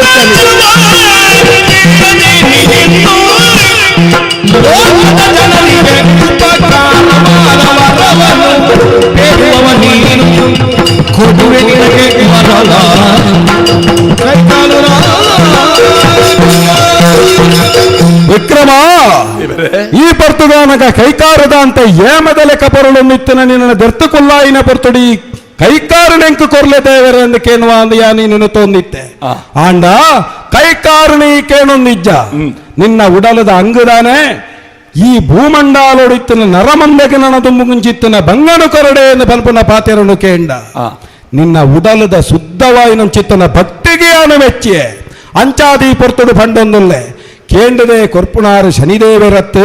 Vikrama ಈ ಪರ್ತುಗಾನಗ ಕೈಕಾರದ ಅಂತ ಏಮದ ಲೆಕ್ಕ ಪೊರಳು ನಿತ್ತಿನ ನಿನ್ನ ದರ್ತುಕುಲ್ಲಾಯಿನ ಪೊರ್ತುಡಿ ಕೈಕಾರಣೆಂಕು ಕೊರ್ಲೆ ದೇವರ ಎಂದು ಕೇನುವ ಅಂದ ಯಾ ನೀನು ತೋಂದಿತ್ತೆ ಆಂಡ ಕೈಕಾರಣಿ ಕೇಣೊಂದಿಜ್ಜ ನಿನ್ನ ಉಡಲದ ಅಂಗುದಾನೆ ಈ ಭೂಮಂಡಾಲೊಡಿತ್ತಿನ ನರಮಂದಗೆ ನನ್ನ ದುಂಬುಗುಂಚಿತ್ತಿನ ಬಂಗನು ಕೊರಡೆ ಎಂದು ಬಲ್ಪುನ ಪಾತೆರನು ಕೇಂಡ ನಿನ್ನ ಉಡಲದ ಶುದ್ಧವಾಯಿನ ಚಿತ್ತನ ಭಕ್ತಿಗೆ ಅನು ಮೆಚ್ಚಿಯೆ ಅಂಚಾದಿ ಪೊರ್ತುಡು ಪಂಡೊಂದುಲ್ಲೆ ಕೇಂಡದೆ ಕೊರ್ಪುಣಾರು ಶನಿದೇವರತ್ತು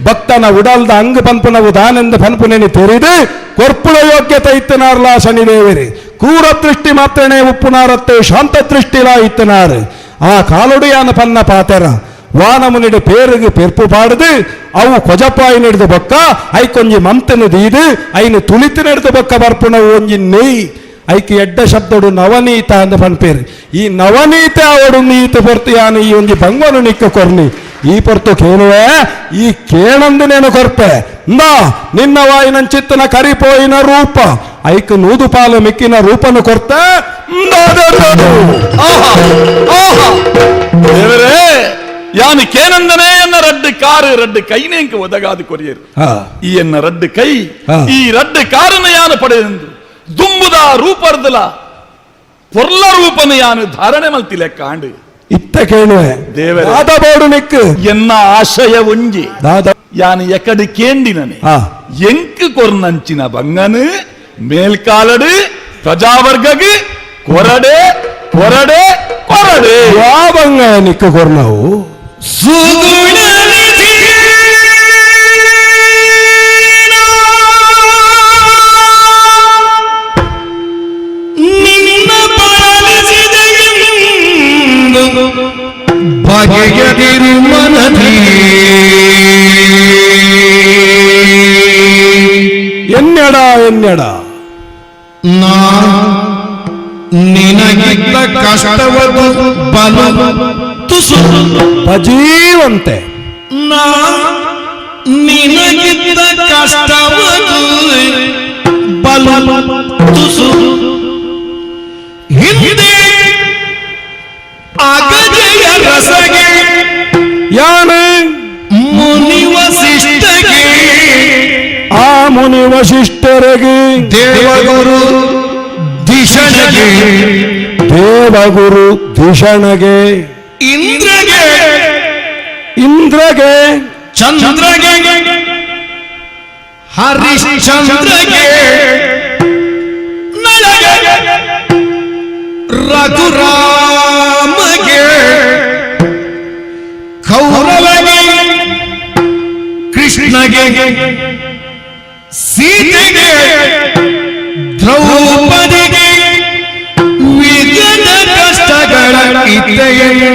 ಭಕ್ತನ ಉಡಲ್ದ ಅಂಗು ಪನ್ಪುನವು ದಾನೆಂದು ಪನ್ಪುನೆನಿ ತೆರಿದು ಕೊರ್ಪುಳ ಯೋಗ್ಯತೆ ಇತ್ತನಾರ್ಲ ಶನಿದೇವರಿ ಕ್ರೂರ ದೃಷ್ಟಿ ಮಾತ್ರನೇ ಉಪ್ಪುನಾರತ್ತೆ ಶಾಂತ ದೃಷ್ಟಿಲಾ ಇತ್ತನಾರು ಆ ಕಾಲೊಡಿಯಾನ ಪನ್ನ ಪಾತೆರ ವಾನಮುನಿಡು ಪೇರುಗು ಪೆರ್ಪು ಪಾಡುದು ಅವು ಕೊಜಪಾಯಿ ನಡೆದು ಬೊಕ್ಕ ಐಕೊಂಜಿ ಮಂತನು ದೀದು ಐನು ತುಳಿತು ನಡೆದು ಬೊಕ್ಕ ಬರ್ಪುನವು ಒಂಜಿ ನೆಯ್ ಐಕ್ ಎಡ್ಡ ಶಬ್ದಡು ನವನೀತ ಅಂದ ಪನ್ಪೇರು ಈ ನವನೀತ ಅವಡು ನೀತ ಪೊರ್ತು ಯಾನು ಈ ಒಂಜಿ ಬಂಗನು ನಿಕ್ಕ ಕೊರ್ನಿ ಈ ಪೊರ್ತು ಕೇಳುವೆ ಈ ಕೇಳಂದು ನೇನು ಕೊರ್ಪೆ ನಾ ನಿನ್ನ ವಾಯಿನ ಚಿತ್ತನ ಕರಿಪೋಯಿನ ರೂಪ ಐಕ್ ನೂದು ಪಾಲು ಮಿಕ್ಕಿನ ರೂಪನು ಕೊರ್ತ. ದೇವರೇ ಯಾನು ಕೇನಂದನೇ ಎನ್ನ ರಡ್ಡು ಕಾರು ರಡ್ಡು ಕೈನೇಂಕ ಒದಗಾದು ಕೊರಿಯರು ಈ ಎನ್ನ ರಡ್ಡು ಕೈ ಈ ರಡ್ಡು ಕಾರನ್ನು ಯಾನು ಪಡೆಯೆಂದು ದುಂಬುದ ರೂಪರ್ದಲ ಪೊರ್ಲ ರೂಪನು ಯಾನು ಧಾರಣೆ ಮಲ್ತಿಲೆ ಕಾಂಡು ಇತ್ತ ಕೇಳುವೆ ದೇವರೇ ದಾದ ಬೋಡು ನಿಕ್ಕು ಎನ್ನ ಆಶಯ ಒಂಜಿ ದಾದ ಯಾನು ಎಕಡು ಕೇಂಡಿನನೆ ಎಂಕ್ ಕೊರ್ನಂಚಿನ ಬಂಗನು ಮೇಲ್ಕಾಲಡು ಪ್ರಜಾವರ್ಗಗೆ ಕೊರಡೆ ಕೊರಡೆ ಕೊರಡೆ ಯಾವ ಬಂಗ ನಿಕ್ಕು ಕೊರ್ನವು ನಿನ್ನ ಪಾಲಿಸಿದೆಂದು ಬಗೆಯದಿರು ಮನದಿ ಎನ್ನೆಡ ಎನ್ನೆಡ ನಾ ನಿನಗಿದ್ದ ಕಷ್ಟವದು ಬಲು ತುಸು ಬಜೀವಂತೆ ನಾ ನಿನಗಿದ್ದ ಕಷ್ಟವದು ಬಲು ತುಸು ಹಿಂದೆ ಅಗಜಯ ರಸಗೆ ಯಾನು ಮುನಿ ವಸಿಷ್ಠಗೆ ಆ ಮುನಿ ವಸಿಷ್ಠರಿಗೆ ದೇವಗುರು ದಿಶಣಗೆ ದೇವಗುರು ದಿಶಣಗೆ ಇಂದ್ರಗೆ ಇಂದ್ರಗೆ ಚಂದ್ರಗೆ ಹರಿಶ್ಚಂದ್ರಗೆ ನಳಗೆ ರಘುರಾಮಗೆ ಕೌರವಗೆ ಕೃಷ್ಣಗೆ ಸೀತೆಗೆ ದ್ರೌಪದಿಗೆ ವಿಘ್ನ ಕಷ್ಟಗಳ ಇತ್ತೆಯೆಂದು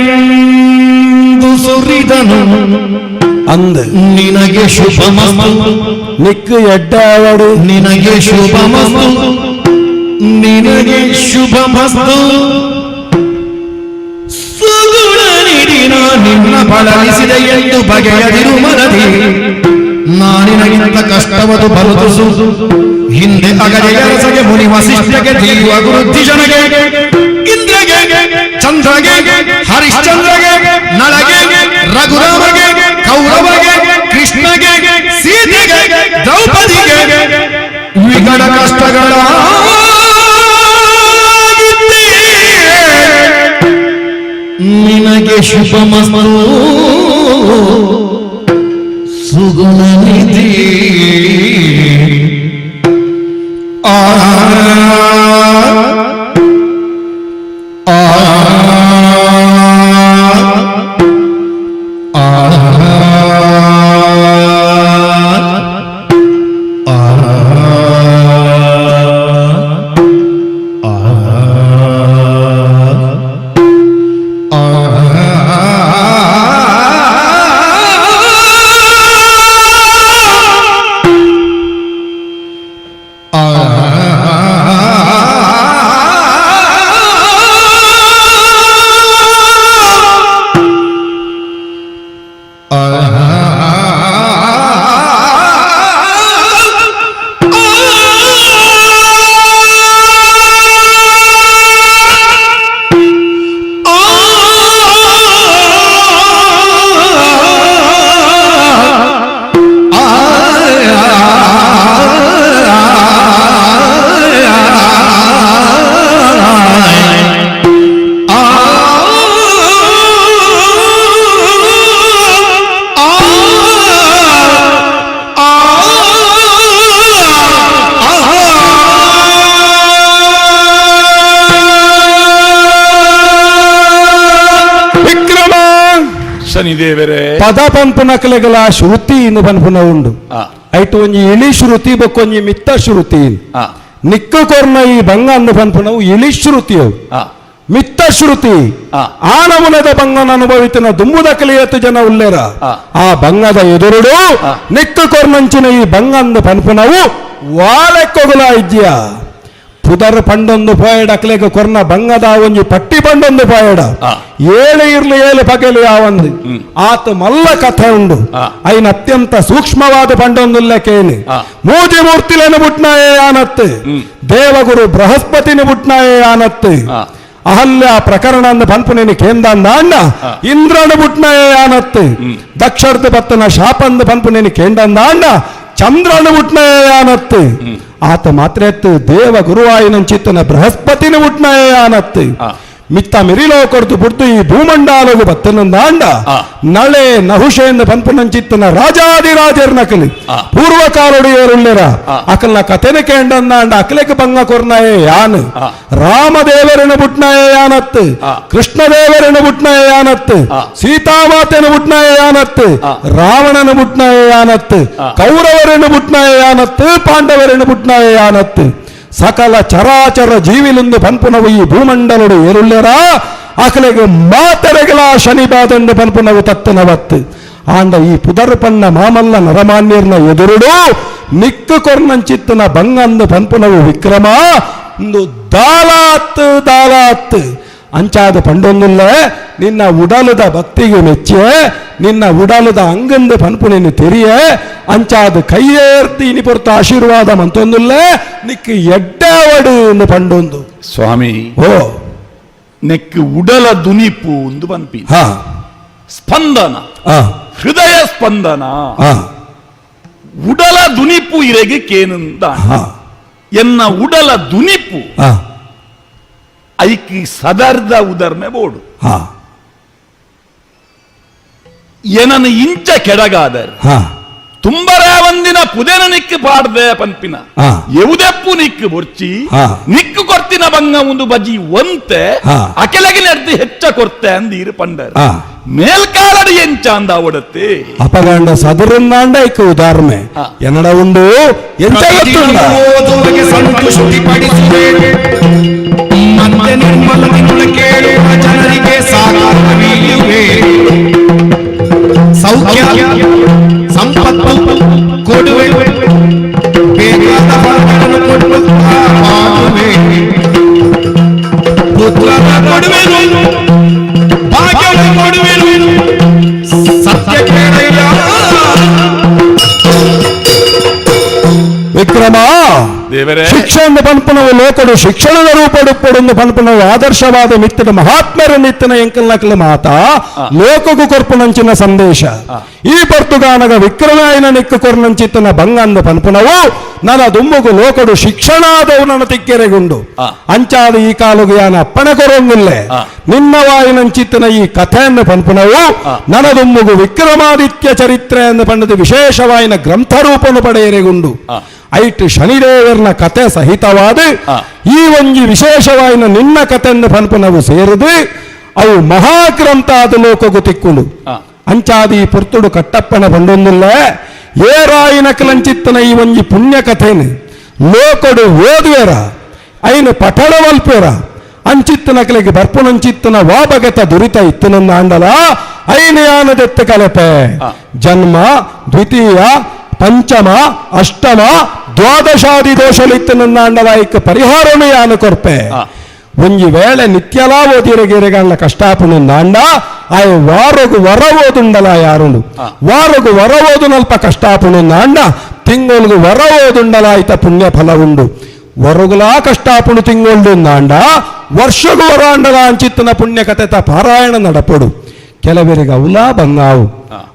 ಸುರಿದನು ಅಂದ ನಿನಗೆ ಶುಭಮಸ್ತು ನಿಕ್ಕು ಎಡ್ಡ ಅವಡು ನಿನಗೆ ಶುಭಮಸ್ತು ನಿನಗೆ ಶುಭಮಸ್ತು ಸುಗುಣ ನೀಡಿನ ನಿನ್ನ ಬಳಲಿಸಿದೆ ಎಂದು ಬಗೆಯದಿರು ಮನದಿ ನಾನಿನಗಿಂತ ಕಷ್ಟವದು ಬರುತ್ತಸು ಹಿಂದೆ ಅಗಜಯ ರಸಗೆ ಮುನಿ ವಸಿಷ್ಠಗೆ ದೇವ ಗುರು ದಿಶನಗೆ ಇಂದ್ರಗೆ ಚಂದ್ರಗೆ ಹರಿಶ್ಚಂದ್ರಗೆ ನಳಗೆ ರಘುರಾಮಗೆ ಕೌರವಗೆ ಕೃಷ್ಣಗೆ ಸೀತೆಗೆ ದ್ರೌಪದಿಗೆ ವಿಕಟ ಕಷ್ಟಗಳ ನಿನಗೆ ಶುಭಮಸ್ತು ಸುಗುಣ ನಿಧಿ ಆ ಆ ಆ ಆ ಶನಿದೇವರೇ ಪದ ಪನ್ಪುನಕಲೆಗಳ ಶ್ರುತಿ ಇಂದು ಪನ್ಪುನ ಉಂಡು. ಐಟು ಒಂಜಿ ಇಳಿ ಶ್ರುತಿ ಬೊಕ್ಕೊಂಜಿ ಮಿತ್ತ ಶ್ರುತಿ. ನಿಕ್ಕು ಕೊರ್ನ ಈ ಬಂಗ ಅಂದು ಪನ್ಪುನವು ಇಳಿ ಶ್ರುತಿಯವು, ಮಿತ್ತ ಶ್ರುತಿ. ಆನಮುನದ ಬಂಗನ ಅನುಭವಿತನ ದುಂಬುದ ಕಲಿಯತ್ತು ಜನ ಉಲ್ಲೇರ. ಆ ಬಂಗದ ಎದುರುಡು ನಿಕ್ಕು ಕೊರ್ನಂಚಿನ ಈ ಬಂಗಂದು ಪನ್ಪುನವು ವಾಲೆಕ್ಕೊಗುಲ ಇದ್ಯ. ಪುದರ್ ಪಂಡೊಂದು ಪೋಯಡ ಅಕ್ಲೆಗ ಕೊರ್ನ ಬಂಗದ ಒಂಜಿ ಪಟ್ಟಿ ಪಂಡೊಂದು ಪೋಯಡ ಏಳು ಇರ್ಲು ಏಳು ಪಗೆಲು ಯಾವಂದು ಆತ ಮಲ್ಲ ಕಥೆ ಉಂಡು. ಐನ ಅತ್ಯಂತ ಸೂಕ್ಷ್ಮವಾದ ಪಂಡೊಂದುಲ್ಲಕೇನು ಮೂಜಿ ಮೂರ್ತಿలను ಬುಟ್ನಾಯೇ ಆನತ್ತು, ದೇವಗುರು ಬೃಹಸ್ಪತಿನ ಬುಟ್ನಾಯೇ ಆನತ್ತು, ಅಹಲ್ಯ ಪ್ರಕರಣ ಅಂದ ಪನ್ಪುನೇನು ಕೇಂದಂದ ಇಂದ್ರನ ಬುಟ್ನಾಯೇ ಆನತ್ತು, ದಕ್ಷರ್ದ ಪತ್ತನ ಶಾಪಂದ ಪನ್ಪುನೇನು ಕೇಂದಂದ ಚಂದ್ರನ ಬುಟ್ನಾಯೇ ಆನತ್ತು, ಆತ ಮಾತ್ರ ಎತ್ತು ದೇವ ಗುರುವಾಯಿನಂಚಿತ್ತನ ಬೃಹಸ್ಪತಿನ ಉಟ್ನಾಯ ಆನತ್ತು, ಮಿತ್ತ ಮಿರಿಲೋ ಕೊಡ್ತು ಬುಡ್ತು ಈ ಭೂಮಂಡಾಲಗು ಬತ್ತನಂದಾಂಡ ನಳೆ ನಹುಷೇಂದ ಪನ್ಪುನಂಚಿತ್ತನ ರಾಜಾದಿರಾಜರ್ನಕಲಿ ಪೂರ್ವಕಾಲೊಡೆಯರುಳ್ಳೆರ ಅಕಲ್ನ ಕಥೆನ ಕೇಂಡಂದಾಂಡ ಅಕಲೆಕ ಬಂಗ ಕೊರ್ನಾಯೇ ಯಾನು, ರಾಮದೇವರನ ಬುಟ್ನಾಯ ಯಾನತ್ತು, ಕೃಷ್ಣದೇವರನ ಬುಟ್ನಾಯ ಯಾನತ್ತು, ಸೀತಾಮಾತೆನ ಬುಟ್ನಾಯ ಯಾನತ್ತು, ರಾವಣನ ಬುಟ್ನಾಯ ಯಾನತ್ತು, ಕೌರವರನ ಬುಟ್ನಾಯ ಯಾನತ್ತು, ಪಾಂಡವರನ ಬುಟ್ನಾಯ ಯಾನತ್ತು, ಸಕಲ ಚರಾಚರ ಜೀವಿಲೊಂದು ಪನ್ಪುನವು ಈ ಭೂಮಂಡಲಡು ಏರುಳ್ಳೆರ ಆಕಲೆಗೆ ಮಾತರೆಗಳ ಶನಿಬಾದೆಂದು ಪನ್ಪುನವು ತತ್ತನವತ್ತು. ಆಂಡ ಈ ಪುದರ್ ಪಣ್ಣ ಮಾಮಲ್ಲ ನರಮಾನ್ಯರ್ನ ಎದುರುಡು ನಿಕ್ಕು ಕೊರ್ನಂಚಿತ್ತನ ಬಂಗಂದು ಪನ್ಪುನವು ವಿಕ್ರಮ ಒಂದು ದಾಲಾತ್ ದಾಲಾತ್ ಅಂಚಾದ ಪಂಡೊಂದುಲ್ಲ. ನಿನ್ನ ಉಡಲದ ಭಕ್ತಿಗೆ ಮೆಚ್ಚೆ, ನಿನ್ನ ಉಡಲದ ಅಂಗಂದು ಪನ್ಪುನೇನು ತೆರಿಯ ಅಂಚಾದ ಕೈಯೇರ್ತಿ ಇನಿ ಪೊರ್ತು ಆಶೀರ್ವಾದ ಮಂತೊಂದುಲ್ಲ ನಿಕ್ಕು ಎಡ್ಡಾವಡು ಎಂದು ಪಂಡೊಂದು. ಸ್ವಾಮಿ ಓ ನೆಕ್ಕು ಉಡಲ ದುನಿಪು ಒಂದು ಪನ್ಪಿ ಸ್ಪಂದನ, ಹೃದಯ ಸ್ಪಂದನ, ಉಡಲ ದುನಿಪು ಇರೆಗೆ ಕೇನಂದ ಎನ್ನ ಉಡಲ ದುನಿಪು ಐಕಿ ಸದರ್ದ ಉದರ್ಮೆ ಬೋಡು ಏನನ್ನು ಇಂಚ ಕೆಡಗಾದರೆ ತುಂಬರ ಒಂದಿನ ಪುದೆನ ನಿಕ್ಕು ಪಾಡ್ದೆ ಪನ್ಪಿನ ಎವುದೆಪ್ಪು ನಿಕ್ಕು ಬೊರ್ಚಿ ನಿಕ್ಕು ಕೊರ್ತಿನ ಬಂಗ ಒಂದು ಬಜಿ ಒಂತೆ ಅಕೆಲಗಿ ನಡೆದು ಹೆಚ್ಚ ಕೊರ್ತೆ ಅಂದೀರು ಪಂಡರ್ ಮೇಲ್ಕಾಲಡಿ ಎಂಚ ಅಂದ ಅವಡತ್ತೆ ಅಪಗಾಂಡ ಸದರುಂದಾಂಡ ಐಕ ಉದಾಹರಣೆ ಎನ್ನಡ ಉಂಡು ಎಂಚ ಸಂತುಷ್ಟಿಪಡಿಸುವೆ ಮತ್ತೆ ನಿರ್ಮಲದಿಂದ ಕೇಳುವ ಜನರಿಗೆ ಸಾಕಾರವೀಯುವೆ. ಸೌಖ್ಯ ಸಂಪತ್ತು ಕೊಡುವೆ, ಬೇಕಾದ ಫಲಗಳನ್ನು ಕೊಟ್ಟು ಕಾಪಾಡುವೆ, ಪುತ್ರನ ಕೊಡುವೆನು, ಭಾಗ್ಯವನ್ನು ಕೊಡುವೆನು, ಸತ್ಯ ಕೇಳಯ್ಯ ವಿಕ್ರಮ. ಶಿಕ್ಷಣ ಪನ್ಪುನವು ಲೋಕಡು ಶಿಕ್ಷಣದ ರೂಪಡುಪ್ಪಡೊಂದು ಪನ್ಪುನವು ಆದರ್ಶವಾದ ಮಿತ್ತದ ಮಹಾತ್ಮರ ನಿತ್ತನ ಎಂಕಲ್ನಕಲ ಮಾತಾ ಲೋಕಗು ಕೊರ್ಪುನಂಚಿನ ಸಂದೇಶ. ಈ ಪರ್ತುಗಾನಗ ವಿಕ್ರಮಾಯನ ನಿಕ್ಕು ಕೊರ್ನಂಚಿತ್ತನ ಬಂಗಂದು ಪನ್ಪುನವು ನನ್ನ ದುಮ್ಮುಗು ಲೋಕಡು ಶಿಕ್ಷಣಾದವು ನನ್ನ ತಿಕ್ಕೆರೆಗುಂಡು ಅಂಚಾದ ಈ ಕಾಲುಗು ಯಾನ ಅಪ್ಪಣೆ ಕೊರೊಂಗಿಲ್ಲೆ ನಿನ್ನ ವಾಯಿನಂಚಿತ್ತನ ಈ ಕಥೆಯನ್ನು ಪನ್ಪುನವು ನನ್ನ ದುಮ್ಮುಗು ವಿಕ್ರಮಾದಿತ್ಯ ಚರಿತ್ರೆ ಎಂದು ಪಂಡದ ವಿಶೇಷವಾಯಿನ ಗ್ರಂಥರೂಪನು ಪಡೆಯರೆಗುಂಡು. ಐಟ್ ಶನಿದೇವರ್ನ ಕತೆ ಸಹಿತವಾದ ಈ ಒಂಜಿ ವಿಶೇಷವಾಯಿನ ನಿನ್ನ ಕಥೆಯನ್ನು ಪನ್ಪುನವು ಸೇರಿದು ಅವು ಮಹಾಗ್ರಂಥ ಆದ ಲೋಕಗು ತಿಕ್ಕುಂಡು. ಅಂಚಾದಿ ಪುರ್ತುಡು ಕಟ್ಟಪ್ಪನ ಬಂಡೊಂದಿಲ್ಲ ಏರಾಯಿನ ಕಲಂಚಿತ್ತನ ಈ ಒಂಜಿ ಪುಣ್ಯ ಕಥೆನು ಲೋಕಡು ಓದುವೆರ ಐನು ಪಠಣವಲ್ಪೇರ ಅಂಚಿತ್ತನ ಕಲೆಗೆ ಬರ್ಪುನಂಚಿತ್ತನ ವಾಬಗತ ದುರಿತ ಇತ್ತನಂದ ಆಂಡಲ ಐನು ಯಾನದೆತ್ತ ಕಲಪೆ ಜನ್ಮ ದ್ವಿತೀಯ ಪಂಚಮ ಅಷ್ಟಮ ದ್ವಾದಶಾದಿ ದೋಷಲಿತ್ತನಂದ ಆಂಡಲ ಐಕ ಪರಿಹಾರನು ಯಾನು ಕೊರ್ಪೆ. ಒಂಜಿ ವೇಳೆ ನಿತ್ಯಲಾ ಓದಿರಗಿರಗಲ್ಲ ಕಷ್ಟಾಪುಣ ಅಂಡ ಆಯ ವಾರಗು ವರ ಓದುಂಡಲ ಯಾರುಂಡು ವಾರಗು ವರ ಓದುನಲ್ಪ ಕಷ್ಟಾಪುಣ ಅಂಡ ತಿಂಗೊಲ್ಗು ವರ ಓದುಂಡಲ ಆಯ್ತ ಪುಣ್ಯ ಫಲ ಉಂಡು. ವರಗುಲಾ ಕಷ್ಟಾಪುಣು ತಿಂಗೊಲ್ಡು ಅಂಡ ವರ್ಷಗು ವರ ಅಂಡಲ ಅಂಚಿತ್ತನ ಪುಣ್ಯ ಕಥೆತ ಪಾರಾಯಣ ನಡಪಡು. ಕೆಲವರಿಗೆ ಅವಲಾ ಬಂಗಾವು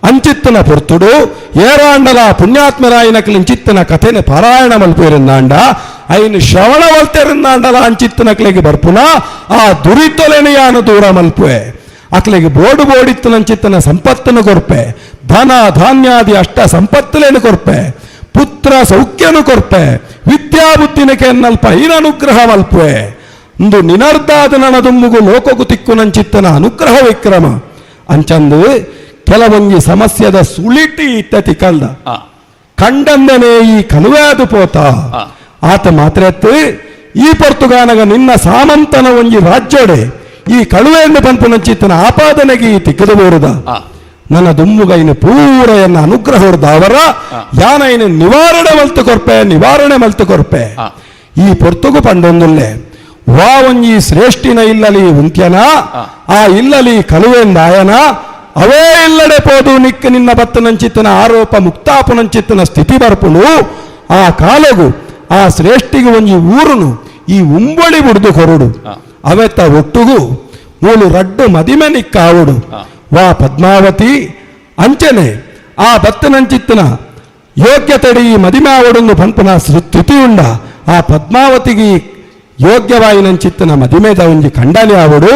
ಅಂಚಿತ್ತನ ಪೊರ್ತುಡು ಏರಾಂಡಲ ಪುಣ್ಯಾತ್ಮರಾಯನಕಲಿ ಇಂಚಿತ್ತನ ಕಥೆನ ಪಾರಾಯಣ ಮಲ್ಪೇರಿಂದಾಂಡ ಐನು ಶ್ರವಣ ವಲ್ತೆರಿಂದಾಂಡಲ ಅಂಚಿತ್ತನ ಅಕ್ಲೆಗೆ ಬರ್ಪುನ ಆ ದುರಿತೊಲೆನ ಯಾನು ದೂರ ಮಲ್ಪುವೆ. ಅಕ್ಲೆಗೆ ಬೋಡು ಬೋಡಿತ್ತನಂಚಿತ್ತನ ಸಂಪತ್ತನ್ನು ಕೊರ್ಪೆ, ಧನ ಧಾನ್ಯಾದಿ ಅಷ್ಟ ಸಂಪತ್ತುಲೇನು ಕೊರ್ಪೆ, ಪುತ್ರ ಸೌಖ್ಯನು ಕೊರ್ಪೆ, ವಿದ್ಯಾಬುದ್ಧಿನ ಕೆನ್ನಲ್ಪ ಹೀನನುಗ್ರಹ ಮಲ್ಪುವೆ. ಒಂದು ನಿನರ್ದಾದ ನನದುಮ್ಮುಗು ಲೋಕಗು ತಿಕ್ಕುನಂಚಿತ್ತನ ಅನುಗ್ರಹ ವಿಕ್ರಮ ಅಂಚಂದು ಕೆಲವೊಂಜಿ ಸಮಸ್ಯೆದ ಸುಳಿಟಿ ಇತ್ತ ತಿಕಲ್ದ ಕಂಡಂದನೆ ಈ ಕಲುವಾದು ಪೋತ ಆತ ಮಾತ್ರ ಈ ಪೊರ್ತುಗಾನಗ ನಿನ್ನ ಸಾಮಂತನ ಒಂಜಿ ರಾಜ್ಯೋಡೆ ಈ ಕಳುವೆಯನ್ನು ಪನ್ಪುನಂಚಿತ್ತನ ಆಪಾದನೆಗೆ ಈ ತಿಕ್ಕದು ಬೋರುದ ನನ್ನ ದುಮ್ಮುಗೈನ ಪೂರೆಯನ್ನ ಅನುಗ್ರಹ ಅವರ ಯಾನೈನ ನಿವಾರಣೆ ಮಲ್ತು ಕೊರ್ಪೆ ನಿವಾರಣೆ ಮಲ್ತು ಕೊರ್ಪೆ ಈ ಪೊರ್ತುಗು ಪಂಡೊಂದುಲ್ಲೆ ವಾ ಒಂಜಿ ಶ್ರೇಷ್ಠಿನ ಇಲ್ಲಲಿ ಉಂತ್ಯನ ಆ ಇಲ್ಲಲಿ ಕಳುವೆಂದಾಯನ ಅವೇ ಇಲ್ಲಡೆ ಪೋದು ನಿಕ್ಕ ನಿನ್ನ ಬತ್ತನಂಚಿತ್ತನ ಆರೋಪ ಮುಕ್ತಾಪನಂಚಿತ್ತನ ಸ್ಥಿತಿ ಬರ್ಪುನು ಆ ಕಾಲಗು ಆ ಶ್ರೇಷ್ಠಿಗೆ ಒಂಜಿ ಊರುನು ಈ ಉಂಬಳಿ ಬುಡ್ದು ಕೊರಡು ಅವೆತ್ತ ಒಟ್ಟುಗು ಮೂಲು ರಡ್ಡು ಮದಿಮೆ ನಿಕ್ಕಾವುಡು ವಾ ಪದ್ಮಾವತಿ ಅಂಚನೆ ಆ ಬತ್ತನಂಚಿತ್ತನ ಯೋಗ್ಯತೆಡಿ ಈ ಮದಿಮೆ ಆವಡೊಂದು ಪನ್ಪುನ ಸ್ಥಿತಿ ಉಂಡ ಆ ಪದ್ಮಾವತಿಗೆ ಯೋಗ್ಯವಾಯಿನಂಚಿತ್ತನ ಮದಿಮೆದ ಒಂಜಿ ಖಂಡನೆ ಆವಡು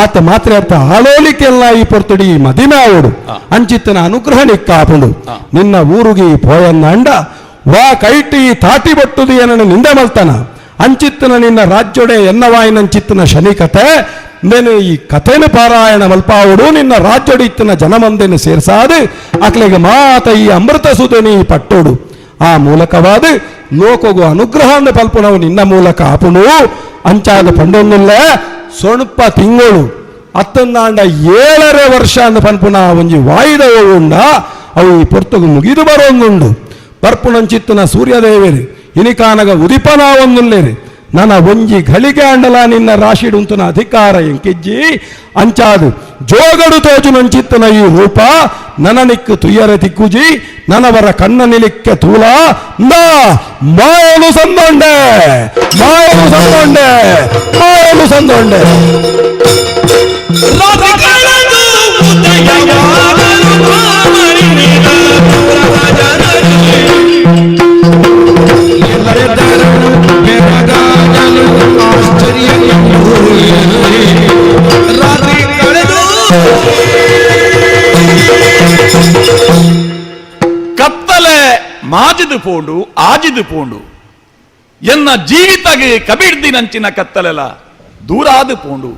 ಆತ ಮಾತ್ರ ಅರ್ಥ ಆಲೋಲಿಕೆಲ್ಲ ಈ ಪೊರ್ತುಡಿ ಮದಿಮೆ ಆವಡು ಅಂಚಿತ್ತನ ಅನುಗ್ರಹ ನಿಕ್ಕಾಪುಂಡು ನಿನ್ನ ಊರುಗಿ ಪೋಯನ್ನ ಅಂಡ ವಾ ಕೈಟಿ ತಾಟಿ ಬಟ್ಟುದು ಏನನ್ನು ನಿಂದೆ ಮಲ್ತನ ಅಂಚಿತ್ತನ ನಿನ್ನ ರಾಜ್ಯೊಡೆ ಎನ್ನವಾಯಿನಂಚಿತ್ತನ ಶನಿ ಕತೆ ನೇನು ಈ ಕಥೆನ ಪಾರಾಯಣ ಮಲ್ಪಾವುಡು ನಿನ್ನ ರಾಜ್ಯೊಡೆ ಇತ್ತನ ಜನಮಂದೆನು ಸೇರ್ಸಾದು ಅಕ್ಲೆಗೆ ಮಾತ ಈ ಅಮೃತ ಸುಧೆನಿ ಪಟ್ಟೋಡು ಆ ಮೂಲಕವಾದ ಲೋಕಗು ಅನುಗ್ರಹ ಪಲ್ಪುಣವು ನಿನ್ನ ಮೂಲಕ ಆಪುಣು ಅಂಚಾದ ಪಂಡೊಂದುಲ್ಲ ಸೊಣಪ ತಿಂಗಳು ಅತ್ತಂದಾಂಡ 7.5 ವರ್ಷ ಅಂದ ಪನ್ಪುಣ ಒಂಜಿ ವಾಯುದ ಉಂಡ ಅವು ಈ ಪೊರ್ತುಗು ಮುಗಿದು ಬರೋಂದುಂಡು ಪರ್ಪುಣಂಚಿತ್ತನ ಸೂರ್ಯದೇವೇರಿ ಇನಿಕಾನಗ ಉದಿಪನ ಒಂದುಲ್ಲೇರಿ ನನ್ನ ಒಂಜಿ ಘಳಿಗೆ ಅಂಡಲ ನಿನ್ನ ರಾಶಿಡುಂತನ ಅಧಿಕಾರ ಎಂಕಿಜ್ಜಿ ಅಂಚಾದು ಜೋಗಡು ತೋಜುನಂಚಿತ್ತನ ಈ ರೂಪ ನನನಿಕ್ಕು ತುಯ್ಯರ ತಿಕ್ಕುಜಿ ನನವರ ಕಣ್ಣ ನಿಲಿಕ್ಕೆ ತೂಲ ನಾ ಮಾಯಲು ಸಂದೊಂಡೆ ಮಾಯಲು ಸಂದೊಂಡೆ ಮಾಯಲು ಸಂದೊಂಡೆ. ಕತ್ತಲೆ ಮಾಜಿದು ಪೋಂಡು ಆಜಿದು ಪೋಂಡು ಎನ್ನ ಜೀವಿತಗೆ ಕಬಿಡ್ದಿನಂಚಿನ ಕತ್ತಲೆಲ ದೂರಾದು ಪೋಂಡು.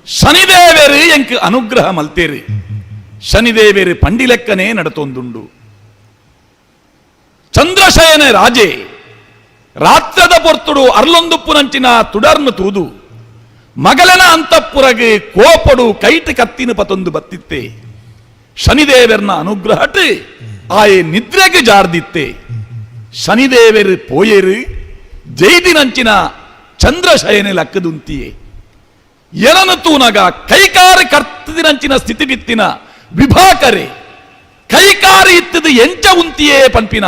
ಶನಿದೇವರು ಎಂಕ್ ಅನುಗ್ರಹ ಮಲ್ತೇರಿ ಶನಿದೇವರು ಪಂಡಿಲೆಕ್ಕನೇ ನಡತೊಂದುಂಡು. ಚಂದ್ರಶಯನ ರಾಜೆ ರಾತ್ರದ ಪೊರ್ತುಡು ಅರ್ಲೊಂದುಪ್ಪುನಂಚಿನ ತುಡರ್ನು ತೂದು ಮಗಲನ ಅಂತಃಪುರಗೆ ಕೋಪಡು ಕೈಟ್ ಕತ್ತಿನ ಪತೊಂದು ಬತ್ತಿತ್ತೆ. ಶನಿದೇವರ್ನ ಅನುಗ್ರಹಟ್ ಆಯೆ ನಿದ್ರೆಗೆ ಜಾರ್ದಿತ್ತೆ. ಶನಿದೇವರು ಪೋಯೇರು ಜೈದಿನಂಚಿನ ಚಂದ್ರಶಯನೆ ಲಕ್ಕದುಂತಿಯೇ ಏನನ್ನು ತೂನಗ ಕೈಕಾರ ಕರ್ತದಿನಂಚಿನ ಸ್ಥಿತಿ ಬಿತ್ತಿನ ವಿಭಾಕರೆ ಕೈಕಾರಿ ಇತ್ತದು ಎಂಚ ಉಂತಿಯೇ ಪಂಪಿನ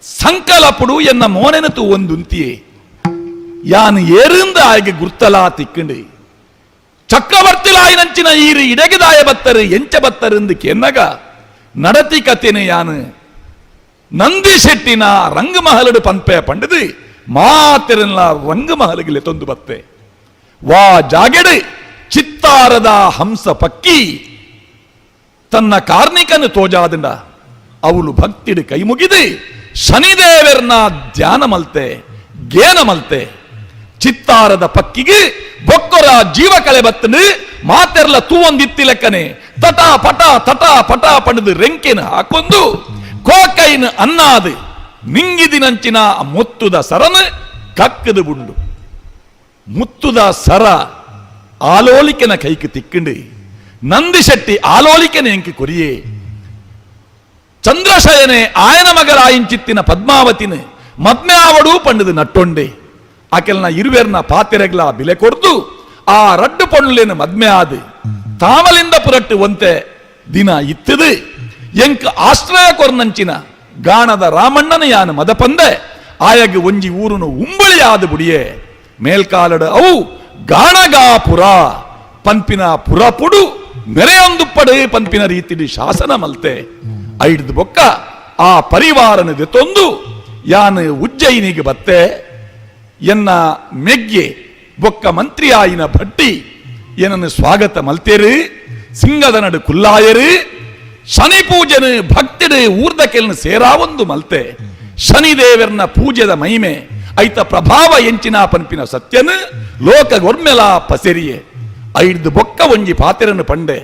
ಸಂಕಲಪುಡು ಎನ್ನ ಮೋನೆನ ತೂ ಒಂದುಂತಿಯೇ ಯಾನು ಏರಿಂದ ಆಯ್ಗೆ ಗುರ್ತಲಾ ತಿಕ್ಕಂಡು ಚಕ್ರವರ್ತಿಲಾಯಿನಂಚಿನ ಈರು ಇಡಗಿದಾಯ ಬತ್ತರು ಎಂಚ ಬತ್ತರೆಂದು ಕೆನ್ನಗ ನಡತಿ ಕತೆನು ಯಾನು ನಂದಿ ಶೆಟ್ಟಿನ ರಂಗಮಹಲಡು ಪಂಪೆ ಪಂಡದು ಮಾತೆರಲ್ಲ ರಂಗಮಹಲಿಗೆ ತೊಂದು ಬತ್ತೆ. ವಾ ಜಾಗೆಡು ಚಿತ್ತಾರದ ಹಂಸ ಪಕ್ಕಿ ತನ್ನ ಕಾರ್ಣಿಕನು ತೋಜಾದಂಡ ಅವಳು ಭಕ್ತಿಡು ಕೈ ಮುಗಿದು ಶನಿದೇವರ್ನ ಧ್ಯಾನ ಮಲ್ತೆ ಗೇನ ಮಲ್ತೆ. ಚಿತ್ತಾರದ ಪಕ್ಕಿಗೆ ಬೊಕ್ಕೊರ ಜೀವ ಕಳೆ ಬತ್ತನು ಮಾತೆರ್ಲ ತೂವೊಂದಿತ್ತಿಲೆಕ್ಕನೆ ತಟ ಪಟ ತಟ ಪಟ ಪಣದು ರೆಂಕೆನ ಹಾಕೊಂದು ಕೋಕೈನ ಅನ್ನಾದು ನಿಂಗಿದಿನಂಚಿನ ಮುತ್ತುದ ಸರನು ಕಕ್ಕದು ಬುಂಡು. ಮುತ್ತುದ ಸರ ಆಲೋಲಿಕೆನ ಕೈக்கு ತಿಕ್ಕಂಡು ನಂದಿಶೆಟ್ಟಿ ಆಲೋಲಿಕೆನ ಎಂಕಿ ಕೊರಿಯೇ ಚಂದ್ರಶಯನೆ ಆಯನ ಮಗರಾಯಿಂಚಿತ್ತಿನ ಪದ್ಮಾವತಿನ ಮದ್ಮ್ಯಾವಡು ಪಂಡದು ನಟ್ಟೊಂಡೆ ಆಕೆಲ್ನ ಇರುವೆರ್ನ ಪಾತಿರೆಗ್ಲ ಬಿಲೆ ಕೊಡ್ದು ಆ ರಡ್ಡು ಪೊಣ್ಣುಲೇನು ಮದ್ಮೆ ಆದು ತಾಮಲಿಂದ ಪುರಟ್ಟು ಒಂತೆ ದಿನ ಇತ್ತದು ಎಂಕ್ ಆಶ್ರಯ ಕೊರ್ನಂಚಿನ ಗಾಣದ ರಾಮಣ್ಣನ ಯಾನು ಮದಪಂದೆ ಆಯಗ್ ಒಂಜಿ ಊರುನು ಉಂಬಳಿಯಾದ ಬುಡಿಯೇ ಮೇಲ್ಕಾಲಡು ಅವು ಗಾಣಗಾಪುರ ಪಂಪಿನ ಪುರಪುಡು ಮೆರೆಯೊಂದುಪ್ಪಡು ಪಂಪಿನ ರೀತಿಡಿ ಶಾಸನ ಮಲ್ತೆ. ಐಡ್ದು ಬೊಕ್ಕ ಆ ಪರಿವಾರನ ದೆತ್ತೊಂದು ಯಾನು ಉಜ್ಜಯಿನಿಗೆ ಬತ್ತೆ ಎನ್ನ ಮೆಗ್ಗೆ ಬೊಕ್ಕ ಮಂತ್ರಿಯಾಯಿನ ಭಟ್ಟಿ ಏನನ್ನು ಸ್ವಾಗತ ಮಲ್ತೇರು ಸಿಂಗದ ನಡು ಕುಲ್ಲಾಯರು ಶನಿ ಪೂಜೆನು ಭಕ್ತಿಡು ಊರ್ದ ಕೆಲ್ನ ಸೇರಾವೊಂದು ಮಲ್ತೆ. ಶನಿದೇವರ್ನ ಪೂಜೆದ ಮಹಿಮೆ ಐತ ಪ್ರಭಾವ ಎಂಚಿನ ಪನ್ಪಿನ ಸತ್ಯನು ಲೋಕ ಗೊರ್ಮೆಲ ಪಸೆರಿಯೆ. ಐಡ್ದು ಬೊಕ್ಕ ಒಂಜಿ ಪಾತೆರನು ಪಂಡೆ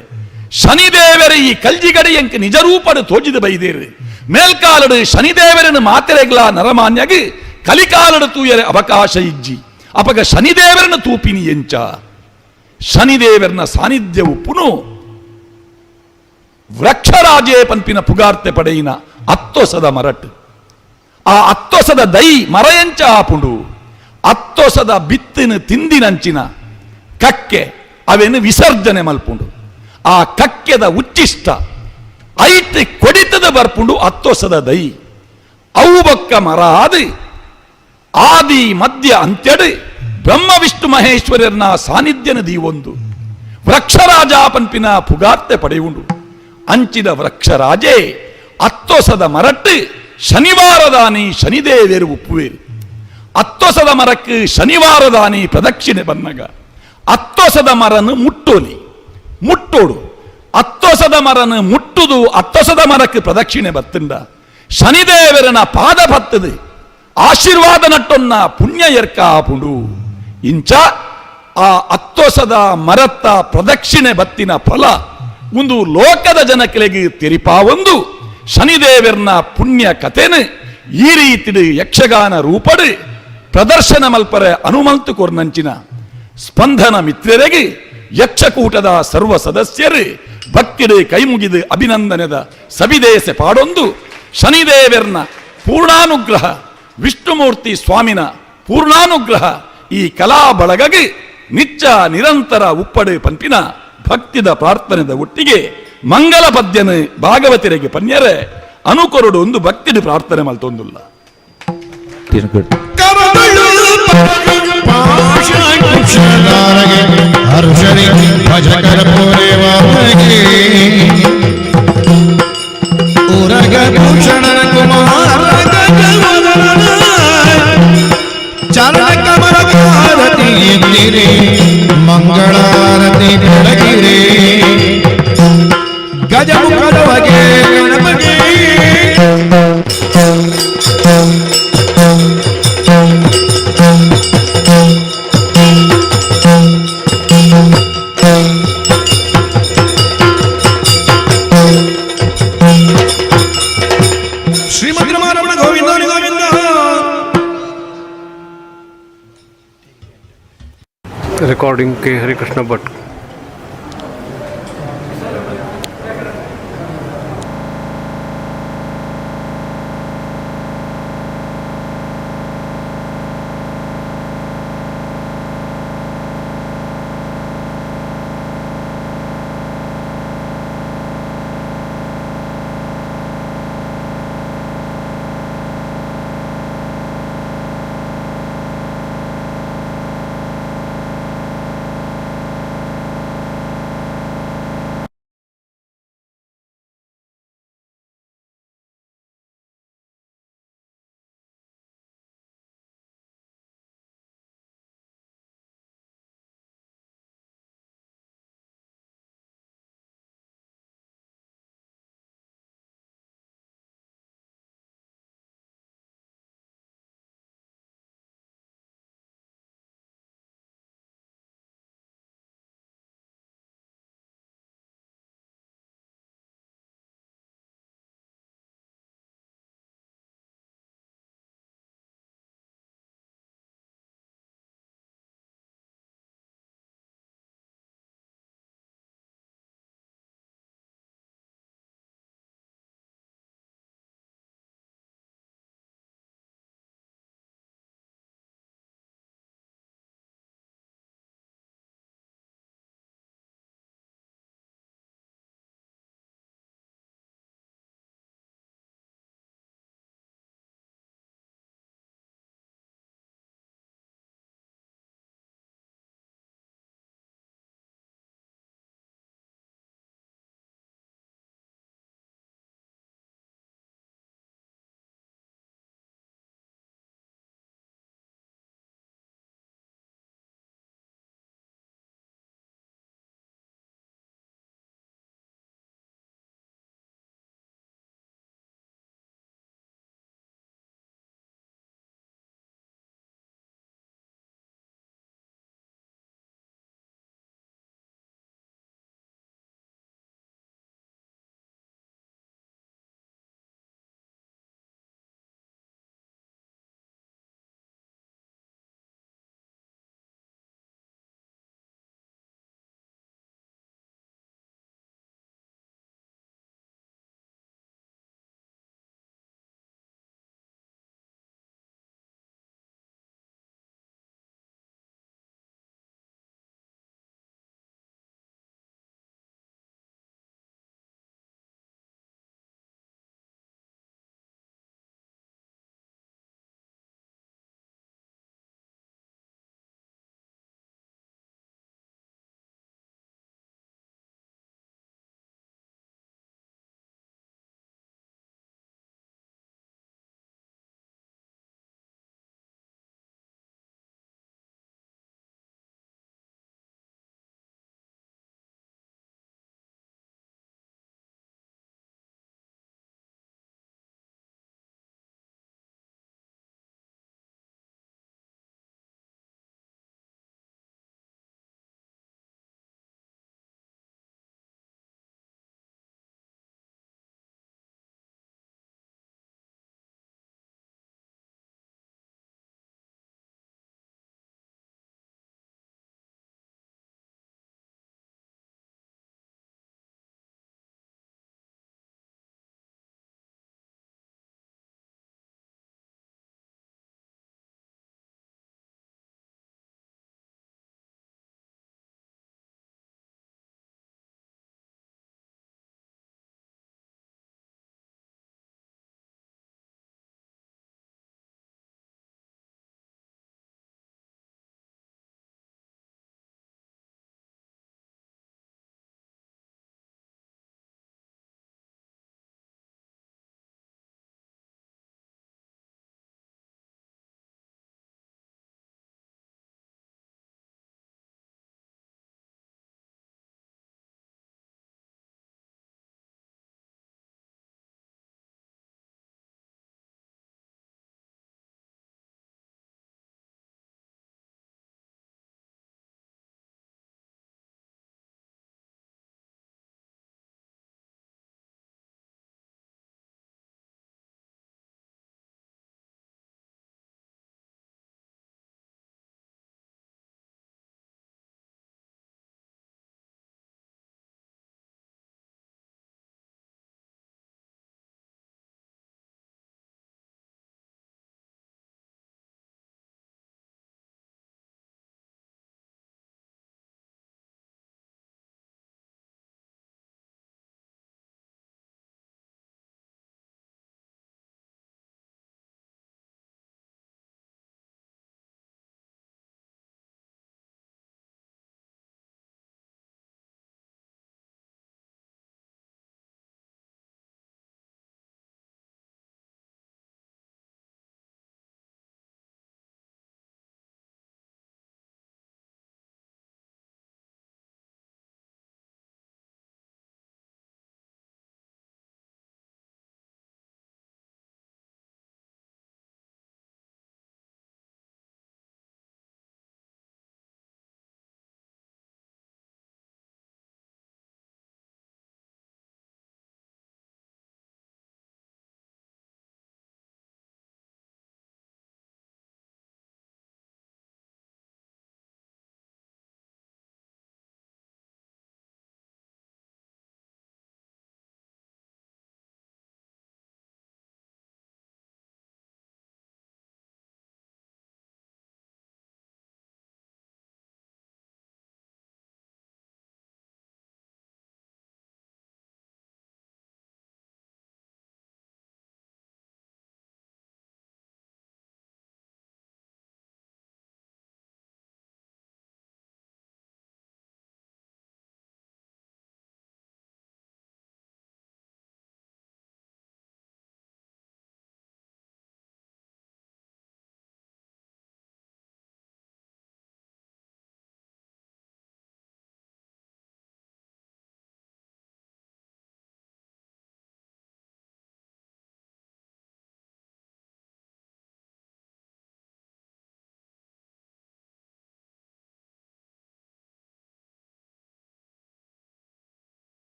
ಶನಿದೇವರ ಈ ಕಲ್ಜಿಗಡೆ ಎಂಕ್ ನಿಜ ರೂಪಡು ತೋಜಿದ ಬೈದೇರು. ಮೇಲ್ಕಾಲಡು ಶನಿದೇವರನ್ನು ಮಾತೆರೆಗ್ಲ ನರಮಾನ್ಯಗ್ ಕಲಿಕಾಲಡು ತೂಯರೆ ಅವಕಾಶ ಇಜ್ಜಿ. ಅಪಗ ಶನಿದೇವರನ್ನು ತೂಪಿನಿ ಎಂಚ? ಶನಿದೇವರನ ಸಾನ್ನಿಧ್ಯ ಉಪ್ಪುನು ವೃಕ್ಷರಾಜೇ ಪನ್ಪಿನ ಪುಗಾರ್ತೆ ಪಡೆಯಿನ ಅತ್ತೊಸದ ಮರಟ್. ಆ ಅತ್ತೊಸದ ದೈ ಮರಯಂಚ ಆಪುಂಡು. ಅತ್ತೊಸದ ಬಿತ್ತಿನ ತಿಂದಿನಂಚಿನ ಕಕ್ಕೆ ಅವೇನು ವಿಸರ್ಜನೆ ಮಲ್ಪುಂಡು. ಆ ಕಕ್ಕೆದ ಉಚ್ಚಿಷ್ಟ ಐಟ್ ಕೊಡಿತದ ಬರ್ಪುಂಡು ಅತ್ತೊಸದ ದೈ. ಅವು ಬೊಕ್ಕ ಮರ ಆದಿ ಆದಿ ಮಧ್ಯ ಅಂತ್ಯಡು ಬ್ರಹ್ಮ ವಿಷ್ಣು ಮಹೇಶ್ವರನ ಸಾನ್ನಿಧ್ಯನ ದೀವೊಂದು ವೃಕ್ಷರಾಜ ಪನ್ಪಿನ ಪುಗಾರ್ತೆ ಪಡೆಯುಂಡು. ಅಂಚಿದ ವೃಕ್ಷರಾಜೇ ಅತ್ತೊಸದ ಮರಟ್ಟು ಶನಿವಾರದಾನಿ ಶನಿದೇವೇರು ಉಪ್ಪುವೇರು. ಅತ್ತೊಸದ ಮರಕ್ಕೆ ಶನಿವಾರದಾನಿ ಪ್ರದಕ್ಷಿಣೆ ಬನ್ನಗ ಅತ್ತೊಸದ ಮರನು ಮುಟ್ಟೋಲಿ ಮುಟ್ಟೋಡು. ಅತ್ತೊಸದ ಮರನು ಮುಟ್ಟುದು ಅತ್ತೊಸದ ಮರಕ್ಕೆ ಪ್ರದಕ್ಷಿಣೆ ಬತ್ತುಂಡ ಶನಿದೇವರನ ಪಾದ ಬತ್ತದು ಆಶೀರ್ವಾದ ನಟ್ಟೊನ್ನ ಪುಣ್ಯ ಎರ್ಕ ಆಪುಂಡು. ಇಂಚ ಆ ಅತ್ತೊಸದ ಮರತ್ತ ಪ್ರದಕ್ಷಿಣೆ ಬತ್ತಿನ ಫಲ ಒಂದು ಲೋಕದ ಜನಕಲೆಗೆ ತೆರಿಪಾವೊಂದು ಶನಿದೇವರ್ನ ಪುಣ್ಯ ಕಥೆನು ಈ ರೀತಿಡು ಯಕ್ಷಗಾನ ರೂಪಡು ಪ್ರದರ್ಶನ ಮಲ್ಪರೆ ಅನುಮಂತು ಕೊರ್ನಂಚಿನ ಸ್ಪಂದನ ಮಿತ್ರರಿಗೆ ಯಕ್ಷಕೂಟದ ಸರ್ವ ಸದಸ್ಯರು ಭಕ್ತಿಡು ಕೈಮುಗಿದು ಅಭಿನಂದನೆದ ಸವಿದೇಸೆ ಪಾಡೊಂದು ಶನಿದೇವರ್ನ ಪೂರ್ಣಾನುಗ್ರಹ, ವಿಷ್ಣುಮೂರ್ತಿ ಸ್ವಾಮಿನ ಪೂರ್ಣಾನುಗ್ರಹ ಈ ಕಲಾ ಬಳಗಗೆ ನಿಚ್ಚ ನಿರಂತರ ಉಪ್ಪಡು ಪಂಪಿನ ಭಕ್ತಿದ ಪ್ರಾರ್ಥನೆದ ಒಟ್ಟಿಗೆ ಮಂಗಲ ಪದ್ಯನ ಭಾಗವತರಿಗೆ ಪನ್ಯರೆ ಅನುಕೊರಡು ಒಂದು ಭಕ್ತಿದ ಪ್ರಾರ್ಥನೆ ಮಲ್ತೊಂದುಲ್ಲ. ಚರಣ ಕಮಲಕಾರತಿ ಎತ್ತಿರೆ ಮಂಗಳಾರತಿ ಬೆಳಗಿರೆ ಗಜಮುಖದವಗೆ ಗಣಪತಿ. ಶ್ರೀಮದ್ ರಮಾರಮಣ Govinda Govinda. Recording K Harikrishna Bhat.